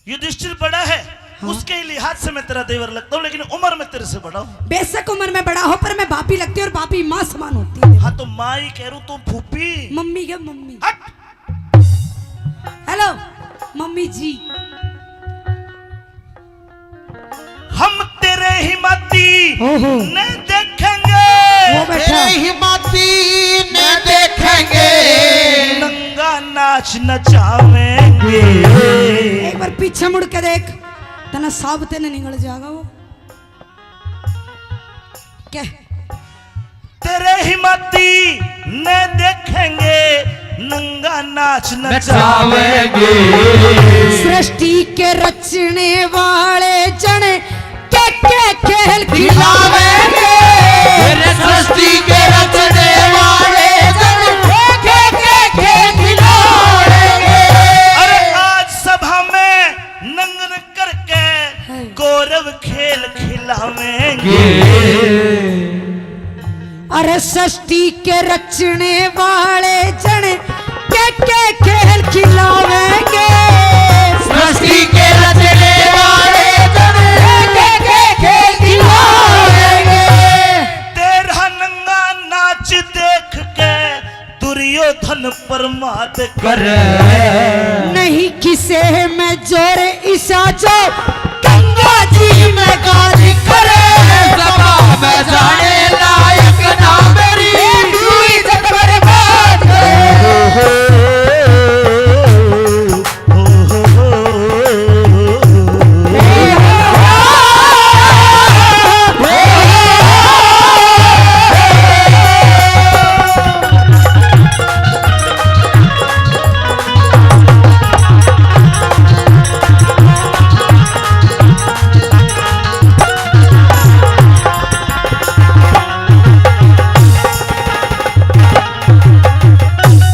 युधिष्ठिर बड़ा है, हाँ। उसके लिहाज से मैं तेरा देवर लगता हूँ, लेकिन उम्र में तेरे से बड़ा हूँ। बेशक उम्र में बड़ा हो, पर मैं भाभी लगती हूँ और भाभी माँ समान होती है। हाँ, तो माँ ही कह रू, तू फूफी। मम्मी क्या मम्मी? हट। हेलो, मम्मी जी। हम तेरे ही माती ओहो। ने देखेंगे। वो बैठा। तेरे ही माती ने देखेंगे। नंगा नाच नचावेंगे। एक बार पीछे मुड़ के देख। तने साबते ने निकल जाएगा वो। क्या? तेरे ही माती ने देखेंगे, नंगा नाच नचावेंगे। सृष्टि के रचने वाले जन के, के खेल खिलावेंगे। तेरे सृष्टि के रचने वाले जन के, के खेल खिलावेंगे। अरे आज सभा में नंगन करके गौरव खेल खिलावेंगे। अरे सृष्टि के रचने वाले जन के, के खेल खिलावेंगे। सृष्टि के रचने वाले जन के, के खेल खिलावेंगे। तेरा नंगा नाच देख के दुर्योधन प्रमाद करे। नहीं किसे में जोर ईसा जो गंगा जी में गाज करे। सभा में जाने लायक ना मेरी, तू इज्जत बर्बाद करे।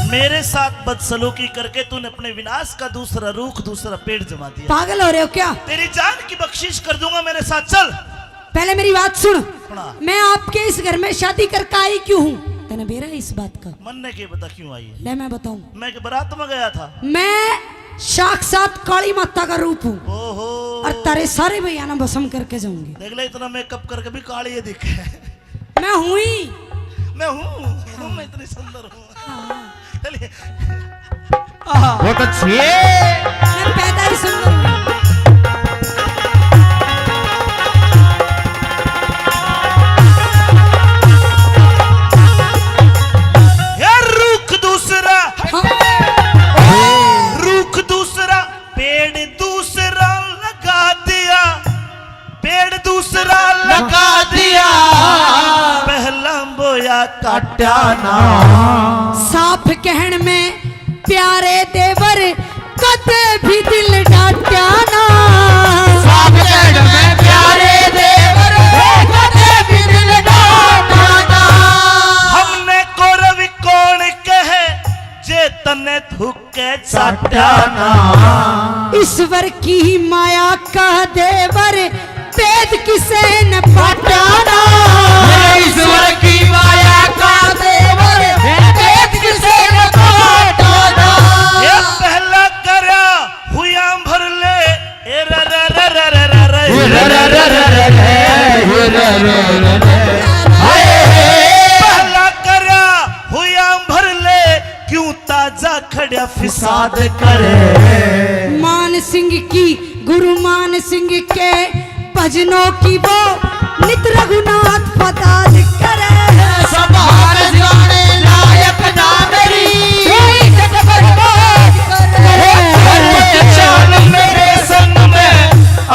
मेरे साथ बदसलूकी करके तूने अपने विनाश का दूसरा रूख, दूसरा पेड़ जमा दिया। पागल हो रहे हो क्या? तेरी जान की बख्शिश कर दूंगा, मेरे साथ चल। पहले मेरी बात सुन। सुना। मैं आपके इस घर में शादी करके आई क्यों हूँ? तने बेरा है इस बात का? मन ने के बता क्यों आई है? ले मैं बताऊं। मैं के बारात में गया था। मैं साक्षात काली माता का रूप हूँ। ओहो। और तारे सारे भैया ना भस्म करके जाऊंगी। देख ले, इतना मेकअप करके भी काली है दिखे। मैं हूँ ही। मैं हूँ, मैं इतनी सुंदर हूँ। हाँ। चलिए। बहुत अच्छी। मैं पैदा ही सुंदर हूँ। यार रुख दूसरा, हाँ। रुख दूसरा, पेड़ दूसरा लगा दिया, पेड़ दूसरा लगा दिया, पहला बोया काटा ना। साफ कहण में प्यारे देवर, कदे भी दिल डाटा ना। साफ कहण में प्यारे देवर, कदे भी दिल डाटा ना। हमने कौरव कौन कहे, जे तन्ने थूक के चाटा ना। ईश्वर की माया का देवर, भेद किसे न पाटा ना। ईश्वर की माया का देवर, भेद किसे न पाटा ना। ये पहला करया हुया भर ले, ए रा रा रा रा रा रा रा, ए रा रा रा रा रा रा, ए रा रा रा रा रा। हाय, पहला करया हुया भर ले, क्यों ताजा खड़ा फिसाद करे। मान सिंह की, गुरु मान सिंह के भजनों की वो नित रघुनाथ पदाद करे। सभा में जाने लायक ना मेरी, कोई जग बर्बाद करे। अरे जान मेरे संग में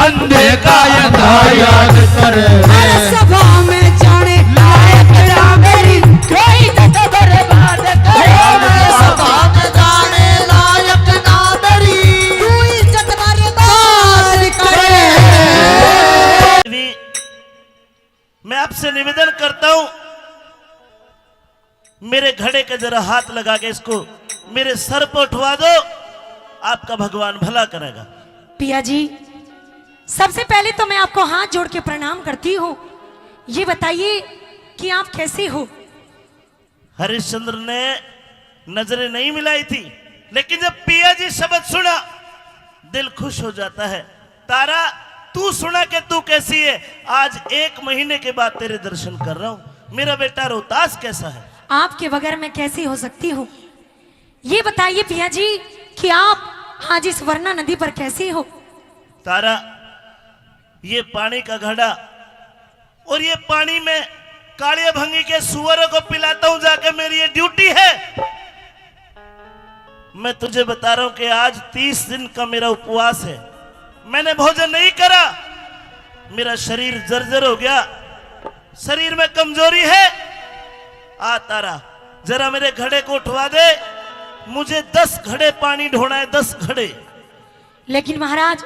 अंधे का अंधा याद करे। अरे सभा में जाने लायक ना मेरी, कोई जग बर्बाद करे। सभा में जाने लायक ना मेरी, तू इज्जत बर्बाद करे। मैं आपसे निवेदन करता हूं, मेरे घड़े के जरा हाथ लगा के इसको मेरे सर पर उठवा दो, आपका भगवान भला करेगा। पिया जी, सबसे पहले तो मैं आपको हाथ जोड़ के प्रणाम करती हूँ। ये बताइए कि आप कैसे हो? हरिश्चंद्र ने नजरें नहीं मिलाई थी, लेकिन जब पिया जी शब्द सुना, दिल खुश हो जाता है। तारा, तू सुना के तू कैसी है? आज एक महीने के बाद तेरे दर्शन कर रहा हूँ। मेरा बेटा रोहतास कैसा है? आपके बगैर मैं कैसी हो सकती हूँ? ये बताइए पिया जी कि आप आज इस वरना नदी पर कैसे हो? तारा, ये पानी का घड़ा और ये पानी में कालिया भंगी के सुअरों को पिलाता हूं जाके, मेरी ये ड्यूटी है। मैं तुझे बता रहा हूं कि आज तीस दिन का मेरा उपवास है। मैंने भोजन नहीं करा, मेरा शरीर जर्जर हो गया, शरीर में कमजोरी है। आ तारा, जरा मेरे घड़े को उठवा दे, मुझे दस घड़े पानी ढोना है, दस घड़े। लेकिन महाराज,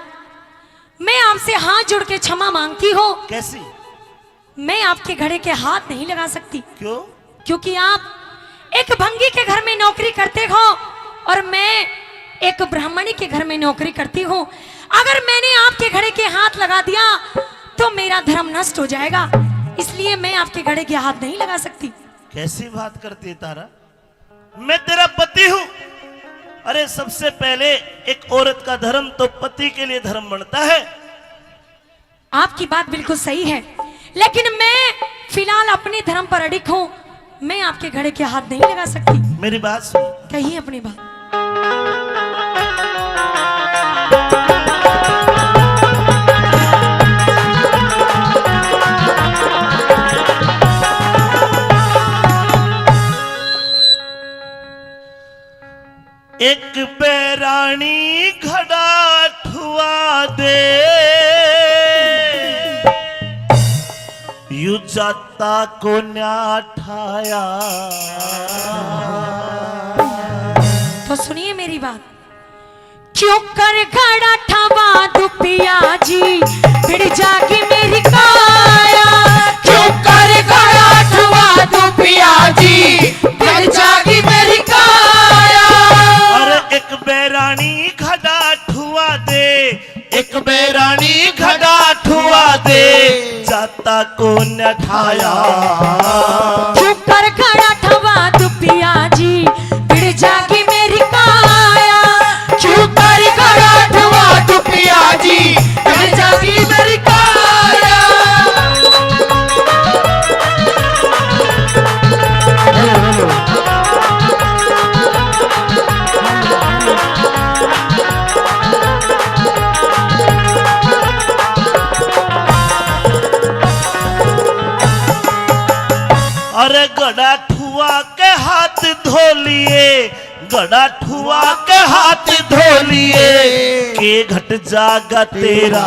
मैं आपसे हाथ जोड़ के क्षमा मांगती हूँ। कैसी? मैं आपके घड़े के हाथ नहीं लगा सकती। क्यों? क्योंकि आप एक भंगी के घर में नौकरी करते हो और मैं एक ब्राह्मणी के घर में नौकरी करती हूँ। अगर मैंने आपके घड़े के हाथ लगा दिया तो मेरा धर्म नष्ट हो जाएगा, इसलिए मैं आपके घड़े के हाथ नहीं लगा सकती। कैसी बात करती है तारा, मैं तेरा पति हूँ। अरे, सबसे पहले एक औरत का धर्म तो पति के लिए धर्म बनता है। आपकी बात बिल्कुल सही है, लेकिन मैं फिलहाल अपने धर्म पर अडिग हूँ। मैं आपके घड़े के हाथ नहीं लगा सकती। मेरी बात सुन। कहिए अपनी बात। एक बैराणी घड़ा ठुआ दे, यू जाता कोन्या ठाया। तो सुनिए मेरी बात। क्यों कर घड़ा ठवा दुपिया जी, भिड़ जागी मेरी काया। क्यों कर घड़ा ठवा दुपिया जी, भिड़ जागी मेरी काया। अरे एक बैराणी घड़ा ठुआ दे, एक बैराणी घड़ा ठुआ दे, जाता कोन्या ठाया। क्यों कर घड़ा ठवा दुपिया जी, भिड़ जागी मेरी काया। क्यों कर घड़ा ठवा दुपिया जी, भिड़ जागी मेरी काया। अरे घड़ा ठुआ के हाथ धो लिए, घड़ा ठुआ के हाथ धो लिए, के घट जागा तेरा।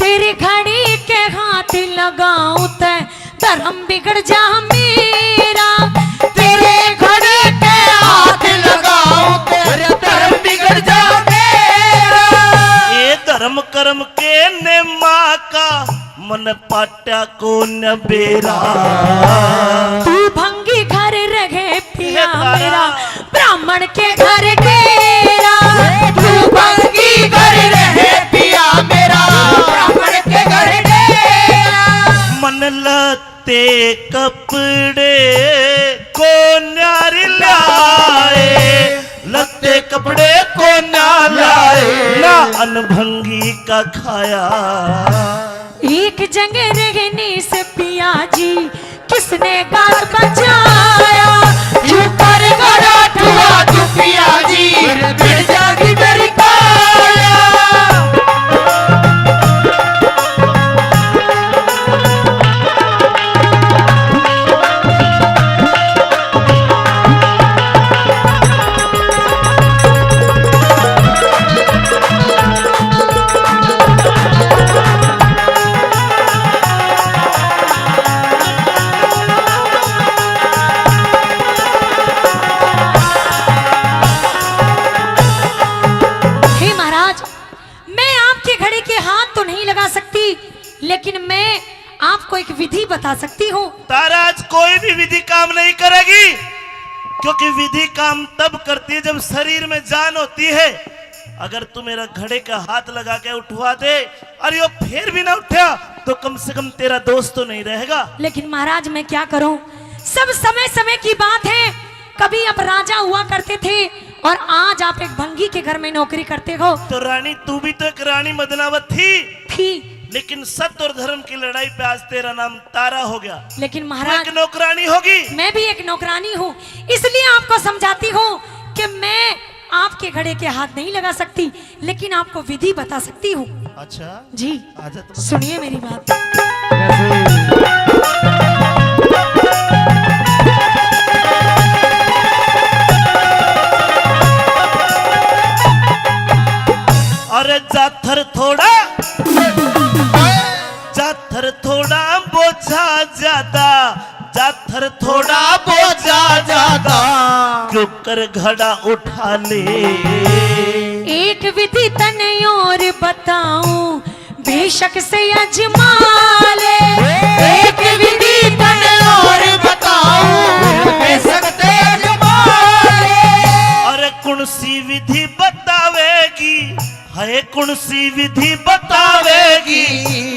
तेरे घड़ी के हाथ लगाऊं ते धर्म बिगड़ जा मेरा। तेरे घड़ी के हाथ लगाऊं ते धर्म बिगड़ जा मेरा। ये धर्म कर्म के नेमा का मन पाट्या कोन्या बेरा। तू भंगी घर रहे पिया मेरा, ब्राह्मण के घर डेरा। तू भंगी घर रहे पिया मेरा, ब्राह्मण के घर डेरा। मन लत्ते कपड़े कोन्या रे लाए, लत्ते कपड़े कोन्या लाए, ना अन भंगी का खाया। एक जगह रहने से पिया जी, किसने गाल बचाया? क्यों कर घड़ा ठुआ तू पिया जी, भिड़ जागी मेरी काया। हे महाराज, मैं आपके घड़े के हाथ तो नहीं लगा सकती, लेकिन मैं आपको एक विधि बता सकती हूँ। तारा, आज कोई भी विधि काम नहीं करेगी, क्योंकि विधि काम तब करती है जब शरीर में जान होती है। अगर तू मेरा घड़े का हाथ लगा के उठवा दे और यो फिर भी ना उठा, तो कम से कम तेरा दोस्त तो नहीं रहेगा। लेकिन महाराज, मैं क्या करूं, सब समय समय की बात है। कभी आप राजा हुआ करते थे और आज आप एक भंगी के घर में नौकरी करते हो। तो रानी, तू भी तो एक रानी मदनावत थी। थी। लेकिन सत्य और धर्म की लड़ाई पे आज तेरा नाम तारा हो गया। लेकिन तू महाराज, एक नौकरानी होगी। मैं भी एक नौकरानी हूँ, इसलिए आपको समझाती हूँ कि मैं आपके घड़े के हाथ नहीं लगा सकती, लेकिन आपको विधि बता सकती हूँ। अच्छा। जी। आजा तो। सुनिए मेरी बात। और जाथर थोड़ा, जाथर थोड़ा, बोझा ज्यादा। जाथर थोड़ा, बोझा ज्यादा। क्यों कर घड़ा उठा ले। एक विधि तने और बताऊं, बेशक से अजमा ले। एक विधि तने और बताऊं, बेशक से अजमा ले। अरे कौन सी विधि बतावेगी, है कौन सी विधि बतावेगी,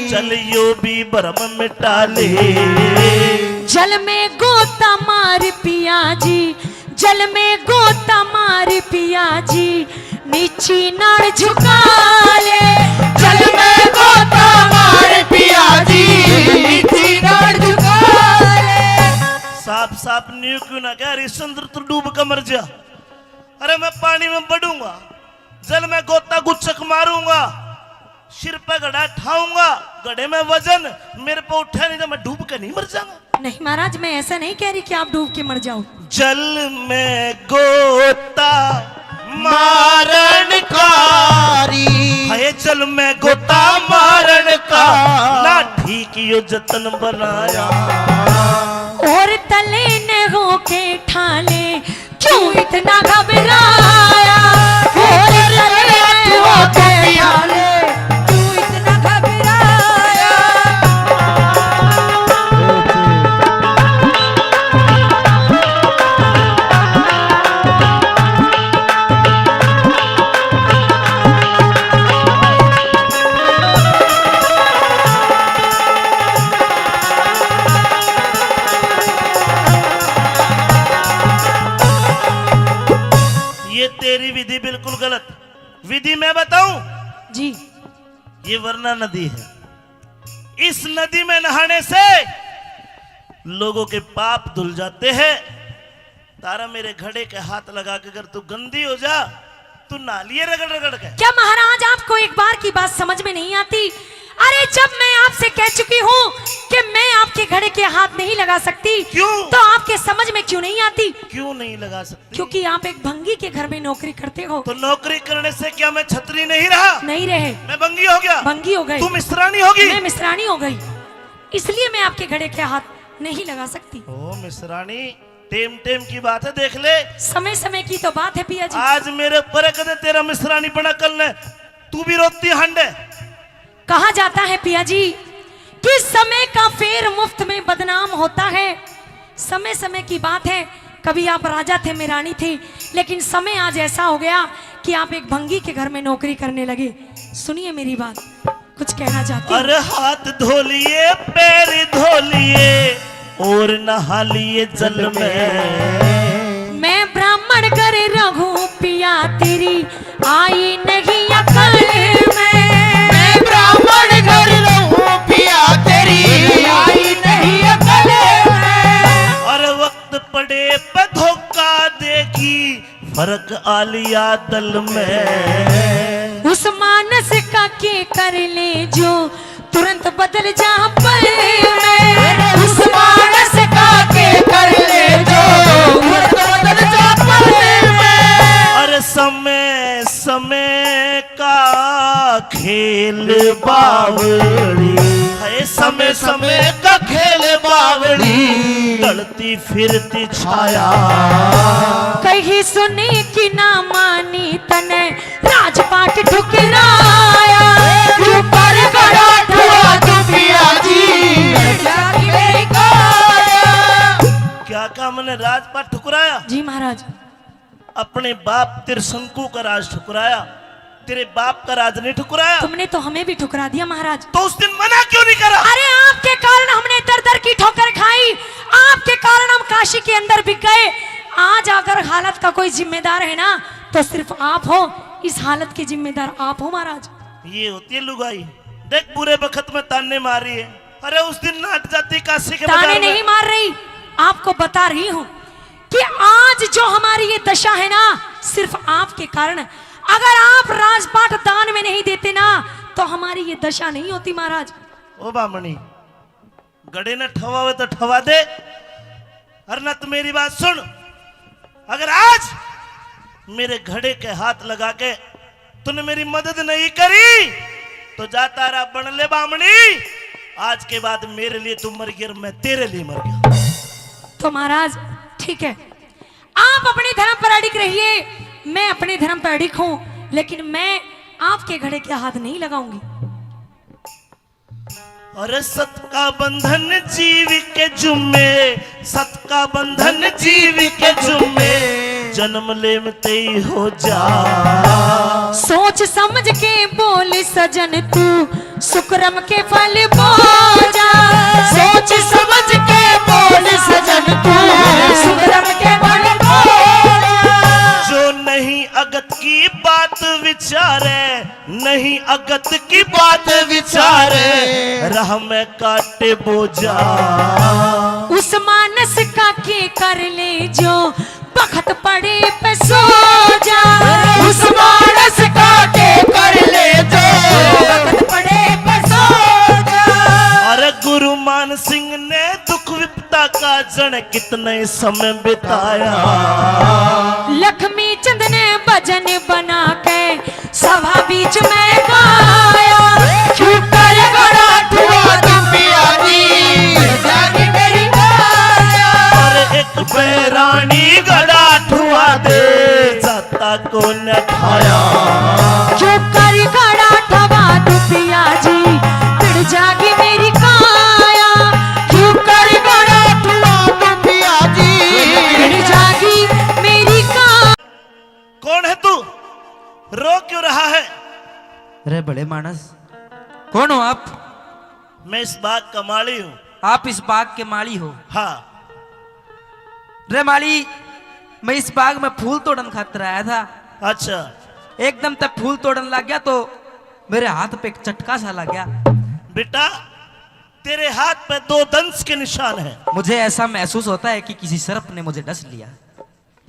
जल यो भी भरम मिटा ले। जल में गोता मार पिया जी, जल में गोता मार पिया जी, नीची नाड़ झुका ले। जल में गोता मार पिया जी, नीची नाड़ झुका ले। साफ साफ न्यू क्यों ना कह, हरिश्चंद्र तू डूब के मर जा। अरे मैं पानी में बड़ूंगा, जल में गोता गुच्चक मारूंगा, सिर पे घड़ा ठाऊंगा, घड़े में वजन, मेरे पे उठा नहीं तो मैं डूब के नहीं मर जाऊंगा। नहीं महाराज, मैं ऐसा नहीं कह रही कि आप डूब के मर जाओ। जल में गोता मारण कारी। हाय जल में गोता मारण का ना ठीक यो जतन बनाया। और तले ने होके ठाले क्यों इतना घबराया? और तले ने होके ठाले क्यों इतना घबराया? ये तेरी विधि बिल्कुल गलत। विधि मैं बताऊं? जी। ये वरना नदी है। इस नदी में नहाने से लोगों के पाप धुल जाते हैं। तारा मेरे घड़े के हाथ लगा के अगर तू गंदी हो जा, तू नहा लिए रगड़ रगड़ के। क्या महाराज आपको एक बार की बात समझ में नहीं आती? अरे जब मैं आपसे कह चुकी हूँ कि मैं आपके घड़े के हाथ नहीं लगा सकती, क्यों? तो आपके समझ में क्यों नहीं आती? क्यों नहीं लगा सकती? क्योंकि आप एक भंगी के घर में नौकरी करते हो। तो नौकरी करने से क्या मैं छत्री नहीं रहा? नहीं रहे। मैं भंगी हो गया? भंगी हो गई। तू मिश्रानी होगी? मैं मिश्रानी हो गई, इसलिए मैं आपके घड़े के हाथ नहीं लगा सकती। ओ मिश्रानी, टेम टेम की बात है, देख ले। समय समय की तो बात है पिया जी। आज मेरे ऊपर है, कदे तेरा मिश्रानी बना, कल ने तू भी रोती हांडे। कहा जाता है पिया जी कि समय का फेर मुफ्त में बदनाम होता है। समय समय की बात है, कभी आप राजा थे, मैं रानी थी, लेकिन समय आज ऐसा हो गया कि आप एक भंगी के घर में नौकरी करने लगे। सुनिए मेरी बात, कुछ कहना चाहती हूँ। अरे हाथ धो लिए, पैर धो लिए और नहा लिए जल में। मैं ब्राह्मण घर रहूं पिया, तेरी आई नहीं अकल में। मैं ब्राह्मण घर रहूं पिया, तेरी आई नहीं अकल में। अरे वक्त पड़े पे धोखा देगी, फर्क आलिया दल में। उस मानस का के कर ले जो तुरंत बदल जा पल में। उस मानस का के कर ले जो तुरंत बदल जा पल में। अरे समय समय का खेल बावड़ी, है समय समय का खेल बावड़ी, ढलती फिरती छाया। कही सुनी कि ना मानी तने राजपाट ठुकराया। क्यों कर घड़ा ठुरा तू पिया जी, क्या काम ने राजपाट ठुकराया? जी महाराज। अपने बाप त्रिशंकु का राज ठुकराया, तेरे बाप का राज नहीं ठुकराया। तुमने तो हमें भी ठुकरा दिया महाराज। तो उस दिन मना क्यों नहीं करा? अरे आपके कारण हमने दर दर की ठोकर खाई, आपके कारण हम काशी के अंदर बिक गए। आज अगर हालत का कोई जिम्मेदार है ना तो सिर्फ आप हो, इस हालत के जिम्मेदार आप हो महाराज। ये होती है लुगाई, देख बुरे बखत में ताने मार रही है। अरे उस दिन नाट जाती काशी के ताने बाजार में। नहीं मार रही, आपको बता रही हूँ कि आज जो हमारी ये दशा है ना, सिर्फ आपके कारण। अगर आप राजपाट दान में नहीं देते ना, तो हमारी ये दशा नहीं होती महाराज। ओ बामणी, घड़े ने ठवावे तो ठवा दे, और न तो मेरी बात सुन। अगर आज मेरे घड़े के हाथ लगा के तूने मेरी मदद नहीं करी, तो जाता रहा बन ले बामणी। आज के बाद मेरे लिए तू मर गई और मैं तेरे लिए मर गया। तो महाराज, ठीक है, आप अपने धर्म पर अड़िग रहिए, मैं अपने धर्म पर अड़िग हूं, लेकिन मैं आपके घड़े के हाथ नहीं लगाऊंगी। अरे सत का बंधन जीव के जुम्मे, सत का बंधन जीव के जुम्मे, जन्म लेम ते ही हो जा। सोच समझ के बोल सजन तू, सुकरम के फल बोझा। सोच समझ के बोल सजन तू, सुकरम के फल बोझा। जो नहीं अगत की बात विचारे, नहीं अगत की बात विचारे, राह में काटे बोझा। उस मानस का के कर ले जो, बखत पड़े पे सो जा। उस मानस का के कर ले जो, बखत पड़े पे सो जा। अरे गुरु मान सिंह ने दुख विपदा का जन कितने समय बिताया। लक्ष्मी चंद ने भजन बना के सभा बीच में गाया। क्यों कर गड़ा ठुआ दुपिया जी, जागी मेरी काया। अरे एक बैरानी गड़ा ठुआ दे, जाता को न ठाया। क्यों कर गड़ा ठुआ दुपिया जी, भिड़ जागी मेरी काया। क्यों कर गड़ा ठुआ दुपिया जी, भिड़ जागी मेरी काया। कौन है तू? रो क्यों रहा है? रे भले मानस, कौन हो आप? मैं इस बाग का माली हूँ। आप इस बाग के माली हो? हाँ। रे माली, मैं इस बाग में फूल तोड़न खातर आया था। अच्छा। एकदम तक फूल तोड़न लग गया तो मेरे हाथ पे एक चटका सा लग गया। बेटा, तेरे हाथ पे दो दंश के निशान हैं। मुझे ऐसा महसूस होता है कि किसी सर्प ने मुझे डस लिया।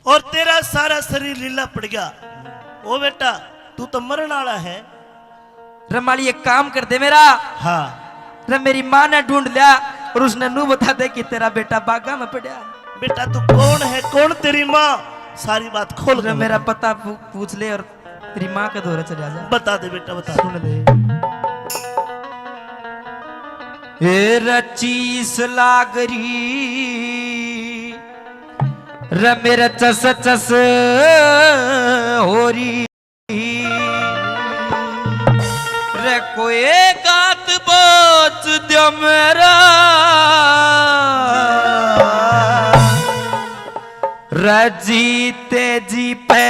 और तेरा सारा शरीर लीला पड़ गया। ओ बेटा, तू तो मरण वाला है। रे माली, एक काम कर दे मेरा। हाँ। रे मेरी माँ ने ढूंढ लिया और उसने नू बता दे कि तेरा बेटा बागा में पड़ा। बेटा, तू कौन है, कौन तेरी माँ, सारी बात खोल रे के मेरा बता। पता पू-, पूछ ले और तेरी माँ के धोरे चले जा। बता दे बेटा, बता। सुन ले। ए रचीस लागरी रे मेरा चस चस हो रही रे, कोई गात बोच दियो मेरा। रे जीते जी पे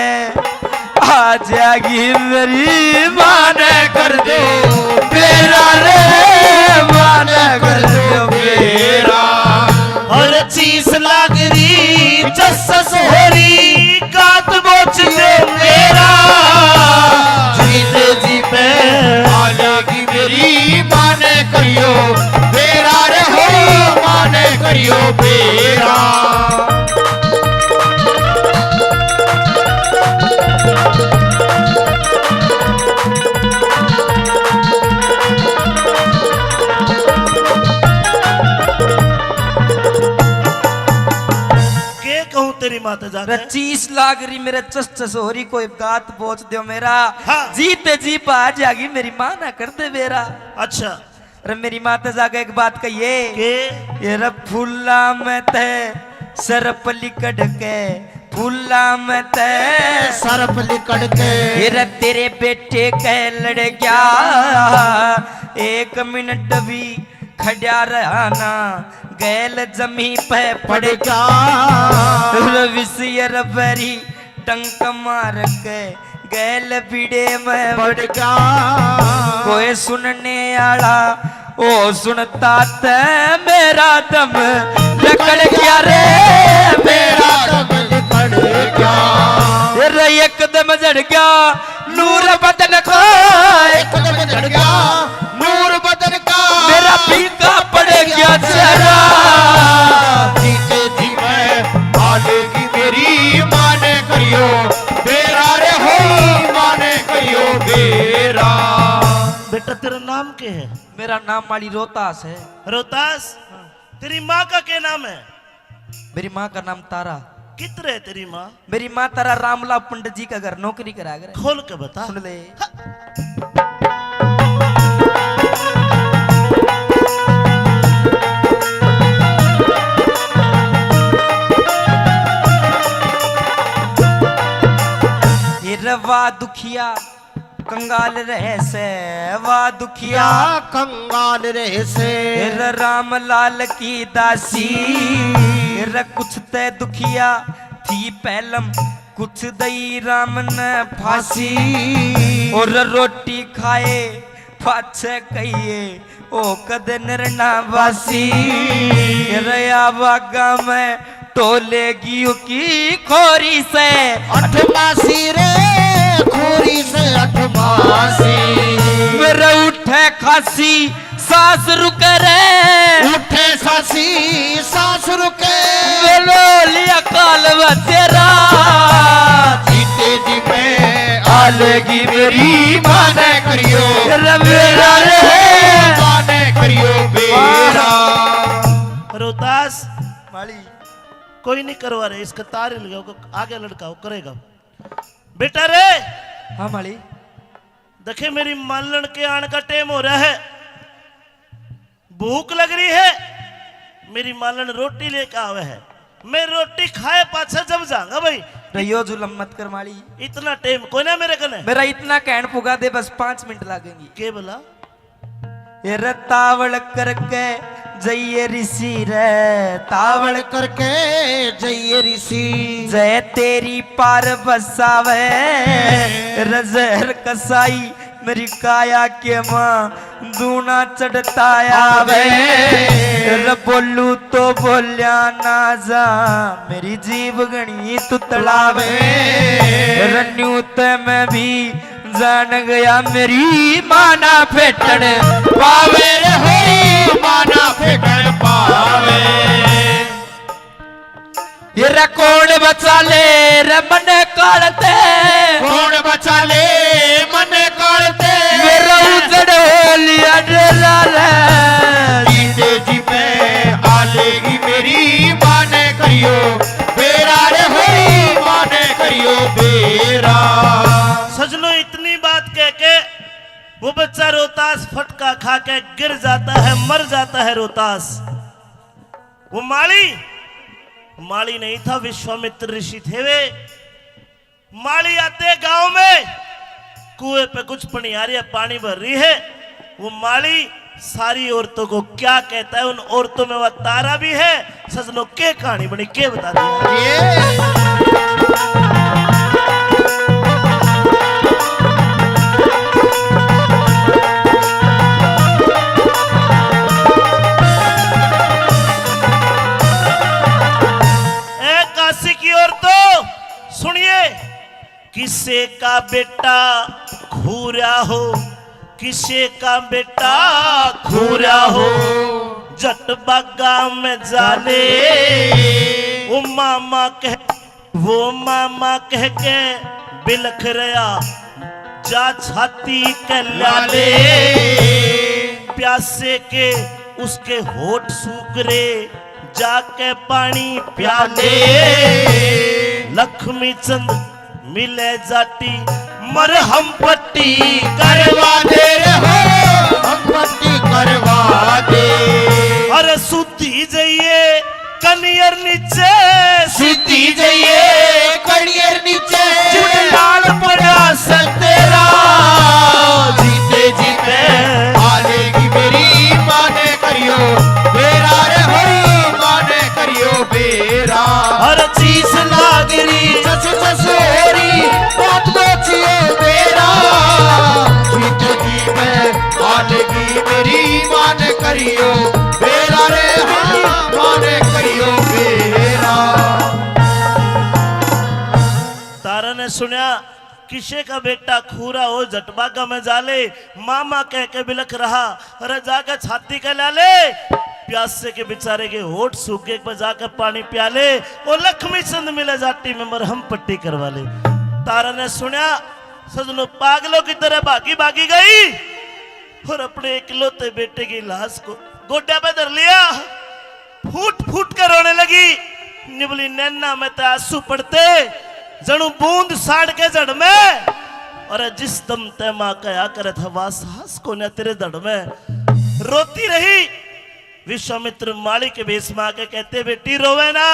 आ जाएगी मेरी माँ ने कर दो बेरा रे, माँ ने कर दो बेरा। और चीस लाग रही, चस चस हो रही, गात बोच दो मेरा। जीते जी पे आ जाएगी मेरी माँ ने करियो बेरा रे, हो माँ ने करियो बेरा। के कहूँ तेरी माँ ते जाके? रे चीस लाग रही मेरे चस चस हो रही, कोई गात बोच दियो मेरा। हाँ। जीते जी पा आ जाएगी मेरी माँ ना कर दे बेरा। अच्छा। रे मेरी माँ ते जाके एक बात कहिए। के? ये रे फूला में ते सर्प लिकड़ के, फूला में ते सर्प लिकड़ के। ये रे तेरे बेटे के लड़ गया, एक मिनट भी खड़ा रहा ना, गैल जमी पे पड़ गया। रे विष ये रे बरी टंक मार के गैल बीड़े में बढ़ गया। कोई सुनने आला ओ सुनता ते मेरा दम लिकड़ गया रे, मेरा दम लिकड़ गया। रे एकदम झड़ गया नूर बदन का, एकदम झड़ गया नूर बदन का। मेरा फीका पड़ गया चेहरा। जीते जी मैं आ लेगी मेरी माँ ने करियो बेरा रे, हो माँ ने करियो बेरा। बेटा, तेरा नाम के है? मेरा नाम माली रोहतास है। रोहतास? हाँ। तेरी माँ का क्या नाम है? मेरी माँ का नाम तारा। किधर है तेरी माँ? मेरी माँ तारा रामलाल पंडित जी का घर नौकरी करा करे। खोल के बता। सुन ले। ये रवा दुखिया कंगाल रहे से, वा दुखिया। या कंगाल रहे से। तेरा रामलाल की दासी, तेरा कुछ ते दुखिया थी पहलम, कुछ दई राम ने फांसी। और रोटी खाए पाछे कहिए, ओ कद नरना वासी। तेरा बागा में टोलेगी की खोरी से। अठमासी रे, खोरी से अठमासी। मेरे उठे खासी, सांस रुके रे। उठे खासी, सांस रुके। बोलो लिया काल बतेरा। जीते जी में आलेगी मेरी माने करियो। तेरा मेरा रे। माने करियो बेरा। रोहतास। माली। कोई नहीं करवा रहे, इसका तार हिल गया, आगे लड़का वो करेगा। बेटा रे। हाँ माली। देखे, मेरी मालन के आण का टेम हो रहा है, भूख लग रही है, मेरी मालन रोटी लेके आवे है। मैं रोटी खाए पाछे जब जाऊंगा भाई। रहियो जुलम मत कर माली। इतना टेम कोई ना मेरे कने। मेरा इतना कहन पुगा दे, बस पाँच मिनट लागेंगी। के बोला? ये रे तावल करके जइए ऋषि रे, तावल करके जइए ऋषि। जय तेरी पार बसावे, रे जहर कसाई मेरी काया के माँ दूना चढ़ता आवे। रे बोलू तो बोल्या ना जा, मेरी जीभ घणी तुतलावे। रे न्यू ते मैं भी जान गया मेरी माँ ना फेटण पावे रे होरी, माँ ना फेटण पावे। ये रे कौन बचा ले रे मने काल ते? कौन बचा ले मने काल ते? मेरा उजड़ हो लिया डेरा रे। जीते जी में आलेगी मेरी माँ ने करियो बेरा रे, होरी माँ ने करियो बेरा। सजनो, इतनी बात कह के वो बच्चा रोहतास फटका खा के गिर जाता है, मर जाता है रोहतास। वो माली, माली नहीं था, विश्वामित्र ऋषि थे वे। माली आते गांव में, कुएं पे कुछ पनियारियां पानी भर रही है। वो माली सारी औरतों को क्या कहता है, उन औरतों में वह तारा भी है। सजनों, के कहानी बनी, के बता दी। ये ए काशी की औरतों, सुनिए, किसे का बेटा खूरा हो, किसे का बेटा खूरा हो, झट बागा में जा ले। ओ मामा कह, वो मामा कह के बिलख रहा, जा छाती के ला ले। प्यासे के उसके होठ सूख रे, जाके पानी प्याले। लक्ष्मी चंद मिले जाटी, मरहम पट्टी करवा दे रे हो, हम पट्टी करवा दे। अरे सुधी जइए कनियर नीचे, सुधी जइए कनियर नीचे, जिन लाल पड़ा सतेरा। जीते जीते आलेगी मेरी माँ ने करियो बेरा रे, होरी माँ ने करियो बेरा। हर चीज लाग रही चस चस हो रही, बात सोचियो बेरा। जीते जीते आलेगी मेरी माँ ने करियो बेरा रे, हाँ माँ ने करियो बेरा। तारा ने सुनया, किसे का बेटा खूरा हो, झट बागा में जा ले, मामा कह के बिलख रहा। अरे जाके छाती के ला ले, प्यासे के बेचारे के होठ सूख गए, एक बार जाके पानी प्या ले। ओ लक्ष्मी चंद मिले जाटी में मरहम पट्टी करवा ले। तारा ने सुनया, सजनो, पागलों की तरह भागी भागी गई और अपने इकलौते बेटे की लाश को गोड्या पे धर लिया, फूट फूट कर रोने लगी। निबली नैना में ते आंसू पड़ते, जणु बूंद साड़ के जड़ में। अरे जिस दम ते माँ कहा करे था, वा सांस कोन्या तेरे धड़ में। रोती रही। विश्वामित्र माली के भेष में आके कहते, बेटी रोवे ना,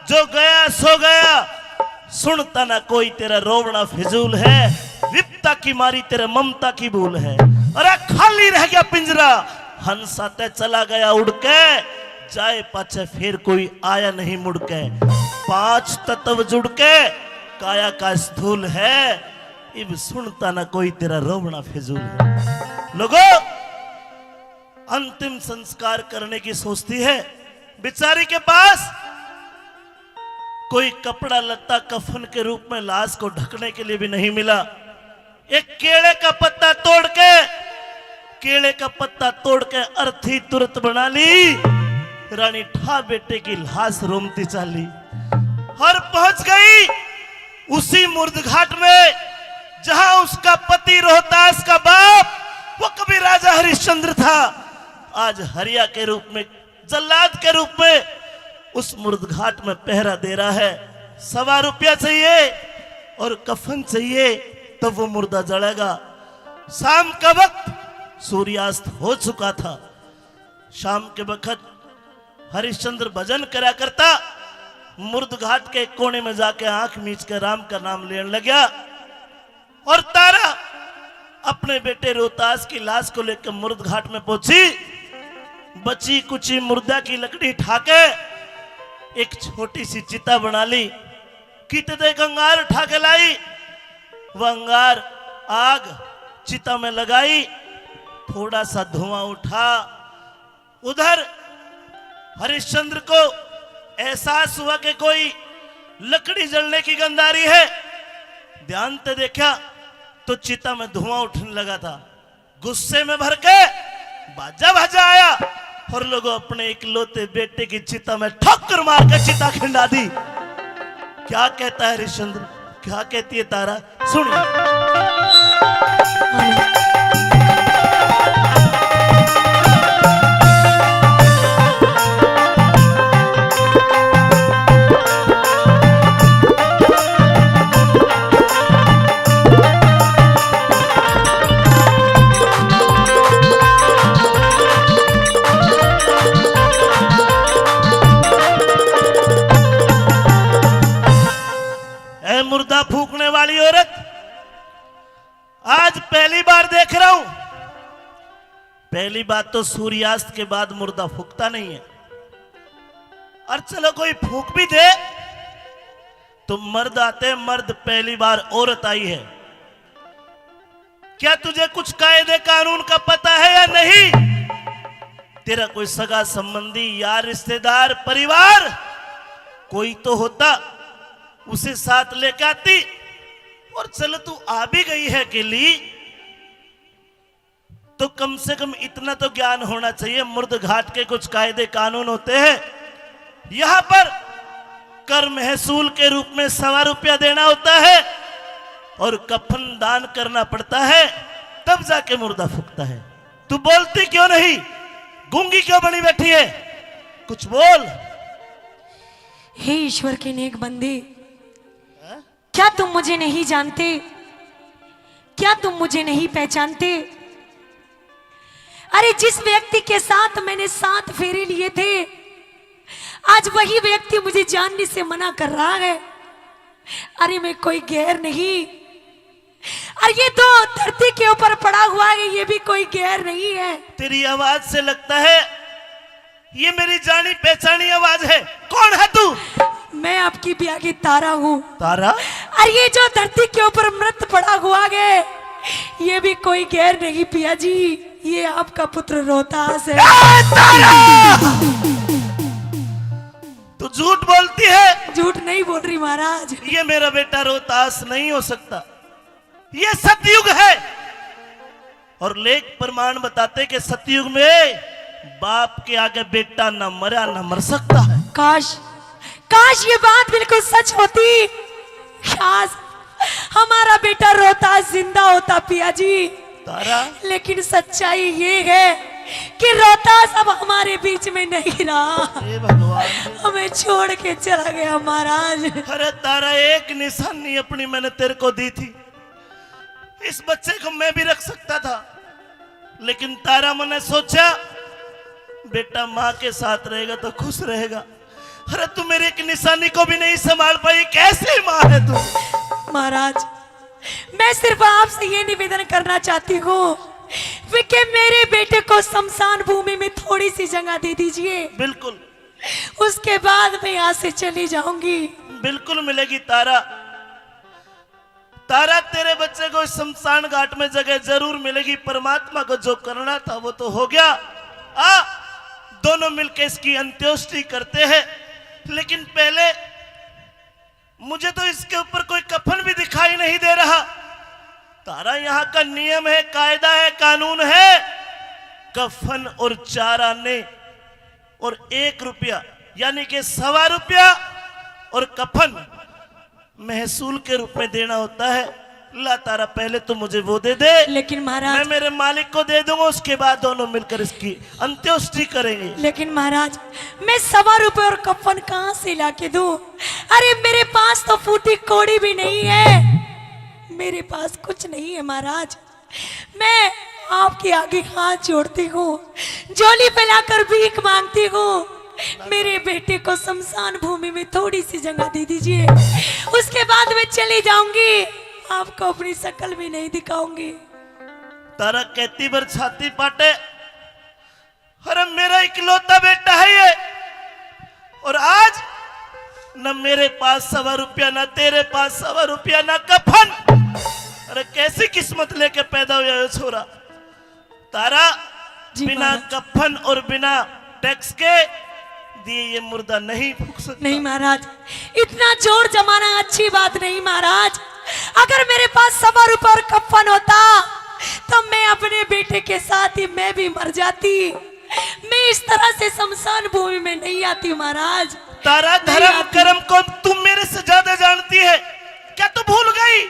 जो गया सो गया। सुनता ना कोई तेरा रोवना फिजूल है, विपता की मारी तेरे ममता की भूल है। अरे खाली रह गया पिंजरा, हंसा ते चला गया उड़ के, जाए पाछे फिर कोई आया नहीं मुड़ के। पांच तत्व जुड़ के काया का स्थूल है, इब सुनता ना कोई तेरा रोवना फिजूल है। लोगो, अंतिम संस्कार करने की सोचती है, बेचारी के पास कोई कपड़ा लत्ता कफन के रूप में लाश को ढकने के लिए भी नहीं मिला। एक केले का पत्ता तोड़ के, केले का पत्ता तोड़ के अर्थी तुरंत बना ली। रानी ठा बेटे की लाश रोमती चाली और पहुंच गई उसी मुर्द घाट में, जहां उसका पति रोहतास का बाप, वो कभी राजा हरिश्चंद्र था, आज हरिया के रूप में, जल्लाद के रूप में उस मुर्द घाट में पहरा दे रहा है। सवा रुपया चाहिए और कफन चाहिए, तब वो मुर्दा जलेगा। शाम का वक्त सूर्यास्त हो चुका था। शाम के वक्त हरिश्चंद्र भजन करा करता, मुर्द घाट के कोने में जाके आंख मीच के राम का नाम लेने लग्या। और तारा अपने बेटे रोहतास की लाश को लेकर मुर्द घाट में पहुंची। बची कुची मुर्दा की लकड़ी ठाके एक छोटी सी चिता बना ली। कित दे एक अंगार उठा के लाई, वह अंगार आग चिता में लगाई, थोड़ा सा धुआं उठा। उधर हरिश्चंद्र को एहसास हुआ कि कोई लकड़ी जलने की गंध आ रही है। ध्यान से देखा तो चिता में धुआं उठने लगा था। गुस्से में भर के बाजा बाजा आया और लोगों अपने इकलौते बेटे की चिता में ठोकर मार के चिता खिंडा दी। क्या कहता है हरिश्चंद्र, क्या कहती है तारा, सुनिए। ए मुर्दा फूकने वाली औरत, आज पहली बार देख रहा हूं। पहली बात तो सूर्यास्त के बाद मुर्दा फूकता नहीं है, और चलो कोई फूक भी दे तो मर्द आते हैं, मर्द पहली बार औरत आई है। क्या तुझे कुछ कायदे कानून का पता है या नहीं? तेरा कोई सगा संबंधी, यार, रिश्तेदार, परिवार कोई तो होता, उसे साथ लेके आती। और चलो तू आ भी गई है अकेली, तो कम से कम इतना तो ज्ञान होना चाहिए, मुर्द घाट के कुछ कायदे कानून होते हैं। यहाँ पर कर महसूल के रूप में सवा रुपया देना होता है और कफन दान करना पड़ता है, तब जाके मुर्दा फूकता है। तू बोलती क्यों नहीं? गूंगी क्यों बनी बैठी है? कुछ बोल। हे ईश्वर के नेक बंदे, हाँ? क्या तुम मुझे नहीं जानते? क्या तुम मुझे नहीं पहचानते? अरे, जिस व्यक्ति के साथ मैंने सात फेरे लिए थे, आज वही व्यक्ति मुझे जानने से मना कर रहा है। अरे, मैं कोई गैर नहीं। अरे, ये तो धरती के ऊपर पड़ा हुआ है, ये भी कोई गैर नहीं है। तेरी आवाज से लगता है ये मेरी जानी पहचानी आवाज है। कौन है तू? मैं आपकी ब्याह की तारा हूँ। तारा? अरे, ये जो धरती के ऊपर मृत पड़ा हुआ है, ये भी कोई गैर नहीं पिया जी, ये आपका पुत्र रोहतास है। ए, तारा! तू झूठ बोलती है। झूठ नहीं बोल रही महाराज। ये मेरा बेटा रोहतास नहीं हो सकता, ये सतयुग है। और लेख प्रमाण बताते कि सतयुग में बाप के आगे बेटा न मरा न मर सकता है। काश, काश ये बात बिल्कुल सच होती। काश हमारा बेटा रोहतास जिंदा होता पिया जी। तारा। लेकिन सच्चाई ये है कि रोहतास अब हमारे बीच में नहीं रहा, हे भगवान। हमें छोड़ के चला गया महाराज। अरे तारा, एक निशानी अपनी मैंने तेरे को दी थी, इस बच्चे को मैं भी रख सकता था, लेकिन तारा, मैंने सोचा बेटा माँ के साथ रहेगा तो खुश रहेगा। अरे तू मेरी एक निशानी को भी नहीं संभाल पाई, कैसी माँ है तू? महाराज, मैं सिर्फ आपसे ये निवेदन करना चाहती हूँ कि मेरे बेटे को शमशान भूमि में थोड़ी सी जगह दे दीजिए। बिल्कुल। उसके बाद मैं यहाँ से चली जाऊंगी। बिल्कुल मिलेगी तारा। तारा, तेरे बच्चे को शमशान घाट में जगह जरूर मिलेगी। परमात्मा को जो करना था वो तो हो गया। आ, दोनों मिलके इसकी अंत्येष्टि करते हैं, लेकिन पहले मुझे तो इसके ऊपर कोई कफन भी दिखाई नहीं दे रहा। तारा, यहाँ का नियम है, कायदा है, कानून है, कफन और चार आने और एक रुपया, यानी कि सवा रुपया और कफन महसूल के रूप में देना होता है। ला तारा, पहले तो मुझे वो दे दे। लेकिन महाराज, मैं मेरे मालिक को दे दूंगा, उसके बाद दोनों मिलकर इसकी अंत्येष्टि करेंगे। लेकिन महाराज, मैं सवा रुपए और कफन कहाँ से ला के दूं? अरे, मेरे पास तो फूटी कौड़ी भी नहीं है, मेरे पास कुछ नहीं है महाराज। मैं आपके आगे हाथ जोड़ती हूँ, झोली फैलाकर भीख मांगती हूँ, मेरे बेटे को शमशान भूमि में थोड़ी सी जगह दे दीजिए, उसके बाद मैं चली जाऊंगी, आपको अपनी शक्ल भी नहीं दिखाऊंगी। तारा, कहती भर छाती पाटे, अरे, मेरा इकलौता बेटा है ये, और आज न मेरे पास सवा रुपया, ना तेरे पास सवा रुपया, ना कफन। अरे, कैसी किस्मत लेके पैदा हुआ ये छोरा। तारा, जी बिना महाराज। कफन और बिना टैक्स के दिए ये मुर्दा नहीं फूक सकता। नहीं महाराज, इतना जोर जमाना अच्छी बात नहीं महाराज। अगर मेरे पास सवा रुपया और कफन होता तो मैं अपने बेटे के साथ ही मैं भी मर जाती। मैं इस तरह से शमशान भूमि में नहीं आती महाराज। तारा, नहीं धर्म आती। कर्म को तू मेरे से ज्यादा जानती है। क्या तू भूल गई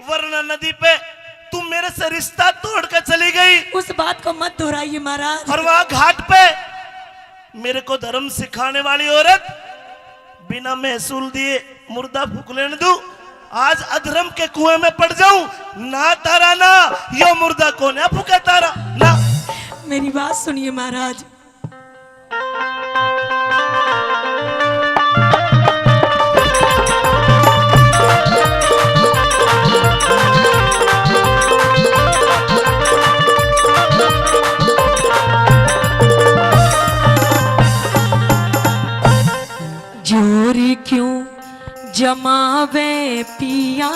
वरना नदी पे तू मेरे से रिश्ता तोड़ कर चली गई? उस बात को मत दोहराइए महाराज। और वहां घाट पे मेरे को धर्म सिखाने वाली औरत बिना महसूल दिए मुर्दा फूक लेने दूं, आज अधर्म के कुएं में पड़ जाऊं? ना तारा ना, यो मुर्दा कोन्या फूके तारा ना। मेरी बात सुनिए महाराज। जोर क्यों जमावे पिया,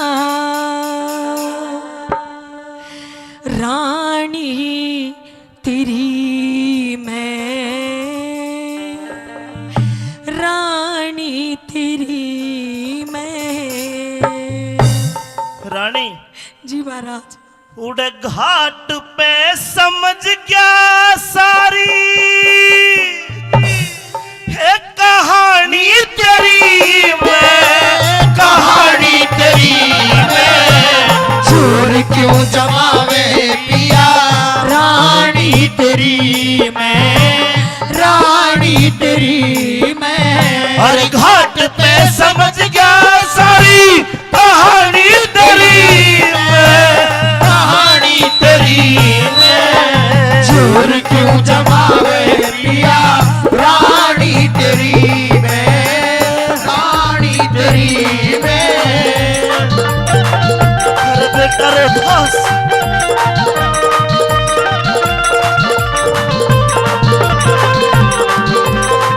रानी तेरी मैं, रानी तेरी मैं। रानी। जी महाराज। उड़े घाट पे समझ गया सारी, हे कहानी तेरी मैं, कहानी तेरी मैं। जोर क्यों जमावे पिया, रानी तेरी मैं, रानी तेरी मैं। हर घाट पे समझ गया सारी, कहानी तेरी मैं, कहानी तेरी मैं। जोर क्यों जमावे पिया, रानी तेरी मैं, रानी तेरी मैं। अरे बेटा रे, बस।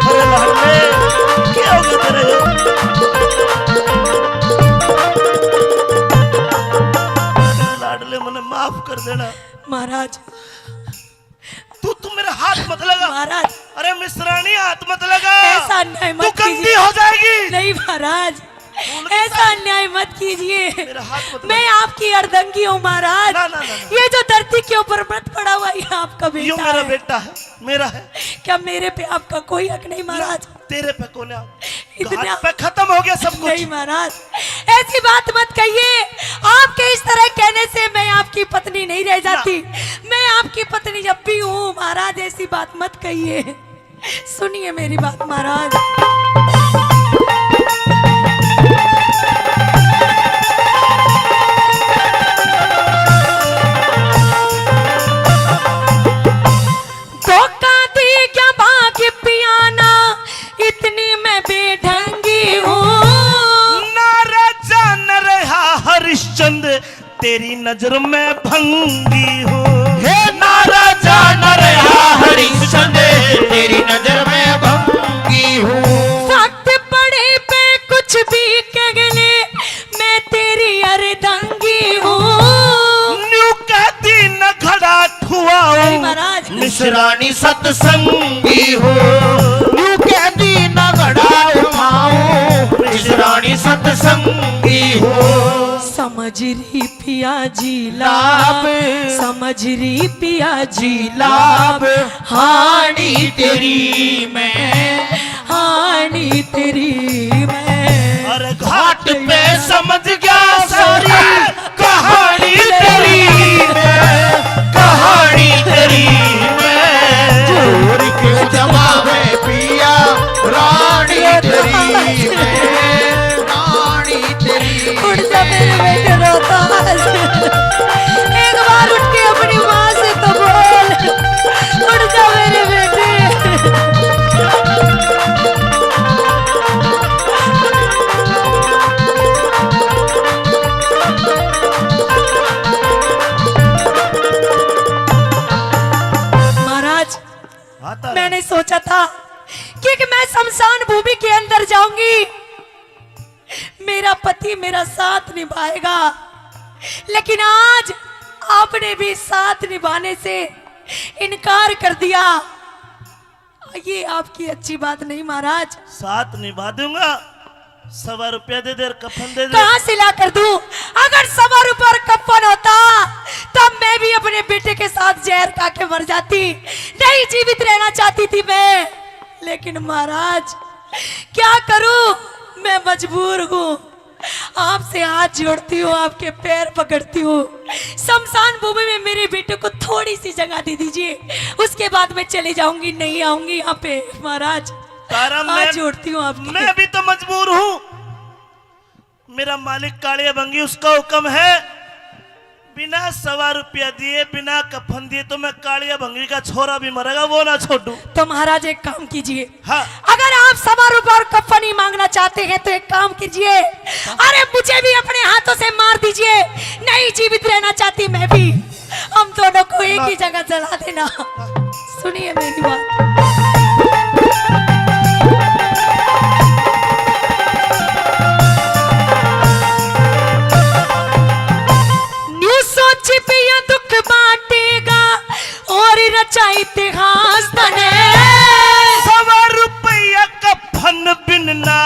अरे लाडले, क्या हो गया तेरे? लाडले, मने माफ कर देना। महाराज। तू, तू मेरा हाथ मत लगा। महाराज। अरे मिश्रानी, हाथ मत लगा। ऐसा अन्याय मत कीजिए। तू गंदी हो जाएगी। नहीं महाराज, ऐसा अन्याय मत कीजिए। मेरा हाथ मत लगा। मैं आपकी अर्धंगी हूँ महाराज। ना, ना, ना, ना। ये जो धरती के ऊपर मृत पड़ा हुआ, ये आपका बेटा है। मेरा है, मेरा है। क्या मेरे पे आपका कोई हक नहीं महाराज? तेरे पे कोन्या। इतना घाट पे खत्म हो गया सब कुछ। नहीं महाराज, ऐसी बात मत कहिए। आपके इस तरह कहने से मैं आपकी पत्नी नहीं रह जाती। मैं आपकी पत्नी जब भी हूँ महाराज, ऐसी बात मत कहिए। सुनिए मेरी बात महाराज। धोखा दे क्या भाग पियाना, इतनी मैं बेढंगी हूँ। ना राजा न रहा हरिश्चंद्र, तेरी नजर में भंगी हूँ। हे ना राजा न रहा हरिश्चंद्र, तेरी नजर में भंगी हूँ। वक्त पड़े पे कुछ भी कह ले, मैं तेरी अर्धंगी हूँ। न्यू कह दी न घड़ा खुआऊं, महाराज। मिश्रानी सत्संगी हो। न्यू कह दी न घड़ा उठाऊं, मिश्रानी सत्संगी हो। समझ रही पिया जी लाभ, समझ रही पिया जी लाभ, हानि तेरी मैं, हानि तेरी मैं। अरे घाट पे समझ गया सारी कहानी तेरी मैं, कहानी तेरी मैं। चोर क्यों जमावे पिया, रानी तेरी मैं, रानी तेरी। उठ जा मेरे बेटे रोहतास, एक बार उठ के अपनी माँ से तो बोल। उठ जा मेरे बेटे। महाराज, हाँ, तारा। मैंने सोचा था कि, कि मैं शमशान भूमि के अंदर जाऊंगी, मेरा पति मेरा साथ निभाएगा, लेकिन आज आपने भी साथ निभाने से इनकार कर दिया। ये आपकी अच्छी बात नहीं महाराज। साथ निभा दूंगा, सवा रुपया दे दे और कफन दे दे। कहाँ से ला कर दूं? अगर सवा रुपया और कफन होता, तब मैं भी अपने बेटे के साथ जहर खा के मर जाती। नहीं जीवित रहना चाहती थी मैं, लेकिन महाराज, क्या करूं, मैं मजबूर हूँ। आपसे हाथ जोड़ती हूँ, आपके पैर पकड़ती हूँ, शमशान भूमि में मेरे बेटे को थोड़ी सी जगह दे दीजिए, उसके बाद मैं चली जाऊंगी, नहीं आऊंगी यहाँ पे महाराज। तारा, हाथ मैं, जोड़ती हूँ आपके। मैं भी तो मजबूर हूँ। मेरा मालिक कालिया भंगी, उसका हुक्म है, बिना सवा रुपया दिए, बिना कफन दिए तो मैं कालिया भंगी का छोरा भी मरेगा, वो ना छोड़ू। तो महाराज एक काम कीजिए, हाँ। अगर आप सवा रुपया और कफन ही मांगना चाहते हैं तो एक काम कीजिए, अरे मुझे भी अपने हाथों से मार दीजिए, नहीं जीवित रहना चाहती मैं भी। हम दोनों को एक ही जगह जला देना। सुनिए मेरी बात। न्यू सोच पिया दुख बांटेगा और रचा इतिहास तने। सवा रुपया कफन बिनना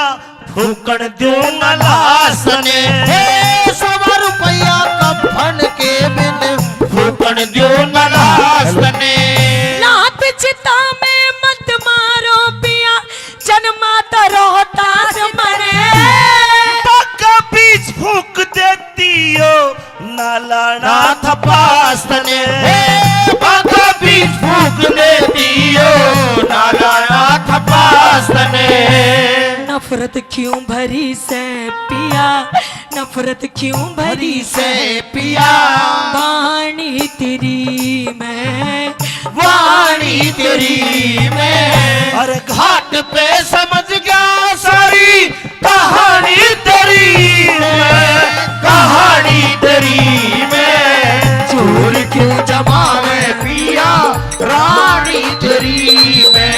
फूकण द्यो ना लाश ने। हे सवा रुपया कफन के बिन फूकण द्यो ना लाश ने। लात चिता में मत मारो पिया, जन्मा तो रोहतास मने। पक्का बीज फूक देती हो, ना लाना थपास तने। हे बाबा बीज फूक देती हो, ना लाना थपास तने। नफरत क्यों भरी से पिया, नफरत क्यों भरी से पिया। वाणी तेरी मैं, वाणी तेरी मैं। हर घाट पे समझ गया सारी कहानी तेरी मैं, कहानी तेरी मैं। चोर क्यों जमावे पिया, रानी तेरी मैं,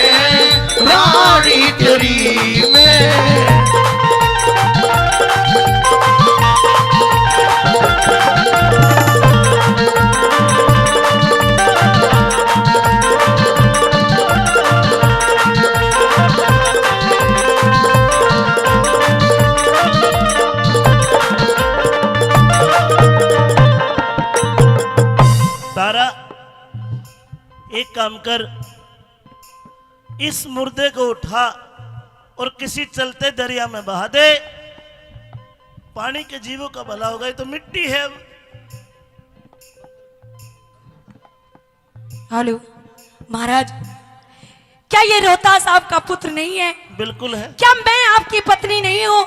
रानी तेरी मैं। तारा, एक काम कर, इस मुर्दे को उठा और किसी चलते दरिया में बहा दे। पानी के जीवों का भला होगा, ये तो मिट्टी है। अब हेलो महाराज, क्या ये रोहतास आपका पुत्र नहीं है? बिल्कुल है। क्या मैं आपकी पत्नी नहीं हूँ?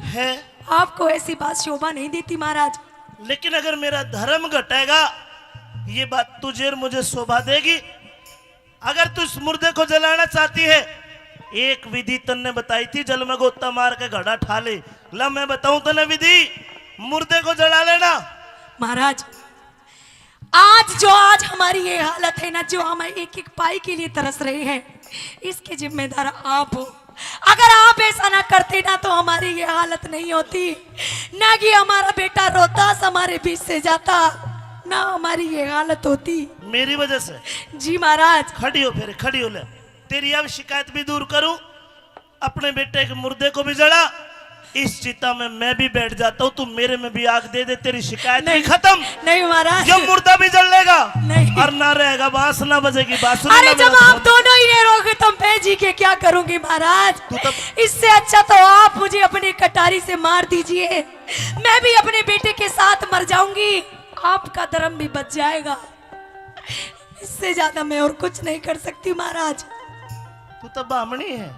है। आपको ऐसी बात शोभा नहीं देती महाराज। लेकिन अगर मेरा धर्म घटेगा, ये बात तुझे और मुझे शोभा देगी। अगर तू इस मुर्दे को जलाना चाहती है, एक विधि तन्ने बताई थी, जल में गोता मार के घड़ा ठा ले। ला मैं बताऊं तन्ने विधि, मुर्दे को जला लेना। महाराज, आज जो, आज हमारी ये हालत है ना, जो हम एक एक पाई के लिए तरस रहे हैं, इसके जिम्मेदार आप हो। अगर आप ऐसा ना करते ना, तो हमारी ये हालत नहीं होती, ना कि हमारा बेटा रोहतास हमारे बीच से जाता, ना हमारी ये हालत होती। मेरी वजह से? जी महाराज। खड़ी हो, फिर खड़ी हो ले, तेरी अब शिकायत भी दूर करूं, अपने बेटे के मुर्दे को भी जला, इस चिता में मैं भी बैठ जाता हूँ, तू मेरे में भी आग दे दे, तेरी शिकायत भी नहीं, खत्म। नहीं महाराज। ये मुर्दा भी जल लेगा। नहीं। और ना रहेगा बांस, ना बजेगी बांसुरी, अरे ना जब मेरा आप धुन। दोनों ही नहीं रहोगे तो मैं जी के क्या करूंगी महाराज? तू तो इससे अच्छा तो आप मुझे अपनी कटारी से मार दीजिए, मैं भी अपने बेटे के साथ मर जाऊंगी, आपका धर्म भी बच जाएगा। इससे ज्यादा मैं और कुछ नहीं कर सकती महाराज। तू तो बामणी है।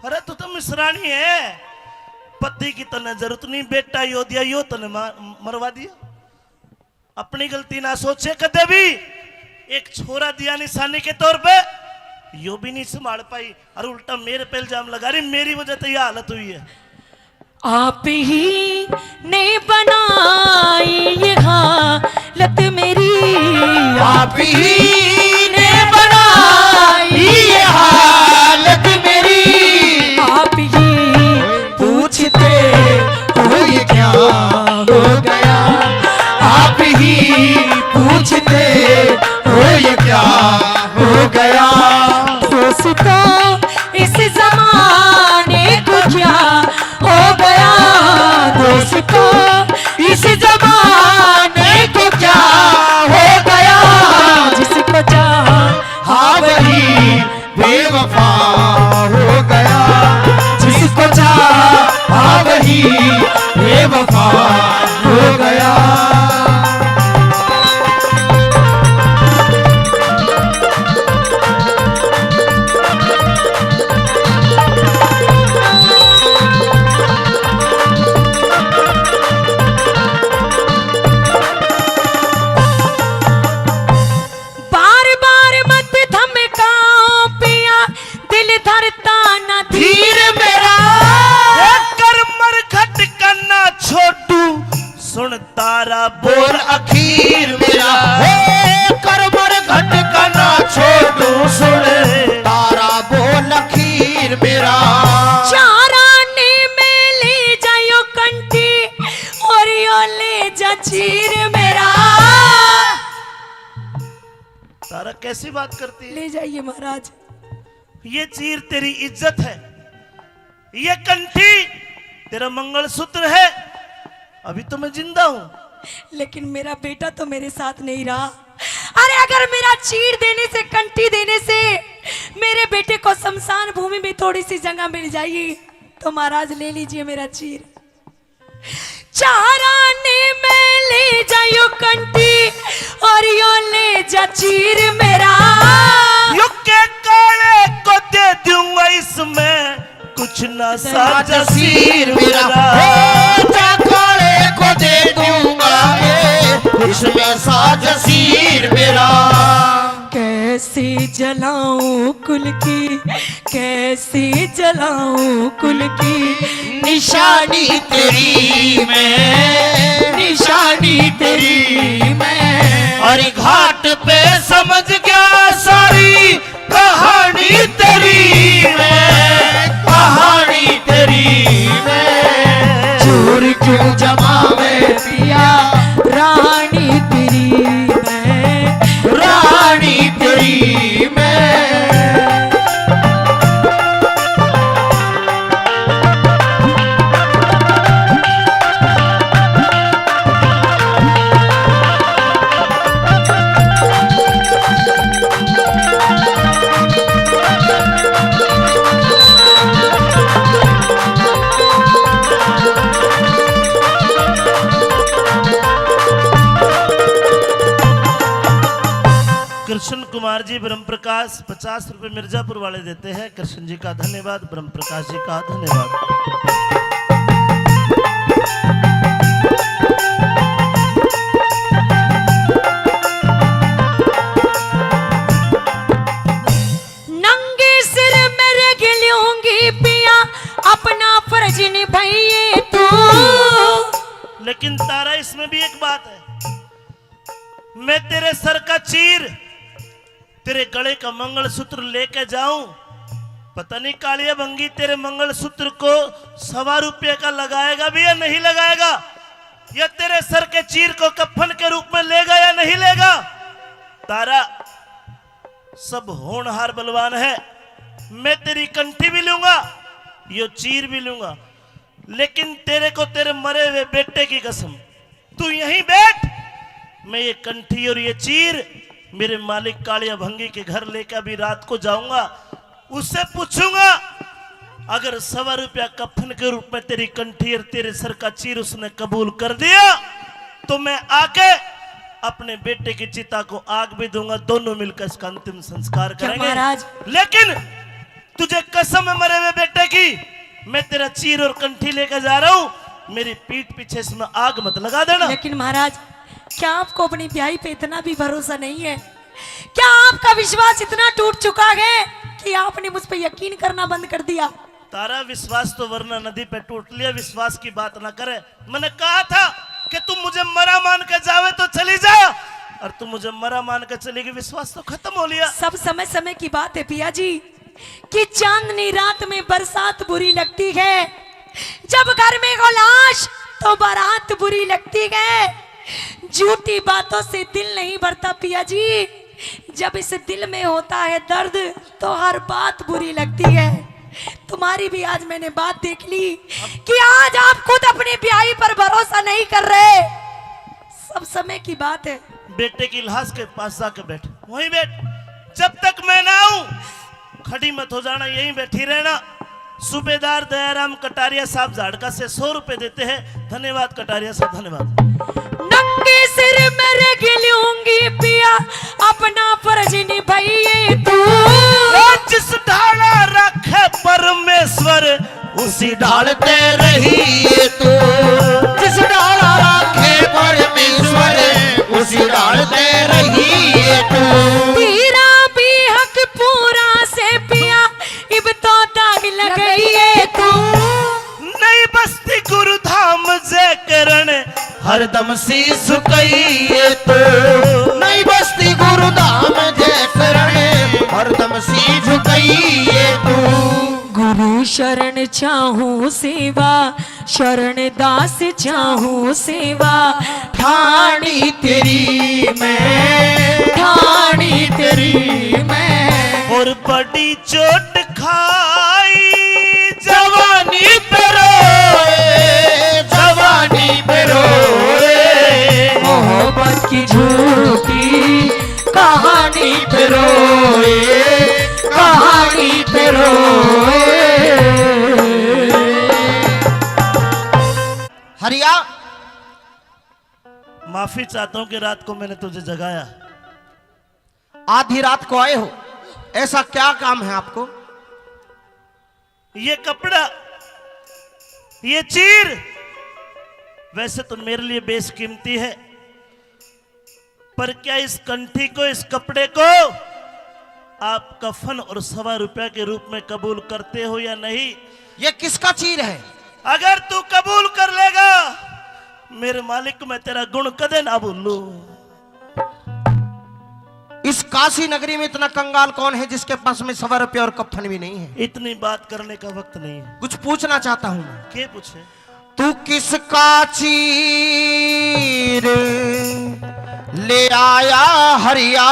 अरे तू तो मिसरानी है, पति की तन्ने जरूरत नहीं, बेटा यो दिया, यो तन्ने मा-, मरवा दिया। अपनी गलती ना सोचे कदे भी। एक छोरा दिया निशानी के तौर पे, यो भी नहीं संभाल पाई और उल्टा मेरे पे इल्जाम लगा रही, मेरी वजह से ये हालत हुई है। आप ही ने बनाई ये हालत मेरी, आप ही ने बनाई ये हालत मेरी। आप ही पूछते हो ये क्या हो गया, आप ही पूछते हो ये क्या हो गया। दोस्तों, इस जमाने को क्या हो गया, दोस्तों, इस जमाने को क्या हो गया, जिसको चाहा वही बेवफा हो गया, जिसको चाहा वही बेवफा हो गया। बार बार मत धमकाओ पिया, दिल धरता ना धीर मेरा। ए कर मरघट का ना छोटू, सुन तारा बोल अखीर मेरा। ए कर मरघट का ना छोटू, सुन तारा बोल अखीर मेरा। चाराने में ले जायो कंठी और यो ले जा चीर मेरा। तारा कैसी बात करती है? ले जाइए महाराज। ये चीर तेरी इज्जत है, ये कंठी तेरा मंगलसूत्र है। अभी तो मैं जिंदा हूँ, लेकिन मेरा बेटा तो मेरे साथ नहीं रहा। अरे, अगर मेरा चीर देने से, कंठी देने से मेरे बेटे को शमशान भूमि में थोड़ी सी जगह मिल जाएगी, तो महाराज, ले लीजिए मेरा चीर। चाराने में ले जायो कंठी और यो ले जा चीर मेरा। यो के काले को दे दूंगा, इसमें कुछ ना साजा सीर मेरा। ओ, के काले को दे दूंगा, ए, इसमें साजा सीर मेरा। कैसे जलाऊं कुल की, कैसे जलाऊं कुल की निशानी तेरी मैं, निशानी तेरी मैं। और घाट पे समझ गया सारी कहानी तेरी मैं, कहानी तेरी मैं। चोर क्यों जमावे पिया, रानी तेरी मैं, रानी तेरी मैं। कृष्ण कुमार जी ब्रह्म प्रकाश पचास रुपए मिर्जापुर वाले देते हैं। कृष्ण जी का धन्यवाद, ब्रह्म प्रकाश जी का धन्यवाद। नंगे सिर मेरे गिलूंगी पिया, अपना फर्ज निभाइए तू। लेकिन तारा, इसमें भी एक बात है, मैं तेरे सर का चीर, तेरे गले का मंगलसूत्र लेके जाऊं, पता नहीं कालिया भंगी तेरे मंगलसूत्र को सवा रुपये का लगाएगा भी या नहीं लगाएगा, या तेरे सर के चीर को कफन के रूप में लेगा या नहीं लेगा। तारा, सब होनहार बलवान है, मैं तेरी कंठी भी लूंगा, यो चीर भी लूंगा, लेकिन तेरे को तेरे मरे हुए बेटे की कसम, तू यहीं बैठ, मैं ये कंठी और ये चीर मेरे मालिक कालिया भंगी के घर लेकर अभी रात को जाऊंगा, उससे पूछूंगा, अगर सवा रुपया कफन के रूप में तेरी कंठी और तेरे सर का चीर उसने कबूल कर दिया, तो मैं आके अपने बेटे की चिता को आग भी दूंगा, दोनों मिलकर इसका अंतिम संस्कार क्या करेंगे। महाराज? लेकिन तुझे कसम है मरे हुए बेटे की, मैं तेरा चीर और कंठी लेकर जा रहा हूँ, मेरी पीठ पीछे इसमें आग मत लगा देना। लेकिन महाराज, क्या आपको अपनी ब्याही पे इतना भी भरोसा नहीं है? क्या आपका विश्वास इतना टूट चुका है कि आपने मुझ पे यकीन करना बंद कर दिया? तारा, विश्वास तो वरना नदी पे टूट लिया, विश्वास की बात ना करे। मैंने कहा था कि तुम मुझे मरा मान के जावे तो चली जा, और तुम मुझे मरा मान के चली गई, विश्वास तो खत्म हो लिया। सब समय समय की बात है पिया जी, कि चांदनी रात में बरसात बुरी लगती है, जब घर में हो लाश तो बारात बुरी लगती है। झूठी बातों से दिल नहीं भरता पिया जी, जब इस दिल में होता है दर्द तो हर बात बुरी लगती है। तुम्हारी भी आज मैंने बात देख ली कि आज आप खुद अपनी ब्याही पर भरोसा नहीं कर रहे। सब समय की बात है। बेटे की लाश के पास जाके बैठ, वहीं बैठ, जब तक मैं ना आऊं खड़ी मत हो जाना, यहीं बैठी रहना। सूबेदार दयाराम कटारिया साहब झाड़का से सौ रुपए देते हैं। धन्यवाद कटारिया साहब, धन्यवाद। नंगे सिर मेरे गिलूंगी पिया, अपना फर्ज निभाइए तू। ए, जिस ढाला रखे परमेश्वर, उसी ढाल ते रहिए तू। जिस ढाला रखे परमेश्वर, उसी ढाल ते रहिए तू। तेरा भी हक पूरा से पिया, इब तो दाग लगाइए तू। नहीं बसती गुरु धाम जय करण, हरदम शीश झुकाइए तू। नहीं बसती गुरु धाम जय करण, हरदम शीश झुकाइए तू। गुरु शरण चाहूं सेवा, शरण दास चाहूं सेवा। ठाणी तेरी मैं, ठाणी तेरी मैं। और बड़ी चोट खाई जवानी पे रोए, जवानी पे रोए। मोहब्बत की झूठी कहानी पे रोए, कहानी पे रोए। हरिया, माफी चाहता हूं कि रात को मैंने तुझे जगाया। आधी रात को आए हो, ऐसा क्या काम है आपको? ये कपड़ा, ये चीर वैसे तो मेरे लिए बेशकीमती है, पर क्या इस कंठी को, इस कपड़े को आप कफन और सवा रुपया के रूप में कबूल करते हो या नहीं? ये किसका चीर है? अगर तू कबूल कर लेगा, मेरे मालिक, मैं तेरा गुण कदे ना भूलूं। इस काशी नगरी में इतना कंगाल कौन है जिसके पास में सवा रुपया और कफन भी नहीं है? इतनी बात करने का वक्त नहीं है। कुछ पूछना चाहता हूं मैं। के पूछे? तू किसका चीर ले आया हरिया?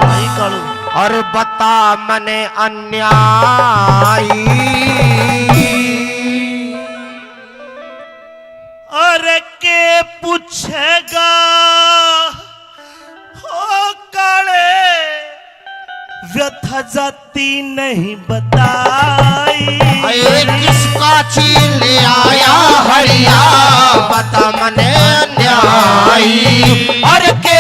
भाई कालू। और बता मने अन्यायी। अरे के पूछेगा हो काले, व्यथा जाती नहीं बताई। अरे किसका चीर ले आया हरिया, बता मने अन्यायी। और के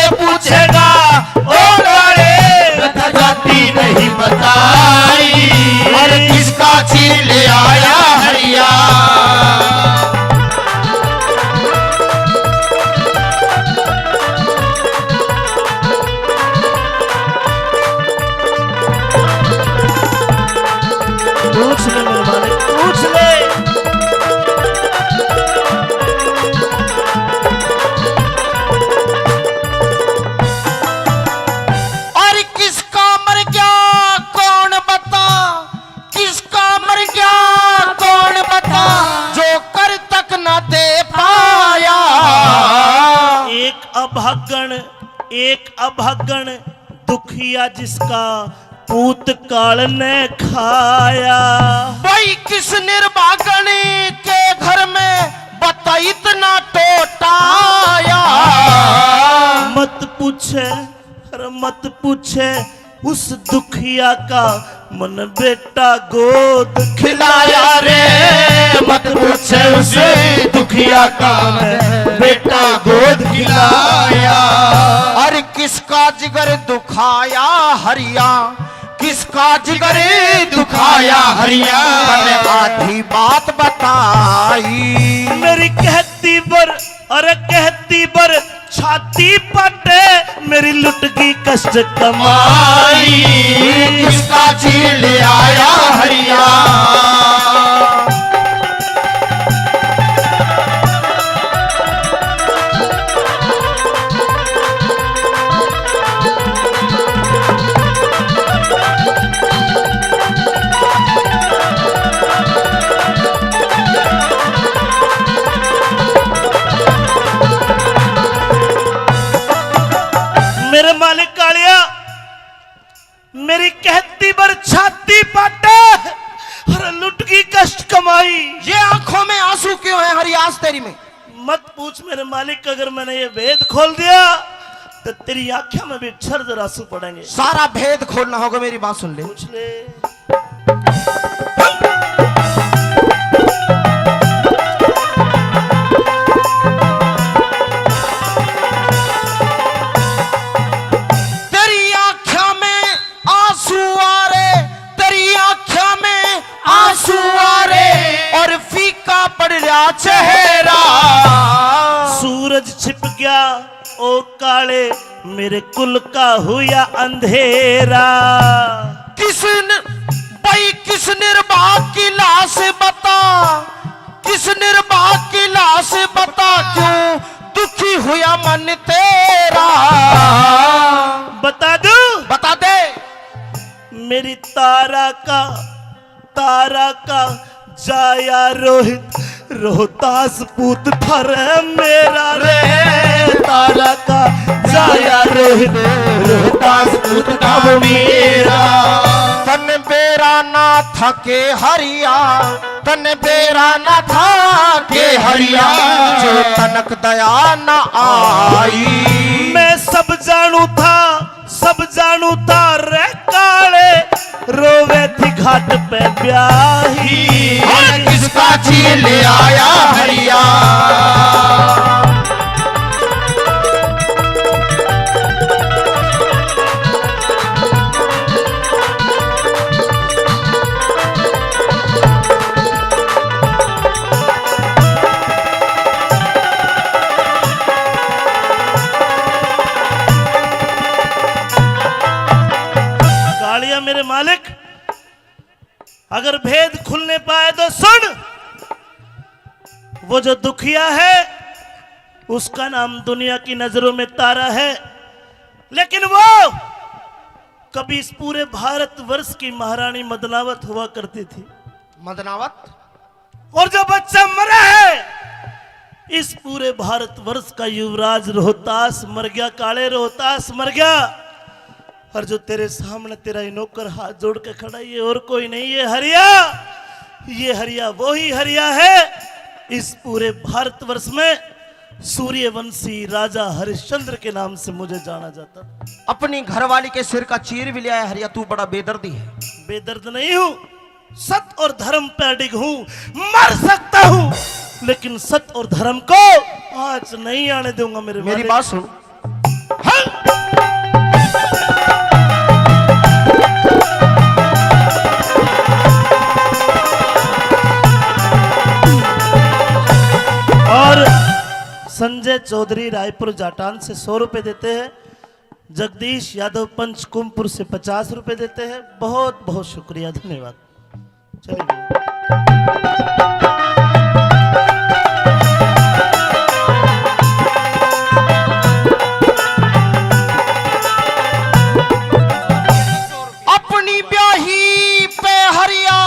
अभागण, एक अभागण दुखिया जिसका पूत काल ने खाया। भाई किस निर्भागण के घर में बता इतना टोटाया। मत पूछे, अरे मत पूछे उस दुखिया का, मन बेटा गोद खिलाया रे। मत पूछे उस दुखिया का, बेटा गोद खिलाया। अरे किसका जिगर दुखाया हरिया, किसका जिगर दुखाया हरिया। तने आधी बात बताई। मेरी कहती बर, अरे कहती बर छाती पटे, मेरी लुट गई कष्ट कमाई। किसका जी ले आया हरिया। मेरे मालिक कालिया, मेरी कहती पर छाती पाटे, अरे लुट गई कष्ट कमाई। ये आंखों में आंसू क्यों है हरियास तेरी में? मत पूछ मेरे मालिक, अगर मैंने ये भेद खोल दिया तो तेरी आंखों में भी झरझर आंसू पड़ेंगे। सारा भेद खोलना होगा, मेरी बात सुन ले। पूछ ले। तेरी आंखों में आंसू आ रे, तेरी आंखों में आंसू आ रे, और फीका पड़ रहा चेहरा। सूरज छिप गया ओ काले, मेरे कुल का हुआ अंधेरा। किस न-, भाई किस निर्भाग की लाश बता, किस निर्भाग की लाश बता, क्यों दुखी हुआ मन तेरा। बता दूं? बता दे। मेरी तारा का, तारा का जाया रोहित, रोहतास पूत थारे मेरा रे। तारा का जाया रोहित, रोहतास पूत का मेरा। तन बेरा ना थके हरिया, तन बेरा ना थके हरिया, जो तनक दया ना आई। मैं सब जानू था, सब जानू था रे काले, रोवे थी घाट पे ब्याही। और किसका जी ले आया हरिया। कालिया मेरे मालिक, अगर भेद खुलने पाए तो सुन, वो जो दुखिया है, उसका नाम दुनिया की नजरों में तारा है, लेकिन वो कभी इस पूरे भारतवर्ष की महारानी मदनावत हुआ करती थी। मदनावत? और जो बच्चा मरा है, इस पूरे भारतवर्ष का युवराज रोहतास मर गया, काले रोहतास मर गया। और जो तेरे सामने तेरा ये नौकर हाथ जोड़ के खड़ा है, ये और कोई नहीं, ये हरिया, ये हरिया वही हरिया है। इस पूरे भारतवर्ष में सूर्यवंशी राजा हरिश्चंद्र के नाम से मुझे जाना जाता था। अपनी घरवाली के सिर का चीर भी लिया है हरिया, तू बड़ा बेदर्दी है। बेदर्द नहीं हूँ, सत और धर्म पे अडिग हूँ। मर सकता हूँ, लेकिन सत और धर्म को आज नहीं आने दूंगा मेरे मेरी मालिक। बात सुन। हाँ। और संजय चौधरी रायपुर जाटान से सौ रुपए देते हैं, जगदीश यादव पंचकुमपुर से पचास रुपए देते हैं। बहुत बहुत शुक्रिया, धन्यवाद। चलिए। अपनी ब्याही पे हरिया,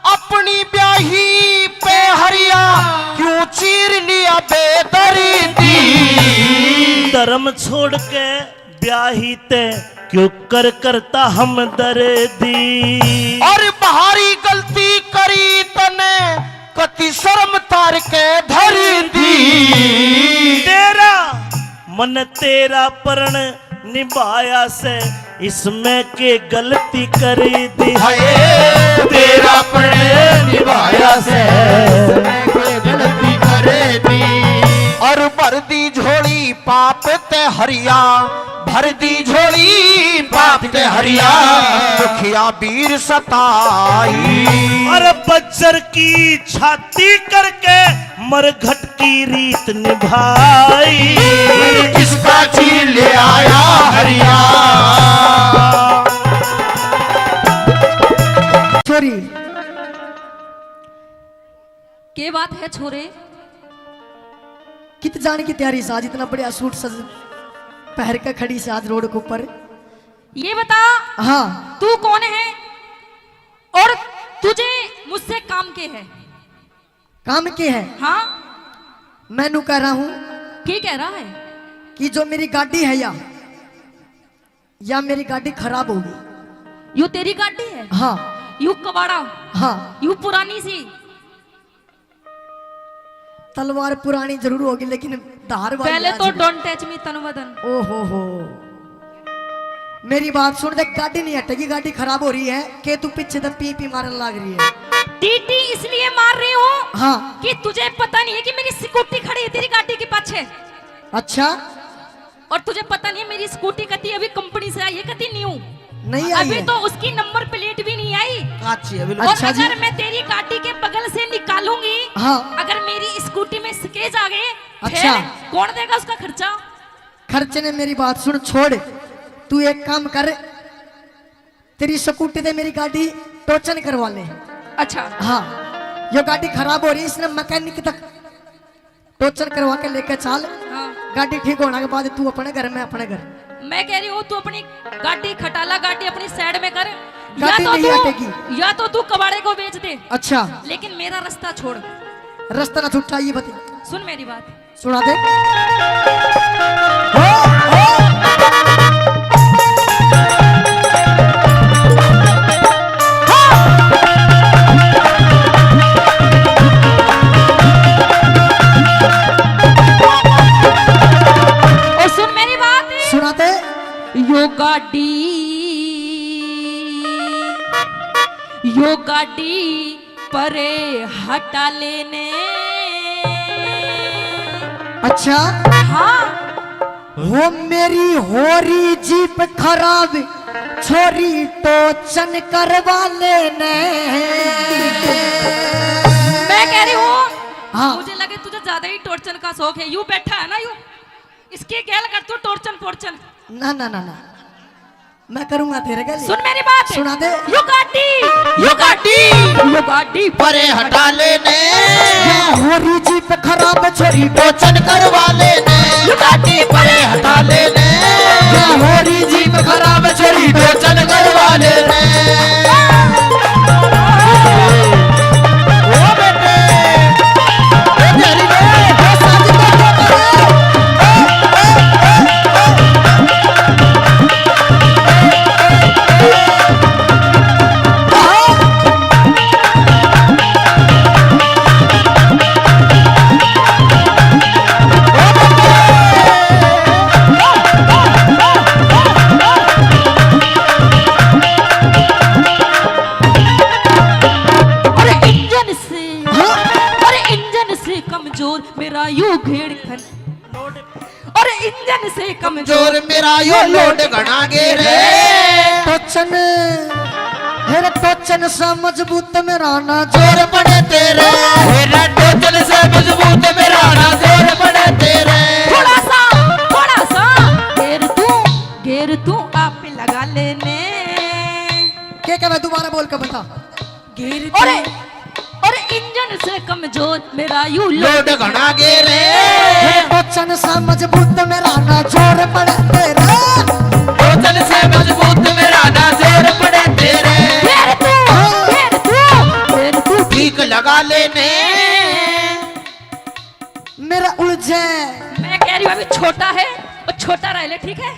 अपनी ब्याही पे हरिया, क्यों चीर लिया बेदर्दी। धर्म छोड़ के ब्याही ते क्यों कर करता हमदर्दी। और भारी गलती करी तने, कति शर्म तार के धर दी। तेरा मन तेरा प्रण निभाया से, इसमें के गलती कर दी। हाय, तेरा प्रण निभाया से, इसमें के गलती कर दी। और भर दी झोली पाप ते हरिया, भर दी झोली पाप ते हरिया, दुखिया बीर सताई। अरे बज्जर की छाती करके मरघट की रीत निभाई। किसका चीर ले आया हरिया। छोरी। के बात है छोरे? कित जाने की तैयारी से आज इतना बढ़िया सूट सज पहर के खड़ी से आज रोड के ऊपर। ये बता, हाँ। तू कौन है और तुझे मुझसे काम के है? काम के है? हाँ। मैं नू कह रहा हूँ। के कह रहा है? कि जो मेरी गाड़ी है या, या मेरी गाड़ी खराब होगी। यू तेरी गाड़ी है? हाँ। यू कबाड़ा? हाँ। यू पुरानी सी? तलवार पुरानी जरूर होगी, लेकिन धार वाली पहले आज तो भी। Don't touch me तन वदन। ओ हो हो। मेरी बात सुन, देख, गाड़ी नहीं हटेगी, गाड़ी खराब हो रही है, के तू पीछे तक पी पी मारन लाग रही है। टीटी इसलिए मार रही हूँ, हाँ। कि तुझे पता नहीं है कि मेरी स्कूटी खड़ी है तेरी गाड़ी के पाछे। अच्छा। और तुझे पता नहीं है, मेरी स्कूटी कती अभी कंपनी से आई है, कती न्यू। नहीं आई अभी है। तो उसकी नंबर प्लेट भी नहीं आई। काची है बिल्कुल। और अच्छा जी। अगर मैं तेरी गाड़ी के बगल से निकालूंगी, हाँ। अगर मेरी स्कूटी में स्क्रैच आ गए, अच्छा। फिर कौन देगा उसका खर्चा? खर्चे ने मेरी बात सुन, छोड़। तू एक काम कर, तेरी स्कूटी ते मेरी गाड़ी टोचन करवा ले। अच्छा। हाँ, यो गाड़ी खराब हो रही, इसने मैकेनिक तक टोचन करवा के लेके चाल। हाँ। गाड़ी ठीक होने के बाद तू अपने घर, मैं अपने घर। मैं कह रही हूँ, तू अपनी गाड़ी खटाला, गाड़ी अपनी साइड में कर। या गाड़ी तो नहीं तू, हटेगी। या तो तू कबाड़े को बेच दे। अच्छा। लेकिन मेरा रास्ता छोड़। रास्ता ना छुट्टा, ये बता। सुन मेरी बात। सुना दे। हो, हो। और सुन मेरी बात। सुना दे। यो गाड़ी, यो गाड़ी परे हटा लेने। अच्छा। हाँ। वो मेरी होरी जीप खराब, छोरी टोचन करवा लेने। मैं कह रही हूँ, हाँ। मुझे लगे तुझे ज्यादा ही टोचन का शौक है। यू बैठा है ना, यू इसके गैल कर तू टोचन पोचन। ना, ना, ना, ना। मैं करूंगा तेरे गैल। सुन मेरी बात। सुना दे। यो गाड़ी, यो गाड़ी, यो गाड़ी परे हटा लेने। या होरी जीप खराब, छोरी टोचन करवा लेने। यो गाड़ी परे हटा लेने। या होरी जीप खराब, छोरी टोचन करवा लेने। ओ बेटे, ओ तेरी बहन, ओ शादी कर दो। अरे इंजन से, हाँ? अरे इंजन से कमजोर मेरा यो घेड़ खन। अरे इंजन से कमजोर मेरा यो लोड घणा गेरे। टोचन, हे रे टोचन सा मजबूत मेरा ना जोर पड़े तेरे। हे रे टोचन सा मजबूत मेरा ना जोर पड़े तेरे। थोड़ा सा, थोड़ा सा घेर तू, घेर तू आप लगा लेने। के कहवे, दोबारा बोल के बता। घेर तू। अरे, अरे इंजन से कमजोर मेरा यू लोड घणा गेरे। टोचन सा मजबूत मेरा ना जोर पड़े तेरे। टोचन से मजबूत मेरा ना जोर पड़े तेरे। घेर तू, घेर तू, घेर तू ठीक लगा लेने। मेरा उलझे। मैं कह रही हूँ अभी छोटा है। वो छोटा रह ले, ठीक है?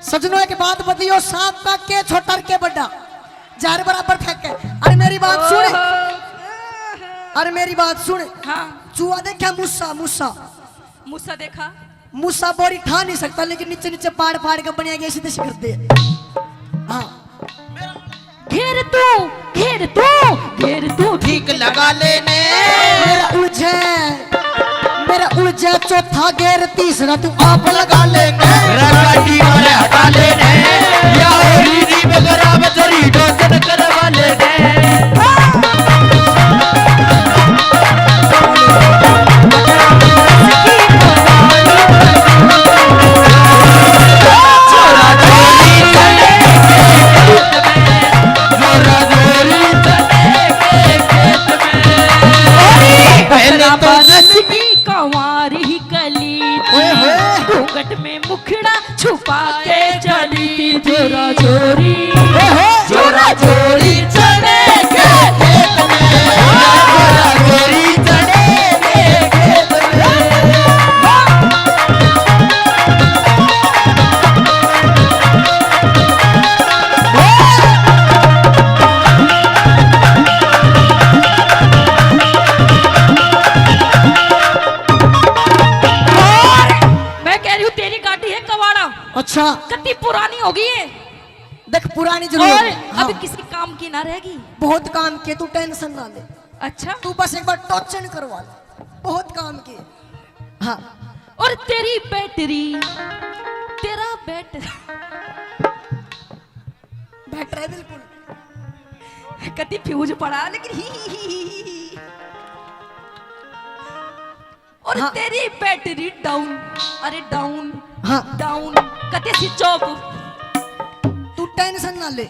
सजनों, एक बात बताइयो, सांप का के छोटा और के बड़ा? जार बराबर फेंके। अरे मेरी बात सुन, ओहो। अरे मेरी बात सुन। हाँ। चूहा देखा? मूसा, मूसा। मूसा देखा? मूसा बोरी ठा नहीं सकता, लेकिन नीचे नीचे पाड़ पाड़ के बनिया गया, ऐसी तैसी कर दे। हाँ। घेर तू, घेर तू, घेर तू ठीक लगा लेने। मेरा उलझे, मेरा उलझे चौथा घेर, तीसरा तू आप लगा लेने। रंगाटी वाले हटा लेने, या होली री बगरा बजरी डोजन करवा लेने। पहले तो बरस की कंवारी कली थी, ओए होए। घूंघट में मुखड़ा छुपा के चली थी जोरा जोरी। ओए होए। जोरा जोरी चने के खेत में, जोरा जोरी चने के खेत में। और मैं कह रही हूँ, तेरी गाड़ी है कबाड़ा। अच्छा। कत्ती पुरानी हो गई है। देख, पुरानी जरूर और है। हाँ। अभी किसी काम की ना रहेगी। बहुत काम किए, तू टेंशन ना ले। अच्छा। तू बस एक बार टोचन करवा ले, बहुत काम किए। हाँ। और तेरी बैटरी, तेरा बैट बैटरी बिल्कुल कति फ्यूज पड़ा, लेकिन ही, ही, ही, ही, ही। और हाँ। तेरी बैटरी डाउन। अरे डाउन। हाँ। डाउन। कते स्विच ऑफ। तू टेंशन ना ले।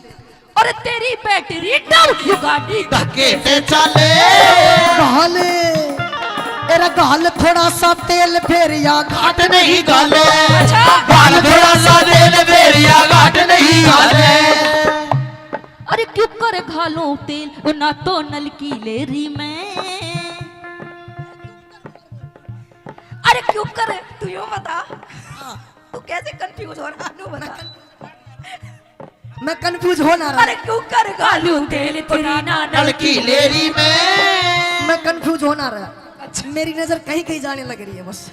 और तेरी बैटरी डाउन। यू गाड़ी धक्के से चाले। घाले। तेरा घाल थोड़ा सा तेल फेर या घाट नहीं घाले। अच्छा। घाल थोड़ा सा तेल फेर या घाट नहीं घाले। अरे क्यों कर घालूं तेल, वो ना तो नलकी ले रही मैं। अरे क्यों कर, तू यूं बता। हाँ। तू कैसे कंफ्यूज हो रहा, नू बता। मैं कंफ्यूज हो ना रहा। अरे क्यों कर घालूं तेल तेरी ना नलकी ले रही मैं। मैं कंफ्यूज हो ना रहा। अच्छा। मेरी नजर कहीं कहीं जाने लग रही है बस।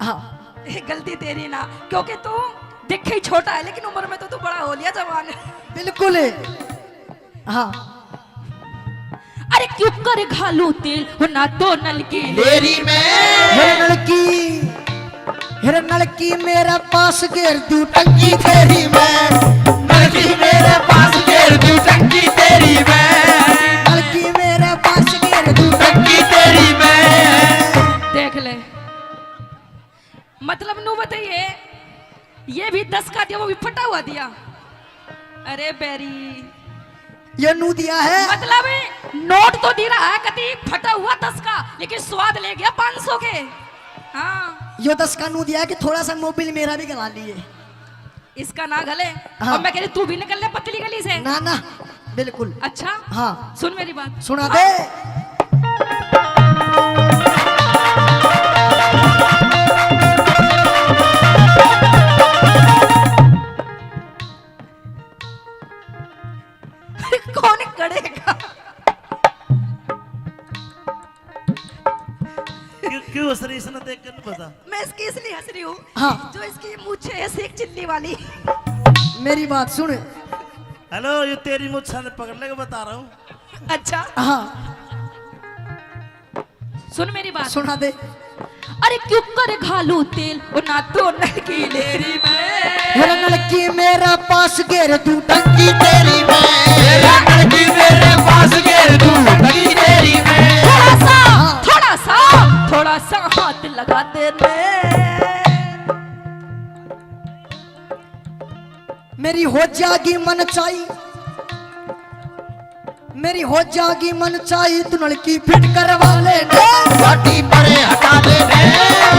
हाँ। ये गलती तेरी ना, क्योंकि तू दिखे ही छोटा है, लेकिन उम्र में तो तू बड़ा हो लिया, जवान है। बिल्कुल। हाँ। अरे क्यों कर घालूं तेल, हो ना तो नलकी लेरी में। हे नलकी, हे नलकी मेरे पास घेर दूं टंकी तेरी में। नलकी मेरे पास घेर दूं टंकी तेरी में। नलकी मेरे पास घेर दूं टंकी तेरी में। देख ले, मतलब नू बताइए, ये भी दस का दिया, वो भी फटा हुआ दिया। अरे बैरी, ये नू दिया है। मतलब नोट तो दे रहा है कति फटा हुआ दस का, लेकिन स्वाद ले गया पाँच सौ के। हाँ। यो दस का नू दिया कि थोड़ा सा मोबिल मेरा भी गला लिए। इसका ना गले। हाँ। और मैं कह रही, तू भी निकल ले पतली गली से। ना, ना, बिल्कुल। अच्छा? हाँ। सुन मेरी बात। सुना दे। कौन कड़ेगा? क्यों, क्यों हंस रही, इसने देख कर नहीं पता? मैं इसकी इसलिए हंस रही हूँ, हाँ। जो इसकी मूछें ऐसी एक चिल्ली वाली। मेरी बात सुन। हेलो, ये तेरी मूछा ने पकड़ लेके बता रहा हूँ। अच्छा। हाँ। सुन मेरी बात। सुना दे। अरे क्यों कर घालू तेल, वो ना तो नलकी लेरी में। मेरा नलकी मेरा पास घेर दूं टंकी तेरी में। मेरा नलकी मेरे पास घेर दूं टंकी तेरी में। थोड़ा सा, हाँ। थोड़ा सा, थोड़ा सा हाथ लगा दे रे। मेरी हो जागी मन चाही, मेरी हो जागी मन चाही, तू नलकी फिट करवा ले ने। बाटी परे हटा ले ने।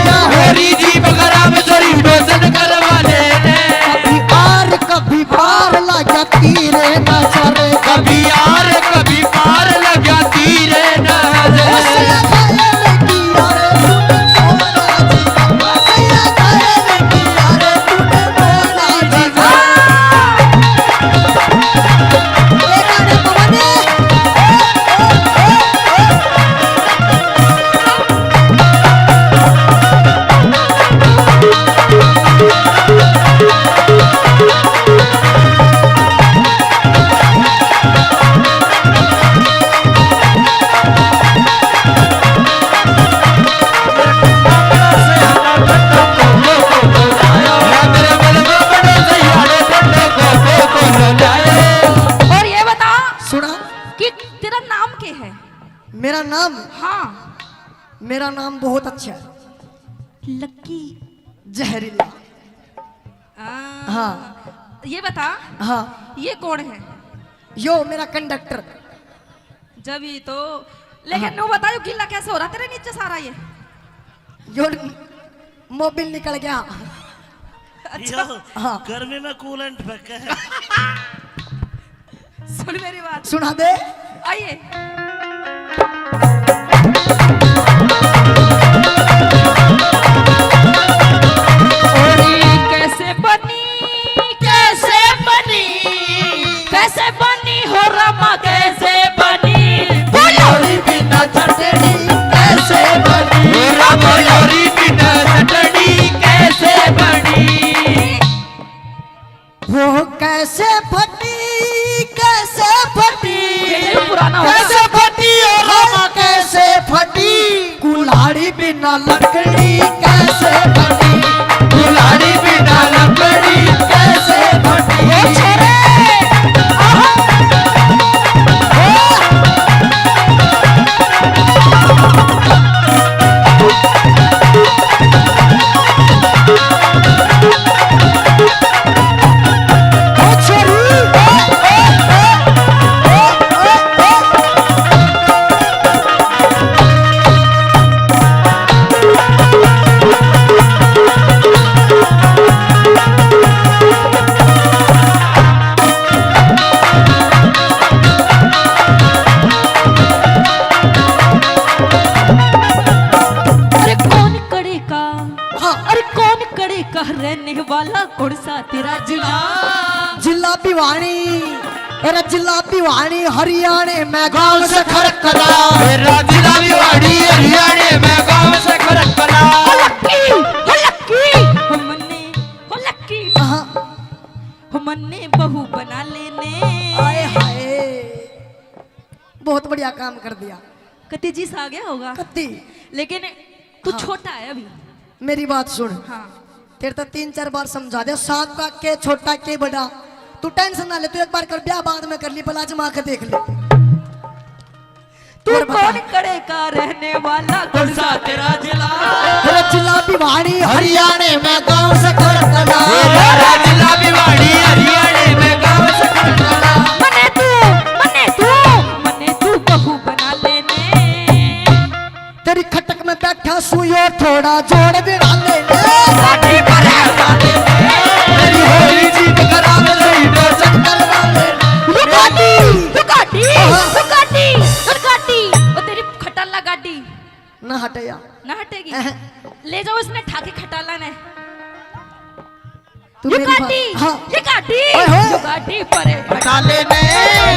या होरी जी बगरा में जोरी डोजन करवा ले ने। कभी आर, कभी पार, लाग्या तीरे नजर। कभी आर, कभी पार, लाग्या तीरे नजर। हौसला घायल की यार, सुन तो राजी। हौसला घायल की नाम बहुत अच्छा है। लक्की। जहरीला। हाँ। हाँ। ये बता, हाँ। ये कौन है? यो मेरा कंडक्टर। जब ये तो, लेकिन हाँ। नो बताओ, गीला कैसे हो रहा तेरे नीचे सारा ये? यो मोबिल निकल गया। अच्छा। यो हाँ। गर्मी में कूलेंट फेंके है। सुन मेरी बात। सुना दे। आइए। और ये कैसे बनी, कैसे बनी, कैसे बनी हो रमा, कैसे बनी? फुलौरी बिना चटनी कैसे बनी? हो रमा, फुलौरी बिना चटनी कैसे बनी? वो कैसे फटी, कैसे फटी, ये पुराना हो गया। कैसे फटी, ओ रामा, कैसे फटी? कुल्हाड़ी बिना लकड़ी कैसे फटी? कुल्हाड़ी बिना लकड़ी कैसे फटी? ओ छोरे, आहा। ओ। अरे कौन कड़े का, हाँ। अरे कौन कड़े का रहने वाला, कौन सा तेरा जिला? जिला भिवानी। अरे जिला भिवानी हरियाणे में गांव से खड़कदा। मेरा जिला भिवानी हरियाणे में गांव से खड़कदा। हो लक्की, हो लक्की, हो मन्ने, हो लक्की। हाँ। हो मन्ने बहू बना लेने। आए हाय, बहुत बढ़िया काम कर दिया। कत्ती जी सा आ गया होगा। कत्ती। लेकिन तू हाँ। छोटा है अभी। मेरी बात सुन। हाँ। तेरे तो तीन चार बार समझा दिया, साथ का के छोटा के बड़ा। तू टेंशन ना ले, तू एक बार कर ब्याह बाद में कर ली, पहले आजमा के देख ले। तू और बता। कौन कड़े का रहने वाला, कौन सा तेरा जिला? तेरा जिला भिवानी हरियाणे में गांव से खड़कदा। तेरा जिला भिवानी हरियाणे में गांव से खड़कदा। मने तू, मने तू, मने तू बहू बना लेने। तेरी खटक में बैठा सूं यो थोड़ा जोड़ बिना ले। गाड़ी पर है, गाड़ी पर। तेरी होली जीप खराब नहीं तो चक्कर वाले। ये गाड़ी, ये गाड़ी, हाँ। ये गाड़ी, ये गाड़ी। ओ तेरी खटाला गाड़ी। ना हटे यार। ना हटेगी। अहं। ले जाओ इसने ठाके खटाला ने। तू ये मेरी गाड़ी, बात, हाँ। ये गाड़ी, ओए होए। ये गाड़ी पर है। हटा ले ने।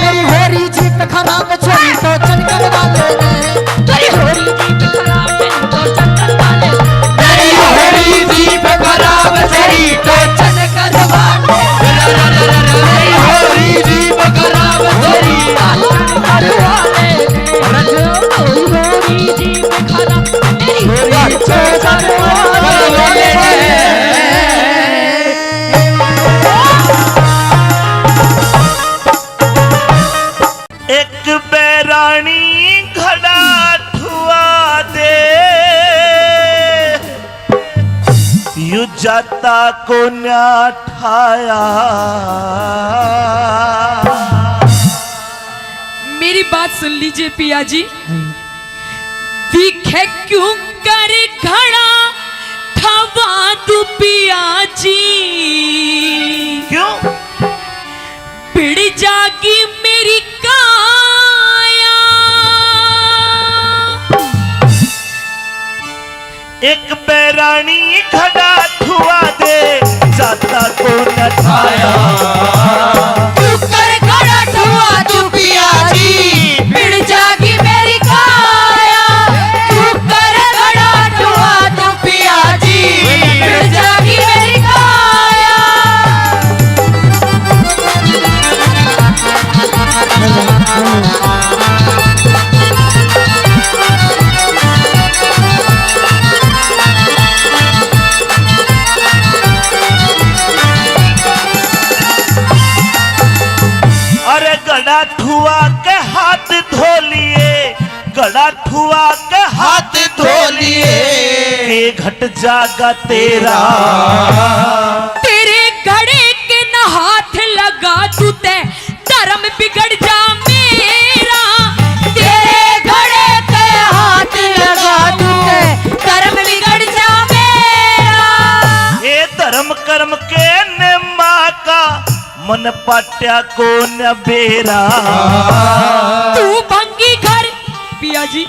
मेरी होरी जीप खराब छोरी तो चनकन वाले ने। तेरी होरी जीप खराब छोरी तो चनकन वाले। तेरी होरी जीप खराब छोरी तो चनकन वाले। तेरी होरी जीप खराब छोरी तो चनकन वाले। तेरी होरी जीप खराब, तेरी होरी जीप खराब। एक बैराणी घड़ा ठुआ दे, यू जाता कोन्या ठाया। मेरी बात सुन लीजिए पिया जी। दिखे क्यों कर घड़ा ठवा तू पिया जी। क्यों? पिड़ जागी मेरी काया। एक बैराणी घड़ा ठुआ दे, जाता को न ठाया। तू कर घड़ा ठुआ तू पिया जी, पिड़ जागी मेरी काया। तू कर घड़ा ठुआ तू पिया जी, पिड़ जागी मेरी काया। अरे घड़ा ठुआ के हाथ धो लिए, घड़ा ठुआ के हाथ धो लिए। घट जागा तेरा। तेरे घड़े के न हाथ लगा तू ते, धर्म बिगड़ जा मेरा। तेरे घड़े के हाथ लगा तू ते, धर्म बिगड़ जा मेरा। ए धर्म कर्म के नियमा का, मन पाट्या को न बेरा। तू भंगी घर, पिया जी,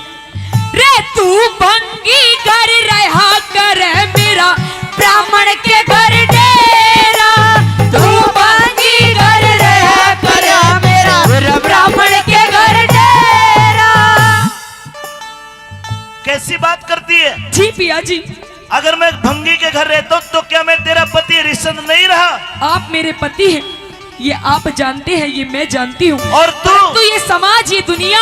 रे तू भंगी घर रहा कर मेरा, ब्राह्मण के घर डेरा। तू भंगी घर रहा कर मेरा, ब्राह्मण के घर डेरा। कैसी बात करती है? जी पिया जी। अगर मैं भंगी के घर रहता हूँ तो क्या मैं तेरा पति हरिश्चंद्र नहीं रहा? आप मेरे पति हैं, ये आप जानते हैं, ये मैं जानती हूँ। और तू? परंतु ये समाज, ये दुनिया,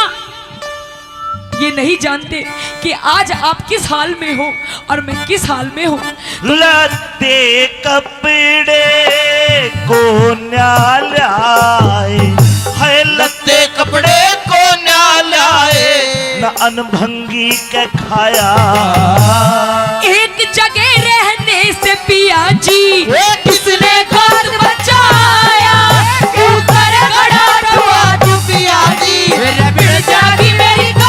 ये नहीं जानते कि आज आप किस हाल में हो और मैं किस हाल में हूँ। लत्ते कपड़े को न्यालाए, है लत्ते कपड़े को न्यालाए, न अनभंगी के खाया। एक जगह रहने से पिया जी, ए किसने घर बचाया? क्यों कर खड़ा हुआ तू पिया जी, मेरे बिड़ जागी मेरी काया।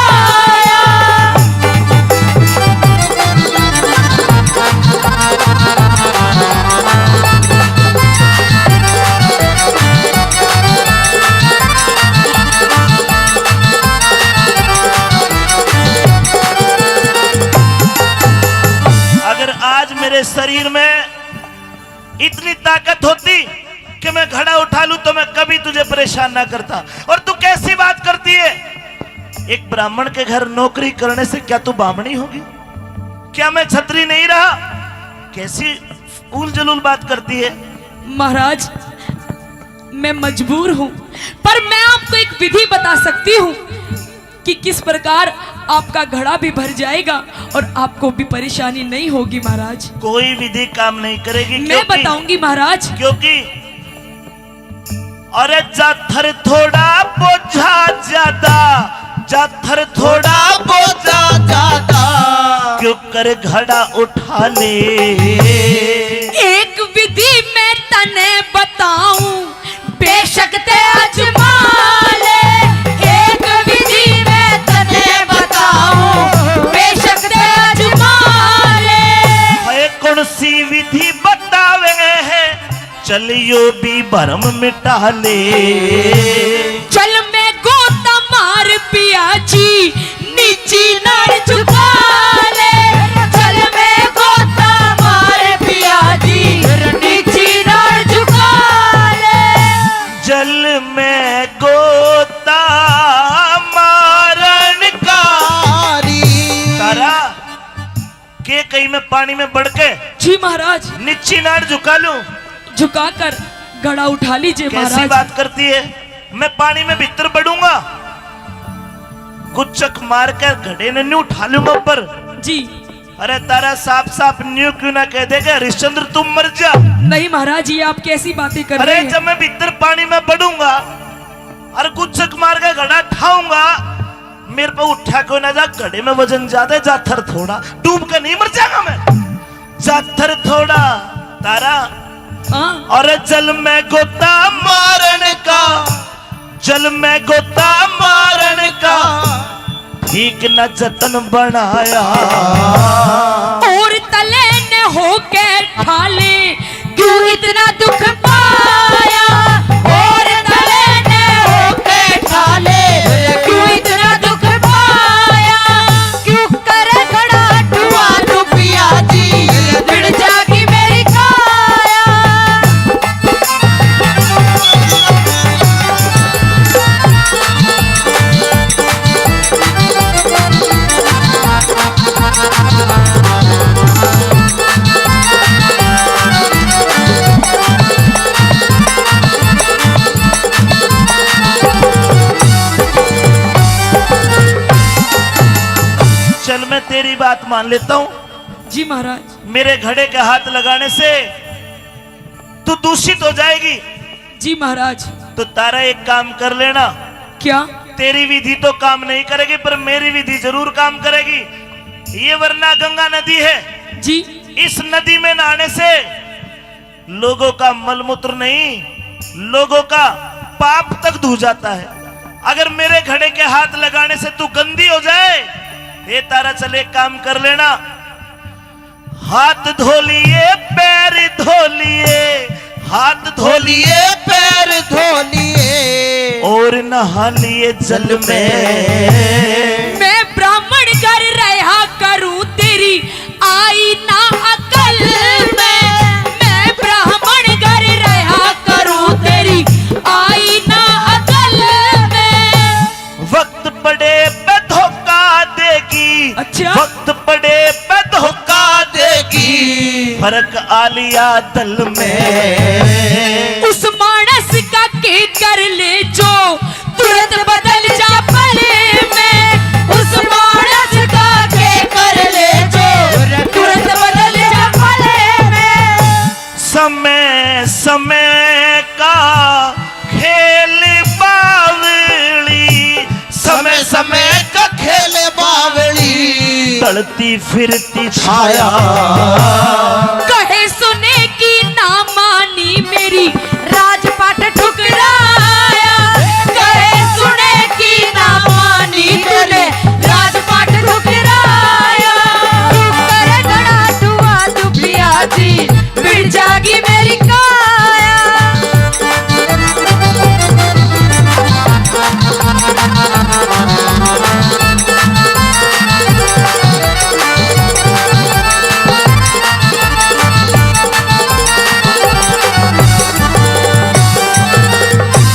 अगर आज मेरे शरीर में इतनी ताकत होती कि मैं घड़ा उठा लूं तो मैं कभी तुझे परेशान ना करता। और तू कैसी बात करती है? एक ब्राह्मण के घर नौकरी करने से क्या तू बामणी होगी? क्या मैं छत्री नहीं रहा? कैसी उल जलूल बात करती है। महाराज, मैं मजबूर हूँ, पर मैं आपको एक विधि बता सकती हूँ कि किस प्रकार आपका घड़ा भी भर जाएगा और आपको भी परेशानी नहीं होगी महाराज। कोई विधि काम नहीं करेगी। मैं क्योंकि बताऊंगी महाराज। क्योंकि अरे जाथर थोड़ा बोझा ज्यादा, जाथर थोड़ा बोझा ज्यादा, क्यों कर घड़ा उठा ले। एक विधि मैं तने बताऊं, बेशक ते आजमा ले। एक विधि मैं तने बताऊं, बेशक ते आजमा ले। है कौन सी विधि बतावे है, चलियो भी भरम मिटा ले। चल मैं गोता मार पिया जी, नीची नाड़ झुका ले। चल मैं गोता मार पिया जी, नीची नाड़ झुका ले। जल में गोता मारण का। तारा, के कहीं मैं पानी में बड़ के जी महाराज। नीची नाड़ झुका लूं? झुका कर घड़ा उठा लीजिए कैसी महाराज। बात करती है? मैं पानी में भीतर बड़ूंगा, गुच्चक मार कर घड़े ने न्यू उठा लूंगा ऊपर। जी। अरे तारा, साफ साफ न्यू क्यों ना कह दे कि हरिश्चंद्र तुम मर जा। नहीं महाराज, ये आप कैसी बातें कर अरे रहे हैं? जब मैं भीतर पानी में पड़ूंगा और गुच्चक मार के घड़ा ठाऊंगा, मेरे पे उठा कोई ना जा, घड़े में वजन ज्यादा है, जाथर थोड़ा, डूब के नहीं मर जाऊंगा मैं। जाथर थोड़ा तारा। हाँ। और जल में गोता मारण का, जल में गोता मारण का ठीक न जतन बनाया। और तले न होके ठाले, क्यों इतना दुख पाया? और तले न होके ठाले, क्यों इतना दुख पाया? क्यों करे खड़ा ठुआ तू पिया जी, बिड़ जागी मेरी काया। चल, मैं तेरी बात मान लेता हूँ। जी महाराज। मेरे घड़े के हाथ लगाने से तू दूषित हो जाएगी। जी महाराज। तो तारा एक काम कर लेना। क्या? तेरी विधि तो काम नहीं करेगी, पर मेरी विधि जरूर काम करेगी। ये वरना गंगा नदी है, जी। इस नदी में नहाने से लोगों का मलमूत्र नहीं, लोगों का पाप तक धो जाता है। अगर मेरे घड़े के हाथ लगाने से तू गंदी हो जाए, ए तारा, चल एक काम कर लेना, हाथ धो लिए, पैर धो लिए, हाथ धो लिए, पैर धो लिए और नहा लिए जल में। मैं ब्राह्मण घर रहा करूं, तेरी आई ना अकल में। मैं ब्राह्मण घर रहा करूं, तेरी आई ना अकल में। वक्त पड़े पे धोखा देगी। अच्छा। वक्त पड़े पे धोखा देगी। फर्क आलिया दल में। उस मानस का के कर ले जो तुरंत बदल जा पल में। उस मानस का के कर ले जो तुरंत बदल जा पल में। समय समय का खेल बावली, समय समय का खेल बावली, ढलती फिरती छाया। कहे सुने की ना मानी मेरी, राजपाट ठुकराया। कहे सुने की ना मानी तूने, राजपाट ठुकराया। तू करे घड़ा दुआ तू पिया जी, बिड़ जागी मेरी काया।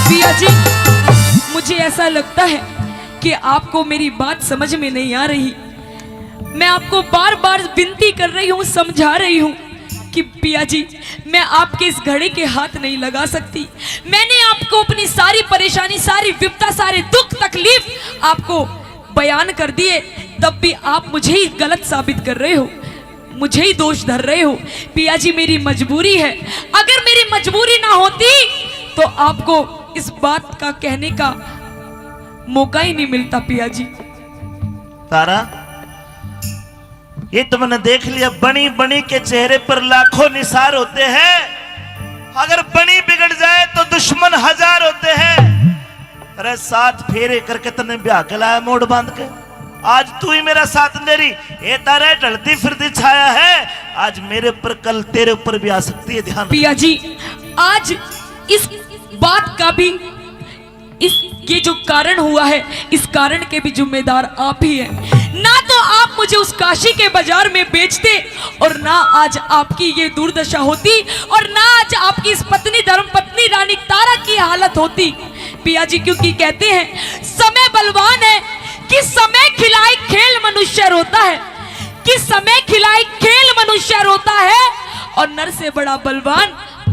पिया जी, मुझे ऐसा लगता है कि आपको मेरी बात समझ में नहीं आ रही। मैं आपको बार बार विनती कर रही हूँ, समझा रही हूँ कि पिया जी, मैं आपके इस घड़े के हाथ नहीं लगा सकती। मैंने आपको अपनी सारी परेशानी, सारी विपदा, सारे दुख तकलीफ आपको बयान कर दिए, तब भी आप मुझे ही गलत साबित कर रहे हो, मुझे ही दोष धर रहे हो। पिया जी, मेरी मजबूरी है, अगर मेरी मजबूरी ना होती तो आपको इस बात का कहने का मौका ही नहीं मिलता पिया जी। तारा, ये तो मैंने देख लिया, बनी बनी के चेहरे पर लाखों निसार होते हैं। अगर बनी बिगड़ जाए तो दुश्मन हजार होते हैं। अरे, सात फेरे करके तन्ने ब्याह के लाया मोड़ बांध के, आज तू ही मेरा साथ दे रही। ए तारे, ढलती फिरती छाया है, आज मेरे पर, कल तेरे ऊपर भी आ सकती है, ध्यान रख। पिया जी, आज इस बात का भी, इस, ये जो कारण हुआ है, इस कारण के भी जिम्मेदार आप ही हैं। ना तो आप मुझे उस काशी के बाजार में बेचते और ना आज आपकी ये दुर्दशा होती और ना आज आपकी इस पत्नी, धर्म पत्नी रानी तारा की हालत होती पिया जी, क्योंकि कहते हैं समय बलवान है कि समय खिलाए खेल मनुष्य रोता है, कि समय खिलाए खेल मनुष्य रोता है और नर से बड़ा बलवान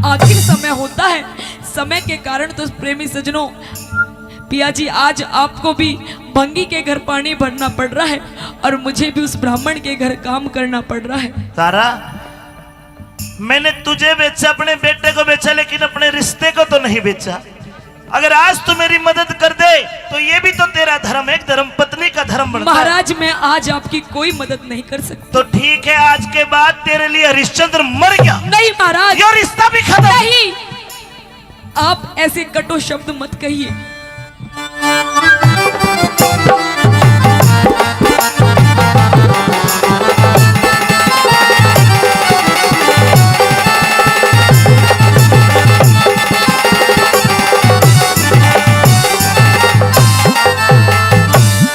आखिर समय होता है। समय के कारण तो प्रेमी सज्जनों, पिया जी, आज आपको भी भंगी के घर पानी भरना पड़ रहा है और मुझे भी उस ब्राह्मण के घर काम करना पड़ रहा है। तारा, मैंने तुझे बेचा, अपने बेटे को बेचा, लेकिन अपने रिश्ते को तो नहीं बेचा। अगर आज तू मेरी मदद कर दे तो ये भी तो तेरा धर्म, एक धर्म पत्नी का धर्म बनता है। महाराज, मैं आज आपकी कोई मदद नहीं कर सकती। तो ठीक है, आज के बाद तेरे लिए हरिश्चंद्र मर गया। नहीं महाराज। ये रिश्ता भी खत्म। नहीं। आप ऐसे कटु शब्द मत कहिए।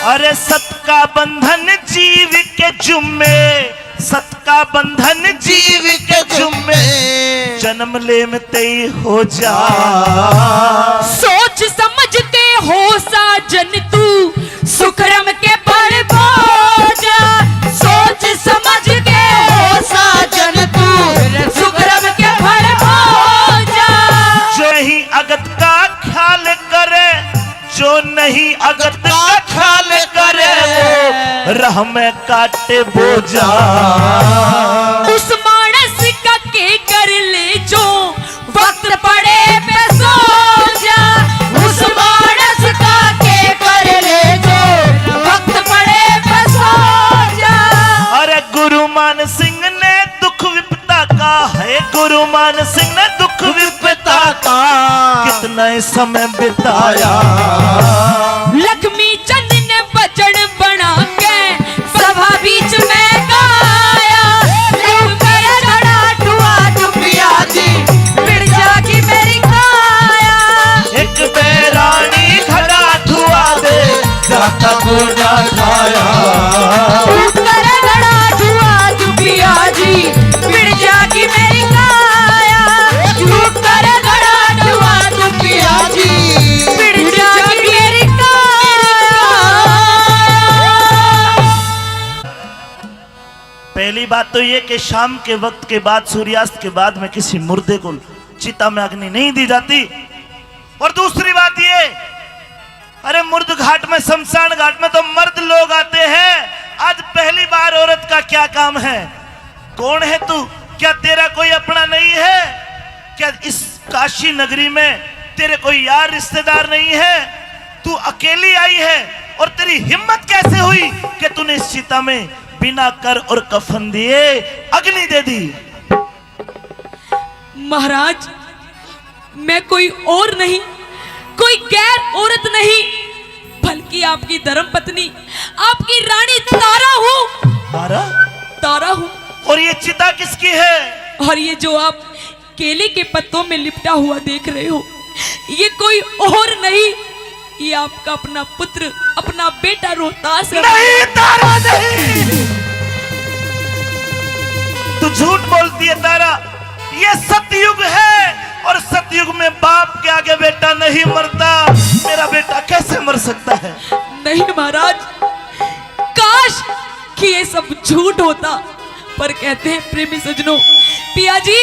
अरे, सत का बंधन जीव के जुम्मे, सत का बंधन जीव के जुम्मे, जन्म ले में तय हो जा। सोच समझ के हो साजन तू, सुकरम के फल भोजा। सोच समझ के हो साजन तू, सुकरम के फल भोजा। जो नहीं अगत का ख्याल करे, जो नहीं अगत का ख्याल करे, वो राह में काटे बोझा। उस मानस का के कर ले जो वक्त पड़े पे सो जा। उस मानस का के कर ले जो वक्त पड़े पे सो जा। अरे, गुरु मान सिंह ने गुरु मान सिंह ने दुख विपता का कितना ही समय बिताया। लक्ष्मी चंद ने भजन बना के सभा बीच में गाया। तू कर घड़ा ठुआ तू पिया जी, मिट जागी मेरी काया। एक बैरानी घड़ा ठुआ दे, जाता गोडा खाया। तू कर घड़ा ठुआ तू पिया जी, मिट जागी मेरी काया। तू कर घड़ा ठुआ तू पिया जी, मिट जागी मेरी काया। पहली बात तो ये कि शाम के वक्त के बाद, सूर्यास्त के बाद में किसी मुर्दे को चिता में अग्नि नहीं दी जाती। और दूसरी बात ये, अरे मुर्द घाट में, शमशान घाट में तो मर्द लोग आते हैं, आज पहली बार औरत का क्या काम है? कौन है तू? क्या तेरा कोई अपना नहीं है? क्या इस काशी नगरी में तेरे कोई यार रिश्तेदार नहीं है? तू अकेली आई है और तेरी हिम्मत कैसे हुई कि तूने इस चिता में बिना कर और कफन दिए अग्नि दे दी? महाराज, मैं कोई और नहीं, कोई गैर औरत नहीं, बल्कि आपकी धर्म पत्नी, आपकी रानी तारा हूँ। तारा? तारा हूँ। और ये चिता किसकी है? और ये जो आप केले के पत्तों में लिपटा हुआ देख रहे हो, ये कोई और नहीं, ये आपका अपना पुत्र, अपना बेटा रोहतास है। नहीं तारा, नहीं। तू झूठ बोलती है तारा। ये सतयुग है और सतयुग में बाप के आगे बेटा नहीं मरता। मेरा बेटा कैसे मर सकता है? नहीं महाराज, काश कि ये सब झूठ होता। पर कहते हैं प्रेमी सजनों, पिया जी,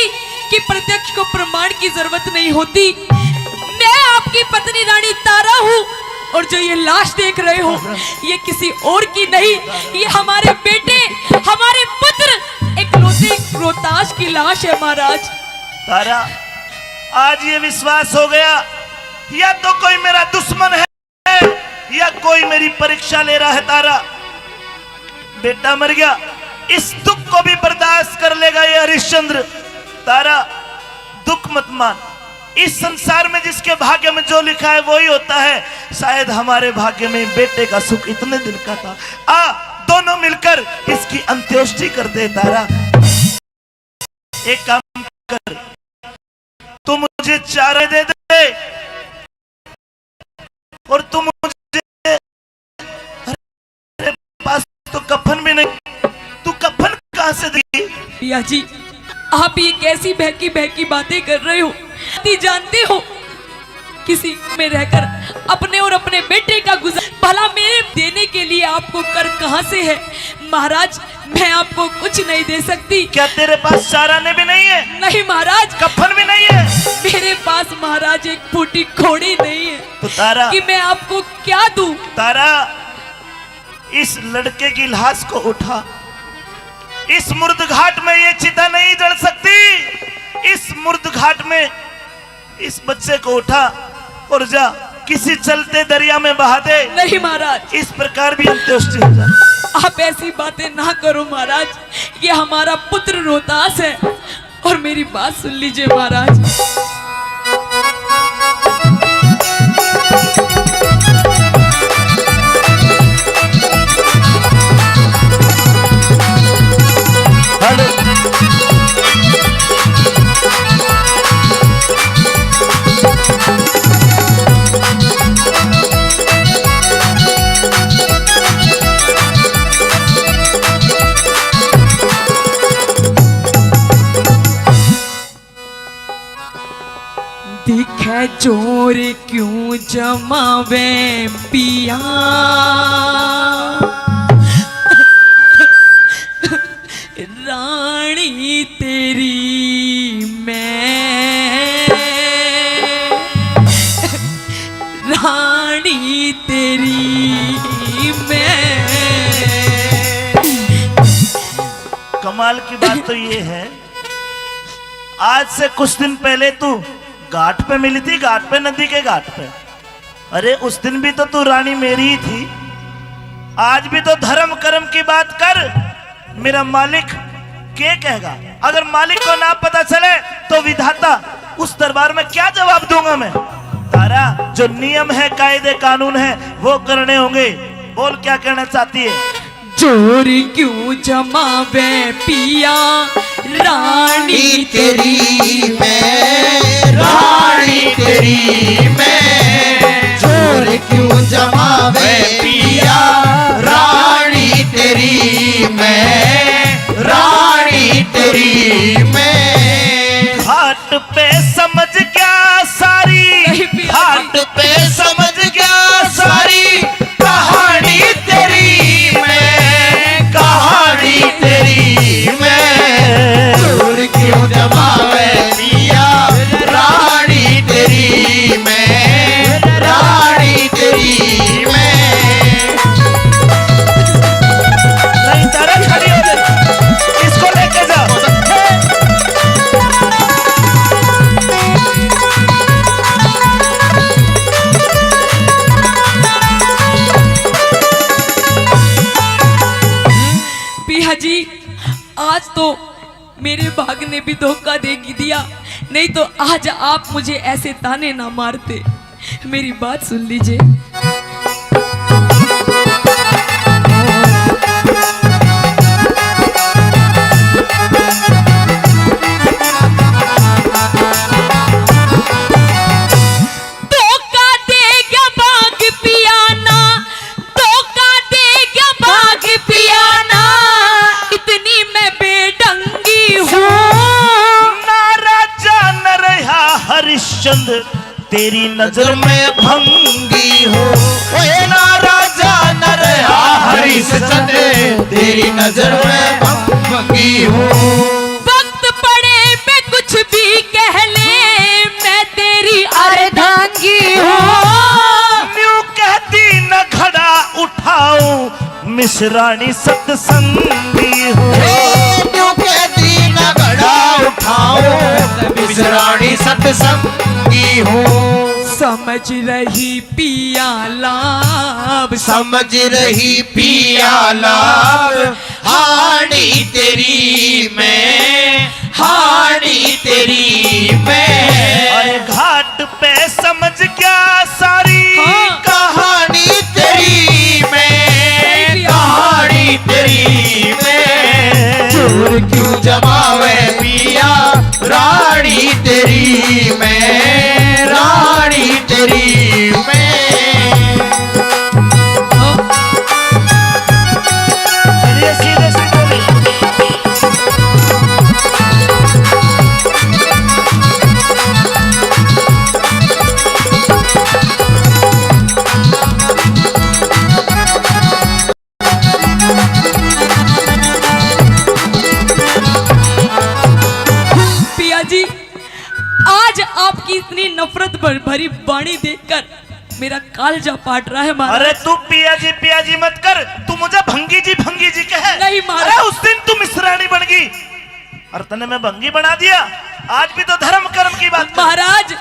कि प्रत्यक्ष को प्रमाण की जरूरत नहीं होती। मैं आपकी पत्नी रानी तारा हूँ और जो ये लाश देख रहे हो, ये किसी और की नहीं, ये हमारे बेटे, हमारे पुत्र इकलौते रोहतास की लाश है महाराज। तारा, आज ये विश्वास हो गया, या तो कोई मेरा दुश्मन है या कोई मेरी परीक्षा ले रहा है। तारा, बेटा मर गया, इस दुख को भी बर्दाश्त कर लेगा ये हरिश्चंद्र। तारा, दुख मत मान, इस संसार में जिसके भाग्य में जो लिखा है वही होता है। शायद हमारे भाग्य में बेटे का सुख इतने दिन का था। आ, दोनों मिलकर इसकी अंत्येष्टि कर दे। तारा, एक काम कर, तू मुझे चारे दे दे और तू मुझे, अरे, पास तो कफन भी नहीं, तू कफन कहाँ से देगी? पिया जी, आप ये कैसी बहकी बहकी बातें कर रहे हो? आप जानते हो, किसी में रहकर अपने और अपने बेटे का गुजर, भला मेरे देने के लिए आपको कर कहाँ से है? महाराज, मैं आपको कुछ नहीं दे सकती। क्या तेरे पास चार आने भी नहीं है? नहीं महाराज। कफन भी नहीं है? मेरे पास महाराज एक फूटी कौड़ी नहीं है। तो तारा, कि मैं आपको क्या दूं? तारा, इस लड़के की लाश को उठा। इस मुर्द घाट में ये चिता नहीं जल सकती। इस मुर्द घाट में इस बच्चे को उठा और जा किसी चलते दरिया में बहा दे। नहीं महाराज। इस प्रकार भी अंत्येष्टि हो जाए। आप ऐसी बातें ना करो महाराज, ये हमारा पुत्र रोहतास है। और मेरी बात सुन लीजिए महाराज। दिखे जोर क्यों जमावे पिया, रानी तेरी मैं, रानी तेरी मैं। कमाल की बात तो ये है, आज से कुछ दिन पहले तू घाट पे मिली थी, घाट पे, नदी के घाट पे। अरे, उस दिन भी तो तू रानी मेरी ही थी। आज भी तो धर्म कर्म की बात कर। मेरा मालिक, के कहेगा? अगर मालिक को ना पता चले तो विधाता, उस दरबार में क्या जवाब दूंगा मैं? तारा, जो नियम है, कायदे कानून है, वो करने होंगे। बोल, क्या कहना चाहती है? जोर क्यों जमावे पिया रानी तेरी मैं, रानी तेरी मैं। जोर क्यों जमावे पिया रानी तेरी मैं, रानी तेरी मैं। घाट पे समझ गया सारी, नहीं पिया जी। घाट पे समझ गया सारी कहानी तेरी मैं, कहानी तेरी मैं। जोर क्यों जमावे पिया रानी तेरी मैं, रानी तेरी मैं। नहीं, तारा खड़ी हो गई। इसको लेके जाओ। पिया जी, आज तो मेरे भाग ने भी धोखा दे दिया, नहीं तो आज आप मुझे ऐसे ताने ना मारते। मेरी बात सुन लीजिए। धोखा दे गया भाग पिया ना, धोखा दे गया भाग पिया ना, इतनी मैं बेढंगी हूँ। ना राजा न रहा हरिश्चंद्र, तेरी नजर में भंगी हूँ। ओए ना राजा न रहा हरिश्चंद्र, तेरी नजर में भंगी हूँ। वक्त पड़े मैं कुछ भी कह ले, मैं तेरी अर्धांगी हूँ। न्यू कहती न घड़ा उठाऊं, मिस रानी सत्संगी हूँ। हे न्यू कहती न घड़ा उठाऊं, मिस रानी सत्संगी हूँ। समझ रही पिया लाभ, समझ रही पिया लाभ, हाणी तेरी मैं, हाणी तेरी मैं। अरे घाट पे समझ गया सारी हाँ। कहानी तेरी मैं, तेरी कहानी तेरी मैं। जोर क्यों जमावे पिया, रानी तेरी मैं, रानी तेरी मैं। चलिए सीधे सीधे। पिया जी, आज आपकी इतनी नफरत भर-, भरी वाणी देखकर मेरा कालजा फाट रहा है महाराज। अरे तू पिया जी, पिया जी मत कर, तू मुझे भंगी जी, भंगी जी कहे। नहीं महाराज। अरे उस दिन तू मिस रानी बन गई और तने मैं भंगी बना दिया। आज भी तो धर्म कर्म की बात कर। महाराज,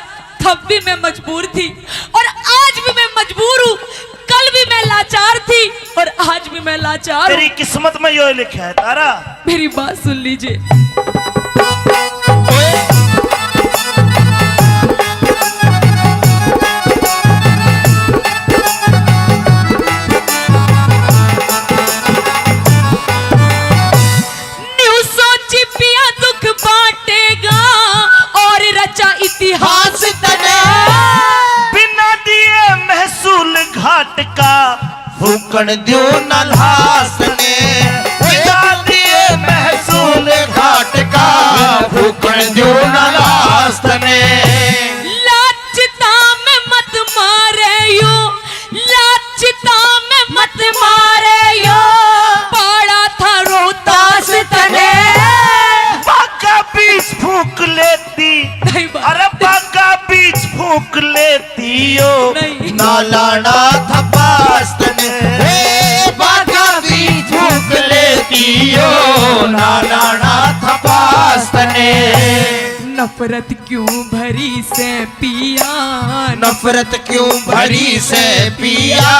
तब भी मैं मजबूर थी और आज भी मैं मजबूर हूँ। कल भी मैं लाचार थी और आज भी मैं लाचार हूँ। तेरी किस्मत में यो लिखा है तारा। मेरी बात सुन लीजिए। न्यू सोची पिया दुख बांटेगा और रचा इतिहास तने। बिना दिए महसूल घाट का फूकण द्यो ना लाश तने। बिना दिए महसूल घाट का फूकण द्यो ना लाश तने। लाज चिता में मत मारे यो, लाज चिता में मत मारे यो, पाड़ा था रोहतास तने। बागा बीच फूक लेती, नहीं बाबा। अरे बागा बीच फूक लेती यो, नहीं। ना लाना था पास तने। ए, बागा बीच फूक लेती यो, ना लाना था पास तने। नफरत क्यों भरी से पिया, नफरत क्यों भरी से पिया,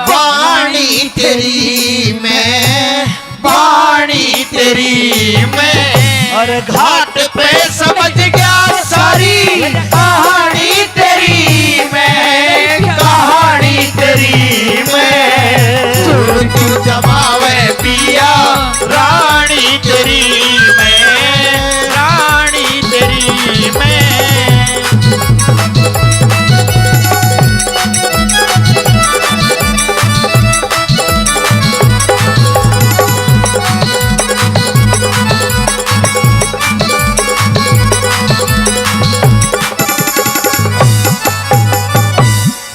वाणी तेरी मैं, पानी तेरी मैं। और घाट पे समझ गया सारी कहानी तेरी मैं, कहानी तेरी मैं। चोर क्यों जमावे पिया रानी तेरी मैं, रानी तेरी मैं।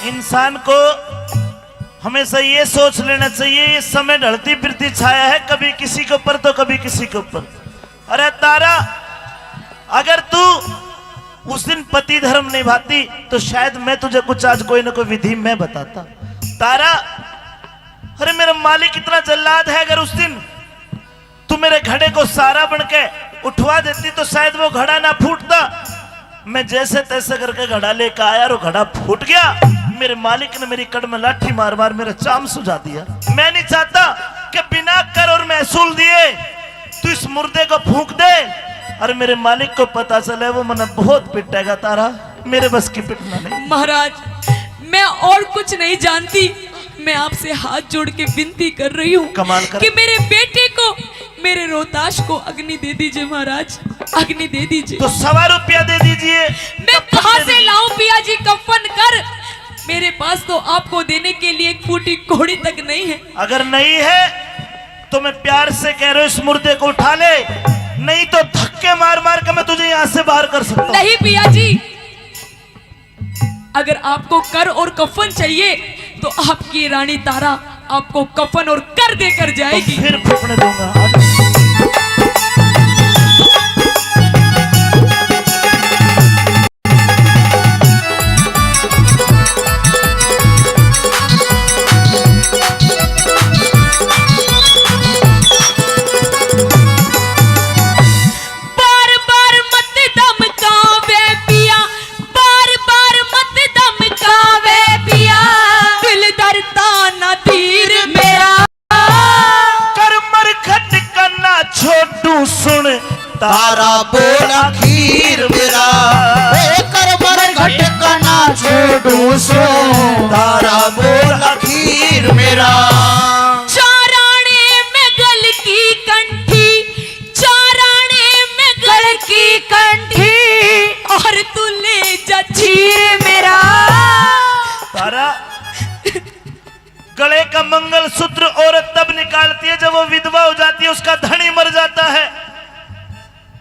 इंसान को हमेशा ये सोच लेना चाहिए, ये समय ढलती फिरती छाया है, कभी किसी के ऊपर तो कभी किसी के ऊपर। अरे तारा, अगर तू उस दिन पति धर्म निभाती तो शायद मैं तुझे कुछ आज कोई ना कोई विधि मैं बताता। तारा, अरे मेरा मालिक इतना जल्लाद है, अगर उस दिन तू मेरे घड़े को सहारा बन के उठवा देती तो शायद वो घड़ा ना फूटता। मैं जैसे तैसे करके घड़ा लेकर आया और घड़ा फूट गया। मेरे मालिक ने मेरी कड़ में लाठी मार मार मेरा चाम सुझा दिया। मैं नहीं चाहता कि बिना कर और महसूल दिए तू इस मुर्दे को फूंक दे और मेरे मालिक को पता चले, वो मने बहुत पिटेगा। तारा, मेरे बस की पिटना नहीं। महाराज, मैं और कुछ नहीं जानती। मैं आपसे हाथ जोड़ के विनती कर रही हूँ कमाल कर। कि मेरे बेटे को, मेरे रोहताश को अग्नि दे दीजिए महाराज, अग्नि दे दीजिए। तो सवा रुपया दे दीजिए। मैं कहाँ से लाऊं पिया जी कफन कर? मेरे पास तो आपको देने के लिए एक फूटी कौड़ी तक नहीं है। अगर नहीं है तो मैं प्यार से कह रहा हूँ, इस मुर्दे को उठा ले, नहीं तो धक्के मार मार के मैं तुझे यहाँ से बाहर कर सकता हूँ। नहीं पिया जी, अगर आपको कर और कफन चाहिए तो आपकी रानी तारा आपको कफन और कर देकर जाएगी। तो फिर फूकने दूंगा। बार बार मत धमकावे पिया, बार बार मत धमकावे पिया, दिल डरता ना तीर मेरा। कर मरघट का ना छोड़ू सुन, तारा बोल आखिर मेरा। ए, कर मरघट का ना छोड़ू सुन, तारा बोल आखिर मेरा। चाराणे में गल की कंठी, चाराणे में गल की कंठी, और तू ले जा चीर मेरा। तारा, गले का मंगलसूत्र औरत तब निकालती है जब वो विधवा हो जाती है, उसका धनी मर जाता है।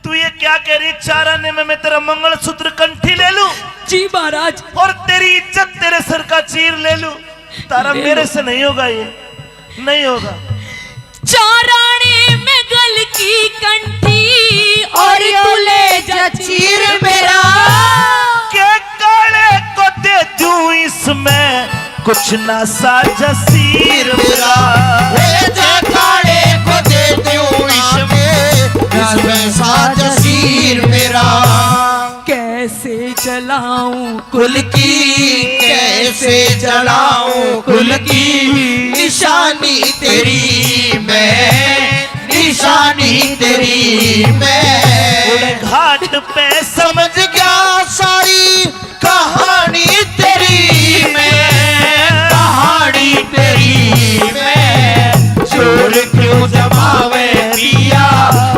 तू ये क्या कह रही, चाराने में मैं तेरा मंगलसूत्र कंठी ले लूं? जी महाराज। और तेरी इज्जत, तेरे सर का चीर ले लूं? तारा, मेरे से नहीं होगा, ये नहीं होगा। चाराने में गल की कंठी और तू ले जा चीर मेरा। के काले को दे दूं इसमें कुछ ना साजा सीर मेरा। ए, जा काले को दे दूं इसमें, इसमें साजा सीर मेरा। कैसे जलाऊं कुल की, कैसे जलाऊं कुल की, निशानी तेरी मैं, निशानी तेरी मैं। उड़े घाट पे समझ गया सारी कहानी तेरी मैं, कहानी तेरी मैं। चोर क्यों जमावे पिया,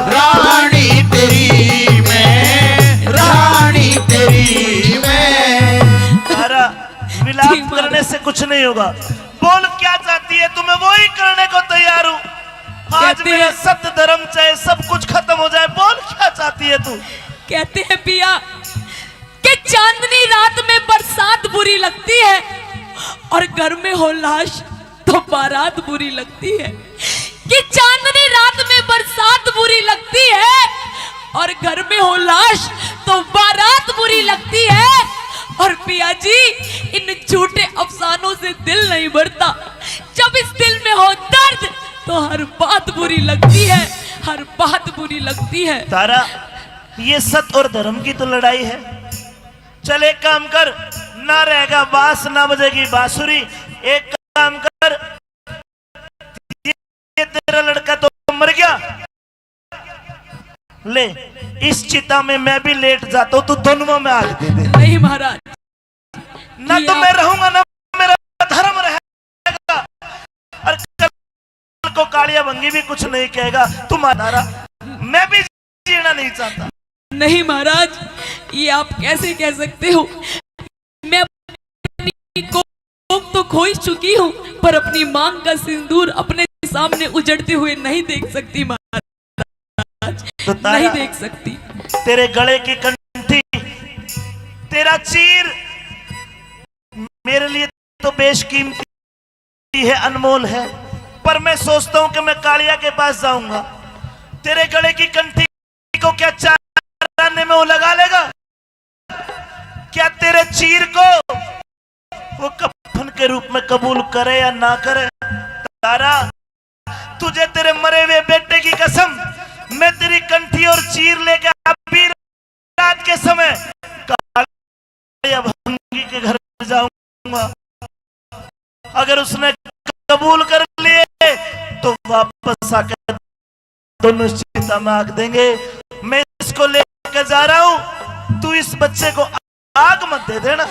रानी तेरी मैं, रानी तेरी मैं। तारा, विलाप करने से कुछ नहीं होगा। बोल क्या चाहती है तू, मैं वही करने को तैयार हूँ। आज मेरा सत्य धर्म चाहे सब कुछ खत्म हो जाए, बोल क्या चाहती है तू? कहते हैं पिया कि चांदनी रात में बरसात बुरी लगती है और घर में हो लाश तो बारात बुरी लगती है। कि चांदनी रात में बरसात बुरी लगती है और घर में हो लाश तो बारात बुरी लगती है। और पिया जी, इन झूठे अफसानों से दिल नहीं भरता। जब इस दिल में हो दर्द तो हर बात बुरी लगती है, हर बात बुरी लगती है। तारा, ये सत और धर्म की तो लड़ाई है। चल एक काम कर, ना रहेगा बांस ना बजेगी बांसुरी। एक काम कर, ये तेरा लड़का तो मर ले, इस चिता में मैं भी लेट जाता हूँ, तू दोनों में आग दे दे। नहीं महाराज, ना तो मैं रहूंगा, ना मेरा धर्म रहेगा। और कल को कालिया भंगी भी कुछ नहीं कहेगा। तुम्हारा, मैं भी जीना नहीं चाहता। नहीं महाराज, ये आप कैसे कह सकते हो? मैं अपनी कोख तो खो ही चुकी हूँ, पर अपनी मांग का सिंदूर अपने सामने उजड़ते हुए नहीं देख सकती महाराज। तो तारा, नहीं देख सकती। तेरे गले की कंठी, तेरा चीर मेरे लिए तो बेशकीमती है, अनमोल है, पर मैं सोचता हूं कि मैं कालिया के पास जाऊंगा। तेरे गले की कंठी को क्या चार आने में वो लगा लेगा? क्या तेरे चीर को वो कफन के रूप में कबूल करे या ना करे? तारा, तुझे तेरे मरे हुए बेटे की कसम, मैं तेरी कंठी और चीर लेके अभी रात के समय कालिया भंगी के घर जाऊंगा। अगर उसने कबूल कर लिए तो वापस आकर दोनों चिता में आग देंगे। मैं इसको लेकर जा रहा हूं, तू इस बच्चे को आग मत दे देना।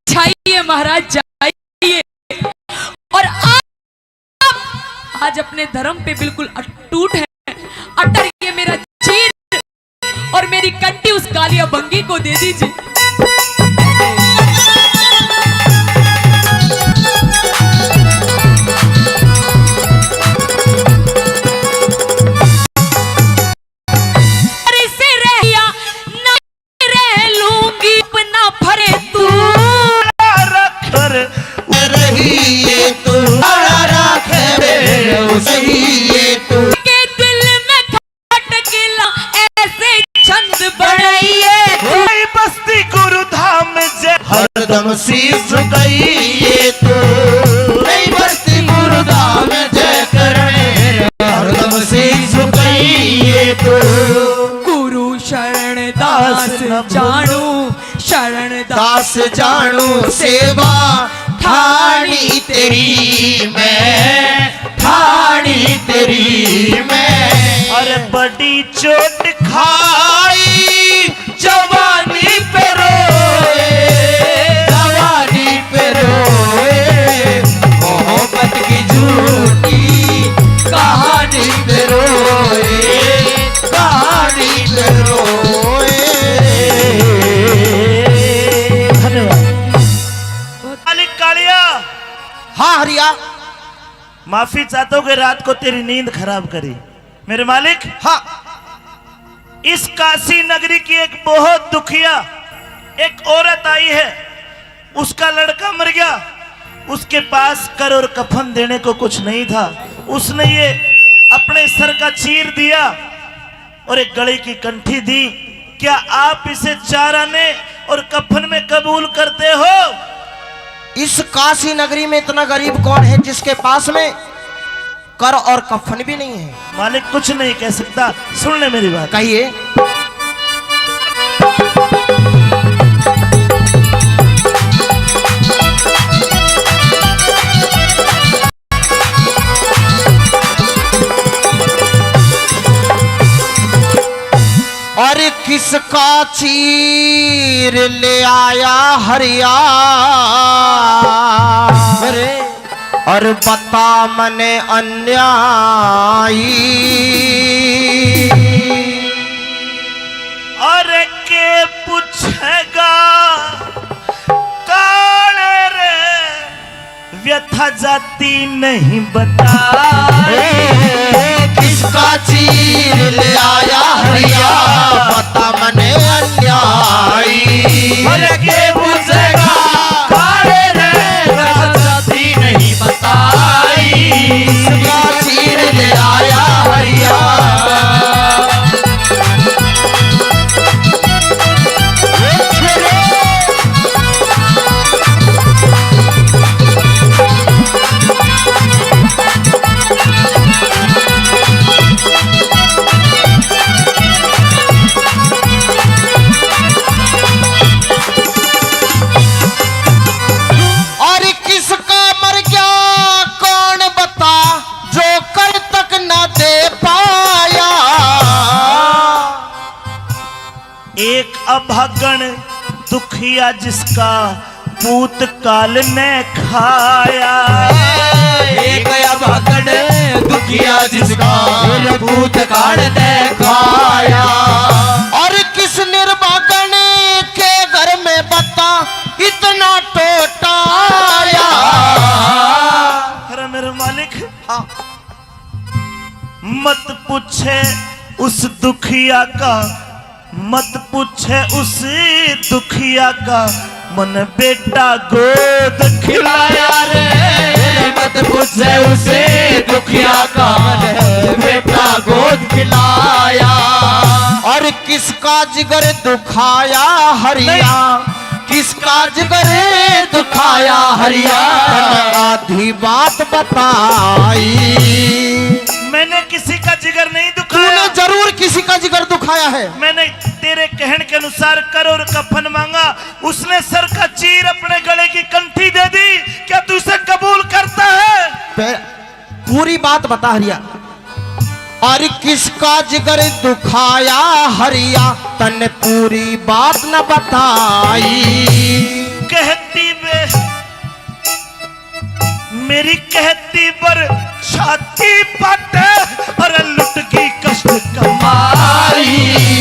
जाइए महाराज, जाइए। और आप आज अपने धर्म पे बिल्कुल अटूट है, अटर ये मेरा चीर और मेरी कंठी उस कालिया भंगी को दे दीजिए। अरे से रहिया ना रह लूंगी अपना फरे तू। रख रही ये तू, रख रे, सही ये तू। के दिल में खटकला ऐसे छंद बनाइए। नई बस्ती गुरुधाम जय हरदम शीश झुकाइए तू। नई बस्ती गुरुधाम जय करने हरदम शीश झुकाइए तू। गुरु शरण दास न भूलो। जानू शरण दास जानू सेवा ठाणी तेरी मैं, ठाणी तेरी मैं। अरे बड़ी चोट खाई जवानी पे रोए, जवानी पे रोए, मोहब्बत की झूठी कहानी पे रोए, कहानी पे रोए। धन्यवाद। मालिक कालिया। हाँ हरिया। माफी चाहता हूँ कि रात को तेरी नींद खराब करी। मेरे मालिक। हाँ। इस काशी नगरी की एक बहुत दुखिया एक औरत आई है, उसका लड़का मर गया, उसके पास कर और कफन देने को कुछ नहीं था, उसने ये अपने सर का चीर दिया और एक गले की कंठी दी। क्या आप इसे चार आने और कफन में कबूल करते हो? इस काशी नगरी में इतना गरीब कौन है जिसके पास में कर और कफन भी नहीं है? मालिक कुछ नहीं कह सकता, सुन ले मेरी बात। कहिए। और किसका चीर ले आया हरिया? अरे। और बता मने अन्यायी। अरे के पूछेगा काले रे, व्यथा जाती नहीं बताई। किसका चीर ले आया हरिया, बता मने अन्यायी। अरे के पूछेगा काले रे, व्यथा जाती नहीं बताई। किसका चीर ले आया हरिया। अगण दुखिया जिसका भूतकाल ने खाया। एक अभागण दुखिया जिसका भूतकाल ने खाया। और किस निर्भागण के घर में बता इतना टोटा आया। अरे मेरे मालिक, हाँ। मत पूछे उस दुखिया का, मत पूछे उस दुखिया का, मन बेटा गोद खिलाया रे। मत पूछे उस दुखिया का, मन बेटा गोद खिलाया। और किसका जिगर दुखाया हरिया, नहीं। किसका जिगर दुखाया हरिया, तन आधी बात बताई। मैंने किसी का जिगर नहीं दुखाया। तूने जरूर किसी का जिगर दुखाया है। मैंने तेरे कहने के अनुसार कर और कफन मांगा, उसने सर का चीर अपने गले की कंठी दे दी। क्या तू इसे कबूल करता है? पे-, पूरी बात बता हरिया। और किसका जिगर दुखाया हरिया, तन पूरी बात न बताई। कहती बे मेरी कहती पर छाती पट, और लुट की कष्ट कमाई।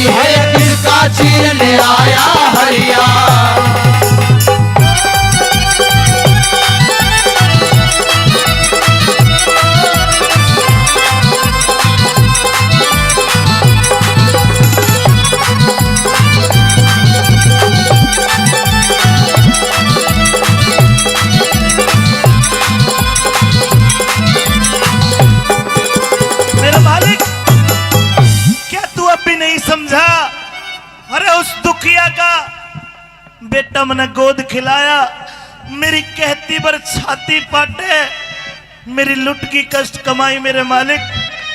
है किसका चीर ले आया हरिया। मेरा मालिक, क्या तू अब भी नहीं समझा? अरे उस दुखिया का बेटा मने गोद खिलाया, मेरी कहती पर छाती पाटे, मेरी लुट की कष्ट कमाई। मेरे मालिक,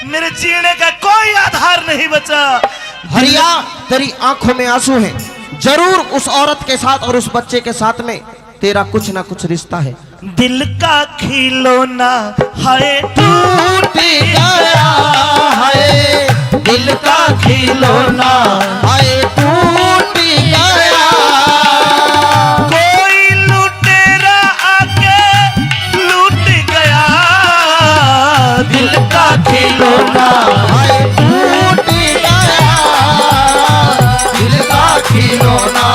मेरे जीने का कोई आधार नहीं बचा। हरिया, तेरी आंखों में आंसू हैं, जरूर उस औरत के साथ और उस बच्चे के साथ में तेरा कुछ ना कुछ रिश्ता है। दिल का खिलौना हाय टूट गया, हाय दिल का खिलौना हाय टूट गया। कोई लुटेरा आके लूट गया, दिल का खिलौना हाय टूट गया, दिल का खिलौना।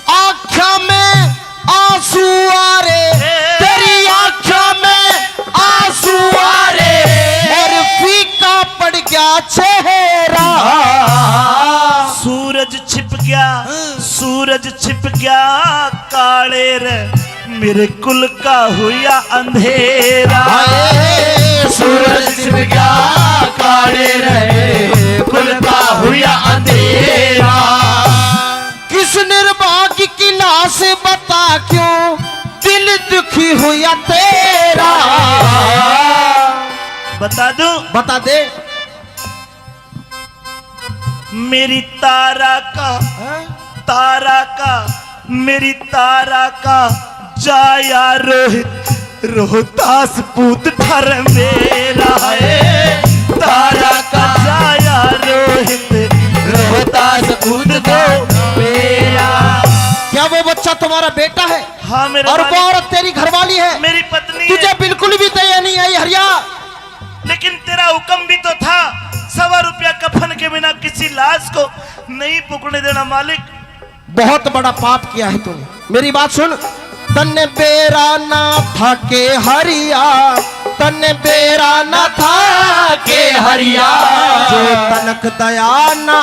आँख्या में आंसू आ रे, तेरी आँख्या में आंसू आ रे, और फीका पड़ गया चेहरा। सूरज छिप गया, सूरज छिप गया काले रे, मेरे कुल का हुआ अंधेरा। हाय, सूरज छिप गया काले रे, कुल का हुआ अंधेरा। किस निर्भाग्य की लाश बता क्यों दिल दुखी हुआ तेरा। बता दूं? बता दे। मेरी तारा का, हाँ? तारा का, मेरी तारा का जाया रोहित, रोहतास पूत ठर मेरा है। तारा का जाया रोहित, रोहतास पूत दो मेरा। क्या वो बच्चा तुम्हारा बेटा है? हाँ, मेरे और वो मालिक। औरत तेरी घरवाली है? मेरी पत्नी तुझे है। बिल्कुल भी दया नहीं आई हरिया। लेकिन तेरा हुक्म भी तो था, सवा रुपया कफन के बिना किसी लाश को नहीं फूकने देना मालिक। बहुत बड़ा पाप किया है तूने। मेरी बात सुन, तन्ने बेरा ना था के हरिया, तन्ने बेरा ना था के हरिया, जो तनक दया ना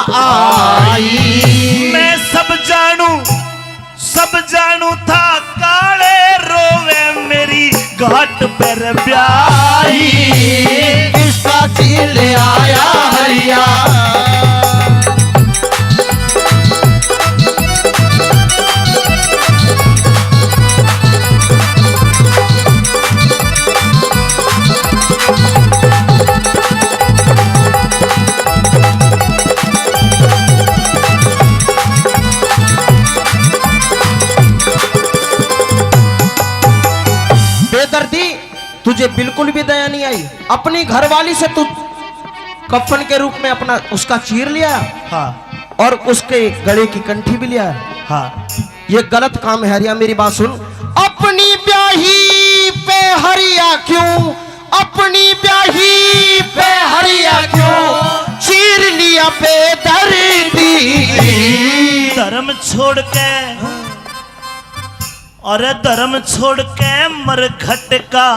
आई। मैं सब जानू, सब जानू था काले रोवे मेरी घाट पर ब्याही। किसका चीर ले आया हरिया। तुझे बिल्कुल भी दया नहीं आई। अपनी घरवाली से तू कफन के रूप में अपना, उसका चीर लिया। हाँ। और उसके गले की कंठी भी लिया। हाँ। ये गलत काम है हरिया, मेरी बात सुन। अपनी ब्याही पे हरिया क्यों, अपनी ब्याही पे हरिया क्यों चीर लिया बेदर्दी। धर्म छोड़ के, अरे धर्म छोड़ के मरघट का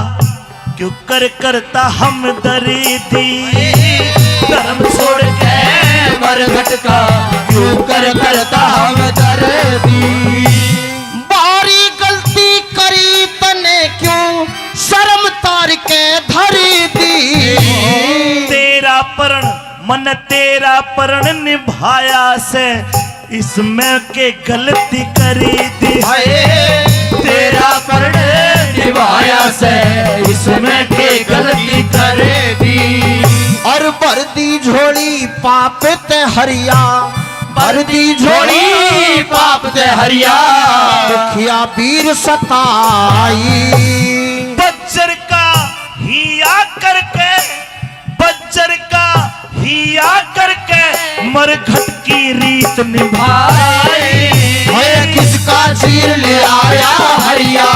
क्यों कर करता हमदर्दी। धर्म छोड़ के मरघट का क्यों कर करता हमदर्दी। भारी गलती करी तने क्यों शर्म तार के धर दी। तेरा प्रण मन तेरा प्रण निभाया से, इसमें के गलती करी दी। हाय, तेरा प्रण निभाया से, इसमें के गलती करी दी। और भर दी झोली पाप ते हरिया, भर दी झोली पाप ते हरिया। दुखिया बीर सताई। बज्जर का हिया करके, बज्जर का हिया करके मरघट की रीत निभाई। अरे किसका चीर ले आया हरिया।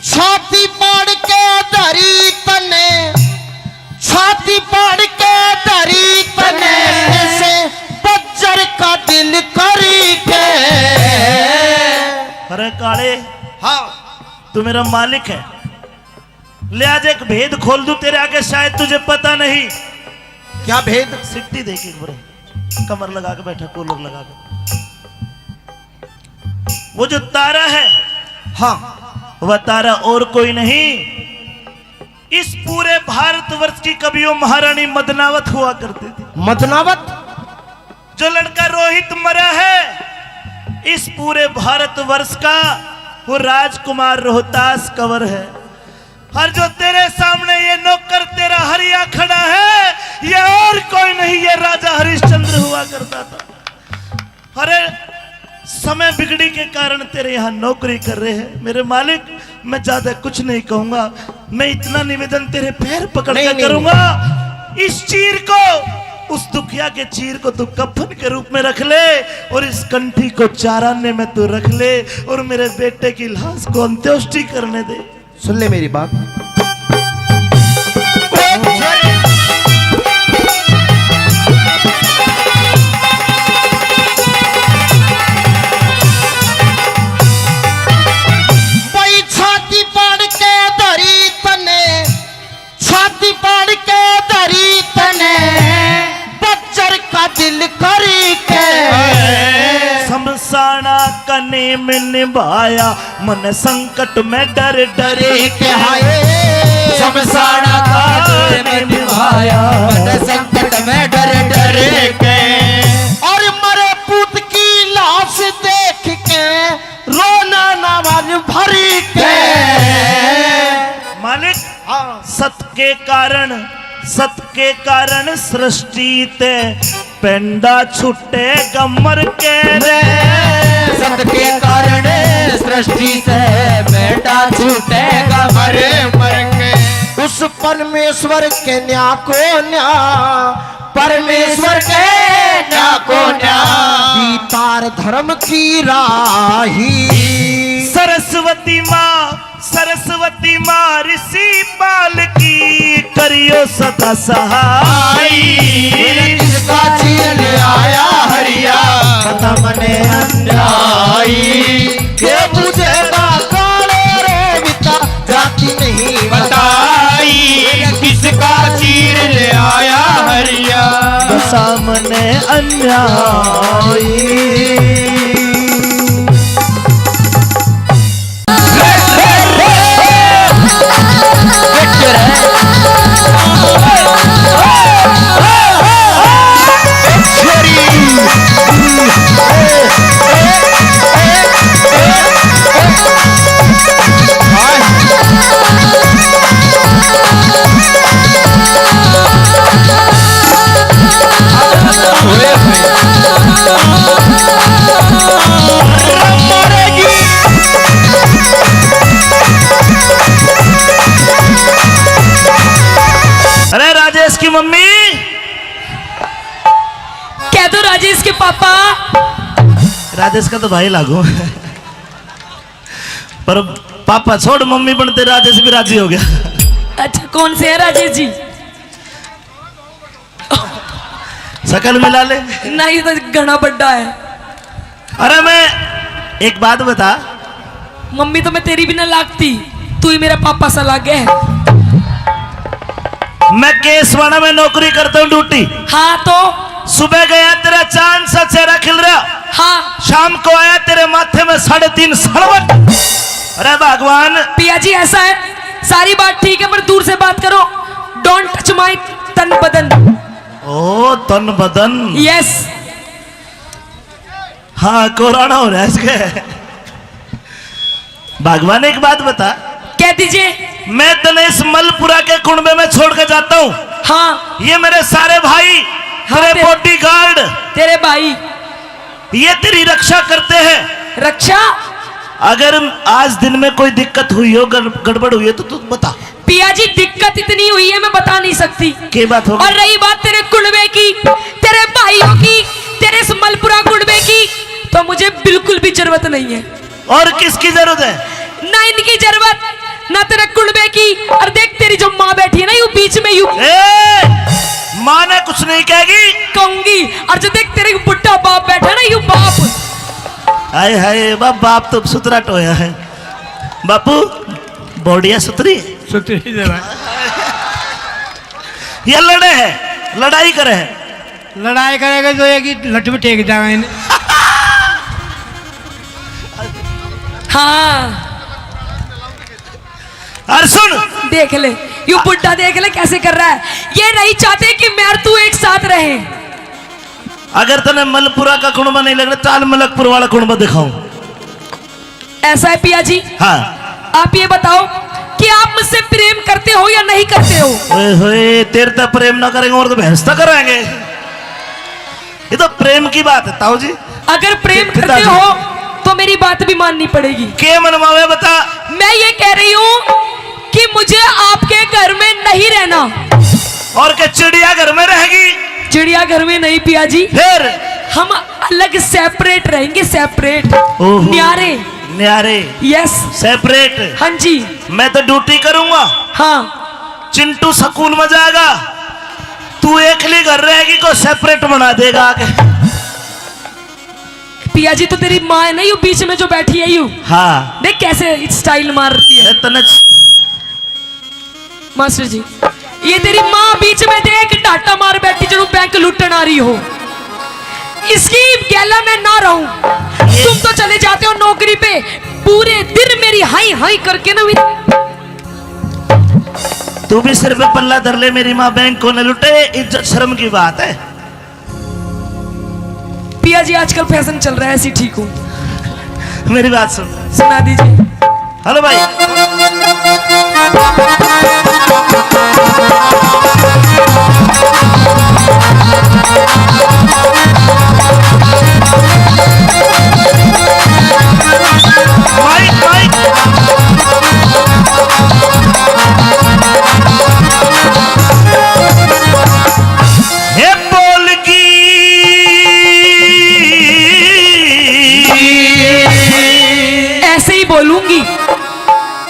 छाती पाड़ के धरी तने, छाती पाड़ के धरी तने, से बज्जर का दिल करी के। अरे काले, हाँ। तू मेरा मालिक है, ले आज एक भेद खोल दूं तेरे आगे, शायद तुझे पता नहीं। क्या भेद? सिट्टी देख एक बार, कमर लगा के बैठा, कूलर लगा के। वो जो तारा है, हाँ, वह तारा और कोई नहीं। इस पूरे भारतवर्ष की कभी वो महारानी मदनावत हुआ करती थी। मदनावत? जो लड़का रोहित मरा है, इस पूरे भारतवर्ष का वो राजकुमार रोहतास कंवर है। और जो तेरे सामने ये नौकर तेरा हरिया खड़ा है, ये और कोई नहीं, ये राजा हरिश्चंद्र हुआ करता था। अरे, समय बिगड़ी के कारण तेरे यहाँ नौकरी कर रहे हैं। मेरे मालिक, मैं ज्यादा कुछ नहीं कहूंगा, मैं इतना निवेदन तेरे पैर पकड़ नहीं, कर नहीं, करूंगा, इस चीर को, उस दुखिया के चीर को तू कफन के रूप में रख ले और इस कंठी को चाराने में तू रख ले और मेरे बेटे की लाश को अंत्येष्टि करने दे। सुन ले मेरी बात। भाई छाती पाड़ के धरी तने, छाती पाड़ के धरी तने, बच्चर का दिल करी के। शमशाना कने में निभाया, मन संकट में डर डर के हाय। शमशाना का डर में निभाया, मन संकट में डर डर के। और मरे पूत की लाश देख के रोना ना मन भर के। मालिक, हाँ। सत के कारण, सत के कारण सृष्टि ते पेंडा छूटे गमर के रे। सत के कारण सृष्टि से पेंडा छूटे गमर मर के। उस परमेश्वर के न्या को न्या, परमेश्वर के न्या को न्या। दीदार धर्म की राही। सरस्वती माँ, सरस्वती माँ ऋषि पाल की करियो सदा सहाय। किसका चीर ले आया हरिया, पता मने अन्यायी। के बुझेगा काले रे मिता, जाति नहीं बताई। किसका चीर ले आया हरिया, दशा मन अन्यायी। अरे राजेश की मम्मी, कह दो राजेश के पापा। राजेश का तो भाई लागू, पर पापा छोड़, मम्मी बनते राजेश भी राजी हो गया। अच्छा, कौन से है राजेश जी? शकल मिला ले। नहीं, तो घना बड्डा है। अरे मैं एक बात बता। मम्मी तो मैं तेरी भी ना लागती, तू ही मेरा पापा सा लागे। मैं केसवाड़ा में नौकरी करता हूँ, ड्यूटी। हाँ तो? सुबह गया, तेरा चांद सा चेहरा खिल रहा। हाँ। शाम को आया, तेरे माथे में साढ़े तीन सड़वट। अरे भगवान। पिया जी, ऐसा है, सारी बात ठीक है, पर दूर से बात करो। Don't touch my तन बदन। ओ तन बदन। Yes। हाँ, कोराना हो रहा है इसके। भगवान, एक बात बता। कह दीजिए। मैं तने इस मलपुरा के कुंबे में छोड़ के जाता हूँ। हाँ। ये मेरे सारे भाई, हाँ, तेरे ते-, bodyguard, तेरे भाई, ये तेरी रक्षा करते हैं। रक्षा? अगर आज दिन में कोई दिक्कत हुई हो, गड़-, गड़बड़ हुई है, तो तू बता। पिया जी, दिक्कत इतनी हुई है, मैं बता नहीं सकती। के बात हो गई? और रही बात तेरे कुंबे की, तेरे भाइयों की, तेरे इस मलपुरा कुंबे की, तो मुझे बिल्कुल भी जरूरत नहीं है। और किसकी जरूरत है? ना इनकी जरूरत, ना तेरे कुंबे की। और देख, तेरी जो माँ बैठी है ना, यू बीच में, यू ए, माँ ने कुछ नहीं कहेगी। कहूंगी। और जो देख, तेरे बुढ़ा बाप बैठा ना, यू बाप। हाय हाय, बा-, बाप तो सुथरा टोया है। बापू, बॉडिया सुथरी है। सुथरी जरा। ये लड़े है, लड़ाई करे है। लड़ाई करेगा तो एक ही लठ भी टेक जाएगा इन्हें। हाँ। और सुन। देख ले, यू बुढ़ा देख ले कैसे कर रहा है। ये नहीं चाहते कि मैं और तू एक साथ रहें। अगर तने मलपुरा का कुंबा नहीं लग रहा, चाल मलकपुर वाला कुंबा दिखाऊं। ऐसा है पिया जी? हाँ। आप ये बताओ कि आप मुझसे प्रेम करते हो या नहीं करते हो? ओए होए, तेरे तो प्रेम ना करेंगे और तो भैंस तो कराएंगे। ये तो प्रेम की बात है ताऊ जी। अगर प्रेम करते हो तो मेरी बात भी माननी पड़ेगी। के मनवावे बता? मैं ये कह रही हूँ कि मुझे आपके घर में नहीं रहना। और क्या चिड़िया घर में रहेगी? चिड़िया घर में नहीं पिया जी। फिर? हम अलग separate रहेंगे, separate। ओहो। न्यारे। न्यारे। Yes। Separate। हाँ जी। मैं तो ड्यूटी करूंगा। हाँ। चिंटू स्कूल में जाएगा, तू एकली घर रहेगी, को separate बना देगा आके। पिया जी, तो तेरी माँ है ना, यू बीच में जो बैठी है, यू। हाँ। देख कैसे style मार रही है। अरे तने मास्टर जी, ये तेरी माँ बीच में देख, डाटा मार बैठी, जरूर बैंक लूटन आ रही हो। इसकी गैला में ना रहूं। तुम तो चले जाते हो नौकरी पे, पूरे दिन मेरी हाई हाई करके ना। तू भी सिर पे पल्ला धर ले, मेरी माँ बैंक को न लूटे, इज्जत शर्म की बात है। पिया जी, आजकल फैशन चल रहा है, ऐसी ठीक हूँ। मेरी बात सुन। सुना दीजिए। हेलो भाई। Mic, mic. हे बोल की। ऐसे ही बोलूंगी।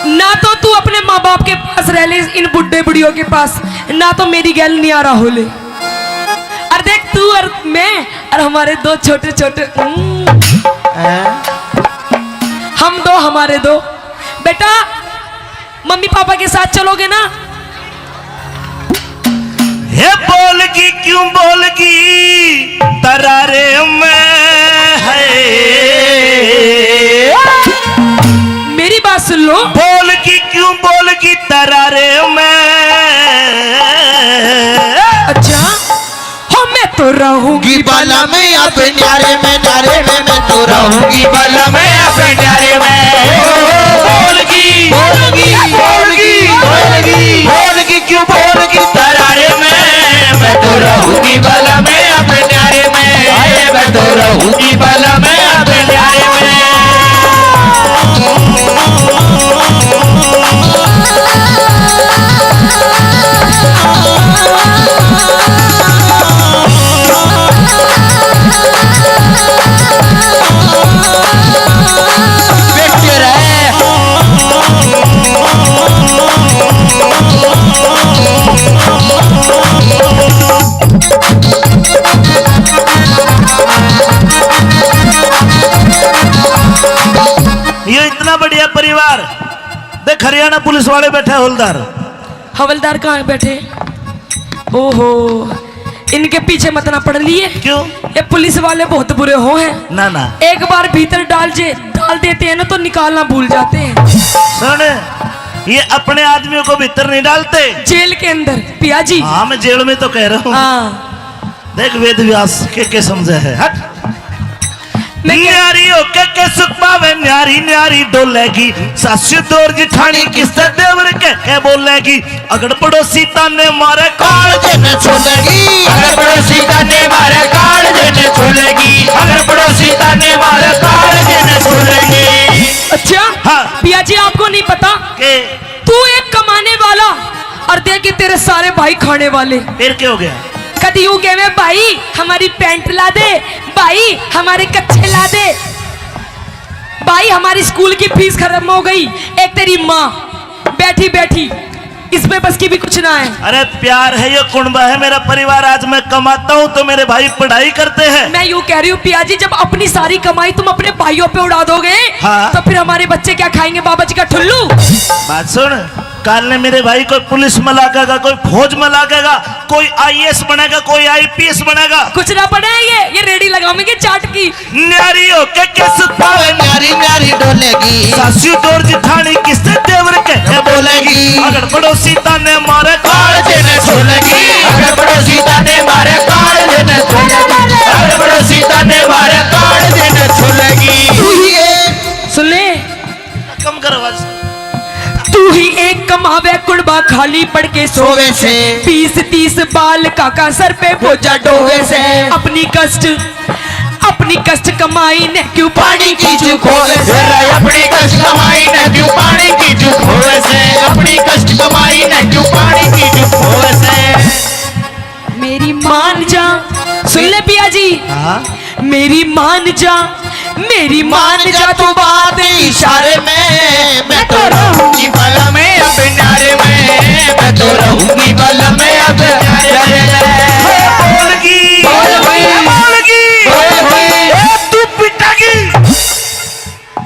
ना तो तू अपने माँ बाप के पास रह ले, इन बुढ़े बुढ़ियों के पास, ना तो मेरी गैल न्यारा हो ले। और देख, तू और मैं और हमारे दो छोटे छोटे, हम्म, हैं? हम दो, हमारे दो। बेटा, मम्मी पापा के साथ चलोगे ना? हे बोल की, क्यों बोल की? तरारे में है। मेरी बात सुन लो। बोल की क्यों बोल की तरारे में। अच्छा। हो मैं तो रहूंगी बाला में अब न्यारे में, न्यारे में मैं तो रहूंगी बाला में अब न्यारे में। बोल की, बोल की, बोल की, बोल की, बोल की क्यों बोल की तरारे में। मैं तो रहूंगी बाला में अब न्यारे में, मैं तो रहूंगी बाला में अब न्यारे में। ये इतना बढ़िया परिवार। देख, हरियाणा पुलिस वाले बैठे, हवलदार। हवलदार कहाँ बैठे? ओहो, इनके पीछे मत ना पड़ लिए। क्यों? ये पुलिस वाले बहुत बुरे हो हैं। ना, ना। एक बार भीतर डाल जे, डाल देते हैं ना, तो निकालना भूल जाते हैं। सुन, ये अपने आदमियों को भीतर नहीं डालते। जेल के अंदर, पिया जी। हाँ, मैं जेल में तो कह रहा हूँ। हाँ। देख वेद व्यास के के समझे है, हट। मैं क्या न्यारी होके के सुख पावे, न्यारी न्यारी डोलेगी। सासू दौर जिठानी किससे देवर के के बोलेगी। अगर पड़ोसी ताने मारे कालजे ने छोलेगी। अगर पड़ोसी ताने मारे कालजे ने छोलेगी। अगर पड़ोसी ताने मारे कालजे ने छोलेगी। अच्छा, हाँ। पिया जी, आपको नहीं पता के? तू एक कमाने वाला और देखे तेरे सारे भाई खाने वाले। फिर क्या हो गया? कदी यूं कहवे, "भाई, हमारी पैंट ला दे, भाई, हमारे कच्छे ला दे, भाई, हमारी स्कूल की फीस खत्म हो गई।" एक तेरी माँ बैठी बैठी, इस पे बस की भी कुछ ना है। अरे प्यार है, ये कुणबा है मेरा परिवार। आज मैं कमाता हूँ तो मेरे भाई पढ़ाई करते हैं। मैं यूं कह रही हूँ पिया जी, जब अपनी सारी कमाई तुम अपने भाइयों पे उड़ा दोगे, हाँ। तो फिर हमारे बच्चे क्या खाएंगे, बाबा जी का ठुल्लू? बात सुन, काल ने मेरे भाई कोई पुलिस में लागेगा, कोई फौज में लागेगा, कोई आईएएस बनेगा, कोई आईपीएस बनेगा। कुछ ना बने ये, ये रेडी लगावेंगे चाट की। न्यारी होके के सुख पावे, न्यारी न्यारी डोलेगी। सासू दौर जिठानी किससे देवर के के बोलेगी। अगर पड़ोसी ताने मारे कालजे ने छोलेगी। अगर पड़ोसी ताने मारे कालजे ने छोलेगी। अगर पड़ोसी ताने मारे कालजे ने छोलेगी। तू ही एक सुन ले। कम कर आवाज। तू ही एक कमावे कुणबा खाली पड़ के सोवे से। बीस तीस बाल काका सर पे बोझा ढोवे से। अपनी कष्ट, अपनी कष्ट कमाई ने क्यों पानी की जू खोवे से। अपनी कष्ट कमाई ने क्यों पानी की जू खोवे से। अपनी कष्ट कमाई ने क्यों पानी की जू खोवे से। मेरी मान जा, सुन ले पिया जी। हाँ। मेरी मान जा, मेरी मान जा तू बात इशारे में। मैं तो रहूंगी बाला में अब न्यारे में। मैं तो रहूंगी बाला में अब न्यारे में। बोलगी, बोलगी, बोलगी, बोलगी। ए, तू पिटेगी।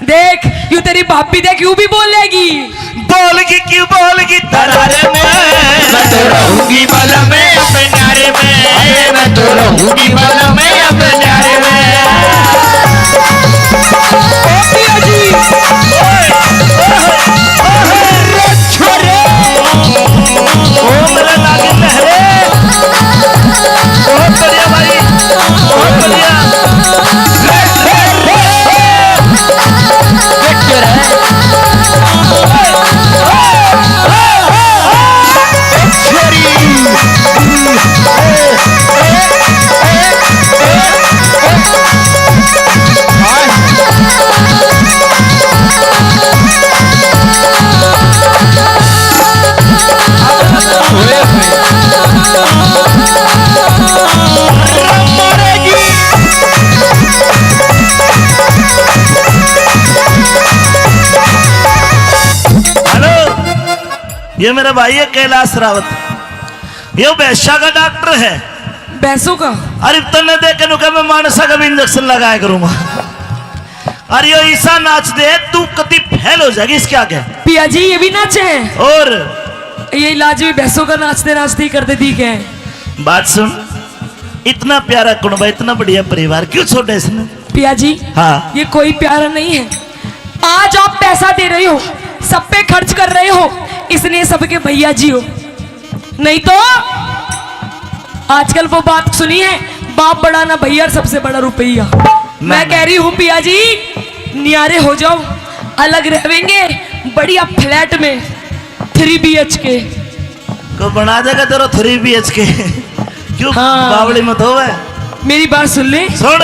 देख, यू तेरी भाभी देख, यू भी बोलेगी। बोलगी क्यों बोलगी तरारे में। मैं तो रहूंगी बाला में अपने न्यारे में। मैं तो रहूंगी बाला में अपने न्यारे में। ओ पिया जी। ओए, ओए, ओए, छोरे। ओ मेरे नागिन लहरे। बहुत बढ़िया भाई, बहुत बढ़िया। हेलो, ये मेरा भाई है कैलाश रावत, ये भैंसा का डॉक्टर है। भैंसों का? अरे तन्ने देख के नु कह, मैं मानसा का भी इंजेक्शन लगाया करूंगा। अरे यो ईसा नाच दे, तू कति फेल हो जाएगी इसके आगे। पिया जी, ये भी नाचे हैं? और ये इलाज भी भैंसों का नाचते नाचते ही कर दे दी क्या है? बात सुन, इतना प्यारा कुणबा, इतना बढ़िया परिवार, क्यों छोड़ा इसने? पिया जी, हाँ। ये कोई प्यारा नहीं है। आज आप पैसा दे रहे हो, सब पे खर्च कर रहे हो, इसलिए सबके भैया जी हो, नहीं तो आजकल वो बात सुनी है, बाप बड़ा ना भैया और सबसे बड़ा रुपया। मैं कह रही हूँ पिया जी, न्यारे हो जाओ, अलग रहेंगे बढ़िया फ्लैट में, थ्री बीएचके। को बना देगा तेरा थ्री बीएचके? क्यों? हाँ। बावली मत होवे। मेरी बात सुन ले। सुन,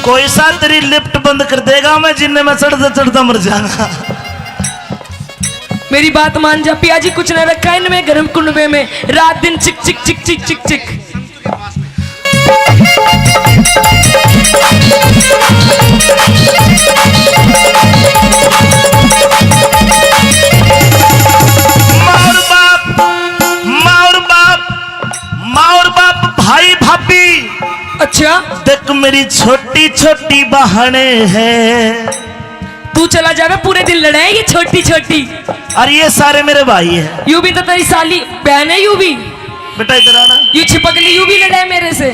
कोई सा तेरी लिफ्ट बंद कर देगा, मैं जिन्ने में चढ़ता चढ़ता मर जाऊंगा। मेरी बात मान जा पिया जी, कुछ ना रखा इनमें घर कुंडबे में, रात दिन चिक चिक चिक चिक चिक चिक। माँ और बाप, माँ और बाप, माँ और बाप, भाई भाभी। अच्छा। देख मेरी छोटी छोटी बहने हैं। तू चला जावे, पूरे दिन लड़े ये छोटी छोटी। और ये सारे मेरे भाई हैं। यू भी तो तेरी साली बहन है, यू भी। बेटा इधर आना। यू छिपकली, यू भी लड़े मेरे से।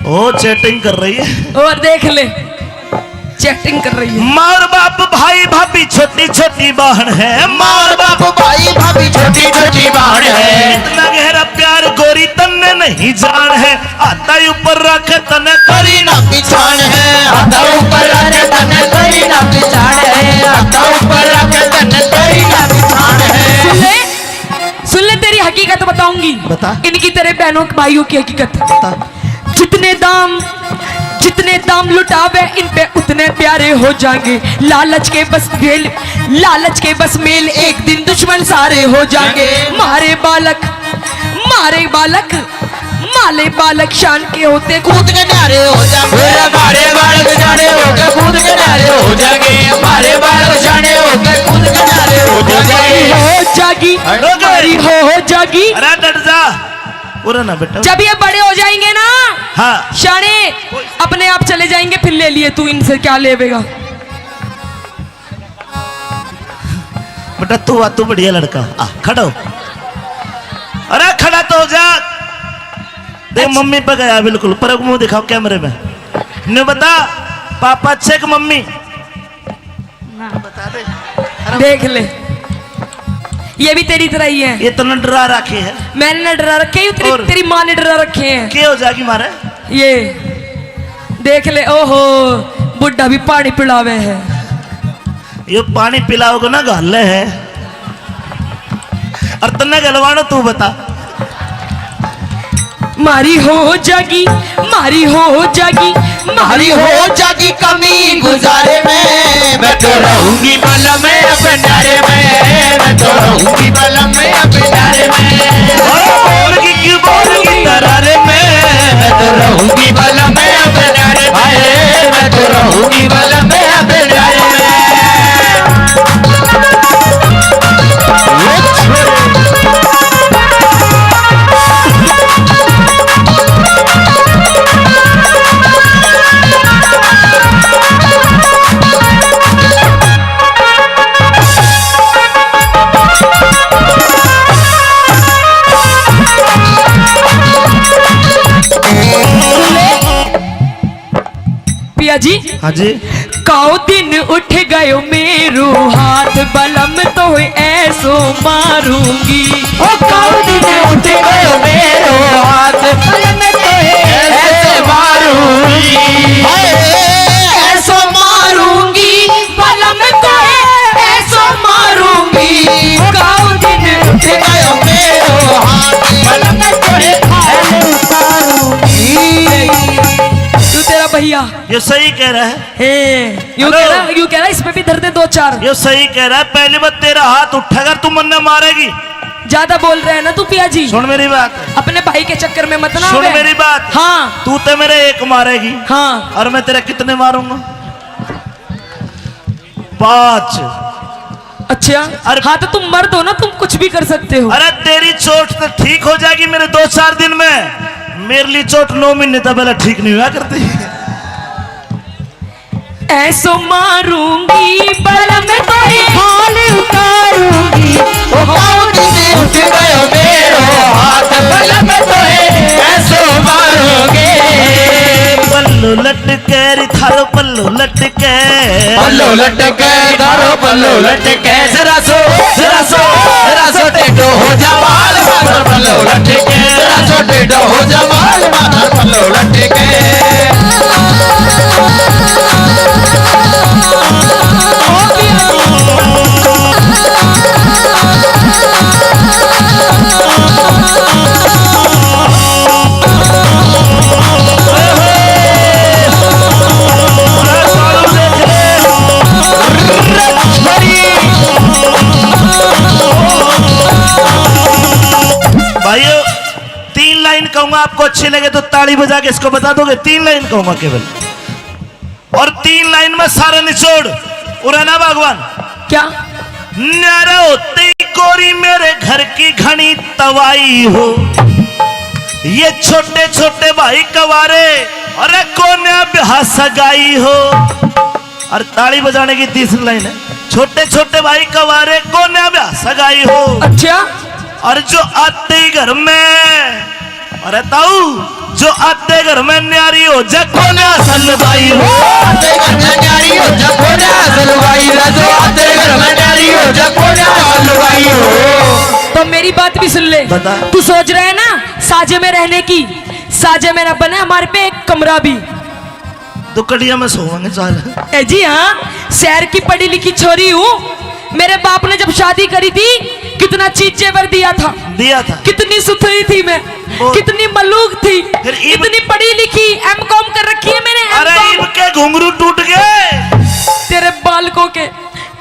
ओ चैटिंग कर रही है। और देख ले, चैटिंग कर रही है। माँ और बाप, भाई भाभी, छोटी छोटी बहन है। माँ और बाप, भाई भाभी, छोटी छोटी बहन है। इतना गहरा प्यार गोरी तन्ने नहीं जान है। हाथा ऊपर रख तन्ने करी ना पिछाण है। हाथा ऊपर रख तन्ने करी ना पिछाण है। हाथा ऊपर रख तन्ने करी ना पिछाण है। सुन ले, सुन ले, तेरी हकीकत बताऊंगी। बता। इनकी तेरे बहनों भाइयों की हकीकत। बता। जितने दाम, जितने दाम लुटावे इन पे उतने प्यारे हो जाएंगे। लालच के बस मेल, लालच के बस मेल, एक दिन दुश्मन सारे हो जाएंगे। मारे बालक, मारे बालक, माले बालक शान के होते कूद के न्यारे हो जाएंगे। अरे मारे बालक शाने होते कूद के न्यारे हो जाएंगे। मारे बालक शाने होते कूद के न्यारे हो जाएंगे। हो जागी, अरे मारी हो, हो जागी। अरे डट जा। पूरा ना बेटा। जब ये बड़े हो जाएंगे ना, हाँ। शाने अपने आप चले जाएंगे, फिर ले लिए तू इनसे, क्या लेवेगा? बेटा तू आ, तू बढ़िया लड़का, आ खड़ा हो। अरे खड़ा तो हो जा। देख अच्छा। मम्मी पे गया बिल्कुल, पर मुंह दिखाओ कैमरे में। ने बता, पापा अच्छे कि मम्मी? ना। बता दे। अरे देख ले, ये भी तेरी तरह ही है। ये तो न डरा रखे है। मैंने न डरा रखे, ये तेरी, और? तेरी माँ ने डरा रखे हैं। के हो जाएगी मारे? ये देख ले, ओहो, बुढ़ा भी पानी पिलावे है। यो पानी पिलाओगे ना, घाले है। और तन्ने गलवानो, तू बता। मारी हो जागी, मारी हो जागी, मारी हो जागी कमी गुजारे में। मैं तो रहूंगी बलम में भंडारे में, मैं तो रहूंगी बलम में भंडारे में। अरे बोल की क्यों बोल की तरारे में, मैं तो रहूंगी बलम में भंडारे में, मैं तो रहूंगी बलम में भंडारे में। पिया जी। हाँ जी। काऊ दिन उठ गयो मेरो हाथ, बलम तो ऐसो मारूंगी। ओ काऊ दिन उठ गयो मेरो हाथ, बलम तो ऐसो मारूंगी। हाय, ऐसो मारूंगी, बलम तो ऐसो मारूंगी। ओ काऊ दिन उठ गयो मेरो हाथ, बलम तो ऐसो मारूंगी। तू तेरा भैया। ये सही कह रहा है। हे, यू हेलो। कह रहा, यू कह रहा, इस पे भी धर दे दो चार। ये सही कह रहा है, पहली बार तेरा हाथ उठा अगर तू मन्ने मारेगी। ज्यादा बोल रहे हैं ना तू पिया जी। सुन मेरी बात। अपने भाई के चक्कर में मत ना सुन आवे। मेरी बात। हाँ। तू तो मेरे एक मारेगी। हाँ। और मैं तेरे कितने मारूंगा? पाँच। अच्छा। अरे हाँ, तो तुम मर्द हो ना, तुम कुछ भी कर सकते हो। अरे तेरी चोट तो ठीक हो जाएगी मेरे दो चार दिन में, मेरे लिए चोट नौ महीने तक पहले ठीक नहीं हुआ करती। ऐसो मारूंगी बलम तोरे, हाल उतारूंगी। ओ काऊ दिन उठ गयो मेरो हाथ, बलम तोरे ऐसो मारूंगी। थारो पल्लो लटके, पल्लो लटके, थारो पल्लो लटके। जरा सो, जरा सो, जरा सो टेढ़ो हो जा बाल, बाल पल्लो लटके। जरा सो टेढ़ो हो जा बाल, बाल पल्लो लटके। भाइयों, तीन लाइन कहूंगा, आपको अच्छी लगे तो ताली बजा के इसको बता दोगे। तीन लाइन कहूंगा केवल, और तीन लाइन में सारा निचोड़। उरे ना भगवान। क्या? न्यारा होते ही गोरी मेरे घर की घनी तवाई हो। ये छोटे छोटे भाई कवारे, अरे कोन्या ब्याह सगाई हो। और ताली बजाने की तीसरी लाइन है, छोटे छोटे भाई कवारे, कोन्या ब्याह सगाई हो। अच्छा। और जो आते ही घर में, अरे ताऊ, जो आते घर में न्यारी हो जा, कोन्या सलवाई हो। आते घर में न्यारी हो जा, कोन्या सलवाई हो। जो आते घर में न्यारी हो जा, कोन्या सलवाई हो। तो मेरी बात भी सुन ले। बता। तू सोच रहा है ना साजे में रहने की, साजे में ना बने हमारे पे एक कमरा भी। दुकड़िया में सोवांगे चार। ए जी हाँ, शहर की पढ़ी लिखी छोरी हूँ। मेरे बाप ने जब शादी करी थी, कितना चीज जेवर दिया था, दिया था। कितनी सुथरी थी मैं, बहुत। कितनी मलूक थी, फिर इब- इतनी पढ़ी लिखी, एम कॉम कर रखी है मैंने, एम कॉम। अरे इब के घुंघरू टूट गए। तेरे बालकों के,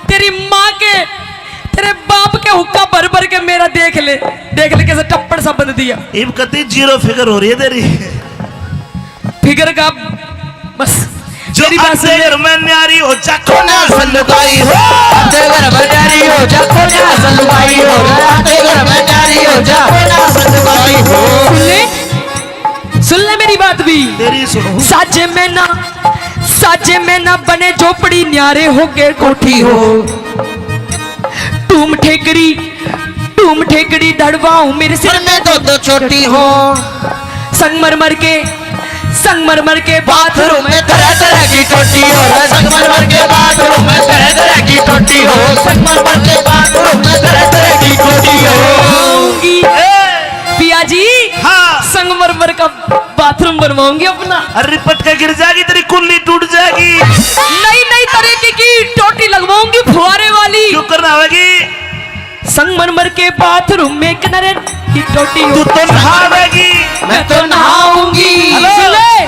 तेरी माँ के, तेरे बाप के हुक्का भर भर के मेरा देख ले, देख ले कैसे टप्पड़ सा बंध दिया। इब कती जीरो फिगर हो रही है तेरी। फिगर का बस। जो मेरी बात सुन आते ले। घर में न्यारी हो जा, कोन्या सलवाई हो। आते घर में न्यारी हो जा, कोन्या सलवाई हो। आते घर में न्यारी हो जा, कोन्या सलवाई हो। सुन ले, सुन ले मेरी बात भी। तेरी सुनो। साजे में ना, साजे में ना बने झोपड़ी, न्यारे होके कोठी हो। टूम ठेकरी, टूम ठेकड़ी दड़वाऊं मेरे सिर में दो दो चोटी हो। संगमरमर के, संगमरमर के बाथरूम में तरह तरह की टोटी हो। संगमरमर के बाथरूम में तरह तरह की टोटी हो। संगमरमर के बाथरूम में तरह तरह की टोटी हो। ए! पिया जी, हाँ। संगमरमर का बाथरूम बनवाऊंगी अपना। अरे पटका गिर जाएगी, तेरी कुल्ली टूट जाएगी। नई नई तरीके की टोटी लगवाऊंगी फुहारे वाली। क्यों करना आवेगी? संगमरमर के बाथरूम में किनारे की टोटी हो। तू तो नहावेगी। मैं तो नहाऊंगी। हेलो। सुन ले,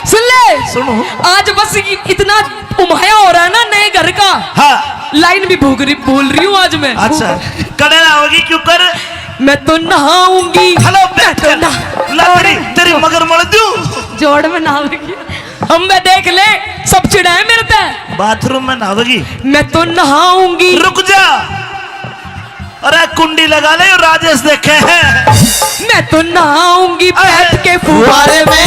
सुन ले। सुनो। आज बस इ-, इतना उमाया हो रहा है ना नए घर का। हाँ। लाइन भी भूल रही, भूल रही हूँ आज मैं। अच्छा। कड़े नहाओगी क्यों कर? मैं तो नहाऊंगी। हेलो, मैं तो नहा- ला तेरी, तेरी मगर मल दूं। जोड़ में नहावेगी। हम मैं देख ले, सब चिढ़ाए मेरे पे। बाथरूम में नहावेगी। मैं तो नहाऊंगी। रुक जा। अरे कुंडी लगा ले, राजेश देखे हैं। मैं तो नहाऊंगी अरे। बैठ के फुहारे में।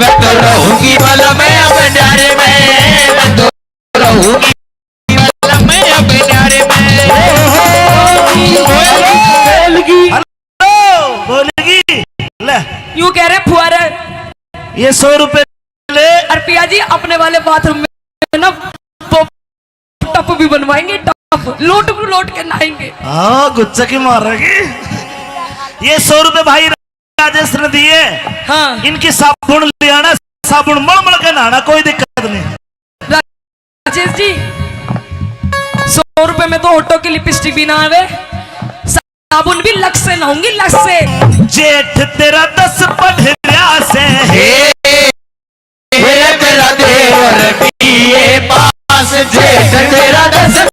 मैं तो रहूंगी भला मैं अब न्यारे में। मैं तो रहूंगी भला मैं अब न्यारे में। बोलगी। हेलो, बोलगी। ले। यूं कह रहे फुहारे। ये सौ रुपए ले। और पिया जी अपने वाले बाथरूम में ना वो टप भी बनवाएंगे, टप। लोट को लोट के नहाएंगे। हाँ, गुच्चा की मारेगी। ये सौ रुपए भाई राजेश ने दिए। हाँ। इनकी साबुन ले आना, साबुन मल मल के नहाना, कोई दिक्कत नहीं। राजेश जी, सौ रुपए में तो होठों की लिपस्टिक भी ना आवे, साबुन भी लक्स से नहाऊंगी, लक्स से। जेठ तेरा दस पढ़ रहा से। हे, हे मेरा देवर बीए पास, जेठ तेरा दस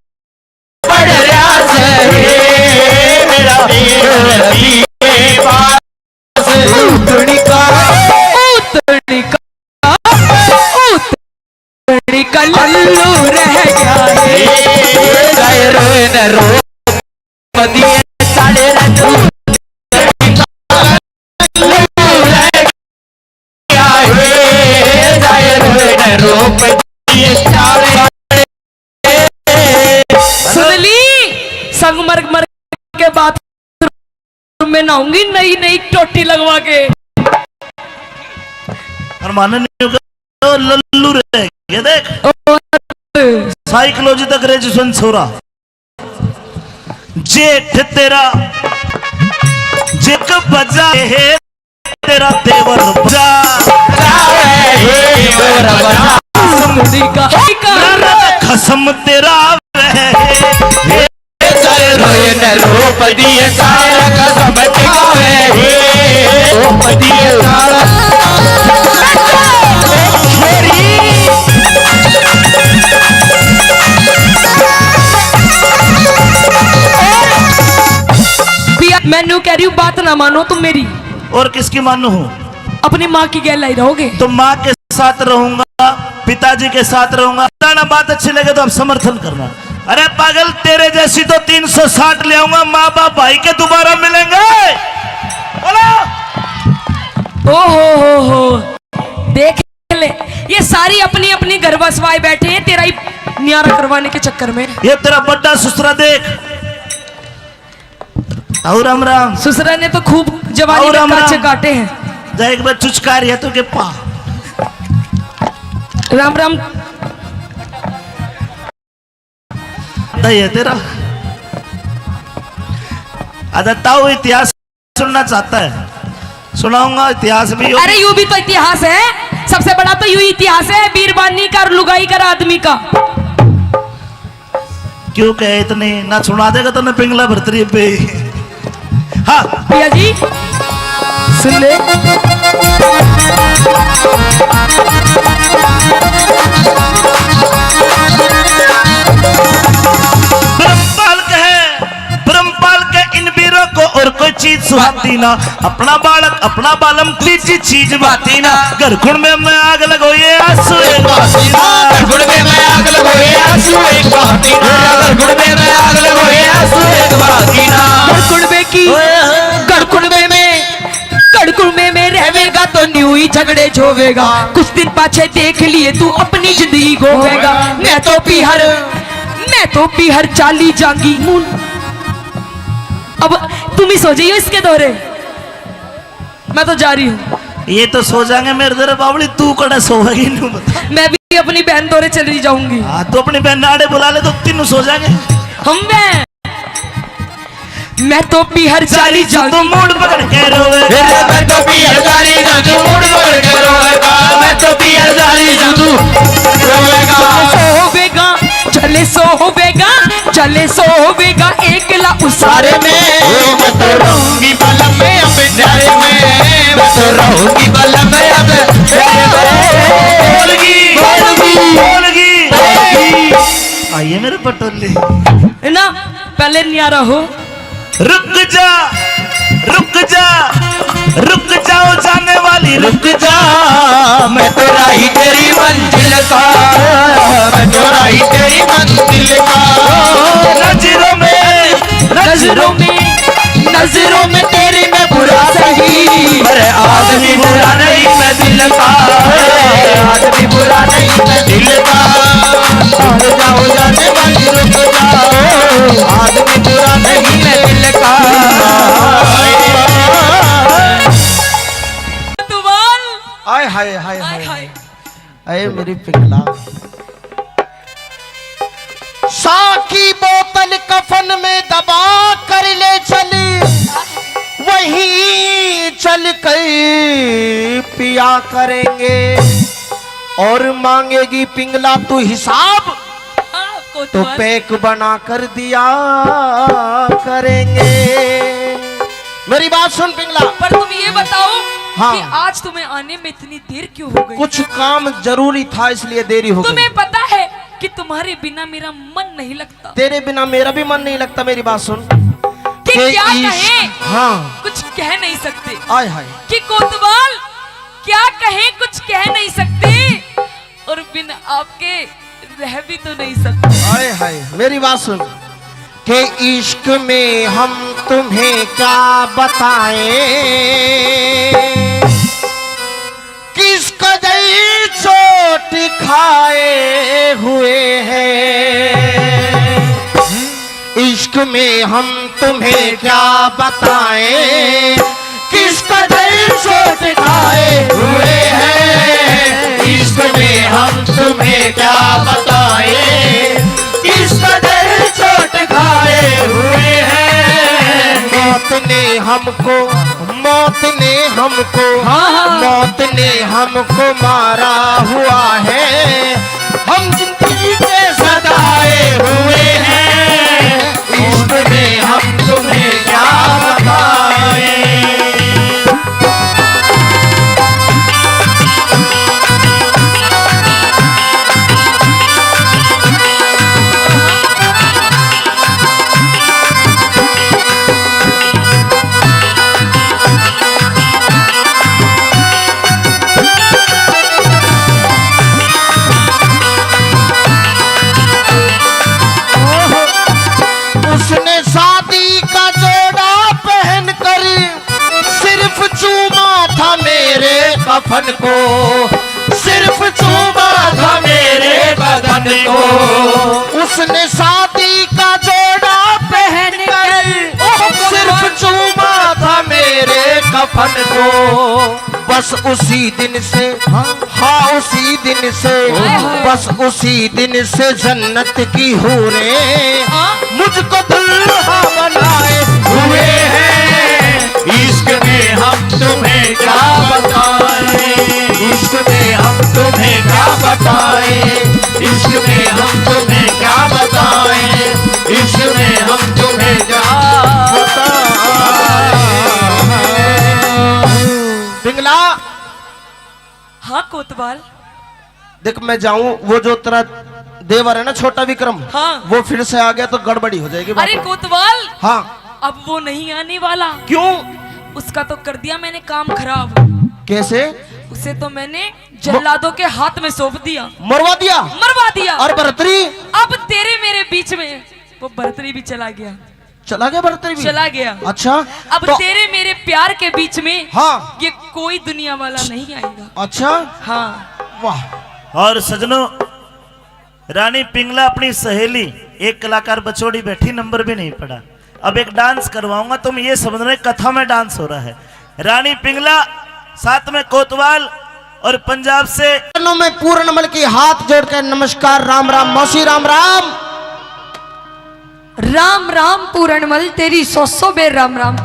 पढ़ रहा से। हे मेरा देवर बीए पास, उतनी का, उतनी का, उतनी का लल्लू रह गया है। जाए रोए न रो, मदिए साले रंग। सुन ली, संगमरमर के बाथरूम में नहाऊंगी नई नई टोटी लगवा के। और मानन नहीं होगा, तो लल्लू चालू रह गया। देख, साइकोलॉजी तक ग्रेजुएशन छोरा। जेठ तेरा जिक बजा है, तेरा देवर बजा। कसम तेरा रोए न रोप दिए सारा कसम टिकावे। रोप दिए सारा। भैया, मैं न्यू कह रही हूँ, बात ना मानो तुम मेरी। और किसकी मानू हूँ? अपनी माँ की गैल ही रहोगे। तो माँ के साथ रहूंगा, पिताजी के साथ रहूंगा। ना बात अच्छी लगे तो आप समर्थन करना। अरे पागल, तेरे जैसी तो तीन सौ साठ ले आऊंगा, माँ बाप भाई के दोबारा मिलेंगे। बोलो। ओ हो हो हो, देख ले, ये सारी अपनी अपनी घर बसवाए बैठे हैं, तेरा ही न्यारा करवाने के चक्कर में। ये तेरा बड्डा सुसरा देख। आओ राम राम। सुसरा ने तो खूब जवानी आओ के राम काचे राम। काटे हैं। जा एक बार चुचकार है तो के पा। राम राम। दही है तेरा। अच्छा, ताऊ इतिहास सुनना चाहता है, सुनाऊंगा इतिहास भी। अरे, यू भी तो इतिहास है, सबसे बड़ा तो यू इतिहास है बीरबानी का और लुगाई का और आदमी का। क्यों कहे इतनी ना सुना देगा तन्ने पिंगला भरतरी पे। हाँ। भैया जी, सुन ले। ब्रह्मपाल कहे, ब्रह्मपाल के इन वीरों को और कोई चीज सुहाती ना। अपना बालक, अपना बालम, तीजी चीज बाती ना। घर कुण में मैं आग लगो, ये आंसू एक बाती ना। घर कुण में मैं आग लगो, ये आंसू एक बाती ना। घर कुण में मैं आग लगो, ये आंसू एक बाती ना। घर कुण में की, घर कुण में मैं कड़कुड़मे में रहवेगा तो न्यू ही झगड़े झोवेगा। कुछ दिन पाछे देख लिए तू अपनी जिंदगी गोवेगा। मैं तो पीहर, मैं तो पीहर चाली जांगी। अब तुम ही सो जाइयो इसके दौरे, मैं तो जा रही हूँ। ये तो सो जाएंगे मेरे दौरे बावली, तू कड़े सोवेगी न्यू बता। मैं भी अपनी बहन दौरे चली जाऊंगी। हाँ, तू अपनी बहन आड़े बुला ले तो तीनों सो जाएंगे। हम बहन मैं तो पीहर चाली जाऊं। तू मूड पकड़ के रोवेगा। मैं तो पीहर चाली जाऊं, तू मूड पकड़ के रोवेगा। मैं तो पीहर चाली जाऊं, तू रोवेगा। सो होवेगा, चले सो होवेगा, चले सो होवेगा, एकला उसारे में। मैं तो रहूंगी बलम में अब प्यारे में, मैं तो रहूंगी बलम में अब प्यारे में। बोलगी, बोलगी, बोलगी, बोलगी। आइए मेरे पटोले। है ना, पहले न्यारा हो। रुक जा, रुक जा, रुक जाओ जाने वाली, रुक जा। मैं तो राही तेरी मंजिल का, मैं तो राही तेरी मंजिल का। नजरों में, नजरों में, नजरों में तेरी मैं बुरा सही, पर आदमी बुरा नहीं मैं दिल का। आदमी बुरा नहीं मैं दिल का। रुक जाओ जाने वाली, रुक जाओ। आदमी बुरा नहीं मैं दिल का। दुआल। आय हाय, हाय हाय। हाय। अरे मेरी पिघला। सा की बोतल कफन में दबा कर ले चल, वहीं चल कर पिया करेंगे। और मांगेगी पिंगला तू हिसाब, हाँ, तो कोतवाल। पैक बना कर दिया करेंगे। मेरी बात सुन पिंगला। पर तुम ये बताओ हाँ। कि आज तुम्हें आने में इतनी देर क्यों हो गई? कुछ काम जरूरी था, इसलिए देरी हो गई। तुम्हें पता है कि तुम्हारे बिना मेरा मन नहीं लगता। तेरे बिना मेरा भी मन नहीं लगता। मेरी बात सुन। कि क्या इश्क-, कहें? हाँ। कुछ कह नहीं सकते। आय हाय। कि कोतवाल क्या कहें, कुछ कह नहीं सकते और बिन आपके रह भी तो नहीं सकते। हाय हाय, मेरी बात सुन। के इश्क में हम तुम्हें क्या बताएं, किस कदर चोट खाए हुए हैं। इश्क में हम तुम्हें क्या बताएं, किस कदर चोट खाए हुए हैं। इश्क में हम ये क्या बताए, किस कदर चोट खाए हुए हैं। मौत ने हमको, मौत ने हमको, हाँ, हाँ। मौत ने हमको मारा हुआ है। हम जिंदगी के सताए हुए हैं, इश्क में हम तुम्हें क्या बताएं। उसने शादी का जोड़ा पहनकर सिर्फ चूमा था मेरे कफन को, सिर्फ चूमा था मेरे बदन को। उसने शादी का जोड़ा पहनकर सिर्फ चूमा था मेरे कफन को। बस उसी दिन से, हाँ। हाँ, उसी दिन से, ओहो। बस उसी दिन से जन्नत की हूरें, हाँ। मुझको दुल्हा बनाए हुए हैं। इश्क में हम तुम्हें क्या बताएं, इश्क में हम तुम्हें क्या बताएं, इश्क में हम तुम्हें क्या बताएं, इश्क में हम तुम्हें क्या बताएं। पिंगला। हाँ कोतवाल। देख, मैं जाऊं, वो जो तेरा देवर है ना, छोटा विक्रम, हाँ। वो फिर से आ गया तो गड़बड़ी हो जाएगी बाबू। अरे कोतवाल, हाँ। अब वो नहीं आने वाला। क्यों? उसका तो कर दिया मैंने काम खराब। कैसे? उसे तो मैंने जल्लादों के हाथ में सौंप दिया। मरवा दिया? मरवा दिया। और भरतरी? अब तेरे मेरे बीच में वो भरतरी भी चला गया। चला गया भरतरी भी? चला गया। अच्छा, अब तो तेरे मेरे प्यार के बीच में, हाँ। ये कोई दुनिया वाला नहीं आएगा। अच्छा, हाँ। वाह। और सजनों, रानी पिंगला अपनी सहेली, एक कलाकार बचोड़ी बैठी, नंबर भी नहीं पड़ा। अब एक डांस करवाऊंगा, तुम ये समझ रहे कथा में डांस हो रहा है। रानी पिंगला, साथ में कोतवाल और पंजाब से। चरणों में पूर्ण मल की हाथ जोड़कर नमस्कार, राम राम मौसी, राम राम। राम राम पूरणमल, तेरी सौ सौ बेर राम राम।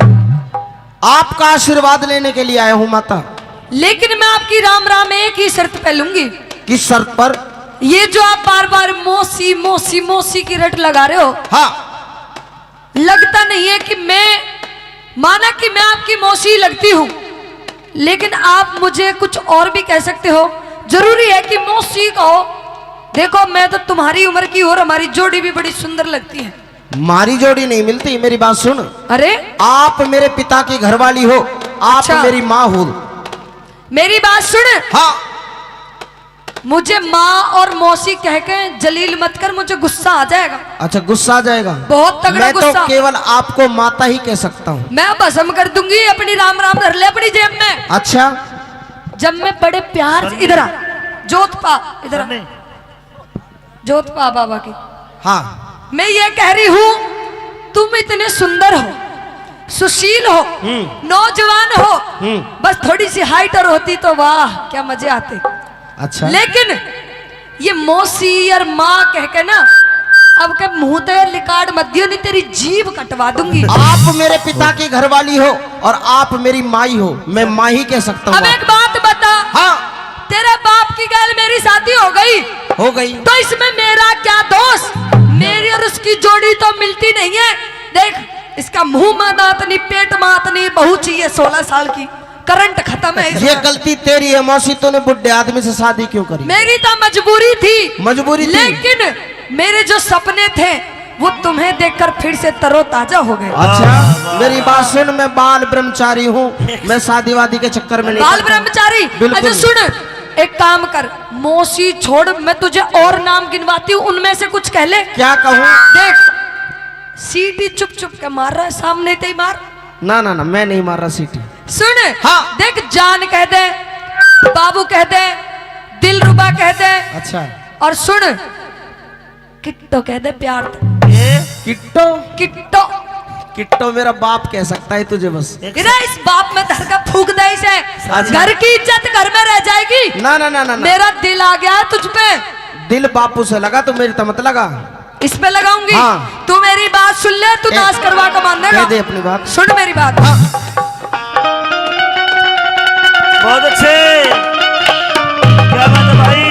आपका आशीर्वाद लेने के लिए आया हूँ माता। लेकिन मैं आपकी राम राम एक ही शर्त पे लूंगी। किस शर्त पर? ये जो आप बार बार मौसी मौसी मौसी की रट लगा रहे हो, हाँ। लगता नहीं है कि मैं, माना कि मैं आपकी मौसी लगती हूँ, लेकिन आप मुझे कुछ और भी कह सकते हो। जरूरी है कि मौसी कहो? देखो, मैं तो तुम्हारी उम्र की हूँ और हमारी जोड़ी भी बड़ी सुंदर लगती है। मारी जोड़ी नहीं मिलती, मेरी बात सुन। अरे? आप मेरे पिता की घरवाली हो, आप अच्छा। मेरी माँ हो। मेरी बात सुन। हाँ। मुझे माँ और मौसी कह के जलील मत कर, मुझे गुस्सा आ जाएगा। अच्छा, गुस्सा आ जाएगा? बहुत तगड़ा मैं तो गुस्सा। केवल आपको माता ही कह सकता हूँ। मैं भस्म कर दूंगी, अपनी राम राम धर ले अपनी जेब में। अच्छा। जब मैं बड़े प्यार से, इधर आ, जोत पा, इधर आ। जोत पा बाबा की। हाँ। मैं ये कह रही हूँ, तुम इतने सुंदर हो, सुशील हो, हम्म। नौजवान हो, हम्म। बस थोड़ी सी हाइट और होती तो वाह, क्या मजे आते। अच्छा। लेकिन ये मौसी और माँ कह के ना, अब के मुंह ते लिकाड़ मत दियो, नहीं तेरी जीभ कटवा दूंगी। आप मेरे पिता की घरवाली हो और आप मेरी माई हो, मैं माँ ही कह सकता हूँ अब आपको। एक बात बता। हाँ। तेरे बाप की गैल मेरी शादी हो गई। हो गई। तो इसमें मेरा क्या दोष? मेरी और उसकी जोड़ी तो मिलती नहीं है। देख, इसका मुंह में दांत नहीं, पेट में दांत नहीं, बहू चाहिए सोलह साल की, करंट खत्म है इसमें। ये गलती तेरी है मौसी, तूने बुढ़े आदमी से शादी क्यों करी? मेरी तो मजबूरी थी। मजबूरी थी। लेकिन मेरे जो सपने थे, वो तुम्हें देखकर फिर से तरोताजा हो गए। अच्छा, मेरी बात सुन, मैं बाल ब्रह्मचारी हूँ, मैं शादी वादी के चक्कर में नहीं बाल पड़ता। ब्रह्मचारी? बिल्कुल। अच्छा सुन, एक काम कर, मौसी छोड़, मैं तुझे और नाम गिनवाती हूँ, उनमें से कुछ कह ले। क्या कहूँ? देख, सीटी चुप चुप के मार रहा है, सामने ते ही मार। ना, ना, ना, मैं नहीं मार रहा सीटी। सुन, हाँ। देख, जान कह दे, बाबू कह दे, दिलरुबा कह दे। अच्छा। और सुन, किट्टो कह दे प्यार तै। ये? किट्टो? किट्टो। किट्टो मेरा बाप कह सकता है तुझे बस। एक इधर इस बाप में धर का फूंक दे इसे। अच्छा। घर की इज्जत घर में रह जाएगी। ना, ना, ना, ना, ना। मेरा दिल आ गया है तुझ पे। दिल बापू से लगा तो मेरी तो मत लगा। इस पे लगाऊंगी। हाँ। तू मेरी बात सुन ले, तू ए, नाश करवा के मान देगा। कह दे अपनी बात। सुन मेरी बात। हाँ। बहुत अच्छे, क्या बात है भाई।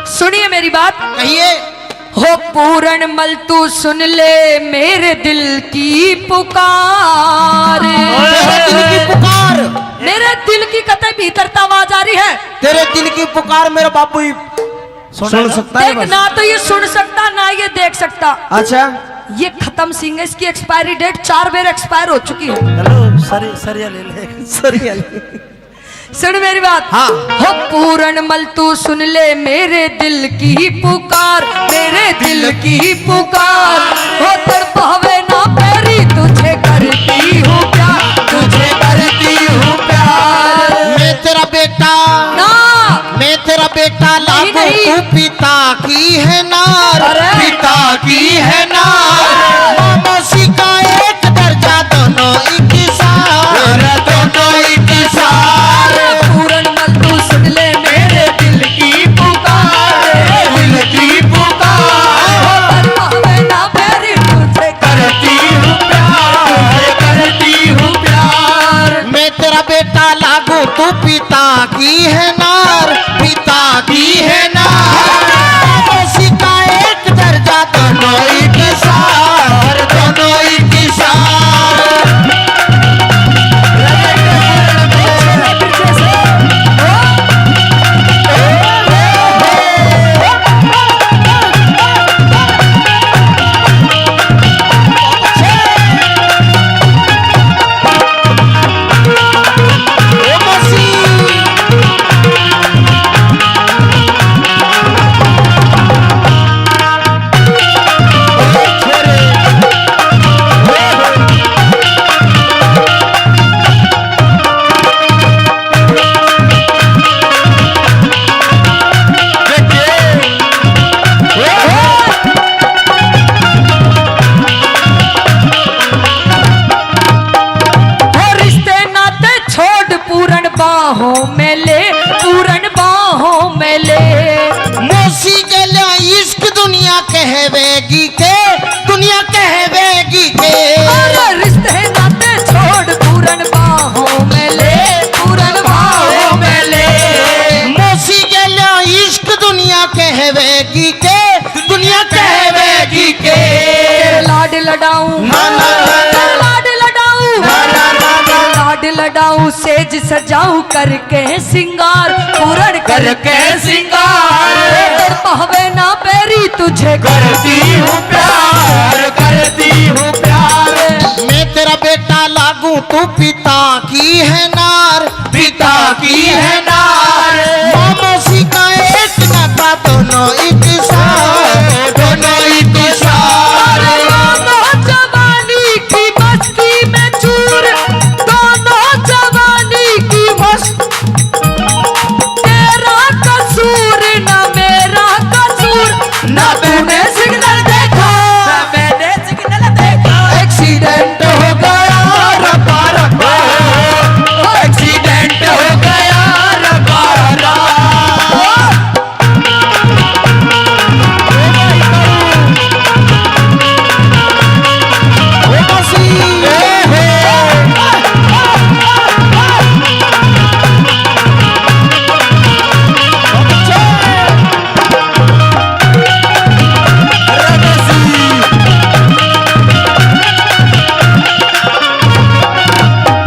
सुनिए मेरी बात। कहिए। हो पूरन मल, तू सुन ले मेरे दिल की पुकार। मेरे दिल की पुकार। मेरे दिल की कते भीतर तो आवाज आ रही है। तेरे दिल की पुकार मेरा बापू ही सुन सकता है देख, बस। ना तो ये सुन सकता, ना ये देख सकता। अच्छा। ये खत्म सिंह है, इसकी एक्सपायरी डेट चार बार एक्सपायर हो चुकी है। हेलो, सरी-, सरिया ले ले। सरिया ले। सुन मेरी बात। हाँ। हो पूरन मल, तू सुन ले मेरे दिल की पुकार, मेरे दिल की पुकार। हो तड़पावे ना पैरी, तुझे करती हूँ प्यार, तुझे करती हूँ प्यार। मैं तेरा बेटा, ना। मैं तेरा बेटा नहीं, लागू, नहीं। तू पिता की है नार, अरे। पिता की है नार। माँ मौसी का एक दर्जा, दोनों एक सार, दोनों एक सार। पूरन मल, तू सुन ले मेरे दिल की पुकार, दिल की पुकार। हो तड़पावे ना पैरी, तुझे करती हूँ प्यार, तुझे करती हूँ प्यार। मैं तेरा बेटा लागू, तू पिता की है नार, पिता की है नार। मौसी का एक दर्जा, दोनों एक सार, दोनों एक सार। हो रिश्ते नाते छोड़, पूरन बाहों में ले, पूरन बाहों में ले। मौसी गेल्या इश्क दुनिया कहवेगी के, दुनिया कहवेगी के। अरे रिश्ते नाते छोड़, पूरन बाहों में ले, पूरन बाहों में ले। मौसी गेल्या इश्क दुनिया कहवेगी के, दुनिया कहवेगी के। तेरे लाड लडाऊं, ना, ना, ना, ना। तेरे लाड लडाऊं, ना, ना, ना, ना। लाड लडाऊं, सेज सजाऊं करके सिंगार, पूरण करके सिंगार। तड़पावे ना बैरी, तुझे करती हूँ प्यार, करती हूँ प्यार। मैं तेरा बेटा लागू, तू पिता की है नार, पिता की है नार। माँ मौसी का एक नाता, दोनों एक सार, दोनों एक सार। दोनों जवानी की मस्ती में चूर, दोनों जवानी की मस्ती। तेरा कसूर ना मेरा कसूर, ना तूने सिग्नल देखा, ना मैंने सिग्नल देखा। एक्सीडेंट हो गया रब्बा रब्बा, एक्सीडेंट हो गया रब्बा रब्बा।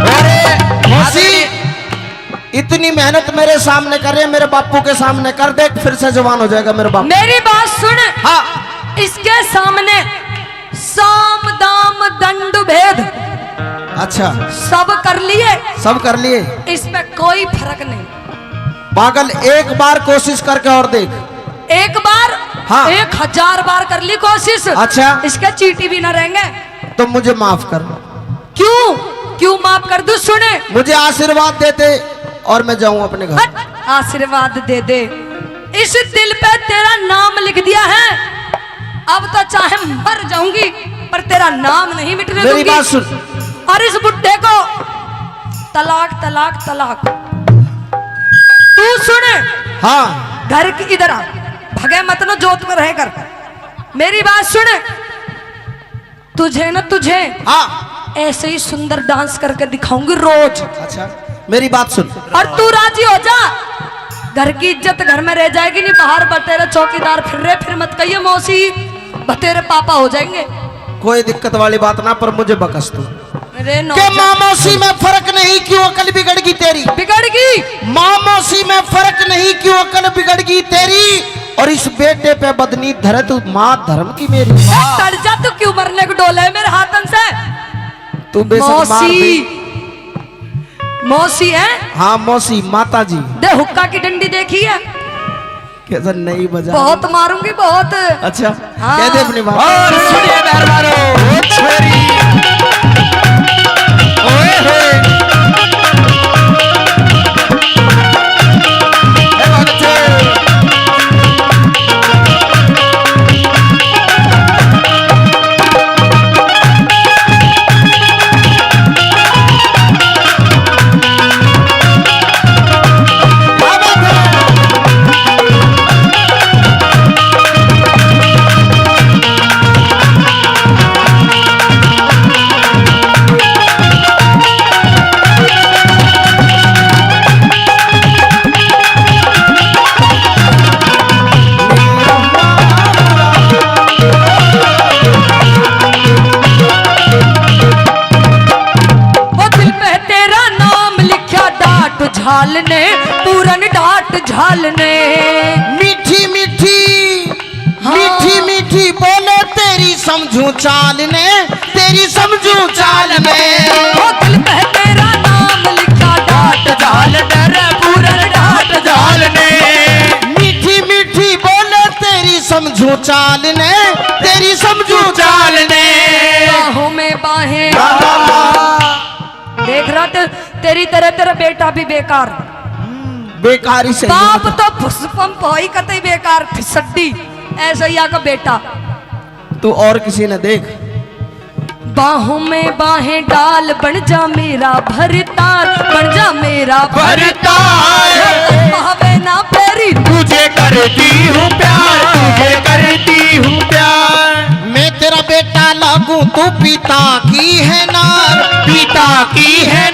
अरे, मौसी, इतनी मेहनत मेरे सामने कर रहे हैं, मेरे बापू के सामने कर दे, फिर से जवान हो जाएगा मेरे बापू। मेरी बात सुन। हाँ। इसके सामने साम दाम दंड भेद। अच्छा। सब कर लिए। सब कर लिए। इस पे कोई फर्क नहीं। पागल, एक बार कोशिश करके और देख। एक बार? हाँ। एक हजार बार कर ली कोशिश। अच्छा। इसके चींटी भी ना रहेंगे। तो मुझे माफ कर। क्यों? क्यों माफ कर दूं? सुने। मुझे आशीर्वाद दे दे और मैं जाऊं अपने घर। हट, आशीर्वाद दे दे। इस दिल पे तेरा नाम लिख दिया है। अब तो चाहे मर जाऊंगी, पर तेरा नाम नहीं मिटने मेरी दूंगी। बात सुन। और इस बुड्ढे को तलाक, तलाक, तलाक। तू सुन। हाँ। घर की इधर आ, भगे मत ना, जोत में रह कर। मेरी बात सुन, तुझे ना, तुझे हाँ। ऐसे ही सुंदर डांस करके दिखाऊंगी रोज। अच्छा, मेरी बात सुन। और तू राजी हो जा, घर की इज्जत घर में रह जाएगी, नहीं बाहर बतेरे चौकीदार फिर रहे, फिर मत कहिए मौसी, बतेरे पापा हो जाएंगे। कोई दिक्कत वाली बात ना, पर मुझे बकस तू। अरे नो के माँ मौसी में फर्क नहीं, क्यों अकल बिगड़ गई तेरी? बिगड़ गई। माँ मौसी में फर्क नहीं, क्यों अकल बिगड़ गई तेरी? और इस बेटे पे बदनी धरे तू, माँ धर्म की मेरी। ए, सड़ जा तू, क्यों मरने को डोले मेरे हाथन से? तू बेशक मार मौसी। दे। मौसी है? हाँ मौसी, माता जी। दे हुक्का की डंडी देखी है? कैसा नहीं बजा। बहुत मारूंगी, बहुत। अच्छा, हाँ। कह दे अपनी बात। और सुनिए मेहरबानों, ओ छोरी। ओए होए। ए बच्चे। वो दिल पे तेरा नाम लिखा डाट झाल ने, पूरन डाट झाल ने। मीठी मीठी, हाँ। मीठी मीठी बोले तेरी समझू चाल ने, तेरी समझू चाल ने। वो दिल पे तेरा नाम लिखा डाट झाल ने, पूरन डाट झाल ने। मीठी मीठी बोले तेरी समझू चाल ने, तेरी समझू चाल ने। बाहों में बाहें। देख रहा तो तेरी तरह तेरा बेटा भी बेकार। बेकार ही सही बाप है। तो फुसपम भाई कतई बेकार फिसड्डी, ऐसा ही आका बेटा। तू और किसी ने देख। बाहों में बाहें डाल, बन जा मेरा भरतार, बन जा मेरा भरतार। भावे ना पैरी, तुझे करती हूँ प्यार, तुझे करती हूँ प्यार। मैं तेरा बेटा लागू, तू पिता की है नार, पिता की है